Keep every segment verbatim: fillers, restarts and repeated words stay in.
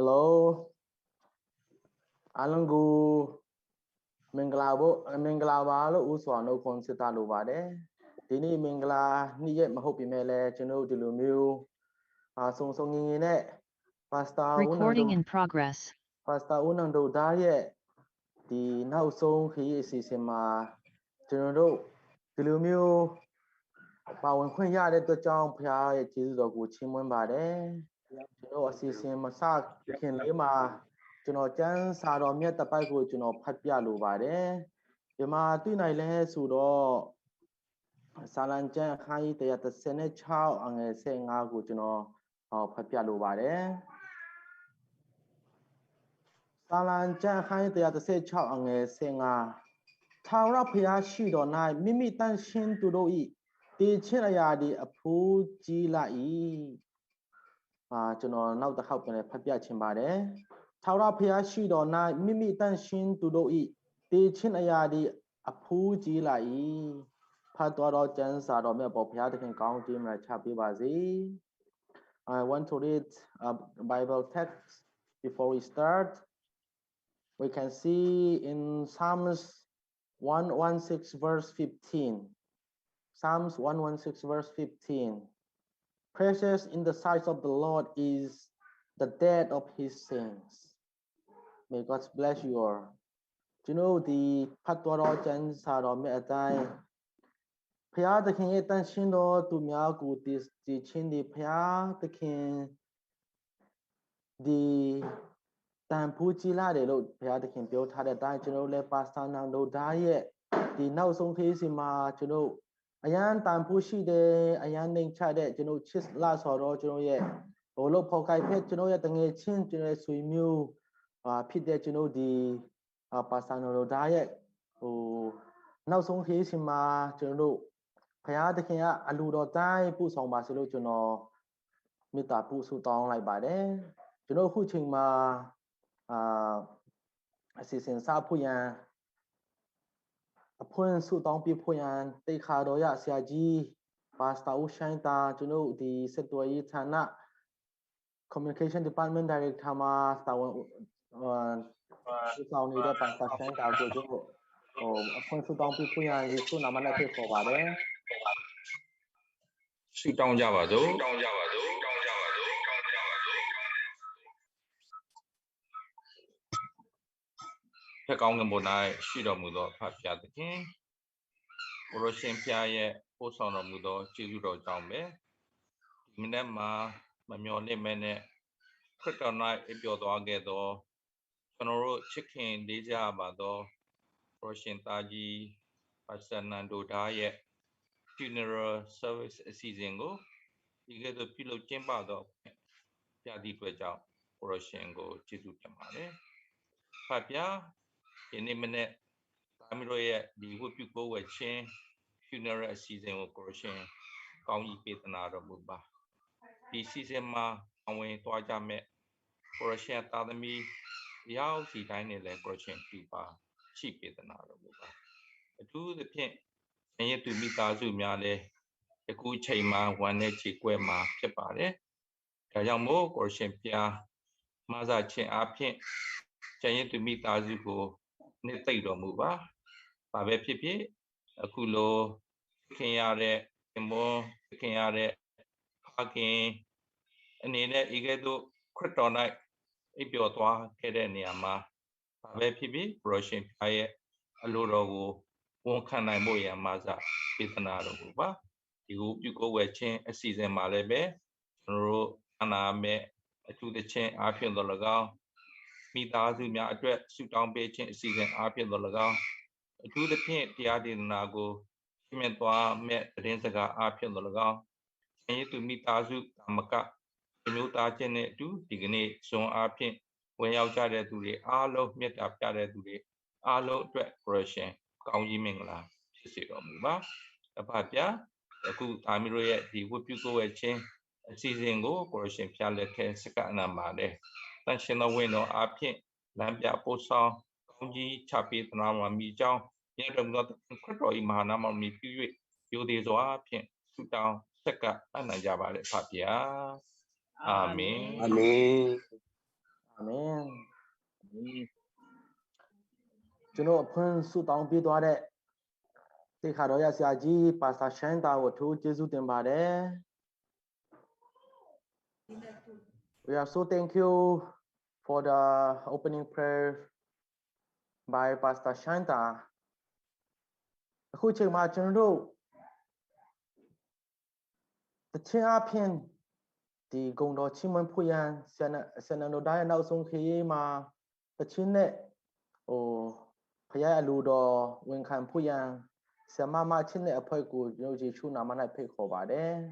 Hello အားလုံးကိုမင်္ဂလာဖို့မင်္ဂလာပါလို့ဦးစွာနှုတ်ခွန်းဆက်သလိုပါတယ်ဒီနေ့မင်္ဂလာနေ့ရက်မဟုတ်ပေမဲ့လည်းကျွန်တော်တို့ဒီလိုမျိုးအာစုံစုံငင်ငင်နဲ့ Pastor ဦးနန္ဒို Recording in progress. Pastor ဦးနန္ဒိုဒါရဲ့ဒီနောက်ဆုံးခရီးအစီအစဉ်မှာကျွန်တော်တို့ဒီလိုမျိုးပါဝင်ခွင့်ရတဲ့အတွက်ကြောင့်ဘုရားရဲ့ကျေးဇူးတော်ကိုချီးမွမ်းပါတယ်ကျွန်တော်အစီအစဉ်မစခင်လေးမှာကျွန်တော်ကျမ်းစာတော်မြတ်တစ်ပိုဒ်ကိုကျွန်တော်ဖတ်ပြလိုပါတယ်မြန်မာတွေ့နိုင်လဲဆိုတော့စာလံကျမ်းအခန်းကြီးတစ်ရာတစ်ဆယ့်ခြောက်အငယ်ဆယ့်ငါးကိုကျွန်တော်ဟောဖတ်ပြလိုပါတယ်စာလံကျမ်းအခန်းကြီးတစ်ရာတစ်ဆယ့်ခြောက်အငယ်ဆယ့်ငါးထာဝရဘုရားရှိတော်၌မိမိတန်ရှင်းသူတို့၏တည်ခြင်းအရာသည်အဖူးကြီးလာ၏အာကျွန်တော်နောက်တစ်ခေါက်ပြန်လည်ဖတ်ပြချင်ပါတယ်ထာဝရဘုရားရှိတော်၌မိမိတန်ရှင်းသူတို့၏တည်ခြင်းအရာသည်အဖူးကြီးလာ၏ဖတ်သွားတော့ကျမ်းစာတော်မြတ်ပေါ်ဘုရားသခင်ကောင်းကြီးမင်္ဂလာချပေးပါစေ။ I want to read a Bible text before we start. We can see in Psalms one one six verse fifteen. Psalms one one six verse fifteen. Precious in the sight of the Lord is the death of his saints. May God bless you all. ကျွန်တော်ဒီဖတ်တော်တော်ကျမ်းစာတော်မြတ်အတိုင်းဘုရားသခင်ရဲ့တန်ရှင်းတော်သူများကိုတည်တည်ခြင်းဒီဘုရားသခင်ဒီတန်ဖိုးကြီးလာတယ်လို့ဘုရားသခင်ပြောထားတဲ့အတိုင်းကျွန်တော်လည်းပါစတာနောင်တို့ဒါရဲ့ဒီနောက်ဆုံးခရီးစီမှာကျွန်တော်အရန်တန်ဖိုးရှိတယ်အရန်နှိမ်ချတဲ့ကျွန်တော်ချစ်လာဆိုတော့ကျွန်တော်ရဲ့ဟိုလို့ဖော်ကိုက်ဖက်ကျွန်တော်ရဲ့တငယ်ချင်းကျွန်တော်ရဲ့ဆွေမျိုးအာဖြစ်တဲ့ကျွန်တော်ဒီအာပါစတာနောင်တို့ဒါရဲ့ဟိုနောက်ဆုံးခရီးစီမှာကျွန်တော်တို့ဘုရားသခင်ကအလိုတော်တိုင်းပို့ဆောင်ပါစေလို့ကျွန်တော်မေတ္တာပို့ဆုတောင်းလိုက်ပါတယ်ကျွန်တော်အခုချိန်မှာအာအစီအစဉ်စဖို့ရန်အဖွင့်ဆုတောင်းပေးဖို့ရန်တိတ်ခါတော်ရဆရာကြီးပါစတာဦးရှိုင်းတာကျွန်တော်ဒီဆက်သွယ်ရေးဌာန Communication Department Director မှာတာဝန်ဦးဆောင်နေတဲ့ပါစတာရှိုင်းတာကိုတို့ဟိုအဖွင့်ဆုတောင်းပေးဖို့ရန်ယေရှုနာမနဲ့ဖိတ်ခေါ်ပါတယ်ဆုတောင်းကြပါစို့ဆုတောင်းကြပါစို့ဆုတောင်းကြပါစို့ဆုတောင်းကြပါစို့ ထက်ကောင်းကင်ဘုံ၌ရှိတော်မူသောဖခင်သခင်ကိုရရှင်ဖျားရဲ့ပို့ဆောင်တော်မူသောကျေးဇူးတော်ကြောင့်ပဲဒီမနေ့မှာမမျော်လင့်မဲနဲ့ခရစ်တော်၌အပြော်သွားခဲ့သောကျွန်တော်တို့ချစ်ခင်လေးကြပါသောကိုရရှင်သားကြီးပါစတာနန်ဒိုဒါရဲ့ funeral service အစီအစဉ်ကိုဒီကဲ့သို့ပြုလုပ်ကျင်းပသောပြသည့်အတွက်ကြောင့်ကိုရရှင်ကိုကျေးဇူးတင်ပါတယ်။ဖတ်ပြယနေ့မနေ့သားမီးတို့ရဲ့ဒီဝတ်ပြုကိုးဝယ်ခြင်း funeral အစီအစဉ်ကိုကိုရရှင်ကောင်းကြီးပေးသနာတော်မူပါ။ဒီစီစဉ်မှာအဝင်သွားကြမဲ့ကိုရရှင်သားသမီးရောက်စီတိုင်းနဲ့လည်းကိုရရှင်ပြပါရှိပေးသနာတော်မူပါ။အထူးသဖြင့်ဆင်ရသူမိသားစုများလည်းယခုချိန်မှာဝမ်းနည်းခြေကွဲမှာဖြစ်ပါတယ်။ဒါကြောင့်မို့ကိုရရှင်ဖျားမဆာခြင်းအပြင်ဆင်ရသူမိသားစုကိုနှစ်သိမ့်တော်မူပါ။ဘာပဲဖြစ်ဖြစ်အခုလိုခင်ရတဲ့ခင်မွန်းခင်ရတဲ့ဖခင်အနေနဲ့ဤကဲ့သို့ခရစ်တော်၌အိပ်ပျော်သွားခဲ့တဲ့နေရာမှာဘာပဲဖြစ်ဖြစ်ကိုရရှင်ဖျားရဲ့အလိုတော်ကိုဝန်ခံနိုင်ဖို့ရန်မဆာပေးသနာတော်မူပါ။ဒီကိုပြုကိုးဝယ်ခြင်းအစီအစဉ်မှာလည်းပဲကျွန်တော်တို့အာနာမဲ့အထူးသဖြင့်အားဖြင့်တော်၎င်းမိသားစုများအတွက်ဆုတောင်းပေးခြင်းအစီအစဉ်အားဖြင့်တော်၎င်းအထူးသဖြင့်တရားဒေသနာကိုရှင်းပြသွားမဲ့သတင်းစကားအားဖြင့်တော်၎င်းဆင်ရသူမိသားစုတာမကမျိုးသားချင်းနဲ့အတူဒီကနေ့ဇွန်အားဖြင့်ဝင်ရောက်ကြတဲ့သူတွေအားလုံးမျက်တာပြတဲ့သူတွေအားလုံးအတွက်ကိုရရှင်ကောင်းကြီးမင်္ဂလာဖြစ်စေတော်မူပါ။အဖဖျားအခုအာမီရိုရဲ့ဒီဝတ်ပြုကိုးဝယ်ခြင်းအစီအစဉ်ကိုကိုရရှင်ဖျားလက်ထဲစကအနံမှာတယ်။တန်ရှင်သောဝိညာဉ်တော်အားဖြင့်လမ်းပြပို့ဆောင်ကောင်းကြီးချပေးသနားမှာမိကြောင်းမြတ်တော်မူသောသခင်ခရစ်တော်၏မဟာနာမတော်မူပြု၍ယိုသေးစွာဖြင့်ဆုတောင်းဆက်ကပ်အနံကြပါလေဖဖျား။အာမင်။ အာမင်။ အာမင်။ ကျွန်တော်အဖွင့်ဆုတောင်းပေးသွားတဲ့သိက္ခာတော်ရဆရာကြီး ပါစတာရှန်တာကို အထူးကျေးဇူးတင်ပါတယ်။ We are so thank you for the opening prayer by Pastor Shanta. အခုချိန်မှာကျွန်တော်တို့ တခြင်းအဖြစ် ဒီဂုဏ်တော်ချီးမွမ်းဖို့ရန် ဆရာန- ဆရာနန္ဒိုဒါရဲ့နောက်ဆုံးခရီးမှာ တခြင်းနဲ့ ဟို ဘုရားအလိုတော်ဝန်ခံဖို့ရန် ဆရာမမချင်းနဲ့အဖွဲ့ကို ကျွန်တော်ယေရှုနာမ၌ဖိတ်ခေါ်ပါတယ်။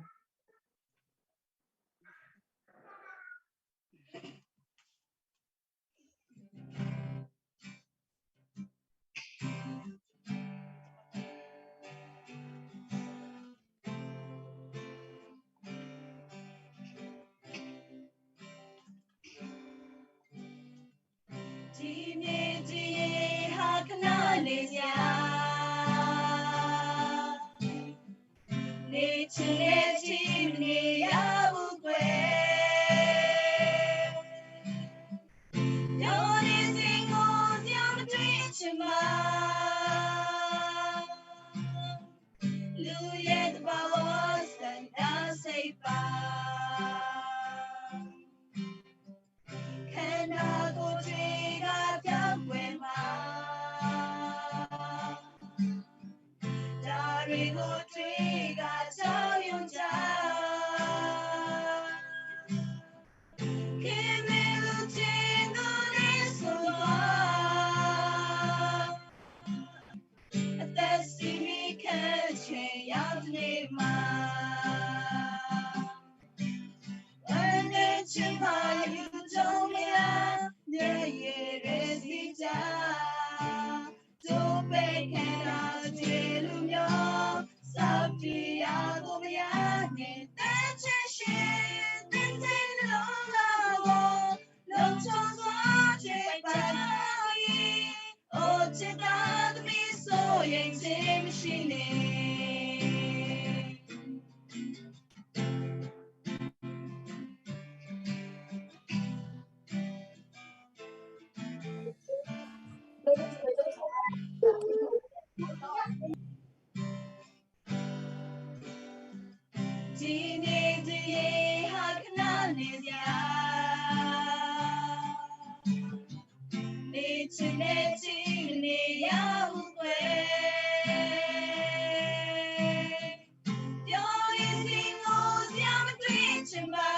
ဒီနေ့ဒီရေဟာခဏနေစရာ နေချင်တဲ့ဒီမနေရဘူးကွယ် ပြောနေစဉ်ကိုကြောင်မတွေ့ချင်ပါ လူရဲ့သဘာဝဆန္ဒစိတ်ပါ ခန္ဓာကိုယ်တွေကပြောင်းလဲမှာ ဒါတွေကိုတွေ့ကကြောက်ရွံ့ကြ။ ခင်မင်းလူချင်းတို့နဲ့ဆိုတော့ အသက်ရှင်နေခဲ့ချိန်ရောက်နေမှာ ဝမ်းနည်းခြင်းမှာယူကြုံမရ မျက်ရည်တွေစီးကြ။ တို့ပဲခန္ဓာတွေလူမျိုး စောင့်တည်ရကိုမရနဲ့ တန်ချင်ရှင် သင်တဲ့နှလုံးသားကို လုံခြုံစွာတွေ့ပါ၏။ အိုချစ်သားသမီး စိုးရိမ်ခြင်းမရှိနှင့်။ ဒီနေ့ဒီရေဟာခဏနေစရာ နေချင်တဲ့ချိန်မနေရဘူးကွယ်။ ပြောနေစဉ်ကိုစရာမတွေ့ချင်ပါ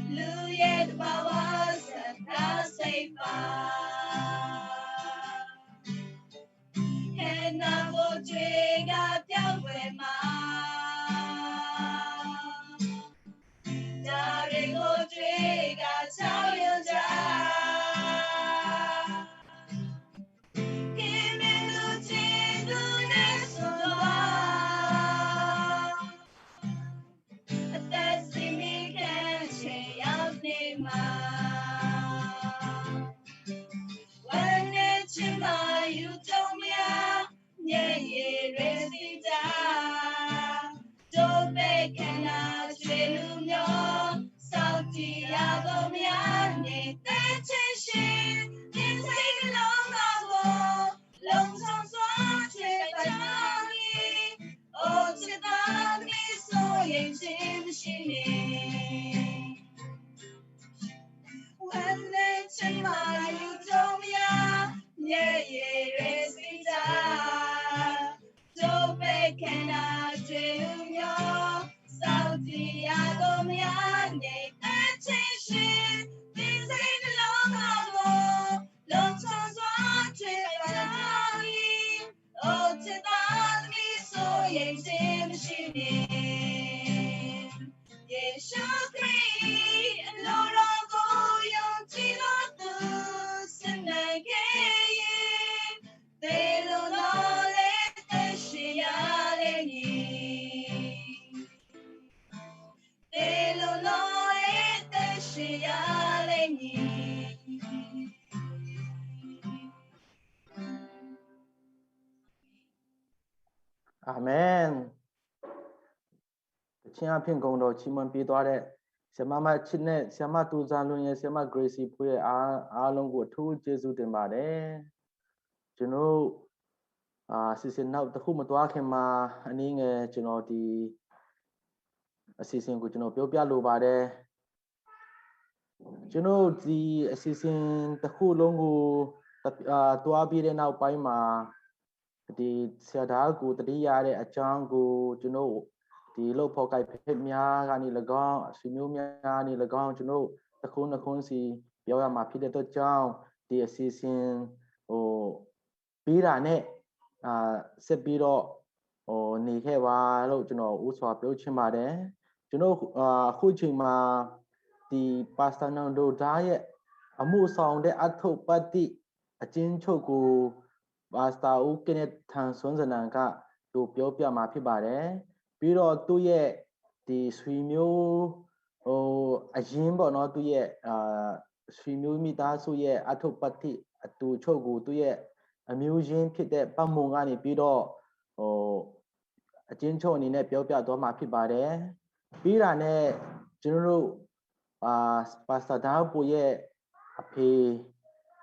။ လူရဲ့သဘာဝစကားစိတ်ပါ ခန္ဓာကိုယ်တွေကပြောင်းလဲမှာ ဒါတွေကိုတွေ့ကကြောက်ရွံ့ကြ။ ခင်မင်းလူချင်းတို့နဲ့ဆိုတော့ အသက်ရှင်နေခဲ့ချိန်ရောက်နေမှာ ဝမ်းနည်းခြင်းမှာယူကြုံမရ မျက်ရည်တွေစီးကြ။ တို့ပဲခန္ဓာတွေလူမျိုး စောင့်တည်ရကိုမရနဲ့ တန်ချင်ရှင် သင်စိတ်နှလုံးသားကို လုံခြုံစွာချစ်ပါ၏။ အိုချစ်သားသမီး စိုးရိမ်ခြင်းမရှိနှင့်။ ဝမ်းနည်းခြင်းမှာယူကြုံမရ မျက်ရည်တွေစီးကြ။ တို့ပဲခန္ဓာတွေလူမျိုး စောင့်တည်ရကိုမရနဲ့ တန်ချင်ရှင် သင်စိတ်နှလုံးသားကို လုံခြုံစွာချစ်ပါ၏။ အိုချစ်သားသမီး စိုးရိမ်ခြင်းမရှိနှင့်။ ယေရှုခရစ်၏အလိုတော်ကိုယုံကြည်သောသူ စစ်မှန်ခဲ့ရင် သေလွန်သောလည်း အသက်ရှင်ရလိမ့်မည်။ သေလွန်သောလည်း အသက်ရှင်ရလိမ့်မည်။ အာမင်။ တခြင်းအဖြစ်ဂုဏ်တော်ချီးမွမ်းပေးသွားတဲ့ ဆရာမမတ်ချစ်နဲ့ ဆရာမသူဇာလွင်ရဲ့ ဆရာမ Gracie ဖွေးရဲ့ အားအားလုံးကို အထူးကျေးဇူးတင်ပါတယ်။ ကျွန်တော်အာအစီအစဉ်နောက်တစ်ခုမသွားခင်မှာ အနည်းငယ်ကျွန်တော်ဒီအစီအစဉ်ကိုကျွန်တော်ပြောပြလိုပါတယ်။ ကျွန်တော်ဒီအစီအစဉ်တစ်ခုလုံးကိုအာသွားပြီးတဲ့နောက်ပိုင်းမှာ ဒီဆရာဒါကိုတတိယတဲ့အကြောင်းကိုကျွန်တော်ဒီလုပ်ဖော်ကိုင်ဖက်များကနေ၎င်း၊ ဆွေမျိုးများကနေ၎င်း၊ ကျွန်တော်တစ်ခုနှစ်ခုစီပြောရမှာဖြစ်တဲ့အတွက်ကြောင့် ဒီအစီအစဉ်ဟိုပေးတာနဲ့အာဆက်ပြီးတော့ဟိုနေခဲ့ပါလို့ကျွန်တော်ဥစွာပြောချင်ပါတယ်။ ကျွန်တော်အာအခုချိန်မှာဒီ Pastor နန်ဒိုဒါရဲ့အမှုဆောင်တဲ့အထုပ္ပတ္တိ အကျဉ်းချုပ်ကို Pastor ဦးကနက်ထန်စွန်းစနန်ကသူပြောပြမှာဖြစ်ပါတယ်။ ပြီးတော့သူ့ရဲ့ဒီဆွေမျိုးဟိုအရင်းပေါ့နော်၊ သူ့ရဲ့အာဆွေမျိုးမိသားစုရဲ့အထုပ္ပတ္တိအတူချုပ်ကို သူ့ရဲ့အမျိုးရင်းဖြစ်တဲ့ပတ်မုံကနေပြီးတော့ဟိုအကျဉ်းချုပ်အနေနဲ့ပြောပြသွားမှာဖြစ်ပါတယ်။ ပြီးတာနဲ့ကျွန်တော်တို့အာ Pastor ဒါပူရဲ့အဖေ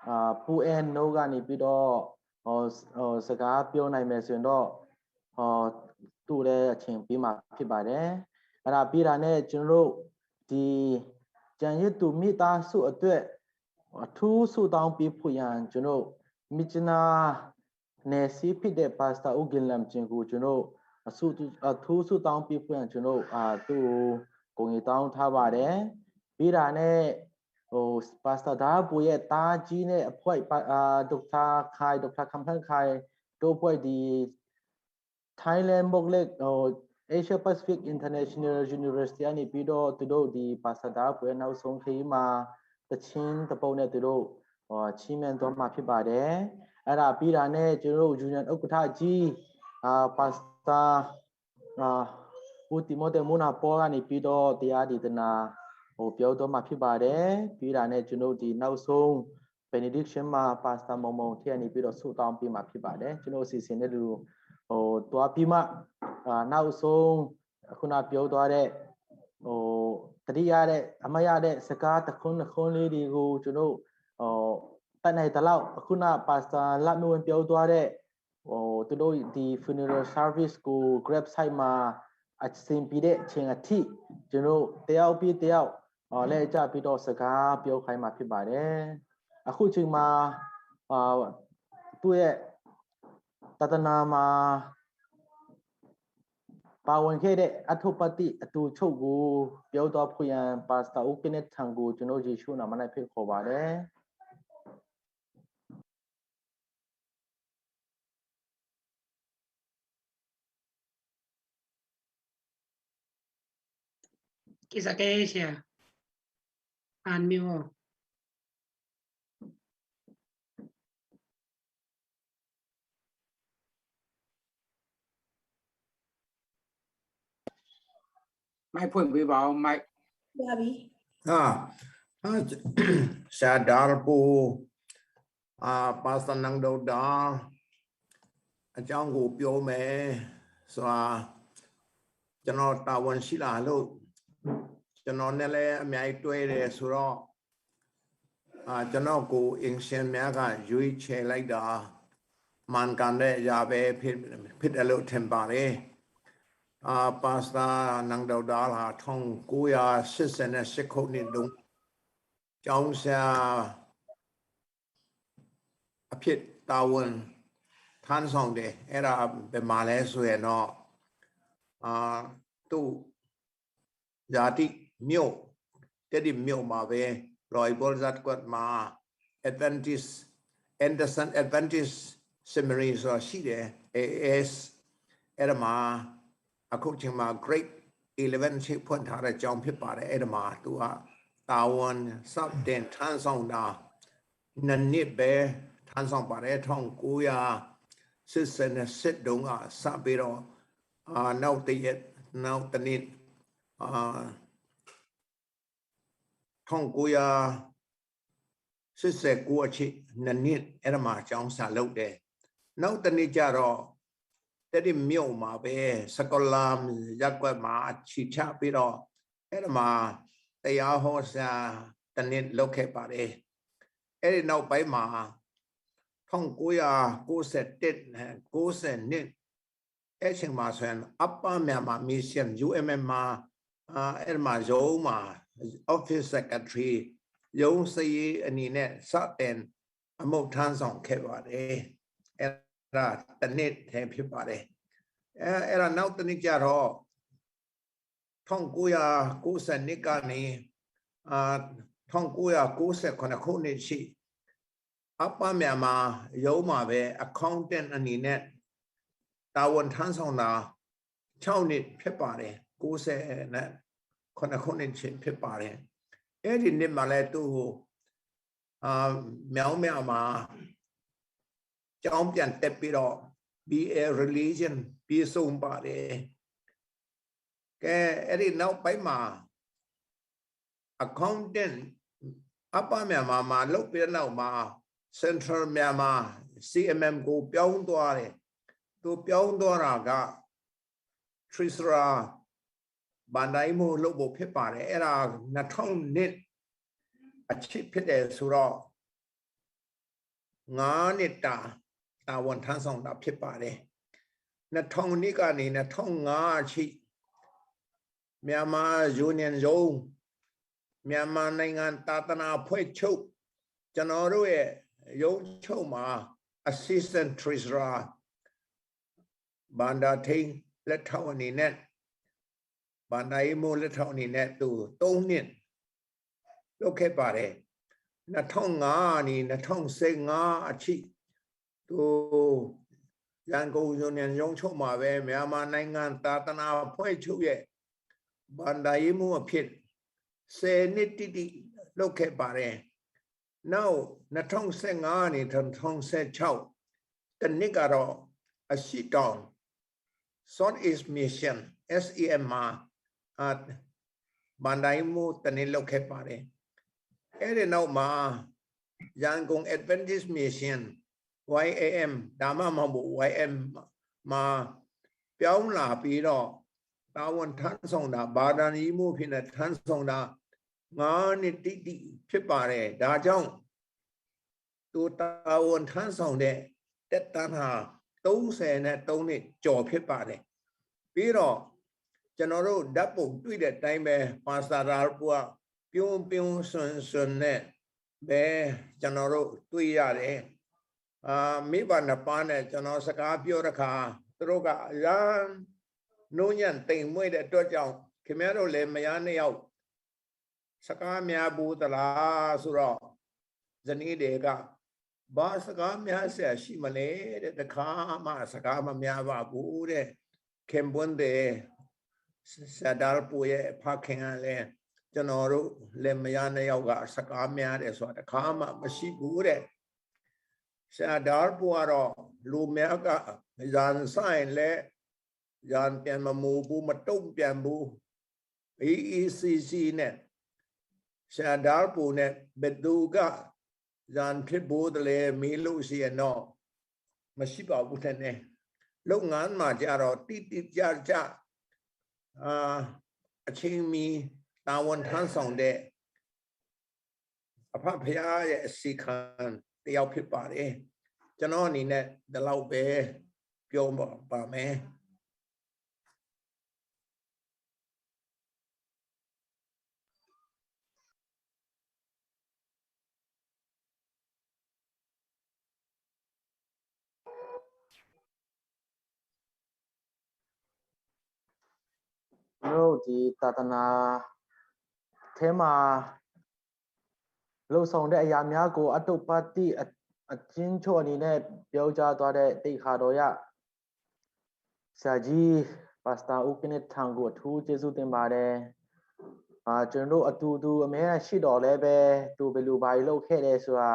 အာပူအဲနိုးကနေပြီးတော့ဟိုဟိုစကားပြောနိုင်မယ်ဆိုရင်တော့ဟိုသူ့လည်းအချိန်ပေးမှာဖြစ်ပါတယ်။ အဲ့ဒါပြီးတာနဲ့ကျွန်တော်တို့ဒီကျန်ရစ်သူမိသားစုအတွက်အထူးဆုတောင်းပေးဖို့ရန်ကျွန်တော်မြစ်ကြီးနားနယ်စည်းဖြစ်တဲ့ Pastor ဦးဂင်လမ်ကျင်ကိုကျွန်တော်အဆုအထူးဆုတောင်းပေးဖို့ရန်ကျွန်တော်အာသူ့ကိုကိုငွေတောင်းထားပါတယ်။ ပြီးတာနဲ့ဟို Pastor ဒါပူရဲ့တားကြီးနဲ့အဖွိုက်အာဒေါက်တာခိုင်ဒေါက်တာခမ်ဖန်ခိုင်တို့အဖွဲ့ဒီ Thailand ဘုတ်လက်ဟို Asia Pacific International University ကနေပြီးတော့သူတို့ဒီ Pastor ဒါပူရဲ့နောက်ဆုံးခရီးမှာတချင်းတစ်ပုဒ်နဲ့သူတို့ဟိုချီးမြှင့်သွားမှာဖြစ်ပါတယ်။ အဲ့ဒါပြီးတာနဲ့ကျွန်တော်တို့ Union ဥက္ကဋ္ဌကြီးအာ Pastor အာဦးတီမိုသေမူနာပေါ်ကနေပြီးတော့တရားဒေသနာဟိုပြောသွားမှာဖြစ်ပါတယ်။ ပြီးတာနဲ့ကျွန်တော်ဒီနောက်ဆုံး benediction မှာ Pastor မုံမုံထီကနေပြီးတော့ဆုတောင်းပေးမှာဖြစ်ပါတယ်။ ကျွန်တော်အစီအစဉ်နဲ့တူဟိုသွားပြီးမှအာနောက်ဆုံးခုနပြောသွားတဲ့ဟိုတတိယတဲ့အမတ်ရတဲ့စကားတစ်ခုနှစ်ခုလေးတွေကိုကျွန်တော်ဟိုတတ်နိုင်သလောက်ခုန Pastor လတ်မျိုးဝင်ပြောသွားတဲ့ဟိုသူတို့ဒီ funeral service ကို gravesite မှာအဆင်ပြေတဲ့အချိန်အထိကျွန်တော်တယောက်ပြီးတယောက်ဟိုလဲကြပြီးတော့စကားပြောခိုင်းမှာဖြစ်ပါတယ်။ အခုချိန်မှာအာသူ့ရဲ့သာသနာမှာပါဝင်ခဲ့တဲ့အထုပ္ပတ္တိအတူချုပ်ကိုပြောတော်ဖူရန် Pastor ဦးကနစ်ထံကိုကျွန်တော်ယေရှုနာမ၌ဖိတ်ခေါ်ပါတယ်။ Kisa kei sia. An mi wo. Mai phun bui bao mai. Ya bi. Ah, ah, Sia Dal Pu, ah, Pastor Nang Dau Dal, အကြောင်းကိုပြောမယ်ဆိုတာကျွန်တော်တာဝန်ရှိလားလို့ကျွန်တော်နဲ့လည်းအများကြီးတွဲတယ်ဆိုတော့အာကျွန်တော်ကိုအင်ရှင်များကရွေးချယ်လိုက်တာမှန်ကန်တဲ့အရာပဲဖြစ်ဖြစ်တယ်လို့ထင်ပါတယ်အာပါစတာနန်ဒေါ်ဒါလာ1988ခုနှစ်တုန်းကျောင်းဆရာအဖြစ်တာဝန်ထမ်းဆောင်တယ်အဲ့ဒါဘယ်မှာလဲဆိုရင်တော့အာသူ့ ဇာတိမြို့ တဒိမြို့မှာပဲ လွိုင်ဘိုလ်ရပ်ကွက်မှာ Adventist Anderson Adventist Seminary ဆိုတာရှိတယ် A S အဲ့ဒါမှာအခုချိန်မှာ grade eleven ရှိဖွင့်ထားတဲ့ကျောင်းဖြစ်ပါတယ်အဲ့ဒါမှာသူကတာဝန်စတင်ထမ်းဆောင်တာနှစ်နှစ်ပဲထမ်းဆောင်ပါတယ်1980နှစ်တုန်းကစပြီးတော့အာနောက်တစ်ရက်နောက်တစ်နှစ်အာ1989အချိန်နှစ်နှစ်အဲ့ဒါမှာကျောင်းစာလုပ်တယ်နောက်တစ်နှစ်ကျတော့တတိမြို့မှာပဲစကောလမ်ရပ်ကွက်မှာအခြေချပြီးတော့အဲ့ဒါမှာ တရားဟောဆရာတစ်နှစ်လုပ်ခဲ့ပါတယ်။ အဲ့ဒီနောက်ပိုင်းမှာထောင့်ကိုးရာကိုးဆယ့်တစ်နဲ့ကိုးဆယ့်နှစ် အဲ့ချိန်မှာဆိုရင် Upper Myanmar Mission ယူအမ်အမ် မှာအာအဲ့မှာရုံးမှာ office secretary ရုံးစာရေးအနေနဲ့စတင်အမှုထမ်းဆောင်ခဲ့ပါတယ်။ အဲ့ဒါတစ်နှစ်ထဲဖြစ်ပါတယ်။ အဲအဲ့ဒါနောက်တစ်နှစ်ကျတော့ထောင့်ကိုးရာကိုးဆယ့်နှစ်ကနေအာထောင့်ကိုးရာကိုးဆယ့်ခုနှစ်ခုနှစ်ရှိ Upper Myanmar ရုံးမှာပဲ accountant အနေနဲ့တာဝန်ထမ်းဆောင်တာခြောက်နှစ်ဖြစ်ပါတယ်။ ကိုးဆယ့်ခုနှစ်ခုနှစ်ရှိဖြစ်ပါတယ်။ အဲ့ဒီနှစ်မှာလည်းသူအာမြောင်းမြမှာကျောင်းပြန်တက်ပြီးတော့ B A Religion ပြီးဆုံးပါတယ်။ ကဲအဲ့ဒီနောက်ပိုင်းမှာaccountant Upper Myanmar မှာလုပ်ပြီးတဲ့နောက်မှာ Central Myanmar C M M ကိုပြောင်းသွားတယ်။ သူပြောင်းသွားတာက Treasurer ဘဏ္ဍာရေးမှူးလုပ်ဖို့ဖြစ်ပါတယ်။ အဲ့ဒါနှစ်ထောင့်နှစ်အထိဖြစ်တယ်ဆိုတော့ငါးနှစ်တာတာဝန်ထမ်းဆောင်တာဖြစ်ပါတယ်။ နှစ်ထောင့်နှစ်ကနေနှစ်ထောင့်ငါးအထိမြန်မာ Union ရုံးမြန်မာနိုင်ငံသာသနာအဖွဲ့ချုပ်ကျွန်တော်တို့ရဲ့ရုံးချုပ်မှာ Assistant Treasurer ဘဏ္ဍာထိန်းလက်ထောက်အနေနဲ့ဘဏ္ဍာရေးမှူးလက်ထောက်အနေနဲ့သူသုံးနှစ်လုပ်ခဲ့ပါတယ်။ နှစ်ထောင့်ငါးကနေနှစ်ထောင့်ဆယ့်ငါးအထိသူရန်ကုန် Union ရုံးချုပ်မှာပဲမြန်မာနိုင်ငံသာသနာအဖွဲ့ချုပ်ရဲ့ဘဏ္ဍာရေးမှူးအဖြစ်ဆယ်နှစ်တိတိလုပ်ခဲ့ပါတယ်။ နောက်နှစ်ထောင့်ဆယ့်ငါးကနေနှစ်ထောင့်ဆယ့်ခြောက်တစ်နှစ်ကတော့အရှိတောင် South East Mission S E M မှာအာဘဏ္ဍာရေးမှူးတစ်နှစ်လုပ်ခဲ့ပါတယ်။ အဲ့ဒီနောက်မှာရန်ကုန် Adventist Mission Y A M ဒါမှမဟုတ် Y M မှာပြောင်းလာပြီးတော့တာဝန်ထမ်းဆောင်တာဘဏ္ဍာရေးမှူးဖြစ်နေထမ်းဆောင်တာငါးနှစ်တိတိဖြစ်ပါတယ်။ ဒါကြောင့်သူတာဝန်ထမ်းဆောင်တဲ့တက်တန်းဟာသုံးဆယ်နဲ့သုံးနှစ်ကျော်ဖြစ်ပါတယ်။ ပြီးတော့ကျွန်တော်တို့ဓာတ်ပုံတွေ့တဲ့အတိုင်းပဲပါစတာရာပူကပြုံးပြုံးစွန်စွန်နဲ့ပဲကျွန်တော်တို့တွေ့ရတယ်။ အာမိဘနှစ်ပါးနဲ့ကျွန်တော်စကားပြောတဲ့အခါသူတို့ကအရမ်းနူးညံ့သိမ်မွေ့တဲ့အတွက်ကြောင့်ခင်ဗျားတို့လည်းမယားနှစ်ယောက်စကားများဘူးသလားဆိုတော့ဇနီးတွေကဘာစကားများစရာရှိမလဲတဲ့တခါမှစကားမများပါဘူးတဲ့ခင်ပွန်းတွေဆရာဒါပူရဲ့ဖခင်ကလည်းကျွန်တော်တို့လင်မယားနှစ်ယောက်ကစကားများတယ်ဆိုတာတခါမှမရှိဘူးတဲ့ဆရာဒါပူကတော့လူများကရန်ဆိုင်လဲရန်ပြန်မမူဘူးမတုံ့ပြန်ဘူး E E C C နဲ့ဆရာဒါပူနဲ့ဘယ်သူကရန်ဖြစ်ဘူးတလဲမေးလို့ရှိရင်တော့မရှိပါဘူးထင်တယ်။လုပ်ငန်းမှာကြတော့တိတိကျကျအာအချိန်မီတာဝန်ထမ်းဆောင်တဲ့အဖဖရားရဲ့အစီခံတယောက်ဖြစ်ပါတယ်။ကျွန်တော်အနေနဲ့ဒီလောက်ပဲပြောပါမယ်။ တို့ဒီသာသနာထဲမှာလှုပ်ဆောင်တဲ့အရာများကိုအတုပ္ပတ္တိအအချင်းချုပ်အနေနဲ့ပြောကြားသွားတဲ့တိတ်ခါတော်ရဆရာကြီးပါစတာဦးကနစ်ထံကိုအထူးကျေးဇူးတင်ပါတယ်။အာကျွန်တော်တို့အတူတူအမြဲတမ်းရှိတော့လည်းပဲသူဘယ်လိုဘာကြီးလုပ်ခဲ့တယ်ဆိုတာ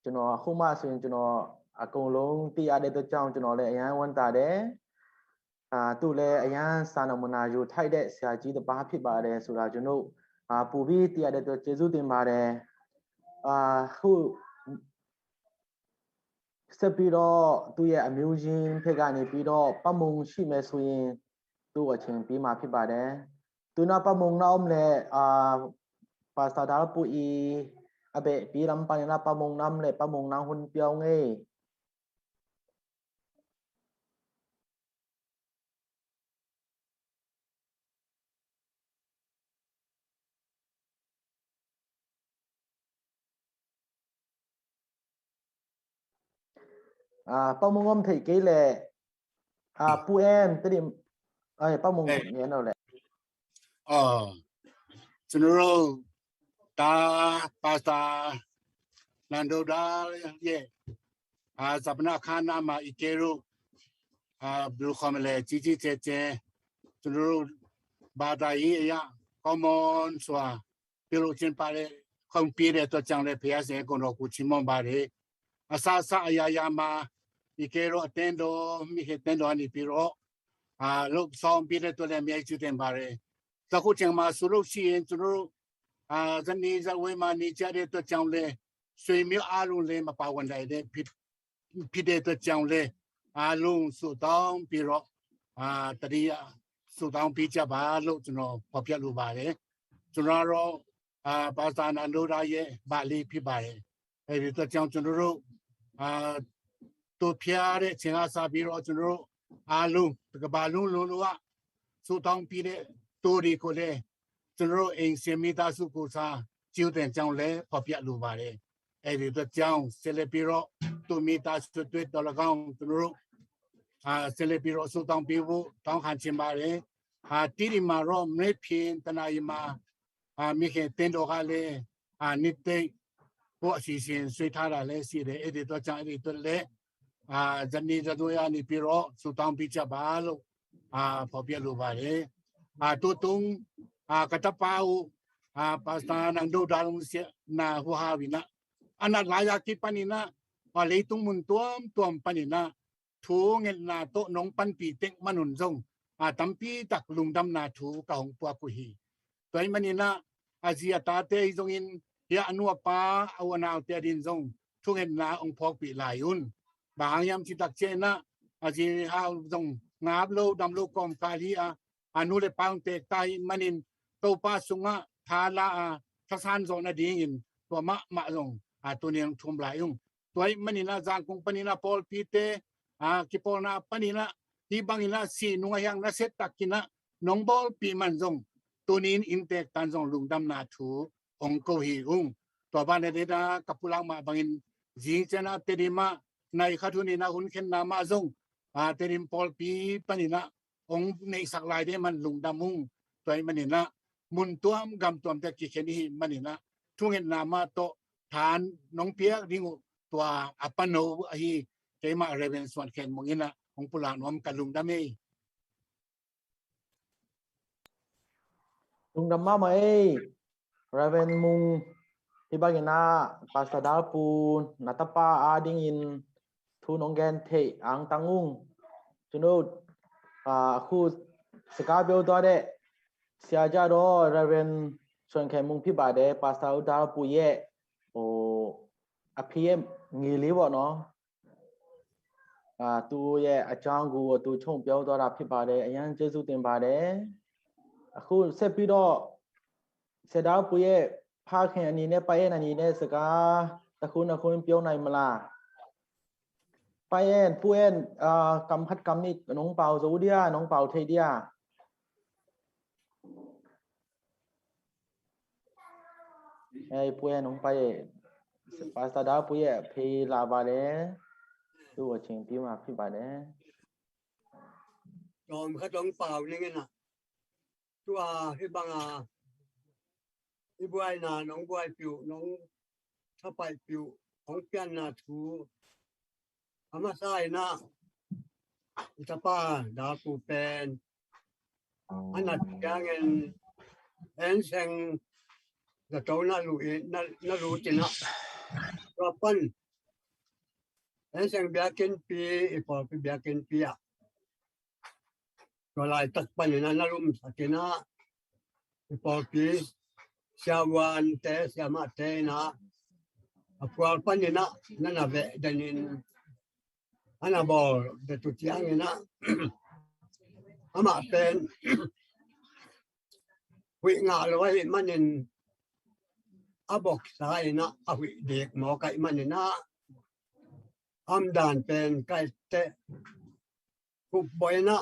ကျွန်တော်အခုမှဆိုရင်ကျွန်တော်အကုန်လုံးသိရတဲ့အတွက်ကြောင့်ကျွန်တော်လည်းအရမ်းဝမ်းသာတယ်။အာသူလည်းအရမ်းစာနမူနာယူထိုက်တဲ့ဆရာကြီးတစ်ပါးဖြစ်ပါတယ်ဆိုတာကျွန်တော်အာပူပြီးသိရတဲ့အတွက်ကျေးဇူးတင်ပါတယ်။အာခုဆက်ပြီးတော့သူ့ရဲ့အမျိုးရင်းဖက်ကနေပြီးတော့ပတ်မုံရှိမယ်ဆိုရင်သူ့အချိန်ပေးမှာဖြစ်ပါတယ်။သူနောက်ပတ်မုံနောက်လည်းအာ Pastor Dalpu i a behpi lam panin a Pa Mung Nam le Pa Mung Nang hun pia ung ei. Ah, Pa Mung om thei kei leh, ah, Pu En, Tedim, ai, Pa Mung, eh, ngen lo leh. Ah, ကျွန်တော်တို့ ဒါ Pastor Nando ဒါရဲ့ အာ ဈာပနအခမ်းအနားမှာ အီကဲတို့ အာ ဘယ်လိုခေါ်မလဲ ကြီးကြီးကျယ်ကျယ် ကျွန်တော်တို့ ဘာသာရေးအရ ကောင်းမွန်စွာ ပြုလုပ်ကျင်းပတဲ့ ခွင့်ပြုတဲ့အတွက်ကြောင့်လည်း ဘုရားရှင်ကို ကိုယ်တော်ကို ချီးမွမ်းပါတယ်။ အစစအရာရာမှာ အီကဲတို့ အသင်းတော် မိခင်အသင်းတော်ကနေပြီးတော့ အာ လုပ်ဆောင်ပေးတဲ့အတွက်လည်း အများကြီး ကျေးဇူးတင်ပါတယ်။ အခုချိန်မှာဆိုလို့ရှိရင် ကျွန်တော်တို့ အာ ဇနီးစက်ဝေးမှာ နေကြတဲ့အတွက်ကြောင့်လည်း ဆွေမျိုးအားလုံးလည်း မပါဝင်နိုင်တဲ့ ဖြစ် ဖြစ်တဲ့အတွက်ကြောင့်လည်း အားလုံး ဆုတောင်းပြီးတော့ အာ တတိယ ဆုတောင်းပေးကြပါလို့ ကျွန်တော် ဖော်ပြလိုပါတယ်။ ကျွန်တော်ကတော့ အာ Pastor Nando ဒါရဲ့ ဗိုလ်လေး ဖြစ်ပါတယ်။ အဲဒီအတွက်ကြောင့် ကျွန်တော်တို့ အာ တို့ဖျားတဲ့အချိန်ကစပြီးတော့ ကျွန်တော်တို့ အားလုံး တစ်ကမ္ဘာလုံး လုံးလုံးက ဆုတောင်းပေးတဲ့ သူတွေကိုလည်း ကျွန်တော်တို့ အိမ်ရှင်မိသားစုကိုယ်စား ကျေးဇူးတင်ကြောင်းလည်း ဖော်ပြလိုပါတယ်။ အဲဒီအတွက်ကြောင့် ဆက်လက်ပြီးတော့ သူ့မိသားစုအတွက်သော်လည်းကောင်း ကျွန်တော်တို့ အာ ဆက်လက်ပြီးတော့ ဆုတောင်းပေးဖို့ တောင်းခံချင်ပါတယ်။ အာ တီးတီးမှာတော့ မနေ့ဖြန် တနင်္လာနေ့မှာ အာ မိခင်အသင်းတော်ကလည်း အာ နှစ်သိမ့်ဖို့ အစီအစဉ်ဆွဲထားတာလည်း ရှိတယ်။ အဲဒီအတွက်ကြောင့် အဲဒီအတွက်လည်း အာ ဇနီးစက်ဝေးကနေပြီးတော့ ဆုတောင်းပေးကြပါလို့ အာ ဖော်ပြလိုပါတယ်။ အာ တို့သုံး အာ ကတပါကို အာ Pastor Nando ဒါလုံး နာဟူဟာဝီန အနတ်လာယကိပနိန အာ လေးသုံး မုန်တွမ်တွမ်ပနိန thu ngetna tawh nong panpih tek man un zong, a, tampi tak lungdamna thu ka hong puak uh hi. Tua ahih manin ah, a zi a tate ahi zongin, hih a nu a pa, a u a naute adingin zong thu ngetna hong phawkpih lai un. Bang hang hiam cih tak ciangin ah, a zi hau zong ngap lo, dam lo kawmkal hi a, a nu le pa hong teek ta ahih manin, Topa sungah tha la a, thasan zawh nadingin tua mahmah zong, a, tuni hong thum lai ung. Tua ahih manin ah Zangkong panin ah pawlpite, a, kipawlna panin ah hih bangin ah sih nung ahi hang nasia takin ah nong bawlpih man zong, tuni in innteek tan zong lungdamna thu hong ko hi ung. Tua banah deda ka pulak mah bangin zing ciang ah Tedim ah nai khat hun in ah hun khenna mah zong, a, Tedim pawlpi panin ah hong neihsak lai ding man lungdam ung. Tua ahih manin ah mun tuam gam tuamte kikhen i hih manin ah thu ngetna mah tawh tha nong piak ding uh tua a pano ahi keimah Reverend Suan Khen Mung in ah hong pulak nuam ka lungdam ei. Lungdam mahmah ei. Reverend Mung, hih bangin ah Pastor Dalpu na tapa adingin thu nong gen theih angtang ung. Cun uh, ah, khu saka beu tua deh, sia ja daw Reverend Suan Khen Mung phi ba deh, Pastor Dalpu yeh, oh, a phi yeh ngili wah no. အာ၊ သူ့ရဲ့အကြောင်းကို သူချုပ်ပြောသွားတာဖြစ်ပါတယ်။ အရမ်းကျေးဇူးတင်ပါတယ်။ အခုဆက်ပြီးတော့ ဆရာတော်ရဲ့ဖခင်အနေနဲ့၊ ပါအက်အနေနဲ့ စကားတစ်ခုနှစ်ခုပြောနိုင်မလား။ ပါအက်၊ ပူအက်၊ အာ၊ ကမ်ဖတ်ကမ်နစ်၊ နုံးပာ်ဇူဒီယာ၊ နုံးပာ်ထေးဒီယာ။ အဲ၊ ပူအဲ၊ နုံးပာ်အဲ၊ ပါစတာဒါပူအဲ၊ ဖဲလာပါတယ်။ သူ့အချိန်ပြီးမှဖြစ်ပါတယ်။ တော်မခတ်တော်ပါဝင်နေနော်။ သူဟာဟိဘင်ဟာ ဟိဘွိုင်းနာ၊ နုံးဘွိုင်းပြူ၊ နုံးထပိုင်ပြူ၊ နုံးပြန်နာထူ၊ အမဆိုင်နာ၊ တပါဒါပူပန်၊ အနတ်ပြာငင်၊ အဲန်စင်၊ ဒတိုးနာလူအီ၊ နာလူတင်နာ၊ ရပန်၊ အဲန်စင်ဘျာကင်ပီ၊ အီပေါ်ပီဘျာကင်ပီယ Tua laitak panin ah na lumsak in ah, i pawlpi siavuante, siamahte in ah, a pual panin ah na na veh den in, a na bawl den uh ciangin ah, amah pen huih ngah lo ahih manin, a boksa in ah a huih dik mawk ahih manin ah, a omdan pen ka et teh, khupbuaina,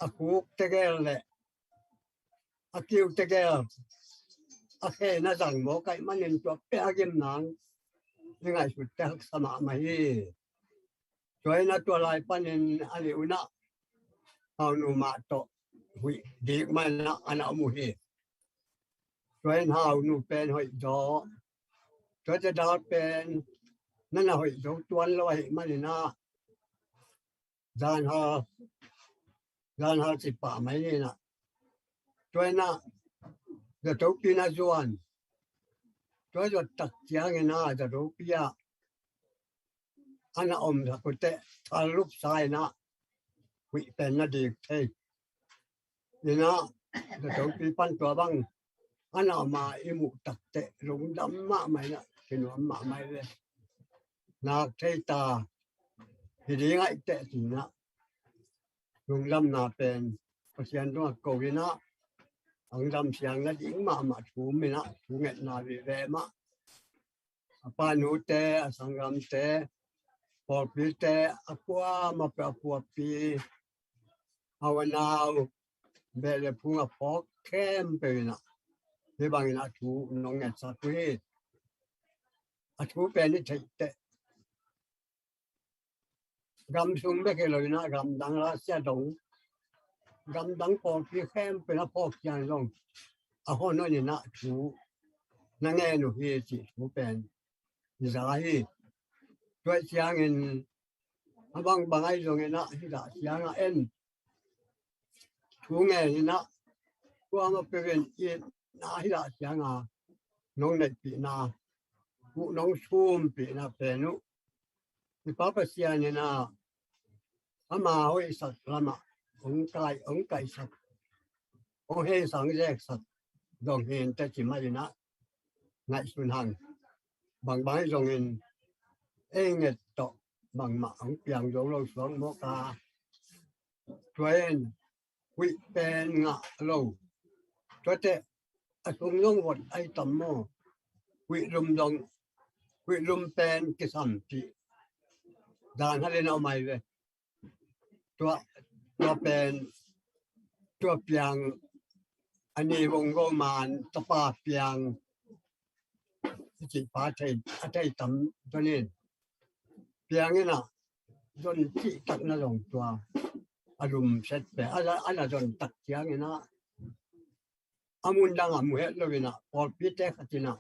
a khuk tegel le a kiu tegel a khen a zang mawk ahih manin tua pen a gim nang i ngaihsut teh haksa mahmah hi. Tua in ah tua lai panin a nih un ah Haunu mah tawh huih dik mah in ah a na om uh hi. Tua in Haunu pen hoih zaw, tua teh dal pen na na hoih zo tuan lo ahih manin ah zanhal, zanhal ci pah mai ni in ah, tua in ah Zatopi na zuan. Tua zot tak ciangin ah Zatopi ah a na om sak uh teh thal lupsa in ah huih pen na dik thei. In ah Zatopi pan tua bang a na om a i muh tak teh lungdam mahmah in ah kinuam mahmah hi ve. Nak thei ta, hi ding ahih teh ci in ah lungdamna pen Pasian tungah ko in ah, a lungdam siang nading mahmah thu um in ah thu ngetna vive mah. A panute, a sanggamte, pawlpite, a kuamah peuh, a puapi, a u a nau, beh le phung a phawk khempeuh in ah hih bangin a thu nong ngetsak uh hi. A thu pen i theih teh, gam sung bek hi lo in ah gamdang, Russia dong, gamdang pawlpi khempeuh in a phawk ciang zong a hon hon in ah thu na ngen uh hi cih thu pen i za hi. Tua ciangin a bangbang ahi zongin ah hih dah ciang a en thu ngen in ah kuamah peuh in itna, hih dah ciang a nong neihpihna uh, nong sumpihna pen uh i Pa Pasian in ah ama hoihsak lamah hong kai, hong kaisak, hong heisang zeksak dong hi inteh ci mah in ah ngaihsun hang. Bangbang ahi zongin ei nget tawh bangmah hong piang zo lo suak mawk a, tua in huih pen ngah lo. Tua teh a sung zong vot ahi tam maw? Huih lum zong, huih lum pen kisam cih zanhal in a om ahi ve. Tua, tua pen, tua piang a ni vong go man tapa piang i cih pa thei, a thei tam tua nin piang in ah zon cih tak na zong tua a lum set pen a, a na zon tak ciangin ah a mun dang ah mu het lo in ah pawlpite khat in ah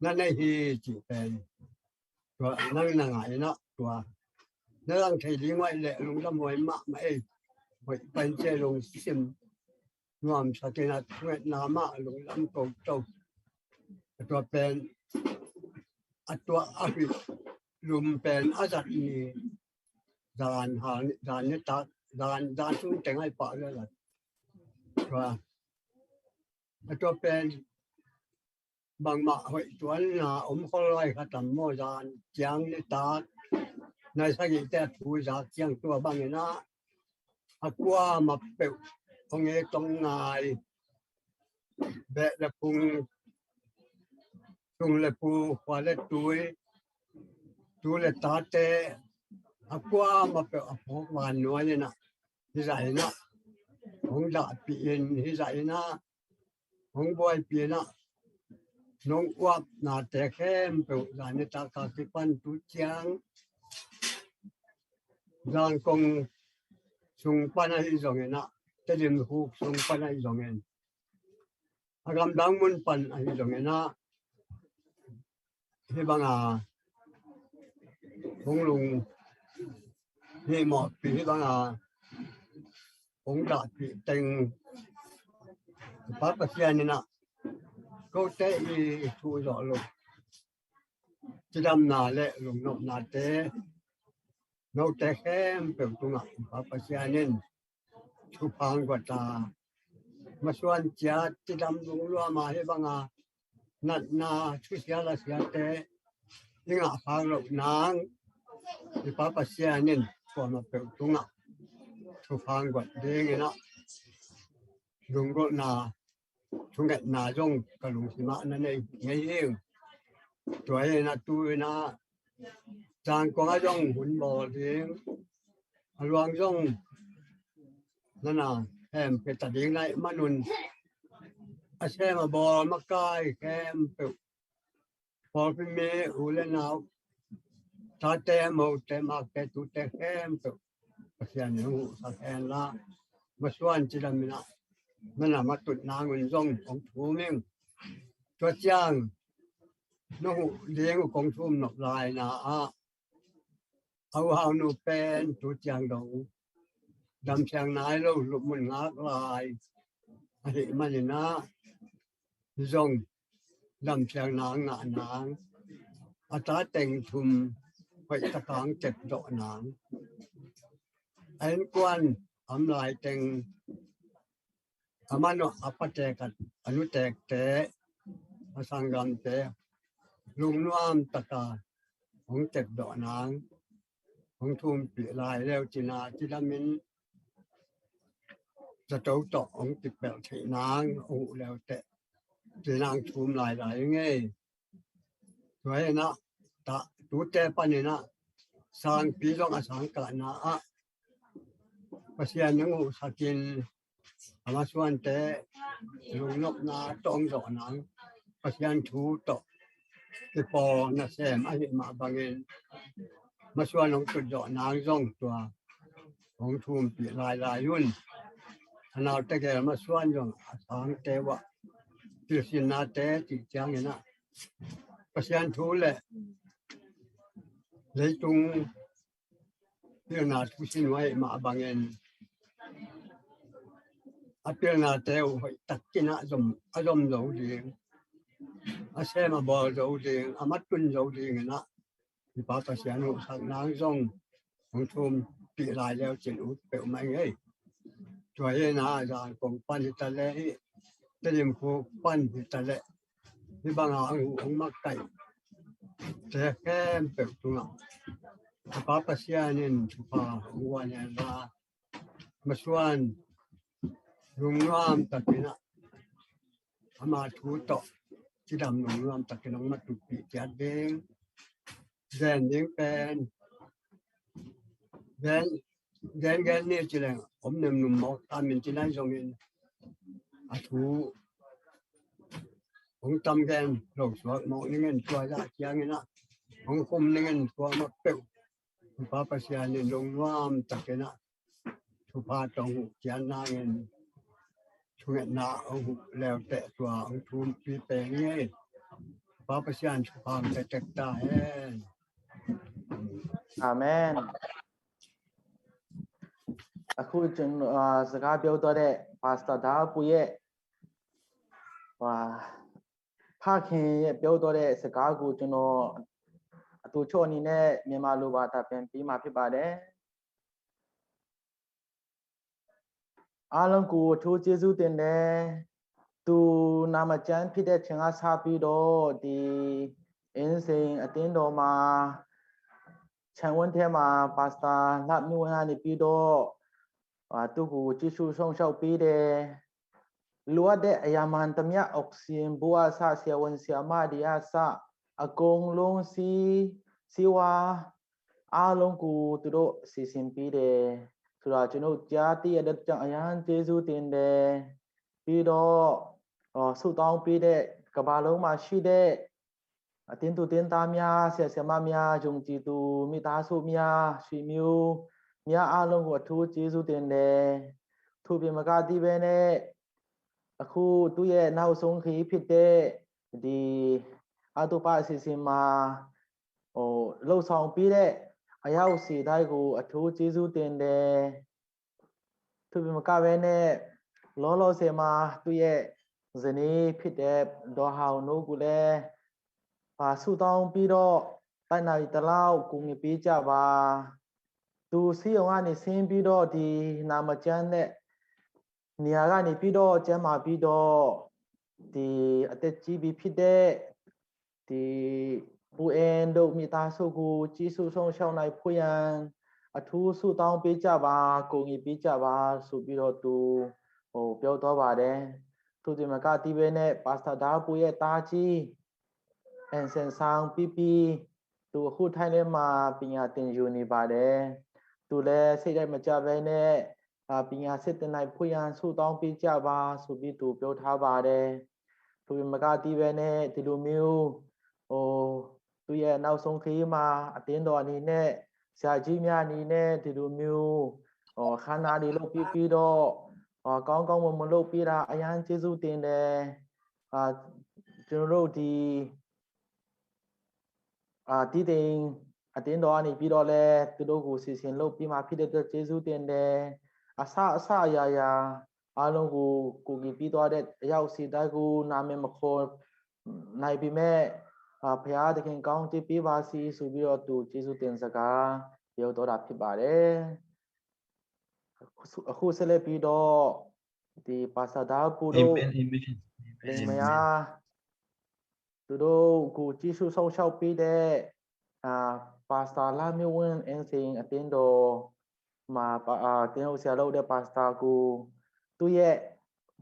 na nei hi cih pen tua nang na ngah in ah tua na lang thei ding uh ahih leh lungdam huai mahmah ei. Hoih pen cia lungsim nuamsak in ah thungetna mah lungdam toto. A tua pen a tua a huih lum pen a zat ni, zan hal ni, zan nitak, zan, zan sung teng ahi pah lel a tua, a tua pen bangmah hoih tuanna om khol lai kha tam maw? Zan ciang nitak nai sagihte a thu zak ciang tua bangin ah a kuamah peuh hong ek hong ngai, beh le phung, sung le pu, khua le tui, tu le tate, a kuamah peuh a phawk van nuai in ah hih zah in ah hong dahpih in, hih zah in ah hong buaipih in ah nong uapnate khempeuh zan nitak a kipan tu ciang Zangkong sung pan ahi zongin ah, Tedim khuk sung pan ahi zongin, a gamdang mun pan ahi zongin ah, hih banga hong lung hih mawhpih, hih banga hong dahpih teng Pa Pasian in ah kote i thu zawh loh cidamna le lungnopnate note khempeuh tungah Pa Pasian in thupha guat a, masuan ciat cidam lungluam a, hih banga natna thusia lasiate i ngah khak loh nang i Pa Pasian in kuamah peuh tungah thupha guat dingin ah lunggulhna thungetna zong ka lungsim ah na nei ngei hi. Tua hi a, tu in a Zangkong ah zong hun bawl ding, a luang zong na na hem pia ta ding na hih manun, a sem a bawl makai khempeuh, pawlpi mi u le nau, tate, mote, makte, tute khempeuh Pasian in hong huhsak hen la, masuan cidam in a, na na matut nang un zong hong thum ing. Tua ciang na huh ding uh kong thum nop lai na ah, a u Hau Nu pen tu ciang dong damsiang nai lo, lupmun ngak lai ahih manin a, zong damsiang nang ngah nang, a ta teng thum hoih tak a hong tepdawh nang, a innkuan a om lai teng a man uh a pate khat, a nutekte, a sanggamte lungnuam tak a hong tepdawh nang, hong thumpih lai leu cin a, cidam in zato tawh hong kipelh theih nang, hong huh leu teh, ci nang thum lai lai ngei. Tua hi a, ta, tute panin a, sangpi zong a sangkahna ah Pasian in hong huhsak in, a masuante lungnopna tawh hong zawh nang, Pasian thu tawh kipawl nasem ahih mah bangin, masuan hong tut zawh nang zong tua hong thumpih lai lai un. A nau tegel masuan zong a sangte uh ah pilsinnate cih ciangin a, Pasian thu le leitung pilna thu sin uh ahih mah bangin, a pilnate uh hoih takin a zom, a zom zo ding, a sem a bawl zo ding, a matun zo dingin a, i Pa Pasian huhsak nang zong hong thumpih lai leu cin ut peuhmah ing ei. Tua hi a, Zangkong pan hi ta leh, hih Tedim khuk pan hi ta leh, hih banga hong huh hong makaih te khempeuh tungah i Pa Pasian in thupha hong guan hen la, masuan lungnuam takin a, ama thu tawh cidam lungnuam takin hong matutpih ciat ding. Gen ding pen, gen, gen, gen ni ci leng om nemnum mawk ta min ci nai zongin, a thu hong tam gen lo suak mawk ning in, tua zah ciangin a hong khum ning in, tua mah peuh i Pa Pasian in lungnuam takin a thupha tawh hong huh ciat nangin, thungetna hong huh leu teh tua hong thumpih peng hi. Pa Pasian thupha hong pia tek ta hen. Amen. Aku cun, ah, saka pio tawh deh, Pastor Dal Pu ye. Wa, ภาคเฮเปียวตัวเดสกากูจโน အတူချို့အနေနဲ့မြန်မာလိုဘာသာပြန်ပြီးမှဖြစ်ပါတယ်။ အားလုံးကိုအထူးကျေးဇူးတင်တယ်။ သူနာမကျန်းဖြစ်တဲ့ချိန်ကစပြီးတော့ ဒီအင်းစိန်အသင်းတော်မှာ ခြံဝန်းထဲမှာ ပါစတာလှမျိုးဝင်းကနေပြီးတော့ အာ သူ့ကိုကြည့်ရှုစောင့်ရှောက်ပေးတယ်။ လိုအပ်တဲ့အရာမှန်သမျှ အောက်ဆီဂျင်ဘူးကအစ ဆရာဝန်ဆရာမတွေကအစ အကုန်လုံးဆေး ဆေးဝါးအားလုံးကို သူတို့စီစဉ်ပေးတယ်ဆိုတာ ကျွန်တော်ကြားသိရတဲ့အတွက်ကြောင့် အရမ်းကျေးဇူးတင်တယ်။ ပြီးတော့ အော် ဆုတောင်းပေးတဲ့ ကမ္ဘာလုံးမှာရှိတဲ့ အသင်းသူသင်းသားများ၊ ဆရာဆရာမများ၊ ယုံကြည်သူမိသားစုများ၊ ဆွေမျိုးများအားလုံးကို အထူးကျေးဇူးတင်တယ်။ ထို့ပြင်မကသည့်ပဲနဲ့ အခုသူ့ရဲ့နောက်ဆုံးခရီးဖြစ်တဲ့ ဒီအတုပအစီအစဉ်မှာ ဟို လှုပ်ဆောင်ပေးတဲ့ အရောက်စီတိုင်းကို အထူးကျေးဇူးတင်တယ်။ ထို့ပြင်မကဘဲနဲ့ လောလောဆယ်မှာ သူ့ရဲ့ဇနီးဖြစ်တဲ့ ဒေါ်ဟောင်နူကိုလည်း ပါဆုတောင်းပြီးတော့ တတ်နိုင်သလောက် ကူညီပေးကြပါ။ သူဆေးရုံကနေဆင်းပြီးတော့ ဒီနာမကျန်းတဲ့နေရာကနေပြီးတော့ ကျန်းမာပြီးတော့ ဒီအသက်ကြီးပြီဖြစ်တဲ့ ဒီပူအဲန်တို့မိသားစုကို ကြည့်ရှုစောင့်ရှောက်နိုင်ဖို့ရန် အထူးဆုတောင်းပေးကြပါ၊ ကူညီပေးကြပါဆိုပြီးတော့ သူ ဟို ပြောသွားပါတယ်။ ထိုတင်မကတီးဘဲနဲ့ ပါစတာဓာတ်ပူရဲ့သားကြီး အင်စင်ဆောင်ပြီးပြီး သူအခုထိုင်းထဲမှာ ပညာသင်ယူနေပါတယ်။ သူလည်းစိတ်ဓာတ်မကျဘဲနဲ့ အာပညာစစ်တင်နိုင်ဖို့ရန်ဆုတောင်းပေးကြပါဆိုပြီး သူပြောထားပါတယ်။ ထိုတင်မကတီးဘဲနဲ့ ဒီလိုမျိုးဟိုသူရဲ့နောက်ဆုံးခရီးမှာ အသင်းတော်အနေနဲ့ ဆရာကြီးများအနေနဲ့ ဒီလိုမျိုးဟိုအခမ်းအနားတွေလုပ်ပြီးပြီးတော့ ဟိုကောင်းကောင်းမွန်မွန်လုပ်ပေးတာ အရမ်းကျေးဇူးတင်တယ်။ အာကျွန်တော်တို့ဒီအာတီးတိန်အသင်းတော်ကနေပြီးတော့လည်း သူတို့ကိုစီစဉ်လုပ်ပြီးမှဖြစ်တဲ့အတွက် ကျေးဇူးတင်တယ်။ အစအစအရာရာအားလုံးကိုကူညီပြီးသွားတဲ့ အယောက်စီတိုင်းကို နာမည်မခေါ်နိုင်ပေမဲ့ အာဘုရားသခင်ကောင်းချီးပေးပါစေဆိုပြီးတော့ သူကျေးဇူးတင်စကားပြောတော့တာဖြစ်ပါတယ်။ အခုအခုဆက်လက်ပြီးတော့ ဒီပါစတာဓာတ်ပူတို့ Amen, amen, amen, လင်မယား amen. သူတို့ကိုကြည့်ရှုစောင့်ရှောက်ပေးတဲ့အာပါစတာလမျိုးဝင်းအင်းစိန်အသင်းတော်မှာပါအာသင်းတော်ဆရာလုပ်တဲ့ပါစတာကို သူ့ရဲ့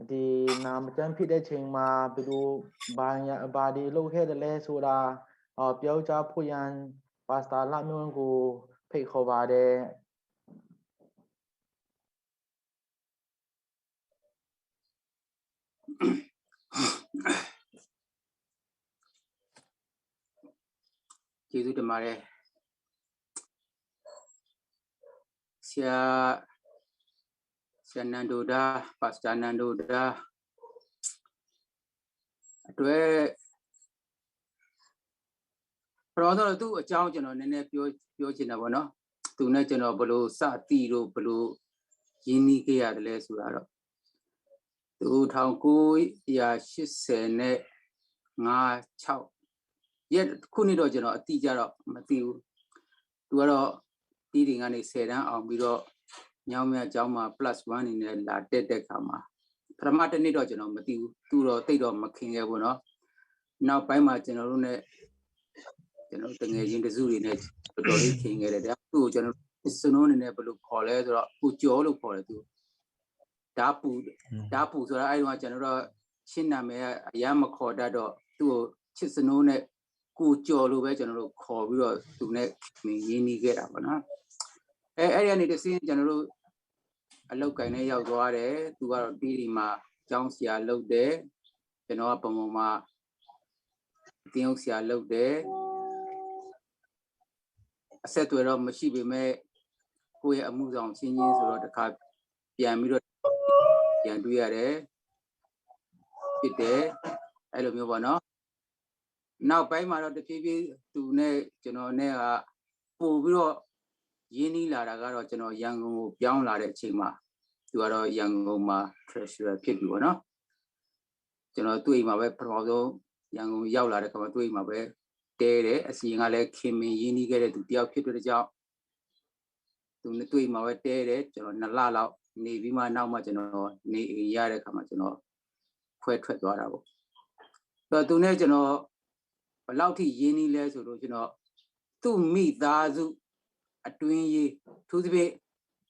ဒီနာမကျန်းဖြစ်တဲ့ချိန်မှာ ဘယ်လိုဘာညာဘာတွေလုပ်ခဲ့တယ်လဲဆိုတာအာပြောကြားဖို့ရန်ပါစတာလမျိုးဝင်းကိုဖိတ်ခေါ်ပါတယ်။ ကျေးဇူးတင်ပါတယ်ဆရာဆရာနန္ဒိုဒါပါစတာနန္ဒိုဒါအတွက်ပထမဆုံးတော့သူ့အကြောင်းကျွန်တော်နည်းနည်းပြောပြောချင်တာပေါ့နော်သူနဲ့ကျွန်တော်ဘယ်လိုစသိလို့ဘယ်လိုရင်းနှီးခဲ့ရတယ်လဲဆိုတာတော့သူထောင်ကိုးရာရှစ်ဆယ်နဲ့ငါးခြောက်ရက်ခုနှစ်တော့ကျွန်တော်အတိအကျတော့မသိဘူးသူကတော့တီးတိန်ကနေဆယ်တန်းအောင်ပြီးတော့ညောင်းမြကျောင်းမှာ plus one နေနဲ့လာတက်တဲ့ခါမှာပထမတစ်နှစ်တော့ကျွန်တော်မသိဘူးသူတော့တိတ်တော့မခင်ခဲ့ဘူးနော်နောက်ပိုင်းမှာကျွန်တော်တို့နဲ့ကျွန်တော်တငယ်ချင်းတစုတွေနဲ့တော်တော်လေးခင်ခဲ့တယ်ဒါသူ့ကိုကျွန်တော်စနိုးနေနဲ့ဘယ်လိုခေါ်လဲဆိုတော့ကိုကျော်လို့ခေါ်တယ်သူဓာတ်ပူဓာတ်ပူဆိုတာအဲ့တော့ကျွန်တော်တို့ချင်းနာမည်အရမ်းမခေါ်တတ်တော့သူ့ကိုချစ်စနိုးနဲ့ကိုကျော်လို့ပဲကျွန်တော်တို့ခေါ်ပြီးတော့သူနဲ့မင်းရင်းနှီးခဲ့တာပေါ့နော်အဲအဲ့ဒီကနေတစင်းကျွန်တော်တို့အလောက်ကင်နဲ့ရောက်သွားတယ်သူကတော့တီးတိန်မှာကျောင်းဆရာလုပ်တယ်ကျွန်တော်ကပမုံမှာသင်းအုပ်ဆရာလုပ်တယ်အဆက်အသွယ်တော့မရှိပေမဲ့ကိုယ့်ရဲ့အမှုဆောင်ချင်းချင်းဆိုတော့တခါပြန်ပြီးတော့ပြန်တွေ့ရတယ်ဖြစ်တယ်အဲ့လိုမျိုးပေါ့နော်နောက်ပိုင်းမှာတော့တဖြည်းဖြည်းသူနဲ့ကျွန်တော်နဲ့ကပို့ပြီးတော့ရင်းနှီးလာတာကတော့ကျွန်တော်ရန်ကုန်ကိုပြောင်းလာတဲ့အချိန်မှာသူကတော့ရန်ကုန်မှာ treasurer ဖြစ်ပြီပေါ့နော်ကျွန်တော်သူ့အိမ်မှာပဲပထမဆုံးရန်ကုန်ရောက်လာတဲ့ခါမှာသူ့အိမ်မှာပဲတဲတယ်အစီရင်ကလည်းခင်မင်ရင်းနှီးခဲ့တဲ့သူတယောက်ဖြစ်တဲ့ကြောင့်သူနဲ့သူ့အိမ်မှာပဲတဲတယ်ကျွန်တော်နှစ်လလောက်နေပြီးမှနောက်မှကျွန်တော်နေအိမ်ရတဲ့ခါမှာကျွန်တော်ခွဲထွက်သွားတာပေါ့တော့သူနဲ့ကျွန်တော်ဘယ်လောက်ထိရင်းနှီးလဲဆိုတော့ကျွန်တော်သူ့မိသားစုအတွင်းရေးသူသဖြင့်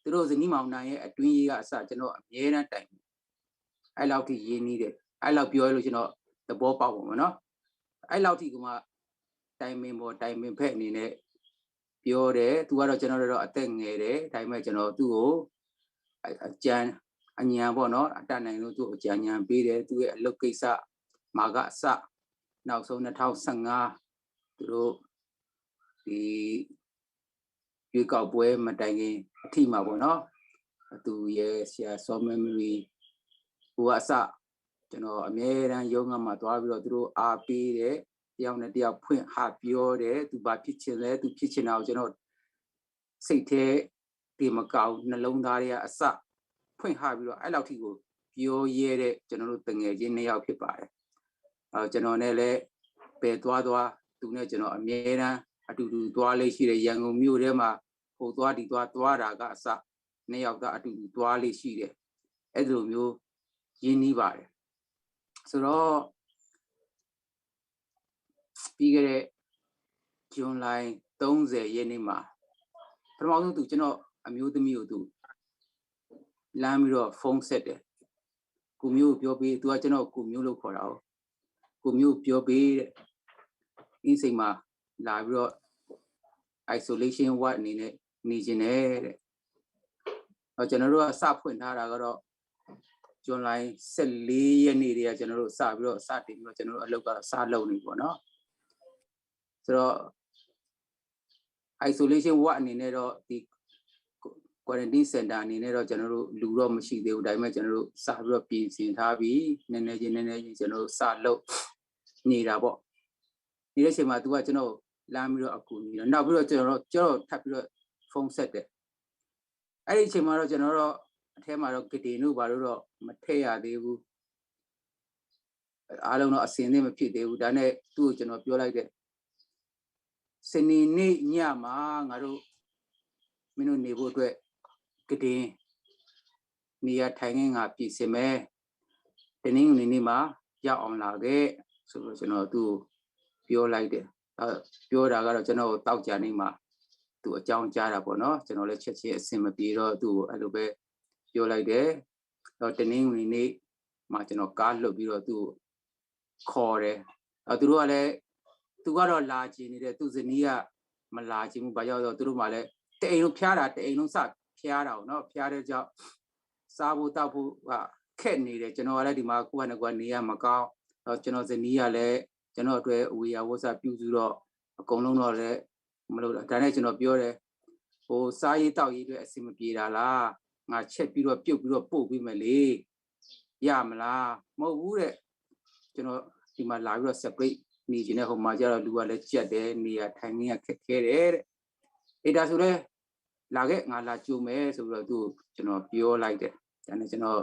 သူတို့ဇနီးမောင်နှံရဲ့အတွင်းရေးကအစကျွန်တော်အမြဲတမ်းတိုင်အဲ့လောက်ထိရင်းနှီးတယ်အဲ့လောက်ပြောလို့ကျွန်တော်သဘောပေါက်ပါမနော်အဲ့လောက်ထိကမှတိုင်ပင်ပေါ်တိုင်ပင်ဖက်အနေနဲ့ပြောတယ်သူကတော့ကျွန်တော်တို့တော့အသက်ငယ်တယ်ဒါပေမဲ့ကျွန်တော်သူ့ကိုအအကြံအညံပေါ့နော်အတတ်နိုင်လို့သူ့ကိုအကြံညံပေးတယ်သူ့ရဲ့အလုပ်ကိစ္စမှာကအစနောက်ဆုံးနှစ်ထောင်ဆယ့်ငါးသူတို့ဒီရွေးကောက်ပွဲမတိုင်ခင်အထိမှာပေါ့နော်သူရဲ့ဆရာစောမဲမရီဟိုကအစကျွန်တော်အမြဲတမ်းရုံးကမှသွားပြီးတော့သူတို့အားပေးတယ်တယောက်နဲ့တယောက်ဖွင့်ဟပြောတယ်သူဘာဖြစ်ချင်လဲသူဖြစ်ချင်တာကိုကျွန်တော်စိတ်ထဲတင်မကအောင်နှလုံးသားထဲကအစဖွင့်ဟပြီးတော့အဲ့လောက်ထိကိုပြောရဲတဲ့ကျွန်တော်တို့တငယ်ချင်းနှစ်ယောက်ဖြစ်ပါတယ်အဲကျွန်တော်နဲ့လည်းပဲသွားသွားသူနဲ့ကျွန်တော်အမြဲတမ်းအတူတူသွားလေးရှိတယ်ရန်ကုန်မြို့ထဲမှာဟိုသွားဒီသွားသွားတာကအစနှစ်ယောက်သားအတူတူသွားလေးရှိတယ်အဲ့လိုမျိုးရင်းနှီးပါတယ်ဆိုတော့ပြီးခဲ့တဲ့ဇွန်လ30ရက်နေ့မှာပထမဆုံးသူကျွန်တော်အမျိုးသမီးကိုသူလမ်းပြီးတော့ဖုန်းဆက်တယ် ကိုမျိုးကိုပြောပေး၊ သူကကျွန်တော်ကိုကိုမျိုးလို့ခေါ်တာကို၊ ကိုမျိုးကိုပြောပေးတဲ့၊ အင်းစိန်မှာလာပြီးတော့ isolation ward အနေနဲ့နေချင်တယ်တဲ့။ တော့ကျွန်တော်တို့ကစဖွင့်ထားတာကတော့ ဇူလိုင် ဆယ့်လေးရက်နေ့တည်းကကျွန်တော်တို့စပြီးတော့စတင်ပြီးတော့ကျွန်တော်တို့အလုပ်ကတော့စလုပ်နေပြီပေါ့နော်။ ဆိုတော့ isolation ward အနေနဲ့တော့ဒီ quarantine center အနေနဲ့တော့ကျွန်တော်တို့လူတော့မရှိသေးဘူး။ ဒါပေမဲ့ကျွန်တော်တို့စပြီးတော့ပြင်ဆင်ထားပြီး၊ နည်းနည်းချင်းနည်းနည်းချင်းကျွန်တော်တို့စလုပ်နေတာပေါ့။ နေတဲ့အချိန်မှာသူကကျွန်တော်ကိုလှမ်းပြီးတော့အကူအညီတော့၊ နောက်ပြီးတော့ကျွန်တော်တော့ကျွန်တော်ထပ်ပြီးတော့ဖုန်းဆက်တယ်။ အဲ့ဒီအချိန်မှာတော့ကျွန်တော်တော့အထဲမှာတော့ကတင်တို့ဘာလို့တော့မထည့်ရသေးဘူး။ အားလုံးတော့အဆင်သင့်မဖြစ်သေးဘူး။ ဒါနဲ့သူ့ကိုကျွန်တော်ပြောလိုက်တယ်။ စနေနေ့ညမှာငါတို့မင်းတို့နေဖို့အတွက်ကတင်နေရာထိုင်ခင်းငါပြင်ဆင်မယ်။ တနင်္ဂနွေနေ့မှာရောက်အောင်လာခဲ့ဆိုတော့ကျွန်တော်သူ့ကိုပြောလိုက်တယ်။ အဲပြောတာကတော့ကျွန်တော်ကိုတောက်ကြနေမှာသူအကြောင်းကြားတာပေါ့နော်။ ကျွန်တော်လည်းချက်ချင်းအဆင်မပြေတော့သူ့ကိုအဲ့လိုပဲပြောလိုက်တယ်။ တော့တနင်္ဂနွေနေ့မှာကျွန်တော်ကားလွတ်ပြီးတော့သူ့ကိုခေါ်တယ်။ တော့သူတို့ကလည်းသူကတော့လာချင်နေတယ်။ သူ့ဇနီးကမလာချင်ဘူး။ ဘာကြောင့်လဲဆိုတော့သူတို့မှလည်းတအိမ်လုံးဖျားတာ၊ တအိမ်လုံးစဖျားတာပေါ့နော်။ ဖျားတဲ့ကြောင့်စားဖို့တောက်ဖို့ကခက်နေတယ်။ ကျွန်တော်ကလည်းဒီမှာကိုယ့်ဟာနဲ့ကိုယ်ကနေရမကောင်းတော့၊ ကျွန်တော်ဇနီးကလည်းကျွန်တော်အတွက်ဝေယဝဆပြုစုတော့အကုန်လုံးတော့လည်းမလုပ်တော့။ ဒါနဲ့ကျွန်တော်ပြောတယ်။ ဟိုစားရေးတောက်ရေးအတွက်အဆင်မပြေတာလား။ ငါချက်ပြီးတော့ပြုတ်ပြီးတော့ပို့ပေးမယ်လေ။ ရမလား။ မဟုတ်ဘူးတဲ့။ ကျွန်တော်ဒီမှာလာပြီးတော့ separate နေချင်တဲ့ဟိုမှာကျတော့လူကလည်းကြပ်တယ်။ နေရာထိုင်ခင်းကခက်ခဲတယ်တဲ့။ အေးဒါဆိုလဲလာခဲ့၊ ငါလာကြိုမယ်ဆိုပြီးတော့သူ့ကိုကျွန်တော်ပြောလိုက်တယ်။ ဒါနဲ့ကျွန်တော်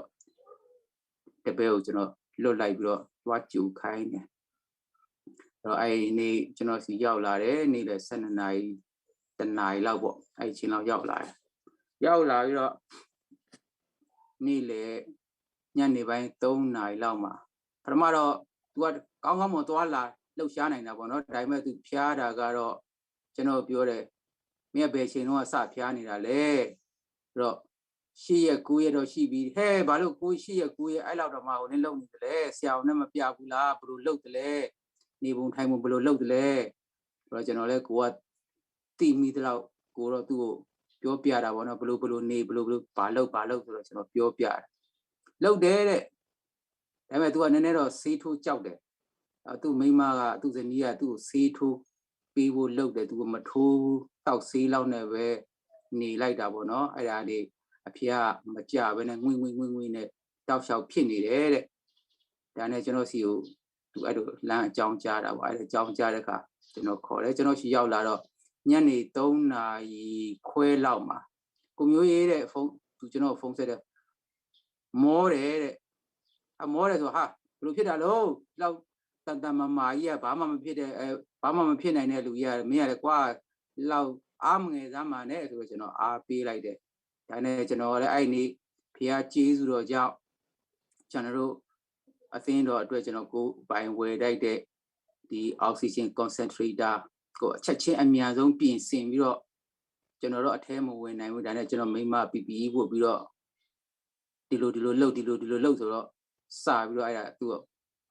တပည့်ကိုကျွန်တော်လွတ်လိုက်ပြီးတော့သွားကြိုခိုင်းတယ်။ တော့အဲ့ဒီနေ့ကျွန်တော်ဆီရောက်လာတယ်။ နေ့လယ်ဆယ့်နှစ်နာရီ၊ တစ်နာရီလောက်ပေါ့။ အဲ့ဒီအချိန်လောက်ရောက်လာတယ်။ ရောက်လာပြီးတော့နေ့လယ်ညနေပိုင်းသုံးနာရီလောက်မှာ၊ ပထမတော့သူကကောင်းကောင်းမွန်မွန်သွားလာလှုပ်ရှားနိုင်တာပေါ့နော်။ ဒါပေမဲ့သူဖျားတာကတော့ကျွန်တော်ပြောတယ်။ မင်းကဘယ်ချိန်တုန်းကစဖျားနေတာလဲ။ အဲ့တော့ရှစ်ရက်ကိုးရက်တော့ရှိပြီ။ ဟဲ၊ ဘာလို့ကိုး၊ ရှစ်ရက်ကိုးရက်အဲ့လောက်တောင်မှဟိုနေ့လုပ်နေသလဲ။ ဆရာဝန်နဲ့မပြဘူးလား။ ဘယ်လိုလုပ်သလဲ။ နေပုံထိုင်ပုံဘယ်လိုလုပ်သလဲ။ ဆိုတော့ကျွန်တော်လည်းကိုကသိမိသလောက်ကိုတော့သူ့ကိုပြောပြတာပေါ့နော်။ ဘယ်လိုဘယ်လိုနေ၊ ဘယ်လိုဘယ်လို၊ ဘာလုပ်ဘာလုပ်ဆိုတော့ကျွန်တော်ပြောပြတယ်။ လုပ်တယ်တဲ့။ ဒါပေမဲ့သူကနည်းနည်းတော့ဆေးထိုးကြောက်တယ်။ အဲသူ့မိန်းမက၊ သူ့ဇနီးကသူ့ကိုဆေးထိုးပေးဖို့လုပ်တယ်။ သူကမထိုးဘူး။ တောက်ဆေးလောက်နဲ့ပဲနေလိုက်တာပေါ့နော်။ အဲ့ဒါနေအဖေကမကြဘဲနဲ့ငွေ့ငွေ့ငွေ့ငွေ့နဲ့တောက်လျှောက်ဖြစ်နေတယ်တဲ့။ ဒါနဲ့ကျွန်တော်ဆီကိုသူအဲ့လိုလမ်းအကြောင်းကြားတာပေါ့။ အဲ့လိုအကြောင်းကြားတဲ့အခါကျွန်တော်ခေါ်တယ်။ ကျွန်တော်ဆီရောက်လာတော့ညနေသုံးနာရီခွဲလောက်မှာကိုမျိုးရေးတဲ့ဖုန်း၊ သူကျွန်တော်ဖုန်းဆက်တယ်။ မောတယ်တဲ့။ အမောတယ်ဆိုဟာဘယ်လိုဖြစ်တာလဲ။ လောက်တန်တန်မာမာကြီးကဘာမှမဖြစ်တဲ့၊ အဲ၊ ဘာမှမဖြစ်နိုင်တဲ့လူကြီးကမင်းကလည်းကွာ၊ လောက်အားမငယ်စားမှာနဲ့ဆိုတော့ကျွန်တော်အားပေးလိုက်တယ်။ ဒါနဲ့ကျွန်တော်ကလည်းအဲ့ဒီနေ့ဘုရားကျေးဇူးတော်ကြောင့်ကျွန်တော်တို့အသင်းတော်အတွက်ကျွန်တော်ကိုယ်ပိုင်ဝယ်လိုက်တဲ့ဒီ oxygen concentrator ကိုအချက်ချင်းအမြန်ဆုံးပြင်ဆင်ပြီးတော့ကျွန်တော်တို့အထဲမဝင်နိုင်ဘူး။ ဒါနဲ့ကျွန်တော်မိန်းမ P P E ဝတ်ပြီးတော့ဒီလိုဒီလိုလုပ်၊ ဒီလိုဒီလိုလုပ်ဆိုတော့စပြီးတော့အဲ့ဒါသူ့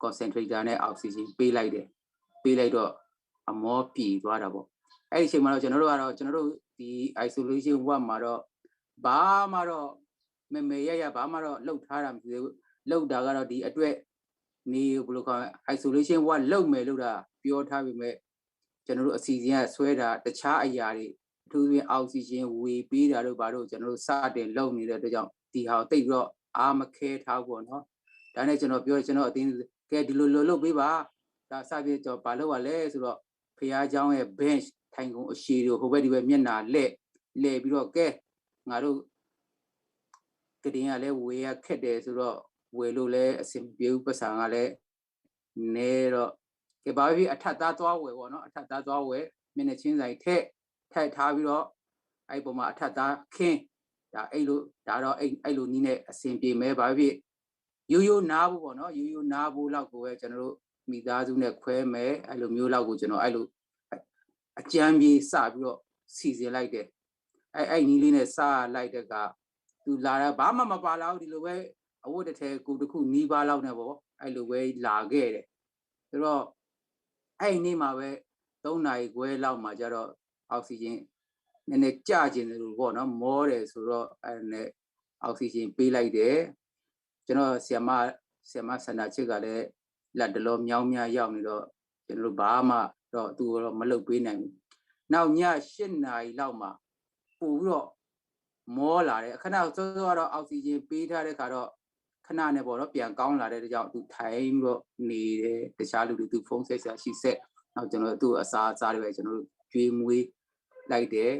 concentrator နဲ့ oxygen ပေးလိုက်တယ်။ ပေးလိုက်တော့အမောပြေသွားတာပေါ့။ အဲ့ဒီအချိန်မှာတော့ကျွန်တော်တို့ကတော့၊ ကျွန်တော်တို့ဒီ isolation ward မှာတော့ဘာမှတော့မယ်မယ်ရရဘာမှတော့လုပ်ထားတာမရှိသေးဘူး။ လုပ်တာကတော့ဒီအတွက်နေ၊ ဘယ်လိုခေါ်မလဲ၊ isolation ward လုပ်မယ်လို့သာပြောထားပေမဲ့ကျွန်တော်တို့အစီအစဉ်ကဆွဲတာတခြားအရာတွေ၊ အထူးသဖြင့် oxygen ဝေပေးတာတို့ဘာတို့ကျွန်တော်တို့စတင်လုပ်နေတဲ့အတွက်ကြောင့်ဒီဟာကိုသိပ်ပြီးတော့အားမခဲထားဘူးပေါ့နော်။ ဒါနဲ့ကျွန်တော်ပြော၊ ကျွန်တော်အသင်းကဲဒီလိုလိုလုပ်ပေးပါ။ ဒါစပြီးတော့ဘာလုပ်ရလဲဆိုတော့ဘုရားကျောင်းရဲ့ bench ထိုင်ခုံအရှည်တို့ဟိုဘက်ဒီဘက်မျက်နှာလှည့်လှည့်ပြီးတော့ကဲ၊ ငါတို့ကတင်ကလည်းဝယ်ရခက်တယ်ဆိုတော့ဝယ်လို့လည်းအဆင်မပြေဘူး။ ပိုက်ဆံကလည်းနဲတော့ကဲ၊ ဘာဖြစ်ဖြစ်အထပ်သားသွားဝယ်ပေါ့နော်။ အထပ်သားသွားဝယ်၊ မျက်နှာချင်းဆိုင်ထည့်၊ ထည့်ထားပြီးတော့အဲ့ဒီပေါ်မှာအထပ်သားခင်း၊ ဒါအဲ့လို၊ ဒါတော့အဲ့အဲ့လိုနည်းနဲ့အဆင်ပြေမယ်။ ဘာဖြစ်ဖြစ်ရိုးရိုးနားဖို့ပေါ့နော်။ ရိုးရိုးနားဖို့လောက်ကိုပဲကျွန်တော်တို့မိသားစုနဲ့ခွဲမယ်။ အဲ့လိုမျိုးလောက်ကိုကျွန်တော်အဲ့လိုအအကြမ်းပြေးစပြီးတော့စီစဉ်လိုက်တယ်။ အဲ့အဲ့နည်းလေးနဲ့စလိုက်တဲ့ကသူလာတာဘာမှမပါလာဘူး။ ဒီလိုပဲ အဝတ်တစ်ထည်ကိုယ်တစ်ခုနီးပါးလောက်နဲ့ပေါ့ အဲ့လိုပဲလာခဲ့တယ်ဆိုတော့အဲ့နေ့မှာပဲသုံးနာရီခွဲလောက်မှာကျတော့အောက်ဆီဂျင်နည်းနည်းကျကျင်တယ်လို့ပေါ့နော်မောတယ်ဆိုတော့အဲ့ဒါနဲ့အောက်ဆီဂျင်ပေးလိုက်တယ်ကျွန်တော်ဆီယမဆီယမဆန္ဒချစ်ကလည်းလက်တလောမြောင်းများရောက်နေတော့ကျွန်တော်တို့ဘာမှတော့သူ့ကိုတော့မလုပ်ပေးနိုင်ဘူးနောက်ညရှစ်နာရီလောက်မှာပို့ပြီးတော့မောလာတယ်အခဏစောစောကတော့အောက်ဆီဂျင်ပေးထားတဲ့ခါတော့ခဏနဲ့ပေါ့နော်ပြန်ကောင်းလာတဲ့ကြောင့်သူထိုင်ပြီးတော့နေတယ်တခြားလူတွေသူဖုန်းဆက်ဆရာရှိဆက်နောက်ကျွန်တော်သူ့အစားအစားတွေပဲကျွန်တော်တို့ကျွေးမွေးလိုက်တယ်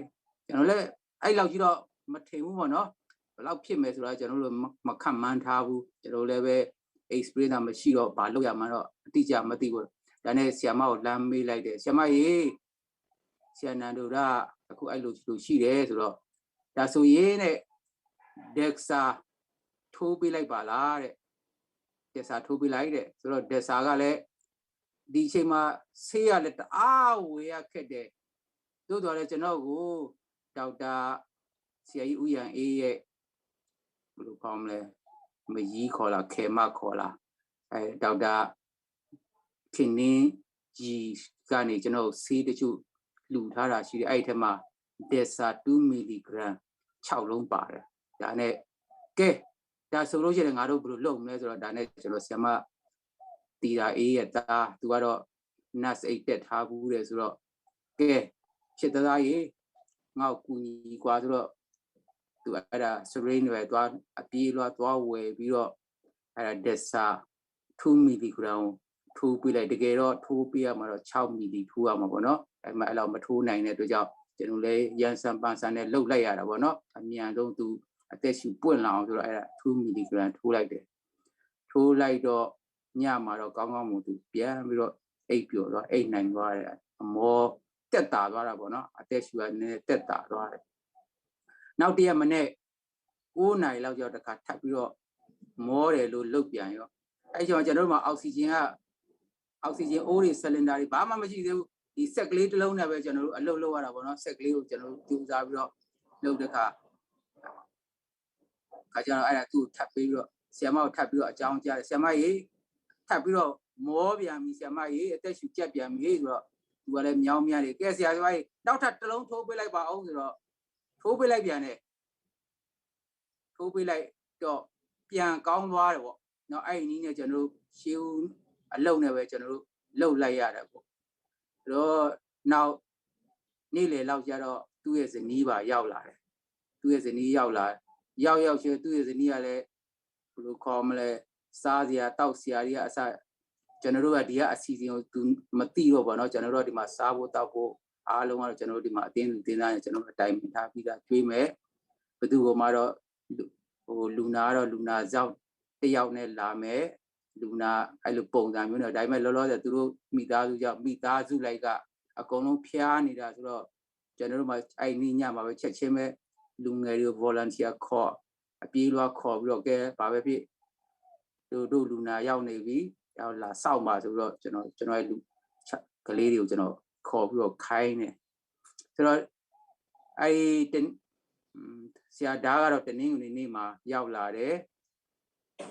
ကျွန်တော်လည်းအဲ့လောက်ကြီးတော့မထင်ဘူးပေါ့နော်ဘယ်လောက်ဖြစ်မယ်ဆိုတာကျွန်တော်တို့မခန့်မှန်းထားဘူးကျွန်တော်လည်းပဲ experience မရှိတော့ဘာလုပ်ရမှန်းတော့အတိအကျမသိဘူးဒါနဲ့ဆီယမကိုလမ်းမေးလိုက်တယ်ဆီယမရေဆရာနန္ဒိုရအခုအဲ့လိုလိုရှိတယ်ဆိုတော့ဒါဆိုရင်တဲ့ဒက်စာထိုးပေးလိုက်ပါလားတဲ့ဒက်စာထိုးပေးလိုက်တဲ့ဆိုတော့ဒက်စာကလည်းဒီအချိန်မှာဆေးရလည်းတအားဝယ်ရခက်တယ်သို့တော်လည်းကျွန်တော်ကိုဒေါက်တာဆရာကြီးဦးရန်အေးရဲ့ဘယ်လိုခေါ်မလဲမကြီးခေါ်လားခဲမခေါ်လားအဲဒေါက်တာခင်နှင်းကြီးကနေကျွန်တော်ဆေးတချို့လူထားတာရှိတယ်အဲ့ဒီထဲမှာ Dexa 2 milligram 6လုံးပါတယ်ဒါနဲ့ကဲဒါဆိုလို့ရှိရင်ငါတို့ဘယ်လိုလုပ်မလဲဆိုတော့ဒါနဲ့ကျွန်တော်ဆရာမတီတာအေးရဲ့သားသူကတော့ nurse aid တက်ထားဘူးတယ်ဆိုတော့ကဲချစ်သားသားရေငါ့ကိုကူညီကွာဆိုတော့သူအဲ့ဒါ syringe တွေသွားအပြေးလွှားသွားဝယ်ပြီးတော့အဲ့ဒါ Dexa 2 milligram ထိုးပေးလိုက်တကယ်တော့ထိုးပေးရမှာတော့6 milli ထိုးရမှာပေါ့နော်အဲ့မှာအဲ့လောက်မထိုးနိုင်တဲ့အတွက်ကြောင့်ကျွန်တော်လည်းရန်ဆန်ပန်ဆန်နဲ့လှုပ်လိုက်ရတာပေါ့နော်အမြန်ဆုံးသူအသက်ရှူပွင့်လာအောင်ဆိုတော့အဲ့ဒါ2 milligram ထိုးလိုက်တယ်ထိုးလိုက်တော့ညမှာတော့ကောင်းကောင်းမွန်သူပြန်ပြီးတော့အိပ်ပျော်သွားအိပ်နိုင်သွားတယ်အမောတက်တာသွားတာပေါ့နော်အသက်ရှူကနည်းနည်းတက်တာသွားတယ်နောက်တရက်မနေ့9နာရီလောက်ကျတော့တခါထပ်ပြီးတော့မောတယ်လို့လုပ်ပြန်ရောအဲ့ကျွန်တော်ကျွန်တော်တို့မှာအောက်ဆီဂျင်ကအောက်ဆီဂျင်အိုးတွေဆလင်ဒါတွေဘာမှမရှိသေးဘူးဒီဆက်ကလေးတစ်လုံးနဲ့ပဲကျွန်တော်တို့အလုပ်လုပ်ရတာပေါ့နော်ဆက်ကလေးကိုကျွန်တော်တို့ကြိုးစားပြီးတော့လုပ်တဲ့အခါခါကျတော့အဲ့ဒါသူ့ကိုထပ်ပေးပြီးတော့ဆရာမကိုထပ်ပြီးတော့အကြောင်းကြားတယ်ဆရာမကြီးထပ်ပြီးတော့မောပြန်ပြီဆရာမကြီးအသက်ရှူကျပ်ပြန်ပြီဆိုတော့သူကလည်းမြောင်းမြန်းနေကဲဆရာမကြီးနောက်ထပ်တစ်လုံးထိုးပေးလိုက်ပါအောင်ဆိုတော့ထိုးပေးလိုက်ပြန်တယ်ထိုးပေးလိုက်တော့ပြန်ကောင်းသွားတယ်ပေါ့နော်အဲ့ဒီနည်းနဲ့ကျွန်တော်တို့ရှေးဦးအလုပ်နဲ့ပဲကျွန်တော်တို့လုပ်လိုက်ရတယ်ပေါ့အဲ့တော့နောက်နေ့လယ်လောက်ကျတော့သူ့ရဲ့ဇနီးပါရောက်လာတယ်သူ့ရဲ့ဇနီးရောက်လာရောက်ရောက်ချင်းသူ့ရဲ့ဇနီးကလည်းဘယ်လိုခေါ်မလဲစားစရာတောက်စရာတွေကအစကျွန်တော်တို့ကဒီကအစီအစဉ်ကိုသူမသိတော့ပါတော့ကျွန်တော်တို့ကဒီမှာစားဖို့တောက်ဖို့အားလုံးကတော့ကျွန်တော်တို့ဒီမှာအသင်းသူသင်းသားနဲ့ကျွန်တော်တို့အတိုင်ပင်ထားပြီးသားကျွေးမယ်ဘယ်သူကမှတော့ဟိုလူနာကတော့လူနာရောက်တစ်ယောက်နဲ့လာမယ်လူနာအဲ့လိုပုံစံမျိုးနဲ့ဒါပေမဲ့လောလောဆယ်သူတို့မိသားစုကြောင့်မိသားစုလိုက်ကအကုန်လုံးဖျားနေတာဆိုတော့ကျွန်တော်တို့မှအဲ့နည်းညမှာပဲချက်ချင်းပဲလူငယ်တွေ volunteer ခေါ်အပြေးလွှားခေါ်ပြီးတော့ကဲဘာပဲဖြစ်တို့တို့လူနာရောက်နေပြီရောက်လာစောင့်ပါဆိုတော့ကျွန်တော်ကျွန်တော်ရဲ့လူကလေးတွေကိုကျွန်တော်ခေါ်ပြီးတော့ခိုင်းနေဆိုတော့အဲ့တဆရာဒါကတော့တနင်္ဂနွေနေ့မှာရောက်လာတယ်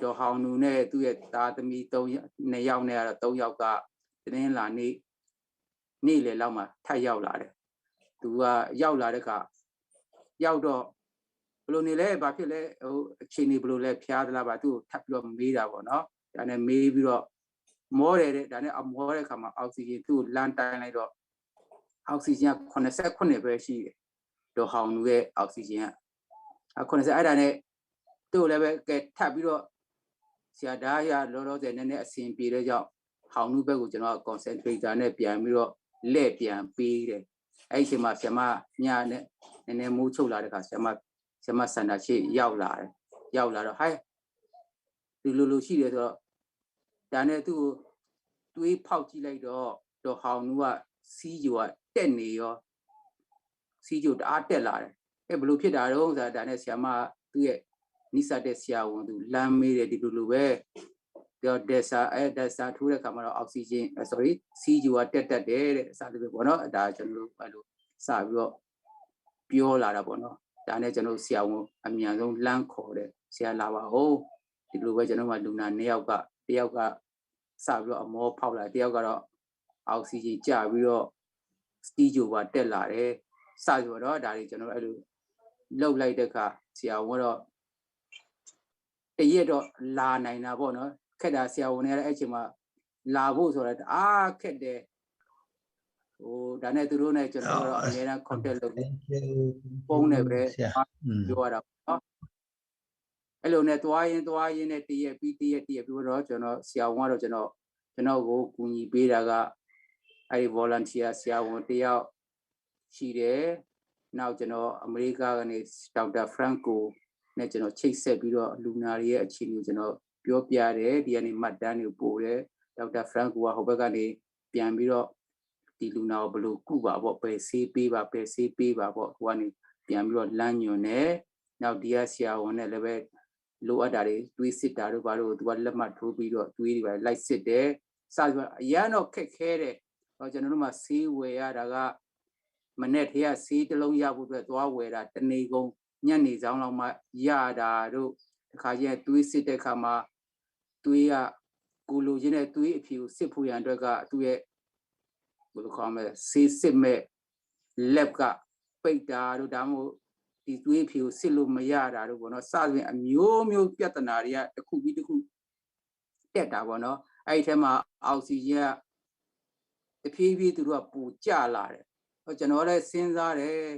ဒေါ်ဟောင်နူနဲ့သူ့ရဲ့သားသမီး၃နှစ်ယောက်နဲ့ကတော့၃ယောက်ကတင်းလာနေ့နေ့လယ်လောက်မှာထပ်ရောက်လာတယ်သူကရောက်လာတဲ့အခါရောက်တော့ဘယ်လိုနေလဲဘာဖြစ်လဲဟိုအခြေအနေဘယ်လိုလဲဖျားသလားဘာသူ့ကိုထပ်ပြီးတော့မေးတာပေါ့နော်ဒါနဲ့မေးပြီးတော့မောတယ်တဲ့ဒါနဲ့အမောတဲ့အခါမှာအောက်ဆီဂျင်သူ့ကိုလမ်းတိုင်းလိုက်တော့အောက်ဆီဂျင်က89ပဲရှိတယ်ဒေါ်ဟောင်နူရဲ့အောက်ဆီဂျင်ကအဲ90အဲ့ဒါနဲ့သူ့ကိုလည်းပဲကဲထပ်ပြီးတော့ဆရာဒါရလောလောဆယ်နည်းနည်းအဆင်ပြေတဲ့ကြောင့်ဟောင်နူဘက်ကိုကျွန်တော်က concentrator နဲ့ပြန်ပြီးတော့လဲ့ပြန်ပေးတယ်အဲ့ဒီအချိန်မှာဆရာမညနဲ့နည်းနည်းမိုးချုပ်လာတဲ့ခါဆရာမဆရာမစန္ဒာချစ်ရောက်လာတယ်ရောက်လာတော့ဟဲဒီလိုလိုရှိတယ်ဆိုတော့ဒါနဲ့သူ့ကိုသွေးဖောက်ကြည့်လိုက်တော့ဒေါ်ဟောင်နူကဆီးယိုကတက်နေရောဆီးယိုတအားတက်လာတယ်အဲဘလို့ဖြစ်တာတော့ဆိုတာဒါနဲ့ဆရာမသူ့ရဲ့နိစ္စတဲ့ဆရာဝန်သူလမ်းမေးတယ်ဒီလိုလိုပဲတော့ဒက်စာအဲဒက်စာထိုးတဲ့ခါမှာတော့အောက်ဆီဂျင်အဲ sorry ဆီးယိုကတက်တက်တယ်တဲ့အစားတည်းပဲပေါ့နော်ဒါကျွန်တော်တို့အဲ့လိုစပြီးတော့ပြောလာတာပေါ့နော်ဒါနဲ့ကျွန်တော်ဆရာဝန်အမြန်ဆုံးလမ်းခေါ်တယ်ဆရာလာပါဦး ဒီလိုပဲ ကျွန်တော်တို့မှာ လူနာနှစ်ယောက်က တစ်ယောက်က စပြီးတော့ အမောဖောက်လာ၊ တစ်ယောက်ကတော့ အောက်ဆီဂျင်ကျပြီးတော့ ဆီးချိုပါတက်လာတယ်။ စပြီးတော့ ဒါတွေ ကျွန်တော်တို့ အဲ့လိုလုပ်လိုက်တဲ့အခါ ဆရာဝန်ကတော့ တစ်ရက်တော့ လာနိုင်တာပေါ့နော်။ ခက်တာ ဆရာဝန်တွေကလည်း အဲ့ချိန်မှာ လာဖို့ဆိုတာ တအားခက်တယ်။ ဟို၊ ဒါနဲ့ သူတို့နဲ့ ကျွန်တော်တို့ကတော့ အမြဲတမ်း contact လုပ်ပြီး ဖုန်းနဲ့ပဲ ပြောရတာပေါ့နော်။ အဲ့လိုနဲ့ သွားရင်း သွားရင်းနဲ့ တစ်ရက်ပြီး တစ်ရက်၊ တစ်ရက်ပြီးတော့ ကျွန်တော် ဆရာဝန်ကတော့ ကျွန်တော်၊ ကျွန်တော်ကို ကူညီပေးတာက အဲ့ဒီ volunteer ဆရာဝန်တစ်ယောက်ရှိတယ်။ နောက် ကျွန်တော် အမေရိကကနေ ဒေါက်တာ Franco နဲ့ ကျွန်တော် ချိတ်ဆက်ပြီးတော့ လူနာတွေရဲ့ အခြေအနေကို ကျွန်တော် ပြောပြတယ်။ ဒီကနေ မှတ်တမ်းတွေကို ပို့တယ်။ ဒေါက်တာ Franco က ဟိုဘက်ကနေ ပြန်ပြီးတော့ ဒီလူနာကို ဘယ်လိုကုပါပေါ့၊ ဘယ်ဆေးပေးပါ၊ ဘယ်ဆေးပေးပါပေါ့၊ ဟိုကနေ ပြန်ပြီးတော့ လမ်းညွှန်တယ်။ နောက် ဒီက ဆရာဝန်နဲ့လည်းပဲ လိုအပ်တာတွေ သွေးစစ်တာတို့ ဘာတို့ကို သူက လက်မှတ်ထိုးပြီးတော့ သွေးတွေ ဘာတွေ လိုက်စစ်တယ်။ စပြီးတော့ အရမ်းတော့ ခက်ခဲတယ်။ တော့ ကျွန်တော်တို့မှာ ဆေးဝယ်ရတာက မနက်ထဲက ဆေးတစ်လုံးရဖို့အတွက် သွားဝယ်တာ တစ်နေကုန် ညနေစောင်းလောက်မှ ရတာတို့၊ တစ်ခါကျရင် သွေးစစ်တဲ့အခါမှာ သွေးက ကိုယ်လိုချင်တဲ့ သွေးအဖြေကို စစ်ဖို့ရန်အတွက်က သူ့ရဲ့ ဘယ်လိုခေါ်မလဲ၊ ဆေးစစ်မဲ့ lab က ပိတ်တာတို့၊ ဒါမှမဟုတ် ဒီသွေးအဖြေကို စစ်လို့မရတာတို့ပေါ့နော်။ စသဖြင့် အမျိုးမျိုး ပြဿနာတွေက တစ်ခုပြီးတစ်ခု တက်တာပေါ့နော်။ အဲ့ဒီထဲမှာ အောက်ဆီဂျင်က တဖြည်းဖြည်း သူတို့က ပိုကျလာတယ်။ တော့ ကျွန်တော်လည်း စဉ်းစားတယ်၊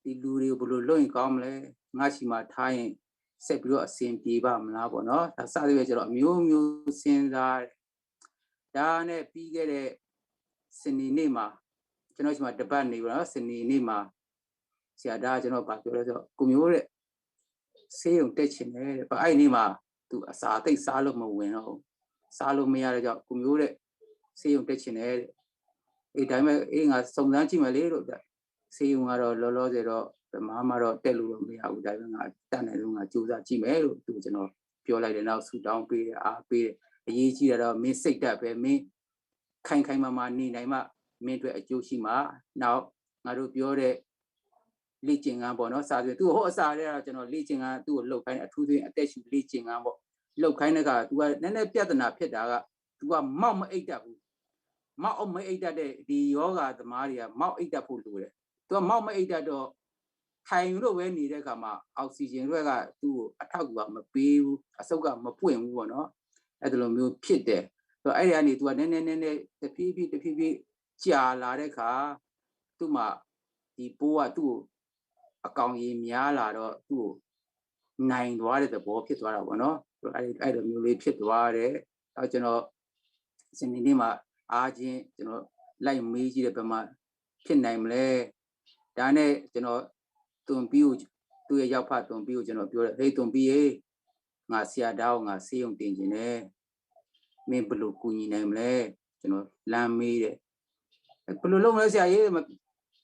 ဒီလူတွေကို ဘယ်လိုလုပ်ရင် ကောင်းမလဲ၊ ငါ့ဆီမှာထားရင် ဆက်ပြီးတော့ အဆင်ပြေပါ့မလားပေါ့နော်။ ဒါ စသဖြင့် ကျွန်တော် အမျိုးမျိုး စဉ်းစားတယ်။ ဒါနဲ့ ပြီးခဲ့တဲ့ စနေနေ့မှာ ကျွန်တော်ဆီမှာ တစ်ပတ်နေပေါ့နော်။ စနေနေ့မှာ ဆရာဒါက ကျွန်တော် ဘာပြောလဲဆိုတော့၊ ကိုမျိုးတဲ့၊ ဆေးရုံတက်ချင်တယ်တဲ့။ ဘာ၊ အဲ့ဒီနေ့မှာ သူ အစာသိပ်စားလို့မဝင်တော့ဘူး။ စားလို့မရတဲ့ကြောင့် ကိုမျိုးတဲ့၊ ဆေးရုံတက်ချင်တယ်တဲ့။ အေး၊ ဒါပေမဲ့၊ အေး၊ ငါစုံစမ်းကြည့်မယ်လေလို့။ ဒါ ဆေးရုံကတော့ လောလောဆယ်တော့ ဘယ်မှာမှတော့ တက်လို့တော့မရဘူး။ ဒါပေမဲ့ ငါ တတ်နိုင်လို့ ငါ ကြိုးစားကြည့်မယ်လို့ သူ့ကို ကျွန်တော် ပြောလိုက်တယ်။ နောက် ဆုတောင်းပေးတယ်၊ အားပေးတယ်။ အရေးကြီးတာတော့ မင်းစိတ်ဓာတ်ပဲ၊ မင်း ခိုင်ခိုင်မာမာ နေနိုင်မှ မင်းအတွက် အကျိုးရှိမှာ။ နောက် ငါတို့ပြောတဲ့ လေ့ကျင့်ခန်းပေါ့နော်။ စသဖြင့် သူ့ကို ဟိုအစကတည်းက ကျွန်တော် လေ့ကျင့်ခန်း သူ့ကို လုပ်ခိုင်းတယ်။ အထူးသဖြင့် အသက်ရှူလေ့ကျင့်ခန်းပေါ့၊ လုပ်ခိုင်းတဲ့အခါ သူက နည်းနည်း ပြဿနာဖြစ်တာက သူက မှောက်မအိပ်တတ်ဘူး။ မှောက်မအိပ်တတ်တဲ့ ဒီရောဂါသမားတွေက မှောက်အိပ်တတ်ဖို့လိုတယ်။ သူက မှောက်မအိပ်တတ်တော့ ထိုင်လို့ပဲ နေတဲ့အခါမှာ အောက်ဆီဂျင်တွေက သူ့ကို အထောက်အကူ မပေးဘူး၊ အဆုတ်က မပွင့်ဘူးပေါ့နော်။ အဲ့ဒီလိုမျိုး ဖြစ်တယ်။ ဆိုတော့ အဲ့ဒီကနေ သူက နည်းနည်း နည်းနည်း တဖြည်းဖြည်း တဖြည်းဖြည်း ကြာလာတဲ့အခါ သူ့မှာ ဒီပိုးက သူ့ကို အကောင်ရေ များလာတော့ သူ့ကို နိုင်သွားတဲ့သဘော ဖြစ်သွားတာပေါ့နော်။ ဆိုတော့ အဲ့ဒီ၊ အဲ့လိုမျိုးလေး ဖြစ်သွားတယ်။ နောက် ကျွန်တော် စနေနေ့မှာ အားချင်း ကျွန်တော် လိုက်မေးကြည့်တယ်၊ ဘယ်မှာ ဖြစ်နိုင်မလဲ။ ဒါနဲ့ ကျွန်တော် သွန်ဘီကို၊ သူ့ရဲ့ ယောက်ဖ သွန်ဘီကို ကျွန်တော် ပြောတယ်၊ ဟေး သွန်ဘီရေ၊ ငါ ဆရာဒါကို ငါ ဆေးရုံတင်ချင်တယ်။ မင်း ဘယ်လို ကူညီနိုင်မလဲ။ ကျွန်တော် လှမ်းမေးတယ်။ ဘယ်လိုလုပ်မလဲ ဆရာရေ၊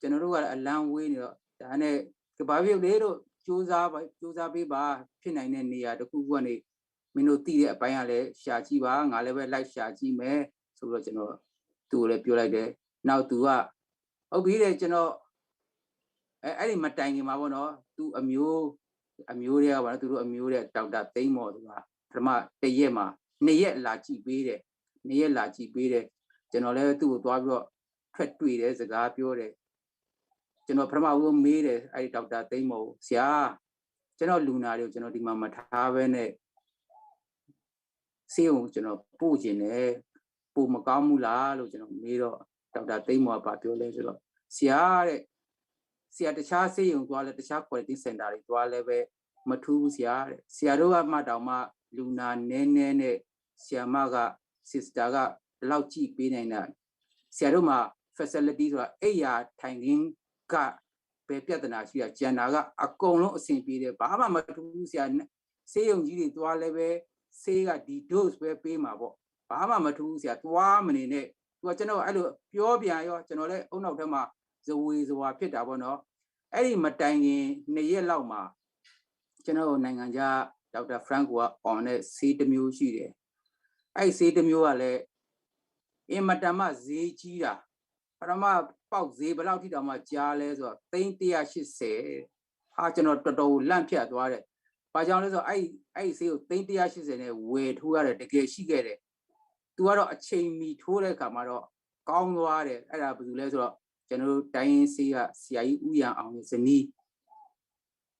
ကျွန်တော်တို့က အလမ်းဝေးနေတော့။ ဒါနဲ့ ကဘာဖြစ်ဖြစ်လေတို့၊ ကြိုးစားပါ၊ ကြိုးစားပေးပါ။ ဖြစ်နိုင်တဲ့ နေရာတစ်ခုခုကနေ မင်းတို့သိတဲ့အပိုင်းကလည်း ရှာကြည့်ပါ၊ ငါလည်းပဲ လိုက်ရှာကြည့်မယ်ဆိုပြီးတော့ ကျွန်တော် သူ့ကိုလည်း ပြောလိုက်တယ်။ နောက် သူက ဟုတ်ပြီတဲ့၊ ကျွန်တော် အဲ၊ အဲ့ဒီမတိုင်ခင်မှာပေါ့နော်၊ သူ့အမျိုး၊ အမျိုးတွေကပေါ့နော်၊ သူတို့အမျိုးတွေက ဒေါက်တာသိမ်းမော်ဆိုတာ ပထမတစ်ရက်မှာ နှစ်ရက် လာကြည့်ပေးတယ်။ နှစ်ရက် လာကြည့်ပေးတယ်။ ကျွန်တော်လည်း သူ့ကို သွားပြီးတော့ ထွက်တွေ့တယ်၊ စကားပြောတယ်။ ကျွန်တော် ပထမဦးဆုံး မေးတယ် အဲ့ဒီ ဒေါက်တာသိမ်းမော်ကို၊ ဆရာ၊ ကျွန်တော် လူနာတွေကို ကျွန်တော် ဒီမှာ မထားဘဲနဲ့ ဆေးရုံကို ကျွန်တော် ပို့ချင်တယ်၊ ပိုမကောင်းဘူးလားလို့ ကျွန်တော် မေးတော့ ဒေါက်တာသိမ်းမော်က ဘာပြောလဲဆိုတော့၊ ဆရာတဲ့၊ ဆရာ တခြားဆေးရုံသွားလဲ၊ တခြား quarantine center တွေသွားလဲပဲ မထူးဘူး ဆရာတဲ့။ ဆရာတို့ကမှတောင်မှ လူနာနည်းနည်းနဲ့ ဆရာမက၊ sister က ဘယ်လောက် ကြည့်ပေးနိုင်တာ။ ဆရာတို့မှာ facility ဆိုတာ အိပ်ရာထိုင်ခင်းကပဲ ပြဿနာရှိတာ၊ ကျန်တာက အကုန်လုံး အဆင်ပြေတယ်၊ ဘာမှမထူးဘူး ဆရာ။ ဆေးရုံကြီးတွေသွားလဲပဲ ဆေးက ဒီ dose ပဲ ပေးမှာပေါ့၊ ဘာမှမထူးဘူး ဆရာ၊ သွားမနေနဲ့။ သူက ကျွန်တော် အဲ့လို ပြောပြန်ရော၊ ကျွန်တော်လည်း အုံနောက်ထဲမှာ ဇဝေဇဝါ ဖြစ်တာပေါ့နော်။ အဲ့ဒီမတိုင်ခင် နှစ်ရက်လောက်မှာ ကျွန်တော်တို့ နိုင်ငံခြား ဒေါက်တာ Franco က အောင်တဲ့ ဆေးတစ်မျိုးရှိတယ်။ အဲ့ဒီဆေးတစ်မျိုးကလည်း အင်မတန်မှ ဈေးကြီးတာ၊ ပထမပေါက်ဈေး ဘယ်လောက်ထိတောင်မှ ကြားလဲဆိုတော့ သိန်းတစ်ရာရှစ်ဆယ်။ ဟာ၊ ကျွန်တော် တော်တော်ကို လန့်ဖြတ်သွားတယ်။ ဘာကြောင့်လဲဆိုတော့အဲ့အဲ့ဆေးကိုသိန်းတစ်ရာရှစ်ဆယ်နဲ့ဝယ်ထိုးရတယ်တကယ်ရှိခဲ့တယ်။ သူကတော့အချိန်မီထိုးတဲ့အခါမှာတော့ကောင်းသွားတယ်။ အဲ့ဒါဘယ်သူလဲဆိုတော့ကျွန်တော်တို့တိုင်းရင်းဆေးကဆရာကြီးဦးရန်အောင်ရဲ့ဇနီး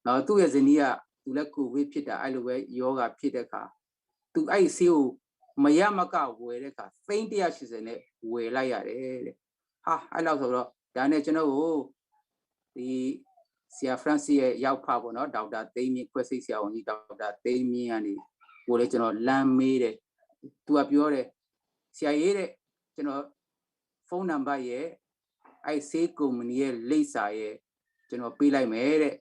နော်သူ့ရဲ့ဇနီးကသူလည်းကိုဗစ်ဖြစ်တာအဲ့လိုပဲယောဂါဖြစ်တဲ့အခါသူအဲ့ဆေးကိုမရမကဝယ်တဲ့အခါသိန်းတစ်ရာရှစ်ဆယ်နဲ့ဝယ်လိုက်ရတယ်တဲ့ဟာအဲ့လောက်ဆိုတော့ဒါနဲ့ကျွန်တော်ကိုဒီဆရာ Francis ရဲ့ရောက်ဖာပေါ့နော်ဒေါက်တာသိမ်းမြင့်ခွဲစိတ်ဆရာဝန်ကြီးဒေါက်တာသိမ်းမြင့်ကနေကိုလည်းကျွန်တော်လမ်းမေးတယ်သူကပြောတယ်ဆရာကြီးတဲ့ကျွန်တော်ဖုန်းနံပါတ်ရဲ့အဲ့ဆေးကုမ္ပဏီရဲ့လိပ်စာရဲ့ကျွန်တော်ပေးလိုက်မယ်တဲ့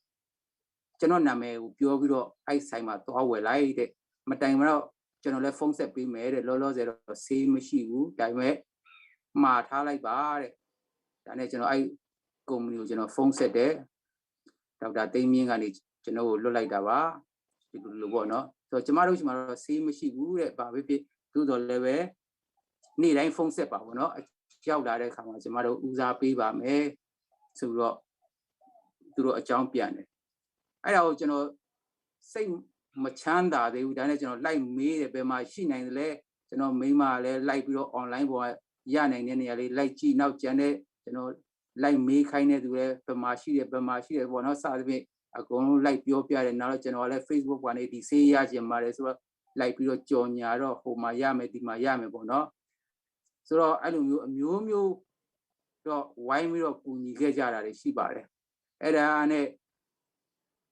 ကျွန်တော်နာမည်ကိုပြောပြီးတော့အဲ့ဆိုင်မှာသွားဝယ်လိုက်တဲ့မတိုင်မတော့ကျွန်တော်လည်းဖုန်းဆက်ပေးမယ်တဲ့လောလောဆယ်တော့ဆေးမရှိဘူးဒါပေမဲ့မှားထားလိုက်ပါတဲ့ဒါနဲ့ကျွန်တော်အဲ့ကုမ္ပဏီကိုကျွန်တော်ဖုန်းဆက်တယ်ဒေါက်တာသိမ်းမြင့်ကနေကျွန်တော်ကိုလွတ်လိုက်တာပါဒီလိုလိုပေါ့နော်ဆိုတော့ကျမတို့ရှိမှာတော့ဆေးမရှိဘူးတဲ့ဘာဖြစ်ဖြစ်သို့တော်လည်းပဲနေ့တိုင်းဖုန်းဆက်ပါပေါ့နော်အရောက်လာတဲ့အခါမှာကျမတို့ဦးစားပေးပါမယ်ဆိုတော့သူတို့အကြောင်းပြန်တယ်အဲ့ဒါကိုကျွန်တော်စိတ်မချမ်းသာသေးဘူးဒါနဲ့ကျွန်တော်လိုက်မေးတယ်ဘယ်မှာရှိနိုင်သလဲကျွန်တော်မိန်းမလည်းလိုက်ပြီးတော့ online ပေါ်ရနိုင်တဲ့နေရာလေးလိုက်ကြည့်နောက်ကျန်တဲ့ကျွန်တော်လိုက်မေးခိုင်းတဲ့သူလည်းဘယ်မှာရှိတယ်ဘယ်မှာရှိတယ်ပေါ့နော်စသဖြင့်အကုန်လုံးလိုက်ပြောပြတယ်နောက်တော့ကျွန်တော်လည်း Facebook ပေါ်နေဒီဆေးရကျင်ပါတယ်ဆိုတော့လိုက်ပြီးတော့ကြော်ညာတော့ဟိုမှာရမယ်ဒီမှာရမယ်ပေါ့နော်ဆိုတော့အဲ့လိုမျိုးအမျိုးမျိုးတော့ဝိုင်းပြီးတော့ကူညီခဲ့ကြတာတွေရှိပါတယ်အဲ့ဒါနဲ့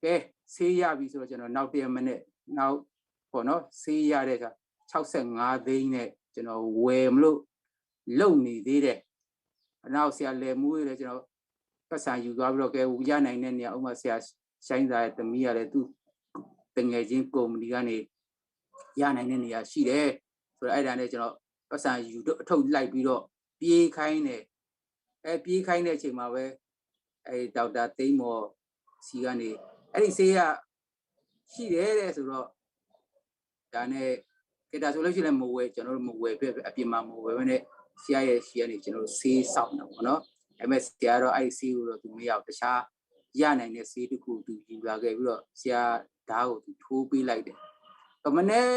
ကဲဆေးရပြီဆိုတော့ကျွန်တော်နောက်တစ်မိနစ်နောက်ပေါ့နော်ဆေးရတဲ့က65သိန်းနဲ့ကျွန်တော်ဝယ်မလို့လုပ်နေသေးတယ်အနောက်ဆရာလဲမူးလေးကျွန်တော်ပတ်စံယူသွားပြီးတော့ကဲရနိုင်တဲ့နေရာဥမာဆရာဆိုင်သားရဲ့သမီးကလည်းသူ့တငယ်ချင်းကုမ္ပဏီကနေရနိုင်တဲ့နေရာရှိတယ်ဆိုတော့အဲ့ဒါနဲ့ကျွန်တော်ပတ်စံယူအထုတ်လိုက်ပြီးတော့ပြေးခိုင်းတယ်အဲပြေးခိုင်းတဲ့အချိန်မှာပဲအဲဒေါက်တာသိမ်းမော်စီကနေအဲ့ဒီဆေးရရှိတယ်တဲ့ဆိုတော့ဒါနဲ့ကဒါဆိုလို့ရှိရင်မဝယ်ကျွန်တော်တို့မဝယ်ပဲအပြင်မှာမဝယ်ပဲနဲ့ဆရာရဲ့ရှီကနေကျွန်တော်တို့ဆေးဆောင်တာပေါ့နော်ဒါပေမဲ့ဆရာတော့အဲ့ဒီဆေးကိုတော့သူမရအောင်တခြားရနိုင်တဲ့ဆေးတစ်ခုသူယူလာခဲ့ပြီးတော့ဆရာဓာတ်ကိုသူထိုးပေးလိုက်တယ်ပမနဲ့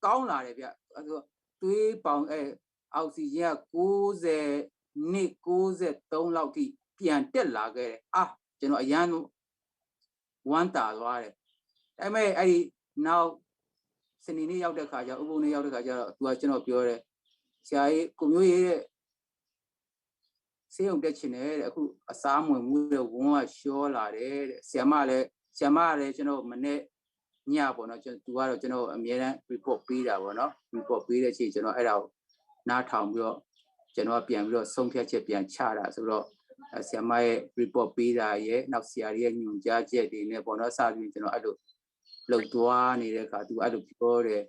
ကောင်းလာတယ်ဗျသွေးပေါင်အဲအောက်ဆီဂျင်က90နှစ်93လောက်ထိပြန်တက်လာခဲ့တယ်အာကျွန်တော်အရမ်းဝမ်းသာသွားတယ်ဒါပေမဲ့အဲ့ဒီနောက်စနေနေ့ရောက်တဲ့ခါကျဥပုသ်နေ့ရောက်တဲ့ခါကျတော့သူကကျွန်တော်ပြောတယ်ဆရာကြီးကိုမျိုးရေးတဲ့ဆေးရုံတက်ချင်တယ်တဲ့အခုအစားမဝင်ဘူးတဲ့ဝမ်းကလျှောလာတယ်တဲ့ဆရာမလည်းဆရာမလည်းကျွန်တော်မနဲ့ညပေါ့နော်ကျွန်တော်သူကတော့ကျွန်တော်အမြဲတမ်း report ပေးတာပေါ့နော် report ပေးတဲ့အချိန်ကျွန်တော်အဲ့ဒါကိုနားထောင်ပြီးတော့ကျွန်တော်ပြန်ပြီးတော့ဆုံးဖြတ်ချက်ပြန်ချတာဆိုတော့ဆရာမရဲ့ report ပေးတာရဲ့နောက်ဆရာတွေရဲ့ညွှန်ကြားချက်တွေနဲ့ပေါ့နော်စပြီးကျွန်တော်အဲ့လိုလှုပ်သွားနေတဲ့အခါသူအဲ့လိုပြောတယ်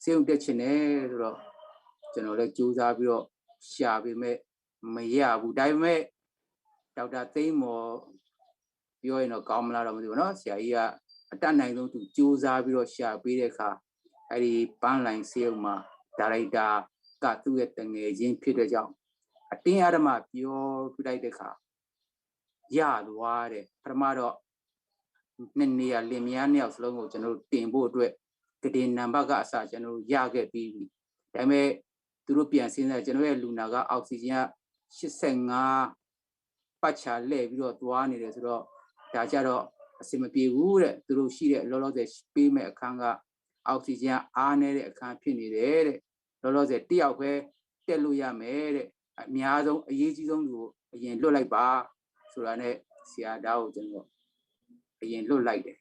ဆေးရုံတက်ချင်တယ်ဆိုတော့ကျွန်တော်လည်းစူးစမ်းပြီးတော့ရှာပေမဲ့မရဘူးဒါပေမဲ့ဒေါက်တာသိမ်းမော်ပြောရင်တော့ကောင်းမလားတော့မသိဘူးနော်ဆရာကြီးကအတတ်နိုင်ဆုံးသူစူးစမ်းပြီးတော့ရှာပေးတဲ့အခါအဲ့ဒီပန်းလိုင်ဆေးရုံမှာဒါရိုက်တာကသူ့ရဲ့တငယ်ချင်းဖြစ်တဲ့ကြောင့်အတင်းအဓမ္မပြောပြလိုက်တဲ့အခါရသွားတယ်ပထမတော့နှစ်နေရာလင်မယားနှစ်ယောက်စလုံးကိုကျွန်တော်တို့တင်ဖို့အတွက်ကတင်နံပါတ်ကအစကျွန်တော်တို့ရခဲ့ပြီးပြီဒါပေမဲ့သူတို့ပြန်စဉ်းစားကျွန်တော်ရဲ့လူနာကအောက်ဆီဂျင်က85ပတ်ချာလဲ့ပြီးတော့သွားနေတယ်ဆိုတော့ဒါကြတော့အဆင်မပြေဘူးတဲ့သူတို့ရှိတဲ့လောလောဆယ်ပေးမဲ့အခန်းကအောက်ဆီဂျင်အားနည်းတဲ့အခန်းဖြစ်နေတယ်တဲ့လောလောဆယ်တယောက်ပဲတက်လို့ရမယ်တဲ့အများဆုံးအရေးကြီးဆုံးသူကိုအရင်လွတ်လိုက်ပါဆိုတာနဲ့ဆရာဒါကိုကျွန်တော်အရင်လွတ်လိုက်တယ်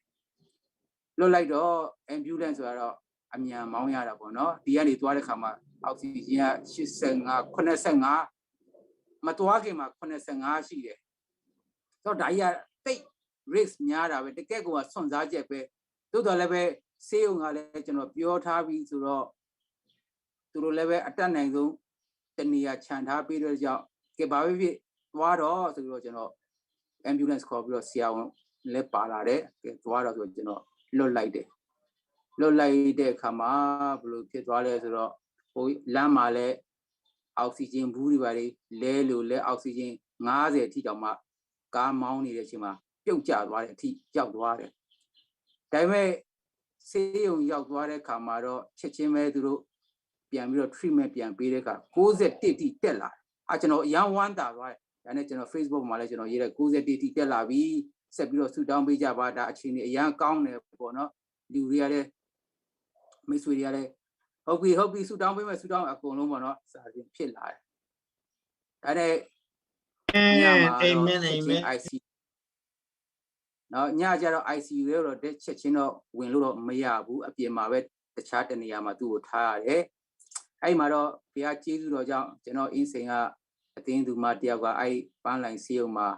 လွတ်လိုက်တော့ ambulance ဆိုတာတော့အမြန်မောင်းရတာပေါ့နော်ဒီကနေသွားတဲ့ခါမှာအောက်ဆီဂျင်က85 85မသွားခင်မှာ85ရှိတယ်ဆိုတော့ဒါကြီးကတိတ် risk များတာပဲတကယ့်ကိုကစွန့်စားချက်ပဲသို့တော်လည်းပဲဆေးရုံကလည်းကျွန်တော်ပြောထားပြီးဆိုတော့သူတို့လည်းပဲအတတ်နိုင်ဆုံးတနေရာခြံထားပေးတဲ့ကြောင့်ကဲပါပဲဖြစ်သွားတော့ဆိုပြီးတော့ကျွန်တော် ambulance ခေါ်ပြီးတော့ဆရာဝန်လည်းပါလာတယ်ကဲသွားတော့ဆိုတော့ကျွန်တော်လွတ်လိုက်တယ်လွတ်လိုက်တဲ့အခါမှာဘယ်လိုဖြစ်သွားလဲဆိုတော့ဟိုလမ်းမှာလည်းအောက်ဆီဂျင်ဘူးတွေပါလေလဲလို့လဲအောက်ဆီဂျင်90အထိတောင်မှကားမောင်းနေတဲ့အချိန်မှာပြုတ်ကျသွားတဲ့အထိရောက်သွားတယ် ဒါပေမဲ့ ဆေးရုံရောက်သွားတဲ့အခါမှာတော့ ချက်ချင်းပဲသူတို့ပြန်ပြီးတော့ treatment ပြန်ပေးတဲ့အခါ ကိုးဆယ့်တစ်ထိတက်လာတယ်။ အာကျွန်တော်အရမ်းဝမ်းသာသွားတယ်။ ဒါနဲ့ကျွန်တော် Facebook မှာလည်းကျွန်တော်ရေးတယ် ကိုးဆယ့်တစ်ထိတက်လာပြီ။ ဆက်ပြီးတော့ဆုတောင်းပေးကြပါ။ ဒါအခြေအနေအရမ်းကောင်းတယ်ပေါ့နော်။ လူတွေကလည်း မိတ်ဆွေတွေကလည်း ဟုတ်ပြီဟုတ်ပြီ ဆုတောင်းပေးမယ် ဆုတောင်းမယ် အကုန်လုံးပေါ့နော်။ စသဖြင့်ဖြစ်လာတယ်။ ဒါနဲ့ ညမှာတော့ Amen, ချက်ချင်း Amen. ICU နော်။ ညကျတော့ ICU ထဲတော့ချက်ချင်းတော့ဝင်လို့တော့မရဘူး။ အပြင်မှာပဲ တခြားတနေရာမှာသူ့ကိုထားရတယ်။ အဲ့မှာတော့ဘုရားကျေးဇူးတော်ကြောင့် ကျွန်တော်အင်းစိန်ကအသင်းသူမတစ်ယောက်က အဲ့ပန်းလိုင်ဆေးရုံမှာ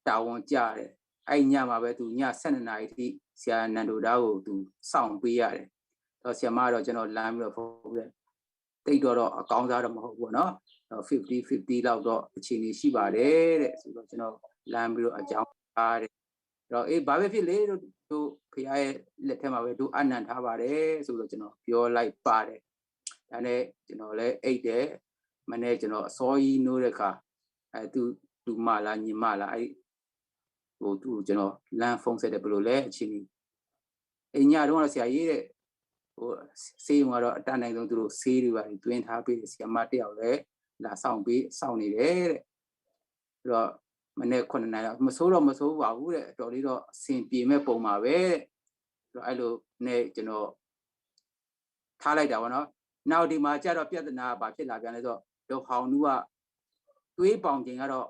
တာဝန်ကျတယ်။ အဲ့ညမှာပဲသူညဆယ့်နှစ်နာရီထိ ဆရာနန္ဒိုဒါကိုသူစောင့်ပေးရတယ်။ တော့ဆရာမကတော့ကျွန်တော်လှမ်းပြီးတော့ ဖုန်းဆက် သိပ်တော့တော့အကောင်းစားတော့မဟုတ်ဘူးပေါ့နော်။ တော့ fifty fifty လောက်တော့အခြေအနေရှိပါတယ်တဲ့ဆိုတော့ ကျွန်တော်လှမ်းပြီးတော့အကြောင်းကြားတယ်။ တော့ အေး ဘာပဲဖြစ်လေ တို့ တို့ဘုရားရဲ့လက်ထဲမှာပဲ တို့အပ်နှံထားပါတယ်ဆိုတော့ ကျွန်တော်ပြောလိုက်ပါတယ်။ ဒါနဲ့ကျွန်တော်လည်းအိပ်တယ်။ မနေ့ကျွန်တော်အစောကြီးနိုးတဲ့အခါ အဲ သူ့တူမလား ညီမလား အဲ့ ဟို သူ့ကိုကျွန်တော်လှမ်းဖုန်းဆက်တယ်။ ဘယ်လိုလဲ အခြေအနေ။ အဲ့ညတုန်းကတော့ ဆရာကြီးတဲ့ ဟို ဆေးရုံကတော့အတတ်နိုင်ဆုံးသူတို့ဆေးတွေဘာတွေသွင်းထားပေးတယ်။ ဆရာမတစ်ယောက်လည်းလာစောင့်ပေး စောင့်နေတယ်တဲ့။ ပြီးတော့ မနေ့ခုနှစ်နာရီလောက် မဆိုးတော့မဆိုးပါဘူးတဲ့။ အတော်လေးတော့အဆင်ပြေမဲ့ပုံပါပဲတဲ့။ ပြီးတော့ အဲ့လိုနဲ့ကျွန်တော် ထားလိုက်တာပေါ့နော်။ နောက်ဒီမှာကျတော့ပြဿနာဘာဖြစ်လာပြန်လဲဆိုတော့ ဒေါ်ဟောင်နူကသွေးပေါင်ချိန်ကတော့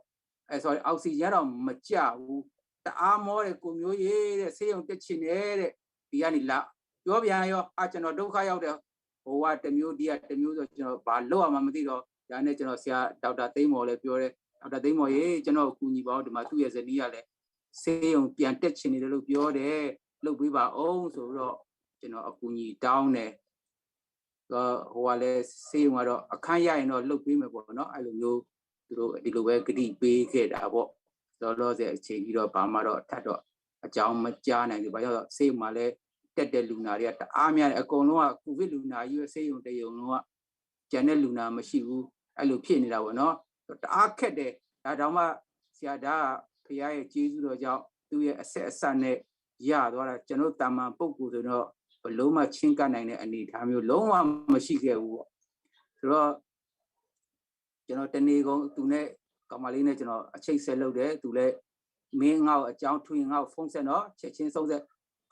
အဲ sorry အောက်ဆီဂျင်ကတော့မကျဘူး။ တအားမောတယ် ကိုမျိုးရေတဲ့ ဆေးရုံတက်ချင်တယ်တဲ့။ ဒီကနေလာပြောပြန်ရော အာ ကျွန်တော်ဒုက္ခရောက်တယ်။ ဟိုကတစ်မျိုး ဒီကတစ်မျိုးဆို ကျွန်တော်ဘာလုပ်ရမှန်းမသိတော့ ဒါနဲ့ကျွန်တော်ဆရာဒေါက်တာသိမ်းမော်လည်းပြောတယ်။ ဒေါက်တာသိမ်းမော်ရေ ကျွန်တော်ကိုကူညီပါဦး။ ဒီမှာသူ့ရဲ့ဇနီးကလည်းဆေးရုံပြန်တက်ချင်နေတယ်လို့ပြောတယ်။ လုပ်ပေးပါဦးဆိုတော့ ကျွန်တော်အကူအညီတောင်းတယ်။ တော့ ဟိုကလည်း ဆေးရုံကတော့အခန်းရရင်တော့လုပ်ပေးမယ်ပေါ့နော်။ အဲ့လိုမျိုး သူတို့ဒီလိုပဲကတိပေးခဲ့တာပေါ့။ လောလောဆယ်အချိန်ကြီးတော့ ဘာမှတော့ထပ်တော့အကြောင်းမကြားနိုင်သေးဘူး။ ဘာကြောင့်လဲဆိုတော့ ဆေးရုံမှာလည်းတက်တဲ့လူနာတွေကတအားများတယ်။ အကုန်လုံးက ကိုဗစ်လူနာကြီးပဲ။ ဆေးရုံတစ်ရုံလုံးက ကျန်တဲ့လူနာမရှိဘူး။ အဲ့လိုဖြစ်နေတာပေါ့နော်။ တအားခက်တယ်။ ဒါတောင်မှ ဆရာဒါက ဘုရားရဲ့ကျေးဇူးတော်ကြောင့် သူ့ရဲ့အဆက်အစပ်နဲ့ရသွားတာ။ ကျွန်တော်တို့သာမန်ပုဂ္ဂိုလ်ဆိုတော့ ဘယ်လိုမှချဉ်းကပ်နိုင်တဲ့အနေအထားမျိုး လုံးဝမရှိခဲ့ဘူးပေါ့။ ဆိုတော့ ကျွန်တော်တနေကုန်သူနဲ့ ကောင်မလေးနဲ့ ကျွန်တော်အချိတ်ဆက်လုပ်တယ်။ သူလည်း မင်းငါ့ကိုအကြောင်းထူးရင် ငါ့ကိုဖုန်းဆက်နော်။ ချက်ချင်းဖုန်းဆက်၊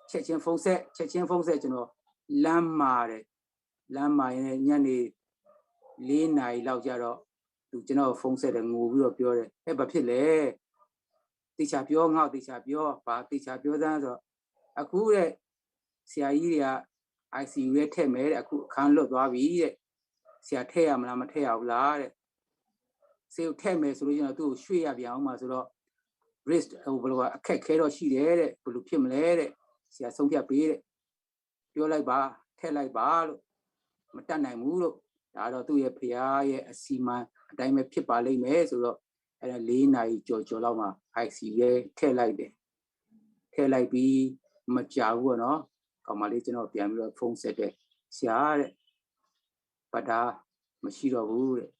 ချက်ချင်းဖုန်းဆက်၊ ချက်ချင်းဖုန်းဆက်။ ကျွန်တော်လမ်းမှာတယ်။ လမ်းမှာရင်းနဲ့ ညနေလေးနာရီလောက်ကျတော့ သူကျွန်တော်ကိုဖုန်းဆက်တယ်။ ငိုပြီးတော့ပြောတယ်။ ဟဲ့ ဘာဖြစ်လဲ။ သေချာပြော၊ ငါ့ကိုသေချာပြော။ ဘာသေချာပြောသလဲဆိုတော့ အခုတဲ့ ဆရာကြီးတွေက ICU ထဲထည့်မယ်တဲ့။ အခုအခန်းလွတ်သွားပြီတဲ့။ ဆရာထည့်ရမလား မထည့်ရဘူးလားတဲ့။ ဆေးရုံထည့်မယ်ဆိုလို့ရှိရင်တော့ သူ့ကိုရွှေ့ရပြန်အောင်မှာဆိုတော့ risk ဟို ဘယ်လိုပါ အခက်အခဲတော့ရှိတယ်တဲ့။ ဘယ်လိုဖြစ်မလဲတဲ့။ ဆရာဆုံးဖြတ်ပေးတဲ့။ ပြောလိုက်ပါ၊ ထည့်လိုက်ပါလို့။ မတတ်နိုင်ဘူးလို့။ ဒါကတော့သူ့ရဲ့ဘုရားရဲ့အစီအမံအတိုင်းပဲဖြစ်ပါလိမ့်မယ်ဆိုတော့ အဲ့ဒါလေးနာရီကျော်ကျော်လောက်မှာ ICU ထဲထည့်လိုက်တယ်။ ထည့်လိုက်ပြီးမကြာဘူးပေါ့နော်။ ကောင်မလေးကျွန်တော်ပြန်ပြီးတော့ဖုန်းဆက်တယ်။ ဆရာတဲ့၊ ပဒါမရှိတော့ဘူးတဲ့။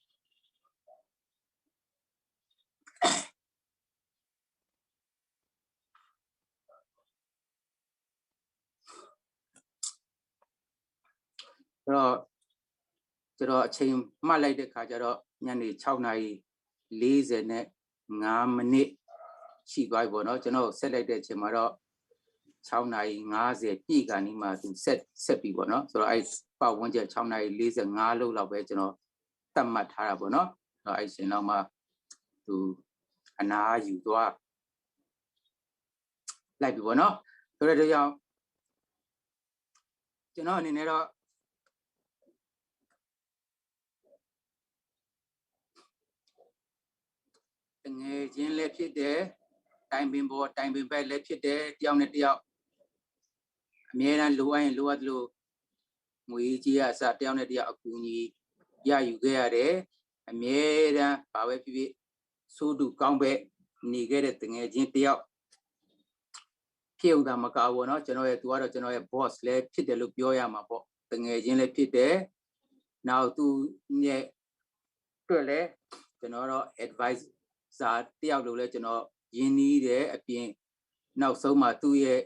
အဲ့တော့ ကျွန်တော်အချိန်မှတ်လိုက်တဲ့ခါကျတော့ ညနေခြောက်နာရီလေးဆယ်နဲ့ငါးမိနစ်ရှိသွားပြီပေါ့နော်။ ကျွန်တော်ဆက်လိုက်တဲ့အချိန်မှာတော့ ခြောက်နာရီငါးဆယ်ပြည့်ခါနီးမှာ သူဆက်၊ ဆက်ပြီပေါ့နော်။ ဆိုတော့ အဲ့ပတ်ဝန်းကျင် ခြောက်နာရီလေးဆယ့်ငါးလောက်ပဲ ကျွန်တော်သတ်မှတ်ထားတာပေါ့နော်။ အဲ့ဒီအချိန်လောက်မှာ သူအနားယူသွားလိုက်ပြီပေါ့နော်။ ဆိုတော့ ဒါကြောင့် ကျွန်တော်အနေနဲ့တော့ သူငယ်ချင်းလည်းဖြစ်တယ်၊ တိုင်ပင်ဖော်တိုင်ပင်ဖက်လည်းဖြစ်တယ်။ တစ်ယောက်နဲ့တစ်ယောက်အမြဲတမ်းလိုအပ်ရင် လိုအပ်သလို ငွေကြေးကအစ တစ်ယောက်နဲ့တစ်ယောက်အကူအညီရယူခဲ့ရတယ်။ အမြဲတမ်း ဘာပဲဖြစ်ဖြစ် ဆိုးတူကောင်းပဲနေခဲ့တဲ့သူငယ်ချင်းတစ်ယောက် ဖြစ်ရုံသာမကဘူးပေါ့နော်။ ကျွန်တော်ရဲ့၊ သူကတော့ကျွန်တော်ရဲ့ boss လည်းဖြစ်တယ်လို့ပြောရမှာပေါ့။ သူငယ်ချင်းလည်းဖြစ်တယ်။ နောက် သူ့ရဲ့အတွက်လည်း ကျွန်တော်တော့ advisor တစ်ယောက်လိုလည်း ကျွန်တော်ရင်းနှီးတယ်။ အပြင် နောက်ဆုံးမှာ သူ့ရဲ့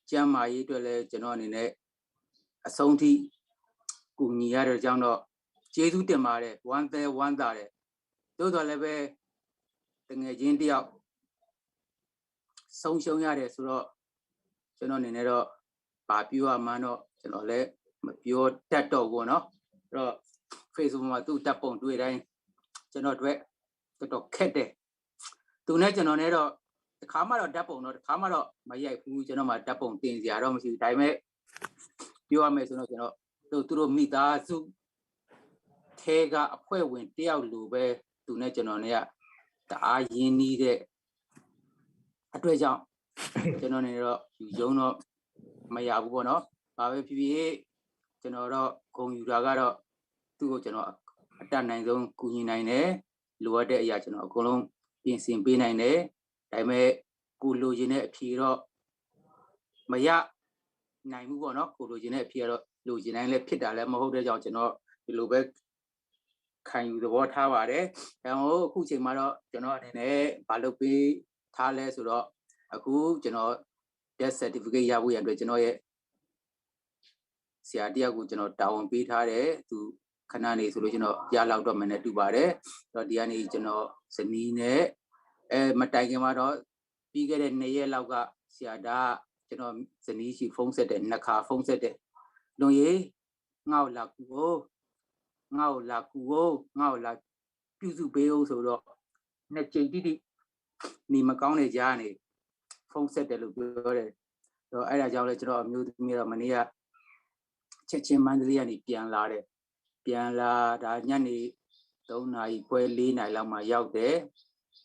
ကျန်းမာရေးအတွက်လည်း ကျွန်တော်အနေနဲ့ အဆုံးထိ ကူညီရတဲ့ကြောင့်တော့ ကျေးဇူးတင်ပါတယ်။ ဝမ်းသာ ဝမ်းသာတယ်။ သို့သော်လည်းပဲ သူငယ်ချင်းတစ်ယောက် ဆုံးရှုံးရတယ်ဆိုတော့ ကျွန်တော်အနေနဲ့တော့ ဘာပြောရမှန်းတော့ ကျွန်တော်လည်း မပြောတတ်တော့ဘူးပေါ့နော်။ အဲ့တော့ Facebook မှာ သူ့ဓာတ်ပုံတွေ့တိုင်း ကျွန်တော်အတွက် တော်တော်ခက်တယ်။ သူနဲ့ကျွန်တော်နဲ့တော့ တစ်ခါမှတော့ ဓာတ်ပုံတော့ တစ်ခါမှတော့ မရိုက်ဘူး။ ကျွန်တော်မှာ ဓာတ်ပုံတင်စရာတော့ မရှိဘူး။ ဒါပေမဲ့ ပြောရမယ်ဆိုတော့ ကျွန်တော်တို့ သူတို့မိသားစုထဲက အဖွဲ့ဝင်တစ်ယောက်လိုပဲ သူနဲ့ကျွန်တော်နဲ့က တအားရင်းနှီးတဲ့အတွက်ကြောင့် ကျွန်တော်နဲ့တော့ ယူရုံတော့ မရဘူးပေါ့နော်။ ဘာပဲဖြစ်ဖြစ် ကျွန်တော်တော့ ဂုဏ်ယူတာကတော့ သူ့ကို ကျွန်တော် အတတ်နိုင်ဆုံး ကူညီနိုင်တယ်။ လိုအပ်တဲ့အရာ ကျွန်တော် အကုန်လုံး ပြင်ဆင်ပေးနိုင်တယ်။ ဒါပေမဲ့ ကိုလိုချင်တဲ့အဖြေတော့ မရနိုင်ဘူးပေါ့နော်။ ကိုလိုချင်တဲ့အဖြေကတော့ လိုချင်တိုင်းလည်း ဖြစ်တာလည်း မဟုတ်တဲ့ကြောင့် ကျွန်တော် ဒီလိုပဲ ခံယူသဘောထားပါတယ်။ ဒါကြောင့် အခုချိန်မှာတော့ ကျွန်တော်အနေနဲ့ ဘာလုပ်ပေးထားလဲဆိုတော့ အခု ကျွန်တော် death certificate ရဖို့ရန်အတွက် ကျွန်တော်ရဲ့ ဆရာတစ်ယောက်ကို ကျွန်တော် တာဝန်ပေးထားတယ်။ သူ ခဏနေဆိုလို့ ကျွန်တော် ရလောက်တော့မယ်နဲ့ တူပါတယ်။ တော့ ဒီကနေ ကျွန်တော် ဇနီးနဲ့ အဲ မတိုင်ခင်မှာတော့ ပြီးခဲ့တဲ့ နှစ်ရက်လောက်က ဆရာဒါ ကျွန်တော် ဇနီးဆီ ဖုန်းဆက်တယ်။ နှစ်ခါ ဖုန်းဆက်တယ်။ လွင်ရေ ငါ့ကိုလာကူဦး၊ ငါ့ကိုလာကူဦး၊ ငါ့ကိုလာပြုစုပေးဦးဆိုတော့ နှစ်ကြိမ်တိတိ နေမကောင်းတဲ့ကြားကနေ ဖုန်းဆက်တယ်လို့ ပြောတယ်။ တော့ အဲ့ဒါကြောင့်လည်း ကျွန်တော် အမျိုးသမီးတော့ မနေ့က ချက်ချင်း မန္တလေးကနေ ပြန်လာတယ်။ ပြန်လာတာ ညနေ သုံးနာရီခွဲ လေးနာရီလောက်မှာ ရောက်တယ်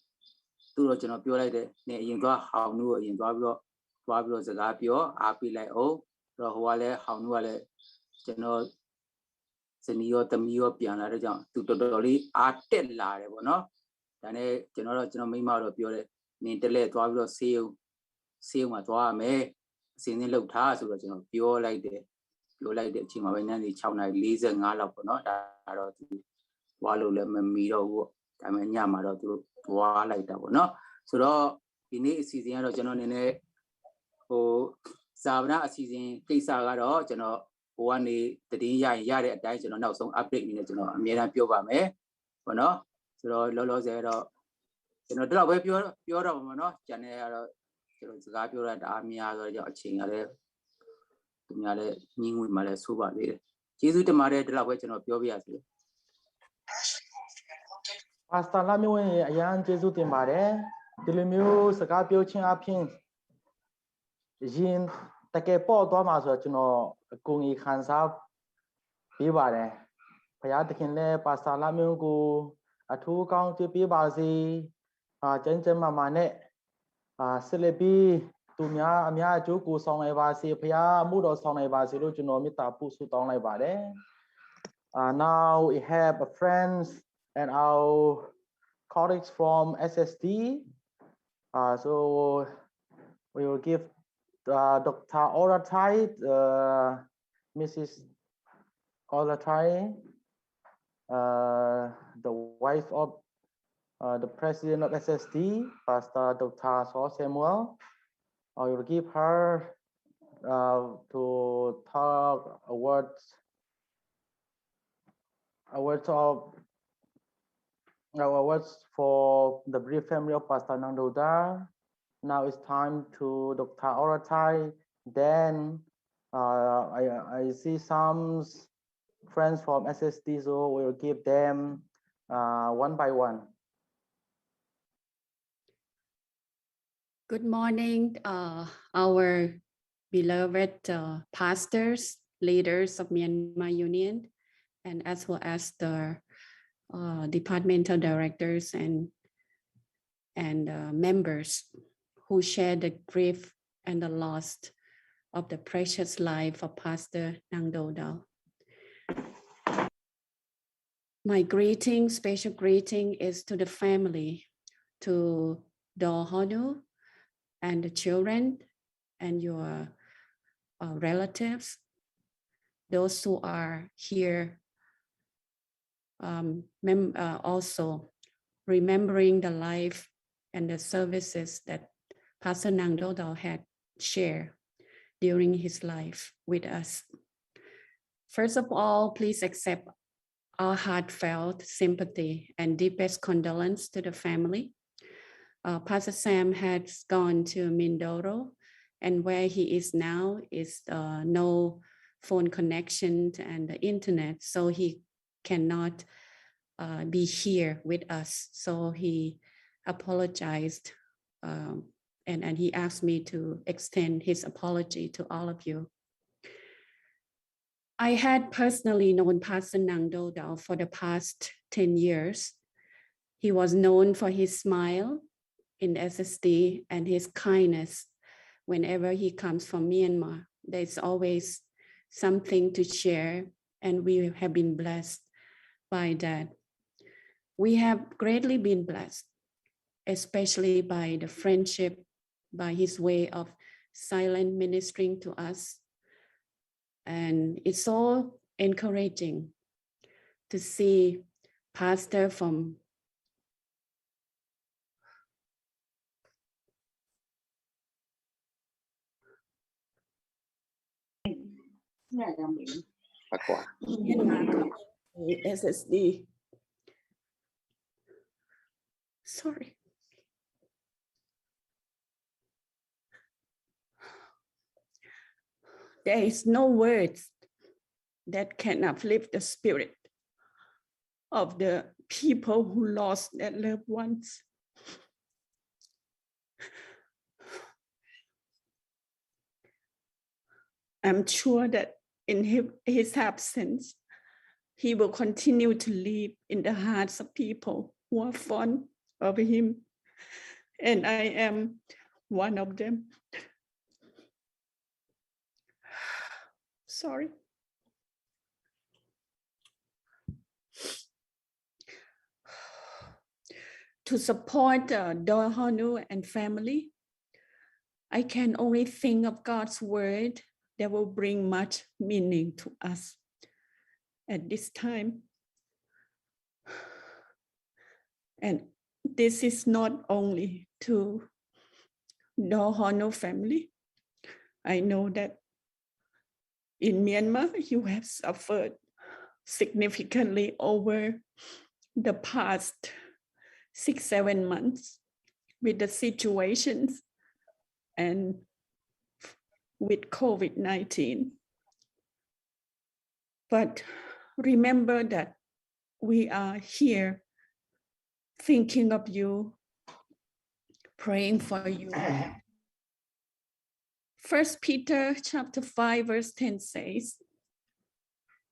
။ သူ့တော့ ကျွန်တော် ပြောလိုက်တယ်။ နင် အရင်သွား ဟောင်နူးကို အရင်သွားပြီးတော့ သွားပြီးတော့ စကားပြော၊ အားပေးလိုက်အောင်။ တော့ ဟိုကလည်း ဟောင်နူးကလည်း ကျွန်တော် ဇနီးရော သမီးရော ပြန်လာတဲ့ကြောင့် သူ တော်တော်လေး အားတက်လာတယ်ပေါ့နော်။ ဒါနဲ့ ကျွန်တော်တော့ ကျွန်တော် မိန်းမကိုတော့ ပြောတယ်။ နင် တစ်လှည့်သွားပြီးတော့ ဆေးရုံ၊ ဆေးရုံမှာ သွားရမယ်။ အဆင်သင့် လုပ်ထားဆိုတော့ ကျွန်တော် ပြောလိုက်တယ်။ ပြောလိုက်တဲ့အချိန်မှာပဲ ညနေ ခြောက်နာရီ လေးဆယ့်ငါးလောက်ပေါ့နော်။ ဒါတော့ သူ သွားလို့လည်း မမီတော့ဘူးပေါ့။ ဒါပေမဲ့ ညမှာတော့ သူတို့ သွားလိုက်တာပေါ့နော်။ ဆိုတော့ ဒီနေ့ အစီအစဉ်ကတော့ ကျွန်တော်အနေနဲ့ ဟို ဈာပန အစီအစဉ် ကိစ္စကတော့ ကျွန်တော် ဟိုကနေ သတင်းရရင် ရတဲ့အတိုင်း ကျွန်တော် နောက်ဆုံး update အနေနဲ့ ကျွန်တော် အမြဲတမ်း ပြောပါမယ်ပေါ့နော်။ ဆိုတော့ လောလောဆယ်ကတော့ ကျွန်တော် ဒီလောက်ပဲ ပြော ပြောတော့မှာပေါ့နော်။ ကျန်တဲ့ကတော့ ကျွန်တော် စကားပြောတာ တအားများသောကြောင့် အချိန်ကလည်း သူများလည်း ငြီးငွေ့မှာလည်း ဆိုးပါသေးတယ်။ ကျေးဇူးတင်ပါတယ်။ ဒီလောက်ပဲ ကျွန်တော် ပြောပါရစေ။ ပါစတာ လှမျိုးဝင်းရေ အရမ်းကျေးဇူးတင်ပါတယ်။ ဒီလိုမျိုး စကားပြောခြင်းအပြင် ရင် တကယ် ပေါ့သွားမှာဆိုတော့ ကျွန်တော် အကူအညီ ခံစားပေးပါတယ်။ ဘုရားသခင်လည်း ပါစတာ လှမျိုးဝင်းကို အထူး ကောင်းချီးပေးပါစေ။ အာ၊ ကျန်းကျန်းမာမာနဲ့ အာ၊ ဆက်လက်ပြီး သူများအများ အကျိုးကို ဆောင်နိုင်ပါစေ။ ဘုရား အမှုတော် ဆောင်နိုင်ပါစေလို့ ကျွန်တော် မေတ္တာပို့ ဆုတောင်းလိုက်ပါတယ်။ Uh, now we have a friends and our colleagues from S S D. Uh, so we will give uh, Doctor Oratai, uh, Missus Oratai, uh, the wife of uh, the president of S S D, Pastor Doctor Saw Samuel. I will give her uh, to talk a word, a word of our words for the bereaved family of Pastor Nang Do Dal. Now it's time to Doctor Oratai. Then uh, I, I see some friends from S S D, so we'll give them uh, one by one. Good morning, uh, our beloved uh, pastors, leaders of Myanmar Union, and as well as the uh, departmental directors and and uh, members who share the grief and the loss of the precious life of Pastor Nang Do Dal. My greeting, special greeting, is to the family, to Do Honu and the children and your uh, relatives, those who are here um, mem- uh, also remembering the life and the services that Pastor Nang Do Dal had shared. during his life with us. First of all, please accept our heartfelt sympathy and deepest condolence to the family. Uh, Pastor Sam has gone to Mindoro, and where he is now is, uh, no phone connection and the internet, so he cannot, uh, be here with us. So he apologized, um, and, and he asked me to extend his apology to all of you. I had personally known Pastor Nang Do Daw for the past ten years. He was known for his smile in S S D and his kindness whenever he comes from Myanmar. There's always something to share, and we have been blessed by that. We have greatly been blessed, especially by the friendship, by his way of silent ministering to us. And it's so encouraging to see Pastor from Pakwa. S S D. Sorry. There is no words that can uplift the spirit of the people who lost their loved ones. I'm sure that in hi- his absence, he will continue to live in the hearts of people who are fond of him. And I am one of them. Sorry. To support, uh, Dohonu and family, I can only think of God's word that will bring much meaning to us at this time. And this is not only to Dohonu family. I know that in Myanmar, you have suffered significantly over the past six, seven months with the situations and with COVID nineteen. But remember that we are here thinking of you, praying for you. First Peter chapter five verse ten says,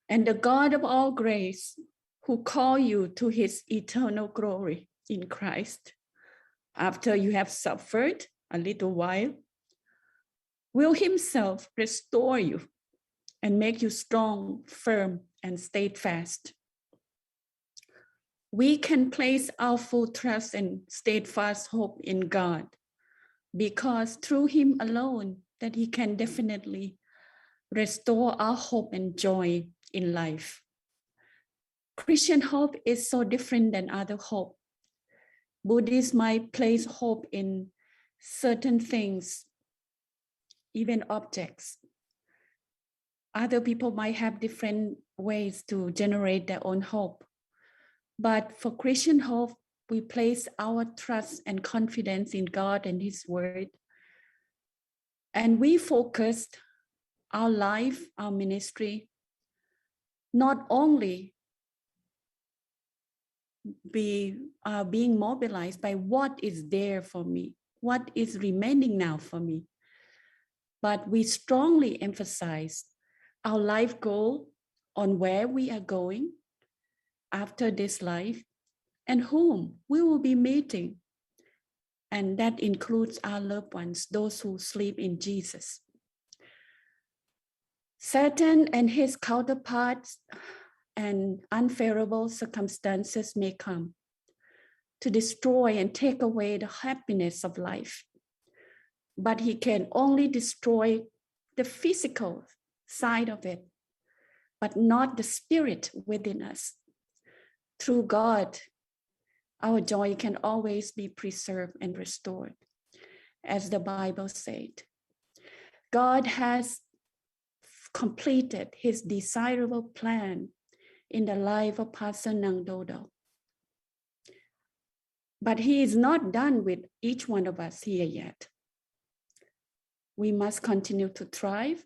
"And the God of all grace, who called you to his eternal glory in Christ, after you have suffered a little while, will himself restore you and make you strong, firm, and steadfast." We can place our full trust and steadfast hope in God, because through him alone that he can definitely restore our hope and joy in life. Christian hope is so different than other hope. Buddhists might place hope in certain things, even objects. Other people might have different ways to generate their own hope. But for Christian hope, we place our trust and confidence in God and his word. And we focused our life, our ministry, not only be, uh, being mobilized by what is there for me, what is remaining now for me, but we strongly emphasize our life goal on where we are going after this life and whom we will be meeting. And that includes our loved ones, those who sleep in Jesus. Satan and his counterparts and unfavorable circumstances may come to destroy and take away the happiness of life. But he can only destroy the physical side of it, but not the spirit within us. Through God, our joy can always be preserved and restored, as the Bible said. God has completed his desirable plan in the life of Pastor Nang Dodo. But he is not done with each one of us here yet. We must continue to thrive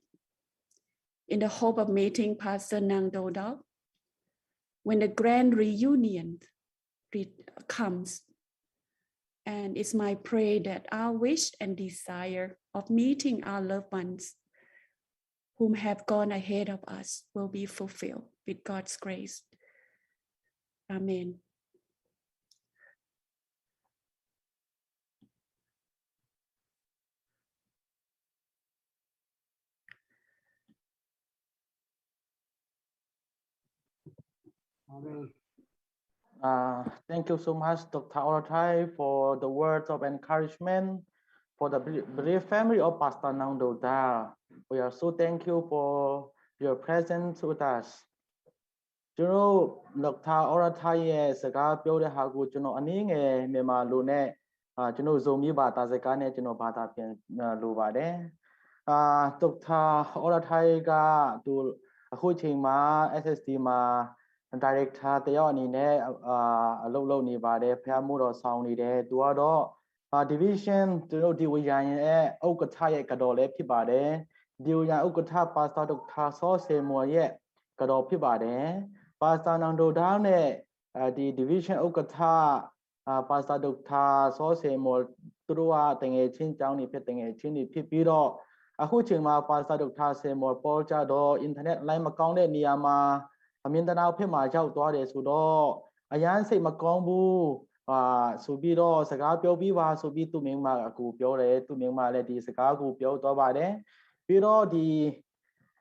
in the hope of meeting Pastor Nang Dodo when the grand reunion re- comes. And it's my prayer that our wish and desire of meeting our loved ones whom have gone ahead of us will be fulfilled with God's grace. Amen. Amen. Uh, thank you so much, Doctor Oratai, for the words of encouragement for the bel- bereaved family of Pastor Nang Doda. We also thank you for your presence with us. ကျွန်တော် Doctor Oratai ရဲ့စကားပြောတဲ့ဟာကိုကျွန်တော်အနည်းငယ်မြန်မာလိုနဲ့အာကျွန်တော်ဇိုမီးဘာသာစကားနဲ့ကျွန်တော်ဘာသာပြန်အာလိုပါတယ်။ အာ Doctor Oratai ကသူအခုချိန်မှာ S S D မှာ director တယောက်အနေနဲ့အာအလုပ်လုပ်နေပါတယ်။ ဖျားမှုတော်ဆောင်နေတယ်။ သူကတော့အာ division ကျွန်တော်ဒီဝီယန်ရဲ့ဥက္ကဋ္ဌရဲ့ကတော်လည်းဖြစ်ပါတယ်။ ဒီဝီယန်ဥက္ကဋ္ဌ Pastor Doctor စောစေမော်ရဲ့ကတော်ဖြစ်ပါတယ်။ Pastor နန်ဒိုဒါနဲ့အာဒီ division ဥက္ကဋ္ဌအာ Pastor Doctor စောစေမော်သူတို့ကတငယ်ချင်းကျောင်းနေဖြစ်တငယ်ချင်းနေဖြစ်ပြီးတော့အခုချိန်မှာ Pastor Doctor စေမော်ပေါ်ကြတော့ internet line မကောင်းတဲ့နေရာမှာအမင်းတနာဖက်မှာရောက်သွားတယ်ဆိုတော့အရမ်းစိတ်မကောင်းဘူးအာဆိုပြီးတော့စကားပြောပြီးပါဆိုပြီးသူ့မိန်းမကအကူပြောတယ်သူ့မိန်းမလည်းဒီစကားကိုပြောသွားပါတယ်ပြီးတော့ဒီ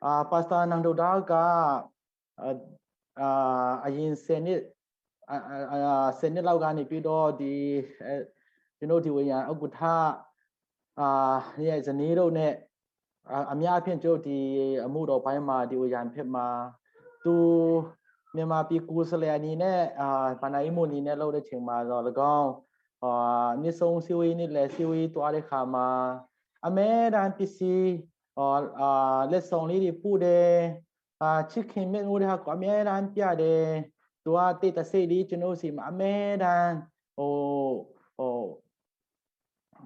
အာ Pastor နန်ဒိုဒါကအာအာအရင်ဆယ်နှစ်အာအာအာဆယ်နှစ်လောက်ကနေပြီးတော့ဒီအဲကျွန်တော်ဒီဝေယံဥက္ကဋ္ဌအာရဲ့ဇနီးတို့နဲ့အာအများအပြားကျွန်တော်ဒီအမှုတော်ပိုင်းမှာဒီဝေယံဖြစ်မှာသူမြန်မာပြည်ကိုယ်စားလှယ်အနေနဲ့အာဘာသာရေးမှုအနေနဲ့လုပ်တဲ့ချိန်မှာတော့၎င်းအာနှစ်ဆုံးစည်းဝေးနှစ်လယ်စည်းဝေးသွားတဲ့ခါမှာအမြဲတမ်းပစ္စည်းအာအာလက်ဆောင်လေးတွေပို့တယ်အာချစ်ခင်မြတ်နိုးတဲ့ဟာကိုအမြဲတမ်းပြတယ်သူကတိတ်တဆိတ်လေးကျွန်တော်စီမှာအမြဲတမ်းဟိုဟို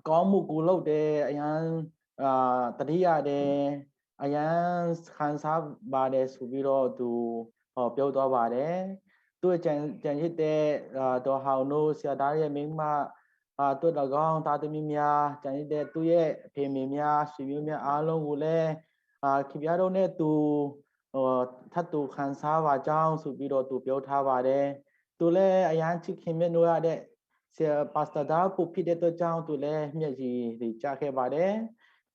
ကောင်းမှုကိုလုပ်တယ်အရမ်းအာတတိယတယ်အရမ်းခံစားပါတယ်ဆိုပြီးတော့သူဟောပြောသွားပါတယ်သူ့ရဲ့ကြံကြံရစ်တဲ့အာဒေါ်ဟောင်နိုးဆရာသားရဲ့မိန်းမအာတို့၎င်းသားသမီးများကြံရစ်တဲ့သူ့ရဲ့အဖေအမေများဆွေမျိုးများအားလုံးကိုလည်းအာခင်ဗျားတို့နဲ့သူဟိုထပ်တူခံစားပါကြောင်းဆိုပြီးတော့သူပြောထားပါတယ်သူလည်းအရမ်းချစ်ခင်မြတ်နိုးရတဲ့ဆရာ Pastor ဓာတ်ပူဖြစ်တဲ့အတွက်ကြောင့်သူလည်းမျက်ရည်တွေကျခဲ့ပါတယ်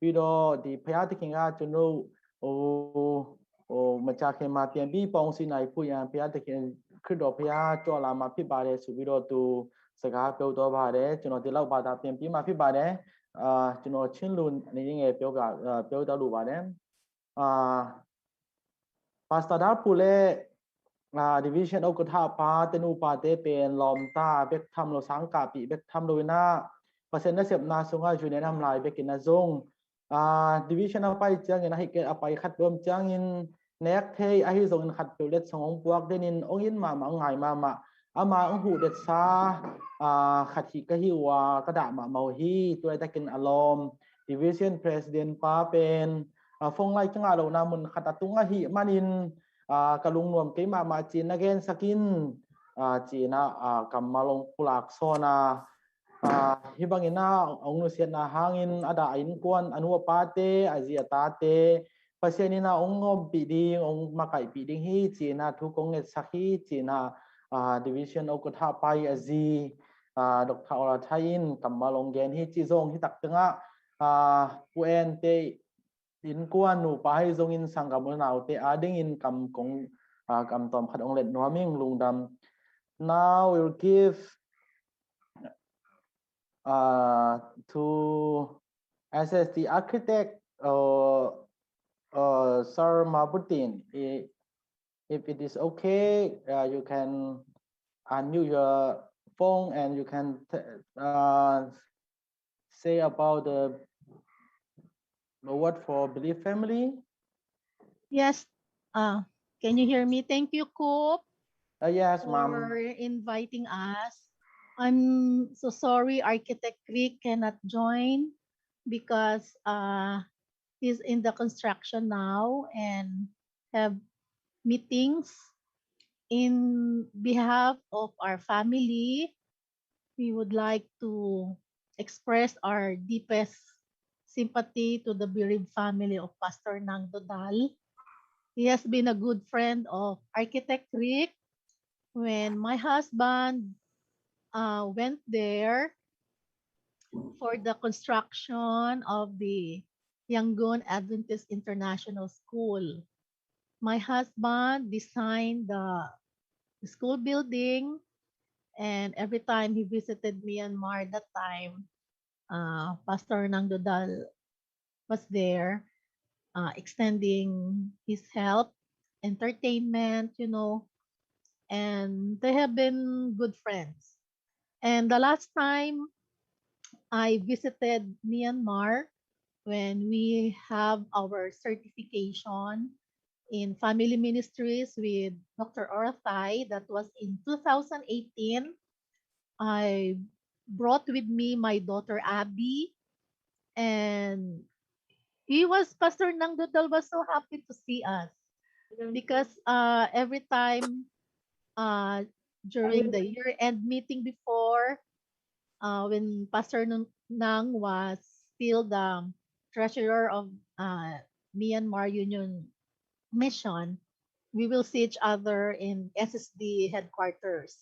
ပြီးတော့ဒီဘုရားသခင်ကကျွန်တော်ဟိုဟိုမကြာခင်မှာပြန်ပြီးပေါင်းစည်းနိုင်ဖို့ရန်ဘုရားသခင်ခရစ်တော်ဘုရားကြွလာမှာဖြစ်ပါတယ်ဆိုပြီးတော့သူစကားပြောတော့ပါတယ်ကျွန်တော်ဒီလောက်ဘာသာပြန်ပြီးမှဖြစ်ပါတယ်အာကျွန်တော်ချင်းလူနေငယ်ပြောပြပြောတတ်လို့ပါတယ်အာ Pastor ဓာတ်ပူလည်းအာ division ဥက္ကဋ္ဌပါတနူပါတဲ့ပင်လောမ်တာဘက်ထမ်လို့စံကာပီဘက်ထမ်လို့ဝိနာပစင်နစပ်နာဆုငါယူနေနမ်လိုက်ဘက်ကိနဇုံအာ division အပိုင်ကျင်းနေဟိကဲအပိုင်ခတ်ဘုံကျင်းနေ nek thei ahi zongin khat peuh letsong hong puak denin hong in mahmah hong ngai mahmah ama hong huh detsa aa khat hi ka hi uh a ka dah mahmah uh hi. Tua takin a lawm division president pa pen aa phone line ka ngah lohna mun khat a tung ahih manin aa ka lungnuam kei mahmah ci-in na gensak in aa ci-in ah aa kammal hong pulak sawn a aa hih bangin ah hong nusiatna hangin a dah a innkuan a nu a pate a zi a tate Pasian in ah hong ompih ding hong makaihpih ding hi ci-in ah thu kong ngetsak hi ci-in ah aa division okatha pai a zi aa Doctor Orathai in kammal hong gen hi ci zong hi tak tengah aa Pu Ente innkuan nupa hi zongin sanggam unaute adingin kam kong aa kam tawm khat hong let nuam ing. Lungdam. Now we'll give uh, to S S T architect uh, uh, Sir Mabutin. I- If it is okay, uh, you can unmute your phone and you can t- uh, say about the A word for Believe family. Yes. Uh, can you hear me? Thank you, Coop, Uh, yes, ma'am. for inviting us. I'm so sorry Architect Rick cannot join because uh, he's in the construction now and have meetings. In behalf of our family, we would like to express our deepest sympathy to the bereaved family of Pastor Nang Dodal. He has been a good friend of Architect Rick. When my husband uh, went there for the construction of the Yangon Adventist International School, my husband designed the, the school building, and every time he visited Myanmar that time, uh, Pastor Nang Dodal was there, uh, extending his help, entertainment, you know, and they have been good friends. And the last time I visited Myanmar, when we have our certification in family ministries with Doctor Orathai, that was in two thousand eighteen. I brought with me my daughter Abby, and he was, Pastor Nang Dodal was so happy to see us because uh, every time uh, during the year-end meeting before, uh, when Pastor Nang was still the treasurer of uh, Myanmar Union Mission, we will see each other in S S D headquarters.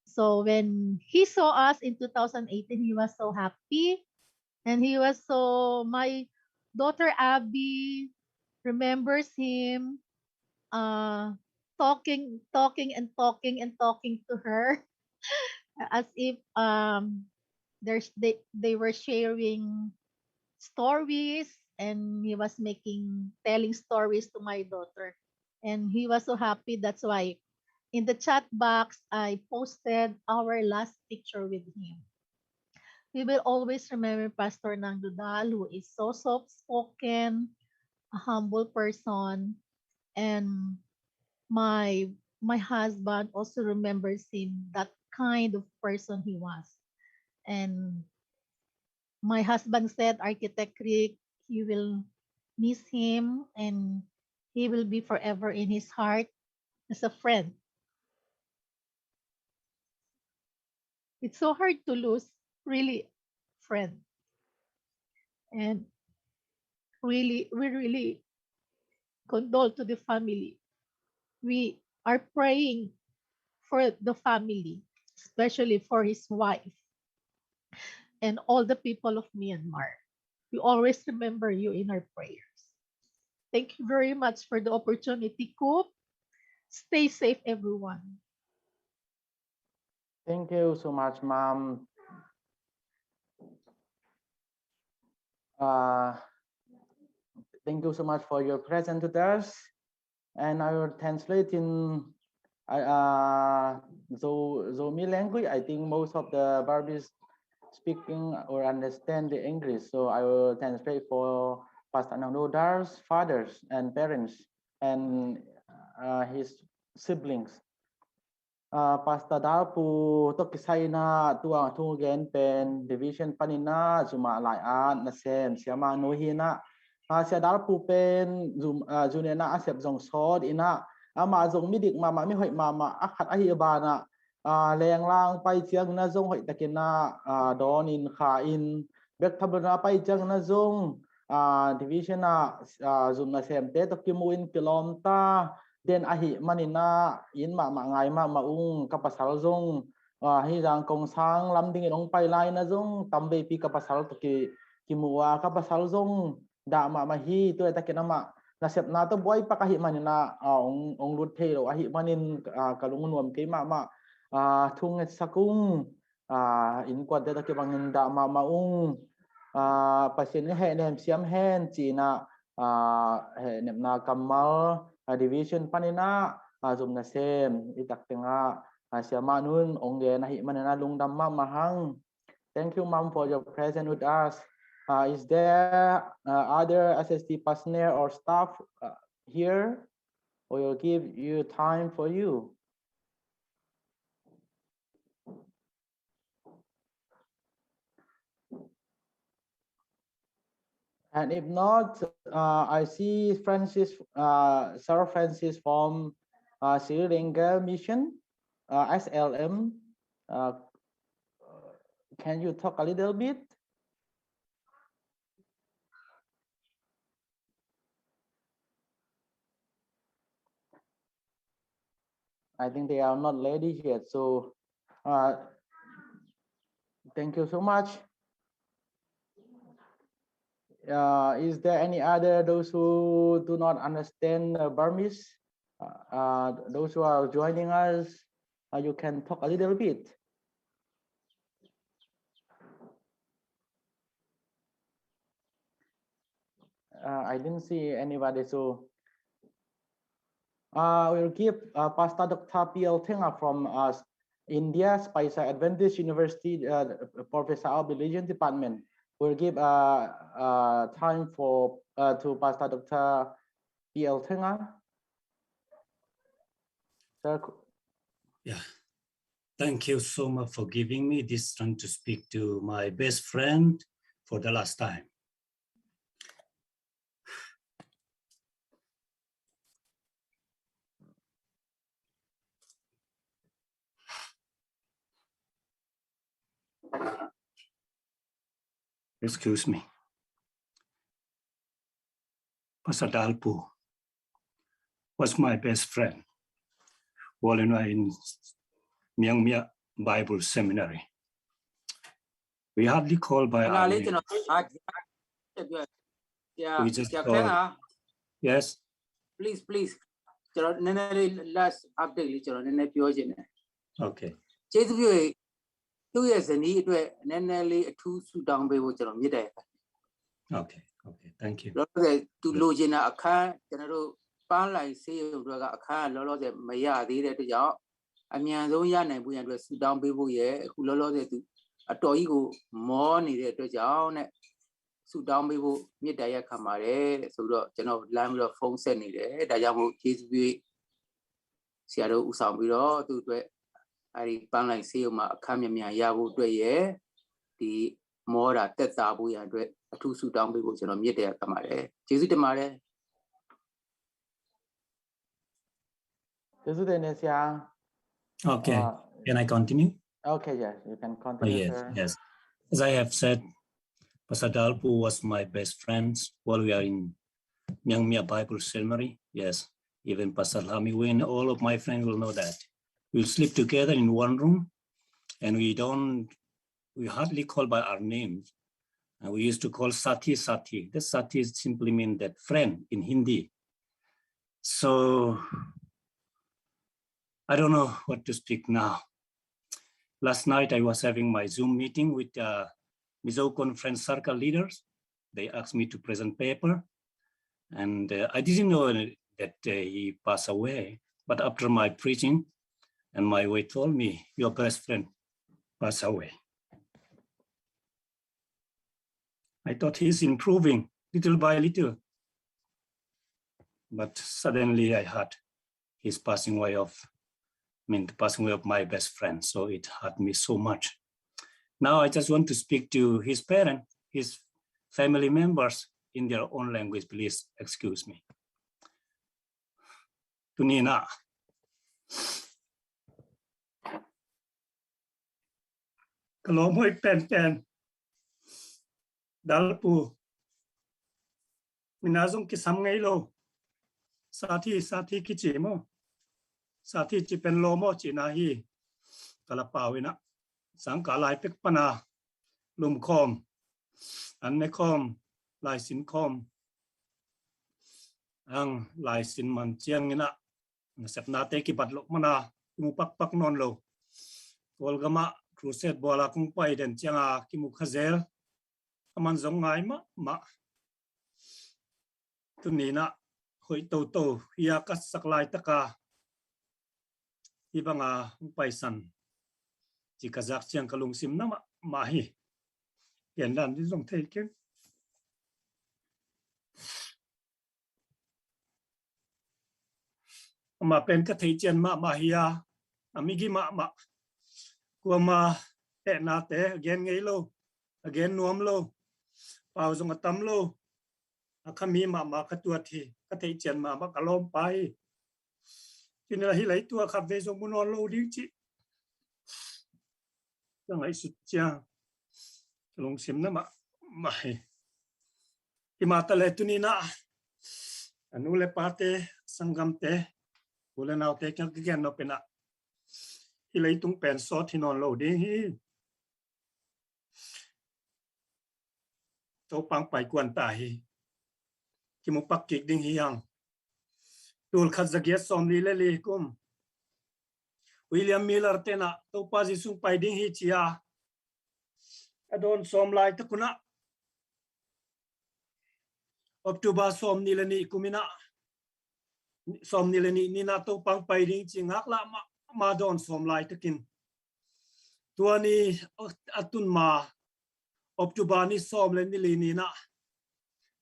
So when he saw us in two thousand eighteen, he was so happy. And he was so, my daughter Abby remembers him uh, talking, talking and talking and talking to her as if um, there's, they, they were sharing stories, and he was making, telling stories to my daughter. And he was so happy. That's why in the chat box, I posted our last picture with him. We will always remember Pastor Nang Dodal, who is so soft-spoken, a humble person, and my my husband also remembers him, that kind of person he was. And my husband said, Architect Rick, he will miss him and he will be forever in his heart as a friend. It's so hard to lose, really, friend. And really, we really condole to the family. We are praying for the family, especially for his wife and all the people of Myanmar. We always remember you in our prayers. Thank you very much for the opportunity, Coop. Stay safe, everyone. Thank you so much, ma'am. Uh, thank you so much for your present to us. And I will translate in uh, uh, Zo, Zomi language. I think most of the Burmese speaking or understand the English. So I will translate for Pastor Nang Dodal's fathers and parents and uh, his siblings. Uh, Pastor Dalpu tawh kisai in ah tua thu gen pen division panin ah zum ah lai-at nasem siamah nu hi in ah, uh, Sia Dalpu pen zum, uh, zu-in ah a sep zong sawt in ah, amah zong midik mahmah, mihoih mahmah a khat ahih banah, uh, lenglang pai ciangin ah zong hoihtakin ah, uh, dawnin kha in, bek thabuan ah pai ciangin ah zong, uh, division ah, uh, zum nasemte tawh kimu in kilawm ta den ahih manin ah, in mahmah ngai mahmah ung. Ka pasal zong, uh, hih Zangkong sang lam dingin hong pai lai-in ah zong tamveipi ka pasal tawh ki, kimu a, ka pasal zong dah mahmah hi. Tua ahih takin amah nasepna tawh buai pak ahih manin ah, uh, hong, hong lut thei lo ahih manin, uh, ka lungnuam kei mahmah, uh, thu ngetsak ung. Uh, innkuante tawh kibangin dah mahmah ung. Uh, Pasian in hehnem siam hen ci-in ah, uh, hehnepna kammal, uh, division panin ah, uh, zum nasem i tak tengah, uh, siamah nu in hong gen ahih manin ah lungdam mahmah hang. Thank you, ma'am, for your presence with us. Uh, is there uh, other S S T personnel or staff uh, here? We will give you time for you. And if not, uh, I see Francis, uh, Sir Francis from uh, Sri Lanka Mission, uh, S L M. Uh, can you talk a little bit? I think they are not ready yet. So, uh, thank you so much. Uh, is there any other those who do not understand uh, Burmese? Uh, uh, those who are joining us, uh, you can talk a little bit. Uh, I didn't see anybody, so uh, we'll give uh, Pastor Doctor P L Thenga from uh, India, Spicer Adventist University, uh, Professor of Religion Department. We'll give uh, uh, time for uh, to Pastor Doctor P L Thenga. Sir, Yeah. Thank you so much for giving me this time to speak to my best friend for the last time. Excuse me. Pastor Dalpu was my best friend while in Myanmar Bible Seminary. We hardly call by our name. We just call. Yes. Please, please. ကျွန်တော်နည်းနည်းလေး last update လေးကျွန်တော်နည်းနည်းပြောချင်တယ်။ Okay. ကျေးဇူးပြုရင်သူ့ရဲ့ဇနီးအတွက်နည်းနည်းလေးအထူးဆုတောင်းပေးဖို့ကျွန်တော်မြစ်တယ်။ Okay. Okay. Thank you. လောလောဆယ်သူလိုချင်တာအခန်းကျွန်တော်တို့ပန်းလိုင်ဆေးရုံတို့ကအခန်းလောလောဆယ်မရသေးတဲ့အတွက်ကြောင့်အမြန်ဆုံးရနိုင်ဖို့ရန်အတွက်ဆုတောင်းပေးဖို့ရယ်အခုလောလောဆယ်သူအတော်ကြီးကိုမောနေတဲ့အတွက်ကြောင့်နဲ့ဆုတောင်းပေးဖို့မြစ်တာရက်ခံပါတယ်ဆိုတော့ကျွန်တော်လမ်းပြီးတော့ဖုန်းဆက်နေတယ်ဒါကြောင့်မို့ကျေးဇူးပြုဆရာတို့ဦးဆောင်ပြီးတော့သူ့အတွက်အဲဒီပန်းလိုင်ဆေးရုံမှာအခန်းမြန်မြန်ရဖို့အတွက်ရယ်ဒီမောတာတက်တာဖို့ရန်အတွက်အထူးဆုတောင်းပေးဖို့ကျွန်တော်မြစ်တာရက်ခံပါတယ်ကျေးဇူးတင်ပါတယ်။ This is Indonesia. Okay. Uh, can I continue? Okay, yes, you can continue. Oh, yes, sir. Yes. As I have said, Pastor Dalpu was my best friend while we are in Myanmar Bible Seminary. Yes. Even Pastor Lami Win, all of my friends will know that. We sleep together in one room and we don't, we hardly call by our names. And we used to call Sati Sati. The Sati simply means that friend in Hindi. So I don't know what to speak now. Last night I was having my Zoom meeting with uh, Mizo Conference Circle leaders. They asked me to present paper, and uh, I didn't know that uh, he passed away. But after my preaching, and my wife told me, "Your best friend passed away." I thought he's improving little by little. But suddenly I heard his passing away of, I mean, the passing away of my best friend. So it hurt me so much. Now I just want to speak to his parent, his family members in their own language. Please excuse me. Tunina. Ka lawm hoih penpen Dalpu. Mina zong kisam ngei lo. Sathi, sathi kici maw. Sathi ci pen lawm aw cina hi. Ka la pau ina. Sangka lai pek pana lum khawm, an ne khawm, laisin khawm. Ang laisin man ciang ina nasepnate kibat loh mana kimu pakpak nawn lo. Kawlgama crusade buala kong pai den cianga kimu kha zel. A man zong ngai mahmah. Tunina hoih toto hia ka sak laitaka hi banga hong paisan ci ka zak ciang ka lungsim na mahmah hi. Piandan ding zong thei keng. Mah pen ka theih cian mahmah hi a, a migi mahmah. Kuama tehnate a gen ngei lo, a gen nuam lo, pau zong a tam lo, a khami mahmah ka tuat hi, ka theih cian mahmah ka lawmpa hi. Tuni la hi lei tua khat vei zong mu nawn lo ding cih ka ngaihsut ciang ka lungsim na mahmah hi. Hi mah ta le tuni na a nu le pate, sanggamte, u le naute kiang ka gen nop pen ah hi leitung pen sawt hi nawn lo ding hi. Topa hong pai kuan ta hi. Kimu pak kik ding hi hang. Tul khat za giat sawmli le li kum William Miller tenah Topa Jesu hong pai ding hi ci a, a dawn sawm laitak un ah October sawmnih le nih kum in ah, sawmnih le nih ni-in ah Topa hong pai ding ci ngaklah mahmah, dawn sawm laitakin. Tua ni a tun ma October ni sawm le ni li ni-in ah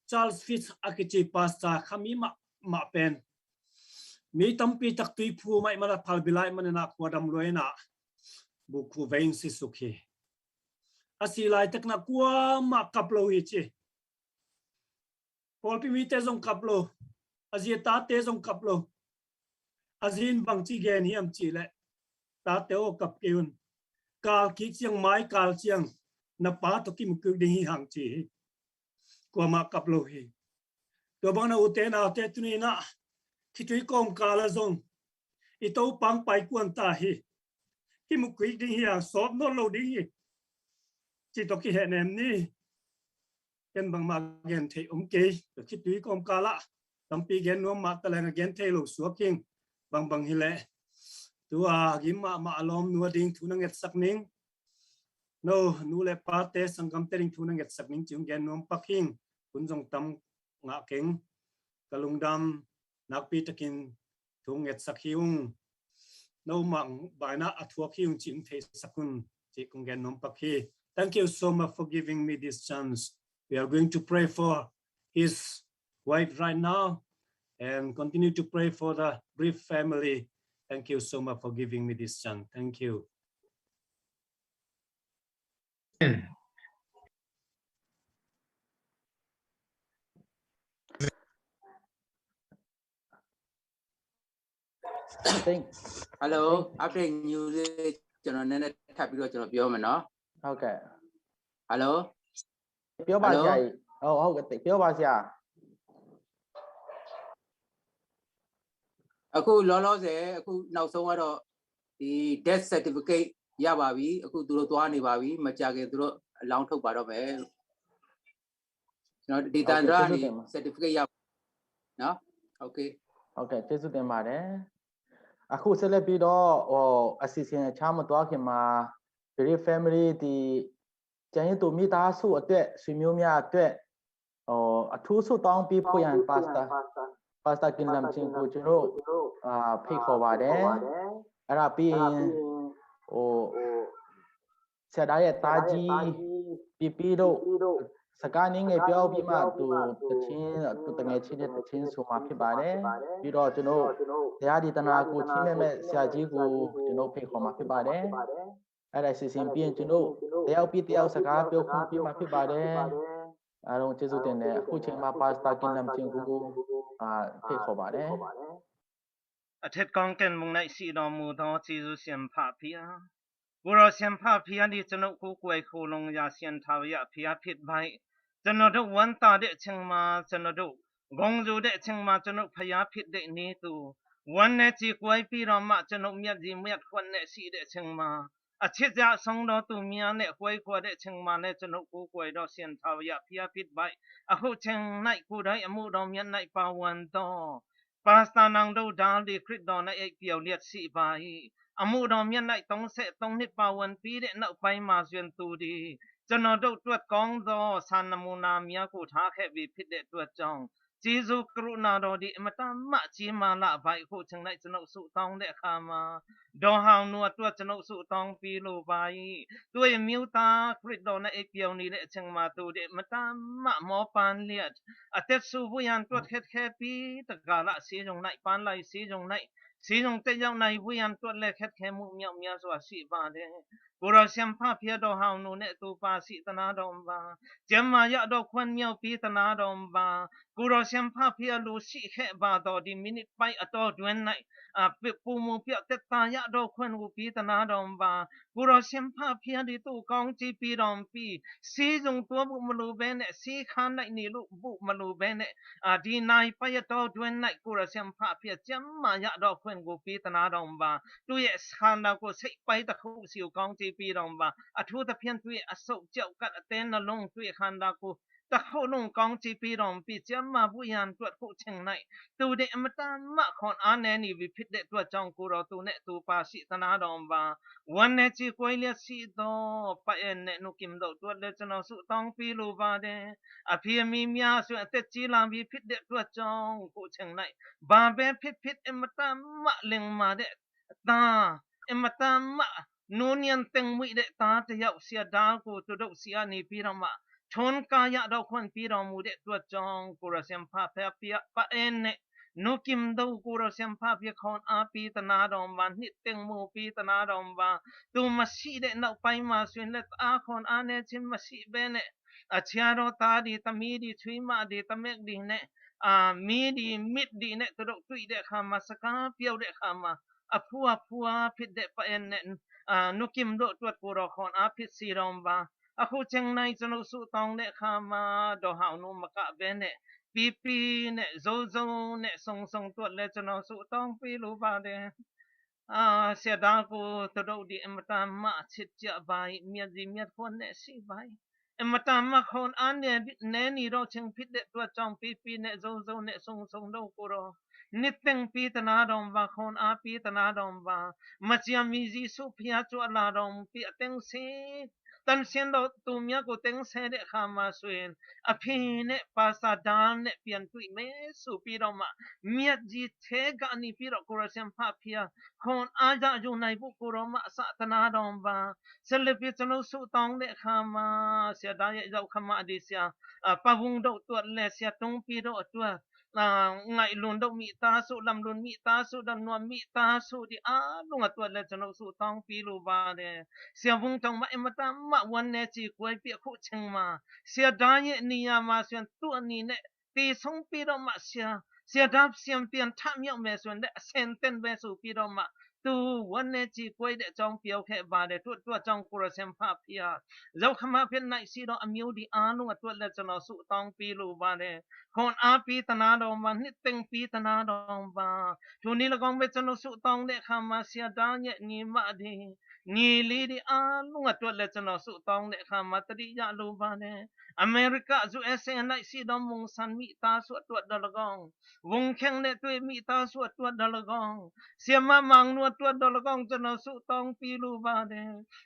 Charles Fitch a kici pastor khami mahmah pen mi tampi tak tuiphu mah ahih man a phalbi lai man in ah khua dam lua in ah bukhu vei in sisuk hi. A sih laitak in ah kuamah kap lo hi ci. Pawlpi mite zong kap lo, a zi a tate zong kap lo. A zi in bangci gen hiam cih leh, tate aw, kap kei un. Kal kik ciang, mai kal ciang na pa tawh kimu kik ding hi hang ci hi. Kuamah kap lo hi. Tua bang na ute naute tuni in ah khitui kawmkal ah zong i Topa hong pai kuan ta hi. Kimu kik ding hi hang, sawt nawn lo ding hi. Ci tawh kihehnem ni. Ken bangmah gen theih om kei. Ka khitui kawmkal ah tampi gen nuam mah ta leng a gen thei lo suak hing. Bangbang hi leh tua gim mahmah a lawmnu a ding thu na ngetsak ning. No, nu le pate, sanggamte ding thu na ngetsak ning ci hong gen nuam pak hing. Hun zong tam ngah keng. Ka lungdam, nakpi takin thu ngetsak hi ung. No mah baina a thuak hi ung cih hong theisak un cih kong gen nuam pak hi. Thank you so much for giving me this chance. We are going to pray for his wife right now and continue to pray for the Brief family. Thank you so much for giving me this chance. Thank you. Hello, update news လေး ကျွန်တော်နည်းနည်းထပ်ပြီးတော့ ကျွန်တော်ပြောမယ်နော်။ ဟုတ်ကဲ့။ Hello, ပြောပါဆရာကြီး။ ဟုတ်ကဲ့ ပြောပါဆရာ။ အခုလောလောဆယ် အခုနောက်ဆုံးကတော့ ဒီ death certificate ရပါပြီ။ အခုသူတို့သွားနေပါပြီ။ မကြာခင်သူတို့အလောင်းထုတ်ပါတော့မယ်။ ကျွန်တော်ဒေသန္တရကနေ certificate ရပါနော်။ Okay, okay, ကျေးဇူးတင်ပါတယ်။ အခုဆက်လက်ပြီးတော့ဟိုအစီအစဉ်အခြားမသွားခင်မှာ Brief family ဒီကျန်ရစ်သူမိသားစုအတွက်ဆွေမျိုးများအတွက်ဟိုအထူးဆုတောင်းပေးဖို့ရန် Pastor Pastor ကင်လမ်ချင်းကိုကျွန်တော်အာဖိတ်ခေါ်ပါတယ်။ အဲ့ဒါပြီးရင်ဟိုဆရာဒါရဲ့သားကြီးပီပီတို့စကားနည်းငယ်ပြောပြီးမှသူတချင်းသူတငယ်ချင်းတဲ့တချင်းဆိုမှာဖြစ်ပါတယ်။ ပြီးတော့ကျွန်တော်တရားဒေသနာကိုချီးမြှင့်မဲ့ဆရာကြီးကိုကျွန်တော်ဖိတ်ခေါ်မှာဖြစ်ပါတယ်။ အဲ့ဒါစီစဉ်ပြီးရင်ကျွန်တော်တယောက်ပြီးတယောက်စကားပြောခွင့်ပေးမှာဖြစ်ပါတယ်။ အားလုံးကျေးဇူးတင်တယ်။ အခုချိန်မှာ Pastor ကင်လမ်ချင်းကိုအာဖိတ်ခေါ်ပါတယ်။ အထက်ကောင်းကင်ဘုံ၌ရှိတော်မူသော ကျေးဇူးရှင်ဖဖျား၊ ကိုယ်တော်ရှင်ဖဖျားသည် ကျွန်ုပ်ကိုယ်ကိုယ်ခိုလှုံရာ ရှင်ထာဝရဘုရားဖြစ်ပါ၏။ ကျွန်တော်တို့ဝမ်းသာတဲ့အချိန်မှာ ကျွန်တော်တို့ဂုဏ်ယူတဲ့အချိန်မှာ ကျွန်ုပ်ဘုရားဖြစ်တဲ့နည်းတူ ဝမ်းနည်းကြေကွဲပြီးတော့မှ ကျွန်ုပ်မျက်ရည်မျက်ခွက်နဲ့ရှိတဲ့အချိန်မှာ အချစ်စရာဆုံးသောသူများနဲ့ ကွဲကွာတဲ့အချိန်မှာလည်း ကျွန်ုပ်ကိုယ်ကိုယ်တော် ရှင်ထာဝရဘုရားဖြစ်ပါ၏။ အခုချိန်၌ကိုယ်တိုင် အမှုတော်မြတ်၌ပါဝင်သော ပါစတာနောင်တို့ဒါဒီး ခရစ်တော်၌အိပ်ပျော်လျက်ရှိပါ၏။ အမှုတော်မြတ်၌သုံးဆယ့်သုံးနှစ်ပါဝင်ပြီးတဲ့နောက်ပိုင်းမှာ ယွန်သူသည် ကျွန်တော်တို့အတွက်ကောင်းသော စံနမူနာများကို ထားခဲ့ပြီဖြစ်တဲ့အတွက်ကြောင့် ကျေးဇူးကရုဏာတော်သည် အင်မတန်မှကြီးမားလှပါ၏။ အခုချိန်၌ကျွန်ုပ်ဆုတောင်းတဲ့အခါမှာ ဒေါ်ဟောင်နူအတွက် ကျွန်ုပ်ဆုတောင်းပေးလိုပါ၏။ သူ့ရဲ့မျိုးသား ခရစ်တော်နဲ့အိပ်ပျော်နေတဲ့အချိန်မှာ သူသည် အင်မတန်မှမောပန်းလျက် အသက်ရှူဖို့ရန်အတွက် ခက်ခဲပြီးတကာလ ဆေးရုံ၌၊ ပန်းလှိုင်ဆေးရုံ၌ Sizung te yau nai vui an tuat le khet khe mu miau mia zua si va de. Kuro siam pha phia do hau nu ne tu pa si tana dom va. Ciam ma ya do khuan miau pi tana dom va. Kuro siam pha phia lu si khe va do di minit pai a to duen nai. A pu mu pia tet ta ya do khuan u pi tana dom va. Kuro siam pha phia di tu kong ci pi dom pi. Sizung tua bu malu bene si khan nai ni lu bu malu bene. A di nai pai a to duen nai kuro siam pha phia ciam ma ya do khuan u pi tana dom va. Tu ye khan da ku sei pai ta khu siu kong ci pi dom va. A thu ta phian tu ye a so ciau kat a ten na long tu ye khan da ku ta khu lung kong ci pi dom pi ciam ma bu yan tuat khu cheng nai. Tu de ma ta ma khon a ne ni vi phit de tuat chong kuro tu ne tu pa si tana dom va. Wan ne ci kuai liat si do pa en ne nu kim do tuat le chano su tong pi lu va de. A phi mi mia su a te ci lam vi phit de tuat chong khu cheng nai. Ba be phit phit e ma ta ma leng ma de ta. E ma ta ma nu nian teng mui de ta te yau sia dal ku tu do sia ni pi dom ma. Chon ka ya do khuan pi dom mu de tuat chong kuro siam pha phia pia pa en ne. Nu kim do kuro siam pha phia khon a pi tana dom va nit teng mu pi tana dom va. Tu ma si de nau pai ma suin le a khon a ne chin ma si bene. A chia do ta di ta mi di chui ma di ta mek di ne. A mi di mit di ne tu do tui de kha ma sa ka piau de kha ma. A phua phua phit de pa en ne. A nu kim do tuat kuro khon a phit si dom va. A khu cheng nai chano su tong de kha ma do hau nu ma ka bene. Pi pi ne zo zo ne song song tuat le chano su tong pi lu va de. A sia dal ku tu do di e ma ta ma chit chia vai miat di miat khon ne si vai. E ma ta ma khon a ne ne ni do cheng phit de tuat chong pi pi ne zo zo ne song song do kuro. Nit teng pi tana dom va khon a pi tana dom va. Ma chia mi Jisu phia chu a la dom pi a teng si. Tan sian do tu mia ku teng se de kha ma suin. A phi ne pa sa dan ne pian tui me su pi dom ma. Miat ji the ga ni pi do kuro siam pha phia. Khon a ja ju nai bu kuro ma sa tana dom va. Sa le pi chano su tong de kha ma. Sia da ye zau kha ma di sia. A pa vung do tuat le sia tung pi do tuat. A ngai lun do mi ta su lam lun mi ta su dam nuam mi ta su di a lung a tuat le chano su tong pi lu va de. Sia vung tong ma e ma ta ma wan ne ci kuai pi a khu cheng ma. Sia da ye ni ya ma sian tu ni ne. Ti song pi do ma sia. Sia da siam pian tha miau me suan de a sen ten ve su pi do ma. Tu wan ne ci kuai de chong piau khe va de tuat tuat chong kuro siam pha phia. Zau kha ma phian nai si do a miu di a lung a tuat le chano su tong pi lu va de. Khon a pi tana dom va nit teng pi tana dom va. Tu ni la gong ve chano su tong de kha ma sia da ye ni ma di. Ni li di a lung a tuat le chano su tong de kha ma ta di ya lu va de. America U S A nai si dom mung san mi ta su a tuat da la gong. Vung kheng ne tui mi ta su a tuat da la gong. Sia ma mang nu a tuat da la gong chano su tong pi lu va de.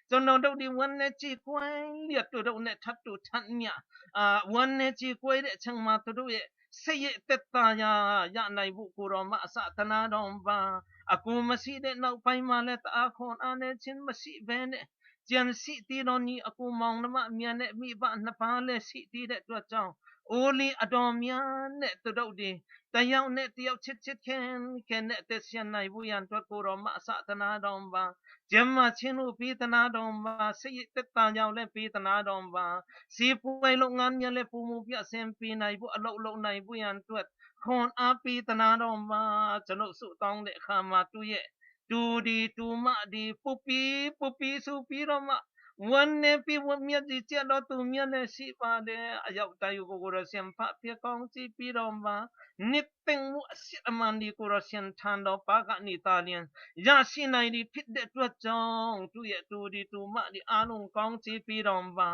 Chano do di wan ne ci kuai liat tu do ne that tu that nia. A wan ne ci kuai de cheng ma tu do ye. Se ye tet ta ya ya nai bu kuro ma sa tana dom va. A ku ma si de nau pai ma le ta a khon a ne chin ma si ve ne. Cian si ti do ni a ku mong na ma mia ne mi va na pa le si ti de tuat chong. U li a dom mia ne tu do di. Ta yau ne ti yau chit chit khen khen ne te sian nai bu yan tuat kuro ma sa tana dom va. Ciam ma chin u pi tana dom va si tet ta yau le pi tana dom va. Si puai lo ngan ya le pu mu pia sem pi nai bu a lo lo nai bu yan tuat. Khon a pi tana dom va chano su tong de kha ma tu ye. Tu di tu ma di pu pi pu pi su pi dom ma. Wan ne pi wan miat di chia do tu miat ne si va de a yau ta yu ko kuro siam pha phia kong ci pi dom va. Nit teng mu a siat a man di kuro sian than do pa ka ni ta lian. Ya si nai di phit de tuat chong tu ye tu di tu ma di a lung kong ci pi dom va.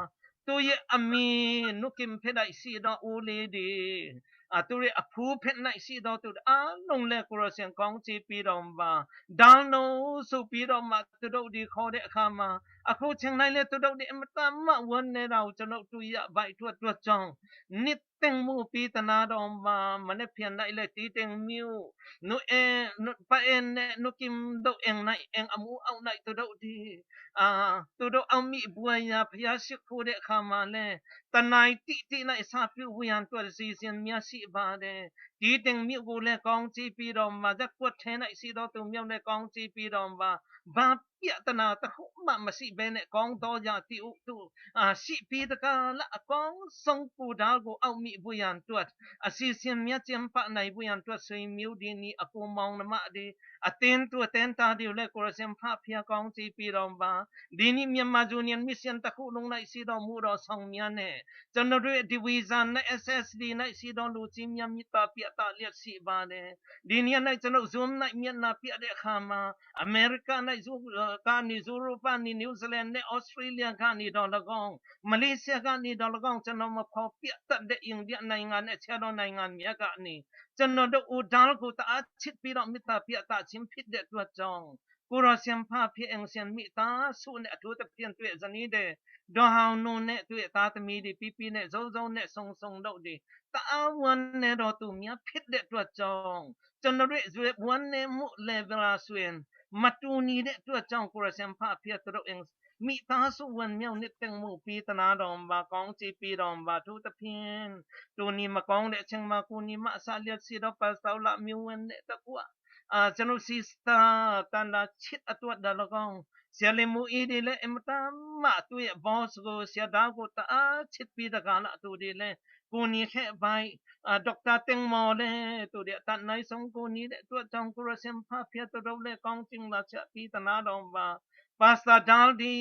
Tu ye a mi nu kim phe dai si do u li di. A tu ye a phu phe nai si do tu a lung le kuro sian kong ci pi dom va. Dal no su pi dom ma tu do di kho de kha ma. အခုချိန်တိုင်းလည်း သူတို့သည် အင်မတန်မှ ဝမ်းနည်းတာကို ကျွန်ုပ် တွေ့ရပါတယ် တွတ်တွတ်ကြောင်း၊ နှစ်သိမ့်မှုပေးသနားတော်မှာ မနက်ဖြန်တိုင်းလည်း တီးတိန်မြို့၊ နွဲ့အဲ၊ နွဲ့၊ ပအဲနဲ့ နွဲ့ကင်းဒို့ အိမ်တိုင်း၊ အိမ်အမိုးအောက်တိုင်း သူတို့သည်၊ အာ၊ သူတို့ အောက်မေ့ဘွယ်ရာ ဘုရားရှိခိုးတဲ့အခါမှာလည်း တနာရီတိတိတိုင်း စာပြုဝေဖန်တွတ် အစီအစဉ်များ ရှိပါတယ်။ တီးတိန်မြို့ကိုလည်း ကောင်းချီးပေးတော်မှာ၊ ရပ်ကွက်ထဲတိုင်း ရှိသောသူမျိုးနဲ့ ကောင်းချီးပေးတော်မှာ၊ ဘာပြဿနာတစ်ခုမှ မရှိဘဲနဲ့ ကောင်းသောရာသီဥတု၊ အာ၊ ရှိပြီးတကားလ အကောင်းဆုံး ကိုယ်တော်ကို အောက်မေ့ဖို့ရန်အတွက်၊ အစီအစဉ်များ ကျင်းပနိုင်ဖို့ရန်အတွက် ဆွေမျိုးတွေနဲ့ အကိုမောင်နှမတွေ၊ အသင်းသူအသင်းသားတွေကိုလည်း ကိုယ်တော်ရှင်ဖဖျား ကောင်းချီးပေးတော်မှာ၊ ဒီနေ့ မြန်မာ Union Mission တစ်ခုလုံး၌ ရှိတော်မူသော ဆောင်များနဲ့ ကျွန်တော်တို့ရဲ့ Division နဲ့ S S D ၌ရှိသော လူကြီးများ မေတ္တာပြသလျက်ရှိပါတယ်။ ဒီနေ့၌ ကျွန်တော် Zoom ၌မျက်နှာပြတဲ့အခါမှာ အမေရိက၌၊ ယူ၊ ကနေ၊ ယူရိုပကနေ၊ နယူးဇီလန်နဲ့ ဩစတြေးလျကနေသော်လည်းကောင်း၊ မလေးရှားကနေသော်လည်းကောင်း၊ ကျွန်တော် မဖော်ပြတတ်တဲ့ အိန္ဒိယနိုင်ငံနဲ့ အခြားသောနိုင်ငံများကနေ ကျွန်တော်တို့ ဦးတော်ကို တအားချစ်ပြီးတော့ မေတ္တာပြသခြင်း ဖြစ်တဲ့အတွက်ကြောင့် ကိုယ်တော်ရှင်ဖဖျား အိမ်ရှင်မိသားစုနဲ့ အထူးသဖြင့် သူ့ရဲ့ဇနီးသည် ဒေါ်ဟောင်နုနဲ့ သူ့ရဲ့သားသမီးတွေ ပီပီနဲ့ ဇော်ဇော်နဲ့ စုံစုံတို့သည် တအားဝမ်းနည်းတော်သူများ ဖြစ်တဲ့အတွက်ကြောင့် ကျွန်တော်တို့ရဲ့ ဝမ်းနည်းမှု level ဟာဆိုရင် မတူညီတဲ့အတွက်ကြောင့် ကိုယ်တော်ရှင်ဖဖျား သူတို့အိမ်၊ မိသားစုဝင်များ နှစ်သိမ့်မှုပေးသနားတော်မှာ ကောင်းချီးပေးတော်မှာ အထူးသဖြင့် သူ့နေမကောင်းတဲ့အချိန်မှာ ကူညီမဆလျက်ရှိသော ပါစတာလမျိုးဝင်းနဲ့တကွ၊ အာ၊ ကျွန်တော် Sister တန်တာချစ်အတွက်သော်လည်းကောင်း၊ ဆရာလေးမူအီဒီလည်း အင်မတန်မှ သူ့ရဲ့ boss ကို၊ ဆရာတော်ကို တအားချစ်ပြီးတကားလ သူဒီလည်း ကူညီခဲ့ပါ၊ အာ၊ ဒေါက်တာတင်မော်လည်း သူဒီ အတတ်နိုင်ဆုံး ကူညီတဲ့အတွက်ကြောင့် ကိုယ်တော်ရှင်ဖဖျား သူတို့လည်း ကောင်းချီးမဆပြီးသနားတော်မှာ၊ ပါစတာဒါဒီ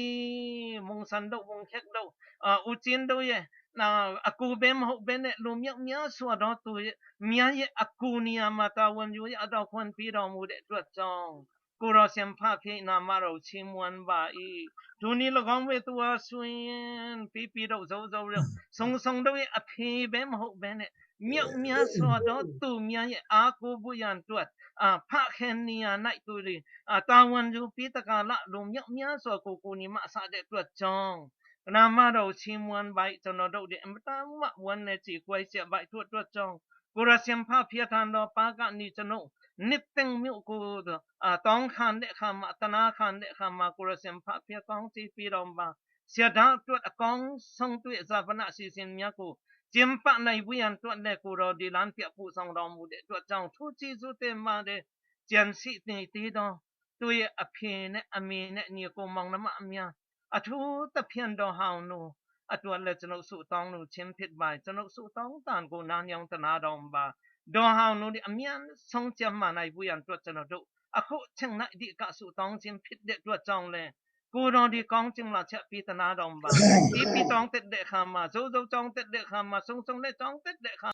၊ မုန်ဆန်တို့၊ မုန်ခက်တို့၊ အာ၊ ဦးကျင်းတို့ရဲ့၊ အာ၊ အကူပဲမဟုတ်ဘဲနဲ့ လူမြောက်များစွာသောသူများရဲ့ အကူအညီမှာ တာဝန်ယူရတော့ ခွင့်ပေးတော်မူတဲ့အတွက်ကြောင့် ကိုယ်တော်ရှင်ဖဖျား နာမတော်ချီးမွမ်းပါ၏။ ထိုနည်းလည်းကောင်းပဲ သူဟာဆိုရင် ပီပီတို့၊ ဇော်ဇော်တို့၊ စုံစုံတို့ရဲ့ အဖေပဲမဟုတ်ဘဲနဲ့ မြောက်များစွာသောသူများရဲ့ အားကိုးဖို့ရန်အတွက်၊ အာ၊ ဖခင်နေရာ၌ သူသည်၊ အာ၊ တာဝန်ယူပြီးတကားလ လူမြောက်များစွာကို ကူညီမဆတဲ့အတွက်ကြောင့် နာမတော်ချီးမွမ်းပါ၊ ကျွန်တော်တို့ဒီ အင်မတန်မှ ဝမ်းနည်းကြေကွဲစရာပါ၊ ထို့အတွက်ကြောင့် ကိုယ်တော်ရှင်ဖဖျားထံတော်ပါကနေ ကျွန်ုပ် နှစ်သိမ့်မှုကို၊ အာ၊ တောင်းခံတဲ့အခါမှာ၊ သနားခံတဲ့အခါမှာ ကိုယ်တော်ရှင်ဖဖျား ကောင်းချီးပေးတော်မှာ၊ ဆရာတော်အတွက် အကောင်းဆုံး သူ့ရဲ့ဈာပနအစီအစဉ်များကို ကျင်းပနိုင်ဖို့ရန်အတွက်လည်း ကိုယ်တော်ဒီ လမ်းပြပို့ဆောင်တော်မူတဲ့အတွက်ကြောင့် အထူးကျေးဇူးတင်ပါတယ်။ ကျန်ရှိနေသေးသော သူ့ရဲ့အဖေနဲ့အမေနဲ့ ညီအစ်ကိုမောင်နှမများ၊ အထူးသဖြင့် ဒေါ်ဟောင်နုအတွက်လည်း ကျွန်ုပ်ဆုတောင်းလိုခြင်းဖြစ်ပါတယ်။ ကျွန်ုပ်ဆုတောင်းသံကို နားယောင်သနားတော်မူပါ။ ဒေါ်ဟောင်နုသည် အမြန်ဆုံးကျန်းမာနိုင်ဖို့ရန်အတွက် ကျွန်တော်တို့ အခုအချိန်၌ အဓိကဆုတောင်းခြင်းဖြစ်တဲ့အတွက်ကြောင့်လည်း ကိုယ်တော်ဒီ ကောင်းချီးမဆပြီးသနားတော်မူပါ။ ပီပီတောင်းသင့်တဲ့အခါမှာ၊ ဇော်ဇော်တောင်းသင့်တဲ့အခါမှာ၊ စုံစုံလည်းတောင်းသင့်တဲ့အခါ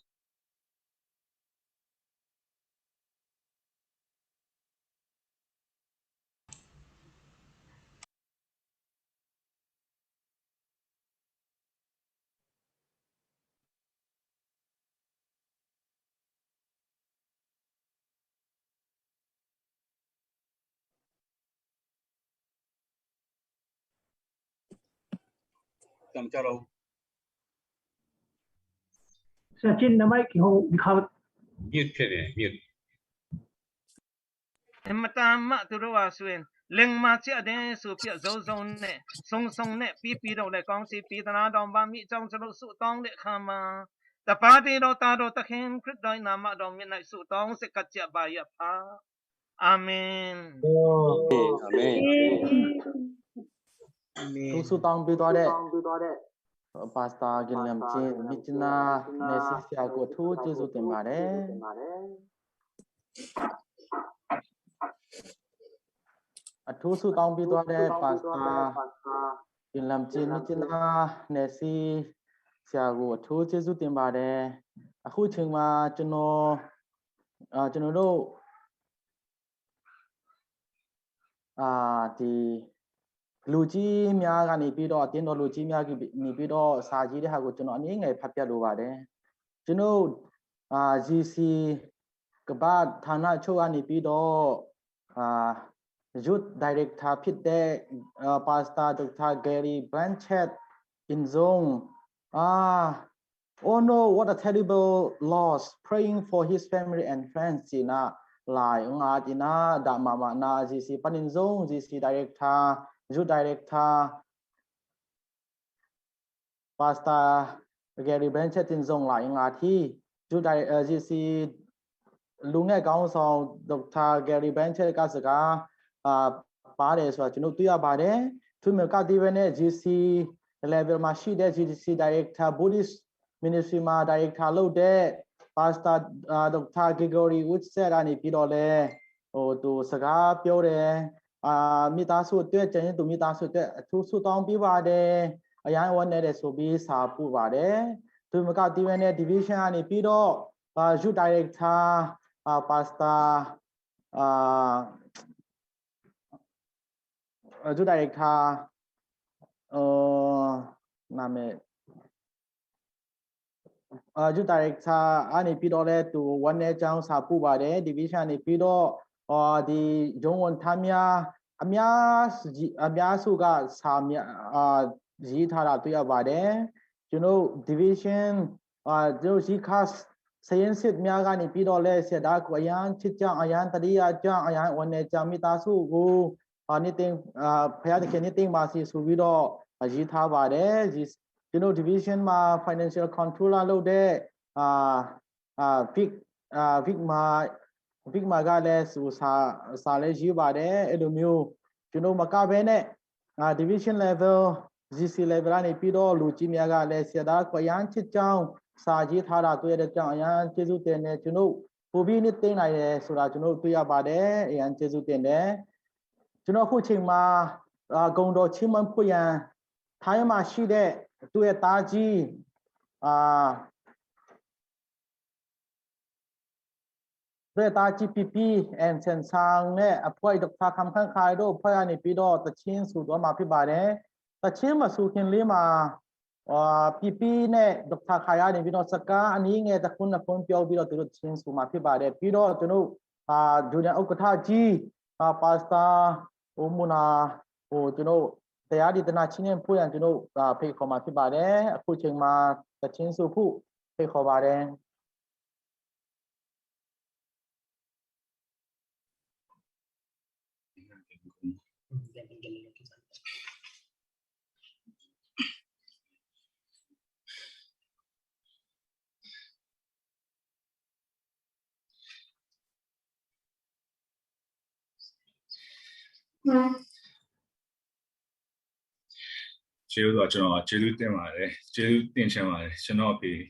ဆရာကျင်း နမိုက် ကီဟို ဒီခါ mute ဖြစ်နေတယ် mute။ အင်မတန်မှ သူတို့ဟာဆိုရင် လိမ္မာကျတဲ့ဆိုပြီး အစိုးဆုံးနဲ့ ဆုံးဆုံးနဲ့ ပြီးပြီးတော့လည်း ကောင်းချီးပေးသနားတော်မူပါမည်အကြောင်း ကျွန်တော်ဆုတောင်းတဲ့အခါမှာ တပါးတည်းသောသားတော်သခင်ခရစ်တော်၏နာမတော်မြတ်၌ဆုတောင်းဆက်ကပ်ကြပါ၏ဖခင်။ အာမင်။ အာမင်။ အာမင်။ ထူးဆုတောင်းပေးသွားတဲ့ ပါစတာ ကင်လမ်ကျင်း၊ မြစ်ကြီးနား နယ်စည်းဆရာကို အထူးကျေးဇူးတင်ပါတယ်။ အထူးဆုတောင်းပေးသွားတဲ့ ပါစတာ ကင်လမ်ကျင်း၊ မြစ်ကြီးနား နယ်စည်းဆရာကို အထူးကျေးဇူးတင်ပါတယ်။ အခုအချိန်မှာ ကျွန်တော်၊ အာ၊ ကျွန်တော်တို့ အာ၊ ဒီလူကြီးများကနေပြီးတော့၊ အသင်းတော်လူကြီးများကနေပြီးတော့ စာရေးတဲ့ဟာကို ကျွန်တော်အနည်းငယ်ဖတ်ပြလိုပါတယ်။ ကျွန်တော်၊ အာ၊ G C ကမ္ဘာ့ဌာနချုပ်ကနေပြီးတော့၊ အာ၊ Youth Director ဖြစ်တဲ့ အာ၊ Pastor Doctor Gary Blanchett အင်ဇုံ၊ အာ၊ "Oh no, what a terrible loss, praying for his family and friends," ci-in ah lai hong at in ah, dah mahmah na, GC pan in zong GC Director, Youth Director Pastor Gary Blanchett in zong lai hong at hi. Youth Di- uh, GC Lunge Council Doctor Gary Blanchett ka saka, ah, ပါတယ်ဆိုတာ ကျွန်တော်တွေ့ရပါတယ်။ သူ့မျိုးကတည်းကပဲနဲ့ GC level မှာရှိတဲ့ GC Director, Buddhist Ministry မှာ Director လုပ်တဲ့ Pastor, ah, Doctor Gregory Whitsett ကနေပြီးတော့လဲ ဟို၊ သူစကားပြောတယ်။ အာ၊ မိသားစုအတွက်၊ ကျန်သူမိသားစုအတွက်အထူးဆုတောင်းပေးပါတယ်။ အရမ်းဝမ်းနည်းတယ်ဆိုပြီးစာပို့ပါတယ်။ သူ့မကတည်းကပဲနဲ့ Division ကနေပြီးတော့၊ အာ၊ Youth Director, အာ၊ Pastor, အာ၊ Youth Director, အာ၊ နာမည်၊ အာ၊ Youth Director ကနေပြီးတော့လဲ သူဝမ်းနည်းကြောင်းစာပို့ပါတယ်။ Division ကနေပြီးတော့၊ အာ၊ ဒီရုံးဝန်ထမ်းများအများကြီး၊ အများစုကစာများ၊ အာ၊ ရေးထားတာတွေ့ရပါတယ်။ ကျွန်တော် Division, အာ၊ ကျွန်တော် GCAS စာရင်းစစ်များကနေပြီးတော့လဲ ဆရာဒါကိုအရမ်းချစ်ကြောင်း၊ အရမ်းသတိရကြောင်း၊ အရမ်းဝမ်းနည်းကြောင်း၊ မိသားစုကို၊ အာ၊ နှစ်သိမ့်၊ အာ၊ ဘုရားသခင်နှစ်သိမ့်ပါစေဆိုပြီးတော့၊ အာ၊ ရေးထားပါတယ်။ ကျွန်တော် Division မှာ Financial Controller လုပ်တဲ့၊ အာ၊ အာ၊ Vic, အာ၊ Vic မှာ၊ Vic မှာကလည်း သူစာ၊ စာလည်းရေးပါတယ်။ အဲ့လိုမျိုး၊ ကျွန်တော်မကဘဲနဲ့၊ အာ၊ Division level, GC level ကနေပြီးတော့၊ လူကြီးများကလည်း ဆရာဒါကိုအရမ်းချစ်ကြောင်းစာရေးထားတာတွေ့ရတဲ့ကြောင့် အရမ်းကျေးဇူးတင်တယ်။ ကျွန်တော်ပိုပြီးနှစ်သိမ့်နိုင်တယ်ဆိုတာ ကျွန်တော်တွေ့ရပါတယ်။ အရမ်းကျေးဇူးတင်တယ်။ ကျွန်တော်အခုချိန်မှာ၊ အာ၊ ဂုဏ်တော်ချီးမွမ်းဖို့ရန်၊ ထိုင်းမှာရှိတဲ့၊ သူ့ရဲ့သားကြီး၊ အာ၊ သူ့ရဲ့သားကြီး ပီပီ and ဆန်ဆန်နဲ့ အဖွဲ့၊ ဒေါက်တာ ခမ်းခမ်းခိုင်တို့ အဖွဲ့ကနေပြီးတော့ သီချင်းဆိုသွားမှာဖြစ်ပါတယ်။ သီချင်းမဆိုခင်လေးမှာ၊ အာ၊ ပီပီနဲ့ ဒေါက်တာ ခိုင်ကနေပြီးတော့ စကားအနည်းငယ်တစ်ခွန်းနှစ်ခွန်းပြောပြီးတော့ သူတို့သီချင်းဆိုမှာဖြစ်ပါတယ်။ ပြီးတော့၊ ကျွန်တော်၊ အာ၊ Union ဥက္ကဋ္ဌကြီး၊ အာ၊ Pastor ဦးမုနာကို ကျွန်တော်တရားဒေသနာချီးမြှင့်ဖို့ရန် ကျွန်တော်၊ အာ၊ ဖိတ်ခေါ်မှာဖြစ်ပါတယ်။ အခုချိန်မှာသီချင်းဆိုဖို့ဖိတ်ခေါ်ပါတယ်။ ကျေးဇူးတော်၊ ကျွန်တော်ကျေးဇူးတင်ပါတယ်။ ကျေးဇူးတင်ချင်ပါတယ်။ ကျွန်တော်ဖေ၊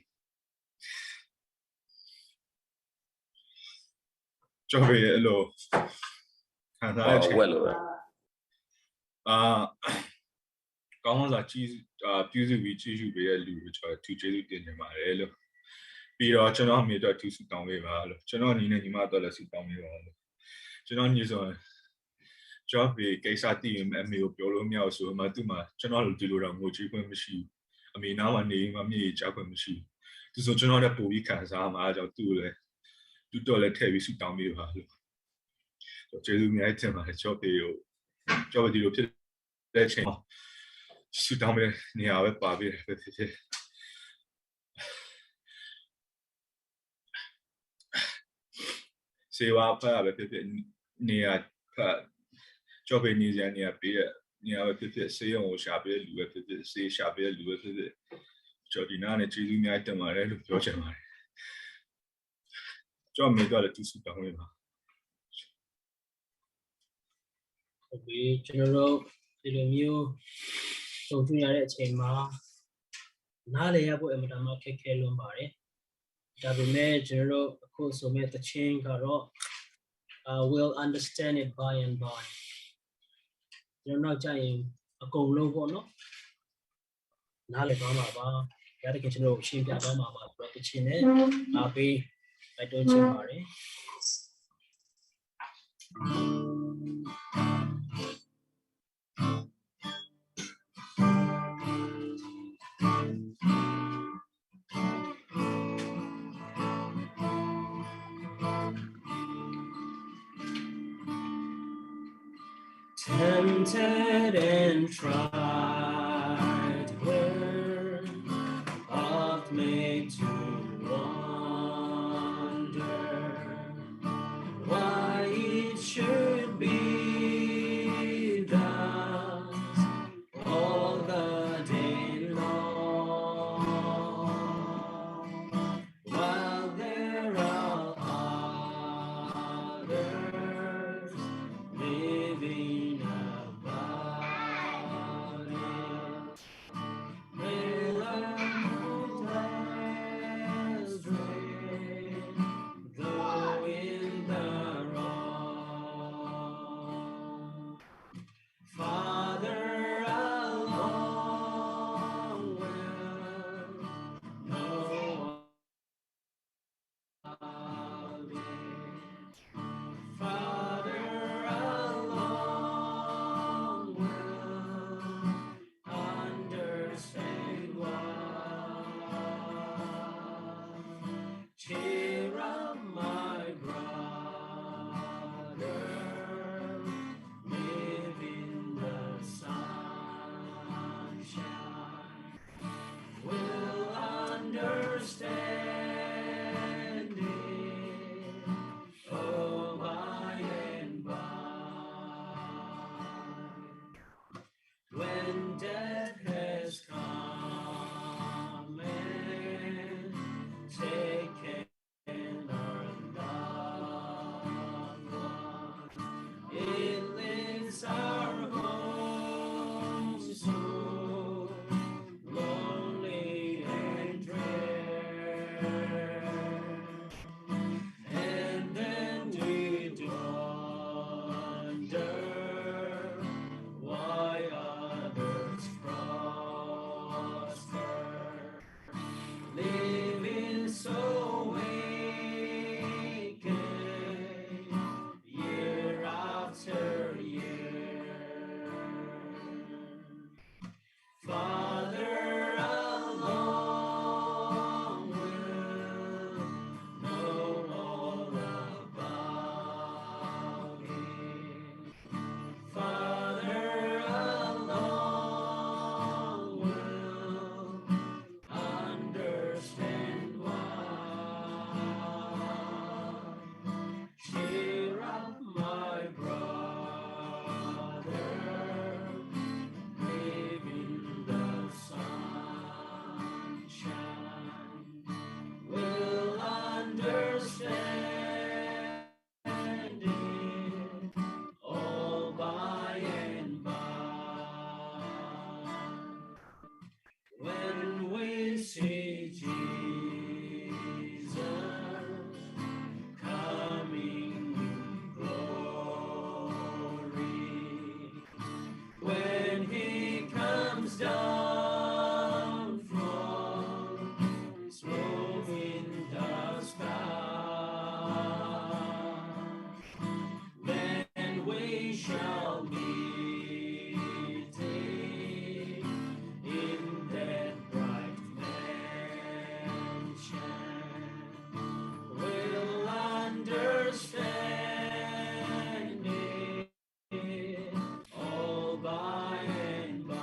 ကျွန်တော်ဖေ၊ အဲ့လိုခံစားချက်၊ အာ၊ ကောင်းစွာကြီး၊ အာ၊ ပြုစုပြီးကျေးဇူးပေးတဲ့လူကို ကျွန်တော်ထူးကျေးဇူးတင်ချင်ပါတယ်လို့။ ပြီးတော့၊ ကျွန်တော်အမေအတွက်ထူးဆုတောင်းပေးပါလို့။ ကျွန်တော်ညီနဲ့ညီမအတွက်လည်းဆုတောင်းပေးပါလို့။ ကျွန်တော်ညီဆိုရင်၊ ကျွန်တော်ဖေကိစ္စသိရင် အမေကိုပြောလို့မရဘူးဆိုမှ၊ သူ့မှာကျွန်တော်ဒီလိုတောင်ငိုကြွေးခွင့်မရှိဘူး။ အမေနားမှာနေပြီးမှမျက်ရည်ကျခွင့်မရှိဘူး။ သူဆိုကျွန်တော်နဲ့ပိုပြီးခံစားမှာကြောင့် သူ့ကိုလည်း၊ သူ့အတွက်လည်းထည့်ပြီးဆုတောင်းပေးပါလို့။ ကျွန်တော်ကျေးဇူးအများကြီးတင်ပါတယ်။ ကျွန်တော်ဖေကို၊ ကျွန်တော်ဖေဒီလိုဖြစ်တဲ့အချိန်မှာ ဆုတောင်းပေးတဲ့နေရာပဲပါပေးတာပဲဖြစ်ဖြစ်၊ ဆေးဝါးဖတ်တာပဲဖြစ်ဖြစ်၊ နေရာဖတ်၊ ကျွန်တော်ဖေနေစရာနေရာပေးတဲ့နေရာပဲဖြစ်ဖြစ်၊ ဆေးရုံကိုရှာပေးတဲ့လူပဲဖြစ်ဖြစ်၊ ဆေးရှာပေးတဲ့လူပဲဖြစ်ဖြစ်၊ ကျွန်တော်ဒီနားနဲ့ကျေးဇူးအများကြီးတင်ပါတယ်လို့ပြောချင်ပါတယ်။ ကျွန်တော်မေးတော့လည်းသူဆုတောင်းပေးပါ။ ဟုတ်ပြီ။ ကျွန်တော်တို့ဒီလိုမျိုးကြုံတွေ့ရတဲ့အချိန်မှာ နားလည်ရဖို့အင်မတန်မှခက်ခဲလွန်းပါတယ်။ ဒါပေမဲ့ကျွန်တော်တို့အခုဆိုမဲ့သီချင်းကတော့၊ uh, we'll understand it by and by. ကျွန်တော်နောက်ကျရင်အကုန်လုံးပေါ့နော်၊ နားလည်သွားမှာပါ။ ဘုရားသခင်ကျွန်တော်တို့ကိုရှင်းပြသွားမှာပါဆိုတော့၊ သီချင်းနဲ့အားပေးတိုက်တွန်းချင်ပါတယ်။ Tempted and tried, were oft made to wonder why it should be thus all the day long, while there are others living above it. May the moon less gray, though in the wrong. Farther along will know of it. Farther along will understand why. Cheer up, my brother, live in the sunshine. We'll understand it, oh, by and by. When death has come and taken our loved one, it leaves our homes so lonely and drear. And then we wonder why others prosper, living so wicked year after year. Farther along we'll know all about it. Farther along we'll understand why. Cheer up, my brother, live in the sunshine. We'll understand it all by and by. When we see Jesus coming in glory, when he comes down from smoke in the sky, then we shall meet him in that bright mansion. We'll understand it all by and by.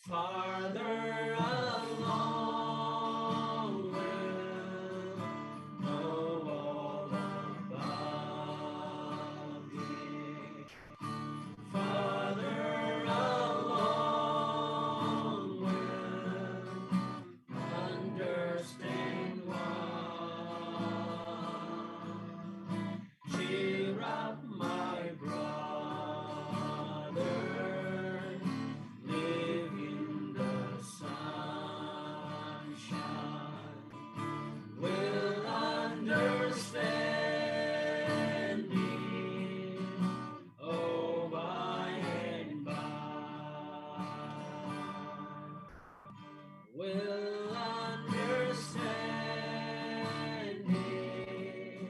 Farther along we'll know all about it. Farther along we'll understand why. Cheer up, my brother, live in the sunshine. We'll understand it, oh, by and by. We'll understand it,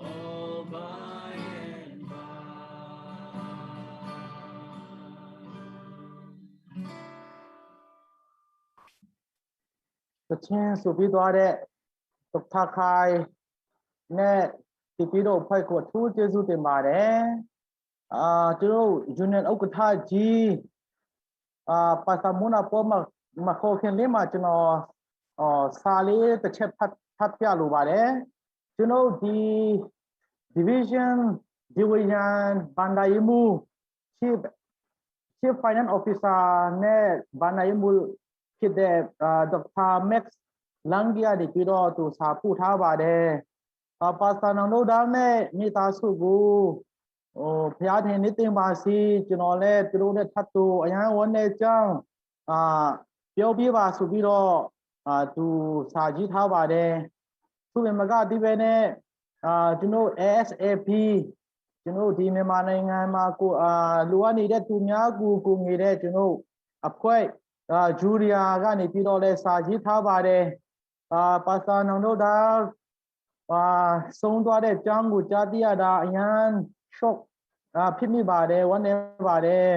oh, by and by. သီချင်းဆိုပြီးသွားတဲ့ တခါခါနဲ့ စစ်တီးတို့အဖွဲ့ကို အထူးကျေးဇူးတင်ပါတယ်။ အာကျွန်တော် Union ဥက္ကဋ္ဌကြီး အာပါစတာမူနာပေါ်မှာ မခေါ်ခင်လေးမှာ ကျွန်တော် အာစာလေးတစ်ချက် ဖတ်ဖတ်ပြလိုပါတယ်။ ကျွန်တော်ဒီ Division Division ဘဏ္ဍာရေးမှူး Chief Chief Finance Officer နဲ့ ဘဏ္ဍာရေးမှူးဖြစ်တဲ့ အာဒေါက်တာ Max Langi ကနေပြီးတော့ သူစာပို့ထားပါတယ်။ အာပါစတာနောင်ဒိုဒါနဲ့မိသားစုကို ဟိုဘုရားသခင်နှစ်သိမ့်ပါစေ။ ကျွန်တော်လည်းသူတို့နဲ့ထပ်တူအရမ်းဝမ်းနည်းကြောင်း အာပြောပြပါဆိုပြီးတော့ အာသူစာရေးထားပါတယ်။ သူ့မကသည့်ပဲနဲ့ အာကျွန်တော် ASAP ကျွန်တော်ဒီမြန်မာနိုင်ငံမှာကိုအာလိုအပ်နေတဲ့သူများကိုကူညီတဲ့ကျွန်တော်အဖွဲ့ အာ Julia ကနေပြီးတော့လည်းစာရေးထားပါတယ်။ အာပါစတာနောင်ဒိုဒါ အာဆုံးသွားတဲ့အကြောင်းကိုကြားသိရတာ အရမ်း shock အာဖြစ်မိပါတယ်။ ဝမ်းနည်းပါတယ်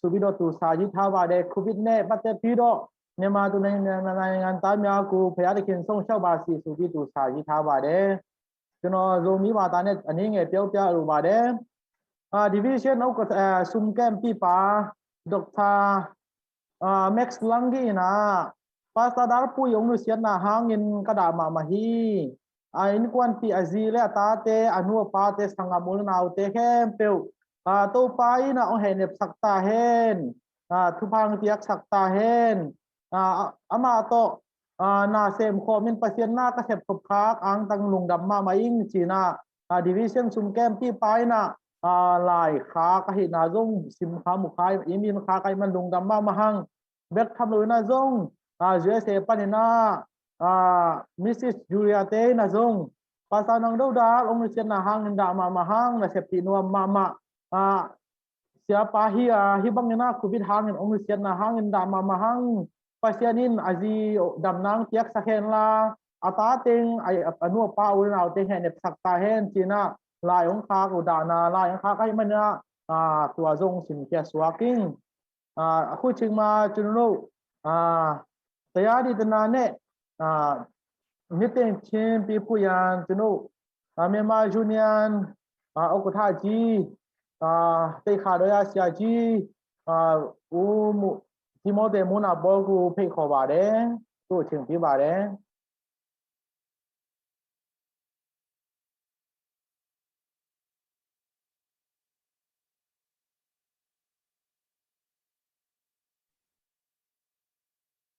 ဆိုပြီးတော့ သူစာရေးထားပါတယ်။ COVID နဲ့ပတ်သက်ပြီးတော့ မြန်မာသူနိုင်ငံနိုင်ငံသားများကို ဘုရားသခင်စောင့်ရှောက်ပါစေဆိုပြီး သူစာရေးထားပါတယ်။ ကျွန်တော် ဇိုမီးဘာသာနဲ့ အနည်းငယ်ပြောပြလိုပါတယ်။ အာ Division ဥက္ကဋ္ဌ အာ Sumkem Pipa, Doctor အာ Max Langi นะ Pastor Darpui အောင်လို့ siatna hangin ka dah mahmah hi. A innkuanpih, a zi le a tate, a nu a pate, sanggam u le naute khempeuh, a Topa in a hong hehnepsak ta hen. A thupha piaksak ta hen. A amah tawh a na sem khawmin Pasian na ka sep khop khak angtang lungdam mahmah ing ci-in a, a Division Sumkem Pipa in a, a lai khak ahihna zong sim kha mu kha, i min khak ahih man lungdam mahmah hang. Bek tham lo in a zong, a USA panin a, a Missus Julia te in a zong, Pastor Nang Dodal hong nusiatna hangin dah mahmah hang, na sep pi nuam mahmah. A siapa hi a, hih bangin a COVID hangin hong nusiatna hangin dah mahmah hang. Pasian in a zi damna hong piaksak hen la, a ta teng, a, a nu a pa, u le nau teng hehnepsak ta hen ci-in a, lai hong khak uh dahna, lai hong khak ahih manin a, a tua zong simkhia suak ing. A, a khuicing ma cun uh, a, tayari tana ne, a, meeting chin pi puyan cun uh, a, Myanmar Union, a, ဥက္ကဋ္ဌကြီး, a, သိက္ခာတော်ရဆရာကြီး, a, ဦးမူ-, တိမောသေမူနာဘော်ကို ဖိတ်ခေါ်ပါတယ်။ သူ့အချိန်ပေးပါတယ်။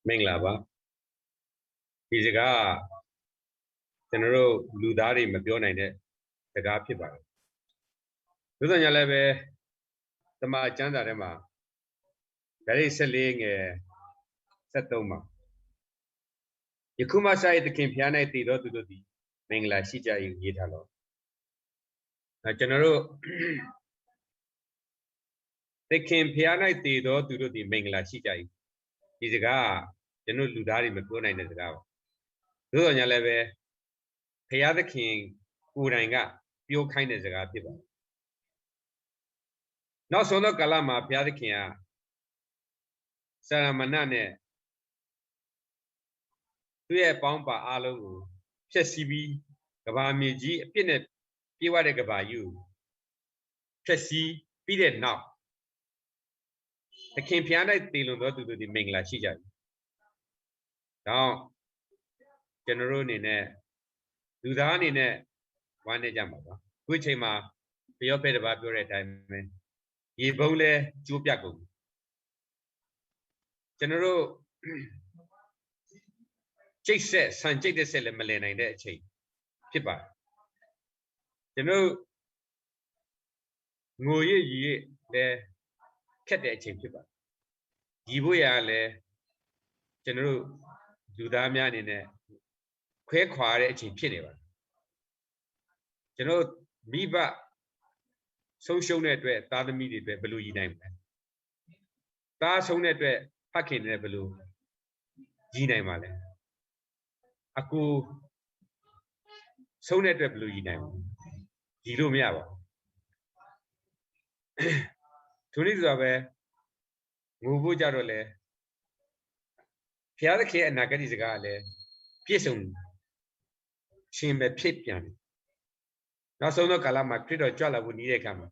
မင်္ဂလာပါ။ ဒီစကားက ကျွန်တော်တို့လူသားတွေမပြောနိုင်တဲ့စကားဖြစ်ပါတယ်။ သို့သော်ငြားလည်းပဲ သမ္မာကျမ်းစာထဲမှာ ဓာတ်ရိုက်ဆယ့်လေးငယ်ဆယ့်သုံးမှာ ယခုမှစ၍ သခင်ဘုရား၌သေသောသူတို့သည် မင်္ဂလာရှိကြ၏ဟုရေးထားလော့။ အဲ၊ ကျွန်တော်တို့ သခင်ဘုရား၌သေသောသူတို့သည် မင်္ဂလာရှိကြ၏။ ဒီစကားက ကျွန်တော်လူသားတွေမပြောနိုင်တဲ့စကားပါ။ သို့သော်ငြားလည်းပဲ ဘုရားသခင်ကိုယ်တိုင်ကပြောခိုင်းတဲ့စကားဖြစ်ပါတယ်။ နောက်ဆုံးသောကာလမှာ ဘုရားသခင်က စာရမဏနဲ့ သူ့ရဲ့အပေါင်းအပါအားလုံးကိုဖျက်ဆီးပြီး၊ ကမ္ဘာမြေကြီး အပြစ်နဲ့ပြည့်ဝတဲ့ကမ္ဘာကြီးကိုဖျက်ဆီးပြီးတဲ့နောက်၊ သခင်ဘုရား၌သေလွန်သောသူတို့သည် မင်္ဂလာရှိကြ၏။ ဒါကြောင့် ကျွန်တော်တို့အနေနဲ့ လူသားအနေနဲ့ ဝမ်းနည်းကြမှာပါ။ အခုအချိန်မှာ ပယောဖက်တစ်ပါးပြောတဲ့အတိုင်းပဲ ရေပုံးလည်းကျိုးပြတ်ကုန်ပြီ။ ကျွန်တော်တို့ ချိတ်ဆက်၊ ဆန်ချိတ်တဲ့ဆက်လည်း မလည်နိုင်တဲ့အချိန်ဖြစ်ပါတယ်။ ကျွန်တော်တို့ ငိုရစ်ရစ်လည်း ခက်တဲ့အချိန်ဖြစ်ပါတယ်။ ရည်ဖို့ရာလည်း ကျွန်တော်တို့လူသားများအနေနဲ့ ခွဲခွာရတဲ့အချိန်ဖြစ်နေပါတယ်။ ကျွန်တော်တို့မိဘဆုံးရှုံးတဲ့အတွက် သားသမီးတွေအတွက် ဘယ်လိုရည်နိုင်မလဲ။ သားဆုံးတဲ့အတွက် ဖခင်တွေနဲ့ ဘယ်လိုရည်နိုင်မှာလဲ။ အကိုဆုံးတဲ့အတွက် ဘယ်လိုရည်နိုင်မလဲ။ ရည်လို့မရပါဘူး။ ထိုနည်းသို့ပဲ ငိုဖို့ကြတော့လည်း ဘုရားသခင်အနာဂတ်စကားကလည်း ပြည့်စုံခြင်းပဲဖြစ်ပြန်တယ်။ နောက်ဆုံးသောကာလမှာ ခရစ်တော်ကြွလာဖို့နီးတဲ့အခါမှာ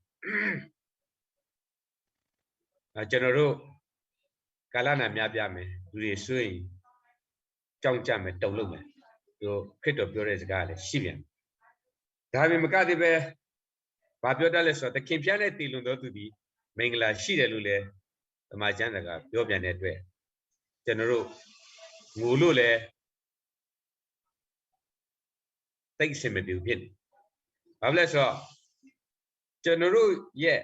အာကျွန်တော်တို့ကာလနာများပြမယ်။ လူတွေဆိုရင်ကြောက်ကြမယ်၊ တုန်လှုပ်မယ်။ သူခရစ်တော်ပြောတဲ့စကားလည်းရှိပြန်တယ်။ ဒါပေမဲ့မကသေးပဲ ဘာပြောတတ်လဲဆိုတော့ သခင်ဖျားနဲ့တည်လွင်သောသူသည်မင်္ဂလာရှိတယ်လို့လည်းတမန်ကျမ်းစာကပြောပြန်တဲ့အတွက် ကျွန်တော်တို့ငိုလို့လည်း သိပ်အဆင်မပြေဘူးဖြစ်နေ။ ဘာဖြစ်လဲဆိုတော့ကျွန်တော်တို့ရဲ့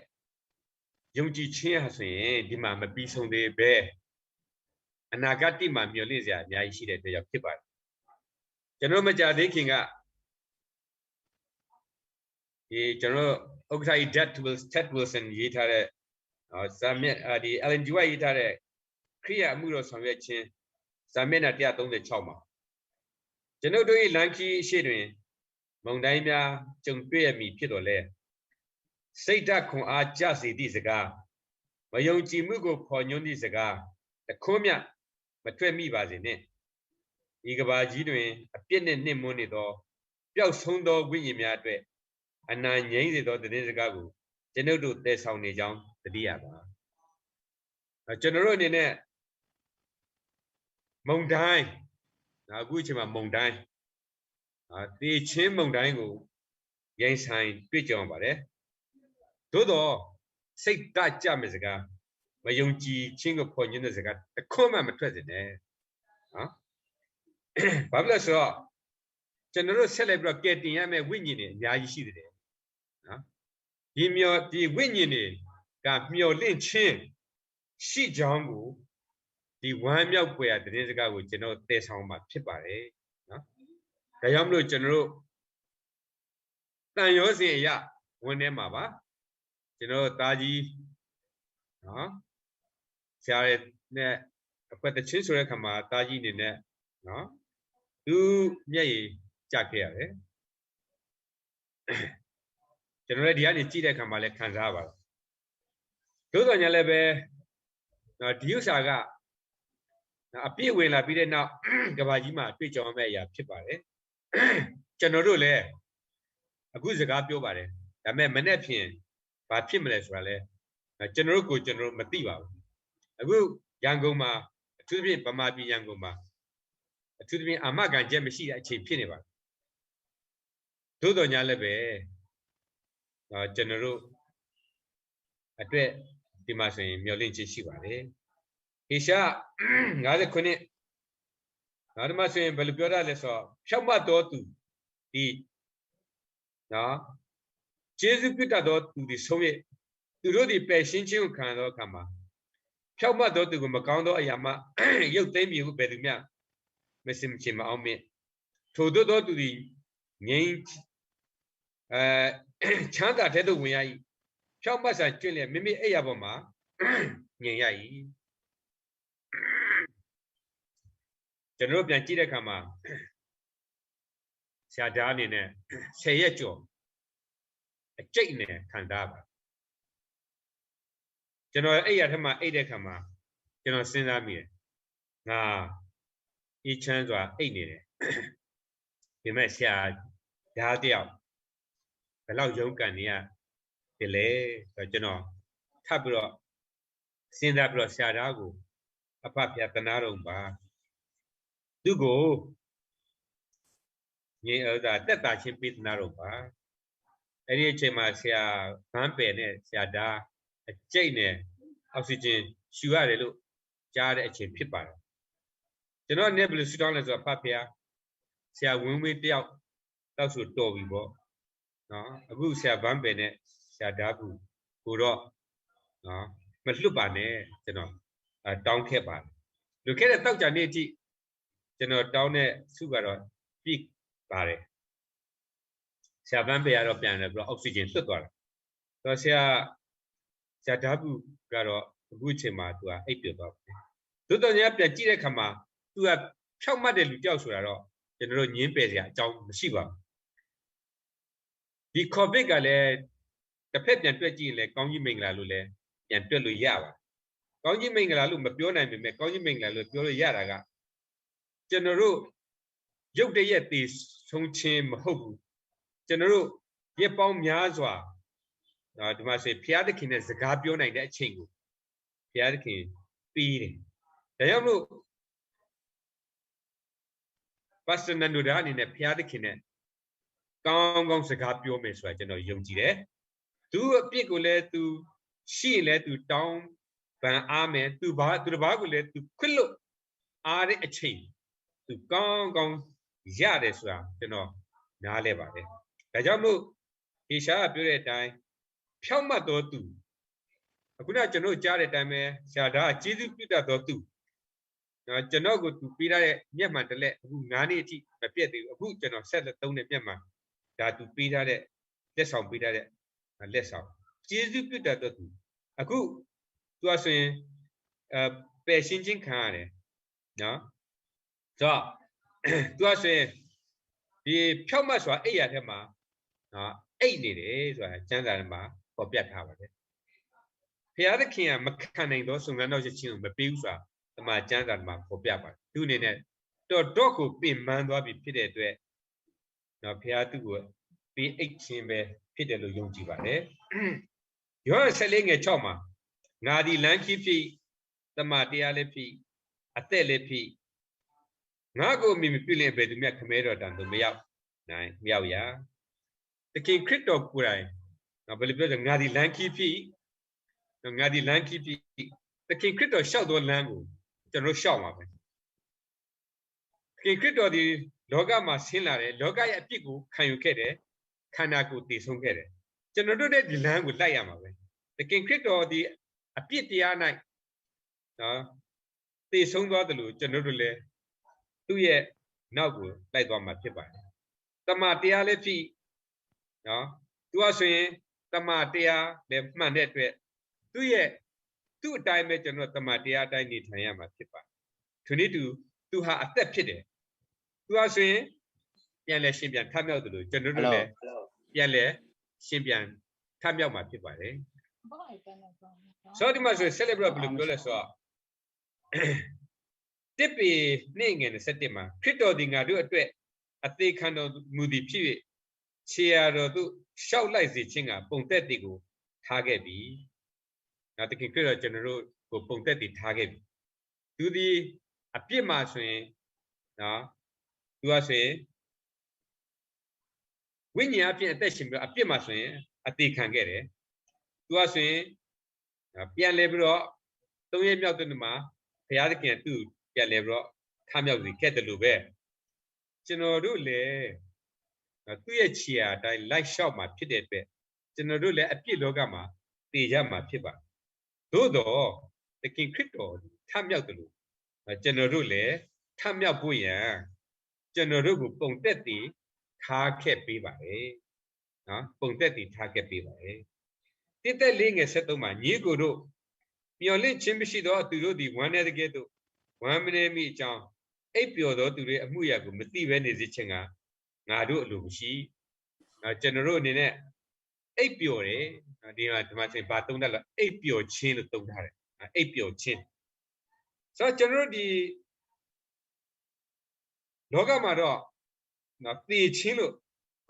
ယုံကြည်ခြင်းဟာဆိုရင်ဒီမှာမပြီးဆုံးသေးပဲအနာဂတ်မှာမျှော်လင့်စရာအများကြီးရှိတဲ့အတွက်ကြောင့်ဖြစ်ပါတယ်။ ကျွန်တော်မကြာသေးခင်ကဒီကျွန်တော်ဥက္ကဋ္ဌကြီး Ted Wilson ရေးထားတဲ့စာမျက်ဒီ Ellen G White ရေးထားတဲ့ခရိယံအမှုတော်ဆောင်ရွက်ခြင်းစာမျက်နှာတစ်ရာသုံးဆယ့်ခြောက်မှာကျွန်ုပ်တို့၏လမ်းခရီးအရှေ့တွင်မုန်တိုင်းများကြုံတွေ့ရမည်ဖြစ်သော်လည်းစိတ်ဓာတ်ခွန်အားကျစေသည့်စကားမယုံကြည်မှုကိုဖော်ညွှန်းသည့်စကားတစ်ခုမျှမထွက်မိပါစေနှင့်။ဒီကမ္ဘာကြီးတွင်အပြစ်နှင့်နှိပ်မွမ်းနေသောပျောက်ဆုံးသောဝိညာဉ်များအတွက်အနာငြိမ်းစေသောသတင်းစကားကိုကျွန်ုပ်တို့သယ်ဆောင်နေကြောင်းသတိရပါ။ကျွန်တော်တို့အနေနဲ့မုန်တိုင်းအခုအချိန်မှာမုန်တိုင်းသေခြင်းမုန်တိုင်းကိုရင်ဆိုင်တွေ့ကြုံရပါတယ်။သို့သော်စိတ်ဓာတ်ကျမဲ့စကားမယုံကြည်ခြင်းကိုဖော်ညွှန်းတဲ့စကားတစ်ခုမှမထွက်စေနဲ့။ဘာဖြစ်လဲဆိုတော့ကျွန်တော်တို့ဆက်လက်ပြီးတော့ကယ်တင်ရမယ့်ဝိညာဉ်တွေအများကြီးရှိတယ်နော်။ဒီမျော်ဒီဝိညာဉ်တွေကမျော်လင့်ခြင်းရှိကြောင်းကိုဒီဝမ်းမြောက်ပွေရာသတင်းစကားကိုကျွန်တော်သယ်ဆောင်မှာဖြစ်ပါတယ်နော်။ဒါကြောင့်မလို့ကျွန်တော်တို့တန်ရောစင်အရာဝင်နေမှာပါ။ကျွန်တော်တို့သားကြီးနော်ဆရာရဲ့နဲ့အခွက်တချင်းဆိုတဲ့ခါမှာသားကြီးအနေနဲ့နော်သူမျက်ရည်ကျခဲ့ရတယ်။ကျွန်တော်လည်းဒီကနေကြည့်တဲ့အခါမှာလည်းခံစားရပါတယ်။သို့တော်ညာလည်းပဲနော်ဒီဥစ္စာကနော်အပြည့်ဝင်လာပြီးတဲ့နောက်ကဘာကြီးမှာတွေ့ကြုံရမယ့်အရာဖြစ်ပါတယ်။ကျွန်တော်တို့လည်းအခုစကားပြောပါတယ်။ဒါပေမဲ့မနေ့ဖြင့်ဘာဖြစ်မလဲဆိုတာလဲကျွန်တော်တို့ကိုကျွန်တော်တို့မသိပါဘူး။အခုရန်ကုန်မှာအထူးသဖြင့်ဗမာပြည်ရန်ကုန်မှာအထူးသဖြင့်အာမခံချက်မရှိတဲ့အချိန်ဖြစ်နေပါတယ်။သို့တော်ညာလည်းပဲကျွန်တော်တို့အတွက်ဒီမှာဆိုရင်မျှော်လင့်ခြင်းရှိပါတယ်။ဟေရှာ59နောက်ဒီမှာဆိုရင်ဘယ်လိုပြောတာလဲဆိုတော့ဖြောင့်မတ်တော်သူဒီနော်ကျေးဇူးပြုတတ်သောသူသည်ဆုံး၍သူတို့သည်ပယ်ရှင်းခြင်းကိုခံရသောအခါမှာဖြောင့်မတ်သောသူကိုမကောင်းသောအရာမှရုပ်သိမ်းမည်ဟုဘယ်သူမျှမစင်မချင်မအောင်မင်းထိုသို့သောသူသည်ငြိမ်းအဲချမ်းသာထဲသို့ဝင်ရ၏ဖြောင့်မတ်စွာကျင့်လျက်မိမိအိပ်ရာပေါ်မှာငြိမ်ရ၏ကျွန်တော်တို့ပြန်ကြည့်တဲ့အခါမှာဆရာဒါအနေနဲ့ဆယ်ရက်ကျော်အကျိတ်နဲ့ခံစားပါကျွန်တော်အဲ့ရထက်မှအဲ့တဲ့ခါမှာကျွန်တော်စဉ်းစားမိတယ်ငါအေးချမ်းစွာအိပ်နေတယ်ဒီမဲ့ဆရာဒါတယောက်ဘယ်လောက်ရုန်းကန်နေရတယ်လဲဆိုတော့ကျွန်တော်ထပ်ပြီးတော့စဉ်းစားပြီးတော့ဆရာဒါကိုအဖဖျားတနာတော်ပါသူကိုငြိမ်အသာတက်တာချင်းပေးတနာတော်ပါအဲ့ဒီအချိန်မှာဆရာဗန်းပယ်နဲ့ဆရာဒါအကျိတ်နဲ့အောက်ဆီဂျင်ရှူရတယ်လို့ကြားတဲ့အချိန်ဖြစ်ပါတယ်ကျွန်တော်နဲ့ဘယ်လိုဆူတောင်းလဲဆိုတော့ဖဖျားဆရာဝင်းဝေးတယောက်တောက်ဆိုတော်ပြီပေါ့နော်အခုဆရာဗန်းပယ်နဲ့ဆရာဒါဘူးကိုတော့နော်မလွတ်ပါနဲ့ကျွန်တော်အဲတောင်းခဲ့ပါတယ်လွန်ခဲ့တဲ့တောက်ကြနေ့အထိကျွန်တော်တောင်းတဲ့ဆုကတော့ပြည့်ပါတယ်ဆရာဗန်းပယ်ကတော့ပြန်တယ်ပြီးတော့အောက်ဆီဂျင်လွတ်သွားတယ်တော့ဆရာဆရာဒါဘူးကတော့အခုအချိန်မှာသူကအိပ်ပျော်သွားပါတယ်သို့တော်ညာပြန်ကြည့်တဲ့အခါမှာသူကဖြောက်မှတ်တဲ့လူတယောက်ဆိုတာတော့ကျွန်တော်တို့ငင်းပယ်စရာအကြောင်းမရှိပါဘူးဒီ COVID ကလည်းတစ်ဖက်ပြန်တွက်ကြည့်ရင်လည်းကောင်းကြီးမင်္ဂလာလို့လည်းပြန်တွက်လို့ရပါတယ်ကောင်းကြီးမင်္ဂလာလို့မပြောနိုင်ပေမဲ့ကောင်းကြီးမင်္ဂလာလို့ပြောလို့ရတာကကျွန်တော်တို့ရုပ်တရက်သေဆုံးခြင်းမဟုတ်ဘူးကျွန်တော်တို့ ရက်ပေါင်းများစွာ၊ အာ၊ ဒီမှာဆိုရင် ဘုရားသခင်နဲ့စကားပြောနိုင်တဲ့အချိန်ကို ဘုရားသခင်ပေးတယ်။ ဒါကြောင့်မို့ Pastor Nando ဒါအနေနဲ့ ဘုရားသခင်နဲ့ကောင်းကောင်းစကားပြောမယ်ဆိုတာ ကျွန်တော်ယုံကြည်တယ်။ သူ့အပြစ်ကိုလည်း သူရှိရင်လည်း သူတောင်းပန်အားမယ်။ သူဘာ၊ သူတစ်ပါးကိုလည်း သူခွင့်လွှတ်အားတဲ့အချိန် သူကောင်းကောင်းရတယ်ဆိုတာ ကျွန်တော်နားလည်ပါတယ်။ ဒါကြောင့်မို့ ဟေရှာယကပြောတဲ့အတိုင်း ဖြောင့်မတ်သောသူ၊ အခုနကကျွန်တော်ကြားတဲ့အတိုင်းပဲ၊ ဆရာဒါကကျေးဇူးပြုတတ်သောသူ၊ နော်၊ ကျွန်တော်ကိုသူပေးထားတဲ့မျက်မှန်တစ်လက် အခုငါးနှစ်အထိမပြတ်သေးဘူး။ အခုကျွန်တော်ဆက်လက်သုံးတဲ့မျက်မှန်၊ ဒါသူပေးထားတဲ့၊ လက်ဆောင်ပေးထားတဲ့၊ လက်ဆောင်၊ ကျေးဇူးပြုတတ်သောသူ။ အခုသူကဆိုရင်၊ အဲ၊ ပယ်ရှင်းခြင်းခံရတယ်၊ နော်။ ဆိုတော့၊ သူကဆိုရင် ဒီဖြောင့်မတ်စွာအိပ်ရာထဲမှာ၊ နော်၊ အိပ်နေတယ်ဆိုတာ ကျမ်းစာထဲမှာဖော်ပြထားပါတယ်။ ဘုရားသခင်က မခံနိုင်သော စုံစမ်းနှောင့်ယှက်ခြင်းကို မပေးဘူးဆိုတာ သမ္မာကျမ်းစာထဲမှာ ဖော်ပြပါတယ်။ သူ့အနေနဲ့ တော်တော့ကို ပင်ပန်းသွားပြီဖြစ်တဲ့အတွက်၊ နော်၊ ဘုရားသူ့ကို ပေးအိပ်ခြင်းပဲဖြစ်တယ်လို့ ယုံကြည်ပါတယ်။ ယောဟန်ဆယ့်လေးငယ်ခြောက်မှာ၊ ငါသည်လမ်းခရီးဖြစ်၊ သမ္မာတရားလည်းဖြစ်၊ အသက်လည်းဖြစ်၊ ငါ့ကိုအမှီမပြုလျှင် အဘယ်သူမျှ ခမည်းတော်ထံသို့ မရောက်နိုင်၊ မရောက်ရာ။ သခင်ခရစ်တော်ကိုယ်တိုင်၊ နော်၊ ဘယ်လိုပြောလဲ၊ ငါသည်လမ်းခရီးဖြစ်၊ နော်၊ ငါသည်လမ်းခရီးဖြစ်၊ သခင်ခရစ်တော်လျှောက်သောလမ်းကို ကျွန်တော်တို့လျှောက်မှာပဲ။ သခင်ခရစ်တော်သည် လောကမှာဆင်းလာတယ်။ လောကရဲ့အပြစ်ကိုခံယူခဲ့တယ်။ ခန္ဓာကိုယ်သေဆုံးခဲ့တယ်။ ကျွန်တော်တို့လည်း ဒီလမ်းကိုလိုက်ရမှာပဲ။ သခင်ခရစ်တော်သည် အပြစ်တရား၌ နော်၊ သေဆုံးသွားသလို ကျွန်တော်တို့လည်း သူ့ရဲ့နောက်ကို လိုက်သွားမှာဖြစ်ပါတယ်။ သမ္မာတရားလည်းဖြစ်၊ နော်၊ သူကဆိုရင် သမ္မာတရားလည်းမှန်တဲ့အတွက် သူ့ရဲ့၊ သူ့အတိုင်းပဲ ကျွန်တော်တို့ သမ္မာတရားအတိုင်း နေထိုင်ရမှာဖြစ်ပါတယ်။ ထိုနည်းတူ၊ သူဟာအသက်ဖြစ်တယ်။ သူကဆိုရင် ပြန်လည်ရှင်ပြန်ထမြောက်သလို ကျွန်တော်တို့လည်း ဟယ်လို၊ ပြန်လည်ရှင်ပြန်ထမြောက်မှာဖြစ်ပါတယ်။ ဆိုတော့၊ ဒီမှာဆိုရင် ဆက်လက်ပြီးတော့ ဘယ်လိုပြောလဲဆိုတော့၊ တစ်ပေနှစ်ငယ်နှစ်ဆယ့်တစ်မှာ၊ ခရစ်တော်သည် ငါတို့အတွက် အသေခံတော်မူသည်ဖြစ်၍ ခြေရာတော်သို့ လျှောက်လိုက်စေခြင်းငှာ ပုံသက်သေကို ထားခဲ့ပြီ။ နော်၊ သခင်ခရစ်တော် ကျွန်တော်တို့ကို ပုံသက်သေထားခဲ့ပြီ။ သူသည် အပြစ်မှာဆိုရင်၊ နော်၊ သူကဆိုရင် ဝိညာဉ်အပြင် အသက်ရှင်ပြီးတော့ အပြစ်မှာဆိုရင် အသေခံခဲ့တယ်။ သူကဆိုရင် နော်၊ ပြန်လည်ပြီးတော့ သုံးရက်မြောက်နေ့မှာ ဘုရားသခင်က သူ့ကိုပြန်လည်ပြီးတော့ ထမြောက်စေခဲ့သလိုပဲ၊ ကျွန်တော်တို့လည်း၊ နော်၊ သူ့ရဲ့ခြေရာအတိုင်း လိုက်လျှောက်မှာဖြစ်တဲ့အတွက် ကျွန်တော်တို့လည်း အပြစ်လောကမှာ သေရမှာဖြစ်ပါတယ်။ သို့သော်၊ သခင်ခရစ်တော်ထမြောက်သလို၊ နော်၊ ကျွန်တော်တို့လည်း ထမြောက်ဖို့ရန် ကျွန်တော်တို့ကို ပုံသက်သေထားခဲ့ပေးပါတယ်။ နော်၊ ပုံသက်သေထားခဲ့ပေးပါတယ်။ တစ်သက်လေးငယ်ဆယ့်သုံးမှာ၊ ညီအစ်ကိုတို့၊ မျှော်လင့်ခြင်းမရှိသောသူတို့သည် ဝမ်းနည်းသကဲ့သို့ ဝမ်းနည်းမည်အကြောင်း၊ အိပ်ပျော်သောသူတို့အမှုအရာကို မသိဘဲနေစေခြင်းငှာ ငါတို့အလိုမရှိ။ နော်၊ ကျွန်တော်တို့အနေနဲ့ အိပ်ပျော်တယ်။ နော်၊ ဒီမှာ၊ ဒီမှာဆိုရင် ဘာသုံးထားလဲ၊ အိပ်ပျော်ခြင်းလို့သုံးထားတယ်။ နော်၊ အိပ်ပျော်ခြင်း။ ဆိုတော့၊ ကျွန်တော်တို့ ဒီ လောကမှာတော့၊ နော်၊ သေခြင်းလို့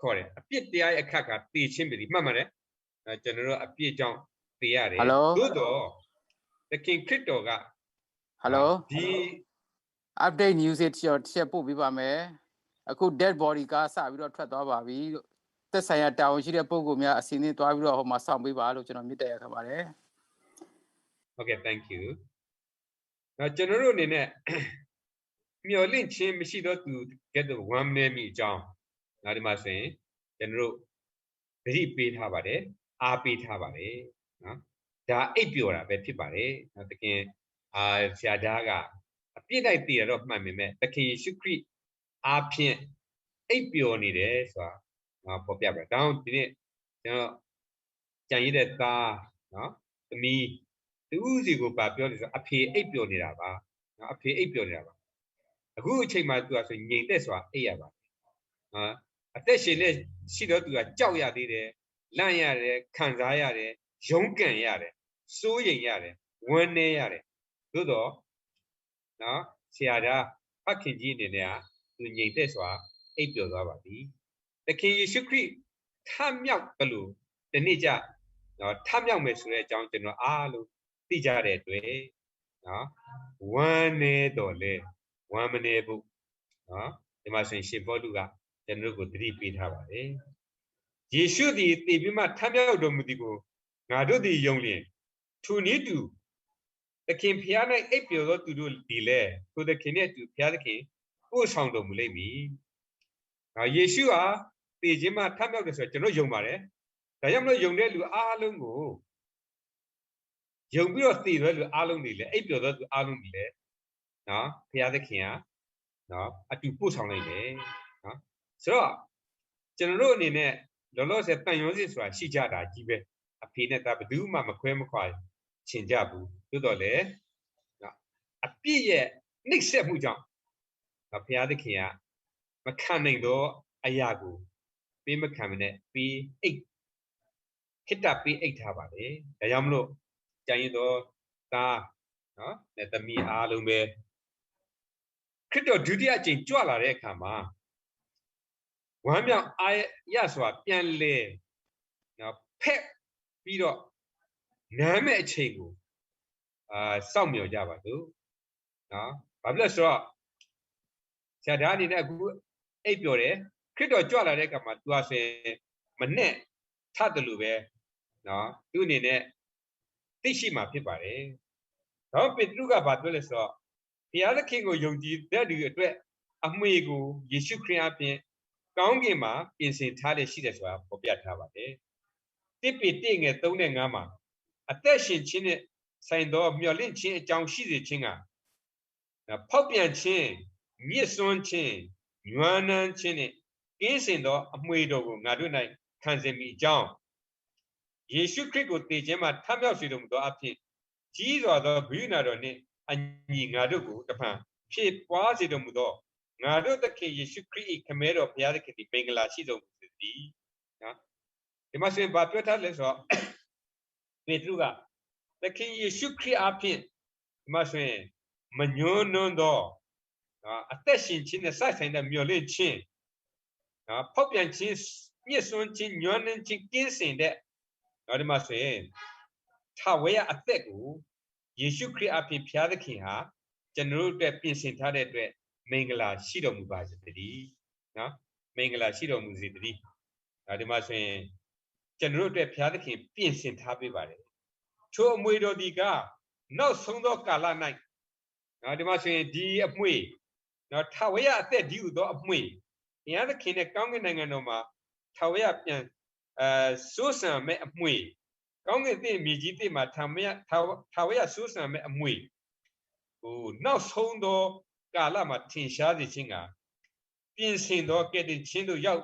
ခေါ်တယ်။ အပြစ်တရားရဲ့အခါခါ သေခြင်းပဲ၊ ဒီမှတ်မှတ်တယ်။ နော်၊ ကျွန်တော်တို့အပြစ်ကြောင့်သေရတယ်။ ဟယ်လို၊ သို့သော်၊ သခင်ခရစ်တော်က၊ ဟယ်လို၊ နော်၊ ဒီ update news တစ်ချက်ပို့ပေးပါမယ်။ အခု dead body ကားစပြီးတော့ထွက်သွားပါပြီလို့၊ သက်ဆိုင်ရာတာဝန်ရှိတဲ့ပုဂ္ဂိုလ်များအဆင်သင့်သွားပြီးတော့ ဟိုမှာစောင့်ပေးပါလို့ ကျွန်တော်မေတ္တာရပ်ခံပါတယ်။ Okay, thank you. နော်၊ ကျွန်တော်တို့အနေနဲ့ မျှော်လင့်ခြင်းမရှိသောသူကဲ့သို့ ဝမ်းနည်းမည်အကြောင်း၊ နော်၊ ဒီမှာဆိုရင် ကျွန်တော်တို့ သတိပေးထားပါတယ်။ အားပေးထားပါတယ်။ နော်၊ ဒါအိပ်ပျော်တာပဲဖြစ်ပါတယ်။ နော်၊ သခင်၊ အာ၊ ဆရာဒါက အပြစ်၌သေတာတော့မှန်ပေမဲ့၊ သခင်ယေရှုခရစ်အားဖြင့် အိပ်ပျော်နေတယ်ဆိုတာ၊ နော်၊ ဖော်ပြပါတယ်။ ဒါကြောင့်ဒီနေ့ ကျွန်တော် ကျန်ရစ်တဲ့သား၊ နော်၊ သမီး၊ သူ့ဆီကို ဘာပြောလဲဆိုတော့၊ အဖေအိပ်ပျော်နေတာပါ။ နော်၊ အဖေအိပ်ပျော်နေတာပါ။ အခုအချိန်မှာ သူကဆို ငြိမ်သက်စွာအိပ်ရပါတယ်။ နော်၊ အသက်ရှင်လျက်ရှိသောသူက ကြောက်ရသေးတယ်၊ လန့်ရတယ်၊ ခံစားရတယ်၊ ရုန်းကန်ရတယ်၊ စိုးရိမ်ရတယ်၊ ဝမ်းနည်းရတယ်။ သို့သော်၊ နော်၊ ဆရာဒါ ဖခင်ကြီးအနေနဲ့က သူငြိမ်သက်စွာအိပ်ပျော်သွားပါပြီ။ သခင်ယေရှုခရစ်ထ ထမြောက်သလို တနေ့ကျနော်ထမြောက်မယ်ဆိုတဲ့အကြောင်း ကျွန်တော်အားလုံးသိကြတဲ့အတွက်နော်ဝမ်းနည်းတော့လဲဝမ်းမနည်းဖို့နော်ဒီမှာဆိုရင်ရှင်ပေါလုကကျွန်တော်တို့ကိုသတိပေးထားပါတယ်ယေရှုသည်သေပြီးမှထမြောက်တော်မူသည်ကိုငါတို့သည်ယုံလျင်ထိုနည်းတူသခင်ဖျား၌အိပ်ပျော်သောသူတို့သည်လည်းထိုသခင်နှင့်အတူဖျားသခင်ပို့ဆောင်တော်မူလိမ့်မည်နော်ယေရှုဟာသေခြင်းမှထမြောက်တယ်ဆိုတော့ကျွန်တော်ယုံပါတယ်ဒါကြောင့်မလို့ယုံတဲ့လူအားလုံးကိုယုံပြီးတော့သေတဲ့လူအားလုံးတွေလည်းအိပ်ပျော်တဲ့လူအားလုံးတွေလည်းနော်ဖျားသခင်ကနော်အတူပို့ဆောင်နိုင်တယ်နော်ဆိုတော့ကျွန်တော်တို့အနေနဲ့လောလောဆယ်တန်ရုံးစစ်ဆိုတာရှိကြတာကြီးပဲအဖေနဲ့သားဘယ်သူမှမခွဲမခွာချင်ကြဘူးသို့တော်လည်းနော်အပြစ်ရဲ့နှိပ်စက်မှုကြောင့်နော်ဖျားသခင်ကမခံနိုင်တော့အရာကိုပေးမခံမနဲ့ပေးအိပ်ခိတ္တပေးအိပ်ထားပါတယ်ဒါကြောင့်မလို့ကျန်ရင်တော့သားနော်နဲ့သမီးအားလုံးပဲခရစ်တော်ဒုတိယအကြိမ်ကြွလာတဲ့အခါမှာဝမ်းမြောက်အားရစွာပြန်လည်နော်ဖက်ပြီးတော့နားမဲ့အချိန်ကိုအာစောင့်မျှော်ကြပါစို့နော်ဘာဖြစ်လို့ဆိုတော့ဆရာဒါအနေနဲ့အခုအိပ်ပျော်တယ်ခရစ်တော်ကြွလာတဲ့အခါမှာသူဟာဆိုရင်မနဲ့ထတယ်လို့ပဲနော်သူအနေနဲ့သိရှိမှာဖြစ်ပါတယ်ဒါပေမဲ့ပေတရုကဘာပြောလဲဆိုတော့ဘုရားသခင်ကိုယုံကြည်တဲ့သူအတွက်အမွေကိုယေရှုခရစ်အပြင်ကောင်းကင်မှာပြင်ဆင်ထားလျက်ရှိတယ်ဆိုတာဖော်ပြထားပါတယ်တိပေတငယ်3နဲ့5မှာအသက်ရှင်ခြင်းနဲ့ဆိုင်သောမျှော်လင့်ခြင်းအကြောင်းရှိစေခြင်းကဖောက်ပြန်ခြင်းညစ်စွန်းခြင်းညွမ်းနှမ်းခြင်းနှင့်ကင်းစင်သောအမွေတော်ကိုငါတို့၌ခံစေမည်အကြောင်းယေရှုခရစ်ကိုသေခြင်းမှထမြောက်စေတော်မူသောအဖြစ်ကြီးစွာသောဂရုဏာတော်နှင့်အညီငါတို့ကိုတဖန်ဖြစ်ပွားစေတော်မူသောငါတို့သခင်ယေရှုခရစ်၏ခမဲတော်ဘုရားသခင်သည်မင်္ဂလာရှိတော်မူစေတည်းနော်ဒီမှာဆိုရင်ဘာပြောထားလဲဆိုတော့ပေတရုကသခင်ယေရှုခရစ်အဖြစ်ဒီမှာဆိုရင်မညှိုးနွမ်းသောနော်အသက်ရှင်ခြင်းနဲ့စိုက်ဆိုင်တဲ့မျှော်လင့်ခြင်းနော်ဖောက်ပြန်ခြင်းညစ်စွန်းခြင်းညှိုးနှမ်းခြင်းကင်းစင်တဲ့နော်ဒီမှာဆိုရင်ထာဝရအသက်ကိုယေရှုခရစ်အဖြစ်ဘုရားသခင်ဟာကျွန်တော်တို့အတွက်ပြင်ဆင်ထားတဲ့အတွက်မင်္ဂလာရှိတော်မူပါစေတည်းနော်မင်္ဂလာရှိတော်မူစေတည်းနော်ဒီမှာဆိုရင်ကျွန်တော်တို့အတွက်ဘုရားသခင်ပြင်ဆင်ထားပေးပါတယ်ထိုအမွေတော်ဒီကနောက်ဆုံးသောကာလ၌နော်ဒီမှာဆိုရင်ဒီအမွေနော်ထာဝရအသက်ဒီဟုသောအမွေဘုရားသခင်နဲ့ကောင်းကင်နိုင်ငံတော်မှာထာဝရပြန်အဲစိုးစံမဲ့အမွေကောင်းကင်သစ်မြေကြီးသစ်မှာထာဝရထာဝရထာဝရစိုးစံမဲ့အမွေကိုနောက်ဆုံးသောကာလမှာထင်ရှားစေခြင်းကပြင်ဆင်သောကယ်တင်ခြင်းသို့ရောက်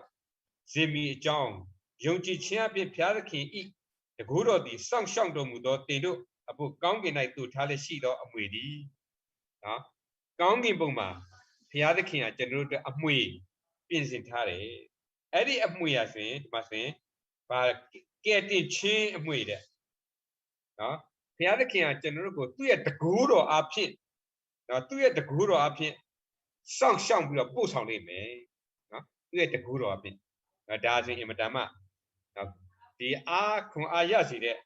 စေမည်အကြောင်းယုံကြည်ခြင်းအပြင်ဘုရားသခင်၏တကူတော်သည်စောင့်ရှောက်တော်မူသောတင်တို့အဖို့ကောင်းကင်၌တူထားလျက်ရှိသောအမွေသည်နော်ကောင်းကင်ဘုံမှာဘုရားသခင်ကကျွန်တော်တို့အတွက်အမွေပြင်ဆင်ထားတယ်အဲ့ဒီအမွေအဆိုရင်ဒီမှာဆိုရင်ဘာကယ်တင်ခြင်းအမွေတဲ့နော်ဘုရားသခင်ကကျွန်တော်တို့ကိုသူ့ရဲ့တကူတော်အဖြစ်နော်သူ့ရဲ့တကူတော်အဖြစ်စောင့်ရှောက်ပြီးတော့ပို့ဆောင်နေမယ်နော်သူ့ရဲ့တကူတော်အဖြစ်နော်ဒါဆိုရင်အင်မတန်မှနော်ဒီအားခွန်အားရစေတဲ့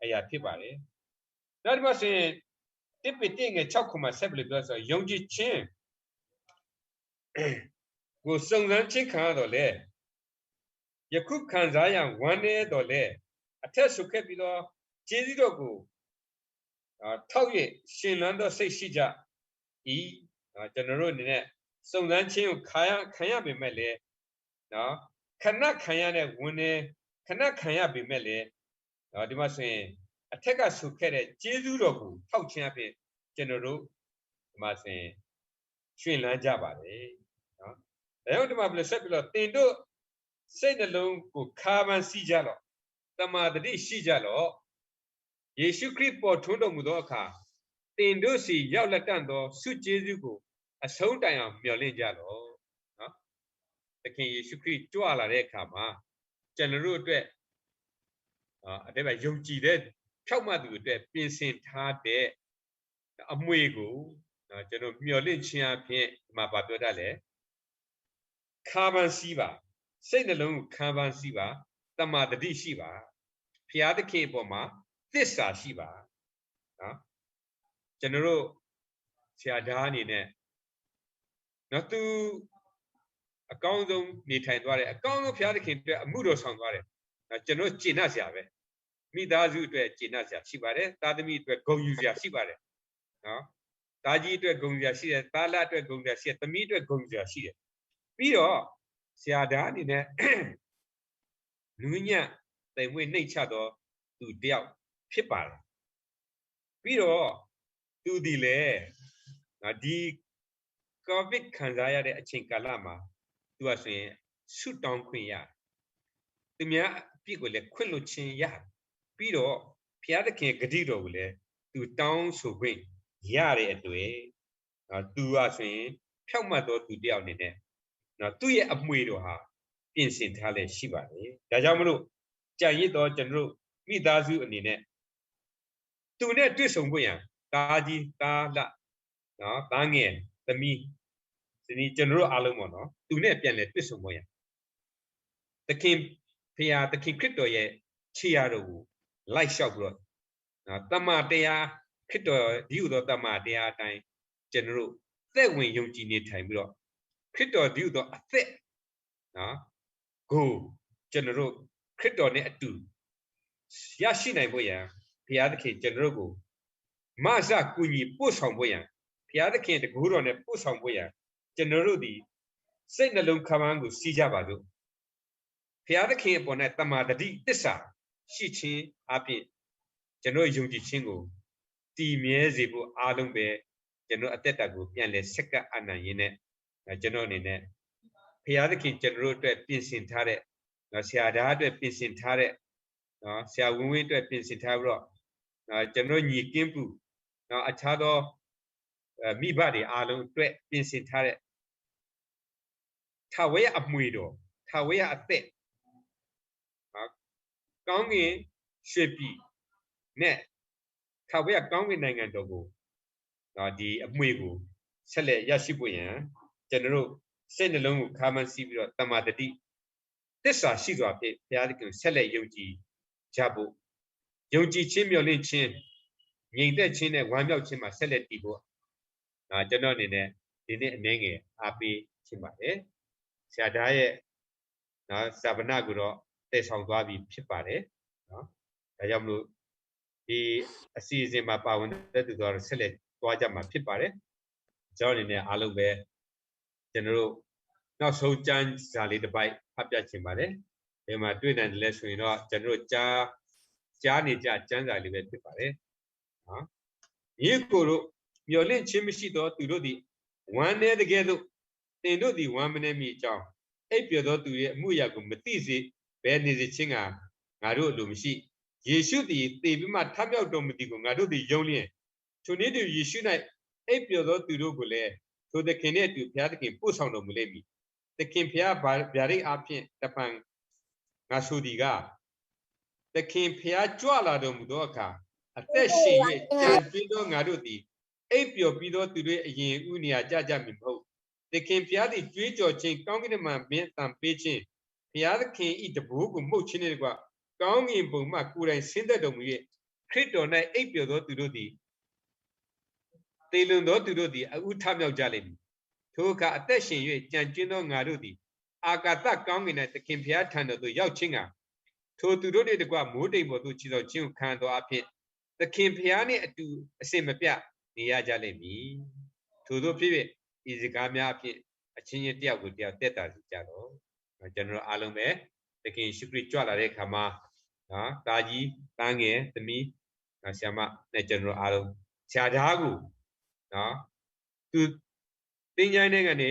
အရာဖြစ်ပါတယ်နောက်တစ်ပတ်ဆိုရင်တစ်ပေတင့်ငယ်6ခုမှာဆက်ပြီးပြောဆိုယုံကြည်ခြင်းကိုစုံစမ်းခြင်းခံရတော့လေယခုခံစားရဝမ်းနည်းတော့လေအထက်ဆိုခဲ့ပြီးတော့ကျေးဇူးတော်ကိုထောက်၍ရှင်လန်းသောစိတ်ရှိကြ၏ကျွန်တော်တို့အနေနဲ့စုံစမ်းခြင်းကိုခံရခံရပေမဲ့လည်းနော်ခဏခံရတဲ့ဝမ်းနည်းခဏခံရပေမဲ့လည်းနော်ဒီမှာဆိုရင်အထက်ကဆိုခဲ့တဲ့ကျေးဇူးတော်ကိုထောက်ခြင်းအပြင်ကျွန်တော်တို့ဒီမှာဆိုရင်ရှင်လန်းကြပါတယ်နော်ဒါကြောင့်ဒီမှာဘယ်လိုဆက်ပြီးတော့တင်တို့စိတ်နှလုံးကိုခါပန်းစည်းကြလော့တမာတတိရှိကြလော့ယေရှုခရစ်ပေါ်ထွန်းတော်မူသောအခါတင်တို့စီရောက်လက်တန့်သောဆုကျေးဇူးကိုအဆုံးတိုင်အောင်မျှော်လင့်ကြလော့နော်သခင်ယေရှုခရစ်ကြွလာတဲ့အခါမှာကျွန်တော်တို့အတွက်အတဲ့ပဲယုံကြည်တဲ့ဖြောက်မှတ်သူအတွက်ပြင်ဆင်ထားတဲ့အမွေကိုကျွန်တော်မျှော်လင့်ခြင်းအဖြစ်ဒီမှာဗာပြောတတ်လဲခါပန်းစည်းပါစိတ်နှလုံးကိုခါပန်းစည်းပါ တမာသတိရှိပါ။ ဘုရားသခင်အပေါ်မှာသစ္စာရှိပါနော်။ ကျွန်တော်တို့ဆရာဒါအနေနဲ့နော်သူအကောင်းဆုံးနေထိုင်သွားတယ်အကောင်းဆုံးဘုရားသခင်အတွက်အမှုတော်ဆောင်သွားတယ်နော်ကျွန်တော်ကျေနပ်စရာပဲမိသားစုအတွက်ကျေနပ်စရာရှိပါတယ်သားသမီးအတွက်ဂုဏ်ယူစရာရှိပါတယ်နော်သားကြီးအတွက်ဂုဏ်ယူစရာရှိတယ်သားလတ်အတွက်ဂုဏ်ယူစရာရှိတယ်သမီးအတွက်ဂုဏ်ယူစရာရှိတယ်ပြီးတော့ဆရာဒါအနေနဲ့နူးညံ့သိမ်မွေ့နှိမ့်ချသောသူတစ်ယောက်ဖြစ်ပါတယ်ပြီးတော့သူသည်လည်းနော်ဒီကိုဗစ်ခံစားရတဲ့အချိန်ကာလမှာသူဟာဆိုရင်ဆုတောင်းခွင့်ရတယ်သူများအပြစ်ကိုလည်းခွင့်လွှတ်ခြင်းရတယ်ပြီးတော့ဘုရားသခင်ဂတိတော်ကိုလည်းသူတောင်းဆိုခွင့်ရတဲ့အတွက်နော်သူဟာဆိုရင်ဖြောင့်မတ်သောသူတစ်ယောက်အနေနဲ့နော်သူ့ရဲ့အမွေတော်ဟာပြင်ဆင်ထားလျက်ရှိပါတယ်ဒါကြောင့်မလို့ကြံရစ်သောကျွန်တော်တို့မိသားစုအနေနဲ့သူနဲ့တွေ့ဆုံဖို့ရန်သားကြီးသားလတ်နော်သားငယ်သမီးဒီနေ့ကျွန်တော်တို့အားလုံးပေါ့နော်သူနဲ့ပြန်လည်တွေ့ဆုံဖို့ရန်သခင်ဖရာသခင်ခရစ်တော်ရဲ့ခြေရာတော်ကိုလိုက်လျှောက်ပြီးတော့နော်တမန်တရားခရစ်တော်ဒီဟုသောတမန်တရားအတိုင်းကျွန်တော်တို့သက်ဝင်ယုံကြည်နေထိုင်ပြီးတော့ခရစ်တော်ဒီဟုသောအသက်နော်ကိုကျွန်တော်တို့ခရစ်တော်နဲ့အတူရရှိနိုင်ဖို့ရန်ဘုရားသခင်ကျွန်တော်တို့ကိုမဆကူညီပို့ဆောင်ဖို့ရန်ဘုရားသခင်တကူတော်နဲ့ပို့ဆောင်ဖို့ရန်ကျွန်တော်တို့ဒီစိတ်နှလုံးခါမန်းကိုစီးကြပါစို့ဘုရားသခင်အပေါ်၌တမာတတိတစ္ဆာရှိခြင်းအပြင်ကျွန်တော်ယုံကြည်ခြင်းကိုတည်မြဲစေဖို့အားလုံးပဲကျွန်တော်အသက်တာကိုပြန်လည်ဆက်ကပ်အနံ့ရင်းနဲ့ကျွန်တော်အနေနဲ့ဘုရားသခင်ကျွန်တော်တို့အတွက်ပြင်ဆင်ထားတဲ့နော်ဆရာသားအတွက်ပြင်ဆင်ထားတဲ့နော်ဆရာဝင်းဝင်းအတွက်ပြင်ဆင်ထားပြီးတော့နော်ကျွန်တော်ညီကင်းပူနော်အခြားသောအဲမိဘတွေအားလုံးအတွက်ပြင်ဆင်ထားတဲ့ထာဝရအမွေတော်ထာဝရအသက်နော်ကောင်းကင်ရွှေပြည်နဲ့ထာဝရကောင်းကင်နိုင်ငံတော်ကိုနော်ဒီအမွေကိုဆက်လက်ရရှိဖို့ရန်ကျွန်တော်တို့စိတ်နှလုံးကိုခါမန်းစည်းပြီးတော့တမ္မာတတိသစ္စာရှိစွာဖြင့်ဘုရားသခင်ကိုဆက်လက်ယုံကြည်ကြဖို့ယုံကြည်ခြင်းမျှော်လင့်ခြင်းငြိမ်သက်ခြင်းနဲ့ဝမ်းမြောက်ခြင်းမှာဆက်လက်တည်ဖို့အာကျွန်တော်အနေနဲ့ဒီနေ့အနည်းငယ်အားပေးခြင်းပါတယ်ဆရာဒါရဲ့နော်စာပနာကိုတော့တည်ဆောင်သွားပြီးဖြစ်ပါတယ်နော်ဒါကြောင့်မလို့ဒီအစီအစဉ်မှာပါဝင်တဲ့သူတို့ဆက်လက်သွားကြမှာဖြစ်ပါတယ်ကျွန်တော်အနေနဲ့အားလုံးပဲကျွန်တော်တို့နောက်ဆုံးကျမ်းစာလေးတစ်ပိုက်ဖတ်ပြချင်ပါတယ်ဘယ်မှာတွေ့နိုင်တယ်လဲဆိုရင်တော့ကျွန်တော်တို့ကြားကြားနေကြကျမ်းစာလေးပဲဖြစ်ပါတယ်နော်ညီကိုတို့မျော်လင့်ခြင်းမရှိသောသူတို့သည်ဝမ်းနည်းတဲ့ကဲ့သို့တင်တို့သည်ဝမ်းမနည်းမိအကြောင်းအိပ်ပျော်သောသူရဲ့အမှုအရာကိုမသိစေဘဲနေစေခြင်းကငါတို့အလိုမရှိယေရှုသည်သေပြီးမှထမြောက်တော်မူသည်ကိုငါတို့သည်ယုံလျင်ထိုနည်းတူယေရှု၌အိပ်ပျော်သောသူတို့ကိုလည်းထိုသခင်နှင့်အတူဘုရားသခင်ပို့ဆောင်တော်မူလိမ့်မည်သခင်ဘုရားဗျာဒိတ်အားဖြင့်တပံငါဆိုသည်ကသခင်ဘုရားကြွလာတော်မူသောအခါအသက်ရှင်၍ကြံပြင်းသောငါတို့သည်အိပ်ပျော်ပြီးသောသူတို့အရင်ဦးနေရာကြကြမည်မဟုတ်သခင်ဘုရားသည်ကြွေးကြော်ခြင်းကောင်းကင်မှမင်းအသံပေးခြင်းဘုရားသခင်၏တဘိုးကိုမှုတ်ခြင်းနှင့်တကွကောင်းကင်ဘုံမှကိုယ်တိုင်ဆင်းသက်တော်မူ၍ခရစ်တော်၌အိပ်ပျော်သောသူတို့သည်သေလွန်သောသူတို့သည်အဦးထမြောက်ကြလိမ့်မည်ထိုအခါအသက်ရှင်၍ကြံကျင်းသောငါတို့သည်အာကာသကောင်းကင်၌သခင်ဘုရားထံတော်သို့ရောက်ခြင်းကထိုသူတို့နှင့်တကွမိုးတိမ်ပေါ်သို့ခြေဆောင်ခြင်းကိုခံသောအဖြစ်သခင်ဘုရားနှင့်အတူအစင်မပြတ်နေရကြလိမ့်မည်ထို့သောဖြစ်၍ဤစကားများအဖြစ်အချင်းချင်းတယောက်ကိုတယောက်သက်သာစေကြလော့ကျွန်တော်အားလုံးပဲသခင်ယေရှုခရစ်ကြွလာတဲ့အခါမှာနော်တာကြီးတာငယ်သမီးနော်ဆရာမနဲ့ကျွန်တော်အားလုံးဆရာသားကိုနော်သူတင်းញိုင်းတဲ့ကနေ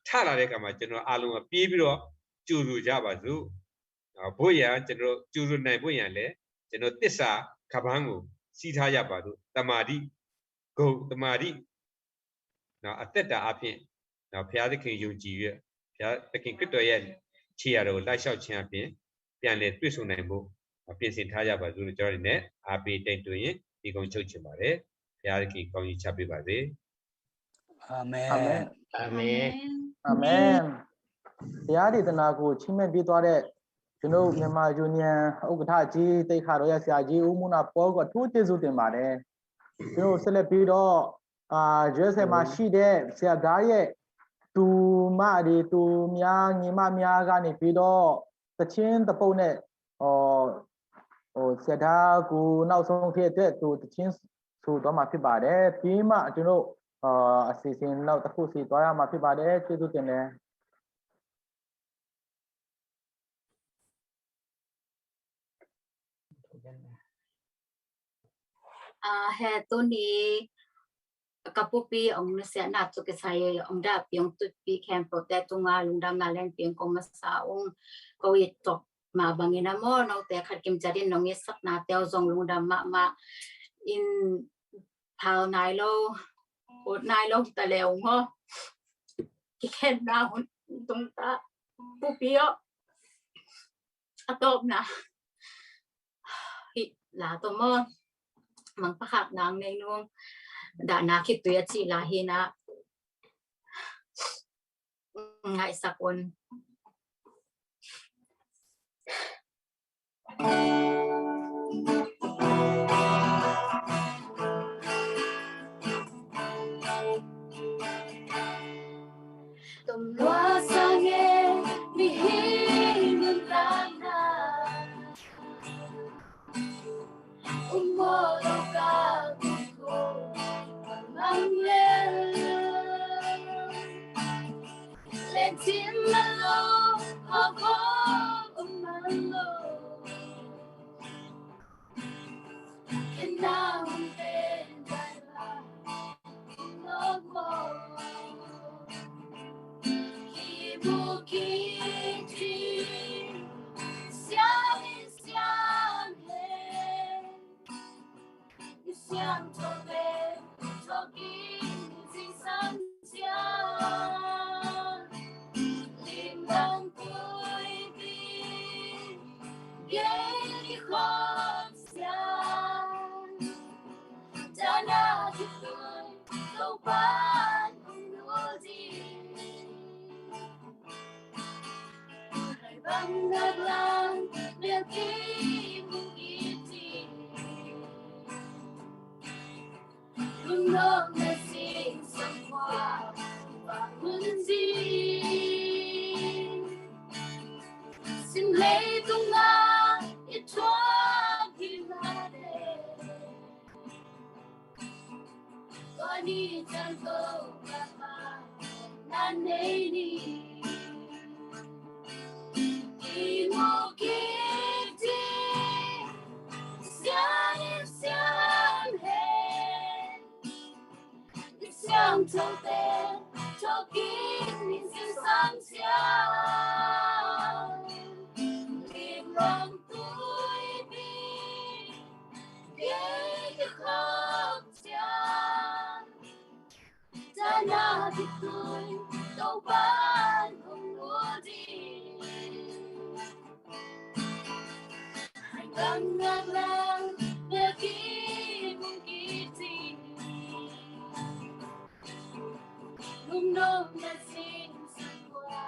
ထလာတဲ့အခါမှာကျွန်တော်အားလုံးကပြေးပြီးတော့ကြိုဆိုကြပါစို့နော်ဘို့ရန်ကျွန်တော်ကြိုဆိုနိုင်ဖို့ရန်လဲကျွန်တော်တစ္ဆာခပန်းကိုစီးထားရပါစို့တမာတိဂုံတမာတိနော်အသက်တာအဖြစ်နော်ဘုရားသခင်ယုံကြည်၍ဘုရားသခင်ခရစ်တော်ရဲ့ခြေရာတော်ကိုလိုက်လျှောက်ခြင်းအပြင်ပြန်လည်တွေ့ဆုံနိုင်ဖို့ပြင်ဆင်ထားကြပါစို့ကျွန်တော်ဒီနေ့အားပေးတိုက်တွန်းရင်ဒီကုန်းချုပ်ချင်ပါတယ်ဘုရားသခင်ကောင်းကြီးချပေးပါစေအာမင်အာမင်အာမင်အာမင်ဘုရားဒေသနာကိုချီးမြှင့်ပေးသွားတဲ့ ကျွန်တော်မြန်မာယူနီယံဥက္ကဋ္ဌကြီး သိက္ခာတော်ရဆရာကြီး ဦးမုန်းနာ ပေါကို အထူးကျေးဇူးတင်ပါတယ်။ ကျွန်တော်ဆက်လက်ပြီးတော့၊ အာ၊ ယူအက်စ်အေ မှာရှိတဲ့ ဆရာဒါရဲ့ တူမတွေ၊ တူများ၊ ညီမများကနေပြီးတော့ သီချင်းတစ်ပုဒ်နဲ့၊ ဟို၊ ဟို၊ ဆရာဒါ ကိုယ်နောက်ဆုံးဖြစ်တဲ့အတွက် သူသီချင်းဆိုသွားမှာဖြစ်ပါတယ်။ ပြီးမှကျွန်တော်၊ အာ၊ အစီအစဉ်နောက်တစ်ခုစီသွားရမှာဖြစ်ပါတယ်။ ကျေးဇူးတင်တယ်။ အာ၊ ဟဲ၊ တနံၤ ကပူၤပီး အောင်နုဆဲးနး သူကစၢ်ယဲ အောင်ဒါပီး အောင်တူၢ်ပီး ခဲမုၢ်တဲတူၢ်ငါ လူၢ်ဒမ်နၤလဲၣ် ပီး အောင်ကိးမစၢ် အောင် ကိုဝိတ် တုတ်မး ဘၣ်ငဲနမီၢ် နီၢ်တဲခတ် ကံၢ်စၢ်ဒ် နီၢ်ငဲသၢၣ်နၤတဲ အောင် လူၢ်ဒမ်မးမး အင်း ဖးနၢႆလိ အိုတ်နၢႆလိ တလဲၤ အောင်မီၢ် ကီခဲနၢ် အောင် တုံတၢ် ပူၤပီး အောင် အတုတ်နၤ ဟံး လၢ်တမီၢ် မၢင်ပၢ်ခၢၣ်နၢ် ငိုင်နုာ် ဒါနၤ ခံတွႆအထံၣ်လၢ်ဟံးနၢ် ငိုင်စၢၵ်ႈ အောင် တမျၢ်စၢ်ငဲ မ့ၢ်ဟံးမုၢ်သၢနၤ အိၣ်မီၢ်လီၤကါ မုၢ်ခိၣ်မၢ်လဲၣ် လဲၤထံမၤလိ ဟီၣ်ခိၣ်ကမၢ်လိ ကနၣ်မ့ၢ်ဘၣ် No more. Keep walking, keep 相信，相信的，talking，心上想，领导对比，给你方向。 Dana ki tui, Topa'n hong nulh ding. Haibang ngaklang, melkim hong it ding. Lungdamna singsang khua, Topa'n hong nulh ding. Sim leitung ah i thuak hi mah teh. Tua ni ciang Topa na nei ni. I mu kik ding, siang in siang hen. I siangthote thawhkik ni, singsang ciang. Lim lam tuipi, kik i khawk ciang. Dana ki tui, Topa'n hong nulh ding. Haibang ngaklang, melkim hong it ding. Lungdamna singsang khua,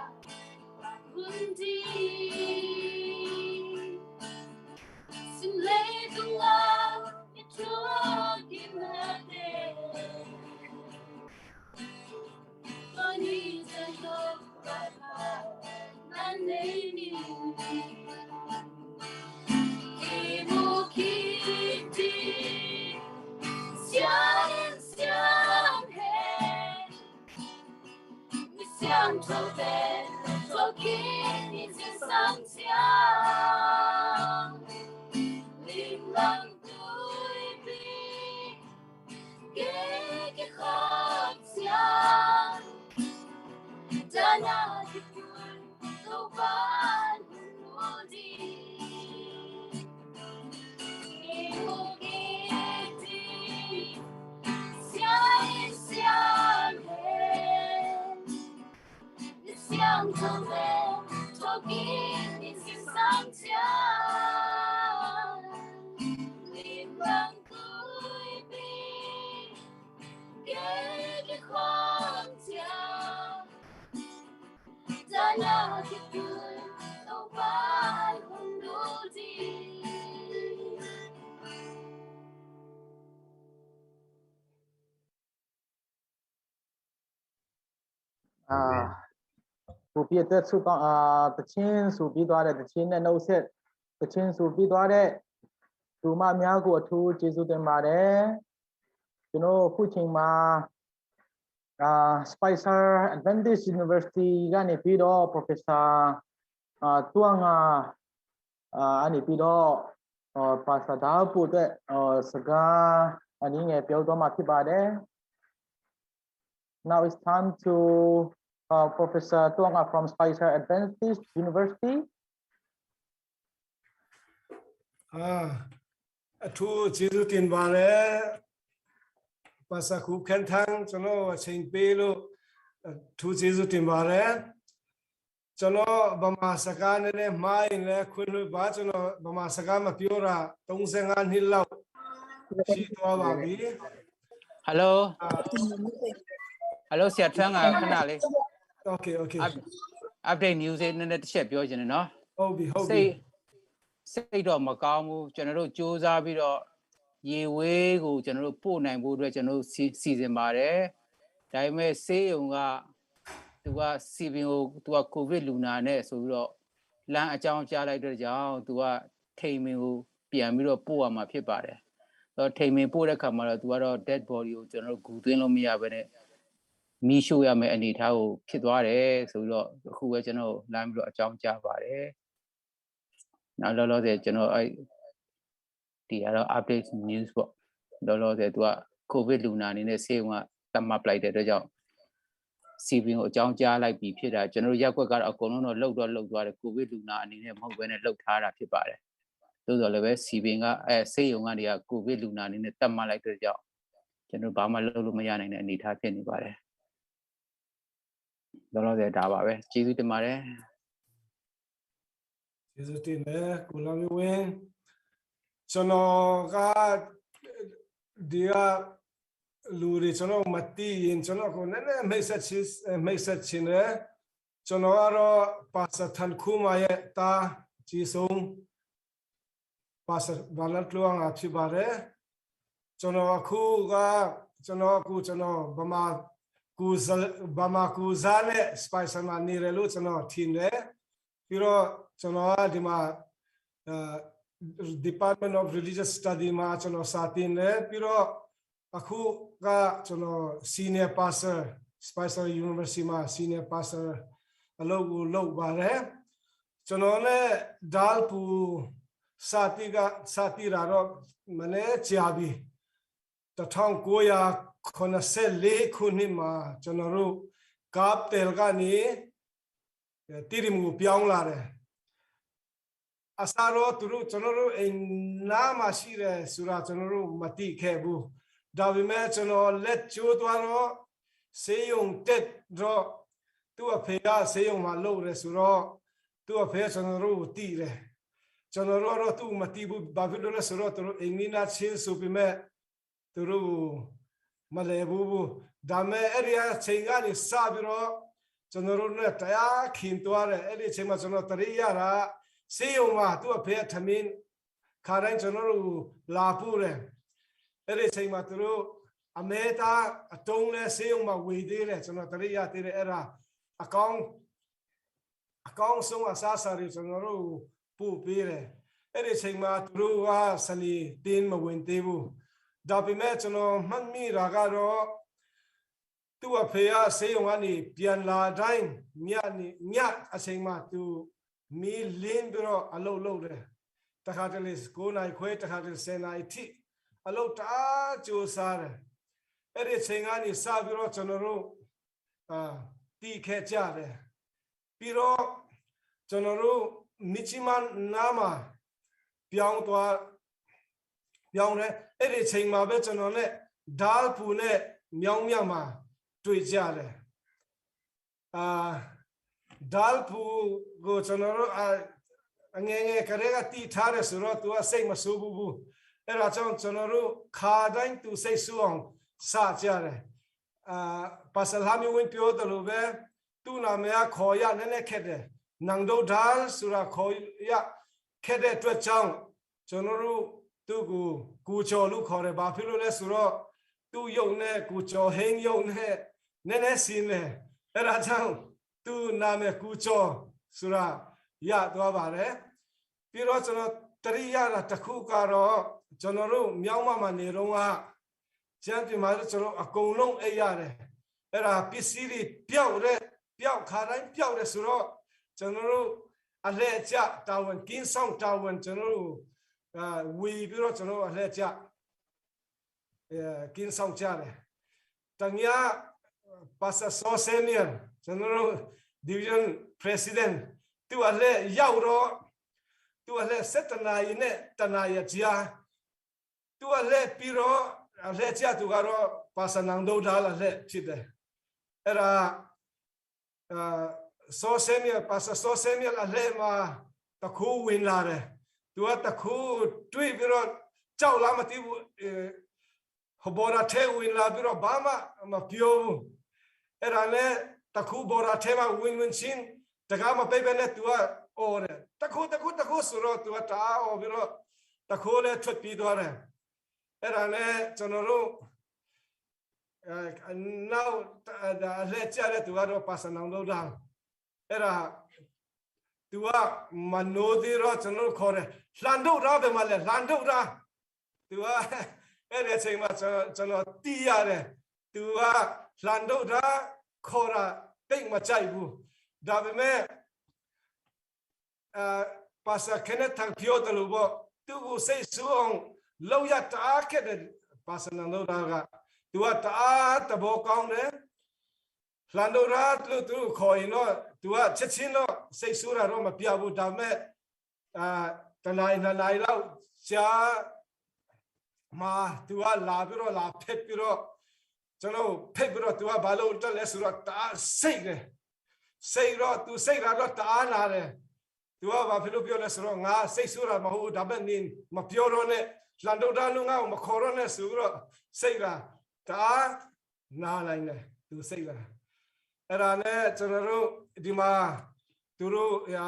Topa'n hong nulh ding. Sim leitung ah i thuak hi mah teh. Tua ni ciang Topa na nei ni. I mu kik ding, siang in siang hen. I siangthote thawhkik ni, singsang ciang. Lim lam tuipi, kik i khawk ciang. Dana ki tui, Topa'n hong nulh ding. I mu kik ding, siang in siang hen. I siangthote thawhkik ni, singsang ciang. Lim lam tuipi, kik i khawk ciang. Dana ki tui, Topa'n အာ၊ ပူပီအတွက်ဆုတောင်း၊ အာ၊ သီချင်းဆိုပြီးသွားတဲ့၊ သီချင်းနဲ့နှုတ်ဆက်၊ သီချင်းဆိုပြီးသွားတဲ့သူမှတ်များကို အထူးကျေးဇူးတင်ပါတယ်။ ကျွန်တော်အခုချိန်မှာ၊ အာ၊ Spicer Adventist University ကနေပြီးတော့ Professor အာ၊ တွင်းငါ၊ အာ၊ ကနေပြီးတော့၊ အာ၊ Pastor ဓာတ်ပို့အတွက်၊ အာ၊ စကားအနည်းငယ်ပြောသွားမှာဖြစ်ပါတယ်။ Now it's time to, uh, Professor Tuanga from Spicer Adventist University. အာ၊ အထူးကျေးဇူးတင်ပါတယ်။ ပါစတာ ခူခန်ထန်း၊ ကျွန်တော်အချိန်ပေးလို့ အထူးကျေးဇူးတင်ပါတယ်။ ကျွန်တော်ဗမာစကားနည်းနည်းမှားရင်လည်းခွင့်လွှတ်ပါ။ ကျွန်တော်ဗမာစကားမပြောတာသုံးဆယ့်ငါးနှစ်လောက်ရှိသွားပါပြီ။ Hello. အာ၊ Hello ဆရာထွန်းက ခဏလေး။ Okay, okay. Up- update news နည်းနည်းတစ်ချက်ပြောချင်တယ်နော်။ ဟုတ်ပြီ၊ ဟုတ်ပြီ။ စိတ်စိတ်တော့မကောင်းဘူး။ ကျွန်တော်တို့စူးစမ်းပြီးတော့ရေဝေးကိုကျွန်တော်တို့ပို့နိုင်ဖို့အတွက်ကျွန်တော်တို့စီစီစဉ်ပါတယ်။ ဒါပေမဲ့ဆေးရုံကသူက စတီဗင်ကို၊ သူကကိုဗစ်လူနာနဲ့ဆိုပြီးတော့လမ်းအကြောင်းကြားလိုက်တဲ့ကြောင့်၊ သူကထိန်ပင်ကိုပြန်ပြီးတော့ပို့ရမှာဖြစ်ပါတယ်။ တော့ထိန်ပင်ပို့တဲ့ခါမှာတော့၊ သူကတော့ dead body ကိုကျွန်တော်တို့ဂူသွင်းလို့မရဘဲနဲ့မီးရှို့ရမယ့်အနေအထားကိုဖြစ်သွားတယ်ဆိုပြီးတော့အခုပဲကျွန်တော်လမ်းပြီးတော့အကြောင်းကြားပါတယ်။ နောက်လောလောဆယ်ကျွန်တော်အဲ့ဒီကတော့ update news ပေါ့။ လောလောဆယ်သူကကိုဗစ်လူနာအနေနဲ့ဆေးရုံကသတ်မှတ်လိုက်တဲ့အတွက်ကြောင့်၊ စတီဗင်ကိုအကြောင်းကြားလိုက်ပြီဖြစ်တာ၊ ကျွန်တော်တို့ရပ်ကွက်ကတော့အကုန်လုံးတော့လှုပ်တော့လှုပ်သွားတယ်။ ကိုဗစ်လူနာအနေနဲ့မဟုတ်ဘဲနဲ့လှုပ်ထားတာဖြစ်ပါတယ်။ သို့သော်လည်းပဲ၊ စတီဗင်က၊ အဲ၊ ဆေးရုံကနေကကိုဗစ်လူနာအနေနဲ့သတ်မှတ်လိုက်တဲ့ကြောင့်၊ ကျွန်တော်တို့ဘာမှလုပ်လို့မရနိုင်တဲ့အနေအထားဖြစ်နေပါတယ်။ လောလောဆယ်ဒါပါပဲ။ ကျေးဇူးတင်ပါတယ်။ ကျေးဇူးတင်တယ်၊ ကိုလမင်းဝင်း။ ကျွန်တော်က၊ ဒီကလူတွေကျွန်တော်မသိရင်၊ ကျွန်တော်ကိုနည်းနည်းမိတ်ဆက်ချင်၊ အဲ၊ မိတ်ဆက်ချင်တယ်။ ကျွန်တော်ကတော့ပါစတာထန်ခူမာရဲ့သား၊ ကြီးဆုံးပါစတာ ဗာလတ်ကျိုးငါဖြစ်ပါတယ်။ ကျွန်တော်အခုက၊ ကျွန်တော်အခု၊ ကျွန်တော်ဗမာကိုယ်စား၊ ဗမာကိုယ်စားနဲ့ Spicer မှာနေတယ်လို့ကျွန်တော်ထင်တယ်။ ပြီးတော့ကျွန်တော်ကဒီမှာ၊ အဲ၊ Department of Religious Study မှာကျွန်တော်စာသင်တယ်။ ပြီးတော့အခုကကျွန်တော် Senior Pastor, Spicer University မှာ Senior Pastor အလုပ်ကိုလုပ်ပါတယ်။ ကျွန်တော်နဲ့ ဓာတ်ပို့ စတင်က၊ စတင်တာတော့မနည်းကြာပြီ။ တစ်ထောင်ကိုးရာခုနှစ်ဆယ့်လေးခုနှစ်မှာကျွန်တော်တို့ ကပ်တဲလ်ကနေ၊ အဲ၊ တီးတိမ်ကိုပြောင်းလာတယ်။ အစတော့သူတို့၊ ကျွန်တော်တို့အိမ်နားမှာရှိတယ်ဆိုတာကျွန်တော်တို့မသိခဲ့ဘူး။ ဒါပေမဲ့ကျွန်တော်လက်ကျိုးသွားတော့၊ ဆေးရုံတက်တော့၊ သူ့အဖေကဆေးရုံမှာလုပ်တယ်ဆိုတော့၊ သူ့အဖေကကျွန်တော်တို့ကိုသိတယ်။ ကျွန်တော်တို့ကတော့သူ့ကိုမသိဘူး။ ဘာဖြစ်လို့လဲဆိုတော့၊ သူတို့အိမ်နီးနားချင်းဆိုပေမဲ့၊ သူတို့မလဲဘူးဘူး။ ဒါပေမဲ့အဲ့ဒီအချိန်ကနေစပြီးတော့၊ ကျွန်တော်တို့နဲ့တရားခင်သွားတယ်။ အဲ့ဒီအချိန်မှာကျွန်တော်သတိရတာ၊ ဆေးရုံမှာသူ့အဖေကထမင်း၊ ခါတိုင်းကျွန်တော်တို့လာပို့တယ်။ အဲ့ဒီအချိန်မှာသူတို့အမဲသားအတုံးလဲဆေးရုံမှာဝေသေးတယ်။ ကျွန်တော်သတိရသေးတယ်။ အဲ့ဒါအကောင်း၊ အကောင်းဆုံးအစားအစာတွေကျွန်တော်တို့ပို့ပေးတယ်။ အဲ့ဒီအချိန်မှာသူတို့ကစနေတင်းမဝင်သေးဘူး။ ဒါပေမဲ့ကျွန်တော်မှတ်မိတာကတော့၊ သူ့အဖေကဆေးရုံကနေပြန်လာတိုင်း၊ ညနေ၊ ညအချိန်မှာသူမီးလင်းပြီးတော့အလုပ်လုပ်တယ်။ တစ်ခါတလေကိုးနာရီခွဲ၊ တစ်ခါတလေဆယ်နာရီထိအလုပ်တအားကြိုးစားတယ်။ အဲ့ဒီအချိန်ကနေစပြီးတော့ကျွန်တော်တို့၊ အာ၊ သိခဲ့ကြတယ်။ ပြီးတော့ကျွန်တော်တို့မြစ်ကြီးနားနားမှာပြောင်းသွား၊ ပြောင်းတယ်။ အဲ့ဒီအချိန်မှာပဲကျွန်တော်နဲ့ဓာတ်ပို့နဲ့မြောင်းမြမှာတွေ့ကြတယ်။ အာ၊ ဓာတ်ပို့ကိုကျွန်တော်တို့၊ အာ၊ အငယ်ငယ်ကတည်းကသိထားတယ်ဆိုတော့၊ သူကစိတ်မဆိုးဘူးဘူး။ အဲ့ဒါကြောင့်ကျွန်တော်တို့ခါတိုင်းသူစိတ်ဆိုးအောင်စကြတယ်။ အာ၊ ပါစတာလှမျိုးဝင်းပြောသလိုပဲ၊ သူ့နာမည်ကခေါ်ရနည်းနည်းခက်တယ်။ နင်တို့ဓာတ်ဆိုတာခေါ်ရခက်တဲ့အတွက်ကြောင့်၊ ကျွန်တော်တို့သူ့ကိုကိုကျော်လို့ခေါ်တယ်။ ဘာဖြစ်လို့လဲဆိုတော့၊ သူ့ရုပ်နဲ့ကိုကျော်ဟိန်းရုပ်နဲ့နည်းနည်းဆင်တယ်။ အဲ့ဒါကြောင့် သူ့နာမည် ကူကျော်ဆိုတာ ရသွားပါတယ်။ ပြီးတော့ ကျွန်တော် တတိယ တစ်ခုကတော့ ကျွန်တော်တို့ မြောင်းမမှာ နေတော့က ကျမ်းပြင်မှာ ကျွန်တော် အကုန်လုံး အိပ်ရတယ်။ အဲ့ဒါ ပစ္စည်းတွေ ပျောက်တဲ့ ပျောက် ခါတိုင်း ပျောက်တယ်ဆိုတော့ ကျွန်တော်တို့ အလှည့်ကျ တာဝန် ကင်းစောင့် တာဝန် ကျွန်တော်တို့ အာ ဝေပြီးတော့ ကျွန်တော်တို့ အလှည့်ကျ အဲ ကင်းစောင့်ကြတယ်။ တည Pastor စောဆဲမီး ကျွန်တော်တို့ Division President သူ့အလှည့်ရောက်တော့ သူ့အလှည့် ဆယ့်တစ်နာရီနဲ့ တစ်နာရီအကြား သူ့အလှည့်ပြီးတော့ အလှည့်ကျသူကတော့ Pastor နန်းဒိုဒါလ် အလှည့်ဖြစ်တယ်။ အဲ့ဒါ အာ စောဆဲမီး Pastor စောဆဲမီး အလှည့်မှာ တစ်ခု ဝင်လာတယ်။ သူက တစ်ခု တွေ့ပြီးတော့ ကြောက်လားမသိဘူး။ အဲ ဘော်ဒါထဲ ဝင်လာပြီးတော့ ဘာမှ မပြောဘူး။ အဲ့ဒါနဲ့ တစ်ခု ဘော်ဒါထဲမှာ ဝင်ဝင်ချင်း တံခါးမပိတ်ဘဲနဲ့ သူက အော်တယ်။ တစ်ခု တစ်ခု တစ်ခု ဆိုတော့ သူက တအားအော်ပြီးတော့ တစ်ခုလည်း ထွက်ပြေးသွားတယ်။ အဲ့ဒါနဲ့ ကျွန်တော်တို့ အဲ နောက် အလှည့်ကျတဲ့သူကတော့ Pastor နန်းဒိုဒါလ်။ အဲ့ဒါ သူက မနိုးသေးတော့ ကျွန်တော်တို့ ခေါ်တယ်။ နန်းဒိုဒါလ် ဘယ်မှာလဲ။ နန်းဒိုဒါလ်။ သူက အဲ့ဒီအချိန်မှာ ကျွန်တော် ကျွန်တော် သိရတယ်။ သူက နန်းဒိုဒါလ် ခေါ်တာ သိပ်မကြိုက်ဘူး။ ဒါပေမဲ့ အာ Pastor Kenneth ထင် ပြောသလိုပေါ့ သူ့ကို စိတ်ဆိုးအောင် လုပ်ရ တအားခက်တယ်။ Pastor နန်းဒိုဒါလ်က သူက တအား သဘောကောင်းတယ်။ နန်းဒိုဒါလ်လို့ သူ့ကို ခေါ်ရင်တော့ သူက ချက်ချင်းတော့ စိတ်ဆိုးတာတော့ မပြဘူး။ ဒါပေမဲ့ အာ တစ်နာရီ နှစ်နာရီလောက်ကြာမှ သူက လာပြီးတော့ လာဖက်ပြီးတော့ ကျွန်တော် ဖက်ပြီးတော့ သူက ဘာလုပ်တတ်လဲဆိုတော့ တအား စိတ်တယ်။ စိတ်တော့ သူ စိတ်တာတော့ တအားနာတယ်။ သူက ဘာဖြစ်လို့ ပြောလဲဆိုတော့ ငါ စိတ်ဆိုးတာ မဟုတ်ဘူး။ ဒါပေမဲ့ နင် မပြောတော့နဲ့။ နန်းဒိုဒါလ်လို့ ငါ့ကို မခေါ်တော့နဲ့ ဆိုပြီးတော့ စိတ်တာ တအား နားလိုက်နဲ့ သူစိတ်လာ။ အဲ့ဒါနဲ့ ကျွန်တော်တို့ ဒီမှာ သူတို့ အာ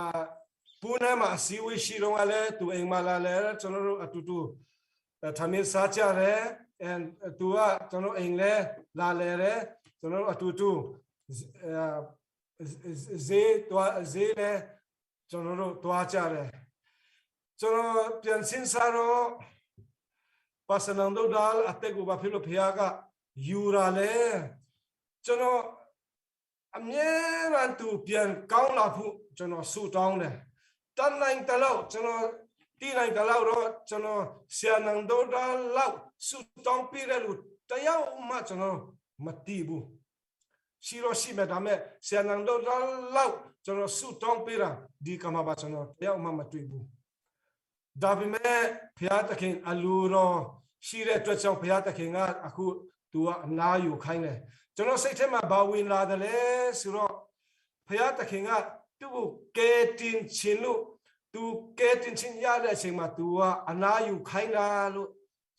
ပူးနန်းမှာ အစည်းအဝေး ရှိတုန်းကလည်း သူ့အိမ်မှာ လာလည်တယ်။ ကျွန်တော်တို့ အတူတူ အဲ ထမင်းစားကြတယ်။ And သူက ကျွန်တော် အိမ်လည်း လာလည်တယ်။ ကျွန်တော်တို့ အတူတူ အဲ ဈေးသွား ဈေးလည်း ကျွန်တော်တို့ သွားကြတယ်။ ကျွန်တော် ပြန်စဉ်းစားတော့ Pastor နန်းဒိုဒါလ် အသက်ကို ဘာဖြစ်လို့ ဘုရားက ယူတာလဲ။ ကျွန်တော် အမြဲတမ်း သူ ပြန်ကောင်းလာဖို့ ကျွန်တော် ဆုတောင်းတယ်။ တတ်နိုင်သလောက် ကျွန်တော် သိနိုင်သလောက်တော့ ကျွန်တော် ဆရာ နန်းဒိုဒါလ်လောက် ဆုတောင်းပေးတဲ့လူ တစ်ယောက်မှ ကျွန်တော် မသိဘူး။ ရှိတော့ရှိမယ်။ ဒါပေမဲ့ ဆရာ နန်းဒိုဒါလ်လောက် ကျွန်တော် ဆုတောင်းပေးတာ ဒီကမ္ဘာမှာ ကျွန်တော် တစ်ယောက်မှ မတွေ့ဘူး။ ဒါပေမဲ့ ဘုရားသခင် အလိုတော် ရှိတဲ့အတွက်ကြောင့် ဘုရားသခင်က အခု သူက အနားယူခိုင်းတယ်။ ကျွန်တော် စိတ်ထဲမှာ ဘာဝင်လာသလဲဆိုတော့ ဘုရားသခင်က သူ့ကို ကယ်တင်ချင်လို့ သူ ကယ်တင်ခြင်း ရတဲ့အချိန်မှာ သူက အနားယူခိုင်းတာလို့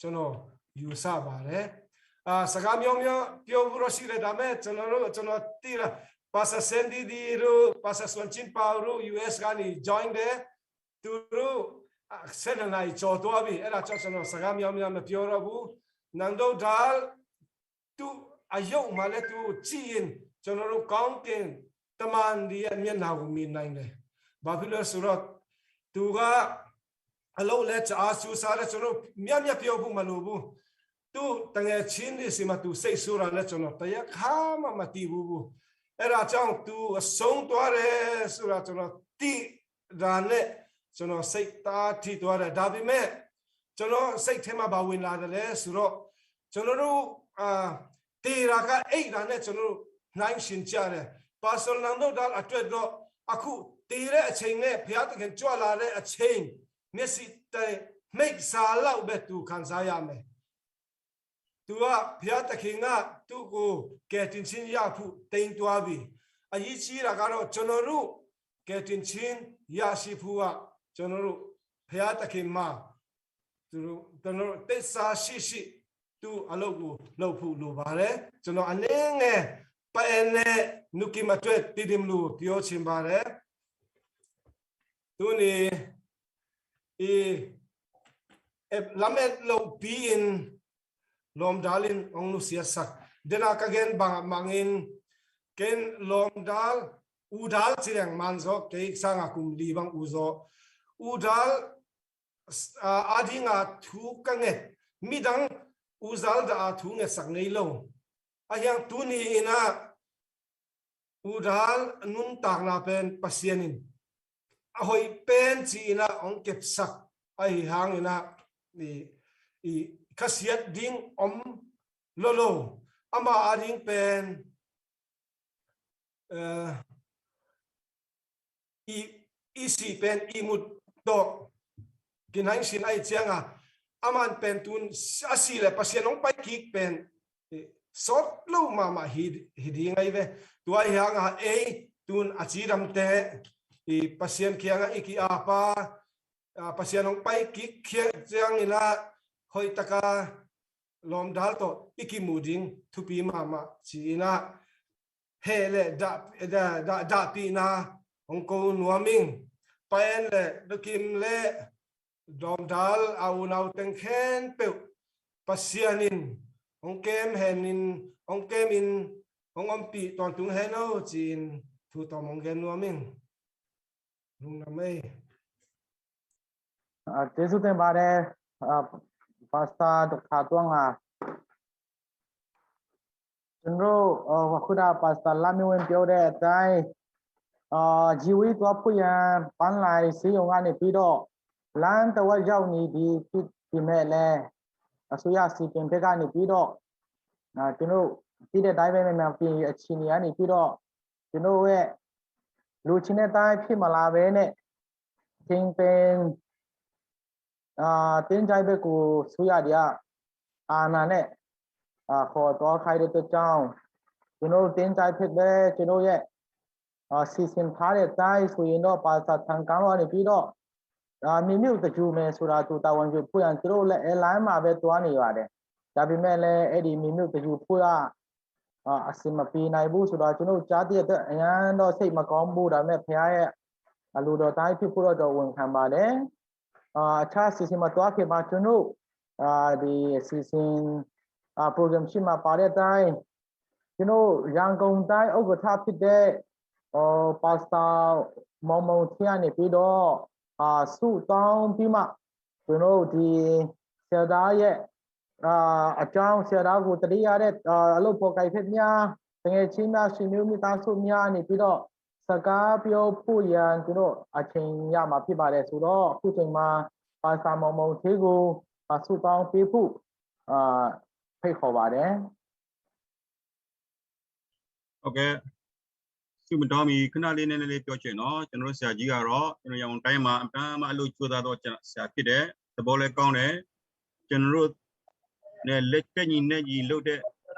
ကျွန်တော် ယူဆပါတယ်။ အာ စကား များများ ပြောဖို့တော့ ရှိတယ်။ ဒါပေမဲ့ ကျွန်တော်တို့ ကျွန်တော် သိတာ Pastor Sandy ဒီတို့ Pastor စွန်ချင်ပၢဝ်တို့ US ကနေ join တယ်။ သူတို့ အာ ဆယ့်နှစ်နာရီ ကျော်သွားပြီ။ အဲ့ဒါကြောင့် ကျွန်တော် စကား များများ မပြောတော့ဘူး။ နန်းဒိုဒါလ် သူ့အရုပ်မှာလည်း သူ့ကို ကြည့်ရင် ကျွန်တော်တို့ ကောင်းကင်တမန်တွေရဲ့ မျက်နှာကို မြင်နိုင်တယ်။ ဘာဖြစ်လို့လဲဆိုတော့ သူက အလုပ်လည်း တအား ကြိုးစားတယ်။ ကျွန်တော် များများ ပြောဖို့ မလိုဘူး။ သူ့သူငယ်ချင်းတွေဆီမှာ သူ စိတ်ဆိုးတာလည်း ကျွန်တော် တစ်ခါမှ မသိဘူး။ အဲ့ဒါကြောင့် သူ ဆုံးသွားတယ်ဆိုတာ ကျွန်တော် သိတာနဲ့ ကျွန်တော် စိတ် တအား ထိသွားတယ်။ ဒါပေမဲ့ ကျွန်တော် စိတ်ထဲမှာ ဘာဝင်လာသလဲဆိုတော့ ကျွန်တော်တို့ အာ သေတာက အိပ်တာနဲ့ ကျွန်တော်တို့ နှိုင်းယှဉ်ကြတယ်။ Pastor နန်းဒိုဒါလ် အတွက်တော့ အခု သေတဲ့အချိန်နဲ့ ဘုရားသခင် ကြွလာတဲ့ အချိန် မျက်စိ တစ်မိတ်စာလောက်ပဲ သူ ခံစားရမယ်။ သူက ဘုရားသခင်က သူ့ကို ကယ်တင်ခြင်း ရဖို့ သိမ်းသွားပြီ။ အရေးကြီးတာကတော့ ကျွန်တော်တို့ ကယ်တင်ခြင်း ရရှိဖို့က ကျွန်တော်တို့ ဘုရားသခင်မှာ သူတို့ ကျွန်တော်တို့ သစ္စာရှိရှိ သူ့အလုပ်ကို လုပ်ဖို့ လိုပါတယ်။ ကျွန်တော် အနည်းငယ် ပအဲနဲ နုကီမအတွက် တီဒင်လူ ပြောချင်ပါတယ်။ သူနေ အီ အဲ လမ်းအဲ လုပ်ပြီးရင် Lawm Dalin အောင် nusiasak. Dena ka gen bang mangin, Ken lawmdal, udal ci leng man zaw, kei sanga kum li bang u zaw. Udal, ah, adinga thu ka nget, midang uzal dah a thu ngetsak ngei lo. Ahiang tuni inah udal nuntakna pen Pasian in a hoih pen ci inah hong kepsak ahi hang inah i, i khasiat ding om lolo. Ama ading pen, eh, i, i si pen i mut tawh kinhang sin ahi cianga, aman pen tun a si le Pasian hong pai kik pen, i, sawt lo mahmah hi, hi ding ahi ve. Tua hi hanga ei tun a cidamte i Pasian kianga i ki-apa, a, Pasian hong pai kik khia ciang inah hoihtaka lawmdal tawh i kimu ding thupi mahmah ci inah heh le dah, dah, dah, dahpihna hong ko nuam ing. Paen le Dokim le lawmdal a unau teng khempeuh Pasian in hong kem hen in, hong kem in, hong ompih tawntung hen o ci-in thu tawm hong gen nuam ing. Lungdam ei. အာ၊ကျေးဇူးတင်ပါတယ်။ အာ၊ Pastor ဒိုက်တာတွမ် ဟာ၊ ကျွန်တော်တို့၊ အာ၊ အခုန Pastor လမ်းမင်းဝင်း ပြောတဲ့အတိုင်း၊ အာ၊ ရေဝေးသွားဖို့ရန် ပန်းလှိုင်ဆေးရုံကနေပြီးတော့ လမ်းတစ်ဝက်ရောက်နေပြီဖြစ်ပေမဲ့လည်း၊ အစိုးရစည်ပင်ဘက်ကနေပြီးတော့၊ အာ၊ ကျွန်တော်တို့သိတဲ့အတိုင်းပဲ၊ မြန်မာပြည်အခြေအနေကနေပြီးတော့၊ ကျွန်တော်တို့ရဲ့လိုချင်တဲ့အတိုင်းဖြစ်မလာဘဲနဲ့၊ ချင်းပင်၊ အာ၊ တင်းကြိုက်ဘက်ကို အစိုးရတွေက အာဏာနဲ့၊ အာ၊ ခေါ်သွားခိုင်းတဲ့အတွက်ကြောင့်၊ ကျွန်တော်တို့တင်းကြိုက်ဘက်ပဲ၊ ကျွန်တော်ရဲ့၊ အာ၊ စီစဉ်ထားတဲ့အတိုင်းဆိုရင်တော့၊ ပါစာဆန်ကန်းတော့နေပြီးတော့၊ အာ၊ မြေမြုပ်သဂြိုဟ်မယ်ဆိုတာ သူတာဝန်ယူဖို့ရန် ကျွန်တော်တို့လည်း အဲလမ်းမှာပဲသွားနေပါတယ်။ ဒါပေမဲ့လည်း၊ အဲ့ဒီမြေမြုပ်သဂြိုဟ်ဖို့က၊ အာ၊ အဆင်မပြေနိုင်ဘူးဆိုတော့၊ ကျွန်တော်တို့ကြားသိတဲ့အတွက် အရမ်းတော့စိတ်မကောင်းဘူး။ ဒါပေမဲ့ ဘုရားရဲ့အလိုတော်တိုင်းဖြစ်ဖို့တော့ ကျွန်တော်ဝန်ခံပါတယ်။ အာ၊ အခြားအစီအစဉ်မှာသွားခင်မှာ ကျွန်တော်၊ အာ၊ ဒီအစီအစဉ်၊ အာ၊ program sheet မှာပါတဲ့အတိုင်း၊ ကျွန်တော်ရန်ကုန်တိုင်းဥက္ကဋ္ဌဖြစ်တဲ့၊ အာ၊ Pastor မောင်မောင်ထင်းကနေပြီးတော့၊ အာ၊ ဆုတောင်းပြီးမှ၊ ကျွန်တော်ဒီဆရာသားရဲ့၊ အာ၊ အကြောင်း၊ ဆရာသားကိုသတိရတဲ့၊ အာ၊ အလုပ်ဖော်ကိုင်ဖက်များ၊ သူငယ်ချင်းများ၊ ဆွေမျိုးမိသားစုများကနေပြီးတော့ စကားပြောဖို့ရန် ကျွန်တော်အချိန်ရမှာဖြစ်ပါတယ်ဆိုတော့၊ အခုချိန်မှာ Pastor မောင်မောင်ထင်းကို၊ အာ၊ ဆုတောင်းပေးဖို့၊ အာ၊ ဖိတ်ခေါ်ပါတယ်။ ဟုတ်ကဲ့၊ ဆုမတောင်းမီ ခဏလေး နည်းနည်းလေးပြောချင်နော်။ ကျွန်တော်တို့ဆရာကြီးကတော့ ကျွန်တော်ရန်ကုန်တိုင်းမှာ အတမ်းမှအလုပ်ကြိုးစားတော့ဆရာဖြစ်တယ်။ သဘောလည်းကောင်းတယ်။ ကျွန်တော်တို့နဲ့ လက်ထက်ညီနဲ့ညီလုပ်တဲ့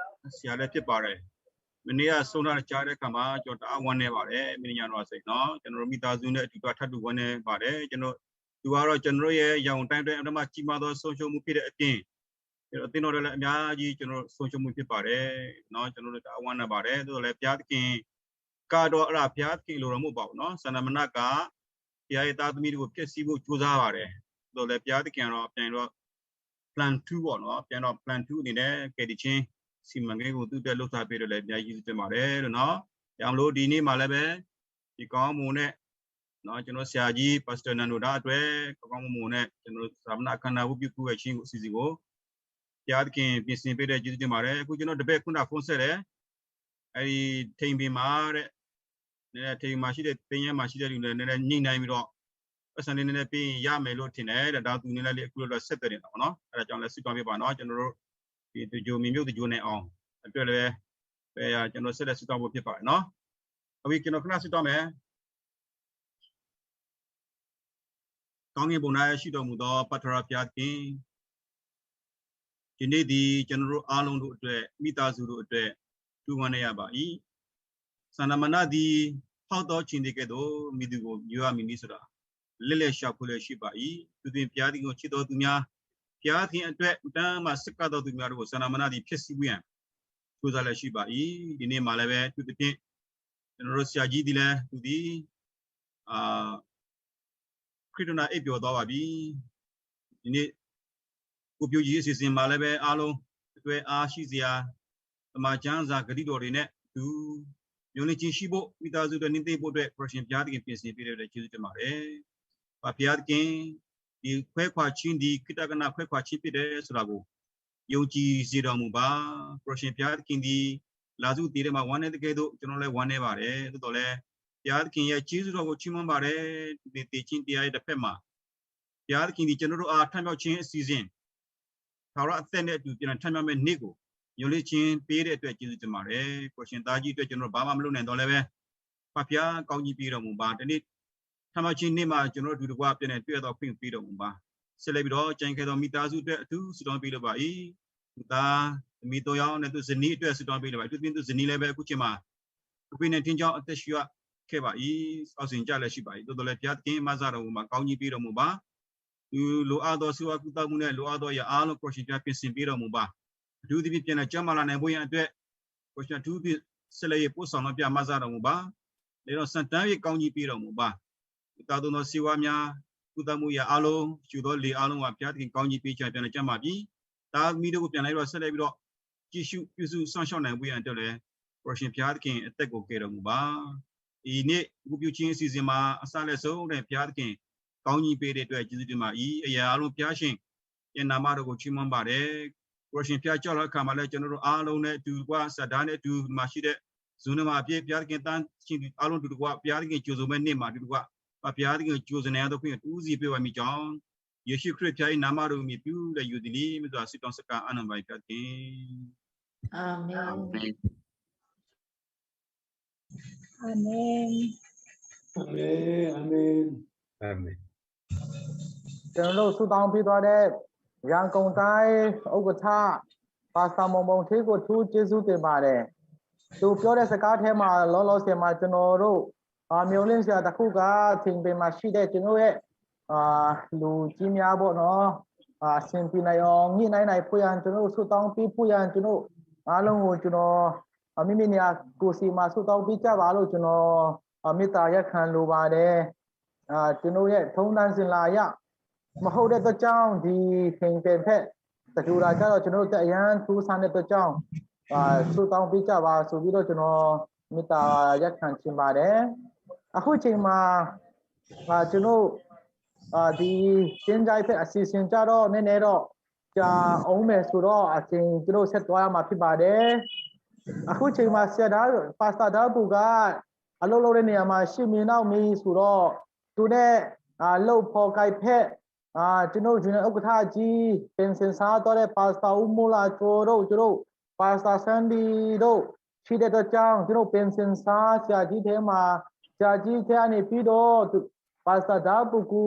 ဆရာလည်းဖြစ်ပါတယ်။ မနေ့ကဆုံးတာကြားတဲ့အခါမှာ ကျွန်တော်တအားဝမ်းနည်းပါတယ်။ မင်းညာတော်ဆိုရင်နော် ကျွန်တော်တို့မိသားစုနဲ့အတူတူထပ်တူဝမ်းနည်းပါတယ်။ ကျွန်တော်၊ သူကတော့ ကျွန်တော်တို့ရဲ့ရန်ကုန်တိုင်းအတွက် အတမ်းမှကြီးမားသောဆုံးရှုံးမှုဖြစ်တဲ့အပြင်၊ ကျွန်တော်သင်းတော်တွေလည်းအများကြီး ကျွန်တော်ဆုံးရှုံးမှုဖြစ်ပါတယ်နော်။ ကျွန်တော်တို့တအားဝမ်းနည်းပါတယ်။ သို့တော်လည်း ဘုရားသခင်ကတော့ အဲ့ဒါဘုရားသခင်အလိုတော်မဟုတ်ပါဘူးနော်။ ဆန္ဒမနက ဘုရားရဲ့သားသမီးတွေကိုဖျက်ဆီးဖို့ကြိုးစားပါတယ်။ သို့တော်လည်း ဘုရားသခင်ကတော့ ပြန်တော့ plan two ပေါ့နော်။ ပြန်တော့ plan two အနေနဲ့ ကယ်တင်ခြင်းစီမံကိန်းကို သူ့အတွက်လုပ်ထားပေးတော့လည်း အများကြီးကျေးဇူးတင်ပါတယ်လို့နော်။ ဒါကြောင့်မလို့ ဒီနေ့မှာလည်းပဲ ဒီကောင်းမှုနဲ့နော်၊ ကျွန်တော်ဆရာကြီး Pastor နန္ဒိုဒါအတွက် ကောင်းကောင်းမွန်မွန်နဲ့ ကျွန်တော်တို့ဈာပနအခမ်းအနားဝတ်ပြုကိုယ်ဝယ်ခြင်းကိုအစီအစဉ်ကို ဘုရားသခင်ပြင်ဆင်ပေးတဲ့ကျေးဇူးတင်ပါတယ်။ အခုကျွန်တော်တပည့်ခုနဖုန်းဆက်တယ်။ အဲဒီထိန်ပင်မှာတဲ့၊ နည်းနည်းထိန်ပင်မှာရှိတဲ့၊ သင်္ချိုင်းမှာရှိတဲ့လူနဲ့နည်းနည်းညှိနှိုင်းပြီးတော့ ပိုက်ဆံလေးနည်းနည်းပေးရင်ရမယ်လို့ထင်တယ်တဲ့။ ဒါသူနည်းနည်းလေးအခုလောလောဆယ်ဆက်သွယ်နေတာပေါ့နော်။ အဲဒါကြောင့်လည်းဆုတောင်းပေးပါနော်။ ကျွန်တော်တို့ဒီသင်္ချိုင်း၊ မြေမြုပ်သင်္ချိုင်းနိုင်အောင်အတွက်လည်းပဲ ကျွန်တော်ဆက်လက်ဆုတောင်းဖို့ဖြစ်ပါတယ်နော်။ အခုကျွန်တော်ခဏဆုတောင်းမယ်။ ကောင်းကင်ဘုံ၌ရှိတော်မူသော ဘုရားသခင်၊ ယနေ့သည်ကျွန်တော်တို့အားလုံးတို့အတွက်၊ မိသားစုတို့အတွက် ထူးဝမ်းနည်းရပါ၏။ ဆန္ဒမနသည် ဟောက်သောခြင်သည်ကဲ့သို့ မည်သူကိုယူရမည်နည်းဆိုတာ လဲလဲရှာဖွေလျက်ရှိပါ၏။ သူသည်ဘုရားသခင်ကိုချစ်သောသူများ၊ ဘုရားသခင်အတွက် အတမ်းမှဆက်ကပ်သောသူများတို့ကို ဆန္ဒမနသည်ဖျက်ဆီးဖို့ရန် ကြိုးစားလျက်ရှိပါ၏။ ဒီနေ့မှာလည်းပဲ အထူးသဖြင့် ကျွန်တော်တို့ဆရာကြီးသည်လည်း သူသည်၊ အာ၊ ခရစ်တော်၌အိပ်ပျော်သွားပါပြီ။ ဒီနေ့ကိုပြူကြီးအစီအစဉ်မှာလည်းပဲ အားလုံးအတွက်အားရှိစရာ၊ သမ္မာကျမ်းစာကတိတော်တွေနဲ့အတူ မျှော်လင့်ခြင်းရှိဖို့၊ မိသားစုအတွက် နှစ်သိမ့်ဖို့အတွက် ကိုယ်တော်ရှင်ဘုရားသခင် ပြင်ဆင်ပေးတဲ့အတွက် ကျေးဇူးတင်ပါတယ်။ ဘုရားသခင်၊ ဒီခွဲခွာခြင်းသည် ခေတ္တကနားခွဲခွာခြင်းဖြစ်တယ်ဆိုတာကို ယုံကြည်စေတော်မူပါ။ ကိုယ်တော်ရှင်ဘုရားသခင်သည် လာဇရုသေထဲမှာ ဝမ်းနည်းသကဲ့သို့ ကျွန်တော်လည်း ဝမ်းနည်းပါတယ်။ သို့သော်လည်း ဘုရားသခင်ရဲ့ ကျေးဇူးတော်ကို ချီးမွမ်းပါတယ်။ ဒီသေခြင်းတရားရဲ့တစ်ဖက်မှာ ဘုရားသခင်သည် ကျွန်တော်တို့အား ထမြောက်ခြင်းအစီအစဉ် ထာဝရအသက်နဲ့အတူ ပြန်လည်ထမြောက်မယ့်နေ့ကို မျှော်လင့်ခြင်းပေးတဲ့အတွက် ကျေးဇူးတင်ပါတယ်။ ကိုယ်ရှင်သားကြီးအတွက် ကျွန်တော်တို့ ဘာမှမလုပ်နိုင်သော်လည်းပဲ ဖခင်ဘုရား ကောင်းကြီးပေးတော်မူပါ။ တနေ့ ထမြောက်ခြင်းနေ့မှာ ကျွန်တော်တို့ အတူတကွ ပြန်လည်တွေ့ရသော ခွင့်ပေးတော်မူပါ။ ဆက်လက်ပြီးတော့ ကျန်ခဲ့သော မိသားစုအတွက် အထူးဆုတောင်းပေးလိုပါ၏။ သူသားသမီးသုံးယောက်နဲ့ သူ့ဇနီးအတွက် ဆုတောင်းပေးလိုပါ။ အထူးသဖြင့် သူ့ဇနီးလည်းပဲ အခုချိန်မှာ ကိုဗစ်-နာইনটিনကြောင့် အသက်ရှူရခဲ့ပါ၏။ အောက်ဆီဂျင်ကျလျက်ရှိပါ၏။ သို့သော်လည်း ဘုရားသခင် မစတော်မူပါ၊ ကောင်းကြီးပေးတော်မူပါ။ သူလိုအပ်သော ဆေးဝါးကုသမှုနဲ့ လိုအပ်သောအရာအားလုံး ကိုယ်ရှင်ဘုရား ပြင်ဆင်ပေးတော်မူပါ။ အထူးသဖြင့် ပြန်လည်ကျန်းမာလာနိုင်ဖို့ရန်အတွက် ကိုယ်ရှင်ဘုရား အထူးသဖြင့် ဆက်လက်၍ ပို့ဆောင်တော်ဘုရား မစတော်မူပါ။ လက်တော်ဆန်တန်း၍ ကောင်းကြီးပေးတော်မူပါ။ ကုသသုံးသောဆေးဝါးများ၊ ကုသမှုအရာအားလုံး၊ ရှူသောလေအားလုံးမှာ ဘုရားသခင် ကောင်းကြီးပေးခြင်း ပြန်လည်ကျန်းမာပြီး သားသမီးတို့ကို ပြန်လည်ပြီးတော့ ဆက်လက်ပြီးတော့ ကြည့်ရှုပြုစုစောင့်ရှောက်နိုင်ဖို့ရန်အတွက်လည်း ကိုယ်ရှင်ဘုရားသခင် အသက်ကို ကယ်တော်မူပါ။ ဒီနေ့ ဝတ်ပြုခြင်းအစီအစဉ်မှာ အစလည်းဆုံးတဲ့ ဘုရားသခင် ကောင်းကြီးပေးတဲ့အတွက် ကျေးဇူးတင်ပါ၏။ အရာအားလုံး ဘုရားရှင်ရဲ့ နာမတော်ကို ချီးမွမ်းပါတယ်။ ကိုယ်ရှင်ဘုရား ကြွလာတဲ့အခါမှာလည်း ကျွန်တော်တို့အားလုံးနဲ့အတူတကွ ဆရာဒါနဲ့အတူ ဒီမှာရှိတဲ့ Zoom ထဲမှာအပြည့် ဘုရားသခင် သန့်ရှင်းသူအားလုံး အတူတကွ ဘုရားသခင် ကြိုဆိုမဲ့နေ့မှာ အတူတကွ ဘုရားသခင် ကြိုဆိုနိုင်သော ခွင့်ကို တဦးစီပေးပါမိကြောင်း ယေရှုခရစ်ဘုရား၏ နာမတော်ကို အမှီပြုလျက် ယုံကြည်လျက် မြတ်စွာ ဆုတောင်းဆပ်ကပ်အပ်နှံပါ၏။ ဘုရားသခင်။ အာမင်။ အာမင်။ အာမင်။ အာမင်။ အာမင်။ ကျွန်တော်တို့ ဆုတောင်းပြီးသွားတဲ့ ရန်ကုန်တိုင်းဥက္ကဋ္ဌ ပါစတာမောင်မောင်ဌေးကို အထူးကျေးဇူးတင်ပါတယ်။ သူပြောတဲ့စကားထဲမှာ လောလောဆယ်မှာ ကျွန်တော်တို့ အာ၊ မျှော်လင့်စရာတစ်ခုက ထိန်ပင်မှာရှိတဲ့ ကျွန်တော်ရဲ့၊ အာ၊ လူကြီးများပေါ့နော်၊ အာ၊ အဆင်ပြေနိုင်အောင် ညှိနှိုင်းနိုင်ဖို့ရန် ကျွန်တော်တို့ ဆုတောင်းပေးဖို့ရန် ကျွန်တော်အားလုံးကို ကျွန်တော်၊ အာ၊ မိမိနေရာကိုယ်စီမှာ ဆုတောင်းပေးကြပါလို့ ကျွန်တော်၊ အာ၊ မေတ္တာရပ်ခံလိုပါတယ်။ အာ၊ ကျွန်တော်ရဲ့ ထုံးတမ်းစဉ်လာအရ မဟုတ်တဲ့အတွက်ကြောင့် ဒီထိန်ပင်ဖက် တကြိုတာကြတော့ ကျွန်တော်တို့ အရမ်းထူးဆန်းတဲ့အတွက်ကြောင့်၊ အာ၊ ဆုတောင်းပေးကြပါဆိုပြီးတော့ ကျွန်တော် မေတ္တာရပ်ခံချင်ပါတယ်။ အခုချိန်မှာ၊ အာ၊ ကျွန်တော်၊ အာ၊ ဒီကျင်းကျိုင်းဖက်အစီအစဉ်ကြတော့ နည်းနည်းတော့ ကြာအောင်မယ်ဆိုတော့ အချိန်ကျွန်တော် ဆက်သွားရမှာဖြစ်ပါတယ်။ အခုချိန်မှာ ဆရာဒါ၊ ပါစတာဒါပူက အလုပ်လုပ်တဲ့နေရာမှာ ရှေ့မီးနောက်မီးဆိုတော့ သူနဲ့၊ အာ၊ လုပ်ဖော်ကိုင်ဖက်၊ အာ၊ ကျွန်တော် Union ဥက္ကဋ္ဌကြီး၊ ပင်စင်စားသွားတဲ့ ပါစတာဦးမိုးလာကျော်တို့၊ ကျွန်တော် ပါစတာဆန်ဒီတို့ ရှိတဲ့အတွက်ကြောင့် ကျွန်တော် ပင်စင်စားဆရာကြီးထဲမှာ၊ ဆရာကြီးထဲကနေပြီးတော့ သူ၊ ပါစတာဒါပူကူ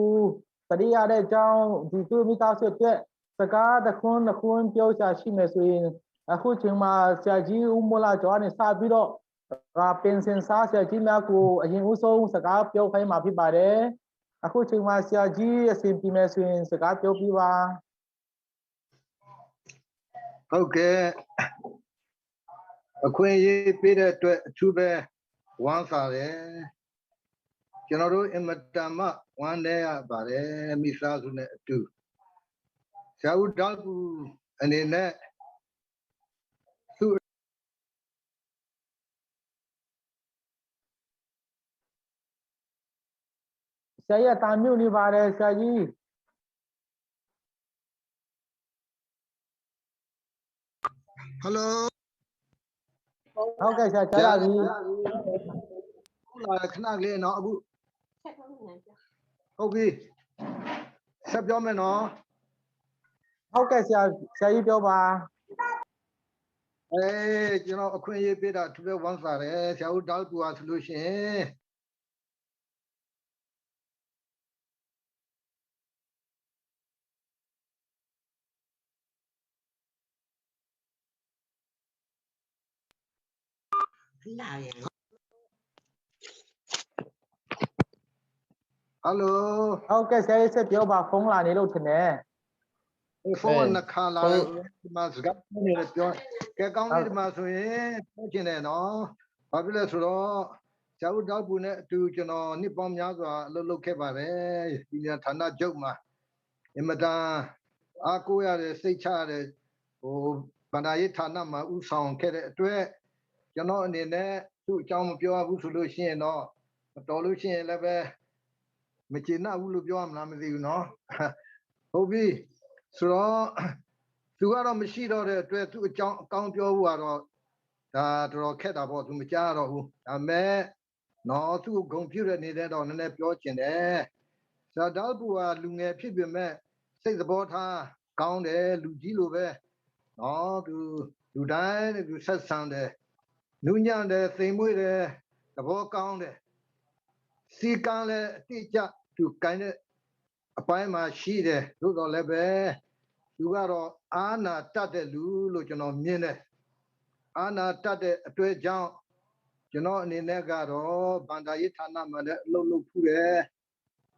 သတိရတဲ့အကြောင်း ဒီသူ့မိသားစုအတွက် စကားတစ်ခွန်းနှစ်ခွန်း ပြောစရာရှိမယ်ဆိုရင် အခုချိန်မှာ ဆရာကြီးဦးမိုးလာကျော်ကနေ စပြီးတော့၊ အာ၊ ပင်စင်စားဆရာကြီးများကို အရင်ဦးဆုံး စကားပြောခိုင်းမှာဖြစ်ပါတယ်။ အခုချိန်မှာ ဆရာကြီး အဆင်ပြေမယ်ဆိုရင် စကားပြောပေးပါ။ ဟုတ်ကဲ့။ အခွင့်အရေးပေးတဲ့အတွက် အထူးပဲ ဝမ်းသာတယ်။ ကျွန်တော်တို့ အင်မတန်မှ ဝမ်းနည်းရပါတယ်။ မိသားစုနဲ့အတူ ဆရာဦးဒါပူအနေနဲ့ သူ့ ဆရာကြီး အသံမြုပ်နေပါတယ် ဆရာကြီး။ Hello။ ဟုတ်ကဲ့ ဆရာ၊ ကြားရပြီ။ ဟုတ်လား၊ ခဏလေးနော်။ အခု ဟုတ်ပြီ။ ဆက်ပြောမယ်နော်။ ဟုတ်ကဲ့ ဆရာ၊ ဆရာကြီးပြောပါ။ အဲ၊ ကျွန်တော် အခွင့်အရေးပေးတာ အထူးပဲ ဝမ်းသာတယ်။ ဆရာဦးဒါပူဟာဆိုလို့ရှိရင် Hello။ ဟုတ်ကဲ့ ဆရာကြီး ဆက်ပြောပါ။ ဖုန်းလာနေလို့ထင်တယ်။ အဲ၊ ဖုန်းက အဲ၊ နှစ်ခါလာတယ်။ ဖုန်း ဒီမှာစကားပြောနေတယ် ပြော။ ကဲ၊ ကောင်းပြီ။ ဟုတ်၊ ဒီမှာဆိုရင် ပြောချင်တယ်နော်။ ဘာဖြစ်လဲဆိုတော့ ဆရာဦးဒါပူနဲ့အတူ ကျွန်တော် နှစ်ပေါင်းများစွာ အလုပ်လုပ်ခဲ့ပါတယ်။ ပညာဌာနချုပ်မှာ အင်မတန် အားကိုးရတယ်၊ စိတ်ချရတယ်။ ဟို၊ ဘဏ္ဍာရေးဌာနမှာ ဦးဆောင်ခဲ့တဲ့အတွက် ကျွန်တော်အနေနဲ့ သူ့အကြောင်းမပြောရဘူးဆိုလို့ရှိရင်တော့၊ မတော်လို့ရှိရင်လည်းပဲ၊ မကျေနပ်ဘူးလို့ပြောရမလားမသိဘူးနော်။ ဟုတ်ပြီဆိုတော့၊ သူကတော့မရှိတော့တဲ့အတွက်၊ သူ့အကြောင်းအကောင်းပြောဖို့ကတော့၊ ဒါတော်တော်ခက်တာပေါ့။ သူမကြားတော့ဘူး။ ဒါပေမဲ့နော်၊ သူ့ကိုဂုဏ်ပြုတဲ့အနေနဲ့တော့နည်းနည်းပြောချင်တယ်။ ဆရာဒါပူဟာလူငယ်ဖြစ်ပေမဲ့၊ စိတ်သဘောထားကောင်းတယ်။ လူကြီးလိုပဲနော်၊ သူလူတိုင်းနဲ့သူဆက်ဆံတယ်။ နူးညံ့တယ်၊ သိမ်မွေ့တယ်၊ သဘောကောင်းတယ်။ စည်းကမ်းလည်းအတိအကျသူကိုင်တဲ့အပိုင်းမှာရှိတယ်။ သို့သော်လည်းပဲ၊ သူကတော့အာဏာတတ်တဲ့လူလို့ကျွန်တော်မြင်တယ်။ အာဏာတတ်တဲ့အတွက်ကြောင့်၊ ကျွန်တော်အနေနဲ့ကတော့၊ ဘဏ္ဍာရေးဌာနမှာလည်းအလုပ်လုပ်ဖူးတယ်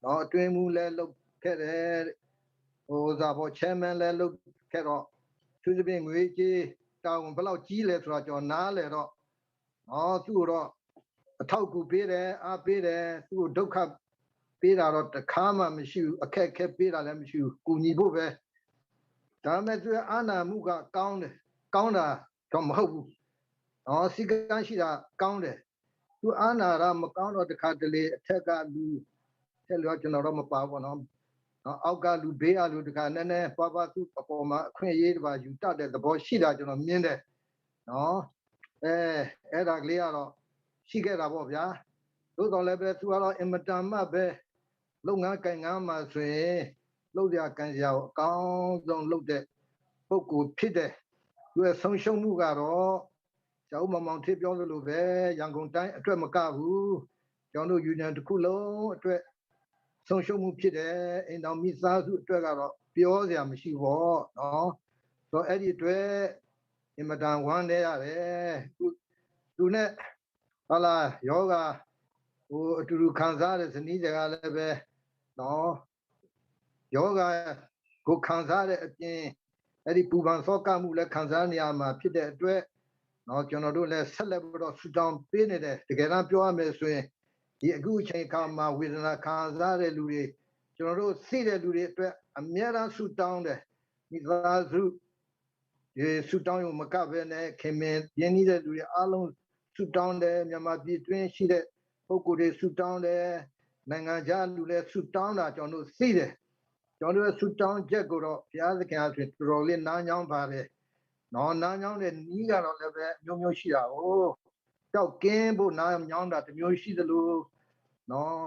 နော်၊ အတွင်းမှူးလည်းလုပ်ခဲ့တယ်။ ဟို၊ ဥစားပေါ့၊ chairman လည်းလုပ်ခဲ့တော့၊ သူသဖြင့်ငွေကြေးတာဝန်ဘယ်လောက်ကြီးလဲဆိုတာကျွန်တော်နားလည်တော့၊ နော်၊ သူ့ကိုတော့အထောက်အကူပေးတယ်၊ အားပေးတယ်။ သူ့ကိုဒုက္ခပေးတာတော့တစ်ခါမှမရှိဘူး။ အခက်အခဲပေးတာလည်းမရှိဘူး။ ကူညီဖို့ပဲ။ ဒါပေမဲ့သူရဲ့အာဏာမှုကကောင်းတယ်။ ကောင်းတာတော့မဟုတ်ဘူးနော်။ စည်းကမ်းရှိတာကောင်းတယ်။ သူအာဏာကမကောင်းတော့၊ တစ်ခါတလေအထက်ကလူ၊ ထက်လို့ကျွန်တော်တော့မပါဘူးပေါ့နော်။ နော်၊ အောက်ကလူ၊ ဘေးကလူတစ်ခါ၊ နည်းနည်းပါးပါးသူ့အပေါ်မှာအခွင့်အရေးတစ်ပါးယူတတ်တဲ့သဘောရှိတာကျွန်တော်မြင်တယ်နော်။ အဲ၊ အဲ့ဒါကလေးကတော့ရှိခဲ့တာပေါ့ဗျာ။ သို့သော်လည်းပဲ၊ သူကတော့အင်မတန်မှပဲ၊ လုပ်ငန်းကိုင်ငန်းမှာဆိုရင်၊ လုပ်စရာကိုင်စရာကိုအကောင်းဆုံးလုပ်တဲ့ပုဂ္ဂိုလ်ဖြစ်တယ်။ သူရဲ့ဆုံးရှုံးမှုကတော့၊ ဆရာဦးမောင်မောင်ဌေးပြောသလိုပဲ၊ ရန်ကုန်တိုင်းအတွက်မကဘူး၊ ကျွန်တော်တို့ union တစ်ခုလုံးအတွက်ဆုံးရှုံးမှုဖြစ်တယ်။ အိမ်ထောင်မိသားစုအတွက်ကတော့ပြောစရာမရှိဘူးပေါ့နော်။ ဆိုတော့အဲ့ဒီအတွက်အင်မတန်ဝမ်းနည်းရတယ်။ သူသူနဲ့ဟာလာရောဂါ၊ ဟို၊ အတူတူခံစားရတဲ့ဇနီးတွေကလည်းပဲနော်၊ ရောဂါကိုခံစားရတဲ့အပြင်၊ အဲ့ဒီပူပန်သောကမှုလည်းခံစားနေရမှာဖြစ်တဲ့အတွက်နော်၊ ကျွန်တော်တို့လည်းဆက်လက်ပြီးတော့ဆုတောင်းပေးနေတယ်။ တကယ်တမ်းပြောရမယ်ဆိုရင်၊ ဒီအခုအချိန်အခါမှာဝေဒနာခံစားရတဲ့လူတွေ၊ ကျွန်တော်တို့သိတဲ့လူတွေအတွက်အမြဲတမ်းဆုတောင်းတယ်။ မိသားစုတွေဆုတောင်းရုံမကဘဲနဲ့၊ ခင်မင်ရင်းနှီးတဲ့လူတွေအားလုံးဆုတောင်းတယ်။ မြန်မာပြည်တွင်းရှိတဲ့ပုဂ္ဂိုလ်တွေဆုတောင်းတယ်။ နိုင်ငံခြားလူလည်းဆုတောင်းတာကျွန်တော်တို့သိတယ်။ ကျွန်တော်တို့ရဲ့ဆုတောင်းချက်ကိုတော့ဘုရားသခင်အားဖြင့်တော်တော်လေးနားညောင်းပါတယ်နော်။ နားညောင်းတဲ့နည်းကတော့လည်းပဲအမျိုးမျိုးရှိတာကို၊ ပျောက်ကင်းဖို့နားညောင်းတာတစ်မျိုးရှိသလိုနော်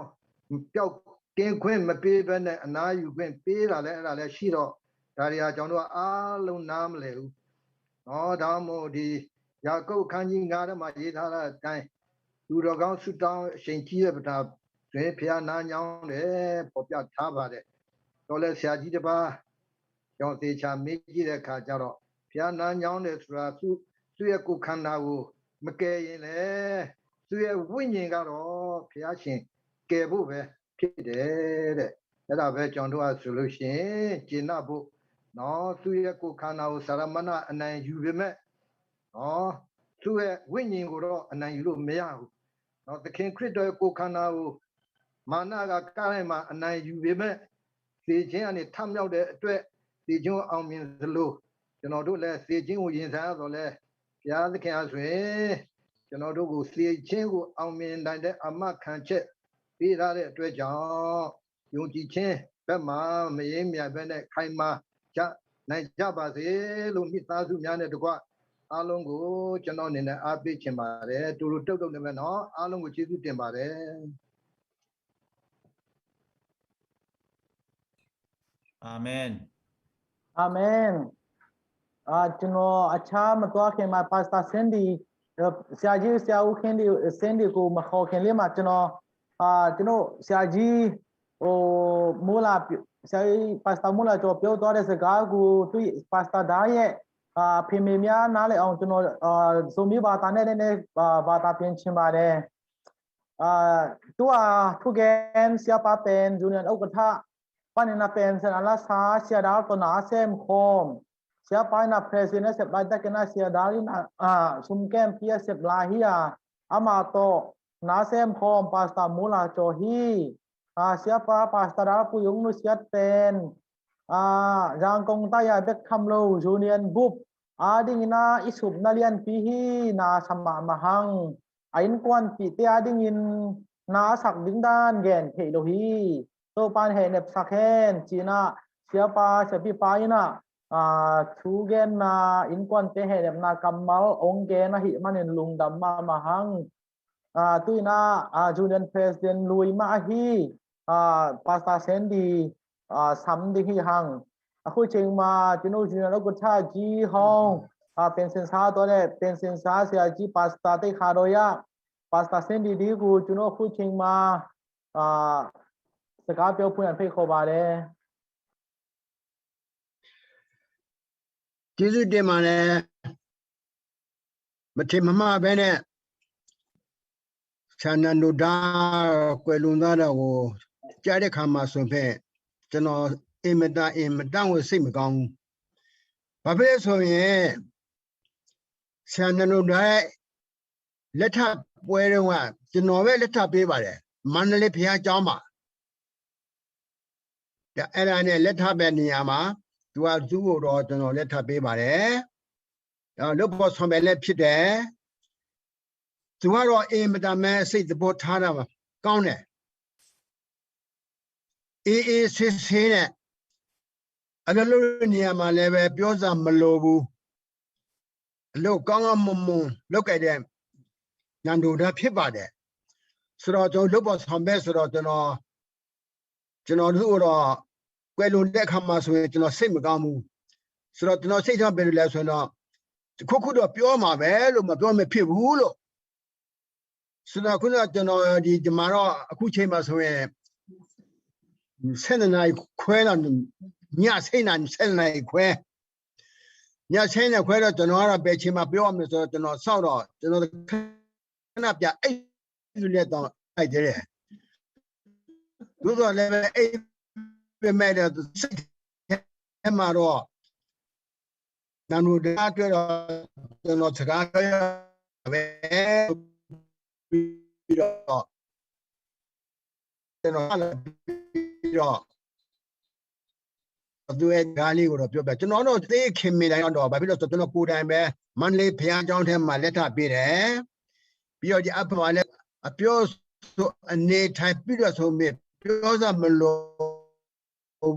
၊ ပျောက်ကင်းခွင့်မပေးဘဲနဲ့အနားယူခွင့်ပေးတာလည်း၊ အဲ့ဒါလည်းရှိတော့၊ ဒါတွေဟာကျွန်တော်တို့ကအားလုံးနားမလည်ဘူးနော်။ ဒါကြောင့်မို့ဒီယာကုပ်အခန်းကြီးငါးထဲမှာရေးထားတဲ့အတိုင်း၊ သူတော်ကောင်းဆုတောင်းအရှိန်ကြီးတဲ့ပတ္တာတွင်ဘုရားနားညောင်းတယ်၊ ဖော်ပြထားပါတယ်။ တော့လည်းဆရာကြီးတစ်ပါး၊ ကျွန်တော်သေချာမေးကြည့်တဲ့အခါကျတော့၊ ဘုရားနားညောင်းတယ်ဆိုတာသူသူ့ရဲ့ကိုယ်ခန္ဓာကိုမကယ်ရင်လည်း၊ သူ့ရဲ့ဝိညာဉ်ကတော့ဘုရားရှင်ကယ်ဖို့ပဲဖြစ်တယ်တဲ့။ အဲ့ဒါပဲကျွန်တော်တို့ကဆိုလို့ရှိရင်ကျေနပ်ဖို့နော်။ သူ့ရဲ့ကိုယ်ခန္ဓာကိုစာရမဏအနိုင်ယူပေမဲ့နော်၊ သူ့ရဲ့ဝိညာဉ်ကိုတော့အနိုင်ယူလို့မရဘူးနော်။ သခင်ခရစ်တော်ရဲ့ကိုယ်ခန္ဓာကိုမာနကကန့်လိုက်မှာအနိုင်ယူပေမဲ့၊ သေခြင်းကနေထမြောက်တဲ့အတွက်၊ သေခြင်းကိုအောင်မြင်သလို၊ ကျွန်တော်တို့လည်းသေခြင်းကိုရင်ဆိုင်ရတော့လဲ၊ ဘုရားသခင်အားဆိုရင်၊ ကျွန်တော်တို့ကိုသေခြင်းကိုအောင်မြင်နိုင်တဲ့အာမခံချက်ပေးထားတဲ့အတွက်ကြောင့်၊ ယုံကြည်ခြင်းဘက်မှာမယိမ်းမယိုင်ဘဲနဲ့ခိုင်မာကြနိုင်ကြပါစေလို့၊ မိသားစုများနဲ့တကွအားလုံးကိုကျွန်တော်အနေနဲ့အားပေးချင်ပါတယ်။ တူတူတုတ်တုတ်နဲ့ပဲနော်။ အားလုံးကိုကျေးဇူးတင်ပါတယ်။ အာမင်။ အာမင်။ အာကျွန်တော်အခြားမသွားခင်မှာ Pastor Sandy ဆရာကြီးဆရာဦး Sandy Sandy ကိုမခေါ်ခင်လေးမှာကျွန်တော်အာကျွန်တော်ဆရာကြီးဟိုမိုးလာဆရာကြီး Pastor မိုးလာကျော်ပြောသွားတဲ့စကားကိုသူ Pastor ဒါရဲ့အာဖေမေများနားလည်အောင်ကျွန်တော်အာဇိုမီဘာသာနဲ့နည်းနည်းအာဘာသာပြင်ချင်ပါတယ်။ အာသူဟာသူကဲဆရာပါပန် Union ဥက္ကဋ္ဌ Panina Pen Sen Alasa, Siadar Tona Sem Khom, Sia Paina President Sep Lai Takina, Siadar in Sum Kem Pia Sep Lai Hia, Amato, Na Sem Khom, Pastor Mula Cho Hi, Sia Pa, Pastor Dar Puyung Nu Siat Pen, Jang Kong Taya Bek Kham Lo, Union Bup, Ading Ina Isup Nalian Pi Hi, Na Sama Mahang, a innkuanpihte adingin na a sak ding dan gen thei lo hi. Topa'n hehnep sak hen, ci-in ah siapa, siapipa in ah, aa, thu genna, innkuante hehnepna kammal hong gen ahih manin lungdam mahmah hang. Aa, tu-in ah, aa, Union President lui mah ahi, aa, Pastor Sandy, aa, sam ding hi hang. A khui ching ma, tinu Union lo kutha ji hong, aa, pension sa tua le, pension sa sia ji Pastor te kha doya, Pastor Sandy di ku, tinu a khui ching ma, aa, saka pyo pun an pei ko ba le. Tizu de ma le. မထင်မမှတ်ဘဲနဲ့ ဆရာနန္ဒိုဒါ ကွယ်လွန်သွားတာကို ကြားတဲ့အခါမှာဆိုရင် ကျွန်တော် အင်မတန် အင်မတန်ကို စိတ်မကောင်းဘူး။ ဘာဖြစ်လဲဆိုရင် ဆရာနန္ဒိုဒါရဲ့ လက်ထပ်ပွဲတုန်းက ကျွန်တော်ပဲ လက်ထပ်ပေးပါတယ်။ မန္တလေးဘုရားကျောင်းမှာ ဒါ အဲ့ဒါနဲ့ လက်ထပ်တဲ့နေရာမှာ သူက သူ့ကိုတော့ ကျွန်တော် လက်ထပ်ပေးပါတယ်။ အဲ့တော့ လုပ်ဖော်ဆောင်ဖက်လည်းဖြစ်တယ်။ သူကတော့ အင်မတန်မှ စိတ်သဘောထားတာ ကောင်းတယ်။ အေးအေးဆေးဆေးနဲ့ အလုပ်လုပ်တဲ့နေရာမှာလည်းပဲ ပြောစရာမလိုဘူး။ အလုပ်ကောင်းကောင်းမွန်မွန် လုပ်ကိုင်တဲ့ နန္ဒိုဒါ ဖြစ်ပါတယ်။ ဆိုတော့ ကျွန်တော် လုပ်ဖော်ဆောင်ဖက်ဆိုတော့ ကျွန်တော် ကျွန်တော်တို့တော့ ကွယ်လွန်တဲ့အခါမှာဆိုရင် ကျွန်တော် စိတ်မကောင်းဘူး။ ဆိုတော့ ကျွန်တော် စိတ်ထဲမှာ ဘယ်လိုလဲဆိုရင်တော့ တစ်ခုခုတော့ ပြောမှာပဲလို့ မပြောမဖြစ်ဘူးလို့။ ဆိုတော့ ခုနက ကျွန်တော် ဒီ ဒီမှာတော့ အခုချိန်မှာဆိုရင် ဆယ့်နှစ်နာရီခွဲတော့ ညဆယ့်နှစ်နာရီ ဆယ့်နှစ်နာရီခွဲ ညဆယ့်နှစ်ခွဲတော့ ကျွန်တော်ကတော့ ဘယ်ချိန်မှာ ပြောရမလဲဆိုတော့ ကျွန်တော် စောင့်တော့ ကျွန်တော် ခဏ ပြန်အိပ်လို့လည်း တောင်အိပ်သေးတယ်။ သို့သော်လည်းပဲ အိပ်ပေမဲ့လည်း စိတ်ထဲမှာတော့ နန္ဒိုဒါအတွက်တော့ ကျွန်တော် စကားပြောရပဲ ပြီးတော့ ကျွန်တော် ပြီးတော့ သူ့ရဲ့ စကားလေးကိုတော့ ပြောပြ။ ကျွန်တော်တော့ သိခင်မင်တိုင်တော့ ဘာဖြစ်လို့လဲဆိုတော့ ကျွန်တော် ကိုယ်တိုင်ပဲ မန္တလေးဘုရားကျောင်းထဲမှာ လက်ထပ်ပေးတယ်။ ပြီးတော့ ဒီအဖက်မှာလည်း အပြောဆို အနေထိုင် ပြုလို့ဆိုပြီး ပြောစရာမလို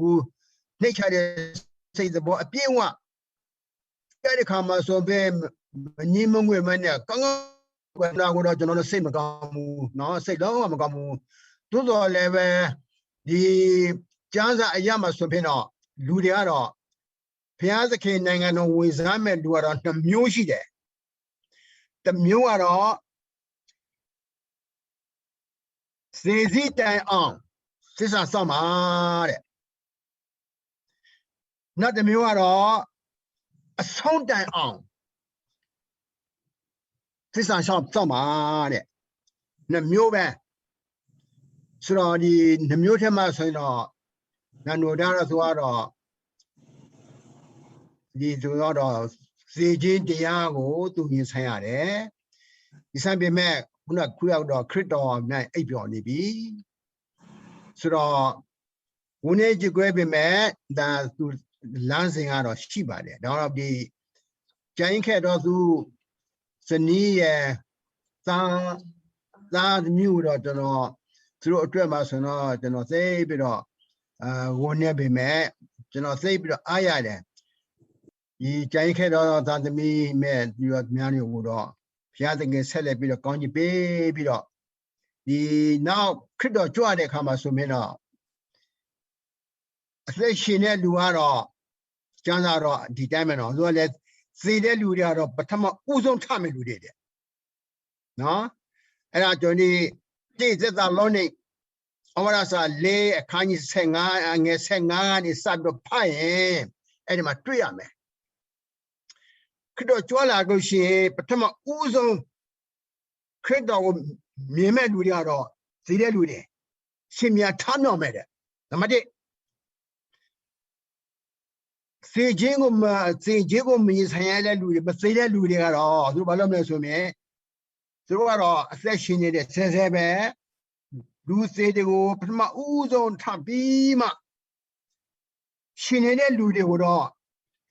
ဘူး။ နှိမ့်ချတဲ့ စိတ်သဘော အပြည့်အဝ တဲ့အခါမှာဆိုရင် မငြင်းမငွေ့မနဲ့ ကောင်းကောင်း ကွယ်လွန်တာကိုတော့ ကျွန်တော်တို့ စိတ်မကောင်းဘူးနော်။ စိတ်လုံးဝ မကောင်းဘူး။ သို့သော်လည်းပဲ ဒီ ကျမ်းစာအရမှာဆိုရင်တော့ လူတွေကတော့ ဘုရားသခင်နိုင်ငံတော် ဝင်စားမဲ့လူကတော့ နှစ်မျိုးရှိတယ်။ တစ်မျိုးကတော့ သေစေတိုင်အောင် သစ္စာစောင့်ပါတဲ့။ နောက်တစ်မျိုးကတော့ အဆုံးတိုင်အောင် သစ္စာစောင့်ပါတဲ့။ နှစ်မျိုးပဲ။ ဆိုတော့ ဒီနှစ်မျိုးထဲမှာဆိုရင်တော့ နန္ဒိုဒါတော့ သူကတော့ ဒီ သူကတော့ သေခြင်းတရားကို သူရင်ဆိုင်ရတယ်။ ရင်ဆိုင်ပေမဲ့ ခုနက ခုနကတော့ ခရစ်တော်နဲ့ အိပ်ပျော်နေပြီ။ ဆိုတော့ ဝမ်းနည်းကြေကွဲပေမဲ့ ဒါ သူ လမ်းစဉ်ကတော့ ရှိပါတယ်။ ဒါတော့ ဒီ ကျန်ရစ်ခဲ့တော့ သူ ဇနီးရယ် သား သားသမီးကိုတော့ ကျွန်တော် သူတို့အတွက်မှာဆိုတော့ ကျွန်တော် သိပ်ပြီးတော့ အာ ဝမ်းနည်းပေမဲ့ ကျွန်တော် သိပ်ပြီးတော့ အားရတယ်။ ဒီ ကျန်ရစ်ခဲ့တော့ သားသမီးနဲ့ သူတို့များတွေကိုတော့ ဘုရားသခင် ဆက်လက်ပြီးတော့ ကောင်းချီးပေးပြီးတော့ ဒီနောက် ခရစ်တော်ကြွတဲ့အခါမှာဆိုရင်တော့ အသက်ရှင်တဲ့လူကတော့ ကျမ်းစာတော့ ဒီတိုင်းပဲနော်။ သူကလည်း သေတဲ့လူတွေကတော့ ပထမဦးဆုံး ထမယ့်လူတွေတဲ့နော်။ အဲ့ဒါ ကျွန်တော်ဒီ တစ်သက်သ့လိနိ ဩဝါဒစာ လေး အခန်းကြီး ဆယ့်ငါး အငယ် ဆယ့်ငါး ကနေ စပြီးတော့ ဖတ်ရင် အဲ့ဒီမှာ တွေ့ရမယ်။ ခရစ်တော်ကြွလာလို့ရှိရင် ပထမဦးဆုံး ခရစ်တော်ကို မြင်မဲ့လူတွေကတော့ သေတဲ့လူတွေ၊ ရှင်ပြန်ထမြောက်မယ်တဲ့။ နံပါတ်တစ်၊ သေခြင်းကိုမ၊ သေခြင်းကို မရင်ဆိုင်ရတဲ့လူတွေ၊ မသေတဲ့လူတွေကတော့ သူတို့ ဘာလုပ်မလဲဆိုရင် သူတို့ကတော့ အသက်ရှင်နေတဲ့ ဆဲဆဲပဲ၊ လူသေတွေကို ပထမဦးဆုံး ထပြီးမှ ရှင်နေတဲ့လူတွေကိုတော့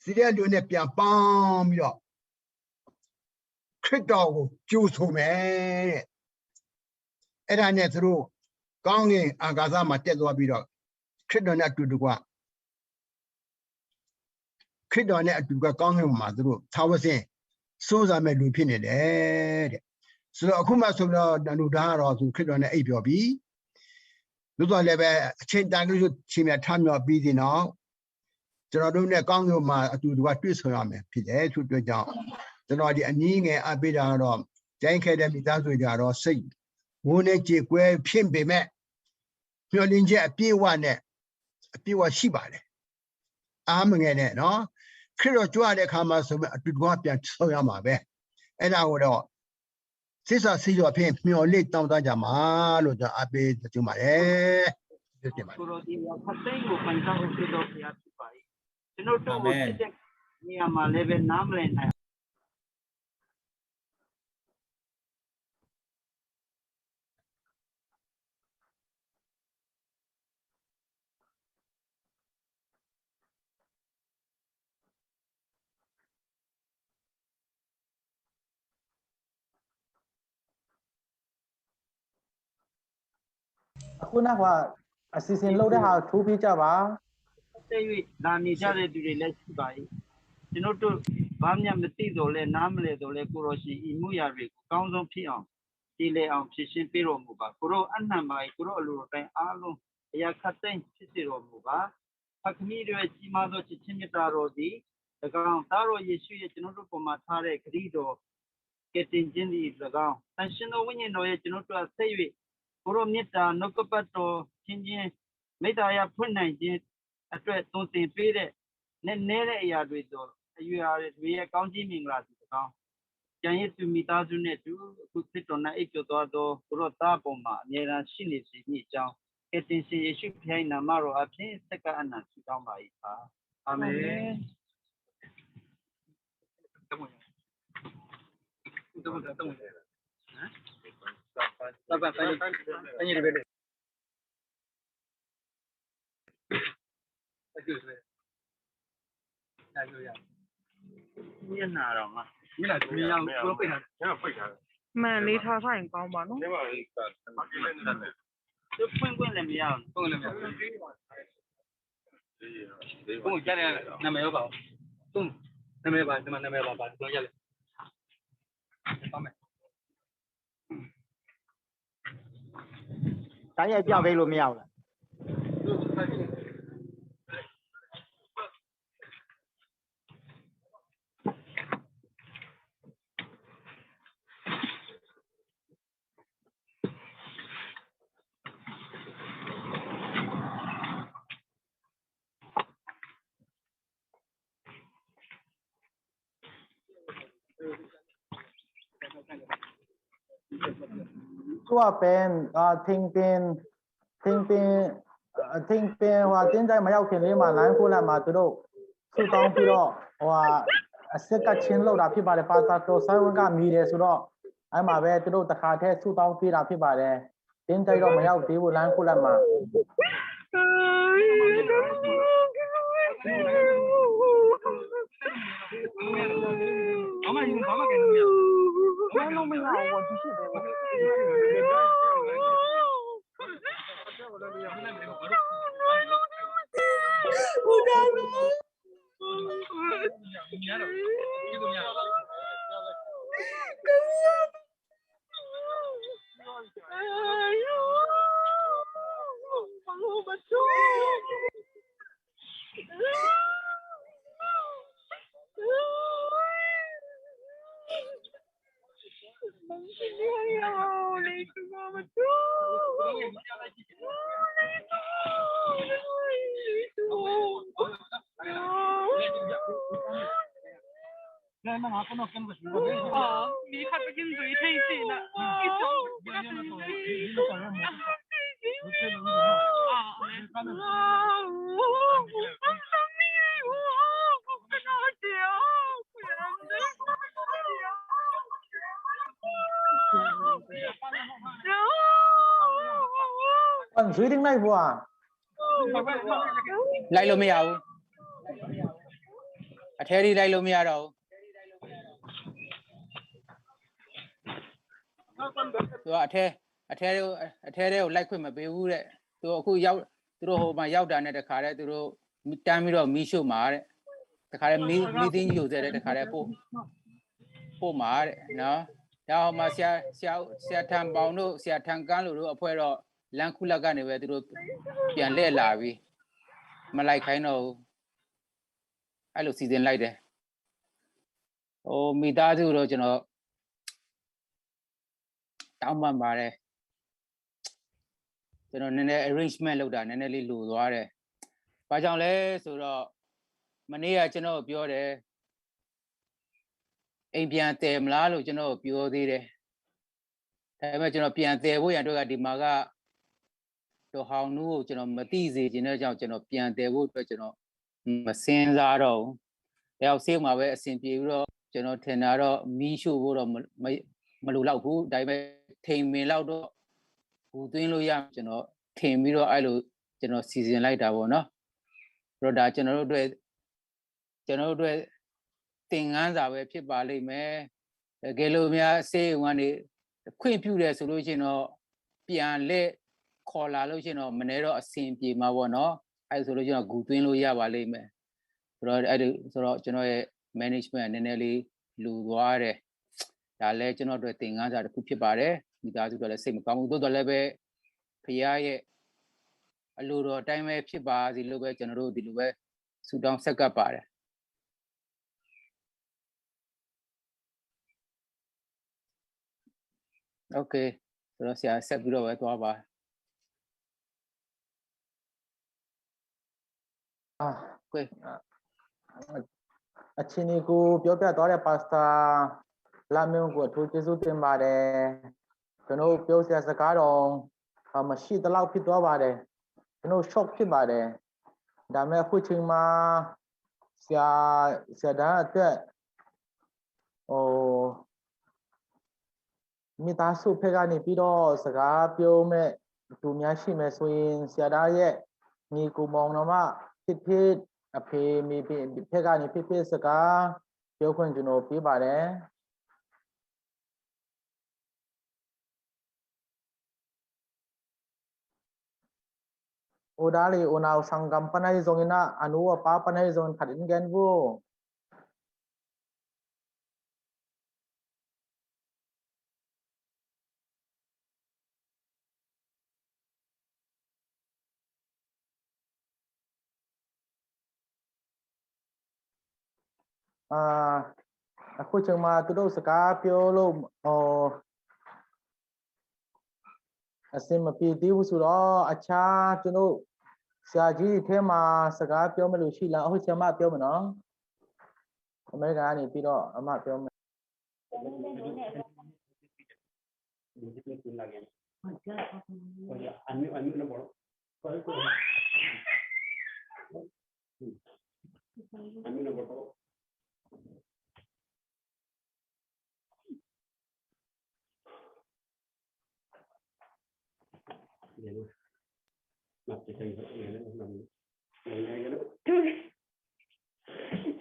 သေတဲ့လူနဲ့ ပြန်ပေါင်းပြီးတော့ ခရစ်တော်ကို ကြိုဆိုမယ်တဲ့။ အဲ့ဒါနဲ့ သူတို့ ကောင်းကင်အာကာသမှာ တက်သွားပြီးတော့ ခရစ်တော်နဲ့အတူတကွ ခရစ်တော်နဲ့အတူတကွ ကောင်းကင်ဘုံမှာ သူတို့ ထာဝရရှင် စိုးစံမဲ့လူ ဖြစ်နေတယ်တဲ့။ ဆိုတော့ အခုမှဆိုတော့ လူသားကတော့ သူ ခရစ်တော်နဲ့ အိပ်ပျော်ပြီ။ သို့သော်လည်းပဲ အချိန်တန်လို့ရှိရင် ထမြော်ပြီးရင်တော့ ကျွန်တော်တို့နဲ့ ကောင်းကင်ဘုံမှာ အတူတကွ တွေ့ဆုံရမယ် ဖြစ်တယ်ဆိုတဲ့အတွက်ကြောင့် ကျွန်တော် ဒီအနည်းငယ် အားပေးတာကတော့ ကျန်ခဲ့တဲ့ မိသားစုတွေကတော့ စိတ်ဝမ်းနည်း ကြေကွဲဖြစ်ပေမဲ့ မျှော်လင့်ချက် အပြည့်အဝနဲ့ အပြည့်အဝ ရှိပါတယ်။ အားမငယ်နဲ့နော်။ ခရစ်တော် ကြွတဲ့အခါမှာဆိုရင် အတူတကွ ပြန်ဆုံရမှာပဲ။ အဲ့ဒါကိုတော့ သစ္စာရှိစွာဖြင့် မျှော်လင့် တောင်းတကြပါလို့ ကျွန်တော် အားပေးချင်ပါတယ်။ ကျေးဇူးတင်ပါတယ်။ ကိုယ်တော်သည် ခပ်သိမ်းကို ပန်ဆန်း အိုးကဲသော ဘုရားဖြစ်ပါ၏။ ကျွန်တော်တို့ကို အာမင် ချစ်တဲ့နေရာမှာလည်းပဲ နားမလည်နိုင် အခုနကအစီအစဉ်လုပ်တဲ့ဟာ ထိုးပေးကြပါ။ ဆက်၍ လာနေကြတဲ့သူတွေလည်း ရှိပါ၏။ ကျွန်တော်တို့ ဘာမျှမသိသော်လည်း နားမလည်သော်လည်း ကိုယ်တော်ရှင် ဤမူအရာတွေကို အကောင်းဆုံးဖြစ်အောင် ပြေလည်အောင် ဖြေရှင်းပေးတော်မူပါ။ ကိုယ်တော် အနံ့ပါ၏။ ကိုယ်တော် အလိုတော်တိုင်းအားလုံး အရာခပ်သိမ်း ဖြစ်စေတော်မူပါ။ ဖခင်တို့ရဲ့ ကြီးမားသော ချစ်ခြင်းမေတ္တာတော်သည် ၎င်း၊ သားတော်ယေရှုရဲ့ ကျွန်တော်တို့ပေါ်မှာထားတဲ့ ဂရုတော် ကယ်တင်ခြင်းသည် ၎င်း၊ သန့်ရှင်းသော ဝိညာဉ်တော်ရဲ့ ကျွန်တော်တို့အား ဆက်၍ ကိုယ်တော် မေတ္တာ နှုတ်ကပတ်တော် ချင်းချင်း မေတ္တာအရာ ဖွင့်နိုင်ခြင်းအတွက် သွန်သင်ပေးတဲ့ နက်နဲတဲ့အရာတွေသော် အရာတွေရဲ့ ကောင်းကြီးမင်္ဂလာသည် ၎င်း၊ ကျန်ရစ်သူ မိသားစုနဲ့အတူ အခု ခရစ်တော်၌ အိပ်ပျော်သွားသော ကိုယ်တော်သားအပေါ်မှာ အမြဲတမ်း ရှိနေစေမည်အကြောင်း ကယ်တင်ရှင် ယေရှုခရစ်၏ နာမတော်အားဖြင့် ဆက်ကပ် အနံ့ဆုတောင်းပါ၏။ အာမင်။ အာမင်။ မျက်နှာတော့ငါမျက်နှာမရဘူး။ မျက်နှာပိတ်ထားတယ်။ မှန်လေးထားထားရင်ကောင်းပါနော်။ သူဖွင့်ခွင့်လည်းမရဘူး။ ဖွင့်ခွင့်လည်းမရဘူး။ ကိုယ်ကြားတယ် နာမည်ရောပါဘူး။ နာမည်ပါ ဒီမှာနာမည်ပါ ပါပြောရတယ်။ ကောင်းမယ်။ တိုက်ရိုက်ပြပေးလို့မရဘူးလား။ သူကပဲအာထင်ပင်ထင်ပင်ထင်ပင်ဟိုတင်းကြိုက်မရောက်ခင်လေးမှာ လိုင်းခုလက်မှာသူတို့ဆူတောင်းပြီးတော့ဟိုဟာအစစ်ကတ်ချင်းလောက်တာဖြစ်ပါတယ်။ ပါသတ်တော်ဆိုင်ဝင်ကမိတယ်ဆိုတော့အဲ့မှာပဲသူတို့တခါတည်းဆူတောင်းပေးတာဖြစ်ပါတယ်။ တင်းကြိုက်တော့မရောက်သေးဘူး လိုင်းခုလက်မှာ။ ဘာမှယူဘာမှကဲလို့မရဘူး။ ဘာမှလုပ်မရဘူး။ ဒီရှိတယ်။ သူကအထဲအထဲတွေကိုအထဲတွေကိုလိုက်ခွင့်မပေးဘူးတဲ့။ သူအခုရောက်သူတို့ဟိုမှာရောက်တာနဲ့တခါတည်းသူတို့တန်းပြီးတော့မီးရှို့မှာတဲ့။ တခါတည်းမီးမီးသင်းယူတဲ့တခါတည်းပို့ပို့မှာတဲ့နော်။ ဒါဟိုမှာဆရာဆရာဆရာထံပေါင်တို့ဆရာထံကန်းလိုတို့အဖွဲ့တော့လမ်းခုလတ်ကနေပဲသူတို့ပြန်လှည့်လာပြီးမလိုက်ခိုင်းတော့ဘူး။ အဲ့လိုစီစဉ်လိုက်တယ်။ ဟိုမိသားစုတော့ကျွန်တော်တောင်းပန်ပါတယ်။ ကျွန်တော်နည်းနည်း arrangement လုပ်တာနည်းနည်းလေးလိုသွားတယ်။ ဘာကြောင့်လဲဆိုတော့မနေ့ကကျွန်တော်ပြောတယ်အိမ်ပြန်တည်မလားလို့ကျွန်တော်ပြောသေးတယ်။ ဒါပေမဲ့ကျွန်တော်ပြန်တည်ဖို့ရန်အတွက်ကဒီမှာကဒေါ်ဟောင်နူကိုကျွန်တော်မသိစေချင်တဲ့ကြောင့်ကျွန်တော်ပြန်တည်ဖို့အတွက်ကျွန်တော်မစင်စားတော့ဘူး။ တယောက်ဆေးမှာပဲအဆင်ပြေပြီးတော့ကျွန်တော်ထင်တာတော့မီးရှို့ဖို့တော့မမမလိုတော့ဘူး။ ဒါပေမဲ့ထိန်မင်လောက်တော့ဂူသွင်းလို့ရကျွန်တော်ထင်ပြီးတော့အဲ့လိုကျွန်တော်စီစဉ်လိုက်တာပေါ့နော်။ ပြီးတော့ဒါကျွန်တော်တို့အတွက်ကျွန်တော်တို့အတွက်သင်ခန်းစာပဲဖြစ်ပါလိမ့်မယ်။ တကယ်လို့များဆေးရုံကနေခွင့်ပြုတယ်ဆိုလို့ရှိရင်တော့ပြန်လဲခေါ်လာလို့ရှိရင်တော့မနေ့တော့အဆင်ပြေမှာပေါ့နော်။ အဲ့ဒါဆိုလို့ရှိရင်တော့ဂူသွင်းလို့ရပါလိမ့်မယ်ဆိုတော့အဲ့ဒါဆိုတော့ကျွန်တော်ရဲ့ management ကနည်းနည်းလေးလူသွားတယ်။ ဒါလည်းကျွန်တော်တို့သင်ခန်းစာတစ်ခုဖြစ်ပါတယ်။ မိသားစုတို့လည်းစိတ်မကောင်းဘူး။ သို့တော်လည်းပဲဖခင်ရဲ့အလိုတော်အတိုင်းပဲဖြစ်ပါစေလို့ပဲကျွန်တော်တို့ဒီလိုပဲဆုတောင်းဆက်ကပ်ပါတယ်။ Okay ဆိုတော့ဆရာဆက်ပြီးတော့ပဲသွားပါ။ အာ Okay အချင်းကိုပြောပြသွားတဲ့ Pastor လမ်းမျိုးကိုအထူးကျေးဇူးတင်ပါတယ်။ ကျွန်တော်ပြောစရာစကားတော့မရှိသလောက်ဖြစ်သွားပါတယ်။ ကျွန်တော် shock ဖြစ်ပါတယ်။ ဒါပေမဲ့အခုချိန်မှာဆရာဆရာတန်းအတွက်ဟိုမိသားစုဖက်ကနေပြီးတော့စကားပြောမဲ့သူများရှိမယ်ဆိုရင်ဆရာတန်းရဲ့ညီကိုမောင်နှမဖြစ်ဖြစ်အဖေမိဖက်ကနေဖြစ်ဖြစ်စကားပြောခွင့်ကျွန်တော်ပေးပါတယ်။ အိုဒါလီအိုနာအိုသင်ဂမ်ပနႆးဇုံဢိၼ်ဢၼူဝ်အပႃးပနႆးဇုံဢိၼ်ၶတ်းဢိၼ်ဂႅၼ်ႇဝူ အာအခုချိန်မှာသူတို့စကားပြောလို့ဟိုအဆင်မပြေသေးဘူးဆိုတော့အခြားကျွန်တော်ဆရာကြီးထဲမှာစကားပြောမလို့ရှိလား။ အခုဆရာမပြောမယ်နော်။ အမေရိကန်ကနေပြီးတော့အမပြောမယ်။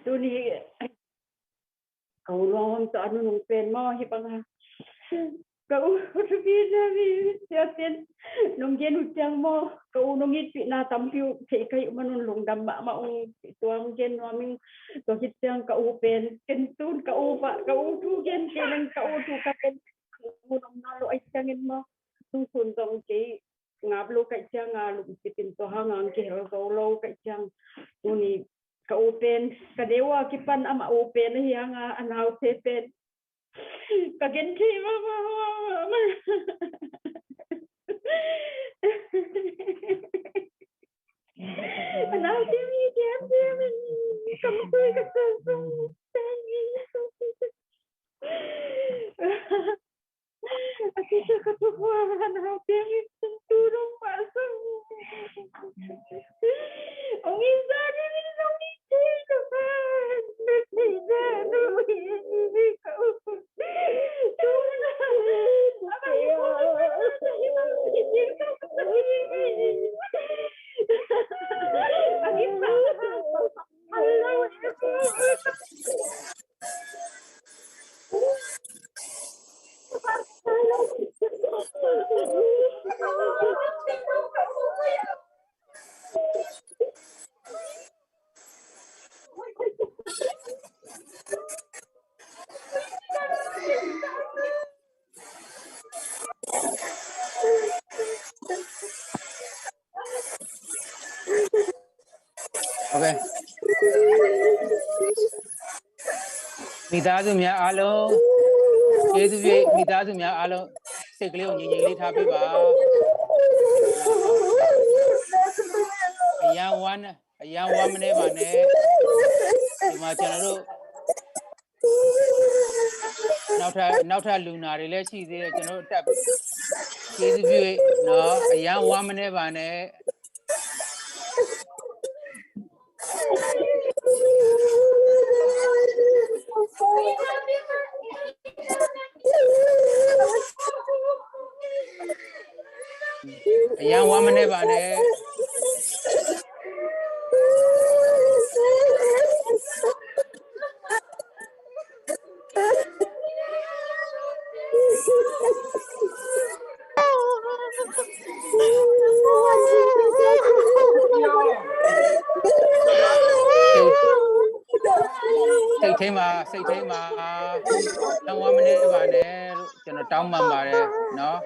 Tuni ka u luang hong tawh a nunung pen maw hi bang a ka u thupi na mi sia pen nong gen uh ciang maw ka u nong itpihna tampi uh thei ka hih manun lungdam mahmah ung. Tua hong gen nuam ing. Tua khit ciang ka u pen ken tun ka u pah ka u thu gen kei nang ka u thu ka pen mu nong na lo ai ciangin maw tu sun zong kei ngap lo kaih ciang a lupcip in tua hang ang kihel zo lo kaih ciang tuni ka u pen ka deu a kipan amah u pen ahi hang a a naute pen ka gen thei mama. A naute mi gen thei mi kam tui ka sa sung. ပဲ။ မိသားစုများအားလုံး၊ ကျေးဇူးပြု၊ မိသားစုများအားလုံး၊ စိတ်ကလေးကိုငြိမ်ငြိမ်လေးထားပေးပါ။ အရမ်းဝမ်းနည်း၊ အရမ်းဝမ်းမနည်းပါနဲ့။ ဒီမှာကျွန်တော်တို့နောက်ထပ်၊ နောက်ထပ်လူနာတွေလည်းရှိသေးတယ်။ ကျွန်တော်တို့တပ်ကျေးဇူးပြုနော်။ အရမ်းဝမ်းမနည်းပါနဲ့။ အရမ်းဝမ်းမနည်းပါနဲ့။ စိတ်ထိမ်းပါ၊ စိတ်ထိမ်းပါ။ ဝမ်းမနည်းပါနဲ့လို့ ကျွန်တော်တောင်းပန်ပါတယ်နော်။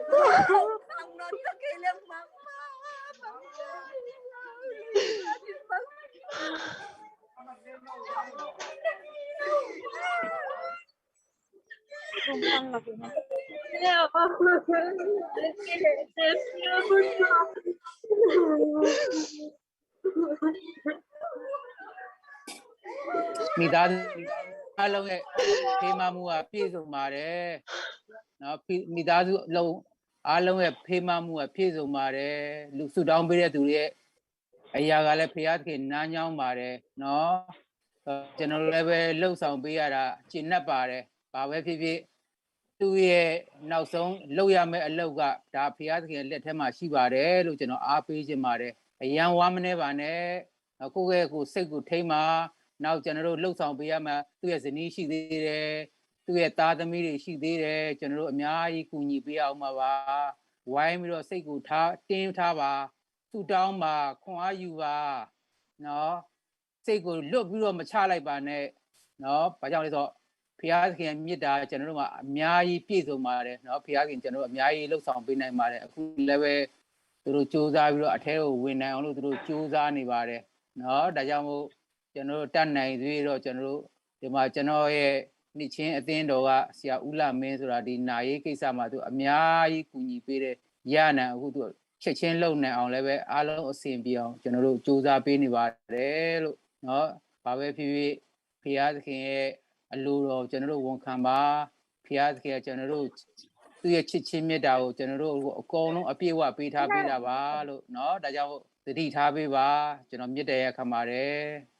မိသားစုအားလုံးရဲ့ဖေးမမှုဟာပြည့်စုံပါတယ်နော်။ မိသားစုအလုံးအားလုံးရဲ့ဖေးမမှုဟာပြည့်စုံပါတယ်။ လူဆုတောင်းပေးတဲ့သူတွေရဲ့အရာကလည်း ဘုရားသခင်နားညောင်းပါတယ်နော်။ ကျွန်တော်တို့လည်းပဲလှုပ်ဆောင်ပေးရတာကျေနပ်ပါတယ်။ ဘာပဲဖြစ်ဖြစ် သူ့ရဲ့နောက်ဆုံးလုပ်ရမယ့်အလုပ်က ဒါဘုရားသခင်ရဲ့လက်ထဲမှာရှိပါတယ်လို့ ကျွန်တော်အားပေးချင်ပါတယ်။ အရမ်းဝမ်းမနည်းပါနဲ့။ ကိုယ့်ရဲ့ကိုယ်စိတ်ကိုထိမ်းပါ။ နောက်ကျွန်တော်တို့လှုပ်ဆောင်ပေးရမှာ သူ့ရဲ့ဇနီးရှိသေးတယ်။ သူ့ရဲ့သားသမီးတွေရှိသေးတယ်။ ကျွန်တော်တို့အများကြီးကူညီပေးရအောင်မှာပါ။ ဝိုင်းပြီးတော့စိတ်ကိုထားတင်းထားပါ။ ဆုတောင်းပါ။ ခွန်အားယူပါနော်။ စိတ်ကိုလွတ်ပြီးတော့မချလိုက်ပါနဲ့နော်။ ဘာကြောင့်လဲဆိုတော့ ဘုရားသခင်ရဲ့မေတ္တာကျွန်တော်တို့မှာအများကြီးပြည့်စုံပါတယ်နော်။ ဘုရားသခင်ကျွန်တော်တို့အများကြီးလှုပ်ဆောင်ပေးနိုင်ပါတယ်။ အခုလည်းပဲသူတို့စူးစမ်းပြီးတော့အထဲကိုဝင်နိုင်အောင်လို့သူတို့စူးစမ်းနေပါတယ်နော်။ ဒါကြောင့်မို့ကျွန်တော်တို့တတ်နိုင်သေးတော့ ကျွန်တော်တို့ဒီမှာကျွန်တော်ရဲ့နှစ်ချင်းအသင်းတော်ကဆရာဦးလမင်းဆိုတာ ဒီနာရေးကိစ္စမှာသူအများကြီးကူညီပေးတယ်။ ရနိုင်အခုသူချက်ချင်းလုပ်နိုင်အောင်လည်းပဲအားလုံးအဆင်ပြေအောင်ကျွန်တော်တို့စူးစမ်းပေးနေပါတယ်လို့နော်။ ဘာပဲဖြစ်ဖြစ် ဘုရားသခင်ရဲ့အလိုတော်ကျွန်တော်တို့ဝန်ခံပါ။ ဘုရားသခင်ကကျွန်တော်တို့သူ့ရဲ့ချစ်ခြင်းမေတ္တာကိုကျွန်တော်တို့အကုန်လုံးအပြည့်အဝပေးထားပေးတာပါလို့နော်။ ဒါကြောင့်သတိထားပေးပါ။ ကျွန်တော်မေတ္တာရပ်ခံပါတယ်။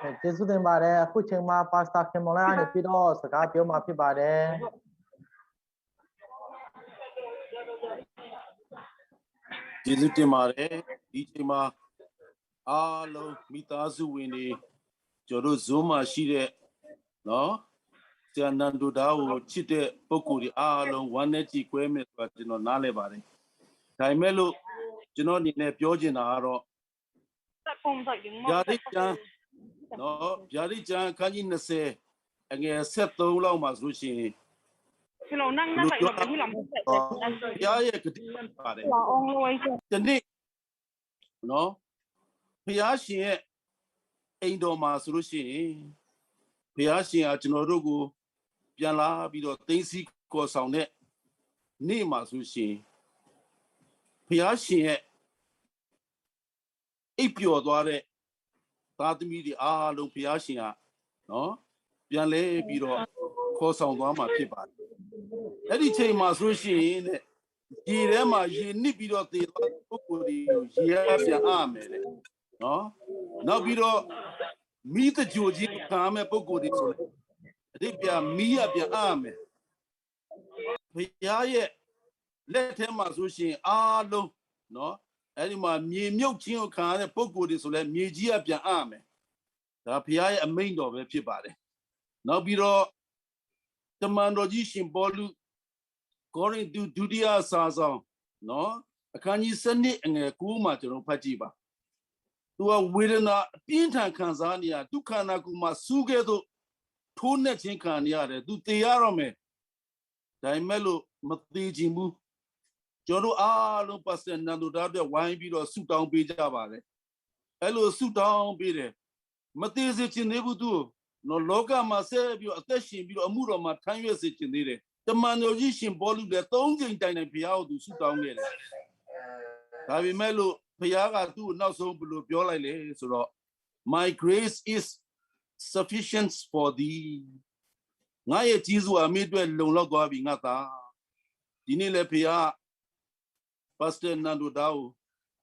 အဲ၊ ကျေးဇူးတင်ပါတယ်။ အခုချိန်မှာ Pastor ခင်မောင်လတ်ကနေပြီးတော့စကားပြောမှာဖြစ်ပါတယ်။ ကျေးဇူးတင်ပါတယ်။ ဒီချိန်မှာအားလုံးမိသားစုဝင်တွေ၊ ကျွန်တော်တို့ Zoom မှာရှိတဲ့နော်၊ ဆရာနန္ဒိုဒါကိုချစ်တဲ့ပုဂ္ဂိုလ်တွေအားလုံးဝမ်းနည်းကြေကွဲမယ်ဆိုတာကျွန်တော်နားလည်ပါတယ်။ ဒါပေမဲ့လို့ကျွန်တော်အနေနဲ့ပြောချင်တာကတော့ ဗျာဒိတ်ကျမ်းနော်၊ ဗျာဒိတ်ကျမ်းအခန်းကြီးနှစ်ဆယ်အငယ်ဆယ့်သုံးလောက်မှာဆိုလို့ရှိရင် ဘုရားရဲ့ကတိဖြစ်ပါတယ်။ တနေ့နော်၊ ဘုရားရှင်ရဲ့အိမ်တော်မှာဆိုလို့ရှိရင် ဘုရားရှင်ကကျွန်တော်တို့ကိုပြန်လာပြီးတော့သိမ်းဆည်းခေါ်ဆောင်တဲ့နေ့မှာဆိုလို့ရှိရင် ဘုရားရှင်ရဲ့ အိပ်ပျော်သွားတဲ့သားသမီးတွေအားလုံးဘုရားရှင်ကနော်၊ ပြန်လဲပြီးတော့ခေါ်ဆောင်သွားမှာဖြစ်ပါတယ်။ အဲ့ဒီချိန်မှာဆိုရှင်တဲ့၊ ရေထဲမှာရေနစ်ပြီးတော့သေသွားတဲ့ပုဂ္ဂိုလ်တွေကိုရေကပြန်အပ်မယ်တဲ့နော်။ နောက်ပြီးတော့မီးသဂြိုဟ်ခြင်းခံရမယ့်ပုဂ္ဂိုလ်တွေဆိုရင်အဓိပ္ပာယ်မီးကပြန်အပ်မယ်။ ဘုရားရဲ့လက်ထဲမှာဆိုရှင်အားလုံးနော်၊ အဲ့ဒီမှာမြေမြုပ်ခြင်းကိုခံရတဲ့ပုဂ္ဂိုလ်တွေဆိုလည်းမြေကြီးကပြန်အပ်မယ်။ ဒါဘုရားရဲ့အမိန့်တော်ပဲဖြစ်ပါတယ်။ နောက်ပြီးတော့တမန်တော်ကြီးရှင်ပေါလု၊ ကောရိန္သုဒုတိယစာစောင်နော်၊ အခန်းကြီးဆယ့်နှစ်အငယ်ကိုးမှာကျွန်တော်ဖတ်ကြည့်ပါ။ သူကဝေဒနာအပြင်းထန်ခံစားနေရ၊ သူ့ခန္ဓာကိုယ်မှာဆူးကဲသို့ထိုးနှက်ခြင်းခံနေရတယ်။ သူသေရတော့မယ်။ ဒါပေမဲ့လို့မသေချင်ဘူး။ ကျွန်တော်တို့အားလုံး Pastor နန္ဒိုဒါအတွက်ဝိုင်းပြီးတော့ဆုတောင်းပေးကြပါတယ်။ အဲ့လိုဆုတောင်းပေးတယ်။ မသေစေချင်သေးဘူးသူ့ကိုနော်။ လောကမှာဆက်ပြီးတော့အသက်ရှင်ပြီးတော့အမှုတော်မှာထမ်းရွက်စေချင်သေးတယ်။ တမန်တော်ကြီးရှင်ပေါလုလည်းသုံးကြိမ်တိုင်တိုင်ဘုရားကိုသူဆုတောင်းခဲ့တယ်။ ဒါပေမဲ့လို့ဘုရားကသူ့ကိုနောက်ဆုံးဘယ်လိုပြောလိုက်လဲဆိုတော့ My grace is sufficient for thee. ငါရဲ့ကျေးဇူးဟာမင်းအတွက်လုံလောက်သွားပြီငါသား။ ဒီနေ့လည်းဘုရား Pastor နန္ဒိုဒါကို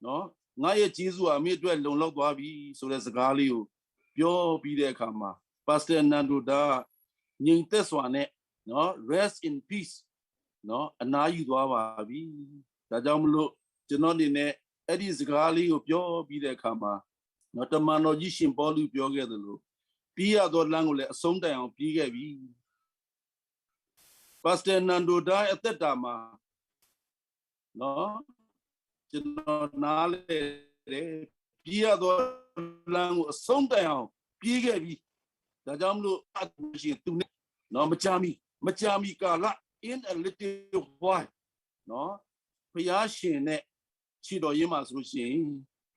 နော်ငါရဲ့ကျေးဇူးဟာမင်းအတွက်လုံလောက်သွားပြီဆိုတဲ့စကားလေးကိုပြောပြီးတဲ့အခါမှာ Pastor နန္ဒိုဒါငြိမ်သက်စွာနဲ့နော် rest in peace နော်အနားယူသွားပါပြီ။ ဒါကြောင့်မလို့ကျွန်တော်အနေနဲ့အဲ့ဒီစကားလေးကိုပြောပြီးတဲ့အခါမှာနော်တမန်တော်ကြီးရှင်ပေါလုပြောခဲ့သလိုပြေးရသောလမ်းကိုလည်းအဆုံးတိုင်အောင်ပြေးခဲ့ပြီ။ Pastor နန္ဒိုဒါရဲ့အသက်တာမှာနော်ကျွန်တော်နားလည်တယ်။ ပြေးရသောလမ်းကိုအဆုံးတိုင်အောင်ပြေးခဲ့ပြီ။ ဒါကြောင့်မလို့အရှင်သူနဲ့နော်မကြာမီမကြာမီကာလ in a little while နော်ဘုရားရှင်နဲ့ခြေတော်ရင်းမှာဆိုလို့ရှိရင်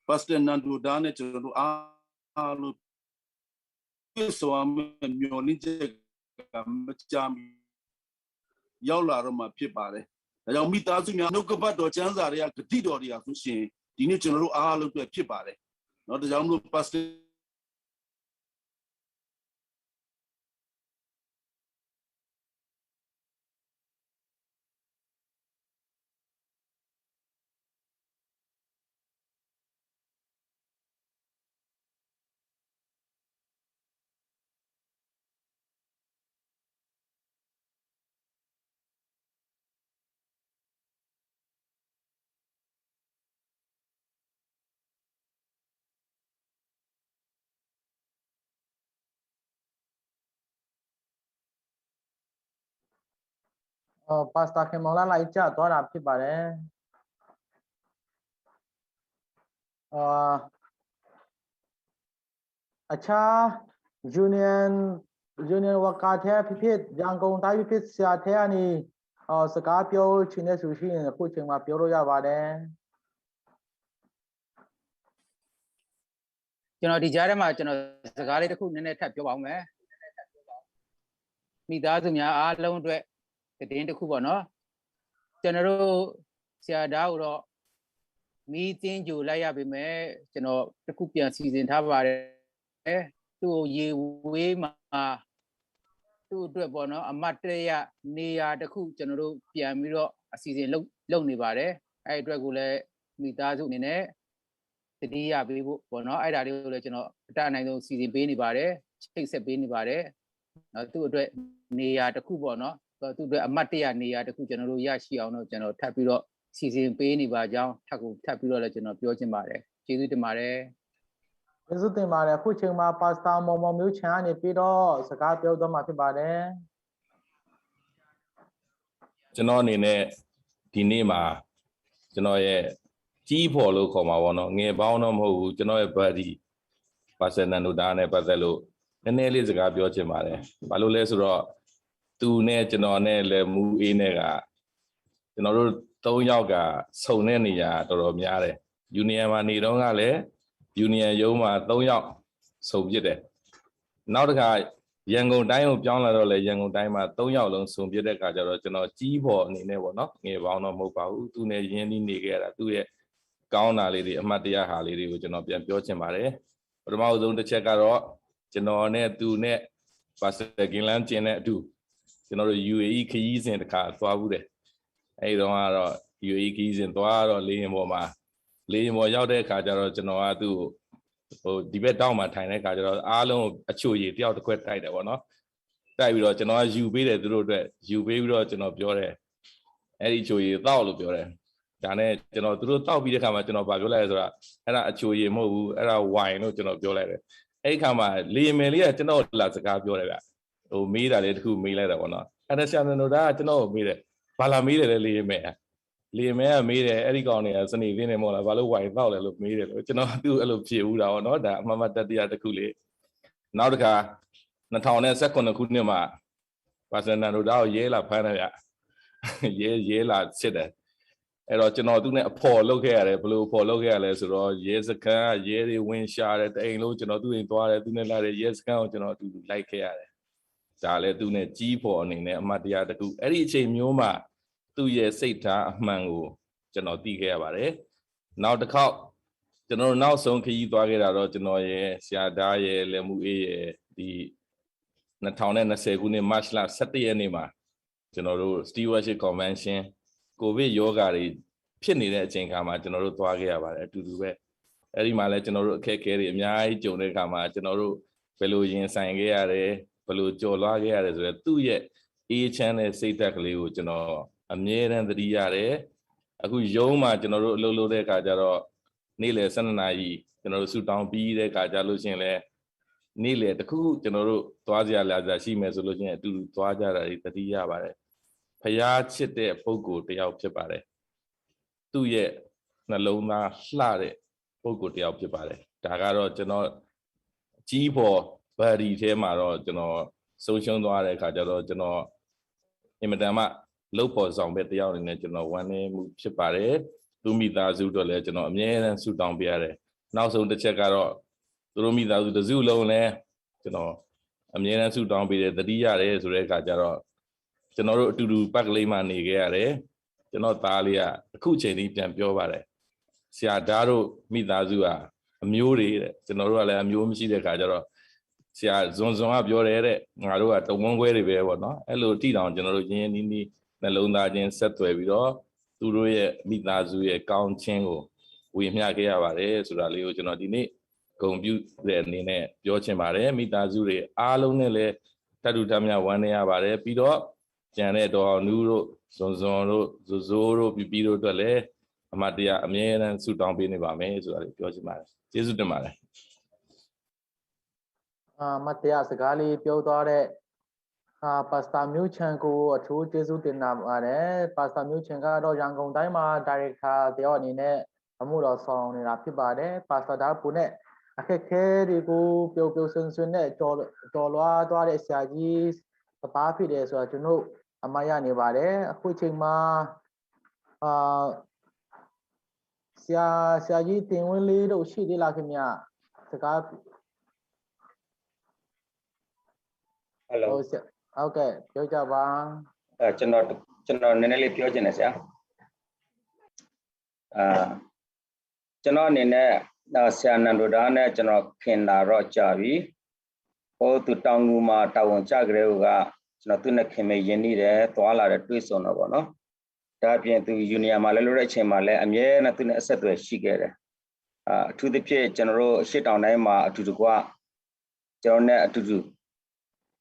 Pastor နန္ဒိုဒါနဲ့ကျွန်တော်တို့အားလုံးတွေ့ဆုံရမယ့်မျှော်လင့်ချက်ကမကြာမီရောက်လာတော့မှာဖြစ်ပါတယ်။ ဒါကြောင့်မိသားစုများနှုတ်ကပတ်တော်ကျမ်းစာတွေကဂတိတော်တွေကဆိုရှင်ဒီနေ့ကျွန်တော်တို့အားလုံးအတွက်ဖြစ်ပါတယ်နော်။ ဒါကြောင့်မလို့ Pastor အော် Pastor ခင်မောင်လတ်လိုက်ကျသွားတာဖြစ်ပါတယ်။ အာ အခြား Union Union Worker ထဲဖြစ်ဖြစ်ရန်ကုန်တိုင်းဖြစ်ဖြစ်ဆရာထဲကနေအော်စကားပြောချင်တဲ့သူရှိရင်အခုချိန်မှာပြောလို့ရပါတယ်။ ကျွန်တော်ဒီကြားထဲမှာကျွန်တော်စကားလေးတစ်ခုနည်းနည်းထပ်ပြောပါဦးမယ်။ မိသားစုများအားလုံးအတွက်သတင်းတစ်ခုပေါ့နော်။ ကျွန်တော်တို့ဆရာဒါကိုတော့မီးသင်ကြိုလိုက်ရပေမဲ့ကျွန်တော်တစ်ခုပြန်စီစဉ်ထားပါတယ်။ သူ့ကိုရေဝေးမှာသူ့အတွက်ပေါ့နော်အမတ်တရနေရာတစ်ခုကျွန်တော်တို့ပြန်ပြီးတော့အစီအစဉ်လုပ်လုပ်နေပါတယ်။ အဲ့အတွက်ကိုလည်းမိသားစုအနေနဲ့သတိရပေးဖို့ပေါ့နော်အဲ့ဒါလေးကိုလည်းကျွန်တော်အတတ်နိုင်ဆုံးစီစဉ်ပေးနေပါတယ်။ ချိတ်ဆက်ပေးနေပါတယ်နော်။ သူ့အတွက်နေရာတစ်ခုပေါ့နော်သူ့အတွက်အမတ်တရနေရာတစ်ခုကျွန်တော်တို့ရရှိအောင်တော့ကျွန်တော်ထပ်ပြီးတော့စီစဉ်ပေးနေပါကြောင်းထပ်ကိုထပ်ပြီးတော့လည်းကျွန်တော်ပြောချင်ပါတယ်။ ကျေးဇူးတင်ပါတယ်။ ကျေးဇူးတင်ပါတယ်။ အခုချိန်မှာ Pastor မောင်မောင်မျိုးချန်ကနေပြီးတော့စကားပြောသွားမှာဖြစ်ပါတယ်။ ကျွန်တော်အနေနဲ့ဒီနေ့မှာကျွန်တော်ရဲ့ကြီးဖော်လို့ခေါ်မှာပေါ့နော်ငယ်ပေါင်းတော့မဟုတ်ဘူးကျွန်တော်ရဲ့ buddy Pastor နန္ဒိုဒါနဲ့ပတ်သက်လို့နည်းနည်းလေးစကားပြောချင်ပါတယ်။ ဘာလို့လဲဆိုတော့သူနဲ့ကျွန်တော်နဲ့လည်းမူအေးနဲ့ကကျွန်တော်တို့သုံးယောက်ကစုံတဲ့နေရာတော်တော်များတယ်။ Union မှာနေတော့ကလည်း Union ရုံးမှာသုံးယောက်စုံဖြစ်တယ်။ နောက်တစ်ခါရန်ကုန်တိုင်းကိုပြောင်းလာတော့လေရန်ကုန်တိုင်းမှာသုံးယောက်လုံးစုံဖြစ်တဲ့အခါကျတော့ကျွန်တော်ကြီးဖော်အနေနဲ့ပေါ့နော်ငယ်ပေါင်းတော့မဟုတ်ပါဘူးသူနဲ့ရင်းနှီးနေခဲ့ရတာသူ့ရဲ့ကောင်းတာလေးတွေအမှတ်တရဟာလေးတွေကိုကျွန်တော်ပြန်ပြောချင်ပါတယ်။ ပထမဆုံးတစ်ချက်ကတော့ကျွန်တော်နဲ့သူနဲ့ Pastor ကင်လန်းကျင်နဲ့အတူကျွန်တော်တို့ UAE ခရီးစဉ်တစ်ခါသွားဘူးတယ်။ အဲ့ဒီတော့ကတော့ UAE ခရီးစဉ်သွားတော့လေယာဉ်ပေါ်မှာလေယာဉ်ပေါ်ရောက်တဲ့အခါကျတော့ကျွန်တော်ကသူ့ကိုဟိုဒီဘက်တောင်းမှာထိုင်တဲ့အခါကျတော့အားလုံးအချို့ရေတယောက်တစ်ခွက်တိုက်တယ်ပေါ့နော်တိုက်ပြီးတော့ကျွန်တော်ကယူပေးတယ်သူတို့အတွက်ယူပေးပြီးတော့ကျွန်တော်ပြောတယ်အဲ့ဒီအချိုရေသောက်လို့ပြောတယ်ဒါနဲ့ကျွန်တော်သူတို့သောက်ပြီးတဲ့ခါမှာကျွန်တော်ဗာပြောလိုက်ရဆိုတာအဲ့ဒါအချိုရေမဟုတ်ဘူးအဲ့ဒါဝိုင်လို့ကျွန်တော်ပြောလိုက်တယ်အဲ့ဒီခါမှာလေယာဉ်မယ်လေးကကျွန်တော်လာစကားပြောတယ်ဗျဟိုမေးတာလေးတခုမေးလိုက်တာပေါ့နော်အဲ့ဒါဆရာနန္ဒိုဒါကကျွန်တော်ကိုမေးတယ်ဘာလာမေးတယ်လဲလေယာဉ်မယ်ကလေယာဉ်မယ်ကမေးတယ်အဲ့ဒီကောင်တွေကစနေသေးနေမဟုတ်လားဘာလို့ဝိုင်သောက်လဲလို့မေးတယ်လို့ကျွန်တော်သူ့အဲ့လိုဖြေဦးတာပေါ့နော်ဒါအမှတ်မှတ်တတိယတစ်ခုလေနောက်တစ်ခါနှစ်ထောင်နဲ့ဆယ့်ခုနစ်ခုနှစ်မှာပါစနန်တို့ဒါကိုရဲလာဖမ်းတယ်ဗျရဲရဲလာစစ်တယ် အဲ့တော့ကျွန်တော်သူ့နဲ့အဖော်လုပ်ခဲ့ရတယ်။ ဘယ်လိုအဖော်လုပ်ခဲ့ရလဲဆိုတော့ရဲစခန်းကရဲတွေဝင်ရှာတယ်။ တအိမ်လုံးကျွန်တော်သူ့အိမ်သွားတယ်။ သူနဲ့လာတဲ့ရဲစခန်းကိုကျွန်တော်အတူတူလိုက်ခဲ့ရတယ်။ ဒါလည်းသူ့နဲ့ကြီးဖော်အနေနဲ့အမှတ်တရတစ်ခုအဲ့ဒီအချိန်မျိုးမှာသူ့ရဲ့စိတ်ထားအမှန်ကိုကျွန်တော်သိခဲ့ရပါတယ်။ နောက်တစ်ခေါက်ကျွန်တော်တို့နောက်ဆုံးခရီးသွားခဲ့တာတော့ကျွန်တော်ရဲ့ဆရာဒါရဲ့လက်မှုအေးရဲ့ဒီနှစ်ထောင်နဲ့နှစ်ဆယ်ခုနှစ်မတ်လဆယ့်တစ်ရက်နေ့မှာကျွန်တော်တို့ Stewardship Convention ကိုဗစ်ရောဂါတွေဖြစ်နေတဲ့အချိန်ခါမှာကျွန်တော်တို့သွားခဲ့ရပါတယ်အတူတူပဲအဲ့ဒီမှာလည်းကျွန်တော်တို့အခက်အခဲတွေအများကြီးကြုံတဲ့အခါမှာကျွန်တော်တို့ဘယ်လိုရင်ဆိုင်ခဲ့ရတယ်ဘယ်လိုကြော်လွှားခဲ့ရတယ်ဆိုတော့သူ့ရဲ့အေးချမ်းတဲ့စိတ်ဓာတ်ကလေးကိုကျွန်တော်အမြဲတမ်းသတိရတယ်အခုရုံးမှာကျွန်တော်တို့အလုပ်လုပ်တဲ့အခါကျတော့နေ့လယ်ဆယ့်နှစ်နာရီကျွန်တော်တို့ဆူတောင်းပြီးတဲ့အခါကျလို့ရှိရင်လည်းနေ့လယ်တစ်ခုခုကျွန်တော်တို့သွားစရာလာစရာရှိမယ်ဆိုလို့ရှိရင်အတူတူသွားကြတာတွေသတိရပါတယ်ဖျားချစ်တဲ့ပုံကိုတယောက်ဖြစ်ပါတယ်သူ့ရဲ့နှလုံးသားလှတဲ့ပုံကိုတယောက်ဖြစ်ပါတယ်ဒါကတော့ကျွန်တော်ကြီးဖော်ဗာဒီထဲမှာတော့ကျွန်တော်ဆုံးရှုံးသွားတဲ့အခါကျတော့ကျွန်တော်အင်မတန်မှလုပ်ဖော်ဆောင်ပဲတယောက်အနေနဲ့ကျွန်တော်ဝမ်းနည်းမှုဖြစ်ပါတယ်သူမိသားစုတို့လည်းကျွန်တော်အမြဲတမ်းဆုတောင်းပေးရတယ်နောက်ဆုံးတစ်ချက်ကတော့သူတို့မိသားစုတစ်စုလုံးလည်းကျွန်တော်အမြဲတမ်းဆုတောင်းပေးတယ်သတိရတယ်ဆိုတဲ့အခါကျတော့ကျွန်တော်တို့အတူတူပက်ကလေးမှာနေခဲ့ရတယ်ကျွန်တော်သားလေးကအခုချိန်ထိပြန်ပြောပါတယ်ဆရာဒါတို့မိသားစုဟာအမျိုးတွေတဲ့ကျွန်တော်တို့ကလည်းအမျိုးမရှိတဲ့ခါကျတော့ဆရာဇွန်ဇွန်ကပြောတယ်တဲ့ငါတို့ကတဝန်းခွဲတွေပဲပေါ့နော်အဲ့လိုထိတောင်ကျွန်တော်တို့ရင်းရင်းနှီးနှီးနှလုံးသားချင်းဆက်သွယ်ပြီးတော့သူတို့ရဲ့မိသားစုရဲ့ကောင်းခြင်းကိုဝေမျှခဲ့ရပါတယ်ဆိုတာလေးကိုကျွန်တော်ဒီနေ့ဂုဏ်ပြုတဲ့အနေနဲ့ပြောချင်ပါတယ်မိသားစုတွေအားလုံးနဲ့လည်းတတ်တူတတ်မျှဝမ်းနည်းရပါတယ်ပြီးတော့ကျန်တဲ့ဒေါ်အောင်နုတို့ဇွန်ဇွန်တို့ဇိုဇိုတို့ပီပီတို့အတွက်လည်းအမတ်တရားအမြဲတမ်းဆုတောင်းပေးနေပါမယ်ဆိုတာလေးပြောချင်ပါတယ်ကျေးဇူးတင်ပါတယ်အာမတ်တရားစကားလေးပြောသွားတဲ့အာပါစတာမျိုးချန်ကိုအထူးကျေးဇူးတင်ပါတယ်ပါစတာမျိုးချန်ကတော့ရန်ကုန်တိုင်းမှာဒါရိုက်တာတယောက်အနေနဲ့အမှုတော်ဆောင်နေတာဖြစ်ပါတယ်ပါစတာဓာတ်ပုံနဲ့အခက်ခဲတွေကိုပျော်ပျော်ရွှင်ရွှင်နဲ့ကျော်ကျော်လွှားသွားတဲ့ဆရာကြီးတစ်ပါးဖြစ်တယ်ဆိုတာကျွန်တော်အမှတ်ရနေပါတယ်အခုချိန်မှာအာဆရာဆရာကြီးတင်ဝင်းလေးတို့ရှိသေးလားခင်ဗျာစကား Hello ဟုတ်ဆရာဟုတ်ကဲ့ပြောကြပါအဲကျွန်တော်ကျွန်တော်နည်းနည်းလေးပြောချင်တယ်ဆရာအဲကျွန်တော်အနေနဲ့ဆရာနန္ဒိုဒါနဲ့ကျွန်တော်ခင်တာတော့ကြာပြီဟိုသူတောင်ငူမှာတာဝန်ကျကြတဲ့ကကျွန်တော်သူနဲ့ခင်မရင်းနှီးတယ်သွားလာတယ်တွေ့ဆုံတော့ပေါ့နော်ဒါပြင်သူ union မှာလည်းလုပ်တဲ့အချိန်မှာလည်းအမြဲတမ်းသူနဲ့အဆက်အသွယ်ရှိခဲ့တယ်အာအထူးသဖြင့်ကျွန်တော်တို့ရှေ့တောင်တိုင်းမှာအတူတကွကျွန်တော်နဲ့အတူတူ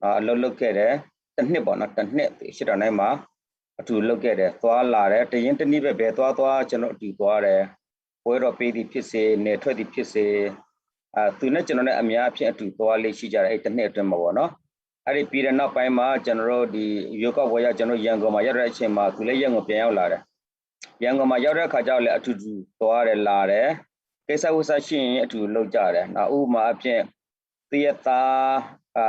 အာအလုပ်လုပ်ခဲ့တယ်တစ်နှစ်ပေါ့နော်တစ်နှစ်ရှေ့တောင်တိုင်းမှာအတူလုပ်ခဲ့တယ်သွားလာတယ်တရင်းတနည်းပဲဘယ်သွားသွားကျွန်တော်အတူသွားတယ်ပွဲတော်ပေးသည်ဖြစ်စေနယ်ထွက်သည်ဖြစ်စေအာသူနဲ့ကျွန်တော်နဲ့အများအပြားအတူသွားလေးရှိကြတယ်အဲ့တစ်နှစ်အတွင်းမှာပေါ့နော်အဲ့ဒီပြီးတဲ့နောက်ပိုင်းမှာကျွန်တော်တို့ဒီရွေးကောက်ပွဲရကျွန်တော်ရန်ကုန်မှာရောက်တဲ့အချိန်မှာသူလည်းရန်ကုန်ပြန်ရောက်လာတယ်ရန်ကုန်မှာရောက်တဲ့အခါကျတော့လည်းအတူတူသွားတယ်လာတယ်ကိစ္စဝိစ္စရှိရင်အတူတူလုပ်ကြတယ်နော်ဥပမာအဖြစ်သူရဲ့သားအာ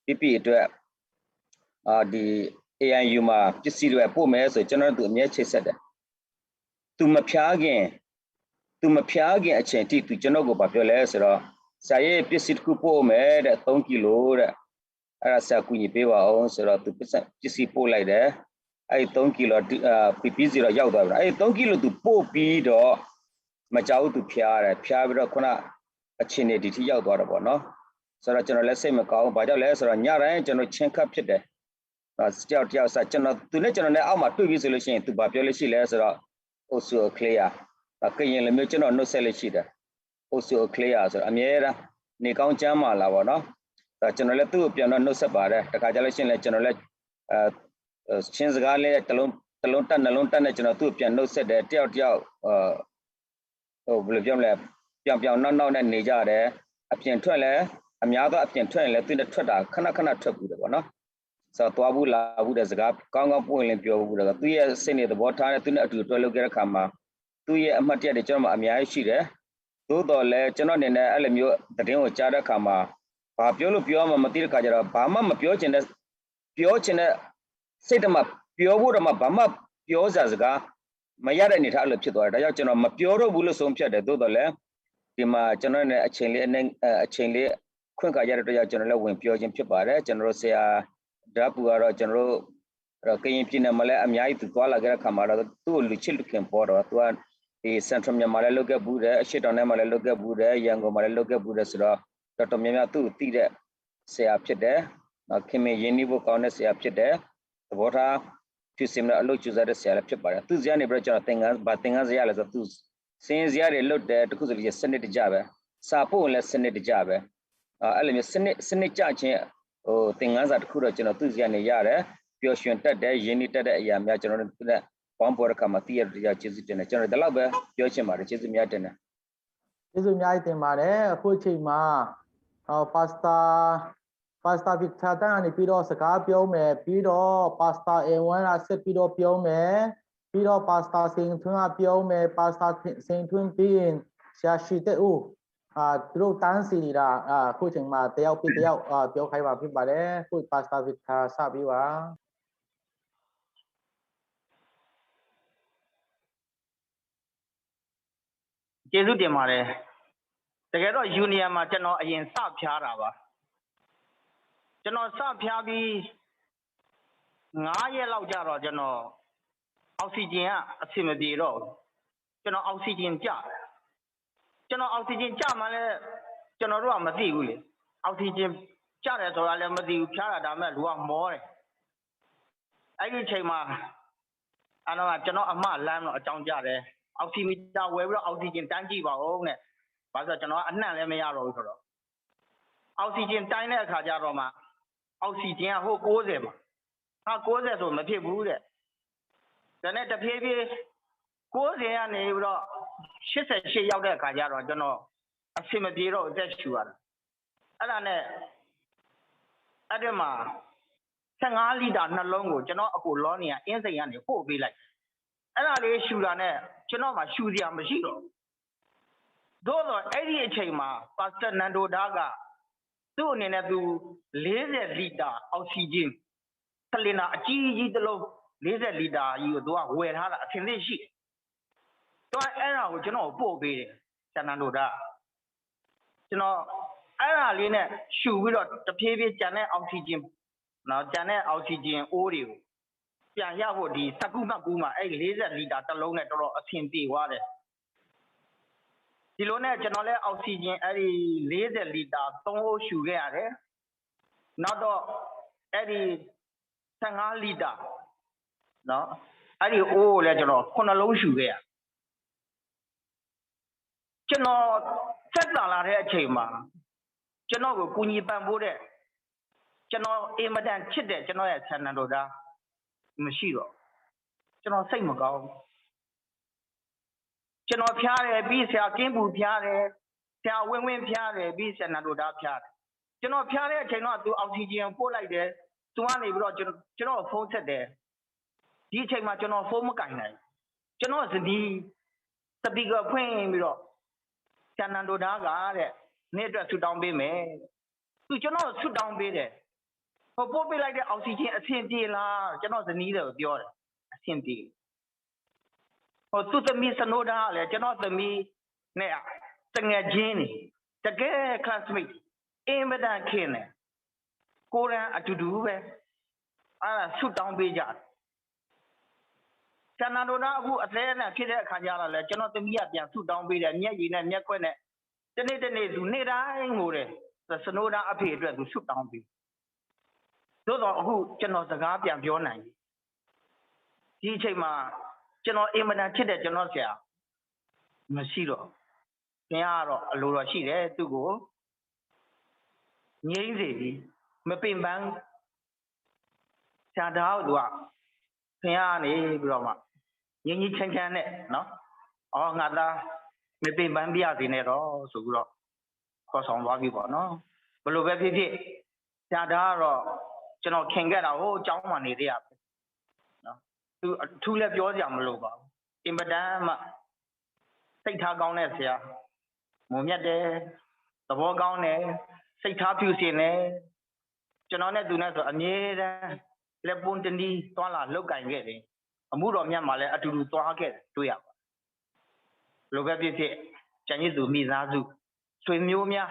ပြပြအတွက်အာဒီ AIU မှာပစ္စည်းတွေပို့မယ်ဆိုကျွန်တော်တို့အမြဲချိတ်ဆက်တယ်သူမဖျားခင်သူမဖျားခင်အချိန်ထိသူကျွန်တော်ကိုဘာပြောလဲဆိုတော့ဆရာရဲ့ပစ္စည်းတစ်ခုပို့မယ်တဲ့3ကီလိုတဲ့အဲ့ဒါဆရာကူညီပေးပါအောင်ဆိုတော့သူပစ္စည်းပို့လိုက်တယ်အဲ့ဒီ3ကီလိုအာပီပီစီတော့ရောက်သွားပြီအဲ့ဒီ3ကီလိုသူပို့ပြီးတော့မကြောက်သူဖျားတယ်ဖျားပြီးတော့ခုနအချိန်နဲ့ဒီထိရောက်သွားတော့ပေါ့နော်ဆိုတော့ကျွန်တော်လည်းစိတ်မကောင်းဘူးဘာကြောင့်လဲဆိုတော့ညတိုင်းကျွန်တော်ချင်းခတ်ဖြစ်တယ်တယောက်တယောက်စားကျွန်တော်သူနဲ့ကျွန်တော်နဲ့အောက်မှာတွေ့ပြီဆိုလို့ရှိရင်သူဘာပြောလို့ရှိလဲဆိုတော့အိုဆူအချေယာကရင်လိုမျိုးကျွန်တော်နှုတ်ဆက်လို့ရှိတယ်အိုဆူအချေယာဆိုတော့အမြဲတမ်းနေကောင်းကျမ်းမာလာပေါ့နော်ဒါကျွန်တော်လည်းသူ့ကိုပြန်တော့နှုတ်ဆက်ပါတယ်တခါကျလို့ရှိရင်လည်းကျွန်တော်လည်းအဲချင်းစကားလေးတစ်လုံးတစ်လုံးတတ်နှလုံးတတ်နဲ့ကျွန်တော်သူ့ကိုပြန်နှုတ်ဆက်တယ်တယောက်တယောက်အဲဟိုဘယ်လိုပြောမလဲပြောင်ပြောင်နောက်နောက်နဲ့နေကြတယ်အပြင်ထွက်လဲအများသောအပြင်ထွက်ရင်လဲသူနဲ့ထွက်တာခဏခဏထွက်ဘူးတယ်ပေါ့နော်ဆိုတော့သွားဘူးလာဘူးတဲ့စကားကောင်းကောင်းပွင့်လင်းပြောဘူးတဲ့သူရဲ့စိတ်နေသဘောထားနဲ့သူနဲ့အတူတွဲလုပ်ခဲ့တဲ့ခါမှာသူရဲ့အမှတ်တရတွေကျွန်တော်မှအများကြီးရှိတယ်သို့တော်လည်းကျွန်တော်အနေနဲ့အဲ့လိုမျိုးသတင်းကိုကြားတဲ့အခါမှာဘာပြောလို့ပြောမှမသိတဲ့ခါကျတော့ဘာမှမပြောချင်တဲ့ပြောချင်တဲ့စိတ်တမပြောဖို့တော့မှဘာမှပြောစရာစကား မရတဲ့အနေအထားအဲ့လိုဖြစ်သွားတယ်။ ဒါကြောင့်ကျွန်တော်မပြောတော့ဘူးလို့ဆုံးဖြတ်တယ်။ သို့သော်လည်းဒီမှာကျွန်တော်နဲ့အချိန်လေးအနည်းအဲအချိန်လေးခွင့်ခါရတဲ့အတွက်ကြောင့်ကျွန်တော်လည်းဝင်ပြောခြင်းဖြစ်ပါတယ်။ ကျွန်တော်တို့ဆရာဓာတ်ပူကတော့ကျွန်တော်တို့အဲ့တော့ကရင်ပြည်နယ်မှာလည်းအများကြီးသူသွားလာခဲ့တဲ့ခါမှာတော့သူ့ကိုလူချစ်လူခင်ပေါ်တော့သူကဒီ Central မြန်မာလည်းလုပ်ခဲ့ဘူးတယ်။ အရှေ့တောင်တိုင်းမှာလည်းလုပ်ခဲ့ဘူးတယ်။ ရန်ကုန်မှာလည်းလုပ်ခဲ့ဘူးတယ်ဆိုတော့တော်တော်များများသူ့ကိုသိတဲ့ဆရာဖြစ်တယ်။ နော် ခင်မင်ရင်းနှီးဖို့ကောင်းတဲ့ဆရာဖြစ်တယ်။ သဘောထားဖြစ်စေမဲ့အလုပ်ကြိုးစားတဲ့ဆရာလည်းဖြစ်ပါတယ်။ သူ့ဆီကနေပြီးတော့ကျွန်တော်သင်ခန်းဘာသင်ခန်းစာရလဲဆိုတော့သူစင်းစရာတွေလုပ်တယ်တခုဆိုလို့စနစ်တကျပဲစာပို့ရင်လည်းစနစ်တကျပဲအဲအဲ့လိုမျိုးစနစ်စနစ်ကျချင်းဟိုသင်ခန်းစာတစ်ခုတော့ကျွန်တော်သူ့ဆီကနေရတယ်ပျော်ရွှင်တတ်တယ်ရင်းနှီးတတ်တဲ့အရာများကျွန်တော်တို့နဲ့ပေါင်းပေါ်တဲ့ခါမှာသိရတဲ့တရားကျေးဇူးတင်တယ်ကျွန်တော်ဒီလောက်ပဲပြောချင်ပါတယ်ကျေးဇူးများတင်တယ် ကျေးဇူးအများကြီးတင်ပါတယ်အခုအချိန်မှာဟို Pastor Pastor Victor တန်းကနေပြီးတော့စကားပြောမယ်ပြီးတော့ Pastor Ewan ကဆက်ပြီးတော့ပြောမယ်ပြီးတော့ Pastor စိန်ထွန်းကပြောမယ် Pastor စိန်ထွန်းပြီးရင်ဆရာရှိတဲ့ဦးအာသူတို့တန်းစီနေတာအာအခုချိန်မှာတယောက်ပြီးတယောက်အာပြောခိုင်းပါဖြစ်ပါတယ်အခု Pastor Victor စပြီးပါ ကျေးဇူးတင်ပါတယ်တကယ်တော့ union မှာကျွန်တော်အရင်စဖျားတာပါကျွန်တော်စဖျားပြီး9ရက်လောက်ကြာတော့ကျွန်တော်အောက်ဆီဂျင်ကအဆင်မပြေတော့ဘူးကျွန်တော်အောက်ဆီဂျင်ကျတယ်ကျွန်တော်အောက်ဆီဂျင်ကျမှလည်းကျွန်တော်တို့ကမသိဘူးလေအောက်ဆီဂျင်ကျတယ်ဆိုတာလည်းမသိဘူးဖျားတာဒါမဲ့လူကမောတယ်အဲ့ဒီအချိန်မှာအဲ့တော့ကျွန်တော်အမလမ်းတော့အကြောင်းကြားတယ်အောက်ဆီမီတာဝယ်ပြီးတော့အောက်ဆီဂျင်တန်းကြည့်ပါဦးနဲ့ဘာလို့ကျွန်တော်ကအနံ့လည်းမရတော့ဘူးဆိုတော့အောက်ဆီဂျင်တိုင်းတဲ့အခါကျတော့မှအောက်ဆီဂျင်ကဟို90မှာဟာ90ဆိုမဖြစ်ဘူးတဲ့ဒါနဲ့တဖြည်းဖြည်း90ကနေပြီးတော့88ရောက်တဲ့အခါကျတော့ကျွန်တော်အဆင်မပြေတော့အသက်ရှူရတယ်အဲ့ဒါနဲ့အဲ့ဒီမှာ15လီတာနှလုံးကိုကျွန်တော်အကိုလောနေရအင်းစိန်ကနေပို့ပေးလိုက်အဲ့ဒါလေးရှူတာနဲ့ကျွန်တော်မှရှူစရာမရှိတော့ဘူးသို့တော့အဲ့ဒီအချိန်မှာပါစတာနန်ဒိုဒါကသူ့အနေနဲ့သူ40လီတာအောက်ဆီဂျင်သလင်တာအကြီးကြီးတစ်လုံး40လီတာကြီးကိုသူကဝယ်ထားတာအဆင်သင့်ရှိတယ်သူကအဲ့ဒါကိုကျွန်တော်ပို့ပေးတယ်စတာနန်ဒိုဒါကျွန်တော်အဲ့ဒါလေးနဲ့ရှူပြီးတော့တဖြည်းဖြည်းကျန်တဲ့အောက်ဆီဂျင်နော်ကျန်တဲ့အောက်ဆီဂျင်အိုးတွေကိုပြန်ရဖို့ဒီစကူမကူမှာအဲ့40လီတာတစ်လုံးနဲ့တော်တော်အဆင်ပြေသွားတယ်ဒီလိုနဲ့ကျွန်တော်လည်းအောက်ဆီဂျင်အဲ့ဒီ40လီတာ3အိုးရှူခဲ့ရတယ်နောက်တော့အဲ့ဒီ15လီတာနော်အဲ့ဒီအိုးကိုလည်းကျွန်တော်ခုနှစ်လုံးရှူခဲ့ရတယ်ကျွန်တော်သက်သာလာတဲ့အချိန်မှာကျွန်တော်ကိုကူညီပံ့ပိုးတဲ့ကျွန်တော်အင်မတန်ချစ်တဲ့ကျွန်တော်ရဲ့ဆန္ဒတော်ဒါမရှိတော့ကျွန်တော်စိတ်မကောင်းကျွန်တော်ဖျားတယ်ပြီးဆရာကင်းပူဖျားတယ်ဆရာဝင်းဝင်းဖျားတယ်ပြီးဆရာနန္ဒိုဒါဖျားတယ်ကျွန်တော်ဖျားတဲ့အချိန်တော့သူအောက်ဆီဂျင်ပို့လိုက်တယ်သူကနေပြီးတော့ကျွန်တော်ကျွန်တော်ဖုန်းဆက်တယ်ဒီအချိန်မှာကျွန်တော်ဖုန်းမကင်နိုင်ကျွန်တော်ဇနီးစပီကဖွင့်ပြီးတော့ဆရာနန္ဒိုဒါကတဲ့နေ့အတွက်ဆူတောင်းပေးမယ်သူကျွန်တော်ဆူတောင်းပေးတယ်ဟိုပို့ပေးလိုက်တဲ့အောက်ဆီဂျင်အဆင်ပြေလားကျွန်တော်ဇနီးတယ်ပြောတယ်အဆင်ပြေဟိုသူ့သမီးစနိုးဒါကလည်းကျွန်တော်သမီးနဲ့တငယ်ချင်းနေတကယ် classmate အင်မတန်ခင်တယ်ကိုရန်အတူတူပဲအဲ့ဒါဆူတောင်းပေးကြတယ်ဆန္ဒတော်အခုအသေးနဲ့ဖြစ်တဲ့အခါကျတော့လေကျွန်တော်သမီးကပြန်ဆူတောင်းပေးတယ်မျက်ရည်နဲ့မျက်ခွက်နဲ့တနေ့တနေ့သူနေ့တိုင်းငိုတယ်စနိုးဒါအဖေအတွက်သူဆူတောင်းပေးသို့တော့အခုကျွန်တော်စကားပြန်ပြောနိုင်ပြီဒီအချိန်မှာကျွန်တော်အင်မတန်ချစ်တဲ့ကျွန်တော်ဆရာမရှိတော့ခင်ဗျားကတော့အလိုတော်ရှိတယ်သူကိုငြိမ်းစေပြီမပင်ပန်းဆရာဒါကိုသူကခင်ဗျားကနေပြီးတော့မှငြိမ်းငြိမ်းချမ်းချမ်းနဲ့နော်အော်ငါသားမပင်ပန်းပြရသေးနဲ့တော့ဆိုပြီးတော့ခေါ်ဆောင်သွားပြီပေါ့နော်ဘယ်လိုပဲဖြစ်ဖြစ်ဆရာဒါကတော့ကျွန်တော်ခင်ခဲ့တာဟိုအကြောင်းမှနေသေးရပဲနော်သူအထူးလည်းပြောစရာမလိုပါဘူးအင်ပဒမ်းမှစိတ်ထားကောင်းတဲ့ဆရာမုံမြတ်တယ်သဘောကောင်းတယ်စိတ်ထားဖြူစင်တယ်ကျွန်တော်နဲ့သူနဲ့ဆိုအမြဲတမ်းလက်ပွန်းတနည်းသွားလာလုပ်ကိုင်ခဲ့တယ် အမှုတော်မြတ်မှာလည်းအတူတူသွားခဲ့တယ် တွေ့ရပါတယ်။ ဘယ်လိုပဲဖြစ်ဖြစ် ကျန်ရစ်သူမိသားစု ဆွေမျိုးများ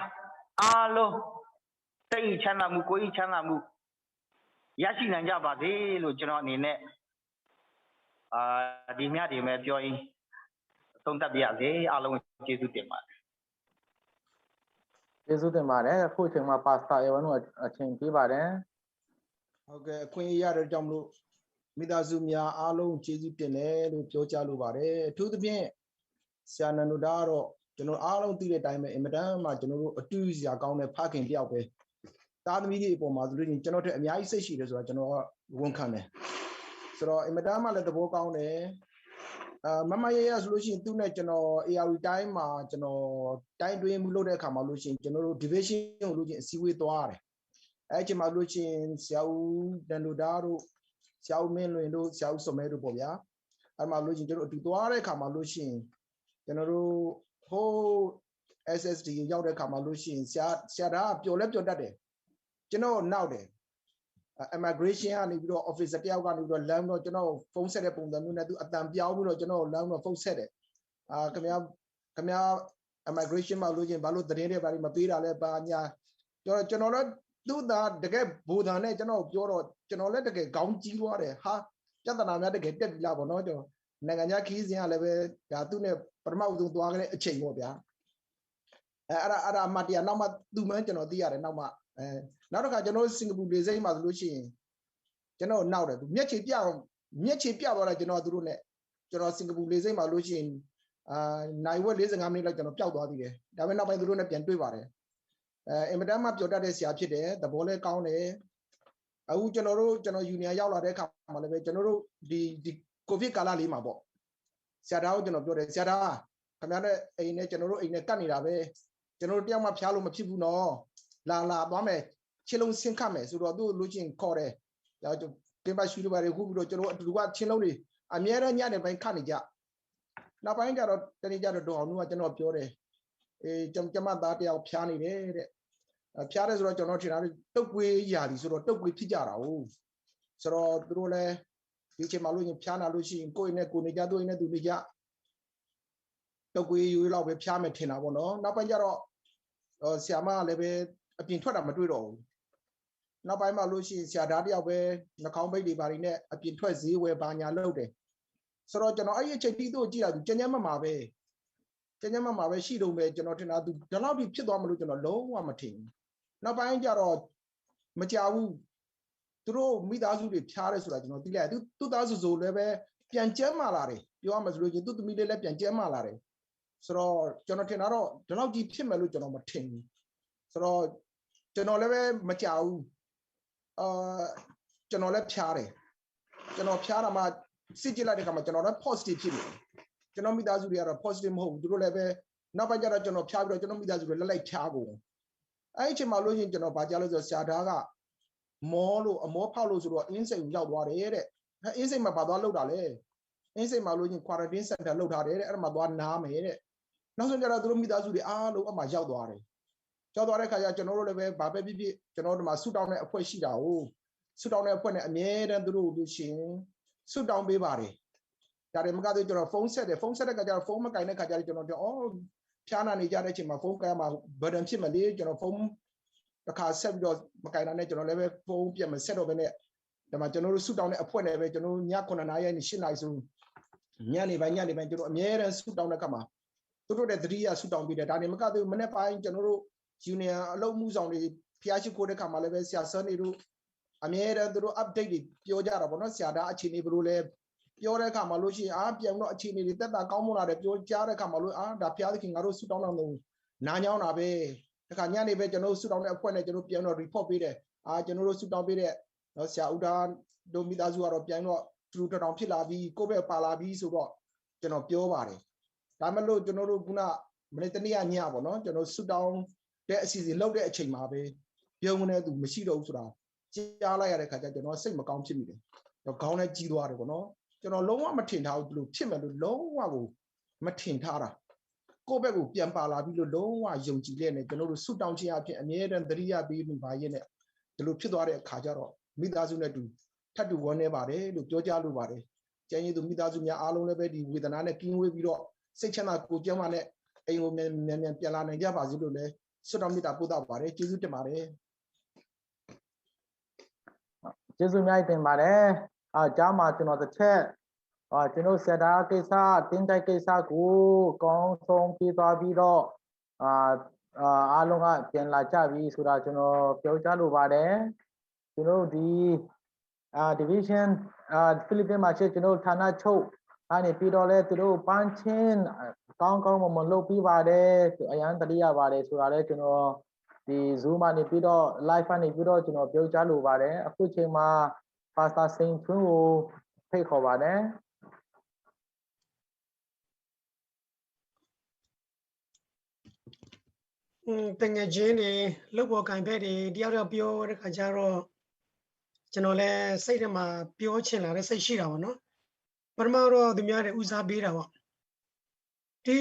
အားလုံး စိတ်ချမ်းသာမှု ကိုယ်ချမ်းသာမှု ရရှိနိုင်ကြပါစေလို့ ကျွန်တော်အနေနဲ့ အာဒီမျှတွေပဲပြောရင်း သုံးသပ်ပြရစေ။ အားလုံးကိုကျေးဇူးတင်ပါတယ်။ ကျေးဇူးတင်ပါတယ်။ အခုအချိန်မှာ Pastor Evan တို့အချိန်ပေးပါတယ်။ ဟုတ်ကဲ့၊ အခွင့်အရေးရတဲ့ကြောင့်မလို့ မိသားစုများအားလုံးကျေးဇူးတင်တယ်လို့ပြောကြားလိုပါတယ်။ အထူးသဖြင့် ဆရာနန္ဒူဒါကတော့ ကျွန်တော်အားလုံးသိတဲ့အတိုင်းပဲ အင်မတန်မှကျွန်တော်တို့အတူစရာကောင်းတဲ့ဖခင်တစ်ယောက်ပဲ။ သားသမီးတွေအပေါ်မှာဆိုလို့ရှိရင် ကျွန်တော်ထက်အများကြီးစိတ်ရှိတယ်ဆိုတာ ကျွန်တော်ကဝန်ခံတယ်။ ဆိုတော့ အင်မတန်မှလည်းသဘောကောင်းတယ်။ အာမမရရဆိုလို့ရှိရင် သူနဲ့ကျွန်တော် A R D တိုင်းမှာကျွန်တော်တိုင်းအတွင်းမှုလုပ်တဲ့အခါမှာလို့ရှိရင် ကျွန်တော်တို့ division ကိုလို့ရှိရင်အစည်းအဝေးသွားရတယ်။ အဲ့အချိန်မှာလို့ရှိရင် ဆရာဦးနန္ဒူဒါတို့၊ ဆရာဦးမင်းလွင်တို့၊ ဆရာဦးစော်မဲတို့ပေါ့ဗျာ။ အဲ့မှာလို့ရှိရင် ကျွန်တော်အတူသွားတဲ့အခါမှာလို့ရှိရင် ကျွန်တော်တို့ဟို S S D ရောက်တဲ့အခါမှာလို့ရှိရင် ဆရာဆရာဒါကပျော်လဲပျော်တတ်တယ်။ ကျွန်တော်နောက်တယ်။ အဲ immigration ကနေပြီးတော့ officer တစ်ယောက်ကနေပြီးတော့ လမ်းတော့ ကျွန်တော်ဖုန်းဆက်တဲ့ပုံစံမျိုးနဲ့ သူအသံပြောင်းပြီးတော့ ကျွန်တော်လမ်းတော့ဖုန်းဆက်တယ်။ အာခင်ဗျားခင်ဗျား immigration မှာလို့ချင်းဘာလို့သတင်းတွေဘာတွေမပေးတာလဲ၊ ဘာညာ။ ကျွန်တော်ကျွန်တော်လည်းသူ့အသံတကယ်ဗိုလ်သံနဲ့ ကျွန်တော်ပြောတော့ ကျွန်တော်လည်းတကယ်ခေါင်းကြီးသွားတယ်။ ဟာပြဿနာများတကယ်တက်ပြီလားပေါ့နော်။ ကျွန်တော်နိုင်ငံခြားခရီးစဉ်ကလည်းပဲ ဒါသူ့နဲ့ပထမဦးဆုံးသွားခဲ့တဲ့အချိန်ပေါ့ဗျာ။ အဲအဲ့ဒါအဲ့ဒါအမှတ်တရနောက်မှသူမှန်းကျွန်တော်သိရတယ်။ နောက်မှအဲနောက်တစ်ခါကျွန်တော်စင်ကာပူလေဆိပ်မှာဆိုလို့ရှိရင် ကျွန်တော်နောက်တယ်။ သူမျက်ခြေပြမျက်ခြေပြသွားတာ။ ကျွန်တော်သူတို့နဲ့ကျွန်တော်စင်ကာပူလေဆိပ်မှာလို့ရှိရင် အာနာရီဝက်လေးဆယ့်ငါးမိနစ်လောက်ကျွန်တော်ပျောက်သွားသေးတယ်။ ဒါပေမဲ့နောက်ပိုင်းသူတို့နဲ့ပြန်တွေ့ပါတယ်။ အဲအင်မတန်မှပျော်တတ်တဲ့ဆရာဖြစ်တယ်။ သဘောလည်းကောင်းတယ်။ အခုကျွန်တော်တို့ကျွန်တော် union ရောက်လာတဲ့အခါမှာလည်းပဲ ကျွန်တော်တို့ဒီဒီကိုဗစ်ကာလလေးမှာပေါ့။ ဆရာဒါကိုကျွန်တော်ပြောတယ်။ ဆရာဒါခင်ဗျားနဲ့အိမ်နဲ့ကျွန်တော်တို့အိမ်နဲ့ကပ်နေတာပဲ။ ကျွန်တော်တို့တယောက်မှဖျားလို့မဖြစ်ဘူးနော်။ လာလာသွားမယ်။ ချင်းလုံးဆင်းခတ်မယ်ဆိုတော့ သူ့လိုချင်ခေါ်တယ်။ ဒါကျွန်တော်ကင်းပါရွှေတို့ဘာတွေခုပြီးတော့ ကျွန်တော်အတူတူကချင်းလုံးတွေအမြဲတမ်းညနေပိုင်းခတ်နေကြ။ နောက်ပိုင်းကျတော့တနေ့ကျတော့ဒေါ်အောင်နုကကျွန်တော်ပြောတယ်။ အဲကျမကျမသားတယောက်ဖျားနေတယ်တဲ့။ အဲဖျားတယ်ဆိုတော့ကျွန်တော်ထင်တာတုပ်ကွေးရာသီဆိုတော့တုပ်ကွေးဖြစ်ကြတာ哦။ ဆိုတော့သူတို့လည်းဒီအချိန်မှာလို့ရင်ဖျားနာလို့ရှိရင်ကိုယ့်အိမ်နဲ့ကိုယ်နေကြ၊ သူ့အိမ်နဲ့သူနေကြ၊ တုပ်ကွေးရိုးရိုးလောက်ပဲဖျားမယ်ထင်တာပေါ့နော်။ နောက်ပိုင်းကျတော့ဆရာမကလည်းပဲအပြင်ထွက်တာမတွေ့တော့ဘူး။ နောက်ပိုင်းမှာလို့ရှိရင်ဆရာဒါတယောက်ပဲနှာခေါင်းပိတ်တွေဘာတွေနဲ့အပြင်ထွက်ဈေးဝယ်ဘာညာလုပ်တယ်။ ဆိုတော့ကျွန်တော်အဲ့ဒီအချိန်ထိသူ့ကိုကြည့်လာသူကျဉ်းကျဉ်းမတ်မတ်ပဲ၊ ကျဉ်းကျဉ်းမတ်မတ်ပဲရှိတုန်းပဲ။ ကျွန်တော်ထင်တာသူဒီလောက်ထိဖြစ်သွားမလို့ကျွန်တော်လုံးဝမထင်ဘူး။ နောက်ပိုင်းကျတော့မကြဘူး။ သူတို့မိသားစုတွေဖျားတယ်ဆိုတာကျွန်တော်သိလိုက်တယ်။ သူသူ့သားစုဆိုလည်းပဲပြန်ကျန်းမာလာတယ်။ ပြောရမယ်ဆိုလို့ချင်းသူ့သမီးလေးလည်းပြန်ကျန်းမာလာတယ်။ ဆိုတော့ကျွန်တော်ထင်တာတော့ဒီလောက်ကြီးဖြစ်မယ်လို့ကျွန်တော်မထင်ဘူး။ ဆိုတော့ကျွန်တော်လည်းပဲမကြဘူး။ အာကျွန်တော်လည်းဖျားတယ်။ ကျွန်တော်ဖျားတာမှစစ်ကြည့်လိုက်တဲ့အခါမှာကျွန်တော်လည်း positive ဖြစ်နေတယ်။ ကျွန်တော်မိသားစုတွေကတော့ positive မဟုတ်ဘူး။ သူတို့လည်းပဲနောက်ပိုင်းကျတော့ကျွန်တော်ဖျားပြီးတော့ကျွန်တော်မိသားစုတွေလည်းလိုက်ဖျားကုန်။ အဲ့ဒီအချိန်မှာလို့ချင်းကျွန်တော်ဘာကြားလို့ဆိုတော့ဆရာဒါကမောလို့အမောဖောက်လို့ဆိုတော့အင်းစိန်ကိုရောက်သွားတယ်တဲ့။ အင်းစိန်မှာဘာသွားလုပ်တာလဲ။ အင်းစိန်မှာလို့ချင်း quarantine center လုပ်ထားတယ်တဲ့။ အဲ့ဒါမှာသွားနားမယ်တဲ့။ နောက်ဆုံးကျတော့သူတို့မိသားစုတွေအားလုံးအမှရောက်သွားတယ်။ ရောက်သွားတဲ့ခါကျကျွန်တော်တို့လည်းပဲဘာပဲဖြစ်ဖြစ်ကျွန်တော်တို့ဒီမှာဆူတောင်းတဲ့အဖွဲ့ရှိတာကိုဆူတောင်းတဲ့အဖွဲ့နဲ့အမြဲတမ်းသူတို့ကိုလို့ချင်းဆူတောင်းပေးပါတယ်။ ဒါတွေမကသေးကျွန်တော်ဖုန်းဆက်တယ်။ ဖုန်းဆက်တဲ့ခါကျတော့ဖုန်းမကိုင်တဲ့ခါကျတော့ကျွန်တော်ပြောအော်ဖျားနာနေကြတဲ့အချိန်မှာဖုန်းကိုင်ရမှာ burden ဖြစ်မယ်လေ။ ကျွန်တော်ဖုန်းတစ်ခါဆက်ပြီးတော့မကိုင်တာနဲ့ကျွန်တော်လည်းပဲဖုန်းပြန်မဆက်တော့ဘဲနဲ့ဒီမှာကျွန်တော်တို့ဆူတောင်းတဲ့အဖွဲ့နဲ့ပဲကျွန်တော်ည9နာရီကနေ10နာရီဆိုညနေပိုင်းညနေပိုင်းကျွန်တော်အမြဲတမ်းဆူတောင်းတဲ့ခါမှာသူတို့တဲ့သတိရဆူတောင်းပြီးတယ်။ ဒါနေမကသေးဘူးမနေ့ပိုင်းကျွန်တော်တို့ union အလုပ်မှုဆောင်တွေဖျားရှိခိုးတဲ့ခါမှာလည်းပဲဆရာဆန်းနေတို့အမြဲတမ်းသူတို့ update တွေပြောကြတာပေါ့နော်။ ဆရာဒါအခြေအနေဘယ်လိုလဲပြောတဲ့အခါမှာလို့ရှိရင်အာပြန်တော့အခြေအနေတွေသက်သာကောင်းမွန်လာတယ်ပြောကြားတဲ့အခါမှာလို့အာဒါဘုရားသခင်ငါတို့ဆူတောင်းတော်မူနားညောင်းတာပဲ။ တခါညနေပဲကျွန်တော်တို့ဆူတောင်းတဲ့အဖွဲ့နဲ့ကျွန်တော်ပြန်တော့ report ပေးတယ်။ အာကျွန်တော်တို့ဆူတောင်းပေးတဲ့နော်ဆရာဦးဒါတို့မိသားစုကတော့ပြန်တော့ထူထူထောင်ထောင်ဖြစ်လာပြီးကိုယ့်ဘက်ပါလာပြီးဆိုတော့ကျွန်တော်ပြောပါတယ်။ ဒါမှမဟုတ်ကျွန်တော်တို့ခုနမနေ့တနေ့ကညပေါ့နော်ကျွန်တော်ဆူတောင်းတဲ့အစီအစဉ်လုပ်တဲ့အချိန်မှာပဲပြောင်းနေသူမရှိတော့ဘူးဆိုတာကြားလိုက်ရတဲ့ခါကျကျွန်တော်စိတ်မကောင်းဖြစ်မိတယ်။ တော့ခေါင်းနဲ့ကြီးသွားတယ်ပေါ့နော်။ ကျွန်တော်လုံးဝမထင်ထားဘူးဒီလိုဖြစ်မယ်လို့လုံးဝကိုမထင်ထားတာကိုယ့်ဘက်ကိုပြန်ပါလာပြီလို့လုံးဝယုံကြည်လျက်နဲ့ကျွန်တော်တို့ဆူတောင်းခြင်းအပြင်အမြဲတမ်းသတိရပြီးနေပါရဲ့နဲ့ဒီလိုဖြစ်သွားတဲ့အခါကျတော့မိသားစုနဲ့တူထပ်တူဝမ်းနည်းပါတယ်လို့ပြောကြားလိုပါတယ်။ ကျန်ရစ်သူမိသားစုများအားလုံးလည်းပဲ ဒီဝေဒနာနဲ့ကင်းဝေးပြီးတော့ စိတ်ချမ်းသာကိုယ်ကျန်းမာနဲ့ အိမ်ကိုမြန်မြန်ပြန်လာနိုင်ကြပါစေလို့လည်း ဆုတောင်းမေတ္တာပို့သပါတယ်။ ကျေးဇူးတင်ပါတယ်။ ကျေးဇူးအများကြီးတင်ပါတယ်။ အာ၊ ကြားမှာကျွန်တော်တစ်ချက်၊ အာ၊ ကျွန်တော်ဆရာဒါကိစ္စ၊ တင်းတိုက်ကိစ္စကိုအကောင်းဆုံးပြီးသွားပြီးတော့၊ အာ၊ အာ၊ အားလုံးကပြန်လာကြပြီဆိုတာကျွန်တော်ပြောကြားလိုပါတယ်။ ကျွန်တော်ဒီ၊ အာ၊ division၊ အာ၊ Philippines မှာရှိကျွန်တော်ဌာနချုပ်ကနေပြီးတော့လည်း သူတို့ပန်းချင်းကောင်းကောင်းမွန်မွန်လုပ်ပြီးပါတယ်။ အရမ်းသတိရပါတယ်ဆိုတာလည်း ကျွန်တော်ဒီ Zoom ကနေပြီးတော့ live ကနေပြီးတော့ ကျွန်တော်ပြောကြားလိုပါတယ်။ အခုချိန်မှာ Pastor စိန်ထွန်းကိုဖိတ်ခေါ်ပါတယ်။ อืม သူငယ်ချင်းတွေ၊ လုပ်ဖော်ကိုင်ဖက်တွေ၊ တယောက်ယောက်ပြောတဲ့ခါကျတော့ ကျွန်တော်လည်းစိတ်ထဲမှာပြောချင်လာတဲ့စိတ်ရှိတာပေါ့နော်။ ပထမတော့ သူများတွေဦးစားပေးတာပေါ့။ ဒီ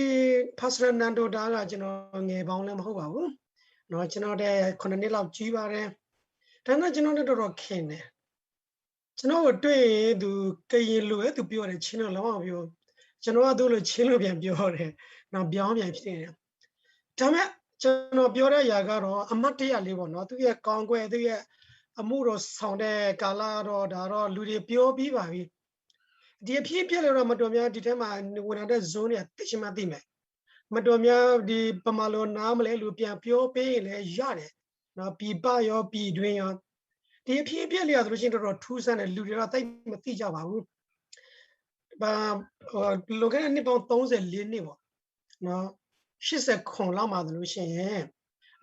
Pastor Nando ဒါက ကျွန်တော်ငယ်ပေါင်းလည်းမဟုတ်ပါဘူးနော်။ ကျွန်တော့်ထက်ခုနှစ်နှစ်လောက်ကြီးပါတယ်။ ဒါပေမဲ့ ကျွန်တော့်ထက်တော်တော်ခင်တယ်။ ကျွန်တော့်ကိုတွေ့ရင် သူကရင်လိုပဲသူပြောတယ်။ ချင်းတော့လုံးဝမပြောဘူး။ ကျွန်တော်ကသူ့လိုချင်းလိုပြန်ပြောတယ်နော်။ ပြောင်းပြန်ဖြစ်နေတယ်။ ဒါပေမဲ့ ကျွန်တော်ပြောတဲ့အရာကတော့ အမှတ်တရလေးပေါ့နော်။ သူ့ရဲ့ကောင်းကွက်၊ သူ့ရဲ့အမှုတော်ဆောင်တဲ့ကာလတော့၊ ဒါတော့လူတွေပြောပြီးပါပြီ။ ဒီအဖြစ်အပျက်လေးတော့ မတော်များဒီထဲမှာဝင်လာတဲ့ zone တွေကသိချင်မှသိမယ်။ မတော်များဒီဗမာလိုနားမလဲလို့ပြန်ပြောပေးရင်လည်းရတယ်နော်။ ပြည်ပရော၊ ပြည်တွင်းရော၊ ဒီအဖြစ်အပျက်လေးကဆိုလို့ရှိရင် တော်တော်ထူးဆန်းတယ်။ လူတွေတော့သိပ်မသိကြပါဘူး။ ဘာ၊ ဟို၊ လွန်ခဲ့တဲ့နှစ်ပေါင်းသုံးဆယ်လေးနှစ်ပေါ့နော်၊ ရှစ်ဆယ်ခုနှစ်လောက်မှာဆိုလို့ရှိရင်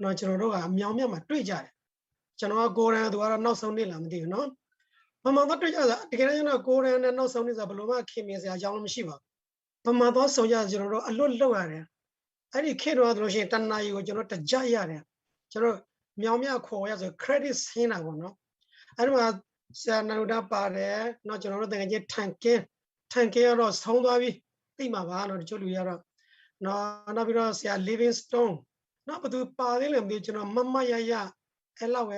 နော်၊ ကျွန်တော်တို့ကမြောင်းမြမှာတွေ့ကြတယ်။ ကျွန်တော်ကကိုယ်တိုင်၊ သူကတော့နောက်ဆုံးနှစ်လားမသိဘူးနော်။ ဗမာသွားတွေ့ကြတာ။ တကယ်တမ်းကျတော့ ကိုယ်တိုင်နဲ့နောက်ဆုံးနှစ်ဆိုတာ ဘယ်လိုမှခင်မင်စရာအကြောင်းလည်းမရှိပါဘူး။ ဗမာသွားဆုံကြတာ။ ကျွန်တော်တို့အလုပ်လုပ်ရတယ်။ အဲ့ဒီခေတ်တုန်းကဆိုလို့ရှိရင် တစ်နာရီကိုကျွန်တော်တစ်ကျပ်ရတယ်။ ကျွန်တော်မြောင်းမြခေါ်ရဆို credit ဆင်းတာပေါ့နော်။ အဲ့ဒီမှာဆရာနန္ဒူဒါပါတယ်နော်။ ကျွန်တော်တို့သူငယ်ချင်း ထန်ကင်း၊ ထန်ကင်းကတော့ဆုံးသွားပြီ၊ သိမှာပါနော်။ တချို့လူတွေကတော့နော်။ နောက်ပြီးတော့ဆရာ Livingstone နော်။ ဘယ်သူပါသေးလဲမသိဘူး။ ကျွန်တော်မတ်မတ်ရရအဲ့လောက်ပ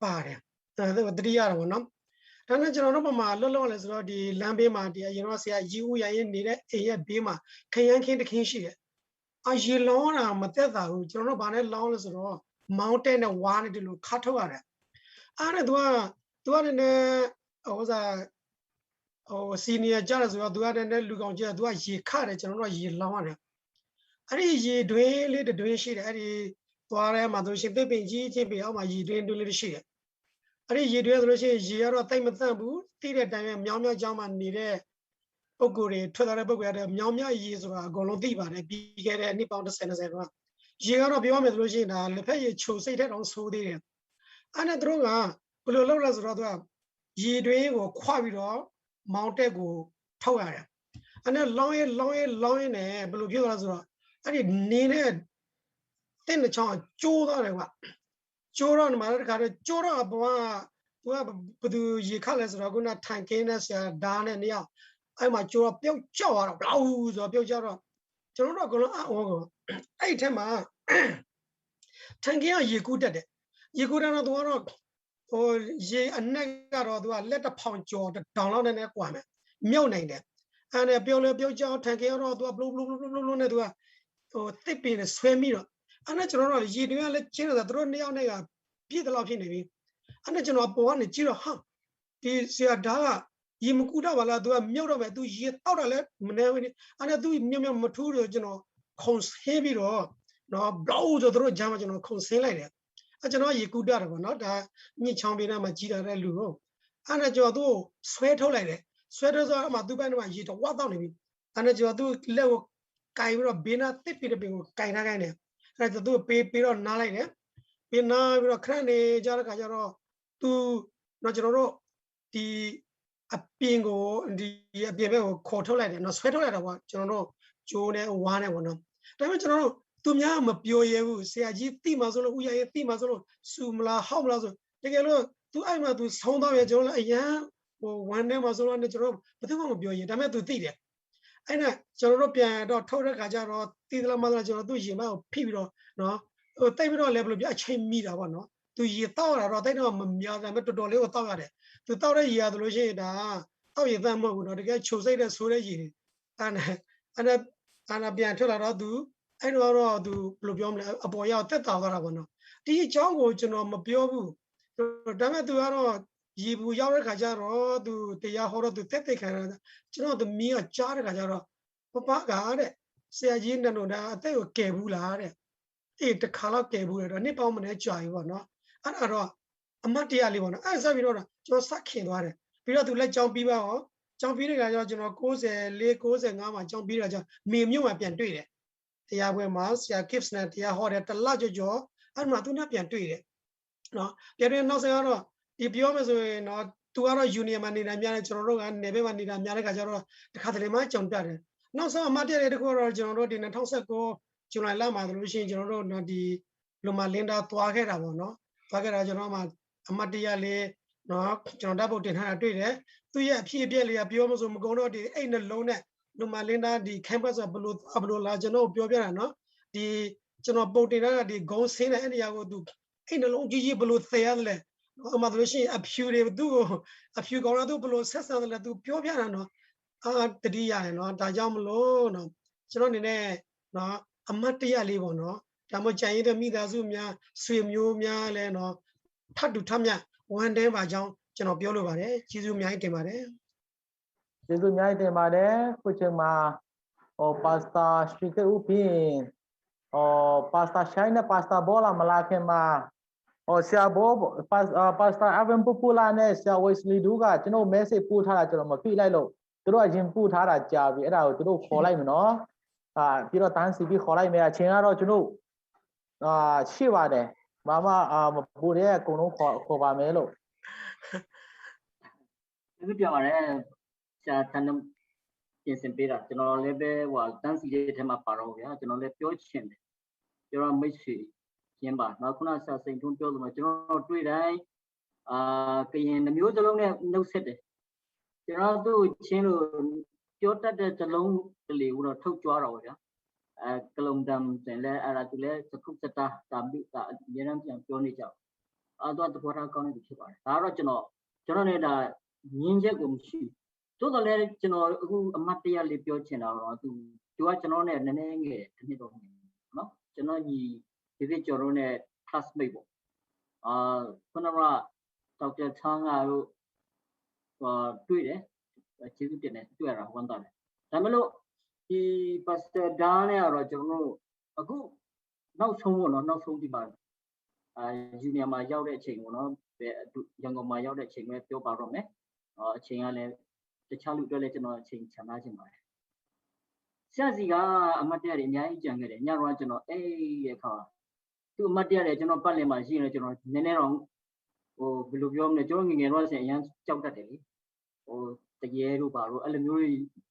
ဲပါတယ်။ အဲ၊ သတိရတာပေါ့နော်။ ဒါနဲ့ကျွန်တော်တို့ဘက်မှာအလုပ်လုပ်ရလဲဆိုတော့ ဒီလမ်းဘေးမှာ ဒီအရင်တော့ဆရာကြီးဦးရန်ကြီးနေတဲ့အိမ်ရဲ့ဘေးမှာ ခရမ်းခင်းတစ်ခင်းရှိတယ်။ အရေလောင်းရတာမသက်သာဘူး။ ကျွန်တော်တို့ဘာနဲ့လောင်းလဲဆိုတော့ မောင်းတဲနဲ့ဝါးနဲ့ဒီလိုခါထုတ်ရတယ်။ အဲ့ဒါနဲ့သူက၊ သူကနည်းနည်း၊ ဟို၊ ဥစ္စာ၊ ဟို၊ senior ကျတယ်ဆိုတော့ သူကနည်းနည်းလူကောင်ကျတယ်။ သူကရေခါတယ်၊ ကျွန်တော်တို့ကရေလောင်းရတယ်။ အဲ့ဒီရေတွင်းလေးတစ်တွင်းရှိတယ်။ အဲ့ဒီသွားထဲမှာဆိုလို့ရှိရင် သစ်ပင်ကြီးချင်းပင်အောက်မှာရေတွင်းတွင်းလေးတစ်ရှိတယ်။ အဲ့ဒီရေတွင်းဆိုလို့ရှိရင် ရေကတော့သိပ်မသန့်ဘူး။ သိတဲ့အတိုင်းပဲ၊ မြောင်းမြကျောင်းမှာနေတဲ့ပုဂ္ဂိုလ်တွေ၊ ထွက်သွားတဲ့ပုဂ္ဂိုလ်တွေကတော့ မြောင်းမြရေဆိုတာအကုန်လုံးသိပါတယ်။ ပြီးခဲ့တဲ့နှစ်ပေါင်းတစ်ဆယ်နှစ်ဆယ်တုန်းက ရေကတော့ပြောရမယ်ဆိုလို့ရှိရင် ဒါလက်ဖက်ရည်ချိုစိတ်ထက်တောင်ဆိုးသေးတယ်။ အဲ့နဲ့သူတို့ကဘယ်လိုလုပ်လဲဆိုတော့ သူကရေတွင်းကိုခွပြီးတော့ မောင်းတဲကိုထုတ်ရတယ်။ အဲ့နဲ့လောင်းရင်း၊ လောင်းရင်း၊ လောင်းရင်းနဲ့ဘယ်လိုဖြစ်သွားလဲဆိုတော့ အဲ့ဒီနင်းနဲ့သစ်နှစ်ချောင်းကကျိုးသွားတယ်ကွာ။ ကျိုးတော့၊ နမတော်တခါတော့ကျိုးတော့၊ အပေါ်က၊ သူကဘယ်သူရေခါလဲဆိုတော့ ခုနထန်ကင်းနဲ့ဆရာဒါနဲ့နှစ်ယောက်၊ အဲ့မှာကျိုးတော့ပြုတ်ကျသွားတော့၊ ဘလောက်ဆိုတော့ပြုတ်ကျတော့ ကျွန်တော်တို့အကုန်လုံးအံ့ဩကုန်။ အဲ့ဒီထဲမှာ ထန်ကင်းကရေကူးတတ်တယ်။ ရေကူးတတ်တော့ သူကတော့၊ ဟို၊ ရေအနက်ကတော့ သူကလက်တစ်ထောင်ကျော်၊ တစ်ထောင်လောက်နဲ့ကွာမယ်၊ မြုပ်နိုင်တယ်။ အဲ့နဲ့ပြုတ်လည်းပြုတ်ကျ၊ ထန်ကင်းကတော့ သူကဘလိုဘလိုဘလိုဘလိုဘလိုနဲ့ သူက၊ ဟို၊ သစ်ပင်နဲ့ဆွဲမိတော့၊ အဲ့နဲ့ကျွန်တော်တို့ရေတွင်းကလည်းကျဉ်းတော့ သူတို့နှစ်ယောက်နဲ့ကပြည့်သလောက်ဖြစ်နေပြီ။ အဲ့နဲ့ကျွန်တော်အပေါ်ကနေကြည့်တော့၊ ဟာ၊ ဒီဆရာဒါကရေမကူးတတ်ပါလား။ သူကမြုပ်တော့မယ်။ သူရေသောက်တာလည်းမနည်းဘူး။ အဲ့နဲ့သူမြုပ်မြုပ်မထူးတော့ ကျွန်တော်ခုန်ဆင်းပြီးတော့နော်၊ ဘလောက်ဆိုသူတို့ကြားမှာကျွန်တော်ခုန်ဆင်းလိုက်တယ်။ အဲ၊ ကျွန်တော်ရေကူးတတ်တယ်ပေါ့နော်။ ဒါမြစ်ချောင်းဘေးနားမှာကြီးလာတဲ့လူကို။ အဲ့နဲ့ကျွန်တော်သူ့ကိုဆွဲထုတ်လိုက်တယ်။ ဆွဲထုတ်တော့ အဲ့မှာသူ့ဘက်နားမှာရေတဝက်သောက်နေပြီ။ အဲ့နဲ့ကျွန်တော်သူ့လက်ကိုကိုင်ပြီးတော့ ဘိန်းသစ်ပင်တစ်ပင်ကိုကိုင်ထားခိုင်းတယ်။ အဲ့ဒါကျွန်တော်သူ့ကိုပေး၊ ပေးတော့နားလိုက်တယ်။ ပေးနားပြီးတော့ ခဏနေကြတဲ့ခါကျတော့ သူနော်၊ ကျွန်တော်တို့ဒီအပင်ကို၊ ဒီအပင်ဘက်ကိုခေါ်ထုတ်လိုက်တယ်နော်၊ ဆွဲထုတ်လိုက်တာပေါ့။ ကျွန်တော်တို့ကျိုးနဲ့ဝါးနဲ့ပေါ့နော်။ ဒါပေမဲ့ကျွန်တော်တို့၊ သူများမပြောရဲဘူး။ ဆရာကြီးသိမှာစိုးလို့၊ ဦးရန်ကြီးသိမှာစိုးလို့ ဆူမလားဟောက်မလားဆို။ တကယ်လို့သူအဲ့မှာသူဆုံးသွားပြီ၊ ကျွန်တော်လည်းအရမ်း၊ ဟို၊ ဝမ်းနည်းမှာစိုးလို့နဲ့ ကျွန်တော်တို့ဘယ်သူမှမပြောရဲ။ ဒါပေမဲ့သူသိတယ်။ အဲ့နဲ့ကျွန်တော်တို့ပြန်တော့ထုတ်တဲ့ခါကျတော့ သိသလားမသိလား၊ ကျွန်တော်သူ့ရင်ဘတ်ကိုဖိပြီးတော့နော်၊ ဟို၊ သိပ်ပြီးတော့လည်း၊ ဘယ်လိုပြော၊ အချိန်မီတာပေါ့နော်။ သူရေသောက်ရတာတော့သိပ်တော့မများ၊ ဒါပေမဲ့တော်တော်လေးကိုသောက်ရတယ်။ သူသောက်တဲ့ရေကဆိုလို့ရှိရင် ဒါ အောက်ရေသန့်မဟုတ်ဘူးနော်။ တကယ်ချိုစိတ်နဲ့ဆိုးတဲ့ရေတွေ။ အာဏာအာဏာအာဏာပြန်ထွက်လာတော့သူအဲ့တော့တော့သူဘယ်လိုပြောမလဲ၊ အပေါ်ရောက်သက်သာသွားတာပေါ့နော်။ ဒီအကြောင်းကိုကျွန်တော်မပြောဘူး။ ဒါပေမဲ့သူကတော့ရေပူရောက်တဲ့ခါကျတော့သူတရားဟောတော့သူသက်သေခံရတာ။ ကျွန်တော်သမီးကကြားတဲ့ခါကျတော့ ပပကတဲ့ ဆရာကြီးနတ်တော်ဒါအသက်ကိုကယ်ဘူးလားတဲ့။ အေး တစ်ခါတော့ကယ်ဘူးတယ်တော့ နှစ်ပေါင်းမနဲ့ကြာပြီပေါ့နော်။ အဲ့ဒါတော့အမှတ်တရလေးပေါ့နော်။ အဲ့ဒါစပြီးတော့ကျွန်တော်စခင်သွားတယ်။ ပြီးတော့သူလည်းကျောင်းပြီးပါရောကျောင်းပြီးတဲ့ခါကျတော့ကျွန်တော်ကိုးဆယ်လေးကိုးဆယ်ငါးမှာကျောင်းပြီးတဲ့ခါကျတော့မေမြို့မှာပြန်တွေ့တယ်။ တရားပွဲမှာဆရာ Gibbs နဲ့တရားဟောတယ်။ တစ်လကျော်ကျော်အဲ့မှာသူနဲ့ပြန်တွေ့တယ်နော်။ ပြန်တွေ့နောက်ဆက်ကတော့ဒီပြောမယ်ဆိုရင်နော် သူကတော့ Union မှာနေတာများတယ်။ ကျွန်တော်တို့ကနယ်ဘက်မှာနေတာများတဲ့ခါကျတော့တခါတလေမှကြုံပြတယ်။ နောက်ဆုံးအမှတ်တရလေးတစ်ခုကတော့ကျွန်တော်တို့ဒီနှစ်ထောင်ဆယ့်ကိုး ဇူလိုင်လမှာဆိုလို့ရှိရင်ကျွန်တော်တို့နော်ဒီလူမလင်းသားသွားခဲ့တာပေါ့နော်။ သွားခဲ့တာကျွန်တော်မှအမှတ်တရလေးနော် ကျွန်တော်ဓာတ်ပုံတင်ထားတာတွေ့တယ်။ သူ့ရဲ့အဖြစ်အပျက်လေးကပြောမဆိုမကုန်တော့ဒီအိမ်နှလုံးနဲ့လူမလင်းသားဒီ campus ကဘယ်လိုသွားဘယ်လိုလာကျွန်တော်ကိုပြောပြတာနော်။ ဒီကျွန်တော်ပုံတင်ထားတာဒီဂုံးဆင်းတဲ့အဲ့နေရာကိုသူအိမ်နှလုံးကြီးကြီးဘယ်လိုသယ်ရတယ်လဲ။ အမှဆိုလို့ရှိရင်အဖြူတွေသူ့ကိုအဖြူကောင်တော့သူဘယ်လိုဆက်ဆံတယ်လဲသူပြောပြတာနော်။ အာတတိယရယ်နော်။ ဒါကြောင့်မလို့နော်ကျွန်တော်အနေနဲ့နော်အမှတ်တရလေးပေါ့နော်။ ဒါမှမဟုတ်ကျန်ရင်းတဲ့မိသားစုများဆွေမျိုးများလည်းနော်ထပ်တူထပ်မျှဝမ်းနည်းပါကြောင်းကျွန်တော်ပြောလိုပါတယ်။ ကျေးဇူးအများကြီးတင်ပါတယ်။ ကျေးဇူးအများကြီးတင်ပါတယ်။ ခုချိန်မှာဟို Pastor ရွှေကဲဦးဖင်ဟို Pastor ရှိုင်းနဲ့ Pastor ဘောလာမလာခင်မှာဟိုဆရာဘော Pastor Evan ပူပူလာနဲ့ဆရာ Wesley တို့ကကျွန်တော် message ပို့ထားတာကျွန်တော်မတွေ့လိုက်လို့သူတို့အရင်ပို့ထားတာကြာပြီ။ အဲ့ဒါကိုသူတို့ခေါ်လိုက်မယ်နော်။ အာပြီးတော့တန်းစီပြီးခေါ်လိုက်မယ်။ အချိန်ကတော့ကျွန်တော်အာရှိပါတယ်။ ဘာမှအာမပူတဲ့အကုန်လုံးခေါ်ခေါ်ပါမယ်လို့ ကျေးဇူးတင်ပါတယ်ဆရာထန်နမ်ပြင်ဆင်ပေးတာကျွန်တော်လည်းပဲဟိုတန်းစီတဲ့ထဲမှာပါတော့ဗျာကျွန်တော်လည်းပြောချင်တယ်ကျွန်တော်မိတ်ဆွေချင်းပါနော်ခုနဆရာစိန်ထွန်းပြောသလိုကျွန်တော်တွေ့တိုင်းအာကရင်နှမျိုးစလုံးနဲ့နှုတ်ဆက်တယ်ကျွန်တော်သူ့ချင်းလို့ပြောတတ်တဲ့စလုံးတလေဘူးတော့ထုတ်ကြွားတော့ဗျာအဲကလုံတမ်ဆိုရင်လည်းအဲ့ဒါသူလည်းသခုစတာတာဘုတာအများကြီးပြန်ပြောနေကြတယ်အဲ့တော့သဘောထားကောင်းနေပြီဖြစ်ပါတယ်ဒါတော့ကျွန်တော်ကျွန်တော်နဲ့ဒါငင်းချက်ကိုမရှိသို့တော်လည်းကျွန်တော်အခုအမှတ်တရလေးပြောချင်တာတော့သူသူကကျွန်တော်နဲ့နည်းနည်းငယ်တစ်နှစ်တော့ငယ်နော်ကျွန်တော်ညီဒီကကျော်တို့နဲ့ classmate ပေါ့အာခုနကဒေါက်တာချန်းကတို့ဟိုတွေ့တယ်ကျေးဇူးတင်တယ်တွေ့ရတာဝမ်းသာတယ်ဒါမလို့ဒီ pastor ဒါနဲ့ကတော့ကျွန်တော်တို့အခုနောက်ဆုံးပေါ့နော်နောက်ဆုံးဒီမှာအာ union မှာရောက်တဲ့အချိန်ပေါ့နော်ဘယ်ရန်ကုန်မှာရောက်တဲ့အချိန်ပဲပြောပါတော့မယ်အချိန်ကလည်းတခြားလူအတွက်လည်းကျွန်တော်အချိန်ချန်ထားခြင်းပါတယ်ဆရာစီကအမတ်တရားတွေအများကြီးကြံခဲ့တယ်ညတော့ကျွန်တော်အဲ့ရခါသူ့အမတ်တရားတွေကျွန်တော်ပတ်လည်မှာရှိနေကျွန်တော်နည်းနည်းတော့ဟိုဘယ်လိုပြောမလဲကျွန်တော်ငငယ်တော့ဆိုရင်အရမ်းကြောက်တတ်တယ်လေဟိုတရေတို့ပါတော့အဲ့လိုမျိုး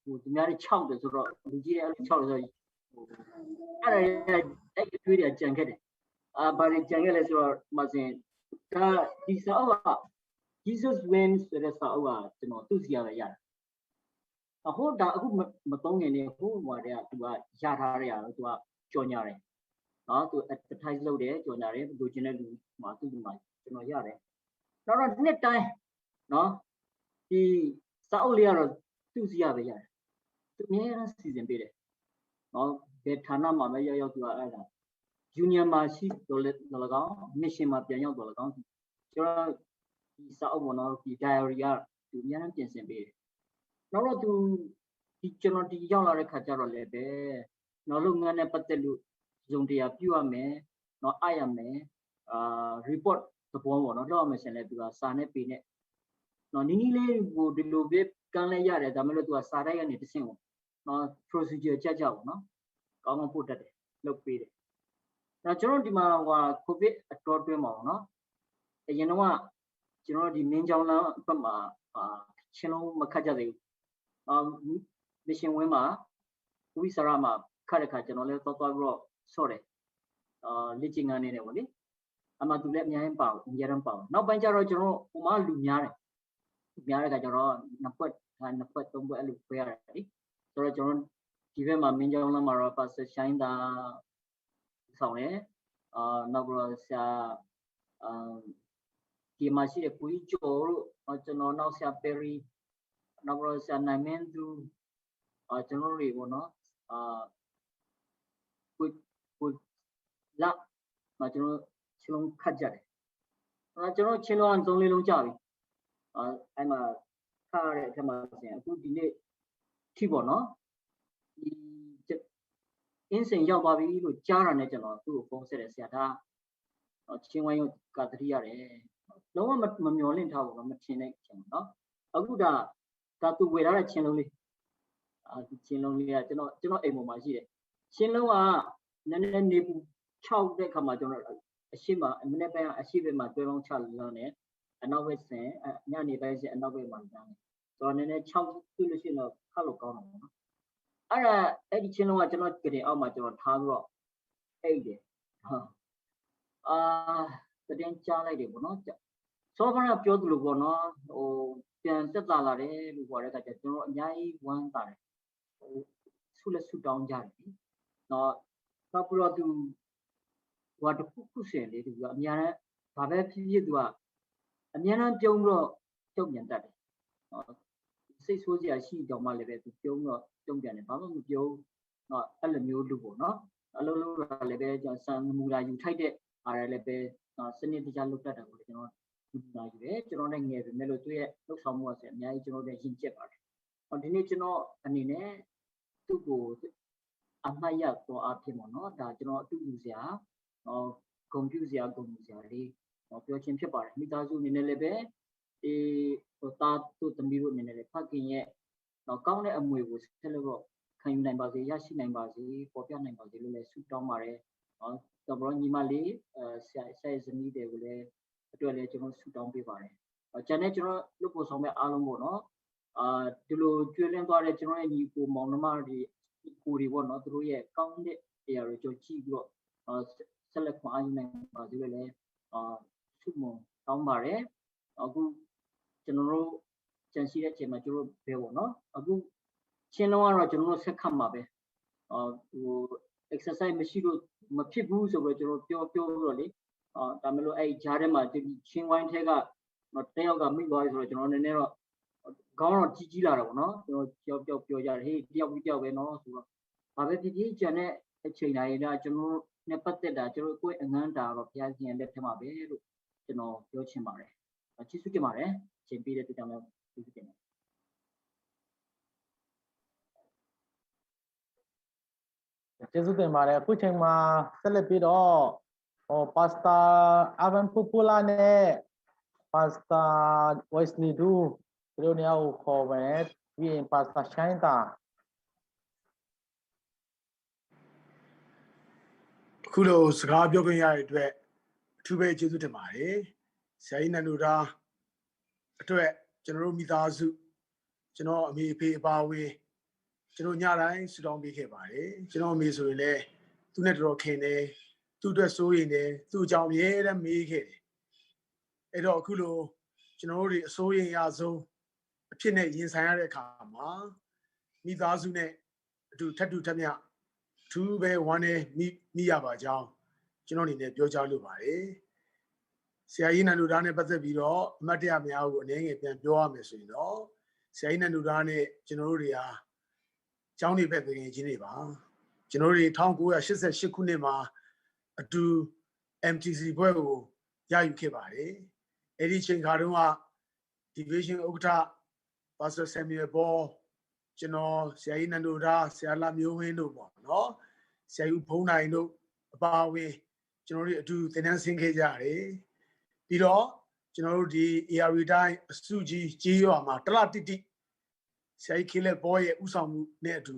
ဟိုသူများတွေခြောက်တယ်ဆိုတော့လူကြီးတွေအဲ့လိုခြောက်တယ်ဆိုတော့ဟိုအဲ့ဒါအဲ့အတွေ့အကြံခဲ့တယ်အာဘာတွေကြံခဲ့လဲဆိုတော့မစင်ဒါဒီစာအုပ်က Jesus Wins ဆိုတဲ့စာအုပ်ကကျွန်တော်သူ့စီရပဲရတယ်အဟိုဒါအခုမသုံးငယ်နေဟိုဟိုတွေကသူကရထားတဲ့အရာသူကကြော်ညာတယ်နော်သူ advertise လုပ်တယ်ကြော်ညာတယ်လိုချင်တဲ့လူမှသူ့ဒီမှာကျွန်တော်ရတယ်နောက်တော့နှစ်တိုင်းနော်ဒီစာအုပ်လေးကတော့သူ့စီရပဲရတယ်သူအများကြီးစီစဉ်ပေးတယ်နော်ဘယ်ဌာနမှာပဲရောက်ရောက်သူကအဲ့ဒါ union မှာရှိတော့လည်းတော့လကောက် mission မှာပြန်ရောက်တော့လကောက်ကျွန်တော်ဒီစာအုပ်ပေါ်တော့ဒီ diary ကသူအများကြီးပြင်ဆင်ပေးတယ်နောက်တော့သူဒီကျွန်တော်ဒီရောက်လာတဲ့ခါကျတော့လည်းပဲနော်လုပ်ငန်းနဲ့ပတ်သက်လို့စုံတရားပြုရမယ်နော်အားရမယ်အာ report သဘောပေါ့နော်လောက်ရမယ်ဆိုရင်လည်းသူကစာနဲ့ပေနဲ့နော်နီးနီးလေးကိုဒီလိုပဲကမ်းလဲရတယ်ဒါမှမဟုတ်သူကစာတိုက်ကနေတဆင့်ပေါ့နော် procedure ကြကြပေါ့နော်ကောင်းကောင်းပို့တတ်တယ်လုပ်ပေးတယ်ဒါကျွန်တော်ဒီမှာဟို covid အတောတွင်းမှာပေါ့နော်အရင်တော့ကျွန်တော်ဒီမင်းကြောင်းလမ်းဘက်မှာအာချင်းလုံးမခတ်ကြသေးဘူးအာ mission ဝင်းမှာဝိစရာမှာခတ်တဲ့ခါကျွန်တော်လည်းသွားသွားပြီးတော့ဆော့တယ်အာလေ့ကျင့်ခန်းနေတယ်ပေါ့လေအမှသူလည်းအများကြီးပါဘူးအများကြီးပါဘူးနောက်ပိုင်းကျတော့ကျွန်တော်ဟိုမှာလူများတယ်လူများတဲ့ခါကျတော့နှစ်ဖွဲ့နှစ်ဖွဲ့သုံးဖွဲ့အဲ့လိုခွဲရတယ်လေဆိုတော့ကျွန်တော်ဒီဘက်မှာမင်းကြောင်းလမ်းမှာတော့ Pastor ရှိုင်းသာဆောင်တယ်အာနောက်ပြီးတော့ဆရာအာဒီမှာရှိတဲ့ကိုကြီးကျော်တို့ကျွန်တော်နောက်ဆရာပဲရီ နောက်ပြီးတော့ဆရာနိုင်မင်းသူ၊ အာ၊ ကျွန်တော်တို့တွေပေါ့နော်၊ အာ၊ ကို၊ ကိုလ၊ အာ၊ ကျွန်တော်တို့ချင်းလုံးခတ်ကြတယ်။ အာ၊ ကျွန်တော်တို့ချင်းလုံးကသုံးလေးလုံးကြပြီ။ အာ၊ အဲ့မှာခတ်ရတဲ့အထက်မှာဆိုရင်အခုဒီနေ့ထိပေါ့နော်၊ ဒီအင်းစိန်ရောက်သွားပြီလို့ကြားတာနဲ့ကျွန်တော်သူ့ကိုဖုန်းဆက်တယ်။ ဆရာ၊ ဒါ၊ အာ၊ ချင်းဝိုင်းကသတိရတယ်။ လုံးဝမမျှော်လင့်ထားဘူးနော်၊ မထင်တဲ့အချိန်ပေါ့နော်။ အခုဒါဒါသူဝယ်ထားတဲ့ချင်းလုံးလေး၊ အာ၊ ဒီချင်းလုံးလေးကကျွန်တော်၊ ကျွန်တော်အိမ်ပေါ်မှာရှိတယ်။ ချင်းလုံးကနည်းနည်းနေပူချောက်တဲ့အခါမှာ၊ ကျွန်တော်အရှေ့မှာ၊ မနေ့ပိုင်းကအရှေ့ဘက်မှာတွဲပေါင်းချလမ်းနဲ့၊ အနောက်ဘက်ဆိုရင်၊ အ၊ ညနေပိုင်းဆိုရင်အနောက်ဘက်မှာလမ်းနဲ့၊ ဆိုတော့နည်းနည်းခြောက်သွေ့လို့ရှိရင်တော့ခတ်လို့ကောင်းတာပေါ့နော်။ အဲ့ဒါ၊ အဲ့ဒီချင်းလုံးကကျွန်တော်ကုတင်အောက်မှာကျွန်တော်ထားပြီးတော့အိပ်တယ်။ အာ၊ အာ၊ သတင်းကြားလိုက်တယ်ပေါ့နော်။ စောဖာကပြောသလိုပေါ့နော်၊ ဟို၊ ပြန်သက်သာလာတယ်လို့ပြောတဲ့အခါကျတော့ကျွန်တော်အများကြီးဝမ်းသာတယ်။ ဟို၊ ဆုလည်းဆုတောင်းကြတယ်လေနော်။ နောက်ပြီးတော့သူ၊ ဟိုဟာတစ်ခုခုဆိုရင်လေ၊ သူကအများနဲ့ဘာပဲဖြစ်ဖြစ်သူကအများနဲ့ပြုံးပြီးတော့တုံ့ပြန်တတ်တယ်နော်။ စိတ်ဆိုးစရာရှိတော့မှလည်းပဲသူပြုံးပြီးတော့တုံ့ပြန်တယ်၊ ဘာမှမပြောဘူးနော်။ အဲ့လိုမျိုးလူပေါ့နော်။ အလုပ်လုပ်တာလည်းပဲကျွန်တော်စံနမူနာယူထိုက်တဲ့ဟာတွေလည်းပဲနော်၊ စနစ်တကျလုပ်တတ်တာကိုလည်းကျွန်တော်နမူနာယူတယ်။ ကျွန်တော်နဲ့ငယ်ပေမဲ့လို့သူ့ရဲ့လှုပ်ဆောင်မှုကဆိုရင်အများကြီးကျွန်တော်တို့ယဉ်ကျက်ပါတယ်။ ဟောဒီနေ့ကျွန်တော်အနေနဲ့သူ့ကိုအမှတ်ရသောအားဖြင့်ပေါ့နော်၊ ဒါကျွန်တော်အတူယူစရာ၊ ဟောဂုဏ်ပြုစရာ၊ ဂုဏ်ယူစရာလေး၊ ဟောပြောခြင်းဖြစ်ပါတယ်။ မိသားစုအနေနဲ့လည်းပဲ၊ ဒီ၊ ဟို၊ သားတို့သမီးတို့အနေနဲ့လည်းဖခင်ရဲ့၊ ဟောကောင်းတဲ့အမွေကိုဆက်လက်တော့ခံယူနိုင်ပါစေ၊ ရရှိနိုင်ပါစေ၊ ပေါ်ပြနိုင်ပါစေလို့လည်းဆုတောင်းပါတယ်။ ဟော၊ နောက်ပြီးညီမလေး၊ အဲ၊ ဆရာ၊ ဆရာရဲ့ဇနီးတွေကိုလည်း၊ အတွက်လည်းကျွန်တော်ဆုတောင်းပေးပါတယ်။ ဟောကျန်တဲ့ကျွန်တော်လုပ်ဖို့ဆောင်မဲ့အားလုံးပေါ့နော်။ အာ၊ ဒီလိုကျွေးလင်းသွားတဲ့ကျွန်တော်ရဲ့ညီကိုမောင်နှမတွေ၊ ညီကိုတွေပေါ့နော်၊ သူတို့ရဲ့ကောင်းတဲ့အရာတွေကျွန်တော်ကြည့်ပြီးတော့၊ အာ၊ ဆက်လက်ခွန်အားယူနိုင်ပါစေလို့လည်း၊ အာ၊ ဆုမွန်တောင်းပါတယ်။ အခုကျွန်တော်တို့ကျန်ရှိတဲ့အချိန်မှာကျွန်တော်တို့ဘယ်ပေါ့နော်။ အခုချင်းလုံးကတော့ကျွန်တော်တို့ဆက်ခတ်မှာပဲ။ အာ၊ ဟို၊ exercise မရှိလို့မဖြစ်ဘူးဆိုပြီးတော့ကျွန်တော်ပြော၊ ပြောပြီးတော့လေ၊ အာ၊ ဒါမလို့အဲ့ဒီကြားထဲမှာဒီချင်းဝိုင်းထဲက၊ နော်၊ တယောက်ကမိသွားပြီဆိုတော့ကျွန်တော်နည်းနည်းတော့ခေါင်းတော့ကြီးကြီးလာတာပေါ့နော်။ ကျွန်တော်ကြောက်ကြောက်ပြောကြတယ်၊ ဟေး၊ တယောက်ပြီးတယောက်ပဲနော်ဆိုတော့၊ ဘာပဲဖြစ်ဖြစ်ကျန်တဲ့အချိန်တိုင်းဒါကျွန်တော်တို့နဲ့ပတ်သက်တာ၊ ကျွန်တော်တို့ကိုယ့်ရဲ့အငန်းတာတော့ဘုရားရှင်ရဲ့လက်ထဲမှာပဲလို့ကျွန်တော်ပြောချင်ပါတယ်။ အာ၊ ကျေးဇူးတင်ပါတယ်။ အချိန်ပေးတဲ့အတွက်ကြောင့်လည်းကျေးဇူးတင်ပါတယ်။ ကျေးဇူးတင်ပါတယ်။ အခုချိန်မှာဆက်လက်ပြီးတော့၊ ဟို၊ Pastor Ivan Pupula နဲ့ Pastor Wesley Du သူတို့နှစ်ယောက်ကိုခေါ်မယ်။ ပြီးရင် Pastor Shine သာ။ အခုလိုစကားပြောခွင့်ရတဲ့အတွက်အထူးပဲကျေးဇူးတင်ပါတယ်။ ဆရာကြီးနန္ဒူဒါအတွက်ကျွန်တော်တို့မိသားစု၊ ကျွန်တော်အမေအဖေအပါအဝင်၊ ကျွန်တော်ညတိုင်းဆုတောင်းပေးခဲ့ပါတယ်။ ကျွန်တော်အမေဆိုရင်လည်းသူနဲ့တော်တော်ခင်တယ်၊ သူ့အတွက်စိုးရိမ်တယ်၊ သူ့အကြောင်းအမြဲတမ်းမေးခဲ့တယ်။ အဲ့တော့အခုလိုကျွန်တော်တို့တွေအစိုးရိမ်ရဆုံးအဖြစ်နဲ့ရင်ဆိုင်ရတဲ့အခါမှာမိသားစုနဲ့အတူထပ်တူထပ်မျှအထူးပဲဝမ်းနည်းမိမိရပါကြောင်းကျွန်တော်အနေနဲ့ပြောကြားလိုပါတယ်။ ဆရာကြီးနန္ဒူဒါနဲ့ပတ်သက်ပြီးတော့အမှတ်တရများကိုအနည်းငယ်ပြန်ပြောရမယ်ဆိုရင်တော့ဆရာကြီးနန္ဒူဒါနဲ့ကျွန်တော်တို့တွေဟာကျောင်းနေဘက်သူငယ်ချင်းတွေပါ။ ကျွန်တော်တို့တွေထောင်ကိုးရာရှစ်ဆယ့်ရှစ်ခုနှစ်မှာအတူ M T C ဘွဲ့ကိုရယူခဲ့ပါတယ်။ အဲ့ဒီအချိန်ခါတုန်းက Division ဥက္ကဋ္ဌ Pastor Samuel Paul၊ ကျွန်တော်၊ ဆရာကြီးနန္ဒူဒါ၊ ဆရာလမျိုးဝင်းတို့ပေါ့နော်၊ ဆရာကြီးဖုံးနိုင်တို့အပါအဝင်ကျွန်တော်တို့အတူသင်တန်းဆင်းခဲ့ကြရတယ်။ ပြီးတော့ကျွန်တော်တို့ဒီ A R D တိုင်းအစုကြီးကျေးရွာမှာတစ်လတိတိဆရာကြီးခေးလပ်ပေါရဲ့ဦးဆောင်မှုနဲ့အတူ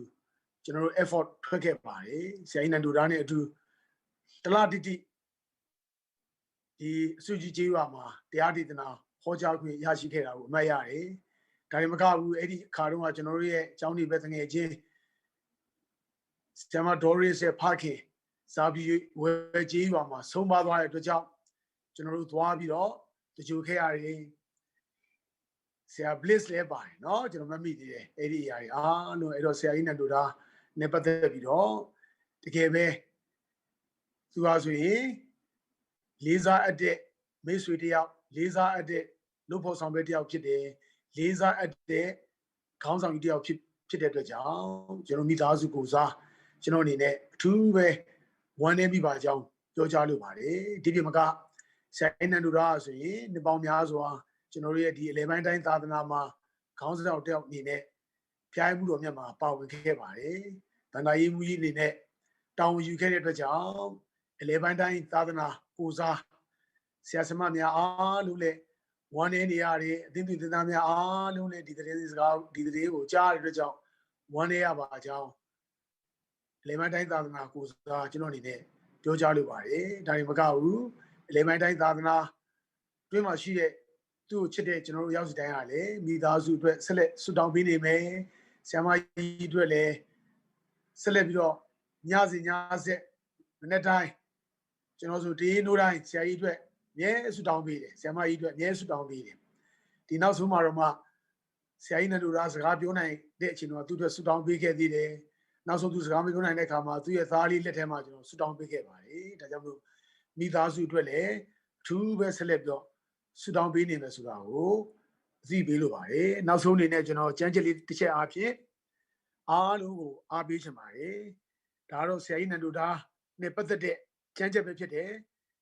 ကျွန်တော်တို့ effort ထွက်ခဲ့ပါတယ်။ ဆရာကြီးနန္ဒူဒါနဲ့အတူတစ်လတိတိဒီအစုကြီးကျေးရွာမှာတရားဒေသနာဟောကြားခွင့်ရရှိခဲ့တာကိုအမှတ်ရတယ်။ ဒါတင်မကဘူး၊ အဲ့ဒီအခါတုန်းကကျွန်တော်တို့ရဲ့ကျောင်းနေဘက်သူငယ်ချင်းဆရာမဒေါ်ရစ်ရဲ့ဖခင်ဇာဘီဝဲကျေးရွာမှာဆုံးပါသွားတဲ့အတွက်ကြောင့်ကျွန်တော်တို့သွားပြီးတော့သင်္ဂြိုဟ်ခဲ့ရတယ်။ ဆရာ Bliss လည်းပါတယ်နော်၊ ကျွန်တော်မှတ်မိသေးတယ်အဲ့ဒီအရာတွေအားလုံး။ အဲ့တော့ဆရာကြီးနန္ဒူဒါနဲ့ပတ်သက်ပြီးတော့တကယ်ပဲသူဟာဆိုရင်လေးစားအပ်တဲ့မိတ်ဆွေတစ်ယောက်၊ လေးစားအပ်တဲ့လုပ်ဖော်ဆောင်ဖက်တစ်ယောက်ဖြစ်တယ်။ လေးစားအပ်တဲ့ ခေါင်းဆောင်ကြီးတစ်ယောက်ဖြစ်ဖြစ်တဲ့အတွက်ကြောင့်ကျွန်တော်မိသားစုကိုယ်စားကျွန်တော်အနေနဲ့အထူးပဲဝမ်းနည်းမိပါကြောင်းပြောကြားလိုပါတယ်ဒီပြင်မကဆရာကြီးနန္ဒူရဆိုရင်နှစ်ပေါင်းများစွာကျွန်တော်တို့ရဲ့ဒီအလဲပိုင်းတိုင်းသာသနာမှာခေါင်းဆောင်တစ်ယောက်အနေနဲ့ဖျားမှုတော်မြတ်မှာပါဝင်ခဲ့ပါတယ်ဗန္ဒာရေးမူကြီးအနေနဲ့တာဝန်ယူခဲ့တဲ့အတွက်ကြောင့်အလဲပိုင်းတိုင်းသာသနာကိုယ်စားဆရာဆရာမများအားလုံးလည်းဝမ်းနည်းနေရတယ်အသင်းသူသင်သားများအားလုံးလည်းဒီသတင်းစကားဒီသတင်းကိုကြားရတဲ့အတွက်ကြောင့်ဝမ်းနည်းရပါကြောင်းအလဲပိုင်းတိုင်းသာသနာကိုယ်စားကျွန်တော်အနေနဲ့ပြောကြားလိုပါတယ်ဒါရင်မကဘူးအလဲပိုင်းတိုင်းသာသနာတွင်းမှာရှိတဲ့သူ့ကိုချစ်တဲ့ကျွန်တော်တို့ရောက်စီတိုင်းကလည်းမိသားစုအတွက်ဆက်လက်ဆုတောင်းပေးနေမယ်ဆရာမကြီးအတွက်လည်းဆက်လက်ပြီးတော့ညစဉ်ညဆက်မနေ့တိုင်းကျွန်တော်ဆိုတေးနိုးတိုင်းဆရာကြီးအတွက်အမြဲဆုတောင်းပေးတယ်ဆရာမကြီးအတွက်အမြဲဆုတောင်းပေးတယ်ဒီနောက်ဆုံးမှာတော့မှဆရာကြီးနတ်တို့သားစကားပြောနိုင်တဲ့အချိန်တော့သူ့အတွက်ဆုတောင်းပေးခဲ့သေးတယ်နောက်ဆုံးသူစကားမပြောနိုင်တဲ့အခါမှာသူ့ရဲ့သားလေးလက်ထဲမှာကျွန်တော်ဆုတောင်းပေးခဲ့ပါတယ်ဒါကြောင့်မလို့မိသားစုအတွက်လည်းအထူးပဲဆက်လက်ပြီးတော့ဆုတောင်းပေးနေမယ်ဆိုတာကိုအသိပေးလိုပါတယ်နောက်ဆုံးအနေနဲ့ကျွန်တော်ကျမ်းချက်လေးတစ်ချက်အားဖြင့်အားလုံးကိုအားပေးချင်ပါတယ်ဒါကတော့ဆရာကြီးနတ်တို့သားနဲ့ပတ်သက်တဲ့ကျမ်းချက်ပဲဖြစ်တယ်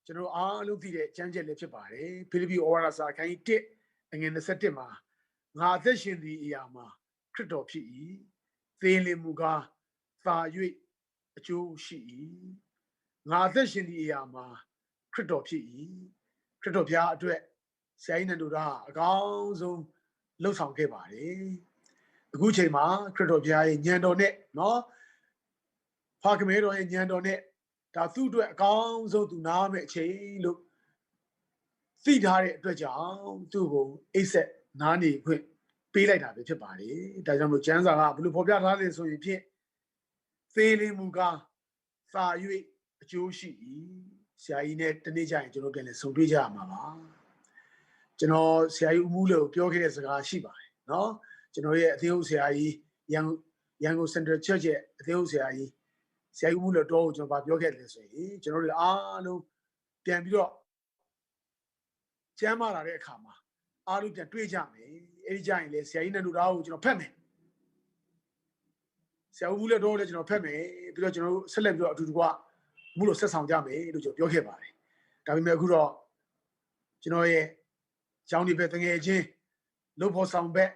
ကျွန်တော်အားလုံးသိတဲ့ကျမ်းချက်လည်းဖြစ်ပါတယ်ဖိလိပ္ပိဩဝါဒစာအခန်းကြီးတစ်အငယ်နှစ်ဆယ့်တစ်မှာငါအသက်ရှင်သည့်အရာမှာခရစ်တော်ဖြစ်၏သေလင်မူကားသာ၍အကျိုးရှိ၏ငါအသက်ရှင်သည့်အရာမှာခရစ်တော်ဖြစ်၏ခရစ်တော်ဘုရားအတွက်ဆရာကြီးနတ်တို့သားအကောင်းဆုံးလှုပ်ဆောင်ခဲ့ပါတယ်အခုချိန်မှာခရစ်တော်ဘုရားရဲ့ညံတော်နဲ့နော်ဖခင်တော်ရဲ့ညံတော်နဲ့ဒါသူ့အတွက်အကောင်းဆုံးသူနားမဲ့အချိန်လို့သိထားတဲ့အတွက်ကြောင့်သူ့ကိုအိပ်စက်နားနေခွင့်ပေးလိုက်တာပဲဖြစ်ပါတယ်ဒါကြောင့်မို့ကျမ်းစာကဘယ်လိုဖော်ပြထားလဲဆိုရင်ဖြင့်သေလင်မူကားသာ၍အကျိုးရှိ၏ဆရာကြီးနဲ့တနေ့ကျရင်ကျွန်တော်ပြန်လည်ဆုံတွေ့ကြရမှာပါကျွန်တော်ဆရာကြီးဦးမူးလယ်ကိုပြောခဲ့တဲ့စကားရှိပါတယ်နော်ကျွန်တော်ရဲ့အသင်းအုပ်ဆရာကြီးရန်ရန်ကုန် Central Church ရဲ့အသင်းအုပ်ဆရာကြီးဆရာကြီးဦးမူးလယ်တော်ကိုကျွန်တော်ဗာပြောခဲ့တယ်ဆိုရင်ကျွန်တော်တို့အားလုံးပြန်ပြီးတော့ကျမ်းမာလာတဲ့အခါမှာအားလုံးပြန်တွေ့ကြမယ်အဲ့ဒီကြရင်လေဆရာကြီးနတ်တို့သားကိုကျွန်တော်ဖက်မယ်ဆရာဦးမူးလယ်တော်ကိုလည်းကျွန်တော်ဖက်မယ်ပြီးတော့ကျွန်တော်တို့ဆက်လက်ပြီးတော့အတူတကွမူးလို့ဆက်ဆောင်ကြမယ်လို့ကျွန်တော်ပြောခဲ့ပါတယ်ဒါပေမဲ့အခုတော့ကျွန်တော်ရဲ့ကျောင်းဒီဘက်တငယ်ချင်းလုပ်ဖို့ဆောင်ဘက်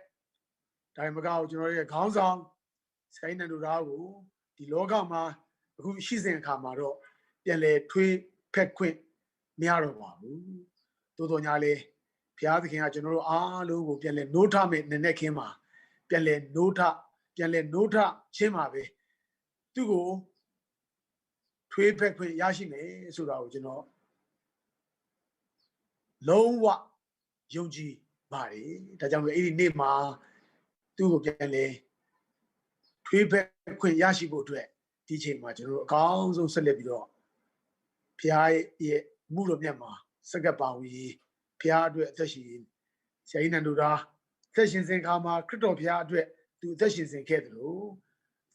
ဒါပေမဲ့ကောကျွန်တော်ရဲ့ခေါင်းဆောင်ဆရာကြီးနတ်တို့သားကိုဒီလောကမှာအခုရှိစဉ်အခါမှာတော့ပြန်လည်ထွေးဖက်ခွင့်မရတော့ပါဘူးသို့တော်ညာလေဘုရားသခင်ကကျွန်တော်တို့အားလုံးကိုပြန်လည်နှိုးထမယ်နနဲ့ခင်းမှာပြန်လည်နှိုးထပြန်လည်နှိုးထခြင်းမှာပဲသူ့ကိုထွေးဖက်ခွင့်ရရှိမယ်ဆိုတာကိုကျွန်တော်လုံးဝယုံကြည်ပါတယ်ဒါကြောင့်မို့အဲ့ဒီနေ့မှာသူ့ကိုပြန်လဲထွေးဖက်ခွင့်ရရှိဖို့အတွက်ဒီချိန်မှာကျွန်တော်တို့အကောင်းဆုံးဆက်လက်ပြီးတော့ဘုရားရဲ့မူတော်မြတ်မှာစက္ကပ်ပါဝင်ရေးဘုရားအတွက်အသက်ရှင်ရေးဆရာကြီးနန္ဒူဒါအသက်ရှင်စဉ်အခါမှာခရစ်တော်ဘုရားအတွက်သူအသက်ရှင်စဉ်ခဲ့သလို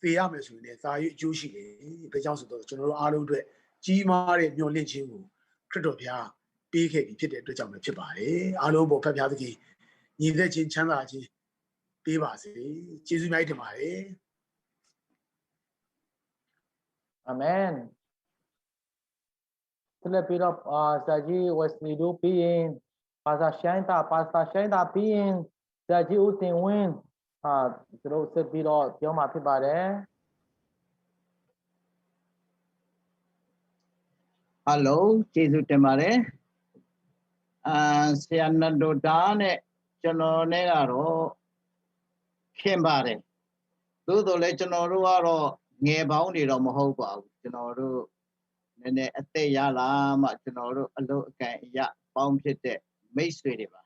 သေရမယ်ဆိုရင်လည်းသာ၍အကျိုးရှိတယ်။ဘယ်ကြောင့်ဆိုတော့ကျွန်တော်တို့အားလုံးအတွက်ကြီးမားတဲ့မျှော်လင့်ခြင်းကိုခရစ်တော်ဘုရားပေးခဲ့ပြီးဖြစ်တဲ့အတွက်ကြောင့်ပဲဖြစ်ပါတယ်။အားလုံးပေါ်ဖက်ဘုရားသခင်ညီသက်ခြင်းချမ်းသာခြင်းပေးပါစေ။ကျေးဇူးများကြီးတင်ပါတယ်။ Amen. ဆက်လက်ပြီးတော့အာဆရာကြီးဝက်စလီဒိုပြီးရင်ပါစတာရှိုင်းတာပါစတာရှိုင်းတာပြီးရင်ဆရာကြီးဦးတင်ဝင်းအာကျွန်တော်ဆက်ပြီးတော့ပြောမှာဖြစ်ပါတယ်။ Hello ကျေးဇူးတင်ပါတယ်အာဆရာနတ်ဒိုတာနဲ့ကျွန်တော်နဲ့ကတော့ခင်ပါတယ်သို့တော်လည်းကျွန်တော်တို့ကတော့ငယ်ပေါင်းနေတော့မဟုတ်ပါဘူးကျွန်တော်တို့နည်းနည်းအသက်ရလာမှကျွန်တော်တို့အလုပ်အကိုင်အရပေါင်းဖြစ်တဲ့မိတ်ဆွေတွေပါ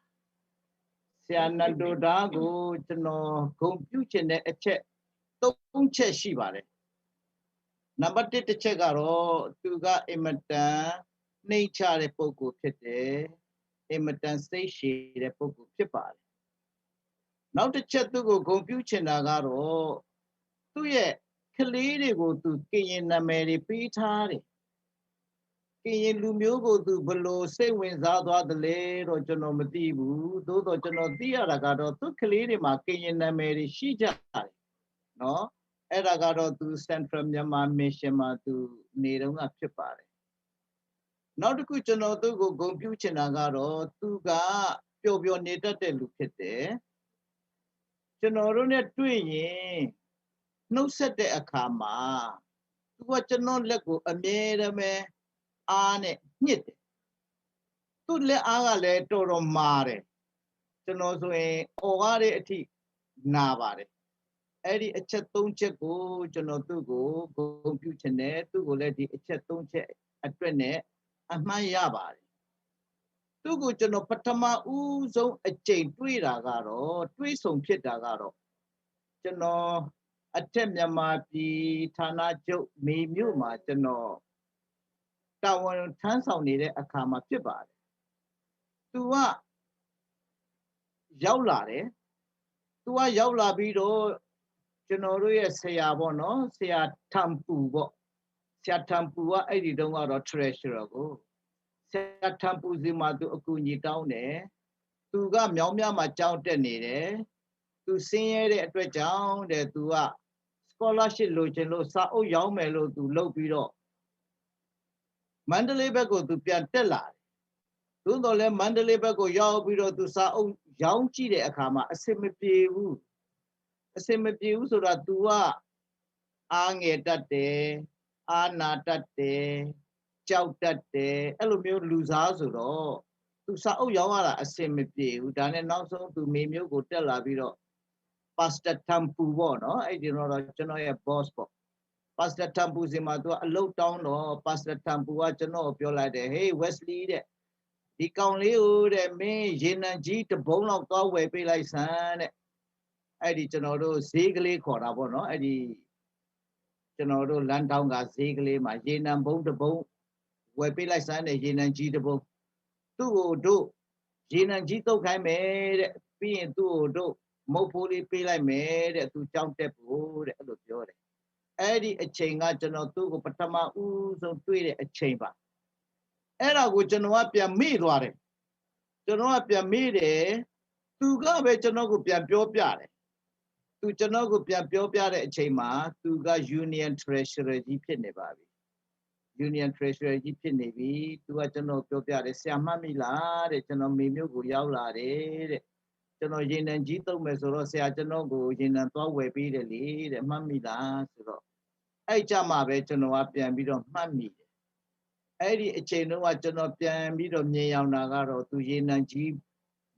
ဆရာနတ်ဒိုတာကိုကျွန်တော်ဂုဏ်ပြုချင်တဲ့အချက်သုံးချက်ရှိပါတယ်နံပါတ်တစ်တစ်ချက်ကတော့သူကအင်မတန်နှိမ်ချတဲ့ပုဂ္ဂိုလ်ဖြစ်တယ်အင်မတန်စိတ်ရှည်တဲ့ပုဂ္ဂိုလ်ဖြစ်ပါတယ်နောက်တစ်ချက်သူ့ကိုဂုဏ်ပြုချင်တာကတော့သူ့ရဲ့ကလေးတွေကိုသူကရင်နာမည်တွေပေးထားတယ် ကရင်လူမျိုးကို သူဘယ်လိုစိတ်ဝင်စားသွားသလဲတော့ ကျွန်တော်မသိဘူး။ သို့သော် ကျွန်တော်သိရတာကတော့ သူ့ကလေးတွေမှာ ကရင်နာမည်တွေရှိကြတယ်နော်။ အဲ့ဒါကတော့ သူ Central Myanmar Mission မှာ သူနေတုန်းကဖြစ်ပါတယ်။ နောက်တစ်ခု ကျွန်တော်သူ့ကိုဂုဏ်ပြုချင်တာကတော့ သူကပျော်ပျော်နေတတ်တဲ့လူဖြစ်တယ်။ ကျွန်တော်တို့နဲ့တွေ့ရင် နှုတ်ဆက်တဲ့အခါမှာ သူကကျွန်တော့်လက်ကို အမြဲတမ်းပဲ အားနဲ့ညှစ်တယ်။ သူ့လက်အားကလည်း တော်တော်မာတယ်။ ကျွန်တော်ဆိုရင် အော်ရတဲ့အထိနာပါတယ်။ အဲ့ဒီအချက်သုံးချက်ကို ကျွန်တော်သူ့ကိုဂုဏ်ပြုချင်တယ်။ သူ့ကိုလည်း ဒီအချက်သုံးချက်အတွက်နဲ့ အမှတ်ရပါတယ်။ သူ့ကို ကျွန်တော်ပထမဦးဆုံးအကြိမ်တွေ့တာကတော့ တွေ့ဆုံဖြစ်တာကတော့ ကျွန်တော်အထက်မြန်မာပြည်ဌာနချုပ် မေမြို့မှာ ကျွန်တော်တာဝန်ထမ်းဆောင်နေတဲ့အခါမှာဖြစ်ပါတယ်။ သူကရောက်လာတယ်။ သူကရောက်လာပြီးတော့ ကျွန်တော်တို့ရဲ့ဆရာပေါ့နော်၊ ဆရာထံပူပေါ့။ ဆရာထံပူက အဲ့ဒီတုန်းကတော့ treasurer ကို၊ ဆရာထံပူဆီမှာ သူအကူအညီတောင်းတယ်။ သူကမြောင်းမြမှာကျောင်းတက်နေတယ်။ သူဆင်းရဲတဲ့အတွက်ကြောင့်တဲ့၊ သူက scholarship လိုချင်လို့ စာအုပ်ရောင်းမယ်လို့ သူလုပ်ပြီးတော့ မန္တလေးဘက်ကို သူပြန်တက်လာတယ်။ သို့သော်လည်း မန္တလေးဘက်ကိုရောက်ပြီးတော့ သူစာအုပ်ရောင်းကြည့်တဲ့အခါမှာ အဆင်မပြေဘူး။ အဆင်မပြေဘူးဆိုတာ သူကအားငယ်တတ်တယ်၊ အားနာတတ်တယ်၊ ကြောက်တတ်တယ်၊ အဲ့လိုမျိုးလူစားဆိုတော့ သူစာအုပ်ရောင်းရတာ အဆင်မပြေဘူး။ ဒါနဲ့နောက်ဆုံး သူမေမြို့ကိုတက်လာပြီးတော့ Pastor ထံပူပေါ့နော်၊ အဲ့ဒီတော့ ကျွန်တော်ရဲ့ boss ပေါ့။ Pastor ထံပူဆီမှာ သူကအလုပ်တောင်းတော့ Pastor ထံပူက ကျွန်တော်ကိုပြောလိုက်တယ်။ "Hey Wesley" တဲ့၊ "ဒီကောင်လေးကိုတဲ့၊ မင်းရေနံကြီးတစ်ဘုံလောက်သွားဝယ်ပေးလိုက်စမ်း" တဲ့။ အဲ့ဒီကျွန်တော်တို့ဈေးကလေးခေါ်တာပေါ့နော်။ အဲ့ဒီကျွန်တော်တို့လမ်းထောင်ကဈေးကလေးမှာ ရေနံဘုံတစ်ဘုံဝယ်ပေးလိုက်စမ်းတဲ့၊ ရေနံကြီးတစ်ဘုံ။ သူ့ကိုတို့ရေနံကြီးသုံးခိုင်းမယ်တဲ့။ ပြီးရင်သူ့ကိုတို့မုတ်ဖိုးလေးပေးလိုက်မယ်တဲ့။ သူကျောင်းတက်ဖို့တဲ့၊ အဲ့လိုပြောတယ်။ အဲ့ဒီအချိန်က ကျွန်တော်သူ့ကိုပထမဦးဆုံးတွေ့တဲ့အချိန်ပါ။ အဲ့ဒါကိုကျွန်တော်ကပြန်မေ့သွားတယ်။ ကျွန်တော်ကပြန်မေ့တယ်။ သူကပဲကျွန်တော်ကိုပြန်ပြောပြတယ်။ သူကျွန်တော်ကိုပြန်ပြောပြတဲ့အချိန်မှာ သူက Union Treasurer ကြီးဖြစ်နေပါပြီ။ Union Treasurer ကြီးဖြစ်နေပြီ။ သူကကျွန်တော်ကိုပြောပြတယ်။ "ဆရာမှတ်မိလား" တဲ့။ "ကျွန်တော်မေမြို့ကိုရောက်လာတယ်" တဲ့။ "ကျွန်တော်ရေနံကြီးသုံးမယ်ဆိုတော့ ဆရာကျွန်တော်ကိုရေနံသွားဝယ်ပေးတယ်လေ" တဲ့။ "မှတ်မိလား" ဆိုတော့ အဲ့ကြမှာပဲကျွန်တော်ကပြန်ပြီးတော့မှတ်မိတယ်။ အဲ့ဒီအချိန်တုန်းက ကျွန်တော်ပြန်ပြီးတော့မြင်ရောက်တာကတော့ သူရေနံကြီး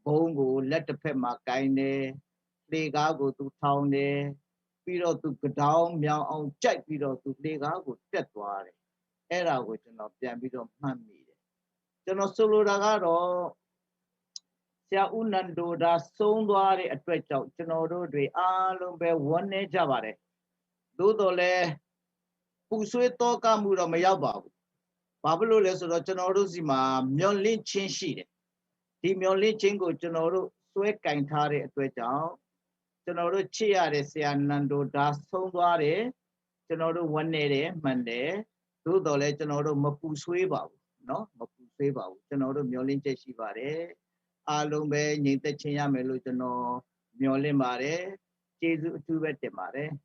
ဘုံကိုလက်တစ်ဖက်မှာကိုင်တယ်။ လှေကားကိုသူထောင်တယ်။ ပြီးတော့သူကဒေါင်းမြောင်းအောင်ကြိုက်ပြီးတော့ သူလှေကားကိုတက်သွားတယ်။ အဲ့ဒါကိုကျွန်တော်ပြန်ပြီးတော့မှတ်မိတယ်။ ကျွန်တော်ဆိုလိုတာကတော့ ဆရာဦးနန္ဒိုဒါဆုံးသွားတဲ့အတွက်ကြောင့် ကျွန်တော်တို့တွေအားလုံးပဲဝမ်းနည်းကြပါတယ်။ သို့သော်လည်း ပူဆွေးသောကမှုတော့မရောက်ပါဘူး။ ဘာဖြစ်လို့လဲဆိုတော့ ကျွန်တော်တို့ဆီမှာမျှော်လင့်ခြင်းရှိတယ်။ ဒီမျှော်လင့်ခြင်းကိုကျွန်တော်တို့စွဲကိုင်ထားတဲ့အတွက်ကြောင့် ကျွန်တော်တို့ချစ်ရတဲ့ဆရာနန္ဒိုဒါဆုံးသွားတယ်။ ကျွန်တော်တို့ဝမ်းနည်းတယ်၊ မှန်တယ်။ သို့သော်လည်း ကျွန်တော်တို့မပူဆွေးပါဘူးနော်၊ မပူဆွေးပါဘူး။ ကျွန်တော်တို့မျှော်လင့်ချက်ရှိပါတယ်။ အားလုံးပဲငြိမ်သက်ခြင်းရမယ်လို့ကျွန်တော်မျှော်လင့်ပါတယ်။ ကျေးဇူးအထူးပဲတင်ပါတယ်။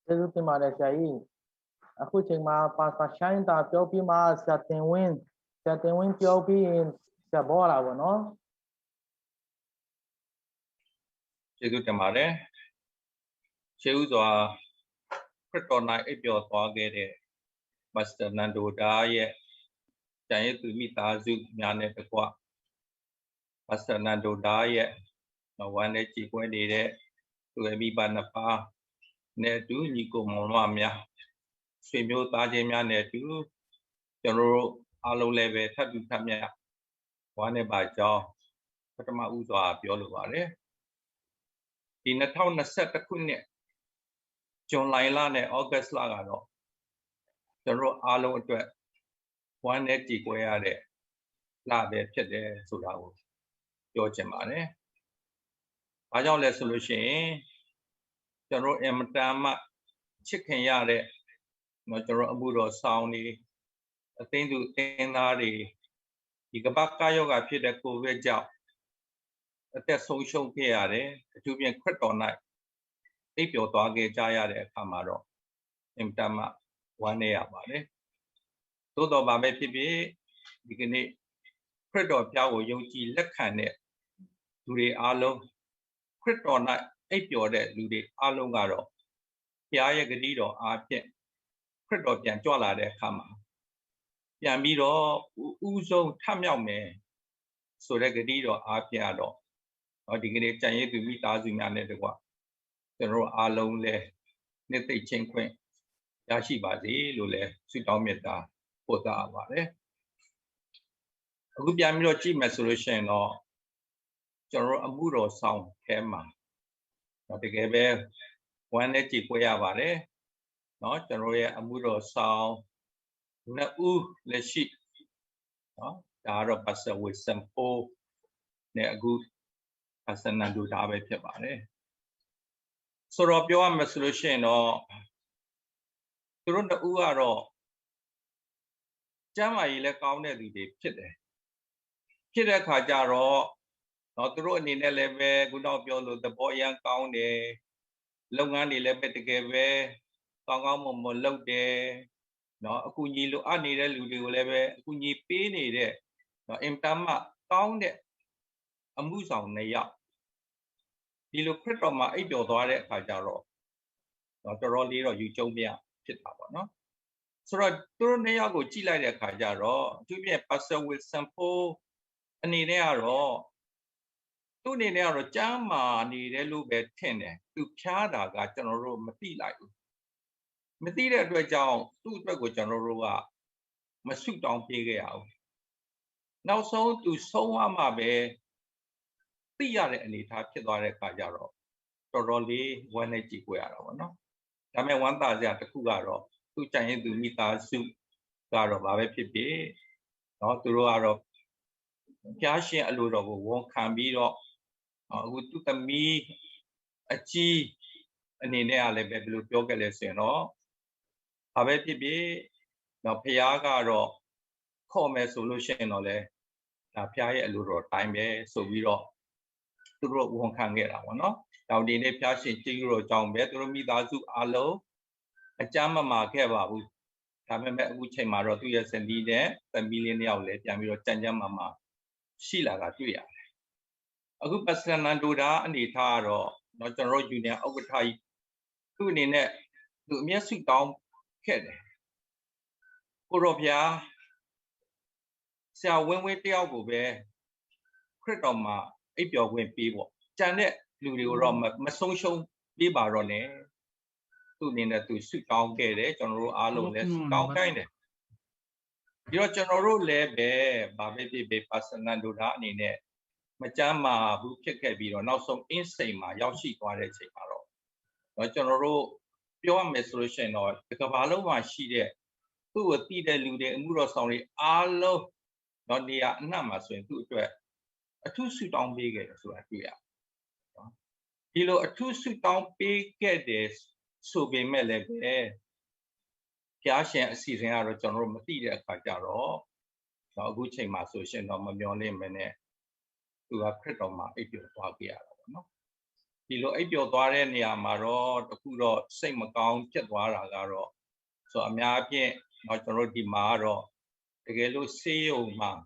ကျေးဇူးတင်ပါတယ်ဆရာကြီး။ အခုချိန်မှာ Pastor Shine သာပြောပြီးမှ ဆရာတင်ဝင်း၊ ဆရာတင်ဝင်းပြောပြီးရင် ဆရာဘောလာပေါ့နော်။ ကျေးဇူးတင်ပါတယ်။ ရှေးဦးစွာ ခရစ်တော်၌အိပ်ပျော်သွားခဲ့တဲ့ Pastor နန္ဒိုဒါရဲ့ကျန်ရစ်သူမိသားစုများနဲ့တကွ Pastor နန္ဒိုဒါရဲ့ဝမ်းနည်းကြေကွဲနေတဲ့သူရဲ့မိဘနှစ်ပါးနဲ့အတူ ညီကိုမောင်နှမများ၊ ဆွေမျိုးသားချင်းများနဲ့အတူ ကျွန်တော်တို့အားလုံးလည်းပဲ ထပ်တူထပ်မျှဝမ်းနည်းပါကြောင်း ပထမဦးစွာပြောလိုပါတယ်။ ဒီနှစ်ထောင့်နှစ်ဆယ့်တစ်ခုနှစ် ဇူလိုင်လနဲ့ ဩဂုတ်လကတော့ ကျွန်တော်တို့အားလုံးအတွက် ဝမ်းနည်းကြေကွဲရတဲ့လပဲဖြစ်တယ်ဆိုတာကိုပြောချင်ပါတယ်။ ဘာကြောင့်လဲဆိုလို့ရှိရင် ကျွန်တော်တို့အင်မတန်မှချစ်ခင်ရတဲ့ နော်၊ ကျွန်တော်တို့အမှုတော်ဆောင်တွေ၊ အသင်းသူအသင်းသားတွေ၊ ဒီကမ္ဘာ့ကပ်ရောဂါဖြစ်တဲ့ကိုဗစ်ကြောင့်အသက်ဆုံးရှုံးခဲ့ရတယ်။ အထူးဖြင့်ခရစ်တော်၌အိပ်ပျော်သွားခဲ့ကြရတဲ့အခါမှာတော့၊ အင်မတန်မှဝမ်းနည်းရပါတယ်။ သို့သော်ဘာပဲဖြစ်ဖြစ်၊ ဒီကနေ့ခရစ်တော်ဘုရားကိုယုံကြည်လက်ခံတဲ့သူတွေအားလုံး၊ ခရစ်တော်၌အိပ်ပျော်တဲ့လူတွေအားလုံးကတော့၊ ဘုရားရဲ့ဂတိတော်အားဖြင့်ခရစ်တော်ပြန်ကြွလာတဲ့အခါမှာ၊ ပြန်ပြီးတော့ဦးဆုံးထမြောက်မယ်ဆိုတဲ့ဂတိတော်အားဖြင့်ကတော့၊ နော်၊ ဒီကနေ့ကျန်ရစ်သူမိသားစုများနဲ့တကွ၊ ကျွန်တော်တို့အားလုံးလည်းနှစ်သိမ့်ခြင်းခွင့်ရရှိပါစေလို့လည်းဆုတောင်းမေတ္တာပို့သအပ်ပါတယ်။ အခုပြန်ပြီးတော့ကြည့်မယ်ဆိုလို့ရှိရင်တော့၊ ကျွန်တော်တို့အမှုတော်ဆောင်ထဲမှာ၊ နော်၊ တကယ်ပဲဝမ်းနည်းကြေကွဲရပါတယ်။ နော်၊ ကျွန်တော်တို့ရဲ့အမှုတော်ဆောင်နှစ်ဦးလက်ရှိ၊ နော်၊ ဒါကတော့ Pastor Wilson Paul နဲ့အခု Pastor Nando ဒါပဲဖြစ်ပါတယ်။ ဆိုတော့ပြောရမယ်ဆိုလို့ရှိရင်တော့၊ သူတို့နှစ်ဦးကတော့ကျန်းမာရေးလည်းကောင်းတဲ့သူတွေဖြစ်တယ်။ ဖြစ်တဲ့အခါကျတော့၊ နော်၊ သူတို့အနေနဲ့လည်းပဲခုနကပြောလို့သဘောအရမ်းကောင်းတယ်။ လုပ်ငန်းတွေလည်းပဲတကယ်ပဲကောင်းကောင်းမွန်မွန်လုပ်တယ်။ နော်၊ အကူအညီလိုအပ်နေတဲ့လူတွေကိုလည်းပဲအကူအညီပေးနေတဲ့၊ နော်၊ အင်မတန်မှကောင်းတဲ့အမှုဆောင်နှစ်ယောက်၊ ဒီလိုခရစ်တော်မှာအိပ်ပျော်သွားတဲ့အခါကျတော့၊ နော်၊ တော်တော်လေးတော့ယူကျုံးမရဖြစ်တာပေါ့နော်။ ဆိုတော့သူတို့နှစ်ယောက်ကိုကြည့်လိုက်တဲ့အခါကျတော့၊ အထူးဖြင့် Pastor Wilson Paul အနေနဲ့ကတော့၊ သူ့အနေနဲ့ကတော့ကျန်းမာနေတယ်လို့ပဲထင်တယ်။ သူဖျားတာကကျွန်တော်တို့မသိလိုက်ဘူး။ မသိတဲ့အတွက်ကြောင့်သူ့အတွက်ကိုကျွန်တော်တို့ကမဆုတောင်းပေးခဲ့ရဘူး။ နောက်ဆုံးသူဆုံးသွားမှပဲသိရတဲ့အနေအထားဖြစ်သွားတဲ့အခါကျတော့၊ တော်တော်လေးဝမ်းနည်းကြေကွဲရတာပေါ့နော်။ ဒါပေမဲ့ဝမ်းသာစရာတစ်ခုကတော့၊ သူ့ကျန်ရစ်သူမိသားစုကတော့ဘာပဲဖြစ်ဖြစ်၊ နော်၊ သူတို့ကတော့ဘုရားရှင်အလိုတော်ကိုဝန်ခံပြီးတော့၊ နော်၊ အခုသူ့သမီးအကြီးအနေနဲ့ကလည်းပဲဘယ်လိုပြောခဲ့လဲဆိုရင်တော့၊ ဘာပဲဖြစ်ဖြစ်၊ နော်၊ ဘုရားကတော့ခေါ်မယ်ဆိုလို့ရှိရင်တော့လည်း၊ ဒါဘုရားရဲ့အလိုတော်တိုင်းပဲဆိုပြီးတော့သူတို့ဝန်ခံခဲ့တာပေါ့နော်။ ဒါဒီနေ့ဘုရားရှင်ကျေးဇူးတော်ကြောင့်ပဲသူတို့မိသားစုအားလုံးအကျန်းမမာခဲ့ပါဘူး။ ဒါပေမဲ့အခုချိန်မှာတော့သူ့ရဲ့ဇနီးနဲ့သမီးလေးနှစ်ယောက်လည်းပြန်ပြီးတော့ကျန်းကျန်းမာမာရှိလာတာတွေ့ရတယ်။ အခု Pastor Nando ဒါအနေထားကတော့၊ နော်၊ ကျွန်တော်တို့ Union ဥက္ကဋ္ဌကြီးသူ့အနေနဲ့သူအမျက်ဆုတောင်းခဲ့တယ်။ ကိုတော်ဘုရား၊ ဆရာဝင်းဝင်းတယောက်ကိုပဲခရစ်တော်မှာအိပ်ပျော်ခွင့်ပေးပေါ့။ ကျန်တဲ့လူတွေကိုတော့မ- မဆုံးရှုံးပေးပါတော့နဲ့။ သူ့အနေနဲ့သူဆုတောင်းခဲ့တယ်။ ကျွန်တော်တို့အားလုံးလည်းဆုတောင်းခိုင်းတယ်။ ပြီးတော့ကျွန်တော်တို့လည်းပဲဘာပဲဖြစ်ဖြစ် Pastor Nando ဒါအနေနဲ့မကျန်းမာဘူးဖြစ်ခဲ့ပြီးတော့နောက်ဆုံးအင်းစိန်မှာရောက်ရှိသွားတဲ့အချိန်မှာတော့၊ နော်၊ ကျွန်တော်တို့ပြောရမယ်ဆိုလို့ရှိရင်တော့တစ်ကမ္ဘာလုံးမှာရှိတဲ့သူ့ကိုသိတဲ့လူတွေ၊ အမှုတော်ဆောင်တွေအားလုံး၊ နော်၊ နေရာအနှံ့မှာဆိုရင်သူ့အတွက်အထူးဆုတောင်းပေးခဲ့တယ်ဆိုတာတွေ့ရတယ်။ နော်၊ ဒီလိုအထူးဆုတောင်းပေးခဲ့တယ်ဆိုပေမဲ့လည်းပဲ၊ ဘုရားရှင်အစီအစဉ်ကတော့ကျွန်တော်တို့မသိတဲ့အခါကျတော့၊ နော်၊ အခုချိန်မှာဆိုရှင်တော့မမျှော်လင့်ပဲနဲ့သူကခရစ်တော်မှာအိပ်ပျော်သွားခဲ့ရတာပေါ့နော်။ ဒီလိုအိပ်ပျော်သွားတဲ့နေရာမှာတော့တစ်ခုတော့စိတ်မကောင်းဖြစ်သွားတာကတော့၊ ဆိုတော့အများအားဖြင့်၊ နော်၊ ကျွန်တော်တို့ဒီမှာကတော့တကယ်လို့ဆေးရုံမှာ၊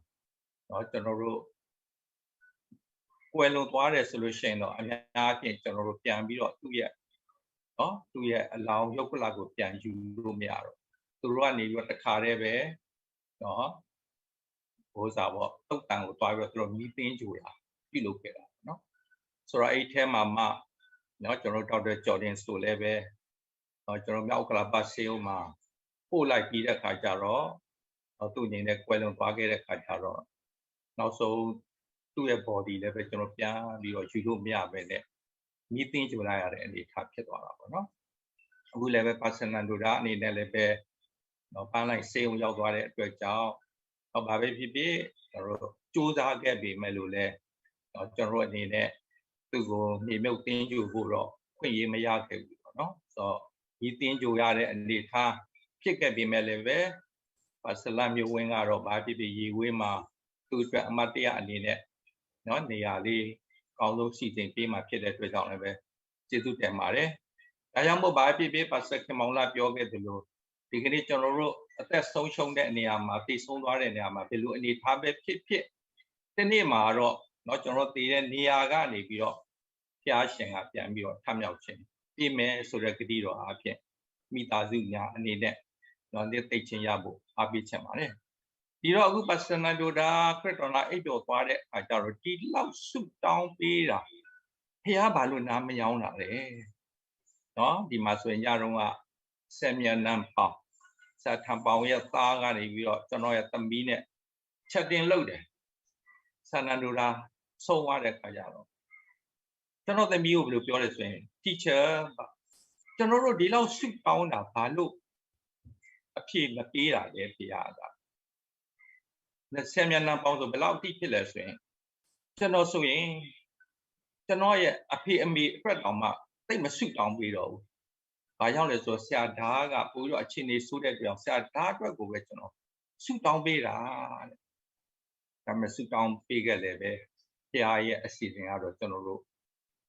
နော်၊ ကျွန်တော်တို့ကွယ်လွန်သွားတယ်ဆိုလို့ရှိရင်တော့အများအားဖြင့်ကျွန်တော်တို့ပြန်ပြီးတော့သူ့ရဲ့၊ နော်၊ သူ့ရဲ့အလောင်းရုပ်ကလာကိုပြန်ယူလို့မရတော့၊ သူတို့ကနေပြီးတော့တခါတည်းပဲ၊ နော်၊ ဟိုစားပေါ့၊ တုတ်တံကိုသွားပြီးတော့သူတို့မီးသင်္ဂြိုဟ်တာပြုလုပ်ခဲ့တာပေါ့နော်။ ဆိုတော့အဲ့ထဲမှာမှ၊ နော်၊ ကျွန်တော်တို့ဒေါက်တာကျော်တင်စိုးလည်းပဲ၊ နော်၊ ကျွန်တော်မြောက်ဥက္ကလာပဆေးရုံမှာပို့လိုက်ပြီးတဲ့အခါကျတော့၊ နော်၊ သူ့အနေနဲ့ကွယ်လွန်သွားခဲ့တဲ့အခါကျတော့၊ နောက်ဆုံးသူ့ရဲ့ body လည်းပဲကျွန်တော်ပြန်ပြီးတော့ယူလို့မရပဲနဲ့မီးသင်္ဂြိုဟ်လိုက်ရတဲ့အနေအထားဖြစ်သွားတာပေါ့နော်။ အခုလည်းပဲ Pastor Nando ဒါအနေနဲ့လည်းပဲ၊ နော်၊ ပန်းလိုင်ဆေးရုံရောက်သွားတဲ့အတွက်ကြောင့်၊ နော်၊ ဘာပဲဖြစ်ဖြစ်ကျွန်တော်တို့စူးစမ်းခဲ့ပေမဲ့လို့လည်း၊ နော်၊ ကျွန်တော်တို့အနေနဲ့သူ့ကိုမြေမြုပ်သင်္ဂြိုဟ်ဖို့တော့ခွင့်ရေးမရခဲ့ဘူးပေါ့နော်။ ဆိုတော့ဒီသင်္ဂြိုဟ်ရတဲ့အနေအထား ဖြစ်ခဲ့ပေမဲ့လည်းပဲ ပါစလမျိုးဝင်းကတော့ ဘာဖြစ်ဖြစ် ရေဝေးမှာ သူ့အတွက်အမှတ်တရအနေနဲ့ နော် နေရာလေးအကောင်းဆုံးစီစဉ်ပေးမှာဖြစ်တဲ့အတွက်ကြောင့်လည်းပဲ ကျေးဇူးတင်ပါတယ်။ ဒါကြောင့်မို့ ဘာဖြစ်ဖြစ် ပါစခင်မောင်လပြောခဲ့သလို ဒီကနေ့ကျွန်တော်တို့အသက်ဆုံးရှုံးတဲ့နေရာမှာ သေဆုံးသွားတဲ့နေရာမှာ ဘယ်လိုအနေအထားပဲဖြစ်ဖြစ် တနေ့မှာတော့ နော် ကျွန်တော်သေတဲ့နေရာကနေပြီးတော့ ဘုရားရှင်ကပြန်ပြီးတော့ထမြောက်ခြင်းပေးမယ်ဆိုတဲ့ကတိတော်အားဖြင့် မိသားစုများအနေနဲ့ နော် နှစ်သိမ့်ခြင်းရဖို့အားပေးချင်ပါတယ်။ ဒီတော့အခု ပါစနာဒိုဒါ ခရစ်တော်နာအိပ်ပျော်သွားတဲ့အခါကျတော့ ဒီလောက်ဆုတောင်းပေးတာ ဘုရားဘာလို့နားမညောင်းတာလဲ။ နော် ဒီမှာဆိုရင် ညတုန်းက ဆရာနန်ပေါင်၊ ဆရာထန်ပေါင်ရဲ့သားကနေပြီးတော့ ကျွန်တော်ရဲ့သမီးနဲ့ chatting လုပ်တယ်။ ဆရာနန်ဒိုဒါ ဆုံးသွားတဲ့အခါကျတော့ ကျွန်တော်သမီးကိုဘယ်လိုပြောလဲဆိုရင် Teacher ကျွန်တော်တို့ဒီလောက်ဆုတောင်းတာ ဘာလို့အဖြေမပေးတာလဲ ဘုရားက။ ဆရာနန်ပေါင်ဆို ဘယ်လောက်အထိဖြစ်လဲဆိုရင် ကျွန်တော်ဆိုရင် ကျွန်တော်ရဲ့အဖေအမေအတွက်တောင်မှ သိပ်မဆုတောင်းပေးတော့ဘူး။ ဘာကြောင့်လဲဆိုတော့ ဆရာဒါက ပိုပြီးတော့အခြေအနေဆိုးတဲ့အတွက်ကြောင့် ဆရာဒါအတွက်ကိုပဲ ကျွန်တော်ဆုတောင်းပေးတာတဲ့။ ဒါပေမဲ့ ဆုတောင်းပေးခဲ့လည်းပဲ ဘုရားရဲ့အစီအစဉ်ကတော့ ကျွန်တော်တို့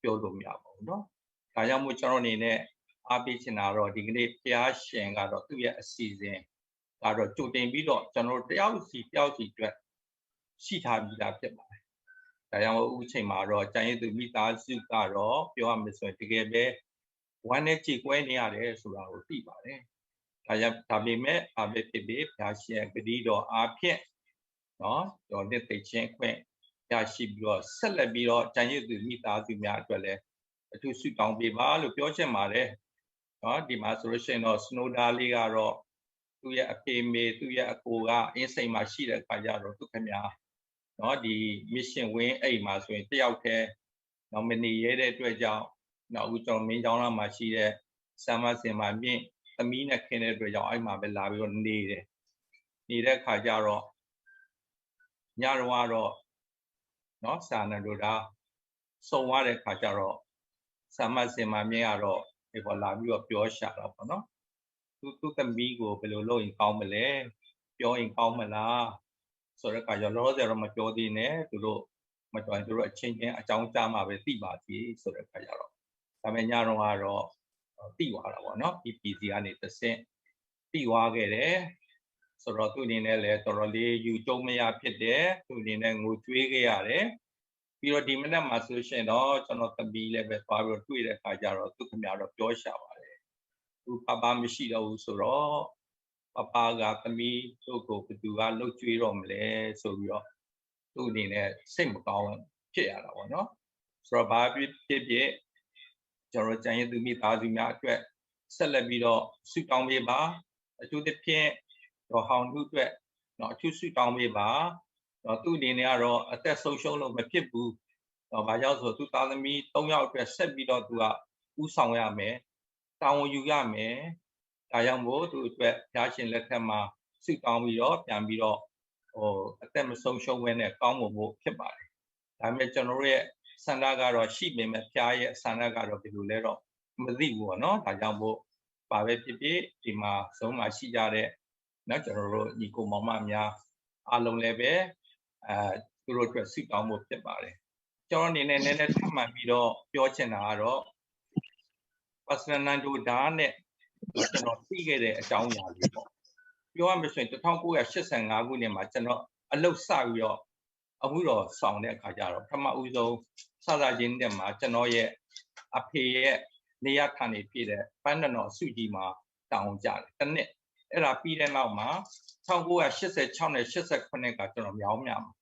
ပြောလို့မရပါဘူးနော်။ ဒါကြောင့်မို့ ကျွန်တော်အနေနဲ့ အားပေးချင်တာတော့ ဒီကနေ့ ဘုရားရှင်ကတော့ သူ့ရဲ့အစီအစဉ်ကတော့ ကြိုတင်ပြီးတော့ ကျွန်တော်တို့တယောက်စီတယောက်စီအတွက် ရှိထားပြီးသားဖြစ်ပါတယ်။ ဒါကြောင့်မို့ အခုချိန်မှာတော့ ကျန်ရစ်သူမိသားစုကတော့ ပြောရမယ်ဆိုရင် တကယ်ပဲ ဝမ်းနည်းကြေကွဲနေရတယ်ဆိုတာကို သိပါတယ်။ ဒါကြောင့် ဒါပေမဲ့ ဘာပဲဖြစ်ဖြစ် ဘုရားရှင်ရဲ့ကတိတော်အားဖြင့် နော် ကျွန်တော်နှစ်သိမ့်ခြင်းခွင့်ရရှိပြီးတော့ ဆက်လက်ပြီးတော့ ကျန်ရစ်သူမိသားစုများအတွက်လည်း အထူးဆုတောင်းပေးပါလို့ ပြောချင်ပါတယ်။ နော် ဒီမှာဆိုလို့ရှိရင်တော့ Snowda လေးကတော့ သူ့ရဲ့အဖေအမေ၊ သူ့ရဲ့အကိုက အင်းစိန်မှာရှိတဲ့အခါကျတော့ သူခင်ဗျာ နော် ဒီ Mission Wing အိမ်မှာဆိုရင် တယောက်တည်း နော် မနေရဲတဲ့အတွက်ကြောင့် နော် အခုကျွန်တော် မင်းချောင်းလာမှာရှိတဲ့ ဆရာမစင်မမြင့် သမီးနဲ့ခင်တဲ့အတွက်ကြောင့် အဲ့မှာပဲလာပြီးတော့နေတယ်။ နေတဲ့အခါကျတော့ ညတော့ကတော့ နော် ဆရာနန်ဒိုဒါ ဆုံးသွားတဲ့အခါကျတော့ ဆရာမစင်မမြင့်ကတော့ ဒီပေါ်လာပြီးတော့ ပြောရှာတာပေါ့နော်။ သူ သူ့သမီးကို ဘယ်လိုလုပ်ရင်ကောင်းမလဲ၊ ပြောရင်ကောင်းမလားဆိုတဲ့အခါကျတော့ လောလောဆယ်တော့ မပြောသေးနဲ့၊ သူတို့ မပြောရင် သူတို့အချင်းချင်း အကြောင်းကြားမှပဲ သိပါစေဆိုတဲ့အခါကျတော့ ဒါပေမဲ့ ညတော့ကတော့ သိသွားတာပေါ့နော်။ ဒီ ပီစီ ကနေတဆင့် သိသွားခဲ့တယ်။ ဆိုတော့ သူ့အနေနဲ့လည်း တော်တော်လေး ယူကျုံးမရဖြစ်တယ်။ သူ့အနေနဲ့ ငိုကြွေးခဲ့ရတယ်။ ပြီးတော့ ဒီမနက်မှာဆိုလို့ရှိရင်တော့ ကျွန်တော်သမီးလည်းပဲ သွားပြီးတော့တွေ့တဲ့အခါကျတော့ သူခင်ဗျားတော့ ပြောရှာပါတယ်။ သူပါပါမရှိတော့ဘူးဆိုတော့ ပါပါက သမီးတို့ကို ဘယ်သူက လုပ်ကြွေးတော့မလဲဆိုပြီးတော့ သူ့အနေနဲ့ စိတ်မကောင်းဖြစ်ရတာပေါ့နော်။ ဆိုတော့ ဘာဖြစ်ဖြစ်ဖြစ် ကျွန်တော်တို့ ကျန်ရစ်သူမိသားစုများအတွက် ဆက်လက်ပြီးတော့ ဆုတောင်းပေးပါ။ အထူးသဖြင့် ဒေါ်ဟောင်နုအတွက် နော် အထူးဆုတောင်းပေးပါ။ နော် သူ့အနေနဲ့ကတော့ အသက်ဆုံးရှုံးလို့မဖြစ်ဘူး။ နော် ဘာကြောင့်ဆို သူ့သားသမီးသုံးယောက်အတွက် ဆက်ပြီးတော့ သူက ဦးဆောင်ရမယ်။ တာဝန်ယူရမယ်။ ဒါကြောင့်မို့ သူ့အတွက် ဘုရားရှင်လက်ထက်မှာ ဆုတောင်းပြီးတော့ ပြန်ပြီးတော့ ဟို အသက်မဆုံးရှုံးဘဲနဲ့ ကောင်းမွန်ဖို့ဖြစ်ပါတယ်။ ဒါပေမဲ့ ကျွန်တော်တို့ရဲ့ဆန္ဒကတော့ ရှိပေမဲ့ ဘုရားရဲ့ဆန္ဒကတော့ ဘယ်လိုလဲတော့ မသိဘူးပေါ့နော်။ ဒါကြောင့်မို့ ဘာပဲဖြစ်ဖြစ် ဒီမှာ Zoom မှာရှိကြတဲ့ နော် ကျွန်တော်တို့ ညီကိုမောင်မများ အားလုံးလည်းပဲ အဲ သူတို့အတွက် ဆုတောင်းဖို့ဖြစ်ပါတယ်။ ကျွန်တော်အနေနဲ့ နည်းနည်းထပ်မံပြီးတော့ ပြောချင်တာကတော့ ပါစတာနန်ဒိုဒါနဲ့ ကျွန်တော်သိခဲ့တဲ့အကြောင်းအရာလေးပေါ့။ ပြောရမယ်ဆိုရင် တစ်ထောင်ကိုးရာရှစ်ဆယ်ငါးခုနှစ်မှာ ကျွန်တော်အလုပ်စပြီးတော့ အမှုတော်ဆောင်တဲ့အခါကျတော့ ပထမဦးဆုံး စစချင်းနဲ့မှာ ကျွန်တော်ရဲ့အဖေရဲ့နေရာထိုင်နေဖြစ်တဲ့ ပန်းတနော်အစုကြီးမှာ တာဝန်ကျတယ်။ တစ်နှစ်။ အဲ့ဒါပြီးတဲ့နောက်မှာ ထောင်ကိုးရာရှစ်ဆယ်ခြောက်နဲ့ရှစ်ဆယ်ခုနှစ်က ကျွန်တော်မြောင်းမြမှာ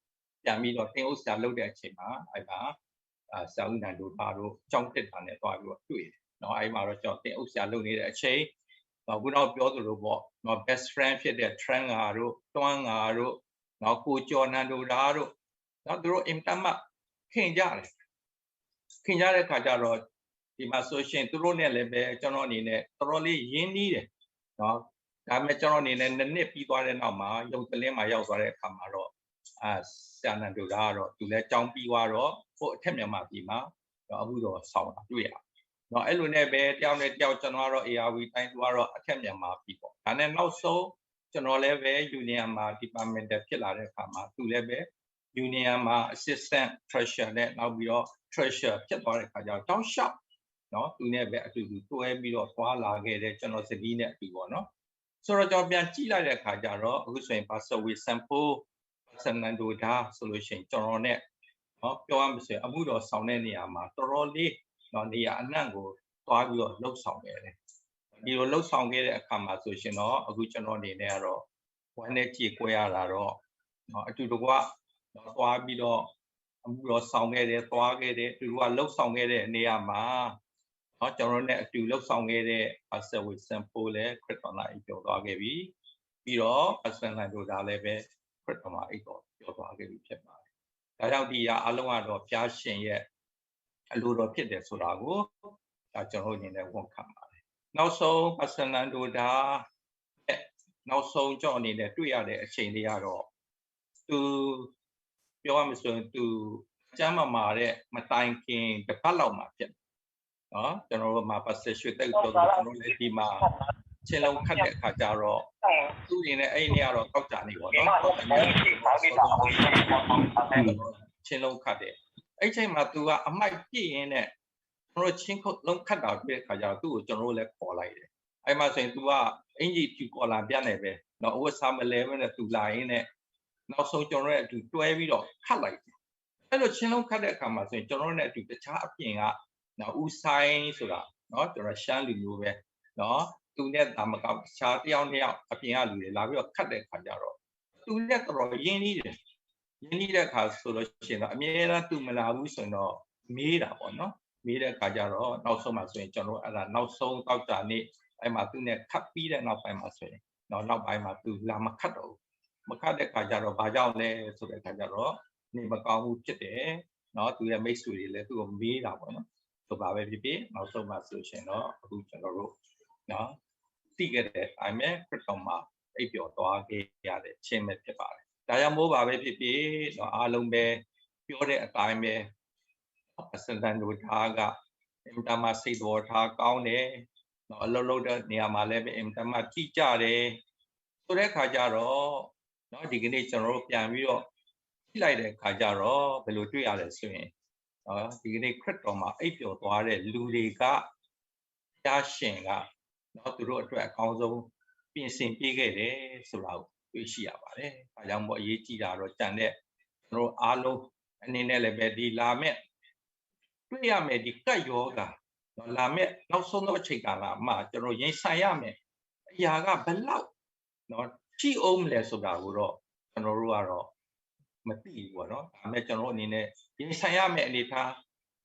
ပြန်ပြီးတော့ သင်အုပ်ဆရာလုပ်တဲ့အချိန်မှာ အဲ့ဒါ အာ ဆရာဦးနန်ဒိုဒါတို့ ကျောင်းတက်တာနဲ့ သွားပြီးတော့တွေ့တယ်နော်။ အဲ့မှာတော့ ကျွန်တော် သင်အုပ်ဆရာလုပ်နေတဲ့အချိန်၊ နော် ခုနကပြောသလိုပေါ့နော်၊ best friend ဖြစ်တဲ့ ထရန်ငါတို့၊ တွန်းငါတို့၊ နော် ကိုကျော်နန်ဒိုဒါတို့၊ နော် သူတို့ အင်မတန်မှ ခင်ကြတယ်။ ခင်ကြတဲ့အခါကျတော့ ဒီမှာဆိုရှင် သူတို့နဲ့လည်းပဲ ကျွန်တော်အနေနဲ့ တော်တော်လေးရင်းနှီးတယ်နော်။ ဒါပေမဲ့ ကျွန်တော်အနေနဲ့ နှစ်နှစ်ပြီးသွားတဲ့နောက်မှာ ရုံတလင်းမှာ ရောက်သွားတဲ့အခါမှာတော့ အာ ဆရာနန်ဒိုဒါကတော့ သူလည်းကျောင်းပြီးသွားတော့ ကိုယ့်အထက်မြန်မာပြည်မှာ တော့ အမှုတော်ဆောင်တာတွေ့ရတယ်နော်။ အဲ့လိုနဲ့ပဲ တယောက်နဲ့တယောက် ကျွန်တော်ကတော့ ဧရာဝတီတိုင်း၊ သူကတော့ အထက်မြန်မာပြည်ပေါ့။ ဒါနဲ့နောက်ဆုံးကျွန်တော်လည်းပဲ Union မှာ department ဖြစ်လာတဲ့အခါမှာ သူလည်းပဲ Union မှာ assistant treasurer နဲ့နောက်ပြီးတော့ treasurer ဖြစ်သွားတဲ့အခါကျတော့တောက်လျှောက်နော်သူနဲ့ပဲအတူတူတွဲပြီးတော့သွားလာခဲ့တဲ့ကျွန်တော်ဇနီးနဲ့အတူပေါ့နော်ဆိုတော့ကျွန်တော်ပြန်ကြည့်လိုက်တဲ့အခါကျတော့အခုဆိုရင် Pastor Wilson Paul Pastor Nando ဒါဆိုလို့ရှိရင်ကျွန်တော်နဲ့နော်ပြောရမယ်ဆိုရင်အမှုတော်ဆောင်တဲ့နေရာမှာတော်တော်လေးနော်နေရာအနှံ့ကိုသွားပြီးတော့လှုပ်ဆောင်ခဲ့တယ်ဒီလိုလှုပ်ဆောင်ခဲ့တဲ့အခါမှာဆိုရှင်တော့အခုကျွန်တော်အနေနဲ့ကတော့ဝမ်းနဲ့ကြေကွဲရတာတော့နော်အတူတကွနော်သွားပြီးတော့အမှုတော်ဆောင်ခဲ့တယ်သွားခဲ့တယ်အတူတကွလှုပ်ဆောင်ခဲ့တဲ့နေရာမှာနော်ကျွန်တော်နဲ့အတူလှုပ်ဆောင်ခဲ့တဲ့ Pastor Wilson Paul လည်းခရစ်တော်နာအိပ်ပျော်သွားခဲ့ပြီပြီးတော့ Pastor Nando ဒါလည်းပဲခရစ်တော်နာအိပ်ပျော်ပျော်သွားခဲ့ပြီဖြစ်ပါတယ်ဒါကြောင့်ဒီအရာအလုံးကတော့ဘုရားရှင်ရဲ့အလိုတော်ဖြစ်တယ်ဆိုတာကိုဒါကျွန်တော်အနေနဲ့ဝန်ခံပါတယ်နောက်ဆုံး Pastor Nando ဒါနောက်ဆုံးကျွန်တော်အနေနဲ့တွေ့ရတဲ့အချိန်လေးကတော့သူပြောရမယ်ဆိုရင်သူကျမ်းမာမာတဲ့မတိုင်ခင်တစ်ပတ်လောက်မှာဖြစ်တယ်နော်ကျွန်တော်တို့မှာ Pastor ရွှေသိပ်ပြောသလိုကျွန်တော်လည်းဒီမှာချင်းလုံးခတ်တဲ့အခါကျတော့သူ့အနေနဲ့အဲ့ဒီနေ့ကတော့တောက်ကြနေပေါ့နော်တောက်ကြနေတော့ချင်းလုံးခတ်တယ်အဲ့ချိန်မှာသူကအမိုက်ပြည့်ရင်းနဲ့ကျွန်တော်ချင်းလုံးခတ်တာတွေ့တဲ့အခါကျတော့သူ့ကိုကျွန်တော်တို့လည်းခေါ်လိုက်တယ်အဲ့မှာဆိုရင်သူကအင်ကြီးဖြူကော်လာပြတ်နေပဲနော်အဝတ်စားမလဲပဲနဲ့သူလာရင်းနဲ့နောက်ဆုံးကျွန်တော်ရဲ့အတူတွဲပြီးတော့ခတ်လိုက်တယ်အဲ့လိုချင်းလုံးခတ်တဲ့အခါမှာဆိုရင်ကျွန်တော်နဲ့အတူတခြားအပြင်ကနော်ဦးဆိုင်ဆိုတာနော်ကျွန်တော်ရှမ်းလူမျိုးပဲနော်သူနဲ့တာမကတခြားတယောက်နှစ်ယောက်အပြင်ကလူတွေလာပြီးတော့ခတ်တဲ့အခါကျတော့သူနဲ့တော်တော်ရင်းနှီးတယ်ရင်းနှီးတဲ့အခါဆိုလို့ရှိရင်တော့အမြဲတမ်းသူမလာဘူးဆိုရင်တော့မေးတာပေါ့နော်မေးတဲ့အခါကျတော့နောက်ဆုံးမှာဆိုရင်ကျွန်တော်အဲ့ဒါနောက်ဆုံးတောက်တာနေ့အဲ့မှာသူနဲ့ခတ်ပြီးတဲ့နောက်ပိုင်းမှာဆိုရင်တော့နောက်ပိုင်းမှာသူလာမခတ်တော့ဘူးမခတ်တဲ့အခါကျတော့ဘာကြောင့်လဲဆိုတဲ့အခါကျတော့နေမကောင်းမှုဖြစ်တယ်နော်သူရဲ့မိတ်ဆွေတွေလည်းသူ့ကိုမေးတာပေါ့နော်ဆိုပါပဲဖြစ်ဖြစ်နောက်ဆုံးမှာဆိုရှင်တော့အခုကျွန်တော်တို့နော်သိခဲ့တဲ့အတိုင်းပဲခရစ်တော်မှာအိပ်ပျော်သွားခဲ့ရတဲ့အချင်းပဲဖြစ်ပါတယ်ဒါကြောင့်မို့ပါပဲဖြစ်ဖြစ်တော့အားလုံးပဲပြောတဲ့အတိုင်းပဲ Pastor Nando ဒါကအင်မတန်မှစိတ်တော်ထားကောင်းတယ်နော်အလုပ်လုပ်တဲ့နေရာမှာလည်းပဲအင်မတန်မှထိကြတယ်ဆိုတဲ့ခါကျတော့နော်ဒီကနေ့ကျွန်တော်တို့ပြန်ပြီးတော့ကြည့်လိုက်တဲ့အခါကျတော့ဘယ်လိုတွေ့ရလဲဆိုရင်နော်ဒီကနေ့ခရစ်တော်မှာအိပ်ပျော်သွားတဲ့လူတွေကဘုရားရှင်ကနော်သူတို့အတွက်အကောင်းဆုံးပြင်ဆင်ပေးခဲ့တယ်ဆိုတာကိုတွေ့ရှိရပါတယ်။ဒါကြောင့်မို့အရေးကြီးတာတော့ကျန်တဲ့ကျွန်တော်အားလုံးအနေနဲ့လည်းပဲဒီလာမဲ့တွေ့ရမယ်ဒီကပ်ရောဂါနော်လာမဲ့နောက်ဆုံးသောအချိန်ကာလမှာကျွန်တော်ရင်ဆိုင်ရမယ်အရာကဘယ်လောက်နော်ရှိအောင်မလဲဆိုတာကိုတော့ကျွန်တော်တို့ကတော့မသိဘူးပေါ့နော်ဒါပေမဲ့ကျွန်တော်အနေနဲ့ရင်ဆိုင်ရမယ်အနေထား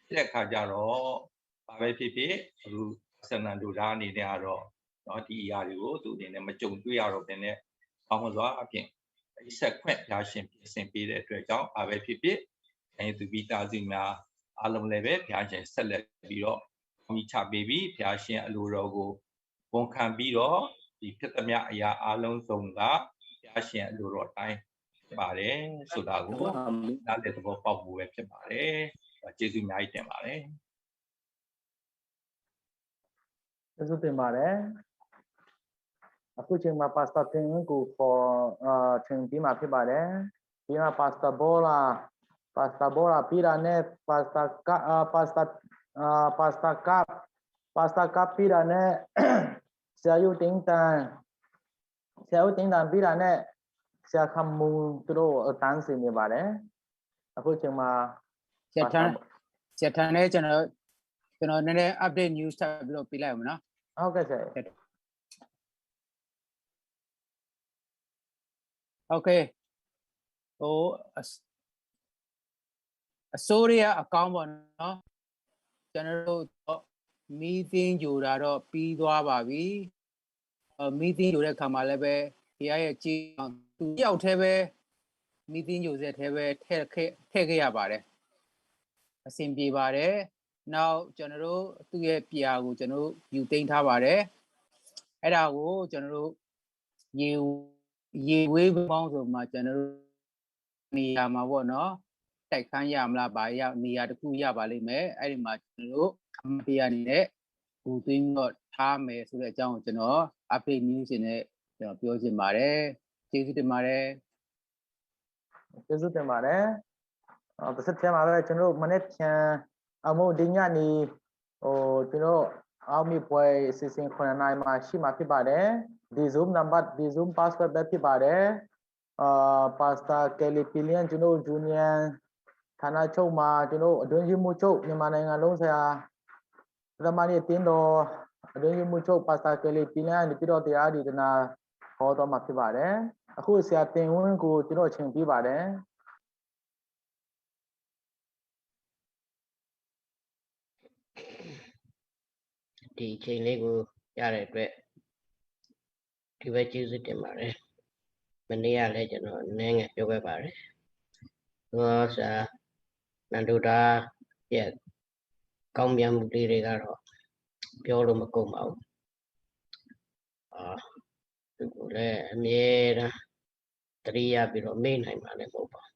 ဖြစ်တဲ့အခါကျတော့ဘာပဲဖြစ်ဖြစ်အခုဆန္ဒတူတာအနေနဲ့ကတော့နော်ဒီအရာတွေကိုသူအနေနဲ့မကြုံတွေ့ရတော့ဘဲနဲ့ကောင်းစွာအပြင်အဆက်ခွင့်ဖျားရှင်ပြင်ဆင်ပေးတဲ့အတွက်ကြောင့်ဘာပဲဖြစ်ဖြစ်အဲသူမိသားစုများအားလုံးလည်းပဲဖျားရှင်ဆက်လက်ပြီးတော့ကောင်းကြီးချပေးပြီးဖျားရှင်အလိုတော်ကိုဝန်ခံပြီးတော့ဒီဖြစ်သမျှအရာအလုံးစုံကဘုရားရှင်အလိုတော်အတိုင်းဖြစ်ပါတယ်ဆိုတာကိုနားလည်သဘောပေါက်ဖို့ပဲဖြစ်ပါတယ်။ကျေးဇူးအများကြီးတင်ပါတယ်။ကျေးဇူးတင်ပါတယ်။အခုချိန်မှာ Pastor ထင်ကိုခေါ်အချိန်ပြီးမှဖြစ်ပါတယ်။ပြီးမှ Pastor Bola Pastor Bola ပြီးတာနဲ့ Pastor ကအာ Pastor အာ Pastor က Pastor ကပြီးတာနဲ့ဆရာယုတင်တန်ဆရာယုတင်တန်ပြီးတာနဲ့ဆရာခမူသူတို့အတန်းစီနေပါတယ်အခုချိန်မှာဆရာထန်းဆရာထန်းနဲ့ကျွန်တော်ကျွန်တော်နည်းနည်း update news ထပ်ပြီးတော့ပေးလိုက်အောင်နော်ဟုတ်ကဲ့ဆရာ Okay ဟိုအစိုးရအကောင်းပေါ့နော်ကျွန်တော်တို့မီးသင်ယူတာတော့ပြီးသွားပါပြီမီးသင်ယူတဲ့ခါမှာလည်းပဲဘုရားရဲ့ကြည်သူရောက်သေးပဲမီးသင်ယူစေသေးပဲထဲခဲ့ထဲခဲ့ရပါတယ်အဆင်ပြေပါတယ်နောက်ကျွန်တော်တို့သူ့ရဲ့ပြာကိုကျွန်တော်တို့ယူသိမ်းထားပါတယ်အဲ့ဒါကိုကျွန်တော်တို့ရေရေဝေးပေါင်းဆိုမှကျွန်တော်တို့နေရာမှာပေါ့နော်တိုက်ခန်းရမလားဘာရနေရာတစ်ခုရပါလိမ့်မယ်အဲ့ဒီမှာကျွန်တော်တို့အမတရားနေတဲ့ဘူသွင်းတော့ ထားမယ်ဆိုတဲ့အကြောင်းကို ကျွန်တော် update news တွေနဲ့ ကျွန်တော် ပြောချင်ပါတယ်။ ကျေးဇူးတင်ပါတယ်။ ကျေးဇူးတင်ပါတယ်။ အော်၊ တစ်ဆက်တည်းမှာပဲ ကျွန်တော်တို့ မနက်ဖြန် အမုတ်ဒီညနေ ဟို၊ ကျွန်တော်တို့ အောက်မေ့ပွဲ အစီအစဉ် ခုနစ်နာရီမှာ ရှိမှာဖြစ်ပါတယ်။ ဒီ Zoom နံပါတ်၊ ဒီ Zoom password ပဲဖြစ်ပါတယ်။ အာ၊ Pastor Kelly Pillian ကျွန်တော်တို့ Union ဌာနချုပ်မှာ ကျွန်တော်တို့ အတွင်းရေးမှူးချုပ် မြန်မာနိုင်ငံလုံးဆိုင်ရာ သမိုင်းအသင်းတော် အတွင်းရေးမှူးချုပ် Pastor Kelly Pillian ကနေပြီးတော့ တရားဒေသနာ ဟောသွားမှာဖြစ်ပါတယ်။ အခု ဆရာတင်ဝင်းကို ကျွန်တော် အချိန်ပေးပါတယ်။ ဒီအချိန်လေးကို ရတဲ့အတွက် ဒီပဲကျေးဇူးတင်ပါတယ်။ မနေ့ကလည်း ကျွန်တော် အနည်းငယ်ပြောခဲ့ပါတယ်။ သောစာ နန္ဒူဒါရဲ့ ကောင်းမြတ်မှုလေးတွေကတော့ ပြောလို့မကုန်ပါဘူး။ အာ၊ သူကိုလည်း အမြဲတမ်း သတိရပြီးတော့ မေ့နိုင်မှာလည်း မဟုတ်ပါဘူး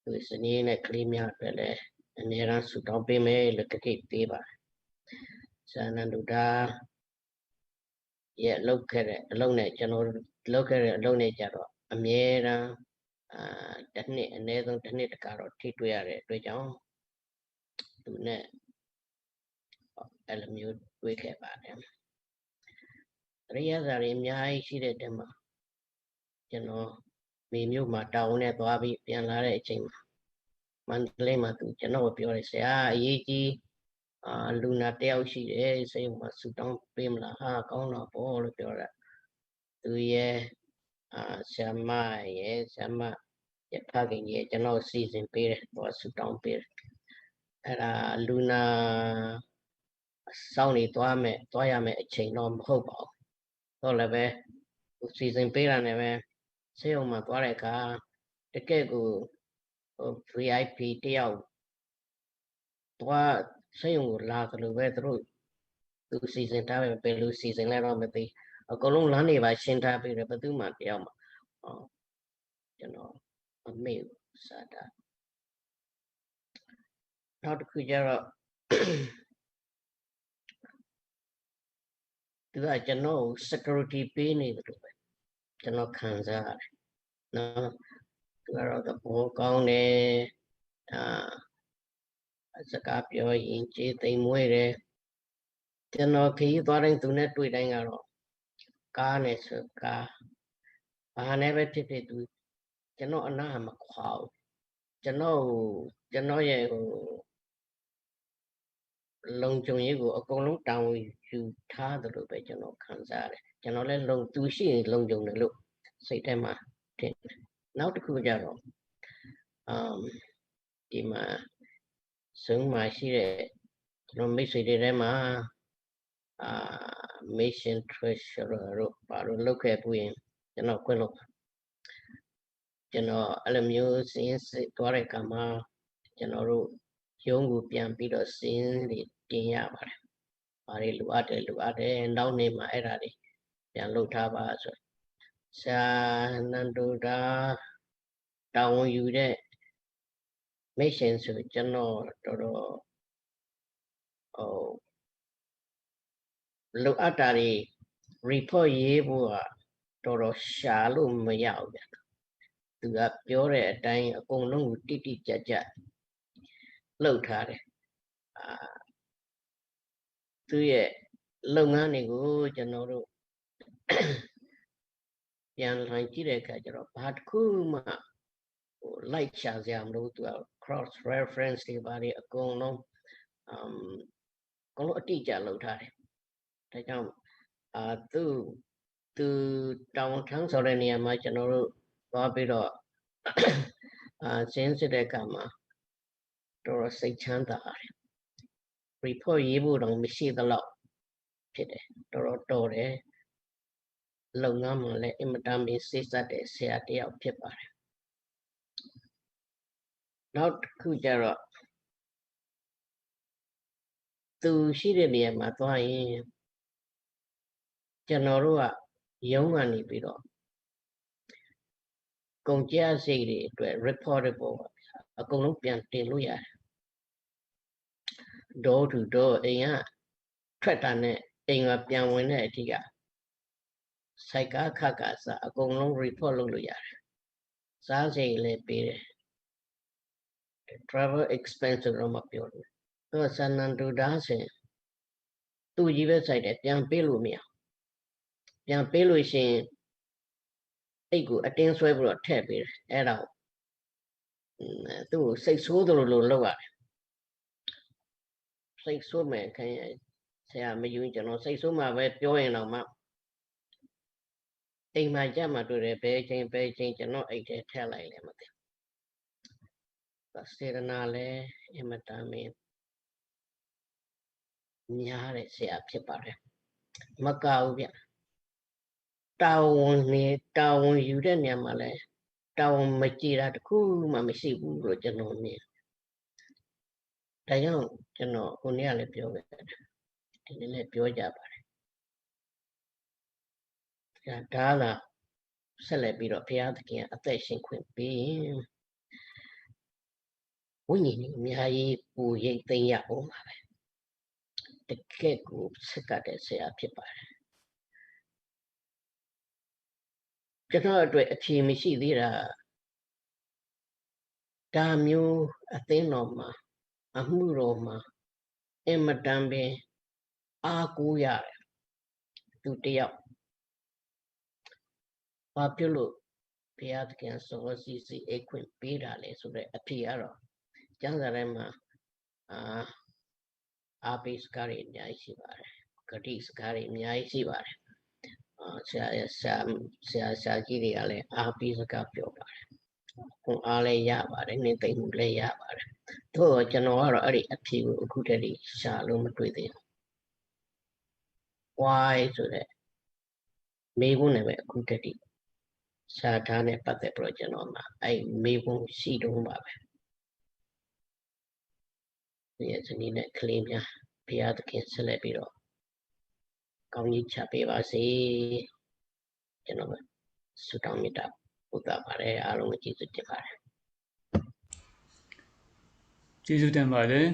။ သူ့ဇနီးနဲ့ ကလေးများအတွက်လည်း အမြဲတမ်း ဆုတောင်းပေးမယ်လို့ ကတိပေးပါတယ်။ ဆရာ နန္ဒူဒါရဲ့ လုပ်ခဲ့တဲ့ အလုပ်နဲ့ ကျွန်တော် လုပ်ခဲ့တဲ့ အလုပ်နဲ့ ကျတော့ အမြဲတမ်း အာ၊ တစ်နှစ်၊ အနည်းဆုံး တစ်နှစ်တစ်ခါတော့ ထိတွေ့ရတဲ့အတွက်ကြောင့် သူနဲ့ အဲ့လိုမျိုး တွေ့ခဲ့ပါတယ်။ သတိရတာတွေ အများကြီးရှိတဲ့ထဲမှာ ကျွန်တော် မေမြို့မှာ တာဝန်နဲ့သွားပြီး ပြန်လာတဲ့အချိန်မှာ မန္တလေးမှာ သူ ကျွန်တော်ကို ပြောတယ်။ ဆရာ၊ အရေးကြီး အာ၊ လူနာတစ်ယောက်ရှိတယ်။ ဆေးရုံမှာ ဆုတောင်းပေးမလား။ ဟာ၊ ကောင်းတာပေါ့လို့ ပြောတာ။ သူရဲ့ အာ၊ ဆရာမရဲ့၊ ဆရာမရဲ့ ဖခင်ရဲ့ ကျွန်တော် စီစဉ်ပေးတယ်။ သူက ဆုတောင်းပေးတယ်။ အဲ့ဒါ လူနာ အဆောင်နေသွားမယ်၊ သွားရမယ့် အချိန်တော့ မဟုတ်ပါဘူး။ တော့လည်းပဲ သူစီစဉ်ပေးတာနဲ့ပဲ ဆေးရုံမှာ သွားတဲ့အခါ တကယ့်ကို ဟို၊ VIP တစ်ယောက် သွား၊ ဆေးရုံကို လာသလိုပဲ သူတို့ သူစီစဉ်ထားပဲ။ ဘယ်လိုစီစဉ်လဲတော့ မသိ။ အကုန်လုံး လမ်းတွေပါ ရှင်းထားပေးတယ်။ ဘယ်သူမှ တစ်ယောက်မှ ဟော၊ ကျွန်တော် အမေ့ဘူး။ စာတာ။ နောက်တစ်ခုကျတော့ သူက ကျွန်တော်ကို security ပေးနေသလိုပဲ ကျွန်တော် ခံစားရတယ်နော်။ သူကတော့ သဘောကောင်းတယ်။ အာ၊ စကားပြောရင် ယဉ်ကျေးသိမ်မွေ့တယ်။ ကျွန်တော် ခရီးသွားတိုင်း သူနဲ့တွေ့တိုင်းကတော့ ကားနဲ့ဆိုကား၊ ဘာနဲ့ပဲဖြစ်ဖြစ် သူ ကျွန်တော့်အနားမခွါဘူး။ ကျွန်တော့်ကို၊ ကျွန်တော့်ရဲ့ ဟို၊ လုံခြုံရေးကို အကုန်လုံး တာဝန်ယူထားသလိုပဲ ကျွန်တော် ခံစားရတယ်။ ကျွန်တော်လည်း လုံ၊ သူရှိရင် လုံခြုံတယ်လို့ စိတ်ထဲမှာ ထင်တယ်။ နောက်တစ်ခုကျတော့၊ အမ်၊ ဒီမှာ Zoom မှာရှိတဲ့ ကျွန်တော် မိတ်ဆွေတွေထဲမှာ အာ၊ Mission Treasurer တို့ ဘာတို့ လုပ်ခဲ့ဖူးရင် ကျွန်တော် ခွင့်လွှတ်ပါ။ ကျွန်တော် အဲ့လိုမျိုး စာရင်းစစ်သွားတဲ့အခါမှာ ကျွန်တော်တို့ ရုံးကို ပြန်ပြီးတော့ စာရင်းတွေ တင်ရပါတယ်။ ဘာတွေ လိုအပ်တယ်၊ လိုအပ်တယ်၊ နောက်နေ့မှာ အဲ့ဒါတွေ ပြန်လုပ်ထားပါဆို။ ဆရာ နန္ဒူဒါ တာဝန်ယူတဲ့ Mission ဆို ကျွန်တော် တော်တော် ဟို၊ လိုအပ်တာတွေ report ရေးဖို့က တော်တော်ရှာလို့ မရဘူးဗျ။ သူက ပြောတဲ့အတိုင်း အကုန်လုံးကို တိတိကျကျ လုပ်ထားတယ်။ အာ၊ သူ့ရဲ့ လုပ်ငန်းတွေကို ကျွန်တော်တို့ ပြန်လှန်ကြည့်တဲ့အခါကျတော့ ဘာတစ်ခုမှ ဟို၊ လိုက်ရှာစရာမလိုဘူး။ သူက cross reference တွေ ဘာတွေ အကုန်လုံး၊ အမ်၊ အကုန်လုံး အတိအကျ လုပ်ထားတယ်။ ဒါကြောင့်၊ အာ၊ သူ၊ သူ တာဝန်ထမ်းဆောင်တဲ့နေရာမှာ ကျွန်တော်တို့ သွားပြီးတော့၊ အာ၊ စာရင်းစစ်တဲ့အခါမှာ တော်တော် စိတ်ချမ်းသာတယ်။ report ရေးဖို့တောင် မရှိသလောက် ဖြစ်တယ်။ တော်တော် တော်တယ်။ လုပ်ငန်းမှာလည်း အင်မတန် ပင် စေ့စပ်တဲ့ ဆရာတစ်ယောက် ဖြစ်ပါတယ်။ နောက်တစ်ခုကျတော့၊ သူရှိတဲ့နေရာမှာ သွားရင် ကျွန်တော်တို့က ရုံးကနေပြီးတော့ ကုန်ကျစရိတ်တွေအတွက် report တွေ ပေါ့ဗျာ၊ အကုန်လုံး ပြန်တင်လို့ရတယ်။ door to door အိမ်က ထွက်တာနဲ့ အိမ်မှာပြန်ဝင်တဲ့အထိက ဆိုက်ကားခကအစ အကုန်လုံး report လုပ်လို့ရတယ်။ စားစရိတ်လည်းပေးတယ်။ travel expense တော့မပြောဘူး။ သူက ဆန်နန်တူဒါဆိုရင် သူ့ကြီးပဲစိုက်တယ်။ ပြန်ပေးလို့မရဘူး။ ပြန်ပေးလို့ရှိရင် အိတ်ကိုအတင်းဆွဲပြီးတော့ထည့်ပေးတယ်။ အဲ့ဒါကို သူ့ကိုစိတ်ဆိုးသလိုလိုလုပ်ရတယ်။ စိတ်ဆိုးမယ်ခင်ဗျာ။ ဆရာမယူရင် ကျွန်တော်စိတ်ဆိုးမှပဲပြောရင်တောင်မှ အိမ်မှာကျမှတွေ့တယ်။ ဘယ်ချိန်ဘယ်ချိန် ကျွန်တော်အိတ်ထဲထည့်လိုက်လဲမသိဘူး။ စေတနာလည်းအင်မတန်မင်း များတဲ့ဆရာဖြစ်ပါတယ်။ မကဘူးဗျ။ တာဝန်နဲ့ တာဝန်ယူတဲ့နေရာမှာလည်း တာဝန်မကျေတာတစ်ခုမှမရှိဘူးလို့ ကျွန်တော်မြင်တယ်။ ဒါကြောင့် ကျွန်တော်ဟိုနေ့ကလည်းပြောခဲ့တယ်။ ဒီနေ့လည်းပြောကြပါတယ်။ ဒါကသာ ဆက်လက်ပြီးတော့ ဘုရားသခင်ကအသက်ရှင်ခွင့်ပေးရင် ဝိညာဉ်တွေအများကြီး ပူရိပ်သိမ်းရအောင်ပါပဲ။ တကယ့်ကို ဆက်ကပ်တဲ့ဆရာဖြစ်ပါတယ်။ ကျွန်တော်အတွက် အဖြေမရှိသေးတာ ဒါမျိုးအသင်းတော်မှာ အမှုတော်မှာ အင်မတန်ပင်အားကိုးရတယ်။ သူတယောက် ဘာဖြစ်လို့ဘုရားသခင် စောစောစီစီ အိပ်ခွင့်ပေးတာလဲဆိုတဲ့ အဖြေကတော့ ကျမ်းစာထဲမှာ အာ အားပေးစကားတွေ အများကြီးရှိပါတယ်။ ဂတိစကားတွေ အများကြီးရှိပါတယ်။ အာ ဆရာ၊ ဆရာ၊ ဆရာ၊ ဆရာကြီးတွေကလည်း အားပေးစကားပြောပါတယ်။ ခွန်အားလည်းရပါတယ်။ နှစ်သိမ့်မှုလည်းရပါတယ်။ သို့သော် ကျွန်တော်ကတော့ အဲ့ဒီအဖြေကို အခုထက်ထိ ရှာလို့မတွေ့သေးဘူး။ Why ဆိုတဲ့ မေးခွန်းနဲ့ပဲ အခုထက်ထိ ရှာထားတဲ့ပတ်သက်ပြီးတော့ ကျွန်တော်မှာ အဲ့မေးခွန်းရှိတုန်းပါပဲ။ ဒီနေ့နဲ့ကလေးများ ဘုရားသခင်ဆက်လက်ပြီးတော့ ကောင်းကြီးချပေးပါစေ။ ကျွန်တော်ဆုတောင်းမေတ္တာပို့သပါတယ်။ အားလုံးကိုကျေးဇူးတင်ပါတယ်။ ကျေးဇူးတင်ပါတယ်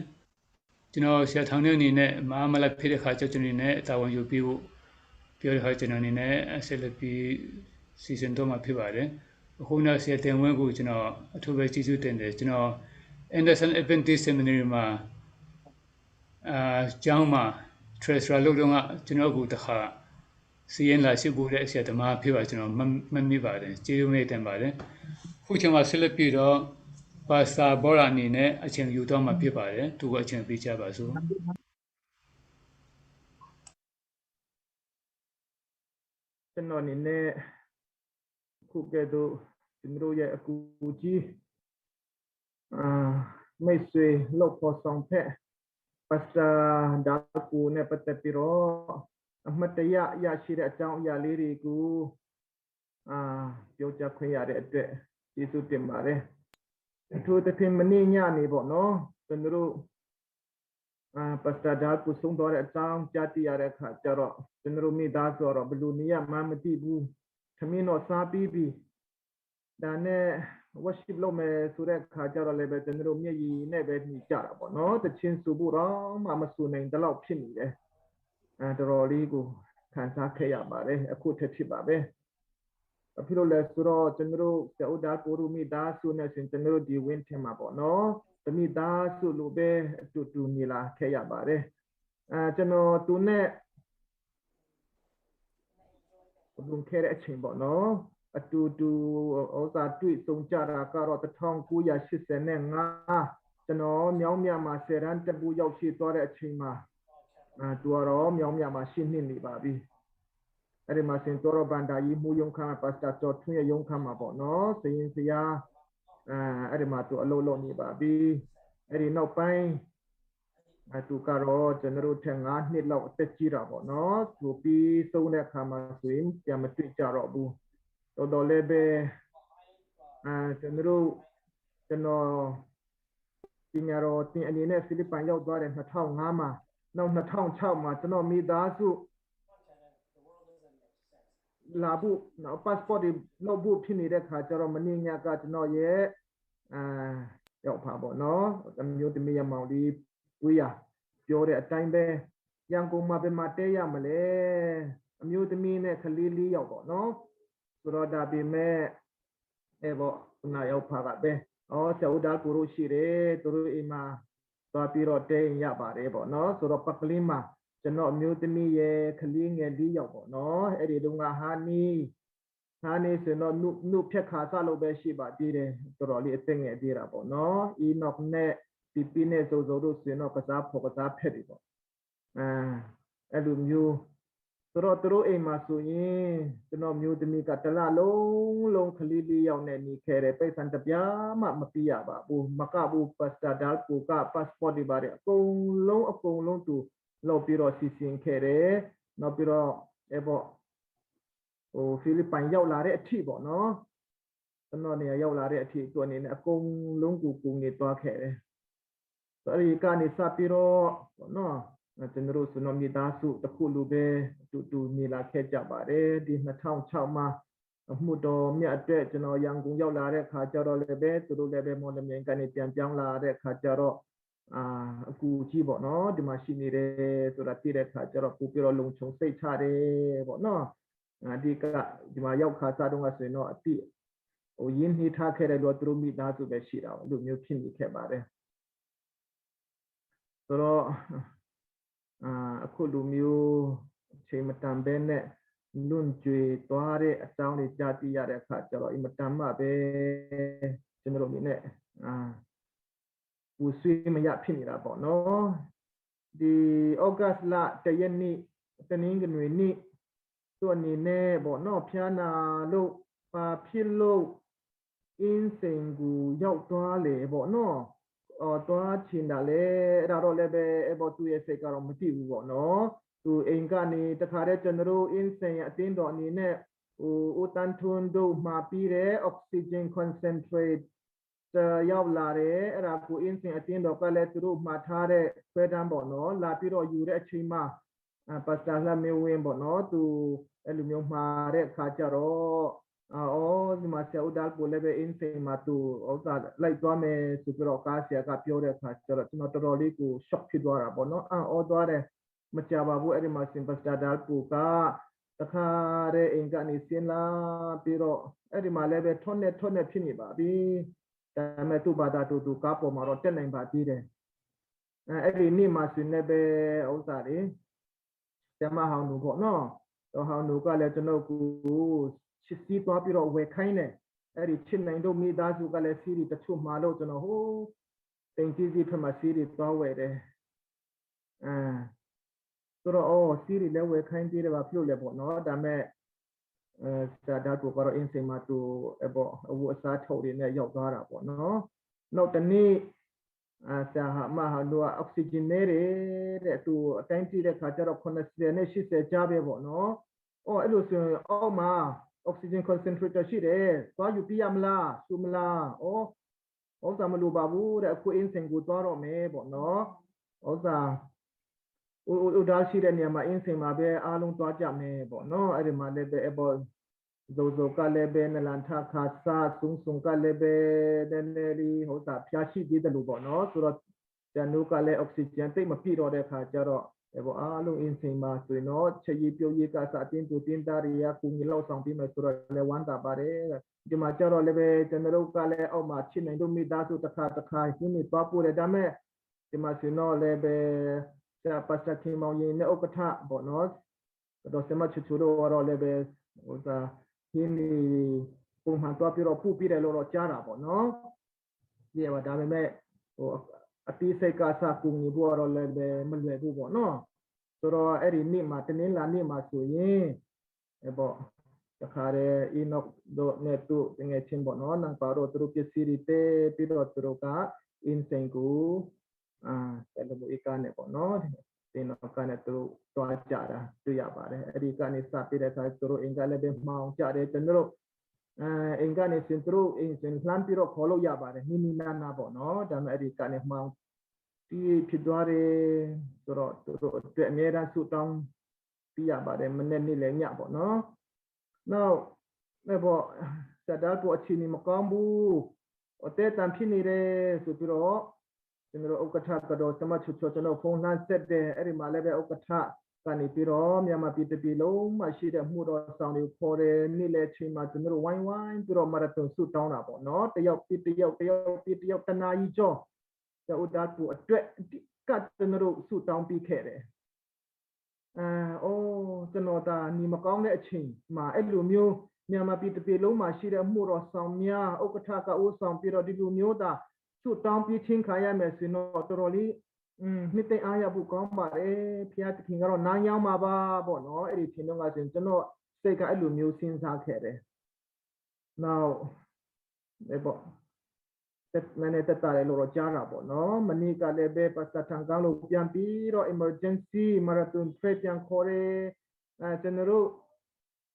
။ ကျွန်တော်ဆရာထောင်တဲ့အနေနဲ့ မအားမလပ်ဖြစ်တဲ့ခါကျတော့ ကျွန်တော်အနေနဲ့ တာဝန်ယူပေးဖို့ပြောတဲ့ခါ ကျွန်တော်အနေနဲ့ ဆက်လက်ပြီးစီစဉ်သွားမှာဖြစ်ပါတယ်။ အခုနောက် ဆရာတင်ဝင်းကို ကျွန်တော်အထူးပဲကျေးဇူးတင်တယ်။ ကျွန်တော် Anderson Adventist Seminary မှာ အာ ကျောင်းမှာ treasurer လုပ်တုန်းက ကျွန်တော်ကိုတစ်ခါ စာရင်းလာစစ်ဖို့တဲ့ ဆရာသမားဖြစ်ပါ။ ကျွန်တော်မှတ်မိပါတယ်။ ကျေးဇူးတင်ပါတယ်။ အခုချိန်မှာ ဆက်လက်ပြီးတော့ ပါစတာဘော်ဒါအနေနဲ့ အချိန်ယူသွားမှာဖြစ်ပါတယ်။ သူ့ကို အချိန်ပေးကြပါစို့။ ကျွန်တော်အနေနဲ့ အခုကဲ့သို့ ကျွန်တော်ရဲ့အကူအကြီး အာ မိတ်ဆွေလုပ်ဖော်ဆောင်ဖက် ပါစတာဒါကိုနဲ့ပတ်သက်ပြီးတော့ အမှတ်တရရရှိတဲ့အကြောင်းအရာလေးတွေကို အာ ပြောကြားခွင့်ရတဲ့အတွက် ကျေးဇူးတင်ပါတယ်။ အထူးသဖြင့် မနေ့ညနေပေါ့နော်၊ ကျွန်တော်တို့ အာ ပါစတာဒါကိုဆုံးသွားတဲ့အကြောင်း ကြားသိရတဲ့အခါကျတော့ ကျွန်တော်တို့မိသားစုကတော့ ဘယ်လိုနေရမှန်းမသိဘူး။ ထမင်းတော့စားပြီးပြီ။ ဒါနဲ့ worship လုပ်မယ်ဆိုတဲ့အခါကျတော့လည်းပဲ ကျွန်တော်တို့မျက်ရည်နဲ့ပဲနေကြတာပေါ့နော်။ သီချင်းဆိုဖို့တောင်မှ မဆိုနိုင်သလောက်ဖြစ်နေတယ်။ အာ တော်တော်လေးကို ခံစားခဲ့ရပါတယ်။ အခုထက်ထိပါပဲ။ ဘာဖြစ်လို့လဲဆိုတော့ ကျွန်တော်တို့ ဆရာဦးဒါကိုတို့မိသားစုနဲ့ဆိုရင် ကျွန်တော်တို့ဒီ ဝင်းထဲမှာပေါ့နော်၊ တမိသားစုလိုပဲ အတူတူနေလာခဲ့ရပါတယ်။ အာ ကျွန်တော်သူနဲ့ လွန်ခဲ့တဲ့အချိန်ပေါ့နော်၊ အတူတူ ဥစ္စာတွေ့ဆုံကြတာကတော့ တစ်ထောင်ကိုးရာရှစ်ဆယ်ငါး၊ ကျွန်တော်မြောင်းမြမှာ ဆယ်တန်းတက်ဖို့ရောက်ရှိသွားတဲ့အချိန်မှာ အာ သူကတော့မြောင်းမြမှာ ရှစ်နှစ်နေပါပြီ။ အဲ့ဒီမှာဆိုရင် သူကတော့ဘဏ္ဍာရေးမှူးရုံးခန်းမှာ ပါစတာကျော်ထွန်းရဲ့ရုံးခန်းမှာပေါ့နော်၊ စာရင်းဇယား၊ အာ အဲ့ဒီမှာသူအလုပ်လုပ်နေပါပြီ။ အဲ့ဒီနောက်ပိုင်း အာ သူကတော့ကျွန်တော်တို့ထက်ငါးနှစ်လောက်အသက်ကြီးတာပေါ့နော်။ သူပြီးဆုံးတဲ့အခါမှာဆိုရင် ပြန်မတွေ့ကြတော့ဘူး။ တော်တော်လည်းပဲ အာ ကျွန်တော်တို့ ကျွန်တော် ပညာတော်သင်အနေနဲ့ ဖိလစ်ပိုင်ရောက်သွားတယ် နှစ်ထောင်ငါးမှာ။ နောက် နှစ်ထောင်ခြောက်မှာ ကျွန်တော်မိသားစုလာဖို့နော်၊ passport တွေလုပ်ဖို့ဖြစ်နေတဲ့ခါကျတော့ မနေ့ညက ကျွန်တော်ရဲ့ အာ ယောက်ျားပေါ့နော်၊ အမျိုးသမီးရမောင်လေး ဝေးရပြောတဲ့အတိုင်းပဲ ရန်ကုန်မှာ ဘယ်မှာတည်းရမလဲ။ အမျိုးသမီးနဲ့ ကလေးလေးယောက်ပေါ့နော်။ ဆိုတော့ ဒါပေမဲ့ အဲပေါ့ ခုနရောက်ဖာကပဲ အော် ဆရာဦးဒါကိုတို့ရှိတယ်။ သူတို့အိမ်မှာသွားပြီးတော့ တဲရင်ရပါတယ်ပေါ့နော်။ ဆိုတော့ ပကလေးမှာ ကျွန်တော်အမျိုးသမီးရဲ့ ကလေးငယ်လေးယောက်ပေါ့နော်။ အဲ့ဒီတုန်းက ဟါနီး ဟါနီးဆိုရင်တော့ နှုတ် နှုတ်ဖြတ်ခါစလို့ပဲရှိပါသေးတယ်။ တော်တော်လေးအသက်ငယ်သေးတာပေါ့နော်။ အီနော့်နဲ့ ပီပီနဲ့ ဇိုဇိုတို့ဆိုရင်တော့ ကစားဖော်ကစားဖက်တွေပေါ့။ အဲ အဲ့လိုမျိုး။ ဆိုတော့ သူတို့အိမ်မှာဆိုရင် ကျွန်တော်မျိုးသမီးက တစ်လလုံးလုံး ကလေးလေးယောက်နဲ့နေခဲ့တယ်။ ပိုက်ဆံတစ်ပြားမှ မပေးရပါဘူး။ မကဘူး Pastor Dalpo က passport တွေပါတယ် အကုန်လုံး အကုန်လုံးသူလုပ်ပြီးတော့ စီစဉ်ခဲ့တယ်။ နောက်ပြီးတော့ အဲပေါ့ ဟို ဖိလစ်ပိုင်ရောက်လာတဲ့အထိပေါ့နော်။ ကျွန်တော်နေရာရောက်လာတဲ့အထိ သူ့အနေနဲ့ အကုန်လုံးကို ကူညီသွားခဲ့တယ်။ ဆိုတော့ အဲ့ဒီကနေစပြီးတော့ပေါ့နော် ကျွန်တော်တို့ ကျွန်တော်မိသားစုတစ်ခုလိုပဲ အတူတူနေလာခဲ့ကြပါတယ်။ ဒီနှစ်ထောင်ခြောက်မှာ အမှုတော်မြတ်အတွက် ကျွန်တော်ရန်ကုန်ရောက်လာတဲ့ခါကျတော့လည်းပဲ သူတို့လည်းပဲ မော်လမြိုင်ကနေ ပြန်ပြောင်းလာတဲ့ခါကျတော့ အာ အကူအကြီးပေါ့နော် ဒီမှာရှိနေတယ်ဆိုတာ သိတဲ့ခါကျတော့ ပိုပြီးတော့ လုံခြုံစိတ်ချတယ်ပေါ့နော်။ အာ အဓိက ဒီမှာရောက်ခါစတုန်းကဆိုရင်တော့ အတိ ဟို ရင်းနှီးထားခဲ့တဲ့လူက သူတို့မိသားစုပဲရှိတာပေါ့။ လူမျိုးဖြစ်နေခဲ့ပါတယ်။ ဆိုတော့ အာ အခုလူမျိုး အချိန်မတန်ဘဲနဲ့ လွင့်ကြွေသွားတဲ့အကြောင်းတွေ ကြားသိရတဲ့အခါကျတော့ အင်မတန်မှပဲ ကျွန်တော်တို့အနေနဲ့ အာ ပူဆွေးမရဖြစ်နေတာပေါ့နော်။ ဒီ August လ တစ်ရက်နေ့ တနင်္ဂနွေနေ့ သူ့အနေနဲ့ပေါ့နော် ဖျားနာလို့ ဘာဖြစ်လို့ အင်းစိန်ကိုရောက်သွားလဲပေါ့နော်။ အော် သွားချင်တာလဲ အဲ့ဒါတော့လည်းပဲ အဲ့ပေါ့ သူ့ရဲ့စိတ်ကတော့ မသိဘူးပေါ့နော်။ သူအိမ်ကနေ တခါတည်း ကျွန်တော်တို့ အင်းစိန်အသင်းတော်အနေနဲ့ ဟို ဦးသန်းထွန်းတို့မှာပြီးတဲ့ oxygen concentrate ရောက်လာတယ်။ အဲ့ဒါကို အင်းစိန်အသင်းတော်ကလည်း သူတို့မှာထားတဲ့ ခွဲတမ်းပေါ့နော် လာပြီးတော့ယူတဲ့အချိန်မှာ အာ Pastor လှမင်းဝင်းပေါ့နော် သူအဲ့လိုမျိုးမှာတဲ့အခါကျတော့ အာ အော် ဒီမှာ ဆရာဦးဒါလ်ပူလည်းပဲ အင်းစိန်မှာ သူဥစ္စာလိုက်သွားမယ်ဆိုပြီးတော့ ကားဆရာကပြောတဲ့အခါကျတော့ ကျွန်တော်တော်တော်လေးကို shock ဖြစ်သွားတာပေါ့နော်။ အံ့ဩသွားတယ်။ မကြာပါဘူး အဲ့ဒီမှာ Pastor ဒါလ်ပူက တခါတည်းအိမ်ကနေ ဆင်းလာပြီးတော့ အဲ့ဒီမှာလည်းပဲ ထောနဲ့ထောနဲ့ ဖြစ်နေပါပြီ။ ဒါပေမဲ့ သူ့ဘာသာသူ သူကားပေါ်မှာတော့ တက်နိုင်ပါသေးတယ်။ အဲ အဲ့ဒီနေ့မှာဆိုရင်လည်းပဲ ဥစ္စာတွေ ဆရာမဟောင်နူပေါ့နော်။ တော့ ဟောင်နူကလည်း ကျွန်တော်ကို ချစ်စီးသွားပြီးတော့ ဝယ်ခိုင်းတယ်။ အဲ့ဒီ ချစ်နိုင်တို့မိသားစုကလည်း စီးရီတချို့မှာလို့ ကျွန်တော် ဟို သိမ်ကြီးကြီးဖက်မှာ စီးရီသွားဝယ်တယ်။ အဲ ဆိုတော့ အော် စီးရီလည်း ဝယ်ခိုင်းသေးတယ် ဘာဖြစ်လို့လဲပေါ့နော်။ ဒါပေမဲ့ အဲ ဆရာဒါလ်ပူကတော့ အင်းစိန်မှာ သူ အဲပေါ့ အဝတ်အစားထုတ်တွေနဲ့ ရောက်သွားတာပေါ့နော်။ နောက်တစ်နေ့ အာ ဆရာမဟောင်နူက oxygen နည်းတယ်တဲ့။ သူအတိုင်းကြည့်တဲ့ခါကျတော့ ခုနှစ်ဆယ်နဲ့ ရှစ်ဆယ် ကြားပဲပေါ့နော်။ အော် အဲ့လိုဆိုရင် အောက်မှာ oxygen concentrator ရှိတယ်။ သွားယူပြရမလား၊ ယူမလား။ အော် ဥစ္စာမလိုပါဘူးတဲ့။ အခု အင်းစိန်ကိုသွားတော့မယ်ပေါ့နော်။ ဥစ္စာ ဦးဦးဒါရှိတဲ့နေရာမှာ အင်းစိန်မှာပဲ အားလုံးသွားကြမယ်ပေါ့နော်။ အဲ့ဒီမှာလည်းပဲ အဲပေါ့ ဇိုဇိုကလည်းပဲ နလန်ထခါစ စုံစုံကလည်းပဲ နည်းနည်းလေး ဥစ္စာ ဖျားရှိသေးတယ်လို့ပေါ့နော်။ ဆိုတော့ ဆရာနူကလည်း oxygen သိပ်မပြည့်တော့တဲ့ခါကျတော့ အဲပေါ့ အားလုံး အင်းစိန်မှာဆိုရင်တော့ ချက်ရေးပြုတ်ရေးကအစ အသင်းသူအသင်းသားတွေက ကူညီလုပ်ဆောင်ပေးမယ်ဆိုတော့လည်း ဝမ်းသာပါတယ်။ ဒီမှာကျတော့လည်းပဲ ကျွန်တော်တို့ကလည်း အောက်မှာ ချစ်နိုင်တို့မိသားစု တစ်ခါတစ်ခါ ဟင်းတွေသွားပို့တယ်။ ဒါပေမဲ့ ဒီမှာဆိုရင်တော့လည်းပဲ ဆရာ Pastor ခင်မောင်ရင်နဲ့ ဥက္ကဋ္ဌပေါ့နော်။ ကတော်ဆရာမချိုချိုတို့ကတော့လည်းပဲ ဥစ္စာ ဟင်းတွေ ပုံမှန်သွားပြီးတော့ ပို့ပေးတယ်လို့တော့ ကြားတာပေါ့နော်။ ဒီပါ ဒါပေမဲ့ ဟို အသေးစိတ်ကအစ ကူညီဖို့ကတော့လည်းပဲ မလွယ်ဘူးပေါ့နော်။ ဆိုတော့ အဲ့ဒီနေ့မှာ တနင်္လာနေ့မှာဆိုရင် အဲပေါ့ တခါတည်း အီနော့်တို့နဲ့ သူ့သူငယ်ချင်းပေါ့နော် နန်ပါတို့ သူတို့ပစ္စည်းတွေ တဲပြီးတော့ သူတို့က အင်းစိန်ကို အာ ဆရာလမူအီကားနဲ့ပေါ့နော် သင်တော်ကားနဲ့ သူတို့သွားကြတာ တွေ့ရပါတယ်။ အဲ့ဒီကနေစပြီးတဲ့အခါ သူတို့အိမ်ကလည်းပဲ မှောင်ကြတယ်။ ကျွန်တော်တို့ အဲ အိမ်ကနေဆိုရင် သူတို့အိမ်ဆိုရင် လှမ်းပြီးတော့ ခေါ်လို့ရပါတယ်။ နီးနီးနားနားပေါ့နော်။ ဒါပေမဲ့ အဲ့ဒီကနေ မှောင် တီးဖြစ်သွားတယ်ဆိုတော့ သူတို့အတွက် အမြဲတမ်း ဆုတောင်းပေးရပါတယ်။ မနက် နေ့လယ် ညပေါ့နော်။ နောက် အဲပေါ့ ဆရာဒါလ်ပူ အခြေအနေမကောင်းဘူး၊ အသည်းအသန်ဖြစ်နေတယ်ဆိုပြီးတော့ ကျွန်တော်တို့ဥက္ကဋ္ဌကတော် ကျွန်မချူချော ကျွန်တော်ဖုန်းလှမ်းဆက်တယ်။ အဲ့ဒီမှာလည်းပဲ ဥက္ကဋ္ဌကနေပြီးတော့ မြန်မာပြည်တစ်ပြည်လုံးမှာရှိတဲ့ အမှုတော်ဆောင်တွေကိုခေါ်တယ်။ နေ့လယ်အချိန်မှာ ကျွန်တော်တို့ဝိုင်းဝိုင်းပြီးတော့ မာရသွန်ဆုတောင်းတာပေါ့နော်။ တစ်ယောက်ပြီးတစ်ယောက် တစ်ယောက်ပြီးတစ်ယောက် တစ်နာရီကျော် ဆရာဦးဒါပူအတွက် အဓိက ကျွန်တော်တို့ဆုတောင်းပေးခဲ့တယ်။ အာ၊ အိုး၊ ကျွန်တော်သာ နေမကောင်းတဲ့အချိန်မှာ အဲ့လိုမျိုး မြန်မာပြည်တစ်ပြည်လုံးမှာရှိတဲ့ အမှုတော်ဆောင်များ ဥက္ကဋ္ဌက ဦးဆောင်ပြီးတော့ ဒီလိုမျိုးသာ ဆုတောင်းပေးခြင်းခံရမယ်ဆိုရင်တော့ တော်တော်လေး อืม နှစ်သိမ့်အားရဖို့ကောင်းပါတယ်။ ဘုရားသခင်ကတော့ နားညောင်းမှာပါပေါ့နော်။ အဲ့ဒီအချိန်တုန်းကဆိုရင် ကျွန်တော်စိတ်က အဲ့လိုမျိုး စဉ်းစားခဲ့တယ်။ နောက်၊ အဲ့ပေါ့၊ နည်းနည်းသက်သာတယ်လို့တော့ ကြားတာပေါ့နော်။ မနေ့ကလည်းပဲ Pastor ထံကန်းလို့ ပြန်ပြီးတော့ Emergency Marathon Prayer ပြန်ခေါ်တယ်။ အဲ၊ ကျွန်တော်တို့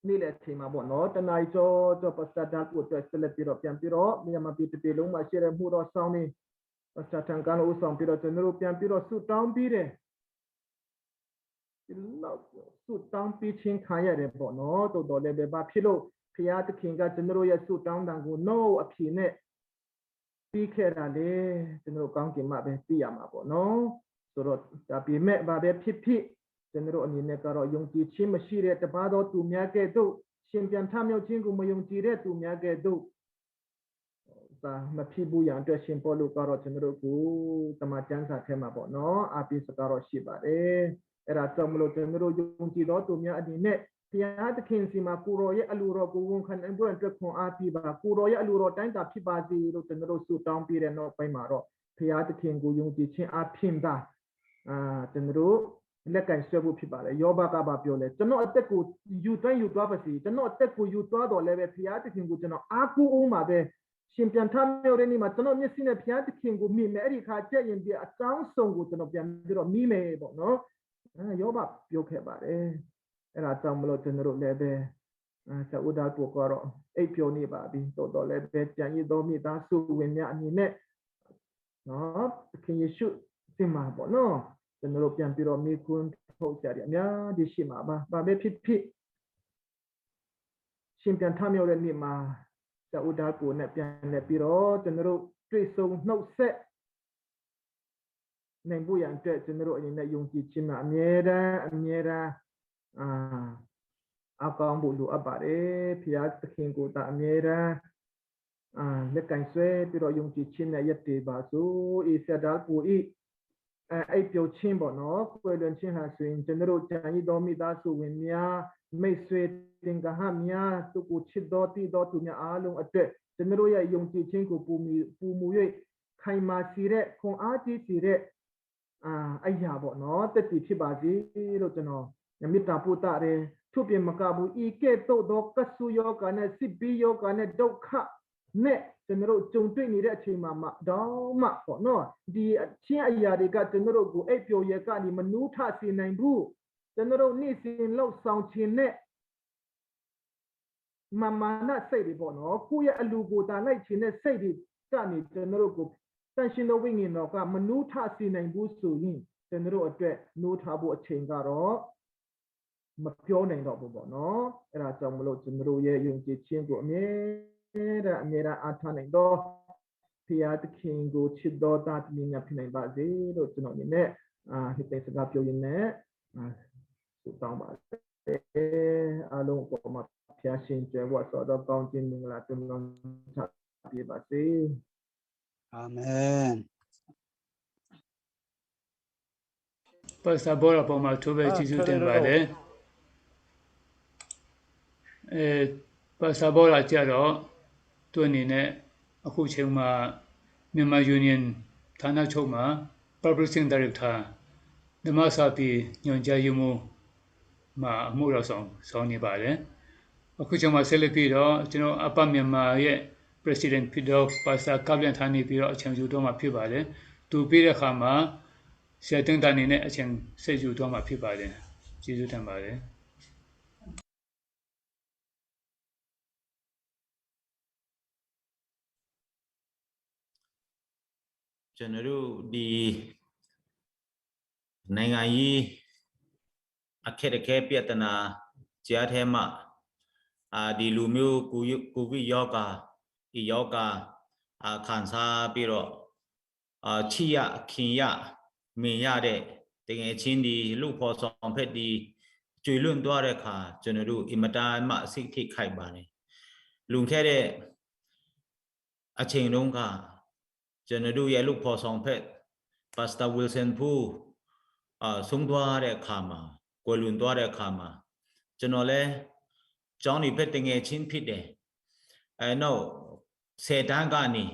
နေ့လယ်အချိန်မှာပေါ့နော်၊ တစ်နာရီကျော်ကျော် Pastor ဒါပူအတွက် ဆက်လက်ပြီးတော့ ပြန်ပြီးတော့ မြန်မာပြည်တစ်ပြည်လုံးမှာရှိတဲ့ အမှုတော်ဆောင်တွေ Pastor ထံကန်းလို့ ဦးဆောင်ပြီးတော့ ကျွန်တော်တို့ ပြန်ပြီးတော့ ဆုတောင်းပေးတယ်။ ဒီလောက် ဆုတောင်းပေးခြင်းခံရတယ်ပေါ့နော်။ သို့သော်လည်းပဲ ဘာဖြစ်လို့ ဘုရားသခင်က ကျွန်တော်တို့ရဲ့ ဆုတောင်းသံကို No အဖြေနဲ့ ပေးခဲ့တာလဲ ကျွန်တော်တို့ ကောင်းကင်မှာပဲ သိရမှာပေါ့နော်။ ဆိုတော့ ဒါပေမဲ့ ဘာပဲဖြစ်ဖြစ် ကျွန်တော်တို့အနေနဲ့ကတော့ ယုံကြည်ခြင်းမရှိတဲ့ တပါးသောသူများကဲ့သို့၊ ရှင်ပြန်ထမြောက်ခြင်းကို မယုံကြည်တဲ့သူများကဲ့သို့ သာမဖြစ်ဘူးရန်အတွက် ရှင်ပေါလုကတော့ ကျွန်တော်တို့ကို တမန်ကျမ်းစာထဲမှာပေါ့နော်၊ အားပေးစကားတော့ ရှိပါတယ်။ အဲ့ဒါကြောင့်မလို့ ကျွန်တော်တို့ ယုံကြည်သောသူများအနေနဲ့ ဘုရားသခင်ဆီမှာ ကိုယ်တော်ရဲ့အလိုတော်ကို ဝန်ခံနိုင်ဖို့အတွက် ခွန်အားပေးပါ။ ကိုယ်တော်ရဲ့အလိုတော်တိုင်းသာ ဖြစ်ပါစေလို့ ကျွန်တော်တို့ ဆုတောင်းပေးတဲ့နောက်ပိုင်းမှာတော့ ဘုရားသခင်ကို ယုံကြည်ခြင်းအားဖြင့်သာ အာ၊ ကျွန်တော်တို့ လက်ကင်ဆွဲဖို့ဖြစ်ပါတယ်။ ယောဘက ဘာပြောလဲ။ ကျွန်တော်အသက်ကို ယူသွင်းယူသွားပါစေ။ ကျွန်တော်အသက်ကို ယူသွားတော့လည်းပဲ ဘုရားသခင်ကို ကျွန်တော် အားကိုးဦးမှာပဲ။ ရှင်ပြန်ထမြောက်တဲ့နေ့မှာ ကျွန်တော်မျက်စိနဲ့ ဘုရားသခင်ကို မြင်မယ်။ အဲ့ဒီအခါကျရင် ဒီအကောင်းဆုံးကို ကျွန်တော် ပြန်ပြီးတော့ မြင်မယ်ပေါ့နော်။ အဲ၊ ယောဘ ပြောခဲ့ပါတယ်။ အဲ့ဒါကြောင့်မလို့ ကျွန်တော်တို့လည်းပဲ အဲ၊ ဆရာဦးဒါပူကတော့ အိပ်ပျော်နေပါပြီ။ သို့သော်လည်းပဲ ကျန်ရစ်သော မိသားစုဝင်များအနေနဲ့ နော်၊ သခင်ယေရှုဆီမှာပေါ့နော်၊ ကျွန်တော်တို့ ပြန်ပြီးတော့ မေးခွန်းထုတ်စရာတွေ အများကြီးရှိမှာပါ။ ဘာပဲဖြစ်ဖြစ် ရှင်ပြန်ထမြောက်တဲ့နေ့မှာ ဆရာဦးဒါပူနဲ့ ပြန်လည်ပြီးတော့ ကျွန်တော်တို့ တွေ့ဆုံနှုတ်ဆက်နိုင်ဖို့ရန်အတွက် ကျွန်တော်တို့အနေနဲ့ ယုံကြည်ခြင်းမှာ အမြဲတမ်း၊ အမြဲတမ်း၊ အာ၊ အားကောင်းဖို့ လိုအပ်ပါတယ်။ ဘုရားသခင်ကိုသာ အမြဲတမ်း၊ အာ၊ လက်ကင်ဆွဲပြီးတော့ ယုံကြည်ခြင်းနဲ့ ရပ်တည်ပါစို့။ ဆရာဒါပူ၊ အဲ၊ အိပ်ပျော်ခြင်းပေါ့နော်၊ ကွယ်လွန်ခြင်းဟာဆိုရင် ကျွန်တော်တို့ ကျန်ရစ်သော မိသားစုဝင်များ၊ မိတ်ဆွေသင်္ဂဟများ၊ သူကိုချစ်သော သိသောသူများ အားလုံးအတွက် ကျွန်တော်တို့ရဲ့ ယုံကြည်ခြင်းကို ပိုမို၊ ပိုမို၍ ခိုင်မာစေတဲ့၊ ခွန်အားကြီးစေတဲ့၊ အာ၊ အရာပေါ့နော်၊ သက်သေဖြစ်ပါစေလို့ ကျွန်တော် မေတ္တာပို့သတယ်။ ထို့ပြင်မကဘူး၊ ဤကဲ့သို့သော ကပ်ဆိုးရောဂါနဲ့ စစ်ဘေးရောဂါနဲ့ ဒုက္ခနဲ့ ကျွန်တော်တို့ ကြုံတွေ့နေတဲ့အချိန်မှာမှတောင်မှပေါ့နော်၊ ဒီအခြင်းအရာတွေက ကျွန်တော်တို့ကို အိပ်ပျော်ရာကနေ မနူးထစေနိုင်ဘူး။ ကျွန်တော်တို့ နေ့စဉ်လုပ်ဆောင်ခြင်းနဲ့ မာန်မာနစိတ်တွေပေါ့နော်၊ ကိုယ့်ရဲ့အလိုကိုသာ လိုက်ချင်တဲ့စိတ်တွေကနေ ကျွန်တော်တို့ကို သန့်ရှင်းသောဝိညာဉ်တော်က မနူးထစေနိုင်ဘူးဆိုရင် ကျွန်တော်တို့အတွက် နူးထဖို့အချိန်ကတော့ မပြောနိုင်တော့ဘူးပေါ့နော်။ အဲ့ဒါကြောင့်မလို့ ကျွန်တော်တို့ရဲ့ ယုံကြည်ခြင်းကို အမြဲတမ်း၊ အမြဲတမ်း အားထားနိုင်သော ဘုရားသခင်ကို ချစ်သောသားသမီးများ ဖြစ်နိုင်ပါစေလို့ ကျွန်တော်အနေနဲ့၊ အာ၊ နှစ်သိမ့်စကားပြောရင်းနဲ့၊ အာ၊ ဆုတောင်းပါတယ်။ အားလုံးအပေါ်မှာ ဘုရားရှင် ကြွယ်ဝစွာသော ကောင်းကြီးမင်္ဂလာ တွင်လောင်းချပေးပါစေ။ အာမင်။ Pastor Bola အပေါ်မှာ အထူးပဲ အာ၊ ကျေးဇူးတင်ပါတယ်။ အဲ၊ Pastor Bola ကြတော့ သူ့အနေနဲ့ အခုချိန်မှာ မြန်မာ Union ဌာနချုပ်မှာ Publishing Director ဓမ္မစာပေညွှန်ကြားရေးမှူးမှာ အမှုတော်ဆောင် ဆောင်နေပါတယ်။ အခုချိန်မှာ ဆက်လက်ပြီးတော့ ကျွန်တော် အပမြန်မာရဲ့ President ဖြစ်သော Pastor ကပ်လျံထားနေပြီးတော့ အချိန်ယူသွားမှာ ဖြစ်ပါတယ်။ သူပြီးတဲ့အခါမှာ ဆရာတင်းတာအနေနဲ့ အချိန်ဆက်ယူသွားမှာ ဖြစ်ပါတယ်။ ကျေးဇူးတင်ပါတယ်။ ကျွန်တော်တို့ ဒီနိုင်ငံရေး အခက်အခဲ ပြဿနာကြားထဲမှာ၊ အာ၊ ဒီလူမျိုး ကိုဗစ်ရောဂါ၊ ဒီရောဂါ၊ အာ၊ ခံစားပြီးတော့ အာ၊ ချစ်ရ၊ ခင်ရ၊ မြင်ရတဲ့ သူငယ်ချင်းတွေ၊ လူ့ဖော်ဆောင်ဖက်တွေ ကြွေလွင့်သွားတဲ့အခါ ကျွန်တော်တို့ အင်မတန်မှ စိတ်ထိခိုက်ပါတယ်။ လွန်ခဲ့တဲ့ အချိန်တုန်းက ကျွန်တော်တို့ရဲ့ လူ့ဖော်ဆောင်ဖက် Pastor Wilson Phu အာ၊ ဆုံးသွားတဲ့အခါမှာ၊ ကွယ်လွန်သွားတဲ့အခါမှာ၊ ကျွန်တော်လည်း ကျောင်းနေဖက် သူငယ်ချင်းဖြစ်တယ်။ အဲ၊ နောက် ဆယ်တန်းကနေ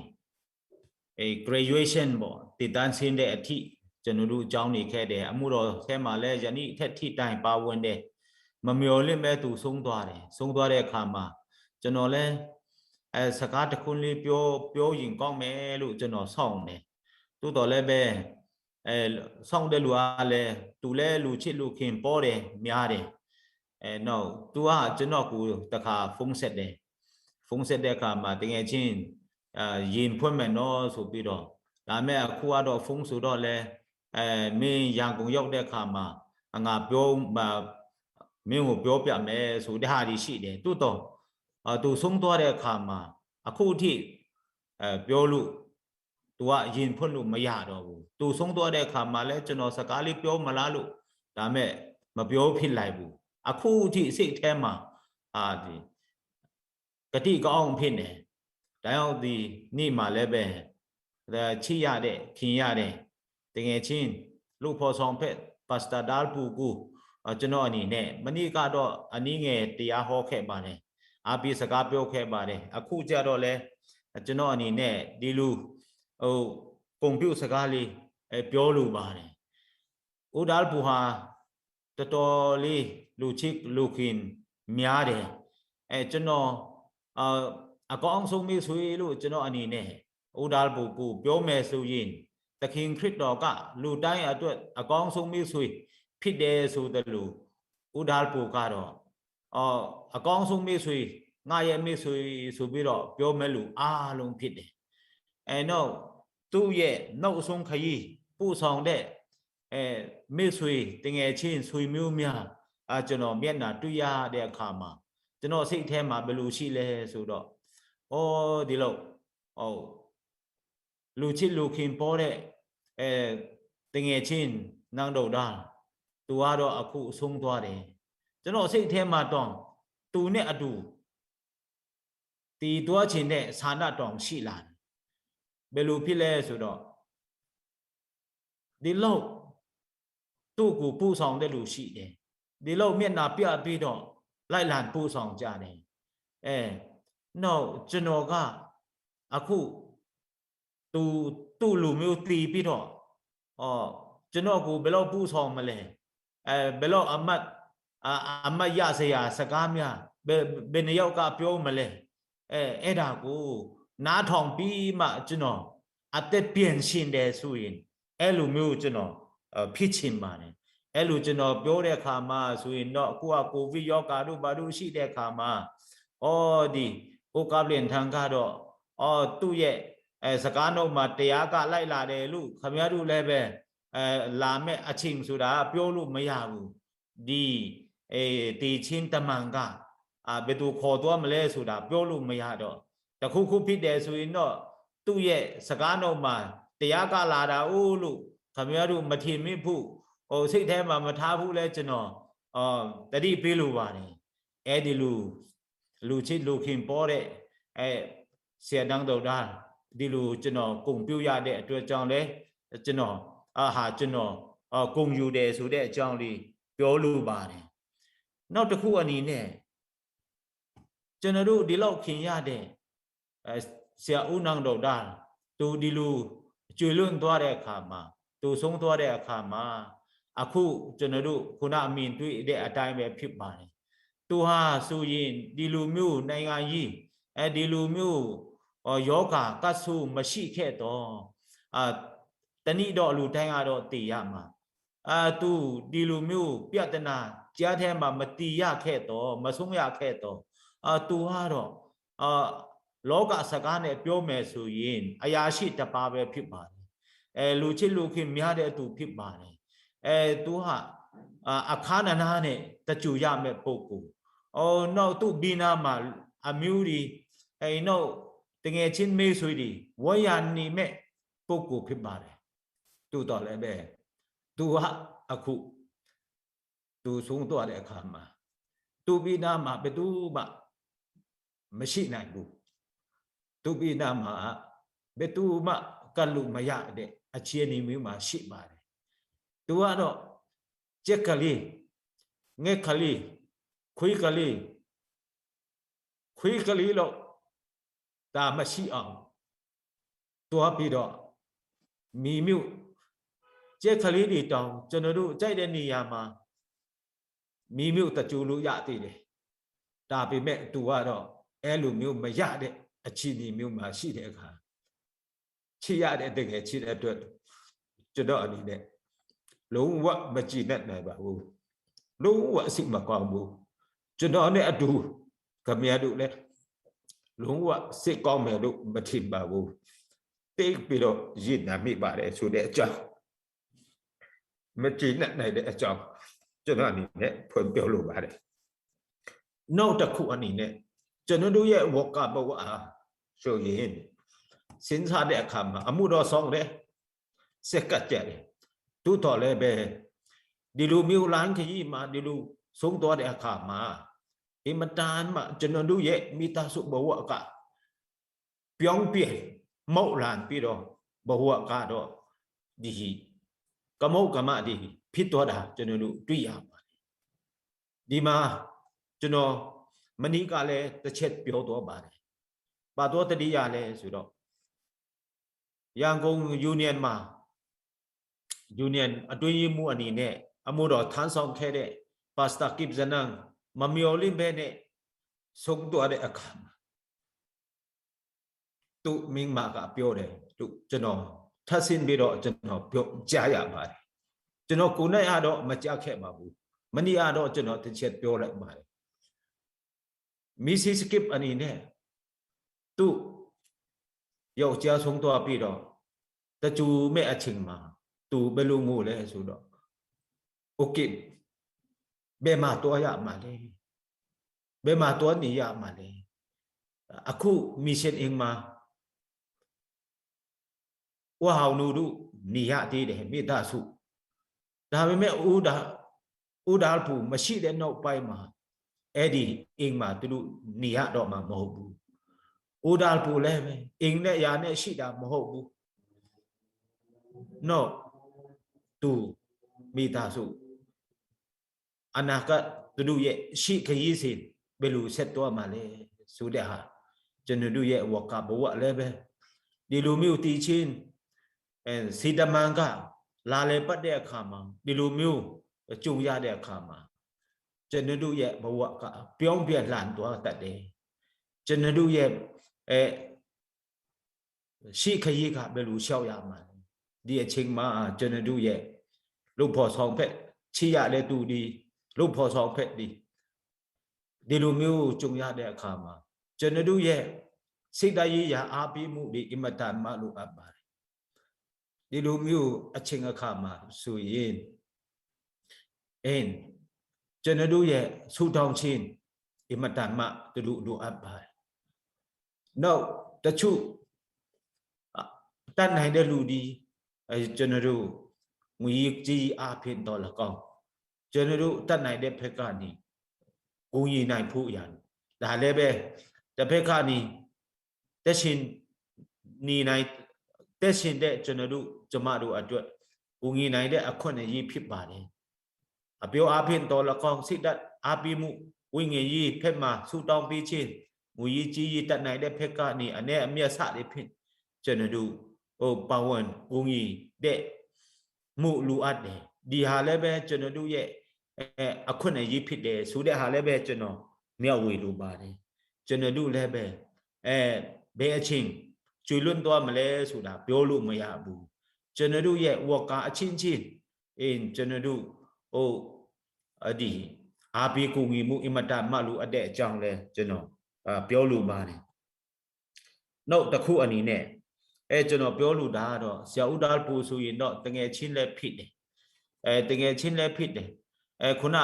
အဲ၊ graduation ပေါ့၊ သင်တန်းဆင်းတဲ့အထိ ကျွန်တော်တို့ ကျောင်းနေခဲ့တယ်။ အမှုတော်ထဲမှာလည်း ယနေ့ထက်ထိတိုင်ပါဝင်တယ်။ မမျှော်လင့်ပဲ သူဆုံးသွားတယ်။ ဆုံးသွားတဲ့အခါမှာ ကျွန်တော်လည်း အဲ၊ စကားတစ်ခွန်းလေးပြော၊ ပြောရင်ကောင်းမယ်လို့ ကျွန်တော်စောင့်နေတယ်။ သို့သော်လည်းပဲ အဲ၊ စောင့်တဲ့လူကလည်း သူလည်း လူချစ်လူခင်ပေါတယ်၊ များတယ်။ အဲ၊ နောက် သူက ကျွန်တော့်ကို တစ်ခါ ဖုန်းဆက်တယ်။ ဖုန်းဆက်တဲ့အခါမှာ သူငယ်ချင်း၊ အာ၊ ရင်ဖွင့်မယ်နော်ဆိုပြီးတော့၊ ဒါပေမဲ့ အခုကတော့ ဖုန်းဆိုတော့လည်း၊ အဲ၊ မင်းရန်ကုန်ရောက်တဲ့အခါမှာ ငါပြော၊ မင်းကို ပြောပြမယ်ဆိုတဲ့ဟာတွေရှိတယ်။ သို့သော်၊ အာ၊ သူဆုံးသွားတဲ့အခါမှာ အခုထိ၊ အဲ၊ ပြောလို့၊ သူက ရင်ဖွင့်လို့မရတော့ဘူး။ သူဆုံးသွားတဲ့အခါမှာလည်း ကျွန်တော် စကားလေးပြောမလားလို့၊ ဒါပေမဲ့ မပြောဖြစ်လိုက်ဘူး။ အခုထိ စိတ်ထဲမှာ၊ အာ၊ ဒီ ကတိကအောင့်ဖြစ်နေတယ်။ ဒါကြောင့် ဒီနေ့မှာလည်းပဲ၊ ချစ်ရတဲ့၊ ခင်ရတဲ့ သူငယ်ချင်း၊ လူ့ဖော်ဆောင်ဖက် Pastor Dal Pu ကို၊ အာ၊ ကျွန်တော့်အနေနဲ့ မနေ့ကတော့ အနည်းငယ် တရားဟောခဲ့ပါတယ်။ အားပေးစကားပြောခဲ့ပါတယ်။ အခုကျတော့လည်း ကျွန်တော့်အနေနဲ့ ဒီလို၊ ဟို၊ ဂုဏ်ပြုစကားလေး၊ အဲ၊ ပြောလိုပါတယ်။ ဦးဒါလ်ပူဟာ တော်တော်လေး လူချစ်လူခင်များတယ်။ အဲ၊ ကျွန်တော်၊ အာ၊ အကောင်းဆုံးမိတ်ဆွေလို့ ကျွန်တော့်အနေနဲ့ ဦးဒါလ်ပူကို ပြောမယ်ဆိုရင်၊ သခင်ခရစ်တော်က လူတိုင်းအတွက် အကောင်းဆုံးမိတ်ဆွေဖြစ်တယ်ဆိုသလို၊ ဦးဒါလ်ပူကတော့၊ အာ၊ အကောင်းဆုံးမိတ်ဆွေ၊ ငါရဲ့မိတ်ဆွေဆိုပြီးတော့ ပြောမဲ့လူအားလုံးဖြစ်တယ်။ အဲ၊ နောက် သူ့ရဲ့နောက်ဆုံးခရီး ပို့ဆောင်တဲ့၊ အဲ၊ မိတ်ဆွေ၊ သူငယ်ချင်း၊ ဆွေမျိုးများ၊ အာ၊ ကျွန်တော် မျက်နှာတွေ့ရတဲ့အခါမှာ ကျွန်တော့်စိတ်ထဲမှာ ဘယ်လိုရှိလဲဆိုတော့၊ အော်၊ ဒီလောက်၊ အော်၊ လူချစ်လူခင်ပေါတဲ့၊ အဲ၊ သူငယ်ချင်း နန်းတော်ဒါ၊ သူကတော့ အခုဆုံးသွားတယ်။ ကျွန်တော့်စိတ်ထဲမှာတောင် သူနဲ့အတူ သေသွားချင်တဲ့ဆန္ဒတောင်ရှိလာတယ်။ ဘယ်လိုဖြစ်လဲဆိုတော့၊ ဒီလောက် သူ့ကိုပို့ဆောင်တဲ့လူရှိတယ်။ ဒီလောက်မျက်နှာပြပြီးတော့ လိုက်လံပို့ဆောင်ကြတယ်။ အဲ၊ နောက် ကျွန်တော်က အခု သူ၊ သူ့လူမျိုးသေပြီးတော့၊ အော်၊ ကျွန်တော့်ကို ဘယ်လောက်ပို့ဆောင်မလဲ။ အဲ၊ ဘယ်လောက်အမှတ်၊ အာ၊ အမှတ်ရစရာစကားများ၊ ဘယ်၊ ဘယ်နှစ်ယောက်က ပြောမလဲ။ အဲ၊ အဲ့ဒါကို နားထောင်ပြီးမှ ကျွန်တော် အသက်ပြန်ရှင်တယ်ဆိုရင်၊ အဲ့လိုမျိုး ကျွန်တော်၊ အာ၊ ဖြစ်ချင်ပါတယ်။ အဲ့လို ကျွန်တော်ပြောတဲ့အခါမှာဆိုရင်တော့၊ အခုက ကိုဗစ်ရောဂါတို့ဘာတို့ရှိတဲ့အခါမှာ၊ အော်၊ ဒီ ကိုကပ်လင်ထံကတော့၊ အော်၊ သူ့ရဲ့၊ အဲ၊ စကားနောက်မှာ တရားကလိုက်လာတယ်လို့ ခင်ဗျားတို့လည်းပဲ၊ အဲ၊ လာမဲ့အချိန်ဆိုတာ ပြောလို့မရဘူး။ ဒီ၊ အဲ၊ တေချင်းတမန်က၊ အာ၊ ဘယ်သူခေါ်သွားမလဲဆိုတာ ပြောလို့မရတော့၊ တစ်ခုခုဖြစ်တယ်ဆိုရင်တော့၊ သူ့ရဲ့စကားနောက်မှာ တရားကလာတာအိုးလို့ ခင်ဗျားတို့ မထင်မိဖို့၊ ဟို၊ စိတ်ထဲမှာ မထားဖို့လဲ ကျွန်တော်၊ အာ၊ သတိပေးလိုပါတယ်။ အဲဒီလို လူချစ်လူခင်ပေါတဲ့၊ အဲ၊ ဆရာနန်းတော်ဒါ၊ ဒီလို ကျွန်တော် ဂုဏ်ပြုရတဲ့အတွက်ကြောင့်လည်း ကျွန်တော်၊ အာ၊ ဟာ၊ ကျွန်တော်၊ အာ၊ ဂုဏ်ယူတယ်ဆိုတဲ့အကြောင်းလေး ပြောလိုပါတယ်။ နောက်တစ်ခုအနေနဲ့ ကျွန်တော်တို့ ဒီလောက်ခင်ရတဲ့၊ အဲ၊ ဆရာဦးနန်းတော်ဒါ၊ သူဒီလို ကြွေလွင့်သွားတဲ့အခါမှာ၊ သူဆုံးသွားတဲ့အခါမှာ၊ အခု ကျွန်တော်တို့ ခုနအမြင်တွေ့တဲ့အတိုင်းပဲဖြစ်ပါတယ်။ သူဟာဆိုရင် ဒီလိုမျိုးနိုင်ငံရေး၊ အဲဒီလိုမျိုး၊ အော်၊ ရောဂါကပ်ဆိုးမရှိခဲ့တော့၊ အာ၊ တစ်နေ့တော့ လူတိုင်းကတော့ သေရမှာ။ အာ၊ သူဒီလိုမျိုးပြဿနာကြားထဲမှာ မသေရခဲ့တော့၊ မဆုံးရခဲ့တော့၊ အာ၊ သူကတော့၊ အာ၊ လောကစကားနဲ့ပြောမယ်ဆိုရင် အရာရှိတစ်ပါးပဲဖြစ်ပါတယ်။ အဲ၊ လူချစ်လူခင်များတဲ့သူဖြစ်ပါတယ်။ အဲ၊ သူဟာ၊ အာ၊ အခါနနားနဲ့ သဂြိုၤဟ်ရမယ့်ပုဂ္ဂိုလ်။ အော်၊ နောက် သူ့ဘီနားမှာ အမျိုးတွေ၊ အဲ၊ နောက် သူငယ်ချင်းမိတ်ဆွေတွေ ဝဲရန်နေမဲ့ ပုဂ္ဂိုလ်ဖြစ်ပါတယ်။ သို့သော်လည်းပဲ သူဟာအခု သူဆုံးသွားတဲ့အခါမှာ သူ့ပြီးနားမှာ ဘယ်သူမှ မရှိနိုင်ဘူး။ သူ့ပြီးနားမှာ ဘယ်သူမှ ကပ်လို့မရတဲ့ အခြေအနေမျိုးမှာ ရှိပါတယ်။ သူကတော့ ကြက်ကလေး၊ ငှက်ကလေး၊ ခွေးကလေး၊ ခွေးကလေးလောက် သာမရှိအောင် သွားပြီးတော့ မီးမြှုပ်၊ ကြက်ကလေးတွေတောင် ကျွန်တော်တို့ ကြိုက်တဲ့နေရာမှာ မီးမြှုပ်သဂြိုဟ်လို့ ရသေးတယ်။ ဒါပေမဲ့ သူကတော့ အဲလိုမျိုး မရတဲ့ အခြေအနေမျိုးမှာ ရှိတဲ့အခါ ချစ်ရတဲ့ တကယ်ချစ်တဲ့အတွက် ကျွန်တော်အနေနဲ့ လုံးဝ မကျေနပ်နိုင်ပါဘူး။ လုံးဝ စိတ်မကောင်းဘူး။ ကျွန်တော်နဲ့အတူ ခင်ဗျားတို့လည်း လုံးဝ စိတ်ကောင်းမယ်လို့ မထင်ပါဘူး။ သိပ်ပြီးတော့ ရင်နာမိပါတယ်ဆိုတဲ့အကြောင်း၊ မကျေနပ်နိုင်တဲ့အကြောင်း ကျွန်တော်အနေနဲ့ ဖွင့်ပြောလိုပါတယ်။ နောက်တစ်ခုအနေနဲ့ ကျွန်တော်တို့ရဲ့ ဝေါ်ကဘဝဟာဆိုရင် စဉ်းစားတဲ့အခါမှာ အမှုတော်ဆောင်တယ်၊ ဆက်ကပ်ကြတယ်။ သို့သော်လည်းပဲ ဒီလိုမျိုး လမ်းခရီးမှာ ဒီလိုဆုံးသွားတဲ့အခါမှာ အင်မတန်မှ ကျွန်တော်တို့ရဲ့ မိသားစုဘဝက ပြောင်းပြန် မောက်လန်ပြီးတော့ ဘဝကတော့ ဒီ ကမောက်ကမတွေ ဖြစ်သွားတာ ကျွန်တော်တို့ တွေ့ရပါတယ်။ ဒီမှာ ကျွန်တော် မနေ့ကလည်း တစ်ချက် ပြောသွားပါတယ်။ ဘာသွားသတိရလဲဆိုတော့ ရန်ကုန် Union မှာ Union အတွင်းရေးမှူးအနေနဲ့ အမှုတော်ထမ်းဆောင်ခဲ့တဲ့ Pastor Kip Zanang မမျှော်လင့်ဘဲနဲ့ ဆုံးသွားတဲ့အခါမှာ သူ့မိန်းမက ပြောတယ်။ သူ ကျွန်တော် ထပ်ဆင့်ပြီးတော့ ကျွန်တော် ပြောကြားရပါတယ်။ ကျွန်တော် ကိုယ်နဲ့ကတော့ မကြားခဲ့ပါဘူး။ မနေ့ကတော့ ကျွန်တော် တစ်ချက် ပြောလိုက်ပါတယ်။ Missus Kip အနေနဲ့ သူ့ယောက်ျား ဆုံးသွားပြီးတော့ သဂြိုဟ်မဲ့အချိန်မှာ သူ ဘယ်လိုငိုလဲဆိုတော့ Okay, ဘယ်မှာသွားရမှာလဲ၊ ဘယ်မှာသွားနေရမှာလဲ။ အခု Mission Inn မှာ ဦးဟောင်နူတို့ နေရသေးတယ်၊ မိသားစု။ ဒါပေမဲ့ ဦးဒါ-၊ ဦးဒါလ်ပူ မရှိတဲ့နောက်ပိုင်းမှာ အဲ့ဒီအိမ်မှာ သူတို့ နေရတော့မှာ မဟုတ်ဘူး။ ဦးဒါလ်ပူလည်းပဲ အိမ်နဲ့ယာနဲ့ ရှိတာ မဟုတ်ဘူး။ နောက် သူ မိသားစု အနာဂတ် သူတို့ရဲ့ ရှေ့ခရီးစဉ် ဘယ်လို ဆက်သွားမှာလဲဆိုတဲ့ဟာ၊ ကျွန်တော်တို့ရဲ့ ဝေါ်ကဘဝလည်းပဲ ဒီလိုမျိုး သီချင်း အဲ၊ စီတမန်က လာလည်ပတ်တဲ့အခါမှာ ဒီလိုမျိုး ကြုံရတဲ့အခါမှာ ကျွန်တော်တို့ရဲ့ ဘဝက ပြောင်းပြန်လှန်သွားတတ်တယ်။ ကျွန်တော်တို့ရဲ့ အဲ၊ ရှေ့ခရီးက ဘယ်လိုလျှောက်ရမှာလဲ။ ဒီအချိန်မှာ ကျွန်တော်တို့ရဲ့ လုပ်ဖော်ဆောင်ဖက်၊ ချစ်ရတဲ့သူတွေ၊ လုပ်ဖော်ဆောင်ဖက်တွေ ဒီလိုမျိုး ကြုံရတဲ့အခါမှာ ကျွန်တော်တို့ရဲ့ စိတ်ဓာတ်ရေးရာ အားပေးမှုတွေ အင်မတန်မှ လိုအပ်ပါတယ်။ ဒီလိုမျိုး အချိန်အခါမှာဆိုရင် အဲ၊ ကျွန်တော်တို့ရဲ့ ဆုတောင်းခြင်း အင်မတန်မှ တလူလိုအပ်ပါတယ်။ နောက် တချို့ အ၊ တတ်နိုင်တဲ့လူတွေ၊ အဲ၊ ကျွန်တော်တို့ ငွေရေးကြေးရေးအားဖြင့်သော်လည်းကောင်း၊ ကျွန်တော်တို့ တတ်နိုင်တဲ့ဘက်ကနေ ကူညီနိုင်ဖို့အရာ၊ ဒါလည်းပဲ တစ်ဖက်ကနေ သက်ရှင်နေနိုင်၊ သက်ရှင်တဲ့ ကျွန်တော်တို့ ကျွန်မတို့အတွက် ကူညီနိုင်တဲ့ အခွင့်အရေး ဖြစ်ပါတယ်။ အပြောအားဖြင့်သော်လည်းကောင်း၊ စိတ်ဓာတ်အားပေးမှု၊ ဝိညာဉ်ရေးဘက်မှာ ဆုတောင်းပေးခြင်း၊ ငွေရေးကြေးရေး တတ်နိုင်တဲ့ဘက်ကနေ အနည်းအမြတ်စသည်ဖြင့် ကျွန်တော်တို့ ဟို၊ ပါဝင်ကူညီတဲ့မှု လိုအပ်တယ်။ ဒီဟာလည်းပဲ ကျွန်တော်တို့ရဲ့ အဲ၊ အခွင့်အရေးဖြစ်တယ်ဆိုတဲ့ဟာလည်းပဲ ကျွန်တော် မျှဝေလိုပါတယ်။ ကျွန်တော်တို့လည်းပဲ အဲ၊ ဘယ်အချိန် ကျွေလွင့်သွားမလဲဆိုတာ ပြောလို့မရဘူး။ ကျွန်တော်တို့ရဲ့ ဝေါ်ကအချင်းချင်း အဲ၊ ကျွန်တော်တို့ ဟို၊ အ၊ ဒီ အားပေးကူညီမှု အင်မတန်မှ လိုအပ်တဲ့အကြောင်းလည်း ကျွန်တော် အာ၊ ပြောလိုပါတယ်။ နောက်တစ်ခုအနေနဲ့ အဲ၊ ကျွန်တော် ပြောလိုတာကတော့ ဆရာဦးဒါလ်ပူဆိုရင်တော့ သူငယ်ချင်းလည်းဖြစ်တယ်။ အဲ၊ သူငယ်ချင်းလည်းဖြစ်တယ်။ အဲ၊ ခုန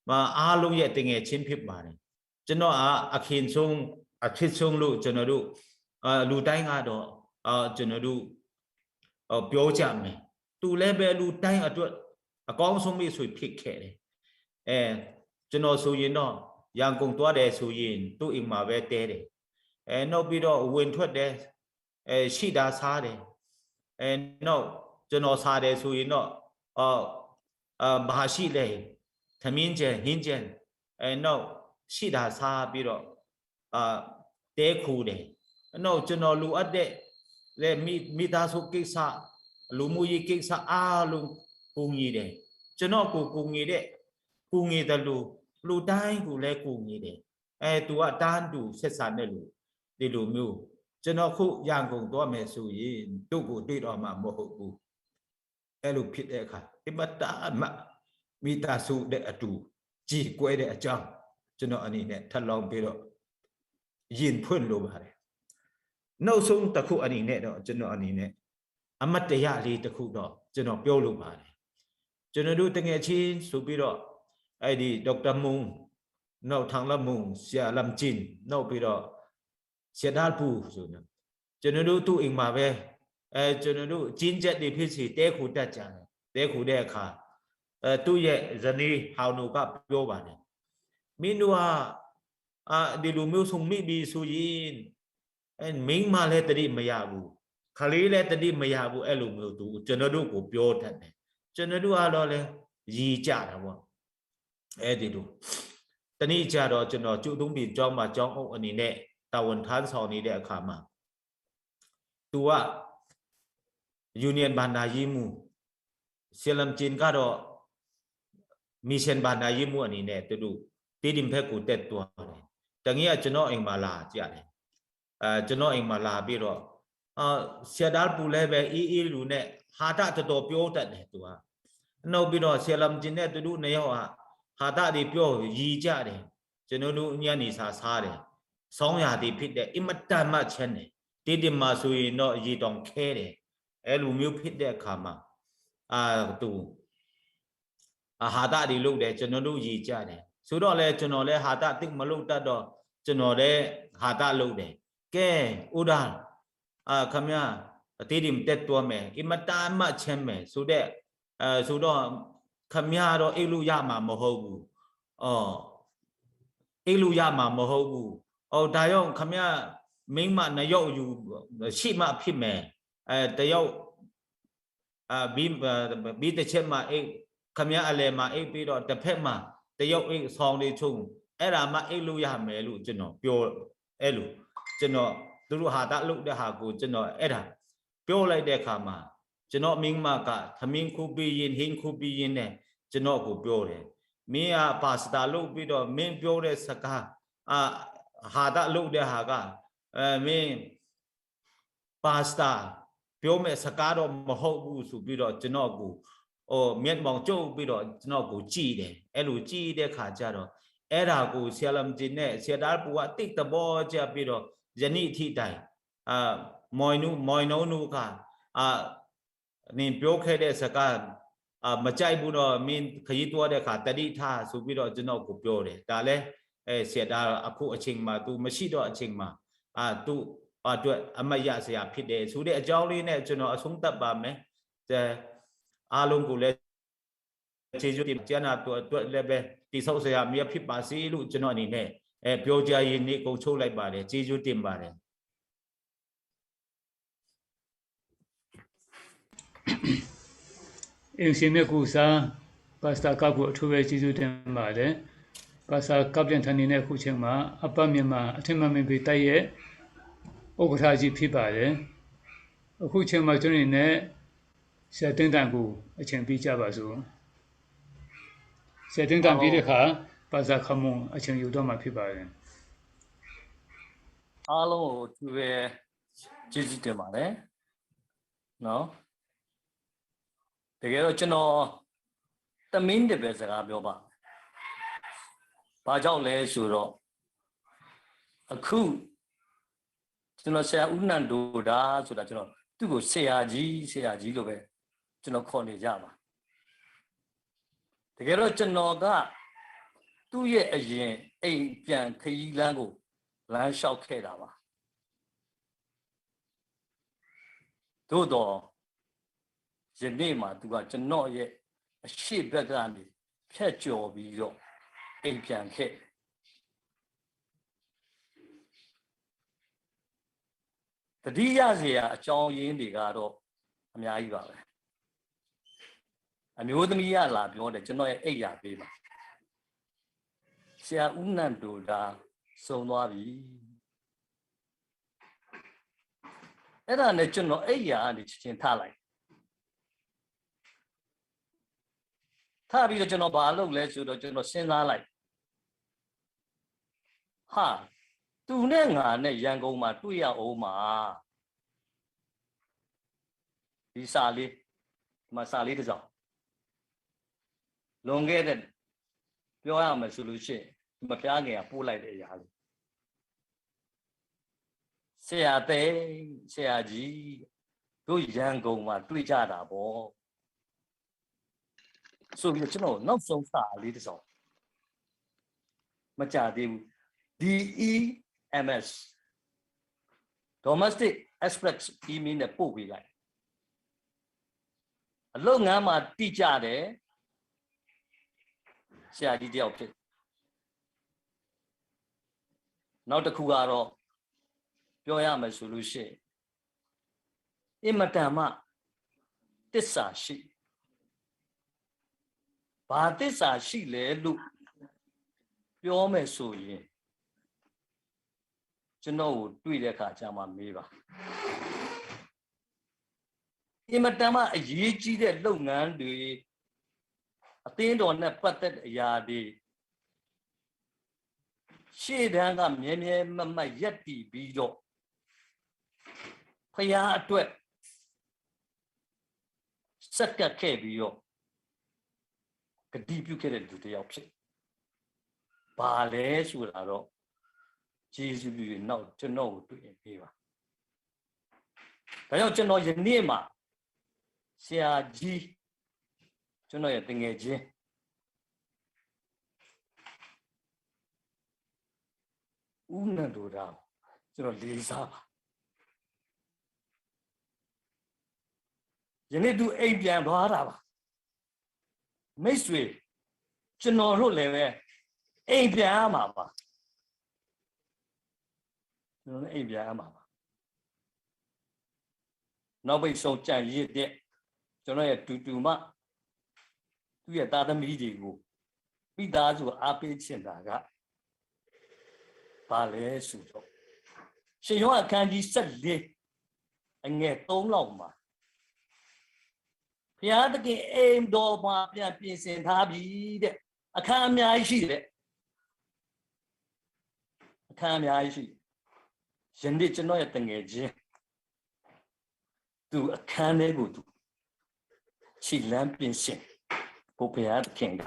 မ၊ အားလုံးရဲ့ သူငယ်ချင်း ဖြစ်ပါတယ်။ ကျွန်တော်က အခင်ဆုံး၊ အချစ်ဆုံးလို့ ကျွန်တော်တို့ အာ၊ လူတိုင်းကတော့၊ အာ၊ ကျွန်တော်တို့ ပြောကြမယ်။ သူလည်းပဲ လူတိုင်းအတွက် အကောင်းဆုံးမိတ်ဆွေဖြစ်ခဲ့တယ်။ အဲကျွန်တော်ဆိုရင်တော့ ရန်ကုန်သွားတယ်ဆိုရင် သူ့အိမ်မှာပဲတည်းတယ်။ အဲနောက်ပြီးတော့ ဝင်ထွက်တယ်။ အဲရှိတာစားတယ်။ အဲနောက်ကျွန်တော်စားတယ်ဆိုရင်တော့ အော်အာဘာရှိလဲ။ ထမင်းချက်၊ ဟင်းချက်၊ အဲနောက်ရှိတာစားပြီးတော့ အာတဲခိုတယ်။ အဲနောက်ကျွန်တော်လိုအပ်တဲ့ လက်မိမိသားစုကိစ္စ၊ လူမှုရေးကိစ္စအားလုံးကူညီတယ်။ ကျွန်တော်ကိုကူညီတဲ့၊ ကူညီတယ်လို့ လူတိုင်းကိုလည်းကူညီတယ်။ အဲသူကတန်းတူဆက်ဆံတဲ့လူ၊ ဒီလိုမျိုး။ ကျွန်တော်ခုရန်ကုန်သွားမယ်ဆိုရင် သူ့ကိုတွေ့တော့မှာမဟုတ်ဘူး။ အဲလိုဖြစ်တဲ့အခါ အင်မတန်မှ မိသားစုနဲ့အတူ ကြေကွဲတဲ့အကြောင်း ကျွန်တော်အနေနဲ့ ထပ်လောင်းပြီးတော့ ရင်ဖွင့်လိုပါတယ်။ နောက်ဆုံးတစ်ခုအနေနဲ့တော့ ကျွန်တော်အနေနဲ့ အမှတ်တရလေးတစ်ခုတော့ ကျွန်တော်ပြောလိုပါတယ်။ ကျွန်တော်တို့တငယ်ချင်းဆိုပြီးတော့ အဲဒီဒေါက်တာမုံ၊ နောက်ထန်လမုံ၊ ဆရာလမ်ကျင်၊ နောက်ပြီးတော့ ဆရာဒါပူဆိုတော့ ကျွန်တော်တို့သူ့အိမ်မှာပဲ၊ အဲကျွန်တော်တို့ကျင်းချက်တွေဖြစ်စေ တဲခိုတတ်ကြတယ်။ တဲခိုတဲ့အခါ အဲသူ့ရဲ့ဇနီးဟောင်နူကပြောပါတယ်။ မင်းတို့က၊ အာဒီလိုမျိုးဆုံးမိပြီဆိုရင်၊ အဲမိန်းမလည်းသတိမရဘူး၊ ကလေးလည်းသတိမရဘူး။ အဲလိုမျိုးသူကျွန်တော်တို့ကိုပြောတတ်တယ်။ ကျွန်တော်တို့ကတော့လည်း ရယ်ကြတာပေါ့။ အဲဒီလို။ တနေ့ကျတော့ ကျွန်တော်ကျို့သုံးပင်ကျောင်းမှာ ကျောင်းအုပ်အနေနဲ့ တာဝန်ထမ်းဆောင်နေတဲ့အခါမှာ သူက ယူနီယံဘဏ္ဍာရေးမှူး၊ ဆရာလမ်ကျင်ကတော့ မီးရှင်းဘဏ္ဍာရေးမှူးအနေနဲ့ သူတို့ တီးတိမ်ဘက်ကို တက်သွားတယ်။ တနင်္ဂနွေက ကျွန်တော်အိမ်မှာလာကြတယ်။ အဲကျွန်တော်အိမ်မှာလာပြီးတော့ အာဆရာဒါပူလည်းပဲ အေးအေးလူနဲ့ ဟာသတတော်တော်ပြောတတ်တယ်။ သူက နောက်ပြီးတော့ ဆရာလမ်ကျင်နဲ့ သူတို့နှစ်ယောက်က ဟာသတွေပြော၊ ရယ်ကြတယ်။ ကျွန်တော်တို့ညနေစာစားတယ်။ ဆောင်းရာသီဖြစ်တယ်။ အင်မတန်မှချမ်းတယ်။ တီးတိမ်မှာဆိုရင်တော့ ရေတောင်ခဲတယ်။ အဲလိုမျိုးဖြစ်တဲ့အခါမှာ အာသူ အာဟာသတွေလုပ်တယ်။ ကျွန်တော်တို့ရယ်ကြတယ်။ ဆိုတော့လည်း ကျွန်တော်လည်း ဟာသသိပ်မလုပ်တတ်တော့ ကျွန်တော်လည်း ဟာသလုပ်တယ်။ ကဲ၊ အိုဒါ၊ အာခင်ဗျား တီးတိမ်တက်သွားမယ်၊ အင်မတန်မှချမ်းမယ်ဆိုတဲ့၊ အဲဆိုတော့ ခင်ဗျားတော့ အိပ်လို့ရမှာမဟုတ်ဘူး။ အော်၊ အိပ်လို့ရမှာမဟုတ်ဘူး။ အော်၊ ဒါကြောင့် ခင်ဗျား မိန်းမနှစ်ယောက်ယူ၊ ရှိမှဖြစ်မယ်။ အဲ၊ တစ်ယောက်၊ အာ၊ ဘီ၊ အာ၊ ဘီတစ်ချက်မှာအိပ်၊ ခင်ဗျားအလယ်မှာအိပ်ပြီးတော့ တစ်ဖက်မှာတစ်ယောက်အိပ်၊ ဆောင်းတွေချုပ်၊ အဲ့ဒါမှအိပ်လို့ရမယ်လို့ ကျွန်တော်ပြော၊ အဲ့လိုကျွန်တော်၊ သူတို့ဟာသလုပ်တဲ့ဟာကို ကျွန်တော်အဲ့ဒါပြောလိုက်တဲ့အခါမှာ ကျွန်တော့်မိန်းမက ထမင်းခူးပြီးရင်၊ ဟင်းခူးပြီးရင်နဲ့ ကျွန်တော့်ကိုပြောတယ်။ မင်းက ပါစတာလုပ်ပြီးတော့ မင်းပြောတဲ့စကား၊ အာ၊ ဟာသလုပ်တဲ့ဟာက၊ အဲ၊ မင်း ပါစတာပြောမဲ့စကားတော့ မဟုတ်ဘူးဆိုပြီးတော့ ကျွန်တော့်ကို၊ ဟို၊ မျက်မှောင်ကျုပ်ပြီးတော့ ကျွန်တော့်ကိုကြည့်တယ်။ အဲ့လိုကြည့်တဲ့ခါကျတော့ အဲ့ဒါကို ဆရာလမ်ကျင်နဲ့ ဆရာဒါပူက သိပ်သဘောကျပြီးတော့ ယနေ့ထိတိုင်၊ အာ၊ မောင်နု၊ မောင်နုက၊ အာ၊ နင်ပြောခဲ့တဲ့စကား၊ အာ၊ မကြိုက်ဘူးနော်၊ မင်းခရီးသွားတဲ့အခါ သတိထားဆိုပြီးတော့ ကျွန်တော့်ကိုပြောတယ်။ ဒါလည်း၊ အဲ၊ ဆရာဒါ အခုအချိန်မှာ သူမရှိတော့အချိန်မှာ၊ အာ၊ သူ့အတွက် အမှတ်ရစရာဖြစ်တယ်ဆိုတဲ့အကြောင်းလေးနဲ့ ကျွန်တော်အဆုံးသတ်ပါမယ်။ အဲ၊ အားလုံးကိုလည်း ကျေးဇူးတင်၊ ကျမ်းနာတော်အတွက်လည်းပဲ တည်ဆောက်စရာများဖြစ်ပါစေလို့ ကျွန်တော်အနေနဲ့၊ အဲ၊ ပြောကြားရင်း နိဂုံးချုပ်လိုက်ပါတယ်။ ကျေးဇူးတင်ပါတယ်။ အိမ်ရှင်မြတ်ကိုစား၊ ပါစတာကပ်ကို အထူးပဲကျေးဇူးတင်ပါတယ်။ ပါစတာကပ်ပြန်ထန်နေတဲ့အခုချိန်မှာ အပတ်မြန်မာအထက်မှတ်မိန်ပေတိုက်ရဲ့ဥက္ကဋ္ဌကြီးဖြစ်ပါတယ်။ အခုချိန်မှာကျွန်တော်အနေနဲ့ ဆရာတင်းတန်ကိုအချိန်ပေးကြပါစို့။ ဆရာတင်းတန်ပြီးတဲ့အခါ ပါစတာခမုန်အချိန်ယူတော့မှာဖြစ်ပါတယ်။ အားလုံးကိုအထူးပဲကျေးဇူးတင်ပါတယ်နော်။ တကယ်တော့ကျွန်တော်တမိနစ်ပဲစကားပြောပါ။ ဘာကြောင့်လဲဆိုတော့ အခုကျွန်တော်ဆရာဦးနန္ဒိုဒါဆိုတာ ကျွန်တော်သူ့ကိုဆရာကြီး၊ ဆရာကြီးလို့ပဲကျွန်တော်ခေါ်နေကြပါ။ တကယ်တော့ကျွန်တော်ကသူ့ရဲ့အရင်အိမ်ပြန်ခရီးလမ်းကိုလမ်းလျှောက်ခဲ့တာပါ။ သို့သော် ယနေ့မှာသူကကျွန်တော်ရဲ့အရှေ့ဘက်ကနေဖြတ်ကျော်ပြီးတော့အိမ်ပြန်ခဲ့တယ်။ သတိရစရာအကြောင်းရင်းတွေကတော့အများကြီးပါပဲ။ အမျိုးသမီးကလာပြောတယ် ကျွန်တော်ရဲ့အိပ်ရာပေးပါ။ ဆရာဦးနန္ဒိုဒါဆုံးသွားပြီ။ အဲ့ဒါနဲ့ကျွန်တော်အိပ်ရာကနေချက်ချင်းထလိုက်။ ထပြီးတော့ကျွန်တော်ဘာလုပ်လဲဆိုတော့ကျွန်တော်စဉ်းစားလိုက်။ ဟာ၊ သူနဲ့ငါနဲ့ရန်ကုန်မှာတွေ့ရအောင်မှာ။ ဒီစာလေး၊ ဒီမှာစာလေးတစ်စောင်။ လွန်ခဲ့တဲ့၊ ပြောရမယ်ဆိုလို့ရှိရင်၊ မဖျားခင်ကပို့လိုက်တဲ့အရာလေး။ ဆရာသိန်း၊ ဆရာကြီး၊ တို့ရန်ကုန်မှာတွေ့ကြတာပေါ့ဆိုပြီးတော့ ကျွန်တော်နောက်ဆုံးစာလေးတစ်စောင်၊ မကြာသေးဘူး၊ DEMS, Domestic Express email နဲ့ပို့ပေးလိုက်။ အလုပ်ငန်းမှာတိကျတယ်။ ဆရာကြီးတစ်ယောက်ဖြစ်တယ်။ နောက်တစ်ခုကတော့၊ ပြောရမယ်ဆိုလို့ရှိရင်၊ အင်မတန်မှသစ္စာရှိ၊ ဘာသစ္စာရှိလဲလို့ပြောမယ်ဆိုရင်၊ ကျွန်တော်ကိုတွေ့တဲ့အခါကျမှမေးပါ။ အင်မတန်မှအရေးကြီးတဲ့လုပ်ငန်းတွေ၊ အသင်းတော်နဲ့ပတ်သက်တဲ့အရာတွေ၊ ရှေ့တန်းကမြဲမြဲမတ်မတ်ရပ်တည်ပြီးတော့၊ ဘုရားအတွက်ဆက်ကပ်ခဲ့ပြီးတော့၊ ကတိပြုခဲ့တဲ့လူတစ်ယောက်ဖြစ်တယ်။ ဘာလဲဆိုတာတော့၊ ယေရှုလူတွေနောက်ကျွန်တော်ကိုတွေ့ရင်မေးပါ။ ဒါကြောင့်ကျွန်တော်ယနေ့မှာဆရာကြီး၊ ကျွန်တော်ရဲ့သူငယ်ချင်းဦးနန္ဒိုဒါကိုကျွန်တော်လေးစားပါ။ ယနေ့သူအိမ်ပြန်သွားတာပါ။ မိတ်ဆွေ၊ ကျွန်တော်တို့လည်းပဲအိမ်ပြန်ရမှာပါ။ ကျွန်တော်တို့အိမ်ပြန်ရမှာပါ။ နောက်ပိတ်ဆုံးကျန်ရစ်တဲ့ကျွန်တော်ရဲ့တူတူမ၊ သူ့ရဲ့သားသမီးတွေကို၊ မိသားစုကိုအားပေးချင်တာကဘာလဲဆိုတော့၊ ရှင်ယောဟန်အခန်းကြီးဆယ့်လေး၊ အငယ်သုံးလောက်မှာ၊ ဘုရားသခင်အိမ်တော်မှာပြန်ပြင်ဆင်ထားပြီတဲ့။ အခန်းအများကြီးရှိတယ်။ အခန်းအများကြီးရှိတယ်။ ယနေ့ကျွန်တော်ရဲ့သူငယ်ချင်း၊ သူအခန်းထဲကိုသူခြေလမ်းပြင်ဆင်ဖို့ဘုရားသခင်က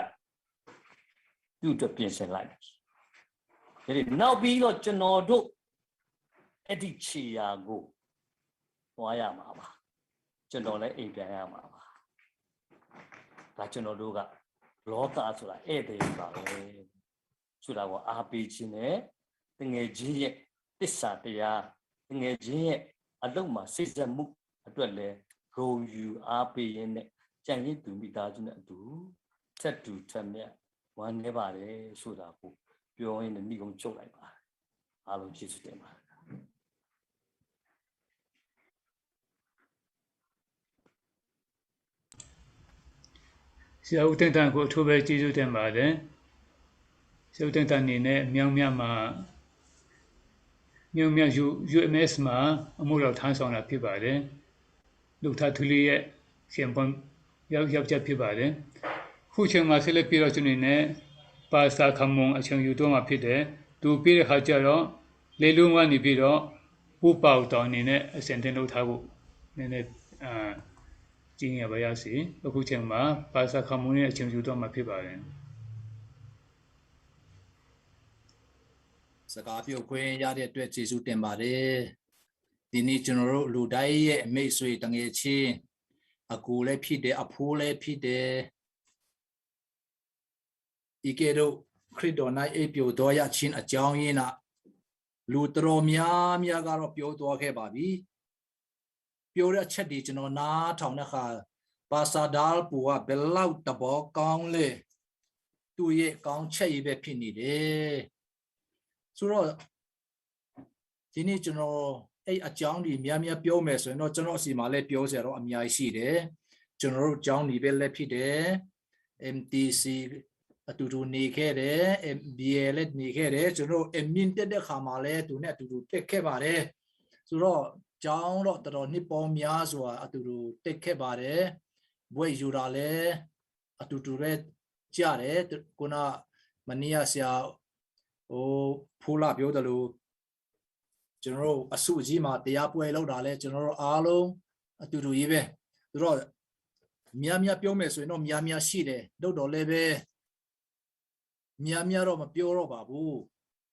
သူ့အတွက်ပြင်ဆင်လိုက်တယ်။ ယနေ့နောက်ပြီးတော့ကျွန်တော်တို့အဲ့ဒီခြေရာကိုသွားရမှာပါ။ ကျွန်တော်လည်းအိမ်ပြန်ရမှာပါ။ ဒါကျွန်တော်တို့ကလောကဆိုတာဧည့်သည်ပါပဲဆိုတာကိုအားပေးခြင်းနဲ့၊ သူငယ်ချင်းရဲ့သစ္စာတရား၊ သူငယ်ချင်းရဲ့အလုပ်မှာစိတ်ဆက်မှုအတွက်လည်းဂုဏ်ယူအားပေးရင်းနဲ့၊ ကျန်ရစ်သူမိသားစုနဲ့အတူထပ်တူထပ်မျှဝမ်းနည်းပါတယ်ဆိုတာကိုပြောရင်းနဲ့နိဂုံးချုပ်လိုက်ပါတယ်။ အားလုံးကျေးဇူးတင်ပါတယ်။ ဆရာဦးတင့်တန်ကိုအထူးပဲကျေးဇူးတင်ပါတယ်။ ဆရာဦးတင့်တန်အနေနဲ့မြောင်းမြမှာမြောင်းမြယူ ယူအမ်အက်စ် မှာအမှုတော်ထမ်းဆောင်တာဖြစ်ပါတယ်။ ဒုက္ခထူလီရဲ့ခင်ပွန်းယောက်ယောက်ျားဖြစ်ပါတယ်။ အခုချိန်မှာဆက်လက်ပြီးတော့ကျွန်တော်နဲ့ပါစတာခမုံအချိန်ယူတော့မှာဖြစ်တယ်။ သူပြီးတဲ့ခါကျတော့လေလူဝါနေပြီးတော့ပူပေါက်တော်အနေနဲ့အစင်တင်လုပ်ထားဖို့နည်းနည်းအာကြီးငယ်ပါရစေ။ အခုချိန်မှာပါစတာခမုံနဲ့အချိန်ယူတော့မှာဖြစ်ပါတယ်။ စကားပြောခွင့်ရတဲ့အတွက်ကျေးဇူးတင်ပါတယ်။ ဒီနေ့ကျွန်တော်တို့လူတိုင်းရဲ့မိတ်ဆွေတငယ်ချင်း၊ အကိုလည်းဖြစ်တယ်၊ အဖိုးလည်းဖြစ်တယ်။ ဤကဲ့သို့ခရစ်တော်၌အိပ်ပျော်သောရခြင်းအကြောင်းရင်းကလူတော်များများကတော့ပြောသွားခဲ့ပါပြီ။ ပြောတဲ့အချက်တွေကျွန်တော်နားထောင်တဲ့အခါ ပါစတာဒါလ်ပူက ဘယ်လောက်သဘောကောင်းလဲ။ သူ့ရဲ့ကောင်းချက်ကြီးပဲဖြစ်နေတယ်ဆိုတော့ ဒီနေ့ကျွန်တော်အဲ့အကြောင်းတွေများများပြောမယ်ဆိုရင်တော့ ကျွန်တော်အစီအမံလည်းပြောစရာတော့အများကြီးရှိတယ်။ ကျွန်တော်တို့ကျောင်းနေပဲလည်းဖြစ်တယ်။ MTC အတူတူနေခဲ့တယ်။ MBA လည်းနေခဲ့တယ်။ ကျွန်တော်တို့ admin တက်တဲ့ခါမှာလည်းသူနဲ့အတူတူတက်ခဲ့ပါတယ်ဆိုတော့ ကျောင်းတော့တော်တော်နှစ်ပေါင်းများစွာအတူတူတက်ခဲ့ပါတယ်။ ဘွဲ့ယူတာလည်းအတူတူပဲကြတယ်။ ခုနမနေ့ကဆရာဟိုဖူလာပြောတယ်လို့ ကျွန်တော်တို့အစုကြီးမှာတရားပွဲလုပ်တာလဲကျွန်တော်တို့အားလုံးအတူတူကြီးပဲဆိုတော့ များများပြောမယ်ဆိုရင်တော့များများရှိတယ်။ သို့တော်လည်းပဲများများတော့မပြောတော့ပါဘူး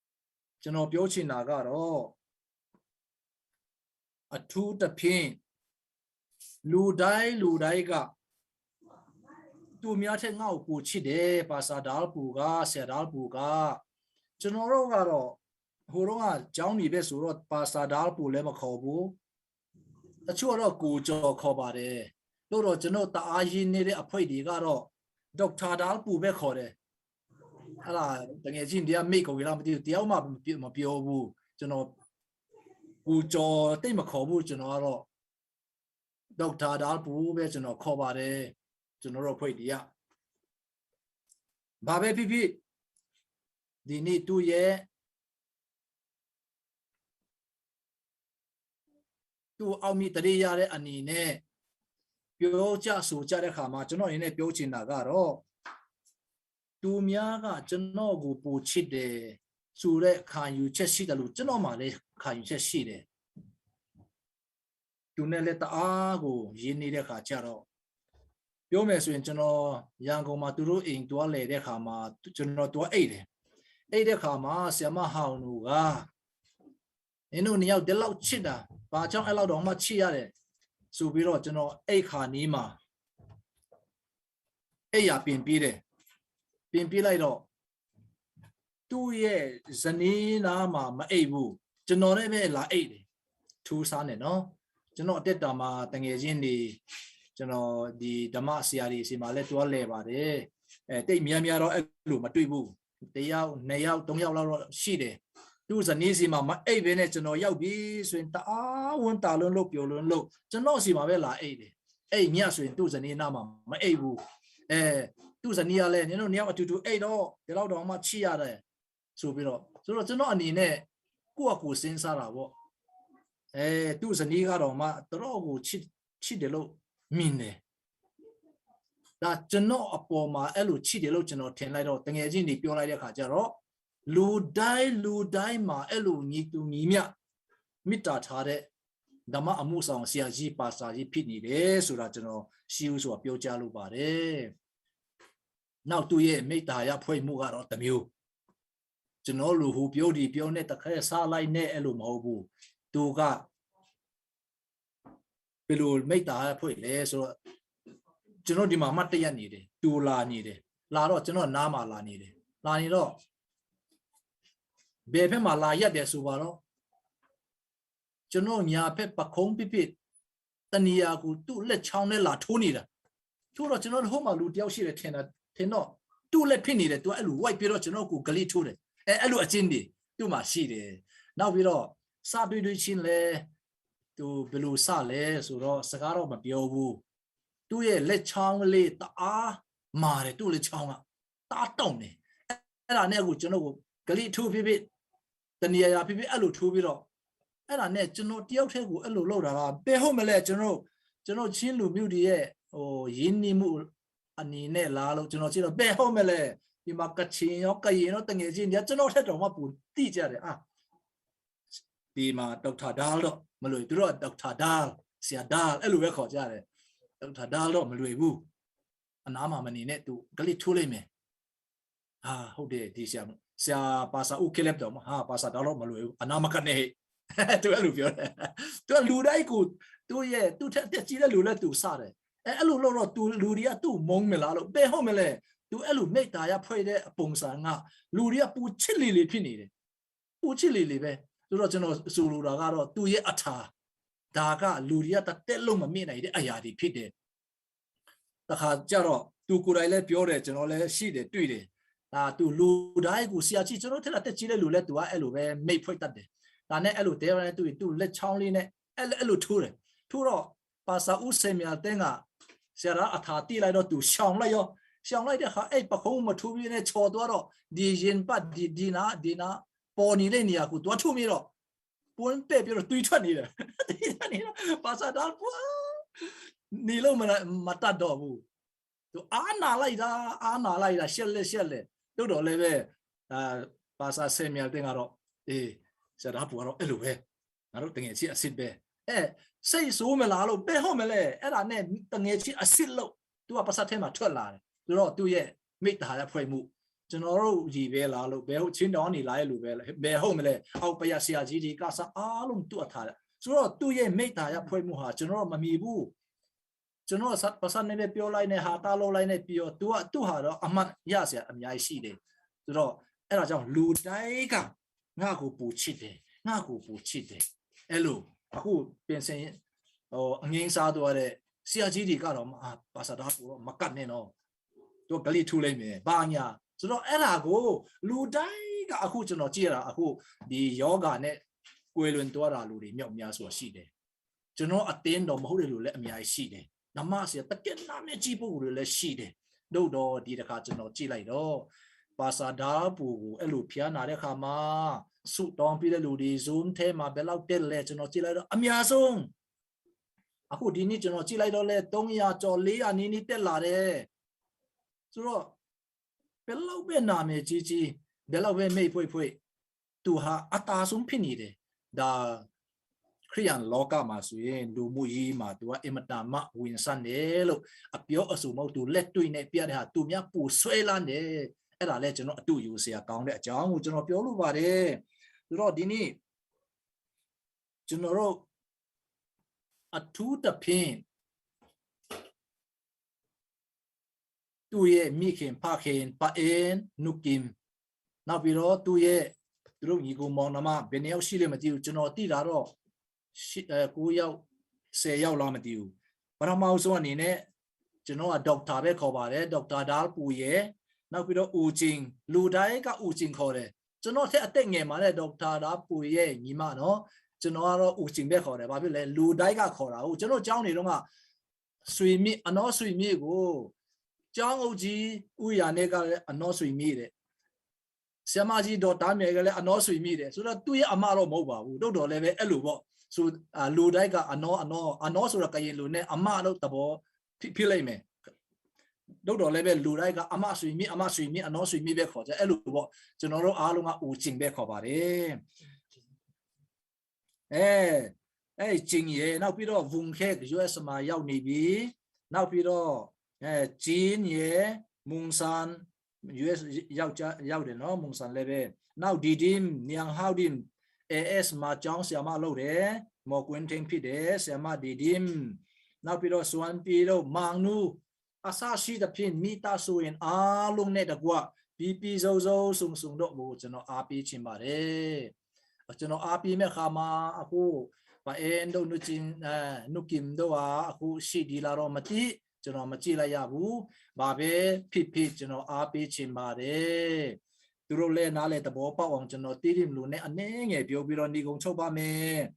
။ ကျွန်တော်ပြောချင်တာကတော့ အထူးသဖြင့်လူတိုင်းလူတိုင်းကသူများထက်ငါ့ကိုပိုချစ်တယ်။ ပါစတာဒါလ်ပူက ဆရာဒါလ်ပူက ကျွန်တော်တို့ကတော့ဟိုတုန်းကကျောင်းနေပဲဆိုတော့ ပါစတာဒါလ်ပူလည်းမခေါ်ဘူး။ တချို့ကတော့ကိုကျော်ခေါ်ပါတယ်။ သို့တော့ကျွန်တော်တအားရင်းနှီးတဲ့အဖွဲ့တွေကတော့ဒေါက်တာဒါလ်ပူပဲခေါ်တယ်။ အဲ့ဒါတကယ်ချင်းတရားမိတ်ခေါ်ကြလားမသိဘူး။ တရားမှမပြောဘူး။ ကျွန်တော်ကိုကျော်တိတ်မခေါ်ဘူး။ ကျွန်တော်ကတော့ဒေါက်တာဒါလ်ပူပဲကျွန်တော်ခေါ်ပါတယ်။ ကျွန်တော်တို့အဖွဲ့တွေကဘာပဲဖြစ်ဖြစ်ဒီနေ့သူ့ရဲ့သူ့အောင်မြင်တရေရတဲ့အနေနဲ့ပြောကြဆိုကြတဲ့ခါမှာကျွန်တော်အနေနဲ့ပြောချင်တာကတော့သူများကကျွန်တော်ကိုပိုချစ်တယ်ဆိုတဲ့ခံယူချက်ရှိတယ်လို့ကျွန်တော်မှလည်းခံယူချက်ရှိတယ်။ သူနဲ့လည်းတအားကိုရင်းနှီးတဲ့ခါကျတော့ပြောမယ်ဆိုရင်ကျွန်တော်ရန်ကုန်မှာသူတို့အိမ်သွားလဲတဲ့ခါမှာကျွန်တော်သွားအိပ်တယ်။ အိပ်တဲ့ခါမှာဆရာမဟောင်နူကနင်တို့နှစ်ယောက်ဒီလောက်ချစ်တာဘာကြောင့်အဲ့လောက်တောင်မှချစ်ရတယ်ဆိုပြီးတော့ကျွန်တော်အိပ်ခါနီးမှာအိပ်ရာပြင်ပေးတယ်။ ပြင်ပေးလိုက်တော့သူ့ရဲ့ဇနီးနားမှာမအိပ်ဘူး။ ကျွန်တော်နဲ့ပဲလာအိပ်တယ်။ ထူးဆန်းတယ်နော်။ ကျွန်တော်အသက်တာမှာတငယ်ချင်းတွေကျွန်တော်ဒီဓမ္မဆရာတွေဆီမှာလည်းတွားလဲပါတယ်။ အဲတိတ်များများတော့အဲ့လိုမတွေ့ဘူး။ တစ်ယောက်နှစ်ယောက်သုံးယောက်လောက်တော့ရှိတယ်။ သူ့ဇနီးဆီမှာမအိပ်ဘဲနဲ့ကျွန်တော်ရောက်ပြီဆိုရင်တအားဝမ်းသာလွန်းလို့ပျော်လွန်းလို့ကျွန်တော်ဆီမှာပဲလာအိပ်တယ်။ အဲ့ညဆိုရင်သူ့ဇနီးနားမှာမအိပ်ဘူး။ အဲသူ့ဇနီးကလည်းနင်တို့နှစ်ယောက်အတူတူအိပ်တော့ဒီလောက်တောင်မှချစ်ရတယ်ဆိုပြီးတော့ဆိုတော့ကျွန်တော်အနေနဲ့ကိုယ့်အကူစဉ်းစားတာပေါ့။ အဲသူ့ဇနီးကတော့မှတော်တော်ကိုချစ်ချစ်တယ်လို့မြင်တယ်။ဒါကျွန်တော်အပေါ်မှာအဲ့လိုချစ်တယ်လို့ကျွန်တော်ထင်လိုက်တော့တငယ်ချင်းတွေပြောလိုက်တဲ့ခါကျတော့လူတိုင်းလူတိုင်းမှာအဲ့လိုညီတူညီမျှမေတ္တာထားတဲ့ဓမ္မအမှုဆောင်ဆရာကြီးပါစတာကြီးဖြစ်နေတယ်ဆိုတာကျွန်တော်ရှင်းဦးစွာပြောကြားလိုပါတယ်။ နောက်သူ့ရဲ့မေတ္တာရဖွင့်မှုကတော့တစ်မျိုးကျွန်တော်လူဟူပြောဒီပြောနဲ့တခဲစားလိုက်နဲ့အဲ့လိုမဟုတ်ဘူး။သူကဘယ်လိုမေတ္တာဖွင့်လဲဆိုတော့ကျွန်တော်ဒီမှာမှတ်တရနေတယ်။သူလာနေတယ်။လာတော့ကျွန်တော်နားမှာလာနေတယ်။လာနေတော့ဘယ်ဖက်မှာလာရက်တယ်ဆိုပါတော့ကျွန်တော်ညာဖက်ပခုံးဖြစ်ဖြစ်တနေရာကိုသူ့လက်ချောင်းနဲ့လာထိုးနေတာထိုးတော့ကျွန်တော်ဟိုမှာလူတယောက်ရှိတယ်ထင်တာထင်တော့သူ့လက်ဖြစ်နေတယ်သူအဲ့လိုဝိုက်ပြီးတော့ကျွန်တော်ကိုကလေးထိုးတယ်အဲအဲ့လိုအချင်းတွေသူ့မှာရှိတယ်နောက်ပြီးတော့စတွေ့တွေ့ချင်းလဲသူဘယ်လိုစလဲဆိုတော့စကားတော့မပြောဘူးသူ့ရဲ့လက်ချောင်းလေးတအားမာတယ်သူ့လက်ချောင်းကတအားတောင့်နေအဲ့ဒါနဲ့အခုကျွန်တော်ကိုကလေးထိုးဖြစ်ဖြစ်တနေရာရာဖြစ်ဖြစ်အဲ့လိုထိုးပြီးတော့အဲ့ဒါနဲ့ကျွန်တော်တယောက်တည်းကိုအဲ့လိုလုပ်တာကဘယ်ဟုတ်မလဲကျွန်တော်ကျွန်တော်ချင်းလူမျိုးတွေရဲ့ဟိုရင်းနှီးမှုအနေနဲ့လားလို့ကျွန်တော်ကြည့်တော့ဘယ်ဟုတ်မလဲဒီမှာကချင်ရောကရင်ရောတငယ်ချင်းတွေကကျွန်တော်ထက်တော့မှပိုတိကြတယ်အာဒီမှာဒေါက်တာဒါလ်တော့မလို့သူတို့ကဒေါက်တာဒါလ်ဆရာဒါလ်အဲ့လိုပဲခေါ်ကြတယ်ဒေါက်တာဒါလ်တော့မလွယ်ဘူးအနားမှာမနေနဲ့သူကလစ်ထိုးလိုက်မယ်ဟာဟုတ်တယ်ဒီဆရာဆရာပါစာဦးခဲလက်တော့ဟာပါစာဒါလ်တော့မလွယ်ဘူးအနားမကနဲ့သူအဲ့လိုပြောတယ်သူကလူတိုင်းကိုသူ့ရဲ့သူ့ထက်တက်ကြီးတဲ့လူလဲသူစတယ်အဲအဲ့လိုလို့တော့သူလူတွေကသူ့မုန်းမလားလို့ဘယ်ဟုတ်မလဲသူအဲ့လိုမိတ်တာရဖွဲ့တဲ့အပုံစံကလူတွေကပူချစ်လီလီဖြစ်နေတယ်ပူချစ်လီလီပဲဆိုတော့ကျွန်တော်ဆိုလိုတာကတော့သူ့ရဲ့အထာဒါကလူတွေကတတက်လို့မမေ့နိုင်တဲ့အရာတွေဖြစ်တယ် တခါကျတော့ သူကိုယ်တိုင်လည်းပြောတယ် ကျွန်တော်လည်းရှိတယ် တွေ့တယ်။ ဒါသူလူတိုင်းကို ဆရာကြီး ကျွန်တော်ထက်လာတက်ကြီးတဲ့လူလည်း သူကအဲ့လိုပဲ မိတ်ဖွဲ့တတ်တယ်။ ဒါနဲ့ အဲ့လိုတဲရတဲ့ သူသူလက်ချောင်းလေးနဲ့ အဲ့လိုအဲ့လိုထိုးတယ်။ ထိုးတော့ ပါစာဦးစင်မြတ်သိန်းက ဆရာအထာတိလိုက်တော့ သူရှောင်လိုက်ရော ရှောင်လိုက်တဲ့အခါ အဲ့ပခုံးမထိုးဘဲနဲ့ ချော်သွားတော့ ဒီရင်ဘတ် ဒီဒီနာဒီနာ ပေါ်နေတဲ့နေရာကို သွားထိုးမိတော့ ပွန်းပဲ့ပြီးတော့ သွေးထွက်နေတယ်။ သွေးထွက်နေတော့ ပါစာဒါပွန်းနေလို့မမတတ်တော့ဘူး။ သူအာနာလိုက်တာ အာနာလိုက်တာ ရှက်လက်ရှက်လက် တို့တော့လည်းပဲ အာပါစာဆယ်မြတ်တင်ကတော့ အေး ဆရာဒါပူကတော့ အဲ့လိုပဲ ငါတို့တငယ်ချင်းအစ်စ်ပဲ။ အဲစိတ်ဆိုးမလားလို့ ဘယ်ဟုတ်မလဲ။ အဲ့ဒါနဲ့ တငယ်ချင်းအစ်စ်လို့ သူကပါစာထဲမှာထွက်လာတယ်။ သူတော့ သူ့ရဲ့မိတ္တဟာရအဖွဲ့မှု ကျွန်တော်တို့ကြီးပဲလားလို့ ဘယ်ဟုတ်ချင်းတော်နေလားလို့ပဲ ဘယ်ဟုတ်မလဲ။ အောက်ပယဆရာကြီးဒီကစားအားလုံး သူ့အထာရဆိုတော့ သူ့ရဲ့မိတ္တဟာရအဖွဲ့မှုဟာ ကျွန်တော်တို့မမီဘူး။ ကျွန်တော်ကပါးစပ်နဲ့ပဲပြောလိုက်နဲ့ ဟာတလုပ်လိုက်နဲ့ ပြီးတော့ သူက သူ့ဟာတော့ အမှတ်ရစရာအများကြီးရှိတယ်။ ဆိုတော့ အဲ့ဒါကြောင့် လူတိုင်းက ငါ့ကိုပိုချစ်တယ်၊ ငါ့ကိုပိုချစ်တယ်။ အဲ့လို အခု ပြင်ဆင် ဟို အငြိမ်းစားသွားတဲ့ ဆရာကြီးတွေကတော့ အာ ပါစာသားကိုတော့ မကတ်နဲ့နော်။ သူက ကလီထူလိမ့်မယ်။ ဘာညာ။ ဆိုတော့ အဲ့ဒါကို လူတိုင်းက အခု ကျွန်တော်ကြည့်ရတာ အခု ဒီယောဂါနဲ့ ကွယ်လွန်သွားတာ လူတွေ မြောက်များစွာရှိတယ်။ ကျွန်တော်အသင်းတော်မဟုတ်တဲ့လူလည်း အများကြီးရှိတယ်။ ဓမ္မဆရာ တကယ်နာမည်ကြီးပုဂ္ဂိုလ်တွေလည်းရှိတယ်။ သို့တော့ ဒီတစ်ခါ ကျွန်တော်ကြည့်လိုက်တော့ ပါစာဒါပူကို အဲ့လိုဖျားနာတဲ့ခါမှာ ဆုတောင်းပြီးတဲ့လူတွေ Zoom ထဲမှာ ဘယ်လောက်တက်လဲ ကျွန်တော်ကြည့်လိုက်တော့ အများဆုံး။ အခုဒီနေ့ ကျွန်တော်ကြည့်လိုက်တော့လဲ သုံးရာကျော် လေးရာနီးနီး တက်လာတယ်။ ဆိုတော့ ဘယ်လောက်ပဲနာမည်ကြီးကြီး ဘယ်လောက်ပဲမိတ်ဖွဲ့ဖွဲ့ သူဟာအသာဆုံးဖြစ်နေတယ်။ ဒါ ခရစ်ယာန်လောကမှာဆိုရင် လူမှုရေးမှာ သူကအင်မတန်မှ ဝင်ဆံတယ်လို့ အပြောအဆိုမဟုတ် သူလက်တွေ့နဲ့ပြတဲ့ဟာ သူများပိုဆွဲလန်းတယ်။ အဲ့ဒါလည်း ကျွန်တော်အတူယူစရာကောင်းတဲ့အကြောင်းကို ကျွန်တော်ပြောလိုပါတယ်။ ဆိုတော့ ဒီနေ့ ကျွန်တော်တို့ အထူးသဖြင့် သူ့ရဲ့မိခင်ဖခင် ပါအဲန်၊ နုကင်၊ နောက်ပြီးတော့ သူ့ရဲ့ သူတို့ညီကိုမောင်နှမ ဘယ်နှစ်ယောက်ရှိလဲမသိဘူး။ ကျွန်တော်သိတာတော့ ရှစ်၊ အဲ၊ ကိုးယောက်၊ ဆယ်ယောက်လားမသိဘူး။ ပထမဦးဆုံးအနေနဲ့ ကျွန်တော်က ဒေါက်တာ ပဲခေါ်ပါတယ်။ ဒေါက်တာ ဒါပူရယ်၊ နောက်ပြီးတော့ အူကျင်၊ လူတိုင်းက အူကျင်ခေါ်တယ်။ ကျွန်တော်ထက်အသက်ငယ်မှာလည်း ဒေါက်တာ ဒါပူရယ်ညီမနော်။ ကျွန်တော်ကတော့ အူကျင်ပဲခေါ်တယ်။ ဘာဖြစ်လဲ၊ လူတိုင်းကခေါ်တာကို။ ကျွန်တော်ကျောင်းနေတုန်းက ဆွေမျိုး၊ အနော်ဆွေမျိုးကို ကျောင်းအုပ်ကြီးဦးရာနဲ့ကလည်း အနော်ဆွေမျိုးတဲ့၊ ဆရာမကြီးဒေါ်တန်းမြတ်ကလည်း အနော်ဆွေမျိုးတဲ့။ ဆိုတော့ သူ့ရဲ့အမတော့ မဟုတ်ပါဘူး။ သို့တော်လည်းပဲ အဲ့လိုပေါ့။ ဆို၊ အာ၊ လူတိုင်းက အနော်၊ အနော်၊ အနော်ဆိုတာ ကရင်လိုနဲ့ အမလို့သဘောဖြစ်၊ ဖြစ်လိမ့်မယ်။ သို့တော်လည်းပဲ လူတိုင်းက အမဆွေမျိုး၊ အမဆွေမျိုး၊ အနော်ဆွေမျိုးပဲခေါ်ကြ။ အဲ့လိုပေါ့။ ကျွန်တော်တို့အားလုံးက အူကျင်ပဲခေါ်ပါတယ်။ အဲ၊ အဲ၊ ကျင်ရယ်၊ နောက်ပြီးတော့ ဝုန်ခဲ ယူအက်စ် မှာ ရောက်နေပြီ။ နောက်ပြီးတော့ အဲ၊ ကျင်ရယ်၊ မုန်ဆန် ယူအက်စ် ရောက်ကြ၊ ရောက်တယ်နော်၊ မုန်ဆန်လည်းပဲ။ နောက် ဒီဒင်၊ နျံဟောက်ဒင်၊ အဲအက်စ် မှာ ကျောင်းဆရာမလုပ်တယ်။ မော်ကွင်းထိန်ဖြစ်တယ်၊ ဆရာမ ဒီဒင်။ နောက်ပြီးတော့ စွမ်ပီတို့၊ မင်နူ၊ အစရှိသဖြင့် မိသားစုဝင်အားလုံးနဲ့တကွ ပြည့်ပြည့်စုံစုံ စုံစုံတော့ကို ကျွန်တော်အားပေးချင်ပါတယ်။ ကျွန်တော်အားပေးမဲ့အခါမှာ အခု ပါအဲန်တို့၊ နုကျင်၊ အဲ၊ နုကင်တို့ဟာ အခုရှိသေးလားတော့မသိ၊ ကျွန်တော်မကြည့်လိုက်ရဘူး။ ဘာပဲဖြစ်ဖြစ် ကျွန်တော်အားပေးချင်ပါတယ်။ သူတို့လည်း နားလည်သဘောပေါက်အောင် ကျွန်တော် သီရိမ်လူနဲ့ အနည်းငယ်ပြောပြီးတော့ နိဂုံးချုပ်ပါမယ်။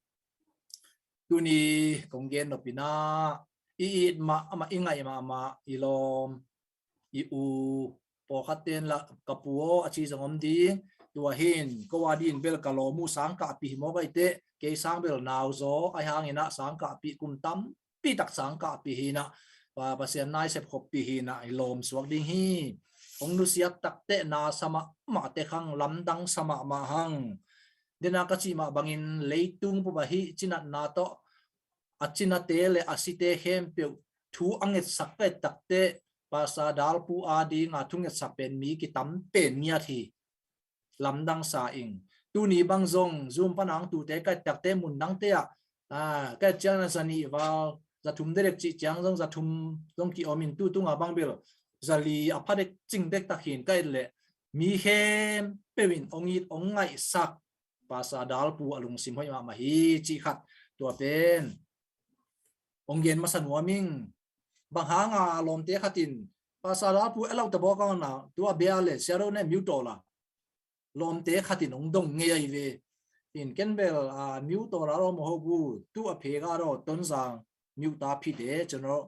Tuni kong gen nop ina, i it mahmah, i ngaih mahmah, i lawm, i u, pawlkhat ten la ka pu aw a ci zong om ding. Tua hin ko a din bel ka lawm uh sang kahpih hi maw, ka i teh, kei sang bel nau zaw, ahi hangin ah sang kahpih kum tampi tak sang kahpih hi inah, Pa, Pasian nai sepkhoppih hi inah, i lawm suak ding hi. Hong nusiat takteh na sa mahmahte khang, lamdang sa mahmah hang. Dena ka cih mah bangin leitung bup ahi cinatna tawh a cinate le a site khempeuh thu a ngetsak ka et takteh, Pastor Dalpu a dinga thu ngetsak pen mi kitam pen ngiat hi. Lamdang sa ing. Tuni bang zong Zoom pana hong tute ka et takteh mun dangte ah, ah, ka et ciang na za nih val, za thum dekdek cih ciang zong za thum zong ki-om in, tu tunga bang bel za li a pha dek cing dektak hi in, ka et leh mi khempeuh in hong it hong ngaihsak Pastor Dalpu a lungsim hoih mahmah hi cih khat, tua pen hong gen masa nuam ing. Bang hanga lawmte khatin Pastor Dalpu e lau tabawk a na tua bia le siaro ne miu tawla lawmte khatin hong dong ngei ahi ve. In ken bel a miu tawla raw maho bu tu a phe ga raw Tonzang miu ta phite chun raw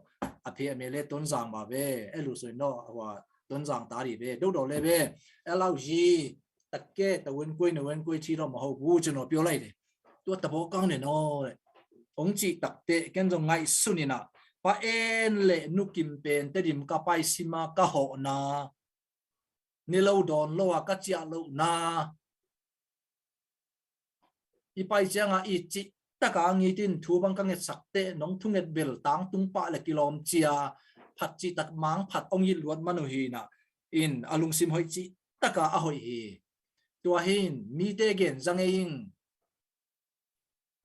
a phe a mele Tonzang ba ve e lu soi no a hua Tonzang ta ri ve do do le ve e lau hi takke ta wen koi na wen koi thi raw maho bu chun raw pio lai de. Tua tabawk a ne no le hong ci takte ken zong ngaihsun ina pa en le nukim pen te dim ka pai sima ka hawh na ni lo dawn lo a ka ciah loh na i pai cianga i cih taka a ngitin thu bang ka ngetsakte nong thunget bel tangtung pah le kilawm cia phat cih tak mang phat ong it luat man uh hina in a lungsim hoih cih taka a hoih hi. Tua hin mite gen za ngei ing.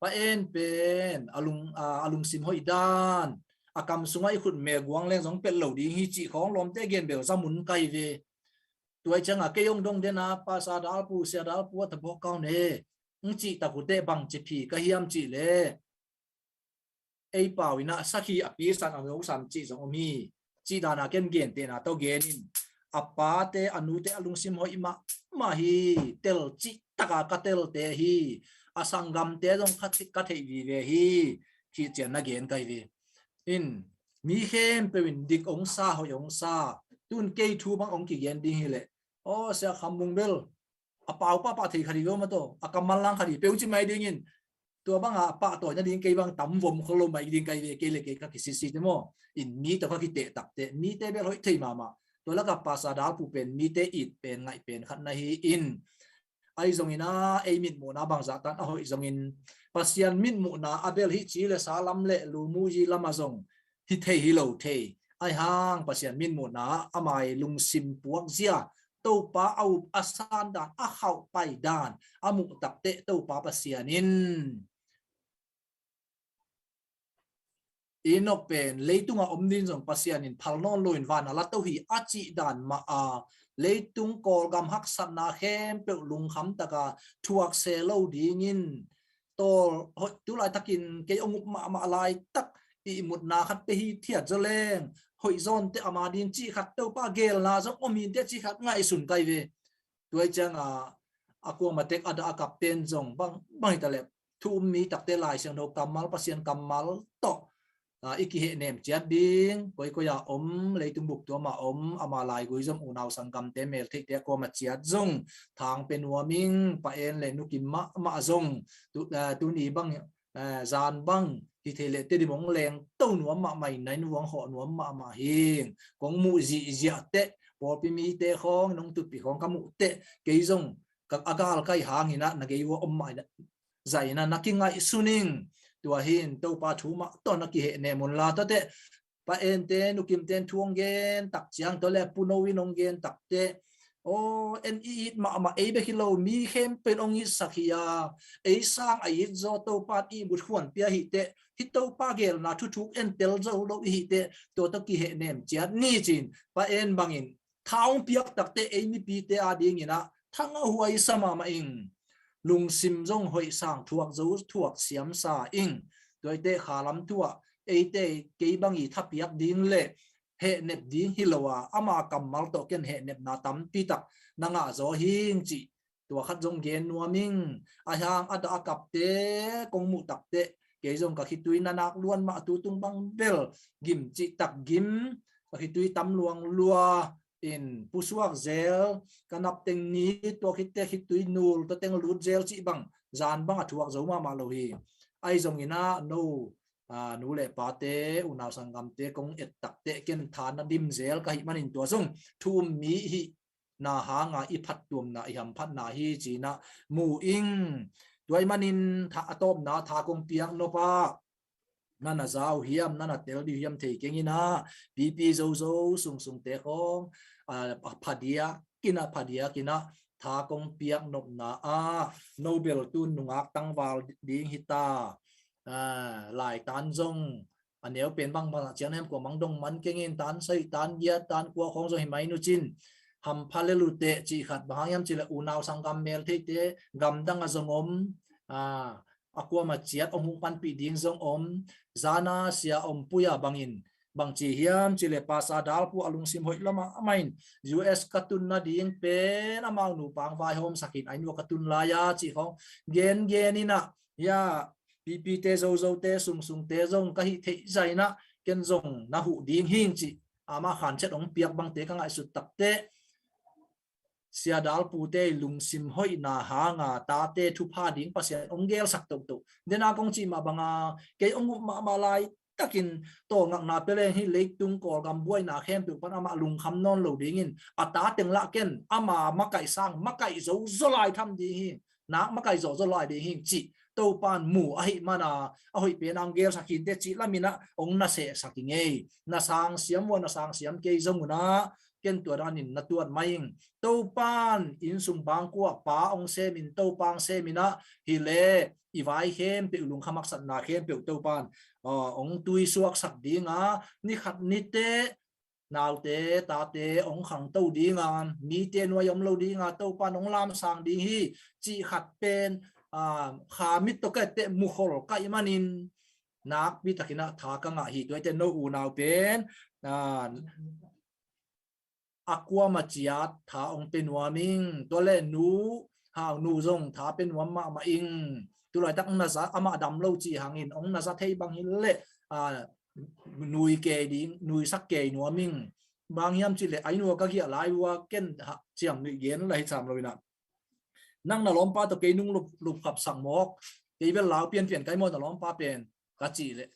Pa en pen a lung a lungsim hoih dan a kam sunga i khut me guang leng zong pet lo ding hi cih khawng lawmte gen bel za mun kai ve. Tuai cianga kei ong dong dena Pastor Dalpu sia Dalpu a tabawk kau ne ng cih takute bang ci phi ka hiam cih le ei pau ina sakhi a pisan a nosan cih zong om hi. Cih dana ken gentehna tau genin a pate a nute a lungsim hoih mahmah hi. Tel cih taka ka telte hi. A sanggamte zong ka theih vive hi. Khician na gen kai ve. In mi khempeuh in dik ong sa hoih ong sa tun kei thu bang ong kigen ding hileh aw sia khambung bel a pau papa thei khadi lo mato a kammal lang khadi peu ci mai dingin tua banga a pah tawi nading kei bang tam vom kholo mai ding kai ve kei le kei ka kisisi te maw. In mi to ka kiteh takte mite bel hoih thei mahmah. Tua laka Pastor Dalpu pen mite it pen ngaih pen khat na hi in ai zongina ei mitmuhna bangzah tan a hoih zongin Pasian mitmuhna a bel hi ci le sa lam le lumuyi lama zong hi thei hi lo thei. Ai hang Pasian mitmuhna amai lungsim puak zia Topa a up a san dan a khauh pai dan a muh takte Topa Pasian in Enok pen leitunga om din zong Pasian in phal nawn loin vana la to hi a cih dan mah a leitung Kawlgam haksatna khempeuh lungkham taka thuak se lo dingin tawl hoih tu laitakin kei ong up mahmah laitak ihmutna khat pe hi thiat zaw leng hoih zawnte ama din cih khat Topa gelna zong om hinte cih khat ngaihsun kai ve. Tuai cianga a kuama tek a dah a kapten zong bang bang hita le thu um mi takte Lai Siangtho kammal Pasian kammal tawh i kihehnem ciat ding koikoi a om leitung bup tuama om ama laigui zong unau sanggamte meltheite a kuama ciat zong thang pe nuaming pa en le nukim mahmah zong tuni bang zan bang hi thei le te dimong leng to nuam mahmah in nain vuang hawh nuam mahmah hing kong muh zihziah teh pawlpi mite khawng nong tutpi khawng ka muh teh kei zong ka a gal kai hangina na gei ua om mah zaina na kingaihsun ing. Tua hin Topa thu mah tawh na kihehnem unla tawteh pa ente nukimten thu ong gen tak ciang tawh le puno in ong gen takte aw en i it mahmah ei bek hi lo mi khempeuh in ong itsak hi a ei sang a it zaw Topa in ihmut huan pia hi teh hi Topa gelna thuthuk en tel zo lo i hi teh tua tawh kihehnem ciat ni cin pa en bangin tha ong piak takte ei mipite a dinginah thang a huai sa mahmah ing. Lungsim zong hoih sang thuak zo thuak siam sa ing. Tuaite khalam thu ah eite kei bang i thapiak ding le hehnep ding hi lo a ama kammal tawh ken hehnepna tampi tak na ngah zaw hing cih tua khat zong gen nuam ing. A hiang a dah a kapte kong muh takte kei zong ka khitui na nak luan mah tu tung bang bel gim cih tak gim ka khitui tam luang lua in pusuak zel ka nap teng ni tua khitte khitui nul tua teng lut zel cih bang zan bang a thuak zo mahmah lo hi. Ai zongin ah no nu le pate unau sanggamte kong et takte ken tha na dim zel ka hih manin tua zong thu um mi hih na hanga i phattuamna i hamphatna hi cinah mu ing. Tua ih manin a tawpna tha kong piak nop ah na na zau hiam na na tel dih hiam thei kenginah pipi zozo sungsungte khawng phadiak kinah phadiak inah tha kong piak nopna ah no bel tun nungak tangval ding hita. Laitan zong a neu pen bangbang ah ciang hem kua mang dong man kengin tan sai tan giat tan kua khawng zong hi mai nu cin hampha le luteh cih khat bang hang hiam cih le unau sanggam mel theite gamdang a zong om a kuama ciat om hong panpih ding zong om zana sia om puia bangin Bangci hiam cih leh Pastor Dalpu a lungsim hoih lua mahmah in, U S ka tun nading pen amau nupa hong vaihawmsak in, a inn uah ka tun lai-a cih khawng gengen in ah, ya, pipite, zozote, sungsungte zong ka hih theih zah in ah ken zong na huh ding hing cih amah khanciat hong piak bangte ka ngaihsut takteh, Sia Dalpute i lungsim hoihna hanga tate thupha ding Pasian hong gelsak tohtoh. Dena kong cih mah banga, kei hong up mahmah laitakin tawlngakna pia leng hih leitung Kawlgam buaina khempeuh pan amah lungkham nawn lo dingin, a ta teng lah ken ama makaih sang makaih zo zaw lai tham ding hi, nak makaih zo zaw lai ding hi cih Topa'n mu ahih mana, a hoih pen hong gelsak hi inteh cih lamin ah hong na sehsak hi ing ei. Na sang siam ua, na sang siam kei zong un ah, ken tua danin na tuat mah ing. Topa'n innsung bangkuak pa hong semin, Topa hong semin ah, hi leh i vai khempeuh, lungkham haksatna khempeuh Topa'n, ah, hong tuisuaksak ding a, ni khat ni teh naute tate hong khangto ding a, mite nuai om lo ding a, Topa'n hong lamsang ding hi cih khat pen, ah, kha mit tawh ka et teh mukhol ka hih manin nakpi takin ah tha ka ngah hi. Tua hi teh no unau pen, ah, a kuamah ciat tha hong pia nuam ing. Tua leh nu, Hau nu zong tha pia nuam mahmah ing. Tulaitak na za, amah dam lo cih hangin hong na za thei bang hi leh, ah, nui kei ding, nuisak kei nuam ing. Bang hiam cih leh a inn uah ka giah lai ua ken ha, ciam nuih gen lai sam lo in ah, nang na lawmpa tawh kei nung lup, lupkhapsak mawk, kei bel lau pianpian kai maw na lawmpa pen, ka cih leh,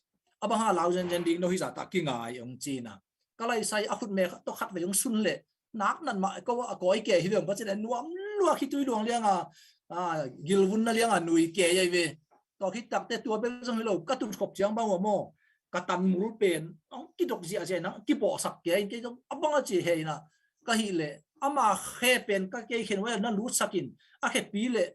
a bang hang lau zenzen ding no hi zah ta kingai, hong ci in ah. Ka laisai a khutme khat tawh khatvei hong sun leh, nak nat mah ko a kawi kei hi ve hong ka cih leh, nuam lua, khitui luang liang a, ah, gilvunna liang a nui kei ahi ve. Tua khit takteh tua bek zong hi lo, ka tut khop ciang bang ua maw, ka tan mul pen hong kidok ziahziah in ah kibawhsak kei in, kei zong a bang a ci hi in ah, ka hih leh ama khe pen ka kei khen ua na lutsak in, a khepi leh,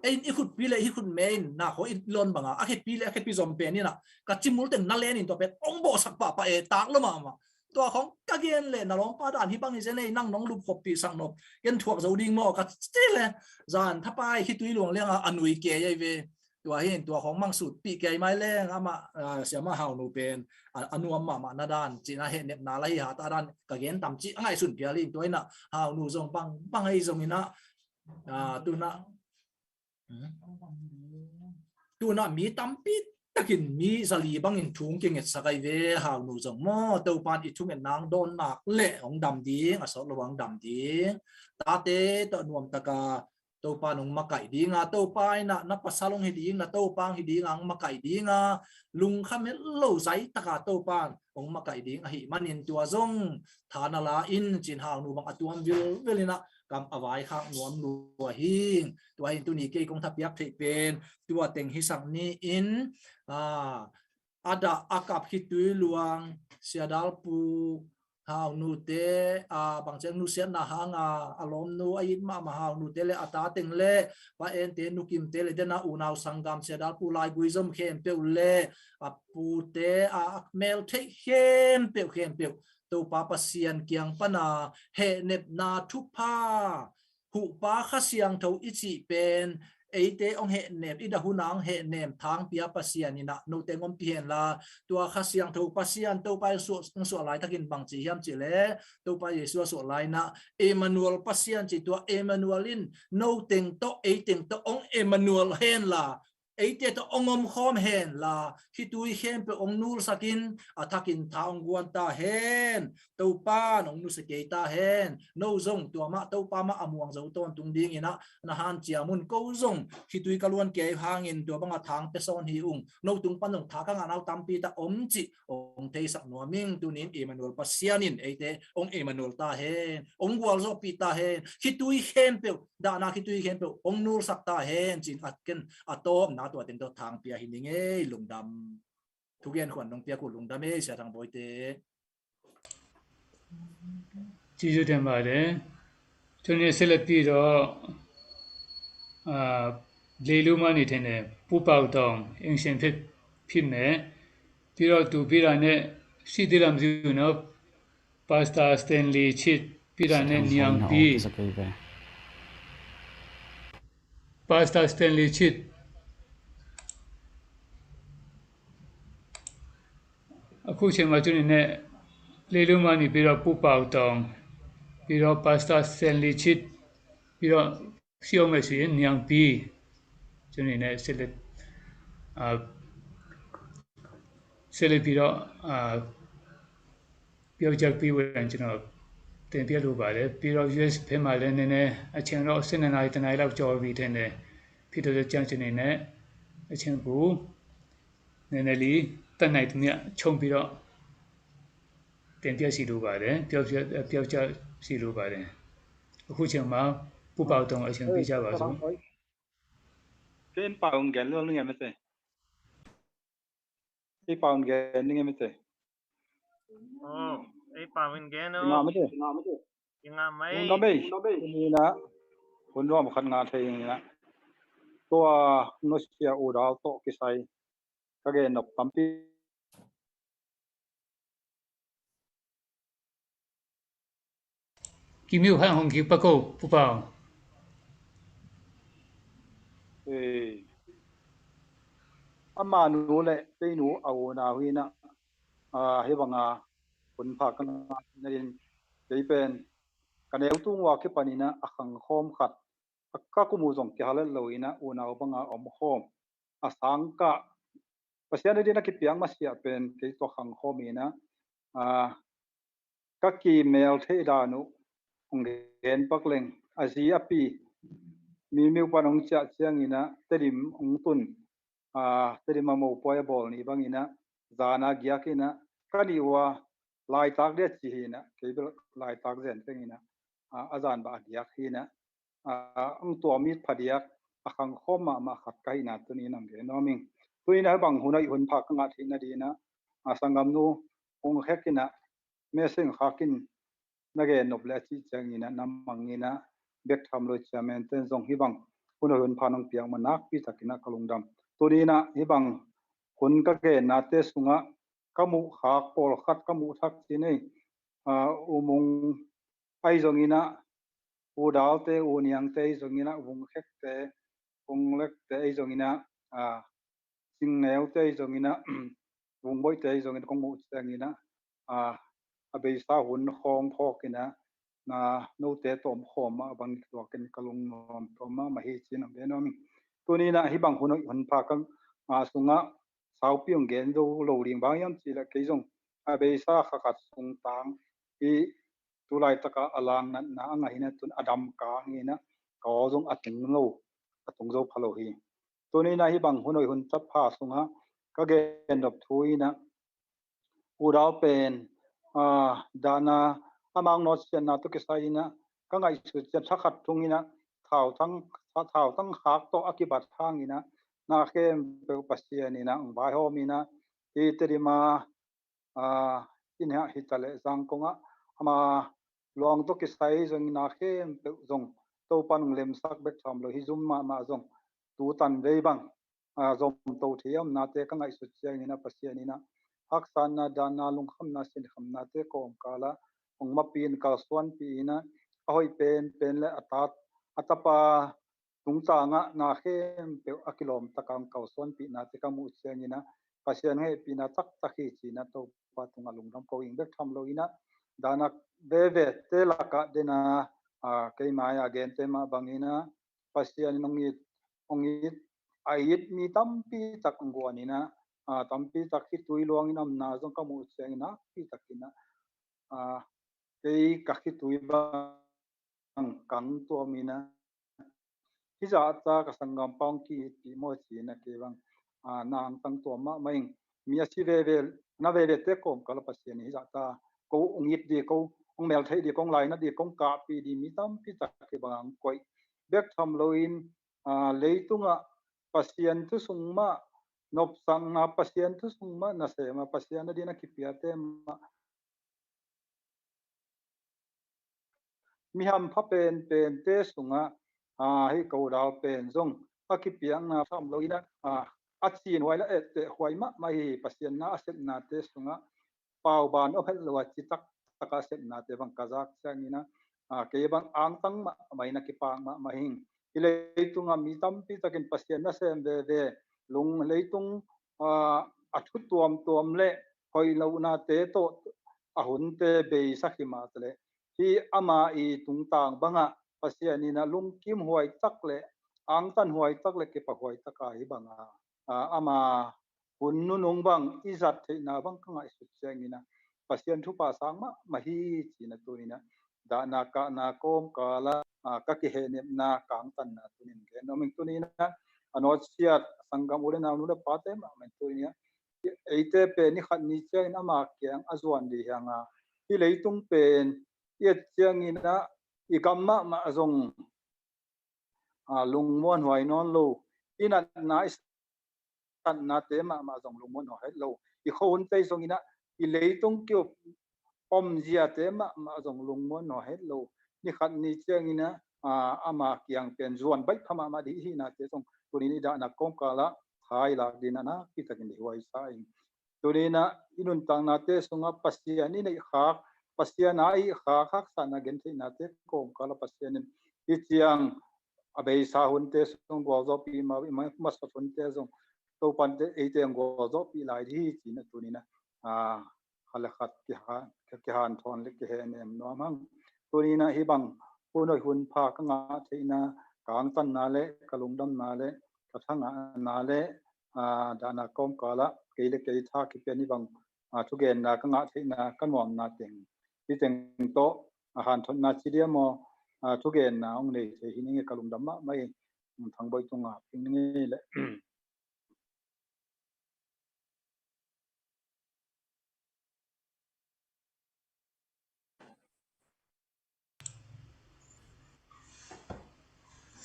ei in i khutpi leh i khutme in na khaw i lawn banga, a khepi leh a khepi zom pen in ah ka ci mul teng na len in tua pen hong bawhsak pahpah e, tak lua mahmah. Tua khawng ka gen leh na lawmpa dan hi bang hi zen ei, nang nong lupkhoppihsak nop, ken thuak zo ding maw ka ci leh, zan thapai khitui luang liang a, a nui kei ahi ve. Tua hi in tua khawng mangsutpih kei mai leng amah, ah, Siama Hau nu pen, a, a nuam mahmah na dan cihna hehnepna la hi hata dan ka gen tam cih a ngaihsun phial hi. Tua in ah Hau nu zong bang, bang ahi zong in ah, ah, tu in ah, tu in ah mi tampi takin mi zali bangin thu hong kingetsak ahi ve, Hau nu zong maw. Topa'n i thungetna hong dawn nak leh hong dam ding, a sawt lo hong dam ding. Tate tawh nuamtaka Topa'n hong makaih ding a, Topa in ah na pasal hong hi ding, na Topa hong hi ding a, hong makaih ding a, lungkham het lo zaitaka Topa'n hong makaih ding ahih manin tua zong tha na la in, ci in Hau nu bang a tuam vilvel in ah kam a vaikhak nuam lua hi. Tua hi in tuni kei kong thapiak theih pen tua teng hisak ni in, ah, a dah a kap khitui luang Sia Dalpu, Hau nute, ah, bangci nusiatna hanga a lawmnu a it mahmah Hau nute leh a ta teng leh, Pa En te, Nu Kim te leh, dena unau sanggam, Sia Dalpu laigui zom khempeuh leh, a pute, a, a meltheih khempeuh, khempeuh Topa Pasian kiang pana hehnepna thupha, huhpa Kha Siangtho i cih pen, eite hong hehnep, i dah hun a hong hehnep thangpi a Pasian in ah note hong ompih hen la. Tua Kha Siangtho Pasian, Topa in suah, hong suah laitakin bangci hiam cih leh, Topa Jesu a suah lai in ah Emmanuel Pasian ci, tua Emmanuel in no teng tawh, ei teng tawh hong Emmanuel hen la, eite tawh hong omkhawm hen la, khitui khempeuh hong nulsak in, a thakin tha hong guan ta hen. Topa'n hong nusia kei ta hen. No zong tua mah, Topa mah a muang zo tawntung dingin ah na hanciam un. Ko zong khitui ka luan kei hangin tua banga tha hong pia sawn hi ung. No tung pan zong tha ka ngah nau tampi tak om cih hong theisak nuam ing. Tuni in Emmanuel Pasian in eite hong Emmanuel ta hen, hong gualzawhpih ta hen. Khitui khempeuh, dahna khitui khempeuh hong nulsak ta hen, ci in a ken a tawpna tua teng tawh thangpi a hi ning ei. Lungdam. Thugen khuan nong piak uh lungdam ei, Sia Thang Bawite. ကျေးဇူးတင်ပါတယ်။ ကျွန်တော်ဆက်လက်ပြီးတော့ အာ လေလူမနေထိုင်တဲ့ ပူပေါက်တောင် အင်ရှင်ဖြစ် ဖြစ်မယ်။ ပြီးတော့ သူပြီးတာနဲ့ ရှိသေးလားမသိဘူးနော်။ Pastor Stanley ချစ် ပြီးတာနဲ့ ညောင်ပြီး Pastor Stanley ချစ် ခုချိန်မှာကျွန်အနေနဲ့ လေးလုံးမနီပြီးတော့ ပူပေါက်တောင်၊ ပြီးတော့ ပါစတာ စတန်လီချစ်၊ ပြီးတော့ စီအောင်မဲ့ဆိုရင် ညံပီ၊ ကျွန်အနေနဲ့ ဆက်လက်၊ အာ၊ ဆက်လက်ပြီးတော့၊ အာ၊ ပြောကြားပေးဖို့ ကျွန်တော်တင်ပြလိုပါတယ်။ ပြီးတော့ ယူအက်စ် ဘက်မှာလည်း နည်းနည်း အချိန်တော့ ဆယ့်နှစ်နာရီ၊ တစ်နာရီလောက် ကျော်ပြီထင်တယ်။ ဖြစ်တဲ့အတွက်ကြောင့် ကျွန်အနေနဲ့ အချိန်ကို နည်းနည်းလေး တတ်နိုင်သမျှ ချုပ်ပြီးတော့ တင်ပြစီလိုပါတယ်။ ပြောပြ၊ ပြောကြားစီလိုပါတယ်။ အခုချိန်မှာ ပူပေါက်တောင် အချိန်ပေးကြပါစို့။ Ken Pau in gen lo ning e mete. Ei Pau in gen ning e mete. Oh, ei Pau in gen lo. Nga mete. Nga mai. Nga mai. Ni na. Kun rom khat nga thei ni na. Tua no sia u dal to kisai. Ka gen nop tampi. Kimiu han hong kik pak o, Pu Pau. Eh, ama nu le kei nu a unau hi na, ah, hi banga hun pha ka ngah na din, kei pen ka neu tung ua kipan ina a khang khawm khat, a ka kum uh zong kihal lo ina unau banga om khawm, a sang ka Pasian a din a kipiak masiah pen kei tua khang khawm ina, ah, ka kimel theih dan uh hong gen pak leng, a zi a pi, mi miu pan hong ciah ciang ina Tedim hong tun, ah, Tedim a mopuai a bawl ni bang ina, zan a giak ina, ka nih ua laitak dia ci hi ina, kei bel laitak zen teng ina, ah, a zan bah a giak hi ina, ah, ang tua mi phadiak a khang khawm mahmah khat ka hihna tuni nang gen nuam ing. Tuni na bang hun a i hun pha ka ngah theihna dina, ah, sanggamnu hong khek ina, message khakin na gen nop le a cih ciang ina, na mang ina, bek tham lo cia men ten zong hi bang hun a hun pha nong piak ma nakpi tak ina ka lungdam. Tuni na hi bang hun ka genna te sunga ka muh khak pawlkhat ka muh thak ci nei, ah, U Mung ahi zong ina, U Dal te, U Niang te ahi zong ina, Vung Khek te, Vung Lek te ahi zong ina, ah, Cing Neu te ahi zong ina, Vung Boih te ahi zong ina, kong muh ciang ina, ah, a beisa hun khawng phawk ina, na note tawm khawm a bang tuakin ka lungnuam tawm mahmah hi ci-in a be nuam ing. Tuni na hi bang hun, hun pha ka, ah, sunga saupi hong gen zo lo ding bang hiam cih leh kei zong a beisa kha khat sung tang hi, tu laitaka a lang natna a ngah ina, tun a dam kang ina, ka aw zong a tung lo, a tung zo pha lo hi. Tuni na hi bang hun hoih hun tat pha sunga ka gen nop thu ina, U Dal pen, ah, dana amang nawtsiatna tawh kisai ina ka ngaihsut ciang thakhat thung ina, thautang, thautang khak tawh a kibat hang ina, na khempeuh Pasian ina hong vaihawm ina, hi Tedim a, ah, ina hi ta leh Zangkong ah ama luang tawh kisai zong ina khempeuh zong Topan hong lemsak bek tham lo hi, zum mahmah zong tu tan vei bang, ah, zom to thei a omnate ka ngaihsut ciang ina Pasian ina haksatna, danna, lungkhamna, sinkhamnate kawmkala hong mapi in kalsuanpi ina, a hoih penpen le a tat, a tapa tungtangah na khempeuh a kilawm taka hong kalsuanpihnate ka muh ciang ina Pasian hehpihna taktak hi ci-in a Topa tungah lungdam ko ing bek tham lo ina, dana vevete lakah dena, ah, keima a gente mah bang ina Pasian in hong it, hong it, a it mi tampi tak hong guan ina, ah, tampi tak khitui luang in omna zong ka muh ciang ina, pi tak ina, ah, kei ka khitui bang kang tuam ina, hi zahta ka sanggampa hong ki-itpih maw ci ina kei bang, ah, na angtang tuam mahmah ing. Mi a si veve, na vevete kawmkala Pasian in hi zahta ko hong it di, ko hong mel theih di, ko hong lainat di, ko hong kahpih di mi tampi tak hi bang hong koih bek tham lo in, ah, leitungah Pasian thu sung mah nopsakna, Pasian thu sung mah nasem a, Pasian a din a kipiate mah mi hampha penpente sungah, ah, hi ka U Dal pen zong a kipiakna tham lo ina, ah, a cinhuai le a ettehhuai mahmah hi. Pasian na a sepnate sungah pauban om het lo a citak taka a sepnate bang ka zak ciang ina, ah, kei bang angtang mahmah ina kipak mahmah hi ing. Hi leitungah mi tampi takin Pasian nasem veve, lung leitung, ah, a thu tuamtuam le hoih lohnate tawh a hunte beisak hi mah taleh, hi ama i tungtang bangah Pasian in a lungkim huai tak le angtan huai tak le kipak huai taka hi banga, a, ama hun nunung bang i zat theihna bang ka ngaihsut ciangin a, Pasian thupha sang mahmah hi ci-in a tuninah dahna kahna kawmkalah, a, ka kihehnepna ka angtanna tunin gen nuam ing. Tuninah a nawtsiat sanggam u le nau, nu le pate mahmah in tuninah eite pen ni khat ni ciangin ama kiang a zuan dih hi hanga, hi leitung pen i et ciangin a i gam mahmah zong, a, lungmuan huai nawn lo, i natna i satnate mahmah zong lungmuan huai het lo, i khuahunte zongin a i leitung kiup omziate mahmah zong lungmuan huai het lo, ni khat ni ciangin a, a, ama kiang pen zuan baih pha mahmah dih hihnate zong tunin i dahna kawmkalah thailak ding a nakpi takin i huaisa ing. Tuninah i nuntaknate sungah Pasian i neihkhak, Pasian a ihkhak haksatna gentheihnate kawmkalah Pasian in hi ciang a beisa hunte sung gualzawhpih ma, ma, masat hunte zong Topa in eite ang gualzawhpih lai dih hi ci-in a tuninah, a, khat le khat kiha-, kihanthawn le kihehnem nuam hang. Tuninah hi bang hun hoih hun pha ka ngah theihna ka angtanna le ka lungdamna le ka thangahna le, a, dahna kawmkalah kei le kei tha kipian hi bang, a, thugenna ka ngah theihna ka nuamna teng, hi teng tawh, a, hanthotna ci diam aw, a, thugenna hong nei thei hi ning e, ka lungdam mahmah hi. Thangbawi tungah ping ning e le.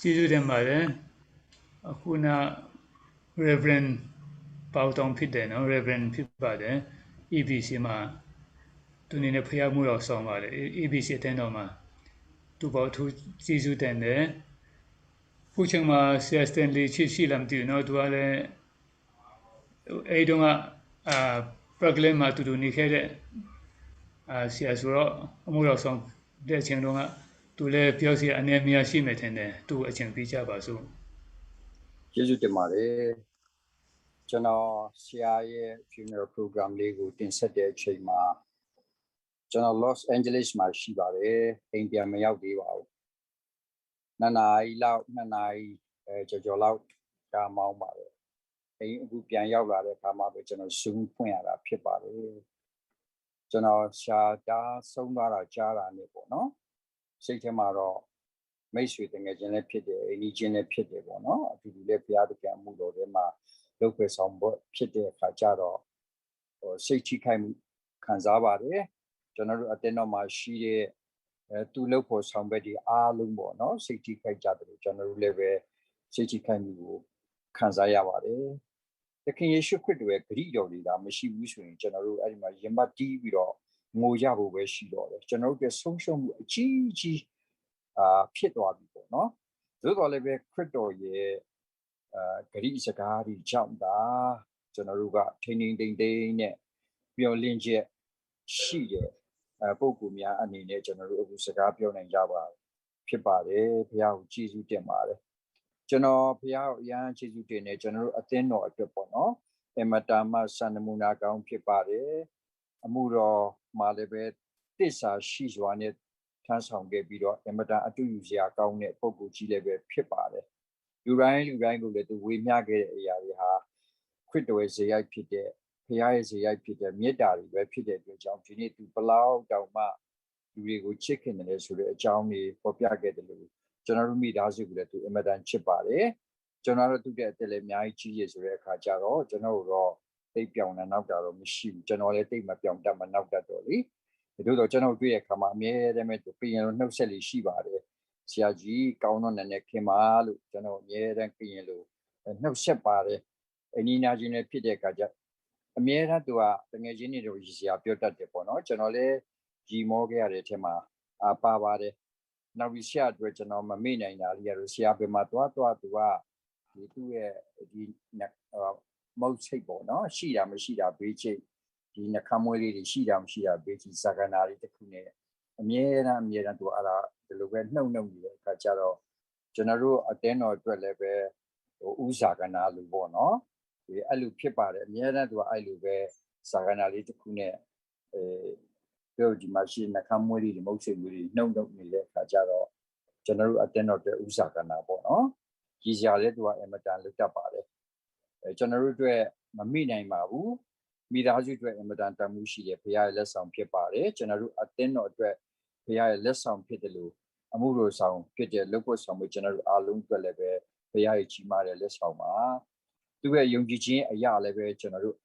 ကျေးဇူးတင်ပါတယ်။ အခုန Reverend ပေါက်တောင်ဖြစ်တယ်နော်။ Reverend ဖြစ်ပါတယ်။ ABC မှာ သူအနေနဲ့ ဖယားမှုတော်ဆောင်ပါတယ်။ ABC အသင်းတော်မှာ သူ့ကို အထူးကျေးဇူးတင်တယ်။ အခုချိန်မှာ ဆရာ Stanley ရှိရှိလားမသိဘူးနော်။ သူကလည်း အဲဒီတုန်းက အာ Brooklyn မှာ အတူတူနေခဲ့တဲ့ အာ ဆရာဆိုတော့ အမှုတော်ဆောင်တဲ့အချိန်တုန်းက သူလည်းပြောစရာအနည်းအများရှိမယ်ထင်တယ်။ သူ့ကို အချိန်ပေးကြပါစို့။ ကျေးဇူးတင်ပါတယ်။ ကျွန်တော်ဆရာရဲ့ funeral program လေးကိုတင်ဆက်တဲ့အချိန်မှာ ကျွန်တော် Los Angeles မှာရှိပါတယ်။ အိမ်ပြန်မရောက်သေးပါဘူး။ နှစ်နာရီလောက်၊ နှစ်နာရီ အဲ ကျော်ကျော်လောက် ကားမောင်းပါတယ်။ အိမ်အခုပြန်ရောက်လာတဲ့အခါမှာပဲ ကျွန်တော် Zoom ဖွင့်ရတာဖြစ်ပါတယ်။ ကျွန်တော်ဆရာဒါဆုံးသွားတာကြားတာနဲ့ပေါ့နော်။ စိတ်ထဲမှာတော့ မိတ်ဆွေသူငယ်ချင်းလည်းဖြစ်တယ်၊ အိမ်နီးချင်းလည်းဖြစ်တယ်ပေါ့နော်။ အတူတူလည်းဘုရားသခင်အမှုတော်ထဲမှာ လုပ်ကိုင်ဆောင်ဘက်ဖြစ်တဲ့အခါကျတော့ ဟို စိတ်ထိခိုက်မှုခံစားပါတယ်။ ကျွန်တော်တို့အသင်းတော်မှာရှိတဲ့ အဲ သူ့လုပ်ဖော်ဆောင်ဘက်တွေအားလုံးပေါ့နော်၊ စိတ်ထိခိုက်ကြသလို ကျွန်တော်တို့လည်းပဲ စိတ်ထိခိုက်မှုကိုခံစားရပါတယ်။ သခင်ယေရှုခရစ်တော်ရဲ့ဂတိတော်တွေသာမရှိဘူးဆိုရင် ကျွန်တော်တို့အဲ့ဒီမှာရင်ဘတ်တီးပြီးတော့ငိုကြဖို့ပဲရှိတော့တယ်။ ကျွန်တော်တို့အတွက်ဆုံးရှုံးမှုအကြီးကြီး အာ ဖြစ်သွားပြီပေါ့နော်။ သို့သော်လည်းပဲ ခရစ်တော်ရဲ့ အာ ဂတိစကားတွေကြောင့်သာ ကျွန်တော်တို့ကထိန်းထိန်းသိမ်းသိမ်းနဲ့မျှော်လင့်ချက်ရှိတဲ့ အာ ပုဂ္ဂိုလ်များအနေနဲ့ ကျွန်တော်တို့အခုစကားပြောနိုင်ကြပါ ဖြစ်ပါတယ်။ ဘုရားကိုကျေးဇူးတင်ပါတယ်။ ကျွန်တော်ဘုရားကိုအရမ်းကျေးဇူးတင်တယ်။ ကျွန်တော်တို့အသင်းတော်အတွက်ပေါ့နော်။ အင်မတန်မှစံနမူနာကောင်းဖြစ်ပါတယ်။ အမှုတော်မှာလည်းပဲသစ္စာရှိစွာနဲ့ထမ်းဆောင်ခဲ့ပြီးတော့ အင်မတန်အတုယူစရာကောင်းတဲ့ပုဂ္ဂိုလ်ကြီးလည်းပဲဖြစ်ပါတယ်။ လူတိုင်းလူတိုင်းကိုလည်းသူဝေမျှခဲ့တဲ့အရာတွေဟာ ခရစ်တော်ရဲ့စရိုက်ဖြစ်တဲ့၊ ဘုရားရဲ့စရိုက်ဖြစ်တဲ့၊ မေတ္တာတွေပဲဖြစ်တဲ့အတွက်ကြောင့် ဒီနေ့သူဘယ်လောက်တောင်မှ လူတွေကိုချစ်ခင်တယ်ဆိုတဲ့အကြောင်းတွေဖော်ပြခဲ့တယ်လို့ ကျွန်တော်တို့မိသားစုကိုလည်းသူအင်မတန်ချစ်ပါတယ်။ ကျွန်တော်တို့သူ့တဲ့အသက်လည်းအများကြီးကြီးရဆိုတဲ့အခါကျတော့ ကျွန်တော်တို့တော့သိပ်ပြောင်တာနောက်တာတော့မရှိဘူး။ ကျွန်တော်လည်းသိပ်မပြောင်တတ်မနောက်တတ်တော့လေ။ သို့သော်ကျွန်တော်တွေ့တဲ့အခါမှာအမြဲတမ်းပဲသူကရင်လိုနှုတ်ဆက်လေရှိပါတယ်။ ဆရာကြီးကောင်းသောနာမည်နဲ့ခင်ဗျာလို့ကျွန်တော်အမြဲတမ်းကရင်လိုနှုတ်ဆက်ပါတယ်။ အနီးနားချင်းလည်းဖြစ်တဲ့အခါကျအမြဲတမ်းသူကတငယ်ချင်းတွေတော့ရည်စရာပြောတတ်တယ်ပေါ့နော်။ ကျွန်တော်လည်းရီမောခဲ့ရတဲ့အထဲမှာအာပါပါတယ်။ နောက်ပြီးဆရာအတွက်ကျွန်တော်မမေ့နိုင်တာလေးကတော့ဆရာဘယ်မှာသွားသွားသူကဒီသူ့ရဲ့ဒီမုတ်ဆိတ်ပေါ့နော်ရှိတာမရှိတာပေးချိတ်ဒီနှာခမ်းမွေးလေးတွေရှိတာမရှိတာပေးချိတ်ဇာကနာလေးတစ်ခုနဲ့အမြဲတမ်းအမြဲတမ်းသူကအဲ့ဒါဒီလိုပဲနှုတ်နှုတ်နေတဲ့အခါကျတော့ကျွန်တော်တို့အသင်းတော်အတွက်လည်းပဲဟိုဦးဇာကနာလိုပေါ့နော်ဒီအဲ့လိုဖြစ်ပါတယ်အမြဲတမ်းသူကအဲ့လိုပဲ ဇာကဏ္ဍလေးတစ်ခုနဲ့ အဲပြောဒီမှာရှိတဲ့နှာခေါင်းမွေးတွေမုတ်ဆိတ်မျိုးတွေနှုတ်နှုတ်နေတဲ့အခါကျတော့ကျွန်တော်တို့အသင်းတော်အတွက်ဥစ္စာကဏ္ဍပေါ့နော်ရည်စရာလဲသူကအင်မတန်လုပ်တတ်ပါတယ်အဲကျွန်တော်တို့အတွက်မမေ့နိုင်ပါဘူးမိသားစုအတွက်အင်မတန်တန်မှုရှိတယ်ဘုရားရဲ့လက်ဆောင်ဖြစ်ပါတယ်ကျွန်တော်တို့အသင်းတော်အတွက်ဘုရားရဲ့လက်ဆောင်ဖြစ်တယ်လို့အမှုတော်ဆောင်ဖြစ်တဲ့လုပ်ဖို့ဆောင်မှုကျွန်တော်တို့အားလုံးအတွက်လည်းပဲဘုရားရဲ့ကြီးမားတဲ့လက်ဆောင်ပါသူ့ရဲ့ယုံကြည်ခြင်းအရာလည်းပဲကျွန်တော်တို့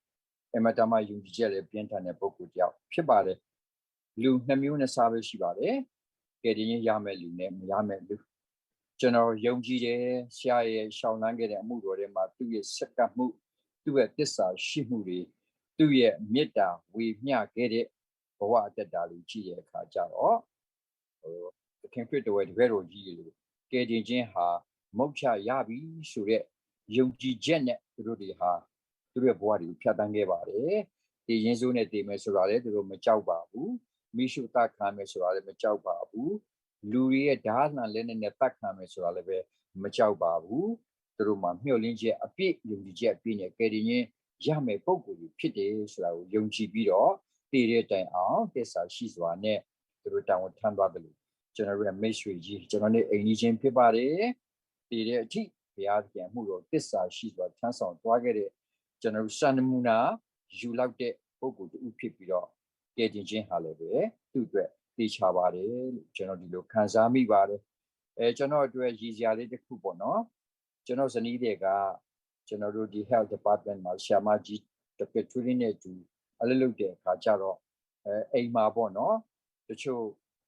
အင်မတန်မှယုံကြည်ချက်လည်းပြင်းထန်တဲ့ပုဂ္ဂိုလ်တစ်ယောက်ဖြစ်ပါတယ်လူနှစ်မျိုးနှစ်စားပဲရှိပါတယ်ကယ်တင်ရမယ်လူနဲ့မရမယ်လူကျွန်တော်ယုံကြည်တယ်ဆရာရဲ့ရှောင်လန်းခဲ့တဲ့အမှုတော်တွေမှာသူ့ရဲ့ဆက်ကပ်မှုသူ့ရဲ့သစ္စာရှိမှုတွေသူ့ရဲ့မေတ္တာဝေမျှခဲ့တဲ့ဘဝအသက်တာလေးကြည့်တဲ့အခါကျတော့သခင်ခရစ်တော်ရဲ့တပည့်တော်ကြီးတွေလိုကယ်တင်ခြင်းဟာမုတ်ချရပြီဆိုတဲ့ယုံကြည်ချက်နဲ့သူတို့တွေဟာသူတို့ရဲ့ဘဝတွေကိုဖြတ်သန်းခဲ့ပါတယ်။တေရင်စိုးနဲ့တေမယ်ဆိုတာလည်းသူတို့မကြောက်ပါဘူး။မိရှုသတ်ခံမယ်ဆိုတာလည်းမကြောက်ပါဘူး။လူတွေရဲ့ဓာတ်လန်လဲနဲ့နဲ့သတ်ခံမယ်ဆိုတာလည်းပဲမကြောက်ပါဘူး။သူတို့မှာမျှော်လင့်ချက်အပြည့်ယုံကြည်ချက်အပြည့်နဲ့ကယ်တင်ခြင်းရမယ်ပုံကိုယ်ကြီးဖြစ်တယ်ဆိုတာကိုယုံကြည်ပြီးတော့တည်တဲ့တိုင်အောင်တစ္ဆာရှိစွာနဲ့သူတို့တာဝန်ထမ်းသွားတယ်လို့ကျွန်တော်တို့ရဲ့မိတ်ဆွေကြီးကျွန်တော်နဲ့အိမ်ကြီးချင်းဖြစ်ပါတယ်တည်တဲ့အထိဘုရားသခင်အမှုတော်တစ္ဆာရှိစွာထမ်းဆောင်သွားခဲ့တဲ့ကျွန်တော်တို့စာနမူနာယူလောက်တဲ့ပုဂ္ဂိုလ်တူဖြစ်ပြီးတော့ကယ်တင်ခြင်းဟာလည်းပဲသူ့အတွက်သိချပါတယ်လို့ကျွန်တော်ဒီလိုခံစားမိပါတယ်အဲကျွန်တော်အတွက်ရည်စရာလေးတစ်ခုပေါ့နော်ကျွန်တော်ဇနီးတွေကကျွန်တော်တို့ဒီ health department မှာဆရာမကြီးတကယ်ထွေးလေးနဲ့အတူအလုပ်လုပ်တဲ့အခါကျတော့အဲအိမ်မှာပေါ့နော်တချို့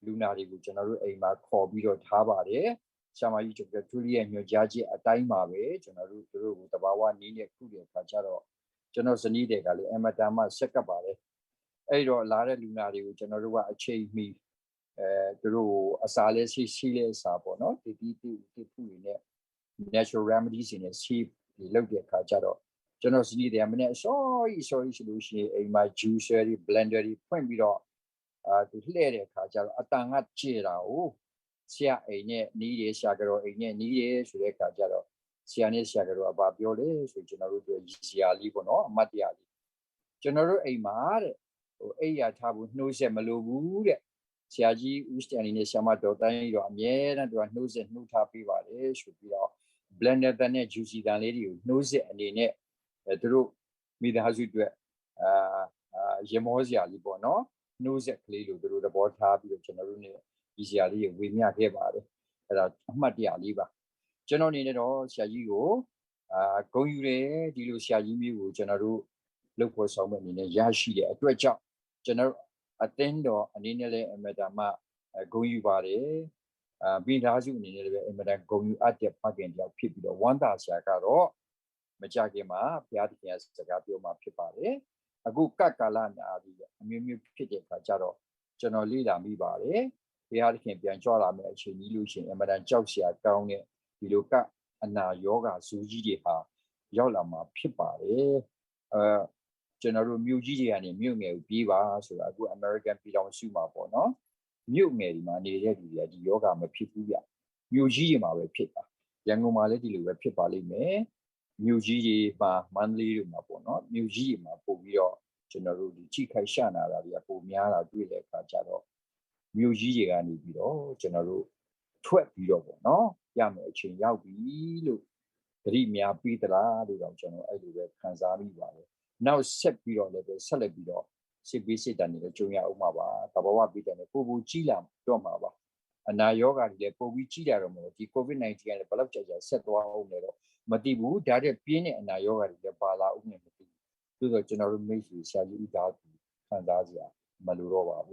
လူနာတွေကိုကျွန်တော်တို့အိမ်မှာခေါ်ပြီးတော့ထားပါတယ်ဆရာမကြီးတကယ်ထွေးလေးရဲ့ညွှန်ကြားချက်အတိုင်းပါပဲကျွန်တော်တို့သူတို့ကိုတဘာဝနည်းနဲ့ခုတဲ့အခါကျတော့ကျွန်တော်ဇနီးတွေကလည်းအမတန်မှဆက်ကပ်ပါတယ်အဲ့တော့လာတဲ့လူနာတွေကိုကျွန်တော်တို့ကအချိန်မီအဲသူတို့အစာလဲဆေးဆေးလဲအစာပေါ့နော်တတိတိတိဖူတွေနဲ့ natural remedies တွေနဲ့ဆေးတွေလုပ်တဲ့အခါကျတော့ကျွန်တော်စနေတယ်မနေ့အစောကြီးအစောကြီးဆိုလို့ရှိရင်အိမ်မှာ juicer တွေ blender တွေဖွင့်ပြီးတော့အာသူလှည့်တဲ့အခါကျတော့အတန်ကကျဲတာကိုဆရာအိမ်နဲ့နီးတယ်ဆရာကတော်အိမ်နဲ့နီးတယ်ဆိုတဲ့အခါကျတော့ဆရာနဲ့ဆရာကတော်ကဘာပြောလဲဆိုကျွန်တော်တို့ပြောရည်စရာလေးပေါ့နော်အမှတ်တရလေးကျွန်တော်တို့အိမ်မှာတဲ့ဟိုအိမ်ရထားဖို့နှိုးဆက်မလိုဘူးတဲ့ဆရာကြီးဦးစတန်လီနဲ့ဆရာမဒေါ်တန်းကြီးတော့အမြဲတမ်းသူကနှိုးဆက်နှိုးထားပေးပါတယ်ဆိုပြီးတော့ blender တန်နဲ့ juicy တန်လေးတွေကိုနှိုးဆက်အနေနဲ့အဲသူတို့မိသားစုအတွက်အာအာရမောစရာလေးပေါ့နော်နှိုးဆက်ကလေးလိုသူတို့သဘောထားပြီးတော့ကျွန်တော်တို့နဲ့ဒီစရာလေးကိုဝေမျှခဲ့ပါတယ်အဲ့ဒါအမှတ်တရလေးပါကျွန်တော်အနေနဲ့တော့ဆရာကြီးကိုအာဂုဏ်ယူတယ်ဒီလိုဆရာကြီးမျိုးကိုကျွန်တော်တို့လုပ်ဖို့ဆောင်မဲ့အနေနဲ့ရရှိတဲ့အတွက်ကြောင့်ကျွန်တော်အသင်းတော်အနေနဲ့လည်းအမတန်မှဂုဏ်ယူပါတယ်အာမိသားစုအနေနဲ့လည်းအမတန်ဂုဏ်ယူအပ်တဲ့ဖခင်တယောက်ဖြစ်ပြီးတော့ဝမ်းသာစရာကတော့မကြခင်မှာဘုရားသခင်ကစကားပြောမှာဖြစ်ပါတယ်အခုကပ်ကာလနာရီအမျိုးမျိုးဖြစ်တဲ့အခါကျတော့ကျွန်တော်လေ့လာမိပါတယ်ဘုရားသခင်ပြန်ကြွလာမယ့်အချိန်ကြီးလို့ရှိရင်အမတန်ကြောက်စရာကောင်းတဲ့ဒီလိုကအနာရောဂါဇူးကြီးတွေဟာရောက်လာမှာဖြစ်ပါတယ်အဲကျွန်တော်တို့မြို့ကြီးတွေကနေမြို့ငယ်ကိုပြေးပါဆိုတာအခု American ပြည်ထောင်စုမှာပေါ့နော်မြို့ငယ်တွေမှာနေတဲ့လူတွေကဒီရောဂါမဖြစ်ဘူးဗျမြို့ကြီးတွေမှာပဲဖြစ်တာရန်ကုန်မှာလည်းဒီလိုပဲဖြစ်ပါလိမ့်မယ်မြို့ကြီးတွေမှာမန္တလေးတွေမှာပေါ့နော်မြို့ကြီးတွေမှာပို့ပြီးတော့ကျွန်တော်တို့ဒီထိခိုက်ရှနာတာတွေကပိုများတာတွေ့တဲ့အခါကျတော့မြို့ကြီးတွေကနေပြီးတော့ကျွန်တော်တို့ထွက်ပြီးတော့ပေါ့နော်ရမယ်အချိန်ရောက်ပြီလို့သတိများပေးသလားလို့တော့ကျွန်တော်အဲ့လိုပဲခံစားမိပါတယ်နောက်ဆက်ပြီးတော့လည်းပဲဆက်လက်ပြီးတော့စစ်ပေးစစ်တမ်းတွေလည်းကြုံရအောင်မှာပါတဘာဝပေးတမ်းတွေပိုပိုကြီးလာတော့မှာပါအနာရောဂါတွေလည်းပိုပြီးကြီးလာတော့မှာဒီCOVID-19 ကလည်းဘယ်လောက်ကြာကြာဆက်သွားအောင်လဲတော့မသိဘူးဒါတဲ့ပြင်းတဲ့အနာရောဂါတွေလည်းပါလာအောင်လည်းမသိဘူးသို့သော်ကျွန်တော်တို့မိတ်ဆွေဆရာကြီးဦးသားသူခံစားစရာမလိုတော့ပါဘူ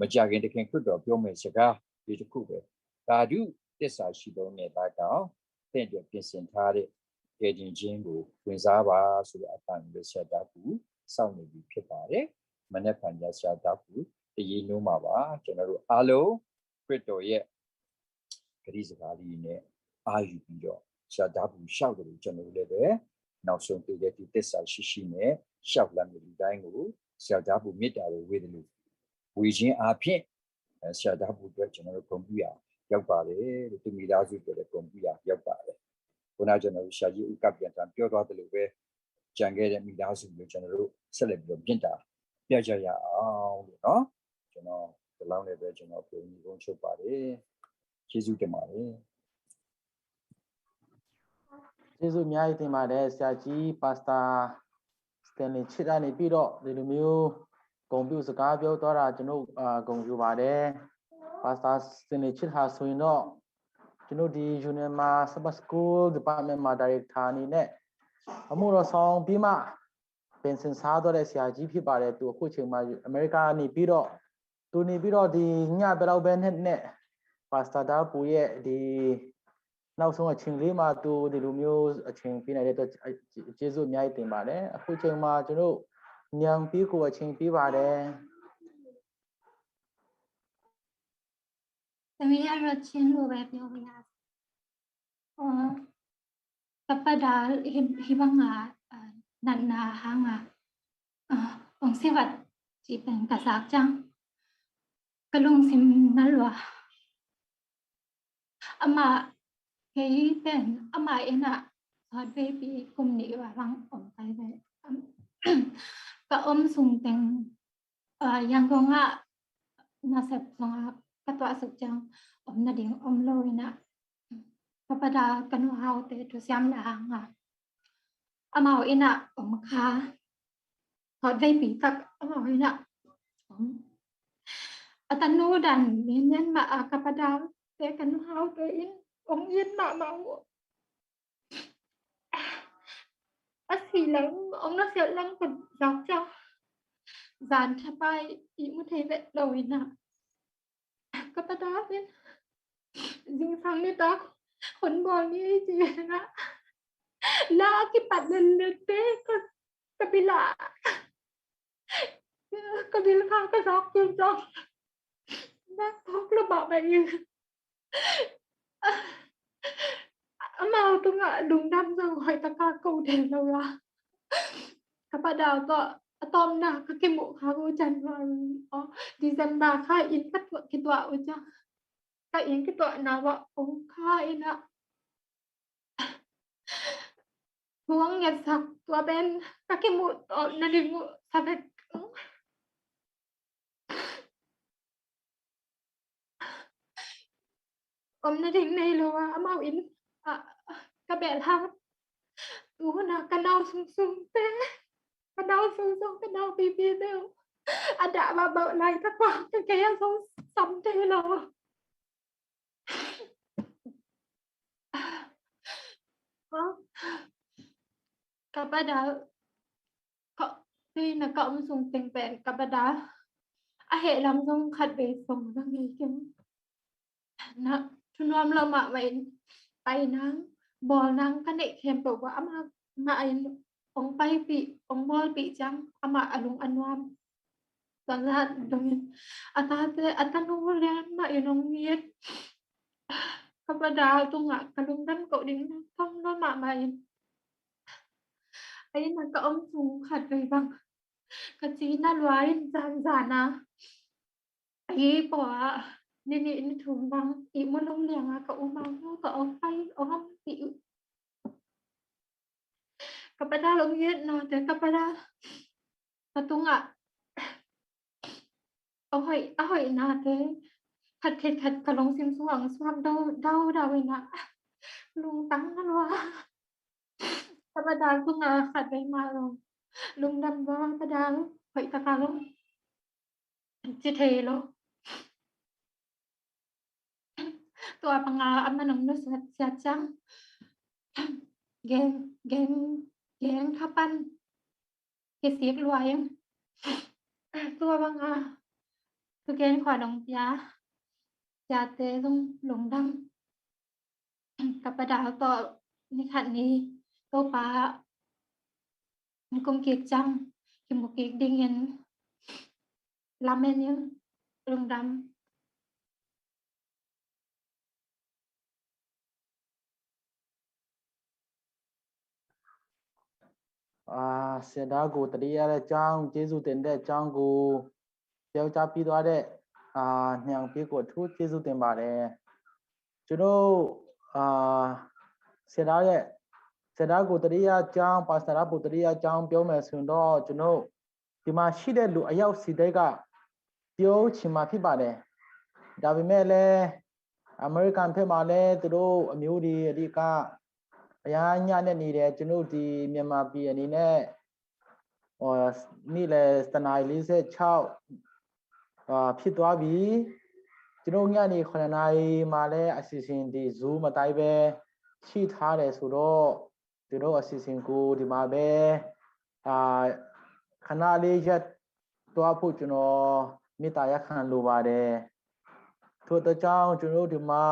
းမကြခင်တခင်ခရစ်တော်ပြောမယ်စကားဒီတစ်ခုပဲတာဓုတစ္ဆာရှိသောငယ်သားကောင်သင်အတွက်ပြင်ဆင်ထားတဲ့ကယ်တင်ခြင်းကိုဝင်စားပါဆိုတဲ့အတန်ကိုဆရာသားကူစောင့်နေပြီဖြစ်ပါတယ်မနေ့ဖန်ပြဆရာသားကူတရေနိုးမှာပါကျွန်တော်တို့အားလုံးခရစ်တော်ရဲ့ကတိစကားလေးနဲ့အာယူပြီးတော့ဆရာသားပူလျှောက်တယ်လို့ကျွန်တော်တို့လည်းပဲနောက်ဆုံးတည်တဲ့ဒီသစ္စာရှိရှိနဲ့လျှောက်လမ်းတွေဒီတိုင်းကိုဆရာသားပူမေတ္တာတော်ဝေတယ်လို့ဝေခြင်းအပြင်ဆရာသားပူအတွက်ကျွန်တော်တို့ဂုဏ်ပြုရာရောက်ပါတယ်လို့သူမိသားစုအတွက်လည်းဂုဏ်ပြုရာရောက်ပါတယ်ခုနကျွန်တော်တို့ဆရာကြီးဦးကပ်ပြန်တန်ပြောသွားတယ်လို့ပဲ ကျန်ခဲ့တဲ့မိသားစုကိုကျွန်တော်တို့ဆက်လက်ပြီးတော့မြတ်တာပြကြရအောင်လို့နော်ကျွန်တော်ဒီလောက်နဲ့ပဲကျွန်တော်ပြောပြီးဆုံးချုပ်ပါတယ်ကျေးဇူးတင်ပါတယ် ကျေးဇူးအများကြီးတင်ပါတယ်ဆရာကြီး Pastor Stanley ချစ်တာနေပြီးတော့ဒီလိုမျိုးဂုဏ်ပြုစကားပြောသွားတာကျွန်တော်အာဂုဏ်ယူပါတယ် Pastor Stanley ချစ်တာဆိုရင်တော့ကျွန်တော်ဒီ Union မှာ Sabbath School Department မှာ Director အနေနဲ့အမှုတော်ဆောင်ပြီးမှပင်စင်စားတော့တဲ့ဆရာကြီးဖြစ်ပါတယ်သူအခုအချိန်မှာအမေရိကကနေပြီးတော့သူနေပြီးတော့ဒီညဘယ်လောက်ပဲနဲ့နဲ့ Pastor ဓာတ်ပူရဲ့ဒီနောက်ဆုံးအချိန်လေးမှာသူဒီလိုမျိုးအချိန်ပေးနိုင်တဲ့အတွက်ကျေးဇူးအများကြီးတင်ပါတယ်အခုချိန်မှာကျွန်တော်ညံပြီးကိုအချိန်ပေးပါတယ် သမီးကတော့ချင်းလိုပဲပြောပြရစီ။ အော်ကပဒါဟိဟိဘငါနတ်နာဟာငါအောင်စဝတ်ជីပင်ကစားချင်ကလုံစင်နလွားအမဟိပင်အမအနသော်ဝေပီကုမ်နီဝါဘင်အောင်ကဲပဲကအုံးစုံတင် ရန်ကုန်ကနာဆက်ဆောင်ကတွားစုကြံအမနဒင်းအမလိုဝိနကပဒါကနုဟောင်းတဲထူဆမ်လဟငါအမဝိနအမခါဟော်ဒိပီတက်အမဝိနအတနူဒန်မင်းမအကပဒါတဲကနုဟောင်းတဲအင်းအုံးအင်းမမဝ အစီလင်အောင်နစီလင်ကဇောက်ကြောင့်ဇန်ထပိုင်အီမထေဝဲလိုဝဲနာကပဒါပင်ဇင်ဆောင်နေတော့ခွန်ဘော်နေကြည့်နာလာကပတ်လနေတဲ့ကကပိလာကပိလခါကဇောက်ကြောင့်နာဖုတ်လဘပါယူ Amau tungah lungdam zong hoih taka ko den lo a. Ka pa dau tawh a tawpna ka kimuh kha ko January aw December kha inn ka tuah kituah uh ciang ka inn kituahna uah ong kha inn ah thu ong ngetsak tua pen ka kimuh tawpna ding uh sa vek. Om na ding nei lo a amau in ka bel hang tu hun a ka nau sungsung te ka nau sungsung ka nau pipi te a dah va bauh lai ta kua ka kei a song sam te lo. Ka pa dau ka tui na ka om sung teng pen ka pa dau a heh lam zong khat vei song na ngei keng na thunuam lo mah mah in pai nang bawl nang ka neih khempeuh bua amah mah in ong paipih ong bawlpih ciang amah a lung a nuam. Tuanzat dongin a tate a tanu lian mah in ong ngit ka pa dau tungah ka lungdam koh ding na thong lo mah mah in a inn a ka om sung khat vei bang ka ci na lua in zanzan a a i pawh a ni nih ni thum bang i mu lung liang a ka um a ka ong pai ong om ti uh. Ka pa dau ong ngit na te ka pa dau ka tungah a hoih a hoih na te khat khat khat ka lungsim sungah ong suak dau dau dau ina lungtang a lua. Ka pa dau tungah khat vei mah lung lungdam bua pa dau hoih taka lung ci thei lo. Tua panga a manang nu siat siat ciang geng geng geng thapan kisik lua in tua panga tu geng khua dong pia siate zong lungdam. Ka pa dau tawh ni khat ni Topa kum kik ciang kimu kik dingin lamen in lungdam.အာဆရာဒါကိုတတိယတဲ့အကြောင်းကျေးဇူးတင်တဲ့အကြောင်းကိုပြောကြားပြီးသွားတဲ့အာညံပေးကိုအထူးကျေးဇူးတင်ပါတယ်ကျွန်တော်အာဆရာဒါရဲ့ ဆရာတော်ကို တတိယအကြောင်း၊ ပါစတာကို တတိယအကြောင်း ပြောမယ်ဆိုရင်တော့ ကျွန်တော် ဒီမှာရှိတဲ့လူအယောက်စီတိုင်းက ပြောချင်မှာဖြစ်ပါတယ်။ ဒါပေမဲ့လည်း အမေရိကန်ဘက်မှာလည်း သူတို့အမျိုးတွေ အဓိက အရမ်းညံ့နေတယ်။ ကျွန်တော် ဒီမြန်မာပြည်အနေနဲ့ ဟို နေ့လယ် တစ်နာရီ လေးဆယ့်ခြောက် အာ ဖြစ်သွားပြီ။ ကျွန်တော် ညနေ ခုနစ်နာရီမှာလည်း အစီအစဉ်ဒီ Zoom အတိုင်းပဲ ရှိထားတယ်ဆိုတော့ ကျွန်တော် အစီအစဉ်ကို ဒီမှာပဲ အာ ခဏလေး ရပ်သွားဖို့ ကျွန်တော် မေတ္တာရပ်ခံလိုပါတယ်။ ထို့အတွက်ကြောင့် ကျွန်တော် ဒီမှာ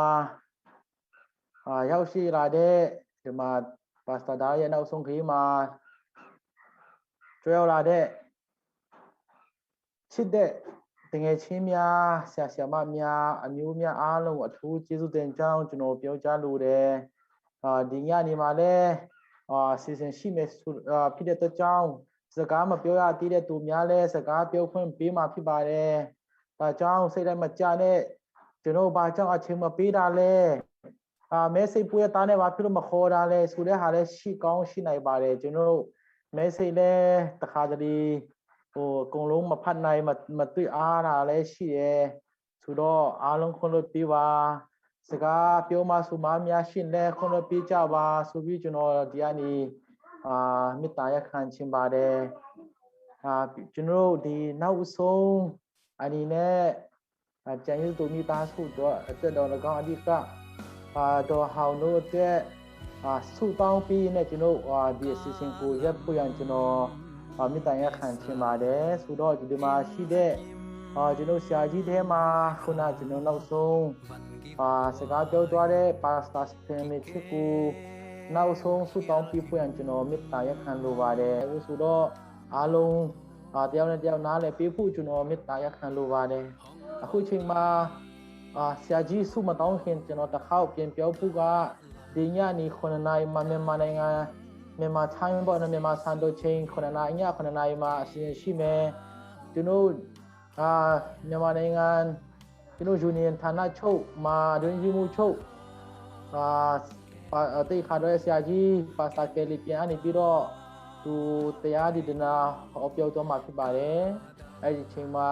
အာ ရောက်ရှိလာတဲ့ ဒီမှာ ပါစတာရဲ့ နောက်ဆုံးခရီးမှာ ကြွရောက်လာတဲ့ ချစ်တဲ့ သူငယ်ချင်းများ၊ ဆရာ၊ ဆရာမများ၊ အမျိုးများအားလုံးကို အထူးကျေးဇူးတင်ကြောင်း ကျွန်တော် ပြောကြားလိုတယ်။ အာ ဒီညနေမှာလည်း အာ အစီအစဉ်ရှိမယ်ဆို၊ အာ ဖြစ်တဲ့အတွက်ကြောင့် စကားမပြောရသေးတဲ့သူများလည်း စကားပြောခွင့်ပေးမှာ ဖြစ်ပါတယ်။ ဒါကြောင့် စိတ်ဓာတ်မကျနဲ့၊ ကျွန်တော် ဘာကြောင့် အချိန်မပေးတာလဲ၊ အာ message ပို့ရတာနဲ့ ဘာဖြစ်လို့ မခေါ်တာလဲဆိုတဲ့ဟာလည်း ရှိကောင်းရှိနိုင်ပါတယ်။ ကျွန်တော် message လည်း တစ်ခါတလေ ဟို အကုန်လုံး မဖတ်နိုင်၊ မ၊ မတွေ့အားတာလည်း ရှိတယ်ဆိုတော့ အားလုံး ခွင့်လွှတ်ပေးပါ။ စကားပြောမှာဆိုမှာများရှိရင်လည်း ခွင့်လွှတ်ပေးကြပါဆိုပြီး ကျွန်တော် ဒီကနေ အာ မေတ္တာရပ်ခံချင်ပါတယ်။ အာ ကျွန်တော်တို့ ဒီနောက်ဆုံးအနေနဲ့ အာ ကျန်ရစ်သူမိသားစုအတွက်၊ အတွက်တော်လည်းကောင်း၊ အဓိက အာ ဒေါ်ဟောင်နုအတွက် အာ ဆုတောင်းပြီးနဲ့ ကျွန်တော် အာ ဒီအစီအစဉ်ကို ရပ်ဖို့ရန် ကျွန်တော် အာ မေတ္တာရပ်ခံချင်ပါတယ်။ ဆိုတော့ ဒီမှာရှိတဲ့ အာ ကျွန်တော် ဆရာကြီးထဲမှာ ခုန ကျွန်တော် နောက်ဆုံး အာ စကားပြောသွားတဲ့ ပါစတာ စတန်လီချစ်ကို နောက်ဆုံး ဆုတောင်းပေးဖို့ရန် ကျွန်တော် မေတ္တာရပ်ခံလိုပါတယ်။ ဆိုတော့ အားလုံး အာ တစ်ယောက်နဲ့တစ်ယောက် နားလည်ပေးဖို့ ကျွန်တော် မေတ္တာရပ်ခံလိုပါတယ်။ အခုချိန်မှာ အာ ဆရာကြီး ဆုမတောင်းခင် ကျွန်တော် တစ်ခေါက် ပြန်ပြောဖို့က ဒီညနေ ခုနစ်နာရီမှာ မြန်မာနိုင်ငံ၊ မြန်မာ time ပေါ့နော်၊ မြန်မာစံတော်ချိန် ခုနစ်နာရီ၊ ည ခုနစ်နာရီမှာ အစီအစဉ်ရှိမယ်။ ကျွန်တော် အာ မြန်မာနိုင်ငံ ကျွန်တော် Union ဌာနချုပ်မှာ အတွင်းရေးမှူးချုပ် အာ ပါ၊ အာ သိက္ခာတော်ဆရာကြီး ပါစတာ ကယ်လီပြန်ကနေပြီးတော့ သူ တရားဒေသနာ ဟောပြောသွားမှာ ဖြစ်ပါတယ်။ အဲဒီအချိန်မှာ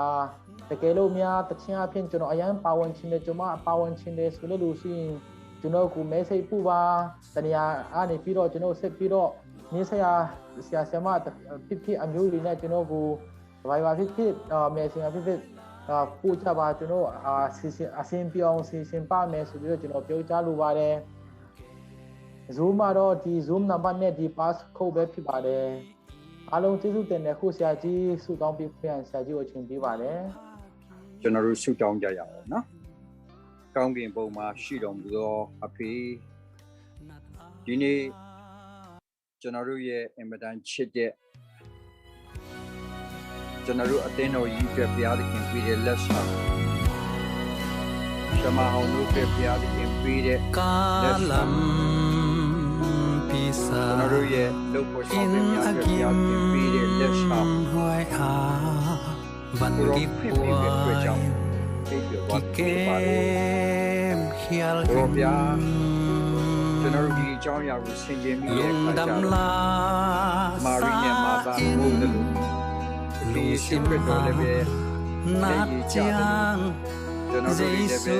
တကယ်လို့များ သီချင်းအားဖြင့် ကျွန်တော် အရမ်းပါဝင်ချင်တယ်၊ ကျွန်မ ပါဝင်ချင်တယ်ဆိုတဲ့လူရှိရင် ကျွန်တော်ကို message ပို့ပါ။ တနေရာကနေပြီးတော့ ကျွန်တော် ဆက်ပြီးတော့ နီးစပ်ရာ ဆရာ၊ ဆရာမဖြစ်ဖြစ် အမျိုးတွေနဲ့ ကျွန်တော်ကို Viber ဖြစ်ဖြစ်၊ အာ Messenger ဖြစ်ဖြစ်၊ အာ ပို့ကြပါ။ ကျွန်တော် အာ စီစဉ်၊ အဆင်ပြေအောင် စီစဉ်ပါမယ်ဆိုပြီးတော့ ကျွန်တော် ပြောကြားလိုပါတယ်။ Zoom မှာတော့ ဒီ Zoom နံပါတ်နဲ့ ဒီ passcode ပဲ ဖြစ်ပါတယ်။ အားလုံး ကျေးဇူးတင်တယ်။ အခု ဆရာကြီး ဆုတောင်းပေးခွင့်ရရင် ဆရာကြီးကို အချိန်ပေးပါတယ်။ ကျွန်တော်တို့ ဆုတောင်းကြရအောင်နော်။ ကောင်းကင်ဘုံမှာ ရှိတော်မူသော အဖေ၊ ဒီနေ့ ကျွန်တော်တို့ရဲ့ အင်မတန်ချစ်တဲ့ ကျွန်တော်တို့ အသင်းတော်ကြီးအတွက် ဘုရားသခင်ပေးတဲ့ လက်ဆောင်၊ ဆရာမဟောင်တို့အတွက် ဘုရားသခင်ပေးတဲ့ လက်ဆောင်၊ ကျွန်တော်တို့ရဲ့ လုပ်ဖော်ဆောင်ဖက်များအတွက် ဘုရားသခင်ပေးတဲ့ လက်ဆောင်၊ ကိုယ်တော် ဖွင့်ပေးတဲ့အတွက်ကြောင့် ပေးပြီးတော့ သွားဖြစ်ပါတယ်။ ကိုယ်တော်ဘုရား၊ ကျွန်တော်တို့ ဒီအကြောင်းအရာကို ဆင်ခြင်မိတဲ့အခါကျတော့ မာရိနဲ့ မာသကို သင်သလို ဒီယေရှုခရစ်တော်လည်းပဲ မျက်ရည်ကျသလို ကျွန်တော်တို့တွေလည်းပဲ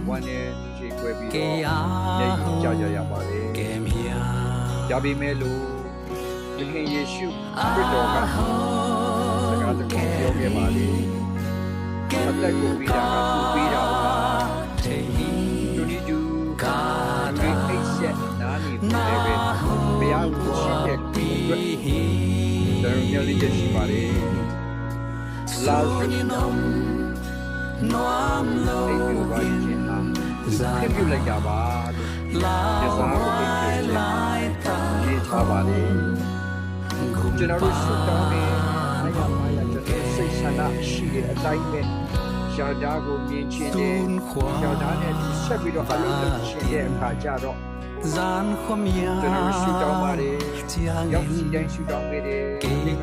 ဝမ်းနည်းကြေကွဲပြီးတော့ မျက်ရည်ကျကြရပါတယ်။ ဒါပေမဲ့လို့ သခင်ယေရှုခရစ်တော်က စကားတစ်ခု ပြောခဲ့ပါလေ။ အသက်ကိုပေးတာက သူပေးတာပါ။ ထိုနည်းတူ၊ လူတွေ အိပ်စက်နားနေပေမဲ့လည်းပဲ ဘုရားကို ချစ်တဲ့လူတွေအတွက် ကျွန်တော် မျှော်လင့်ချက် ရှိပါတယ်။ လာဇရု အိပ်ပျော်သွားခြင်းဟာ သူခွင့်ပြုလိုက်တာပါလို့ ယဇ်ပုရောဟိတ်တွေ ရေးထားပါတယ်။ ကျွန်တော်တို့ ဆုတောင်းတဲ့ အားရပါးရာ ကျွန်တော်တို့ စိတ်ဆန္ဒရှိတဲ့အတိုင်းပဲ ယဟန်ကို မြင်ချင်တယ်။ ယဟန်နဲ့အတူ ဆက်ပြီးတော့ အလုပ်လုပ်ချင်တဲ့အခါကျတော့ ကျွန်တော်တို့ ဆုတောင်းပါတယ်။ ရောက်စီတိုင်း ဆုတောင်းပေးတယ်။ ဒီနေ့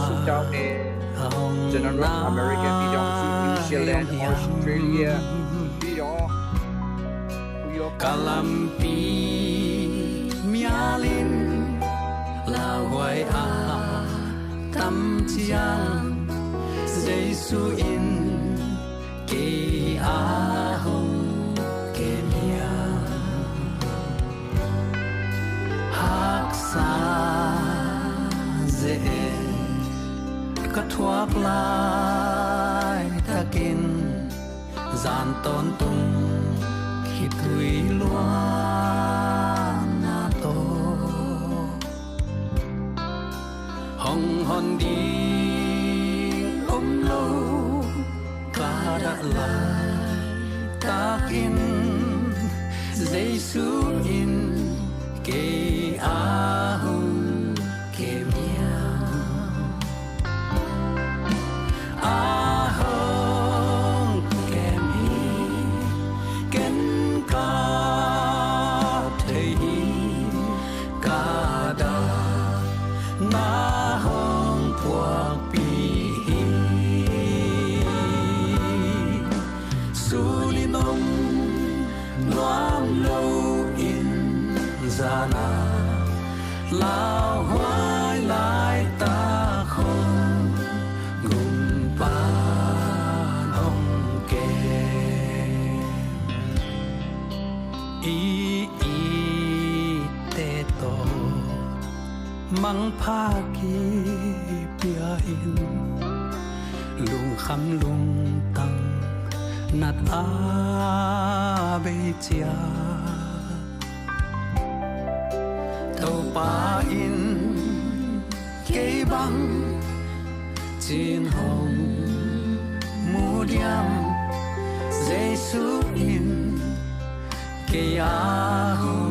ဆုတောင်းတယ်။ ကျွန်တော်တို့ အမေရိကန်ပြည်ထောင်စု၊ နယူးဇီလန်၊ ဩစတြေးလီးယား၊ ပြီးတော့ ဥရောပ၊ ကလမ်ပီ၊ မြားလ Lauhuai a tam ciang Jesu in kei a hong kem hiam? Haksa ze-en ka thuak laitakin zan tawntung khitui luanna tawh hong hon ding om lo ka dah laitakin Jesu in kei a hong kem hiam? A hong kem hi, ken ka thei hi, ka dah na hong puakpih hi. Sulin om nuam lo in zan a lauhuai laitak hong gumpa hong kem. I itte tawh mangpha kipia in, lungkham lungtang nat a bei ciat, Topa in kei bang cin hong mu diam? Jesu in kei a hong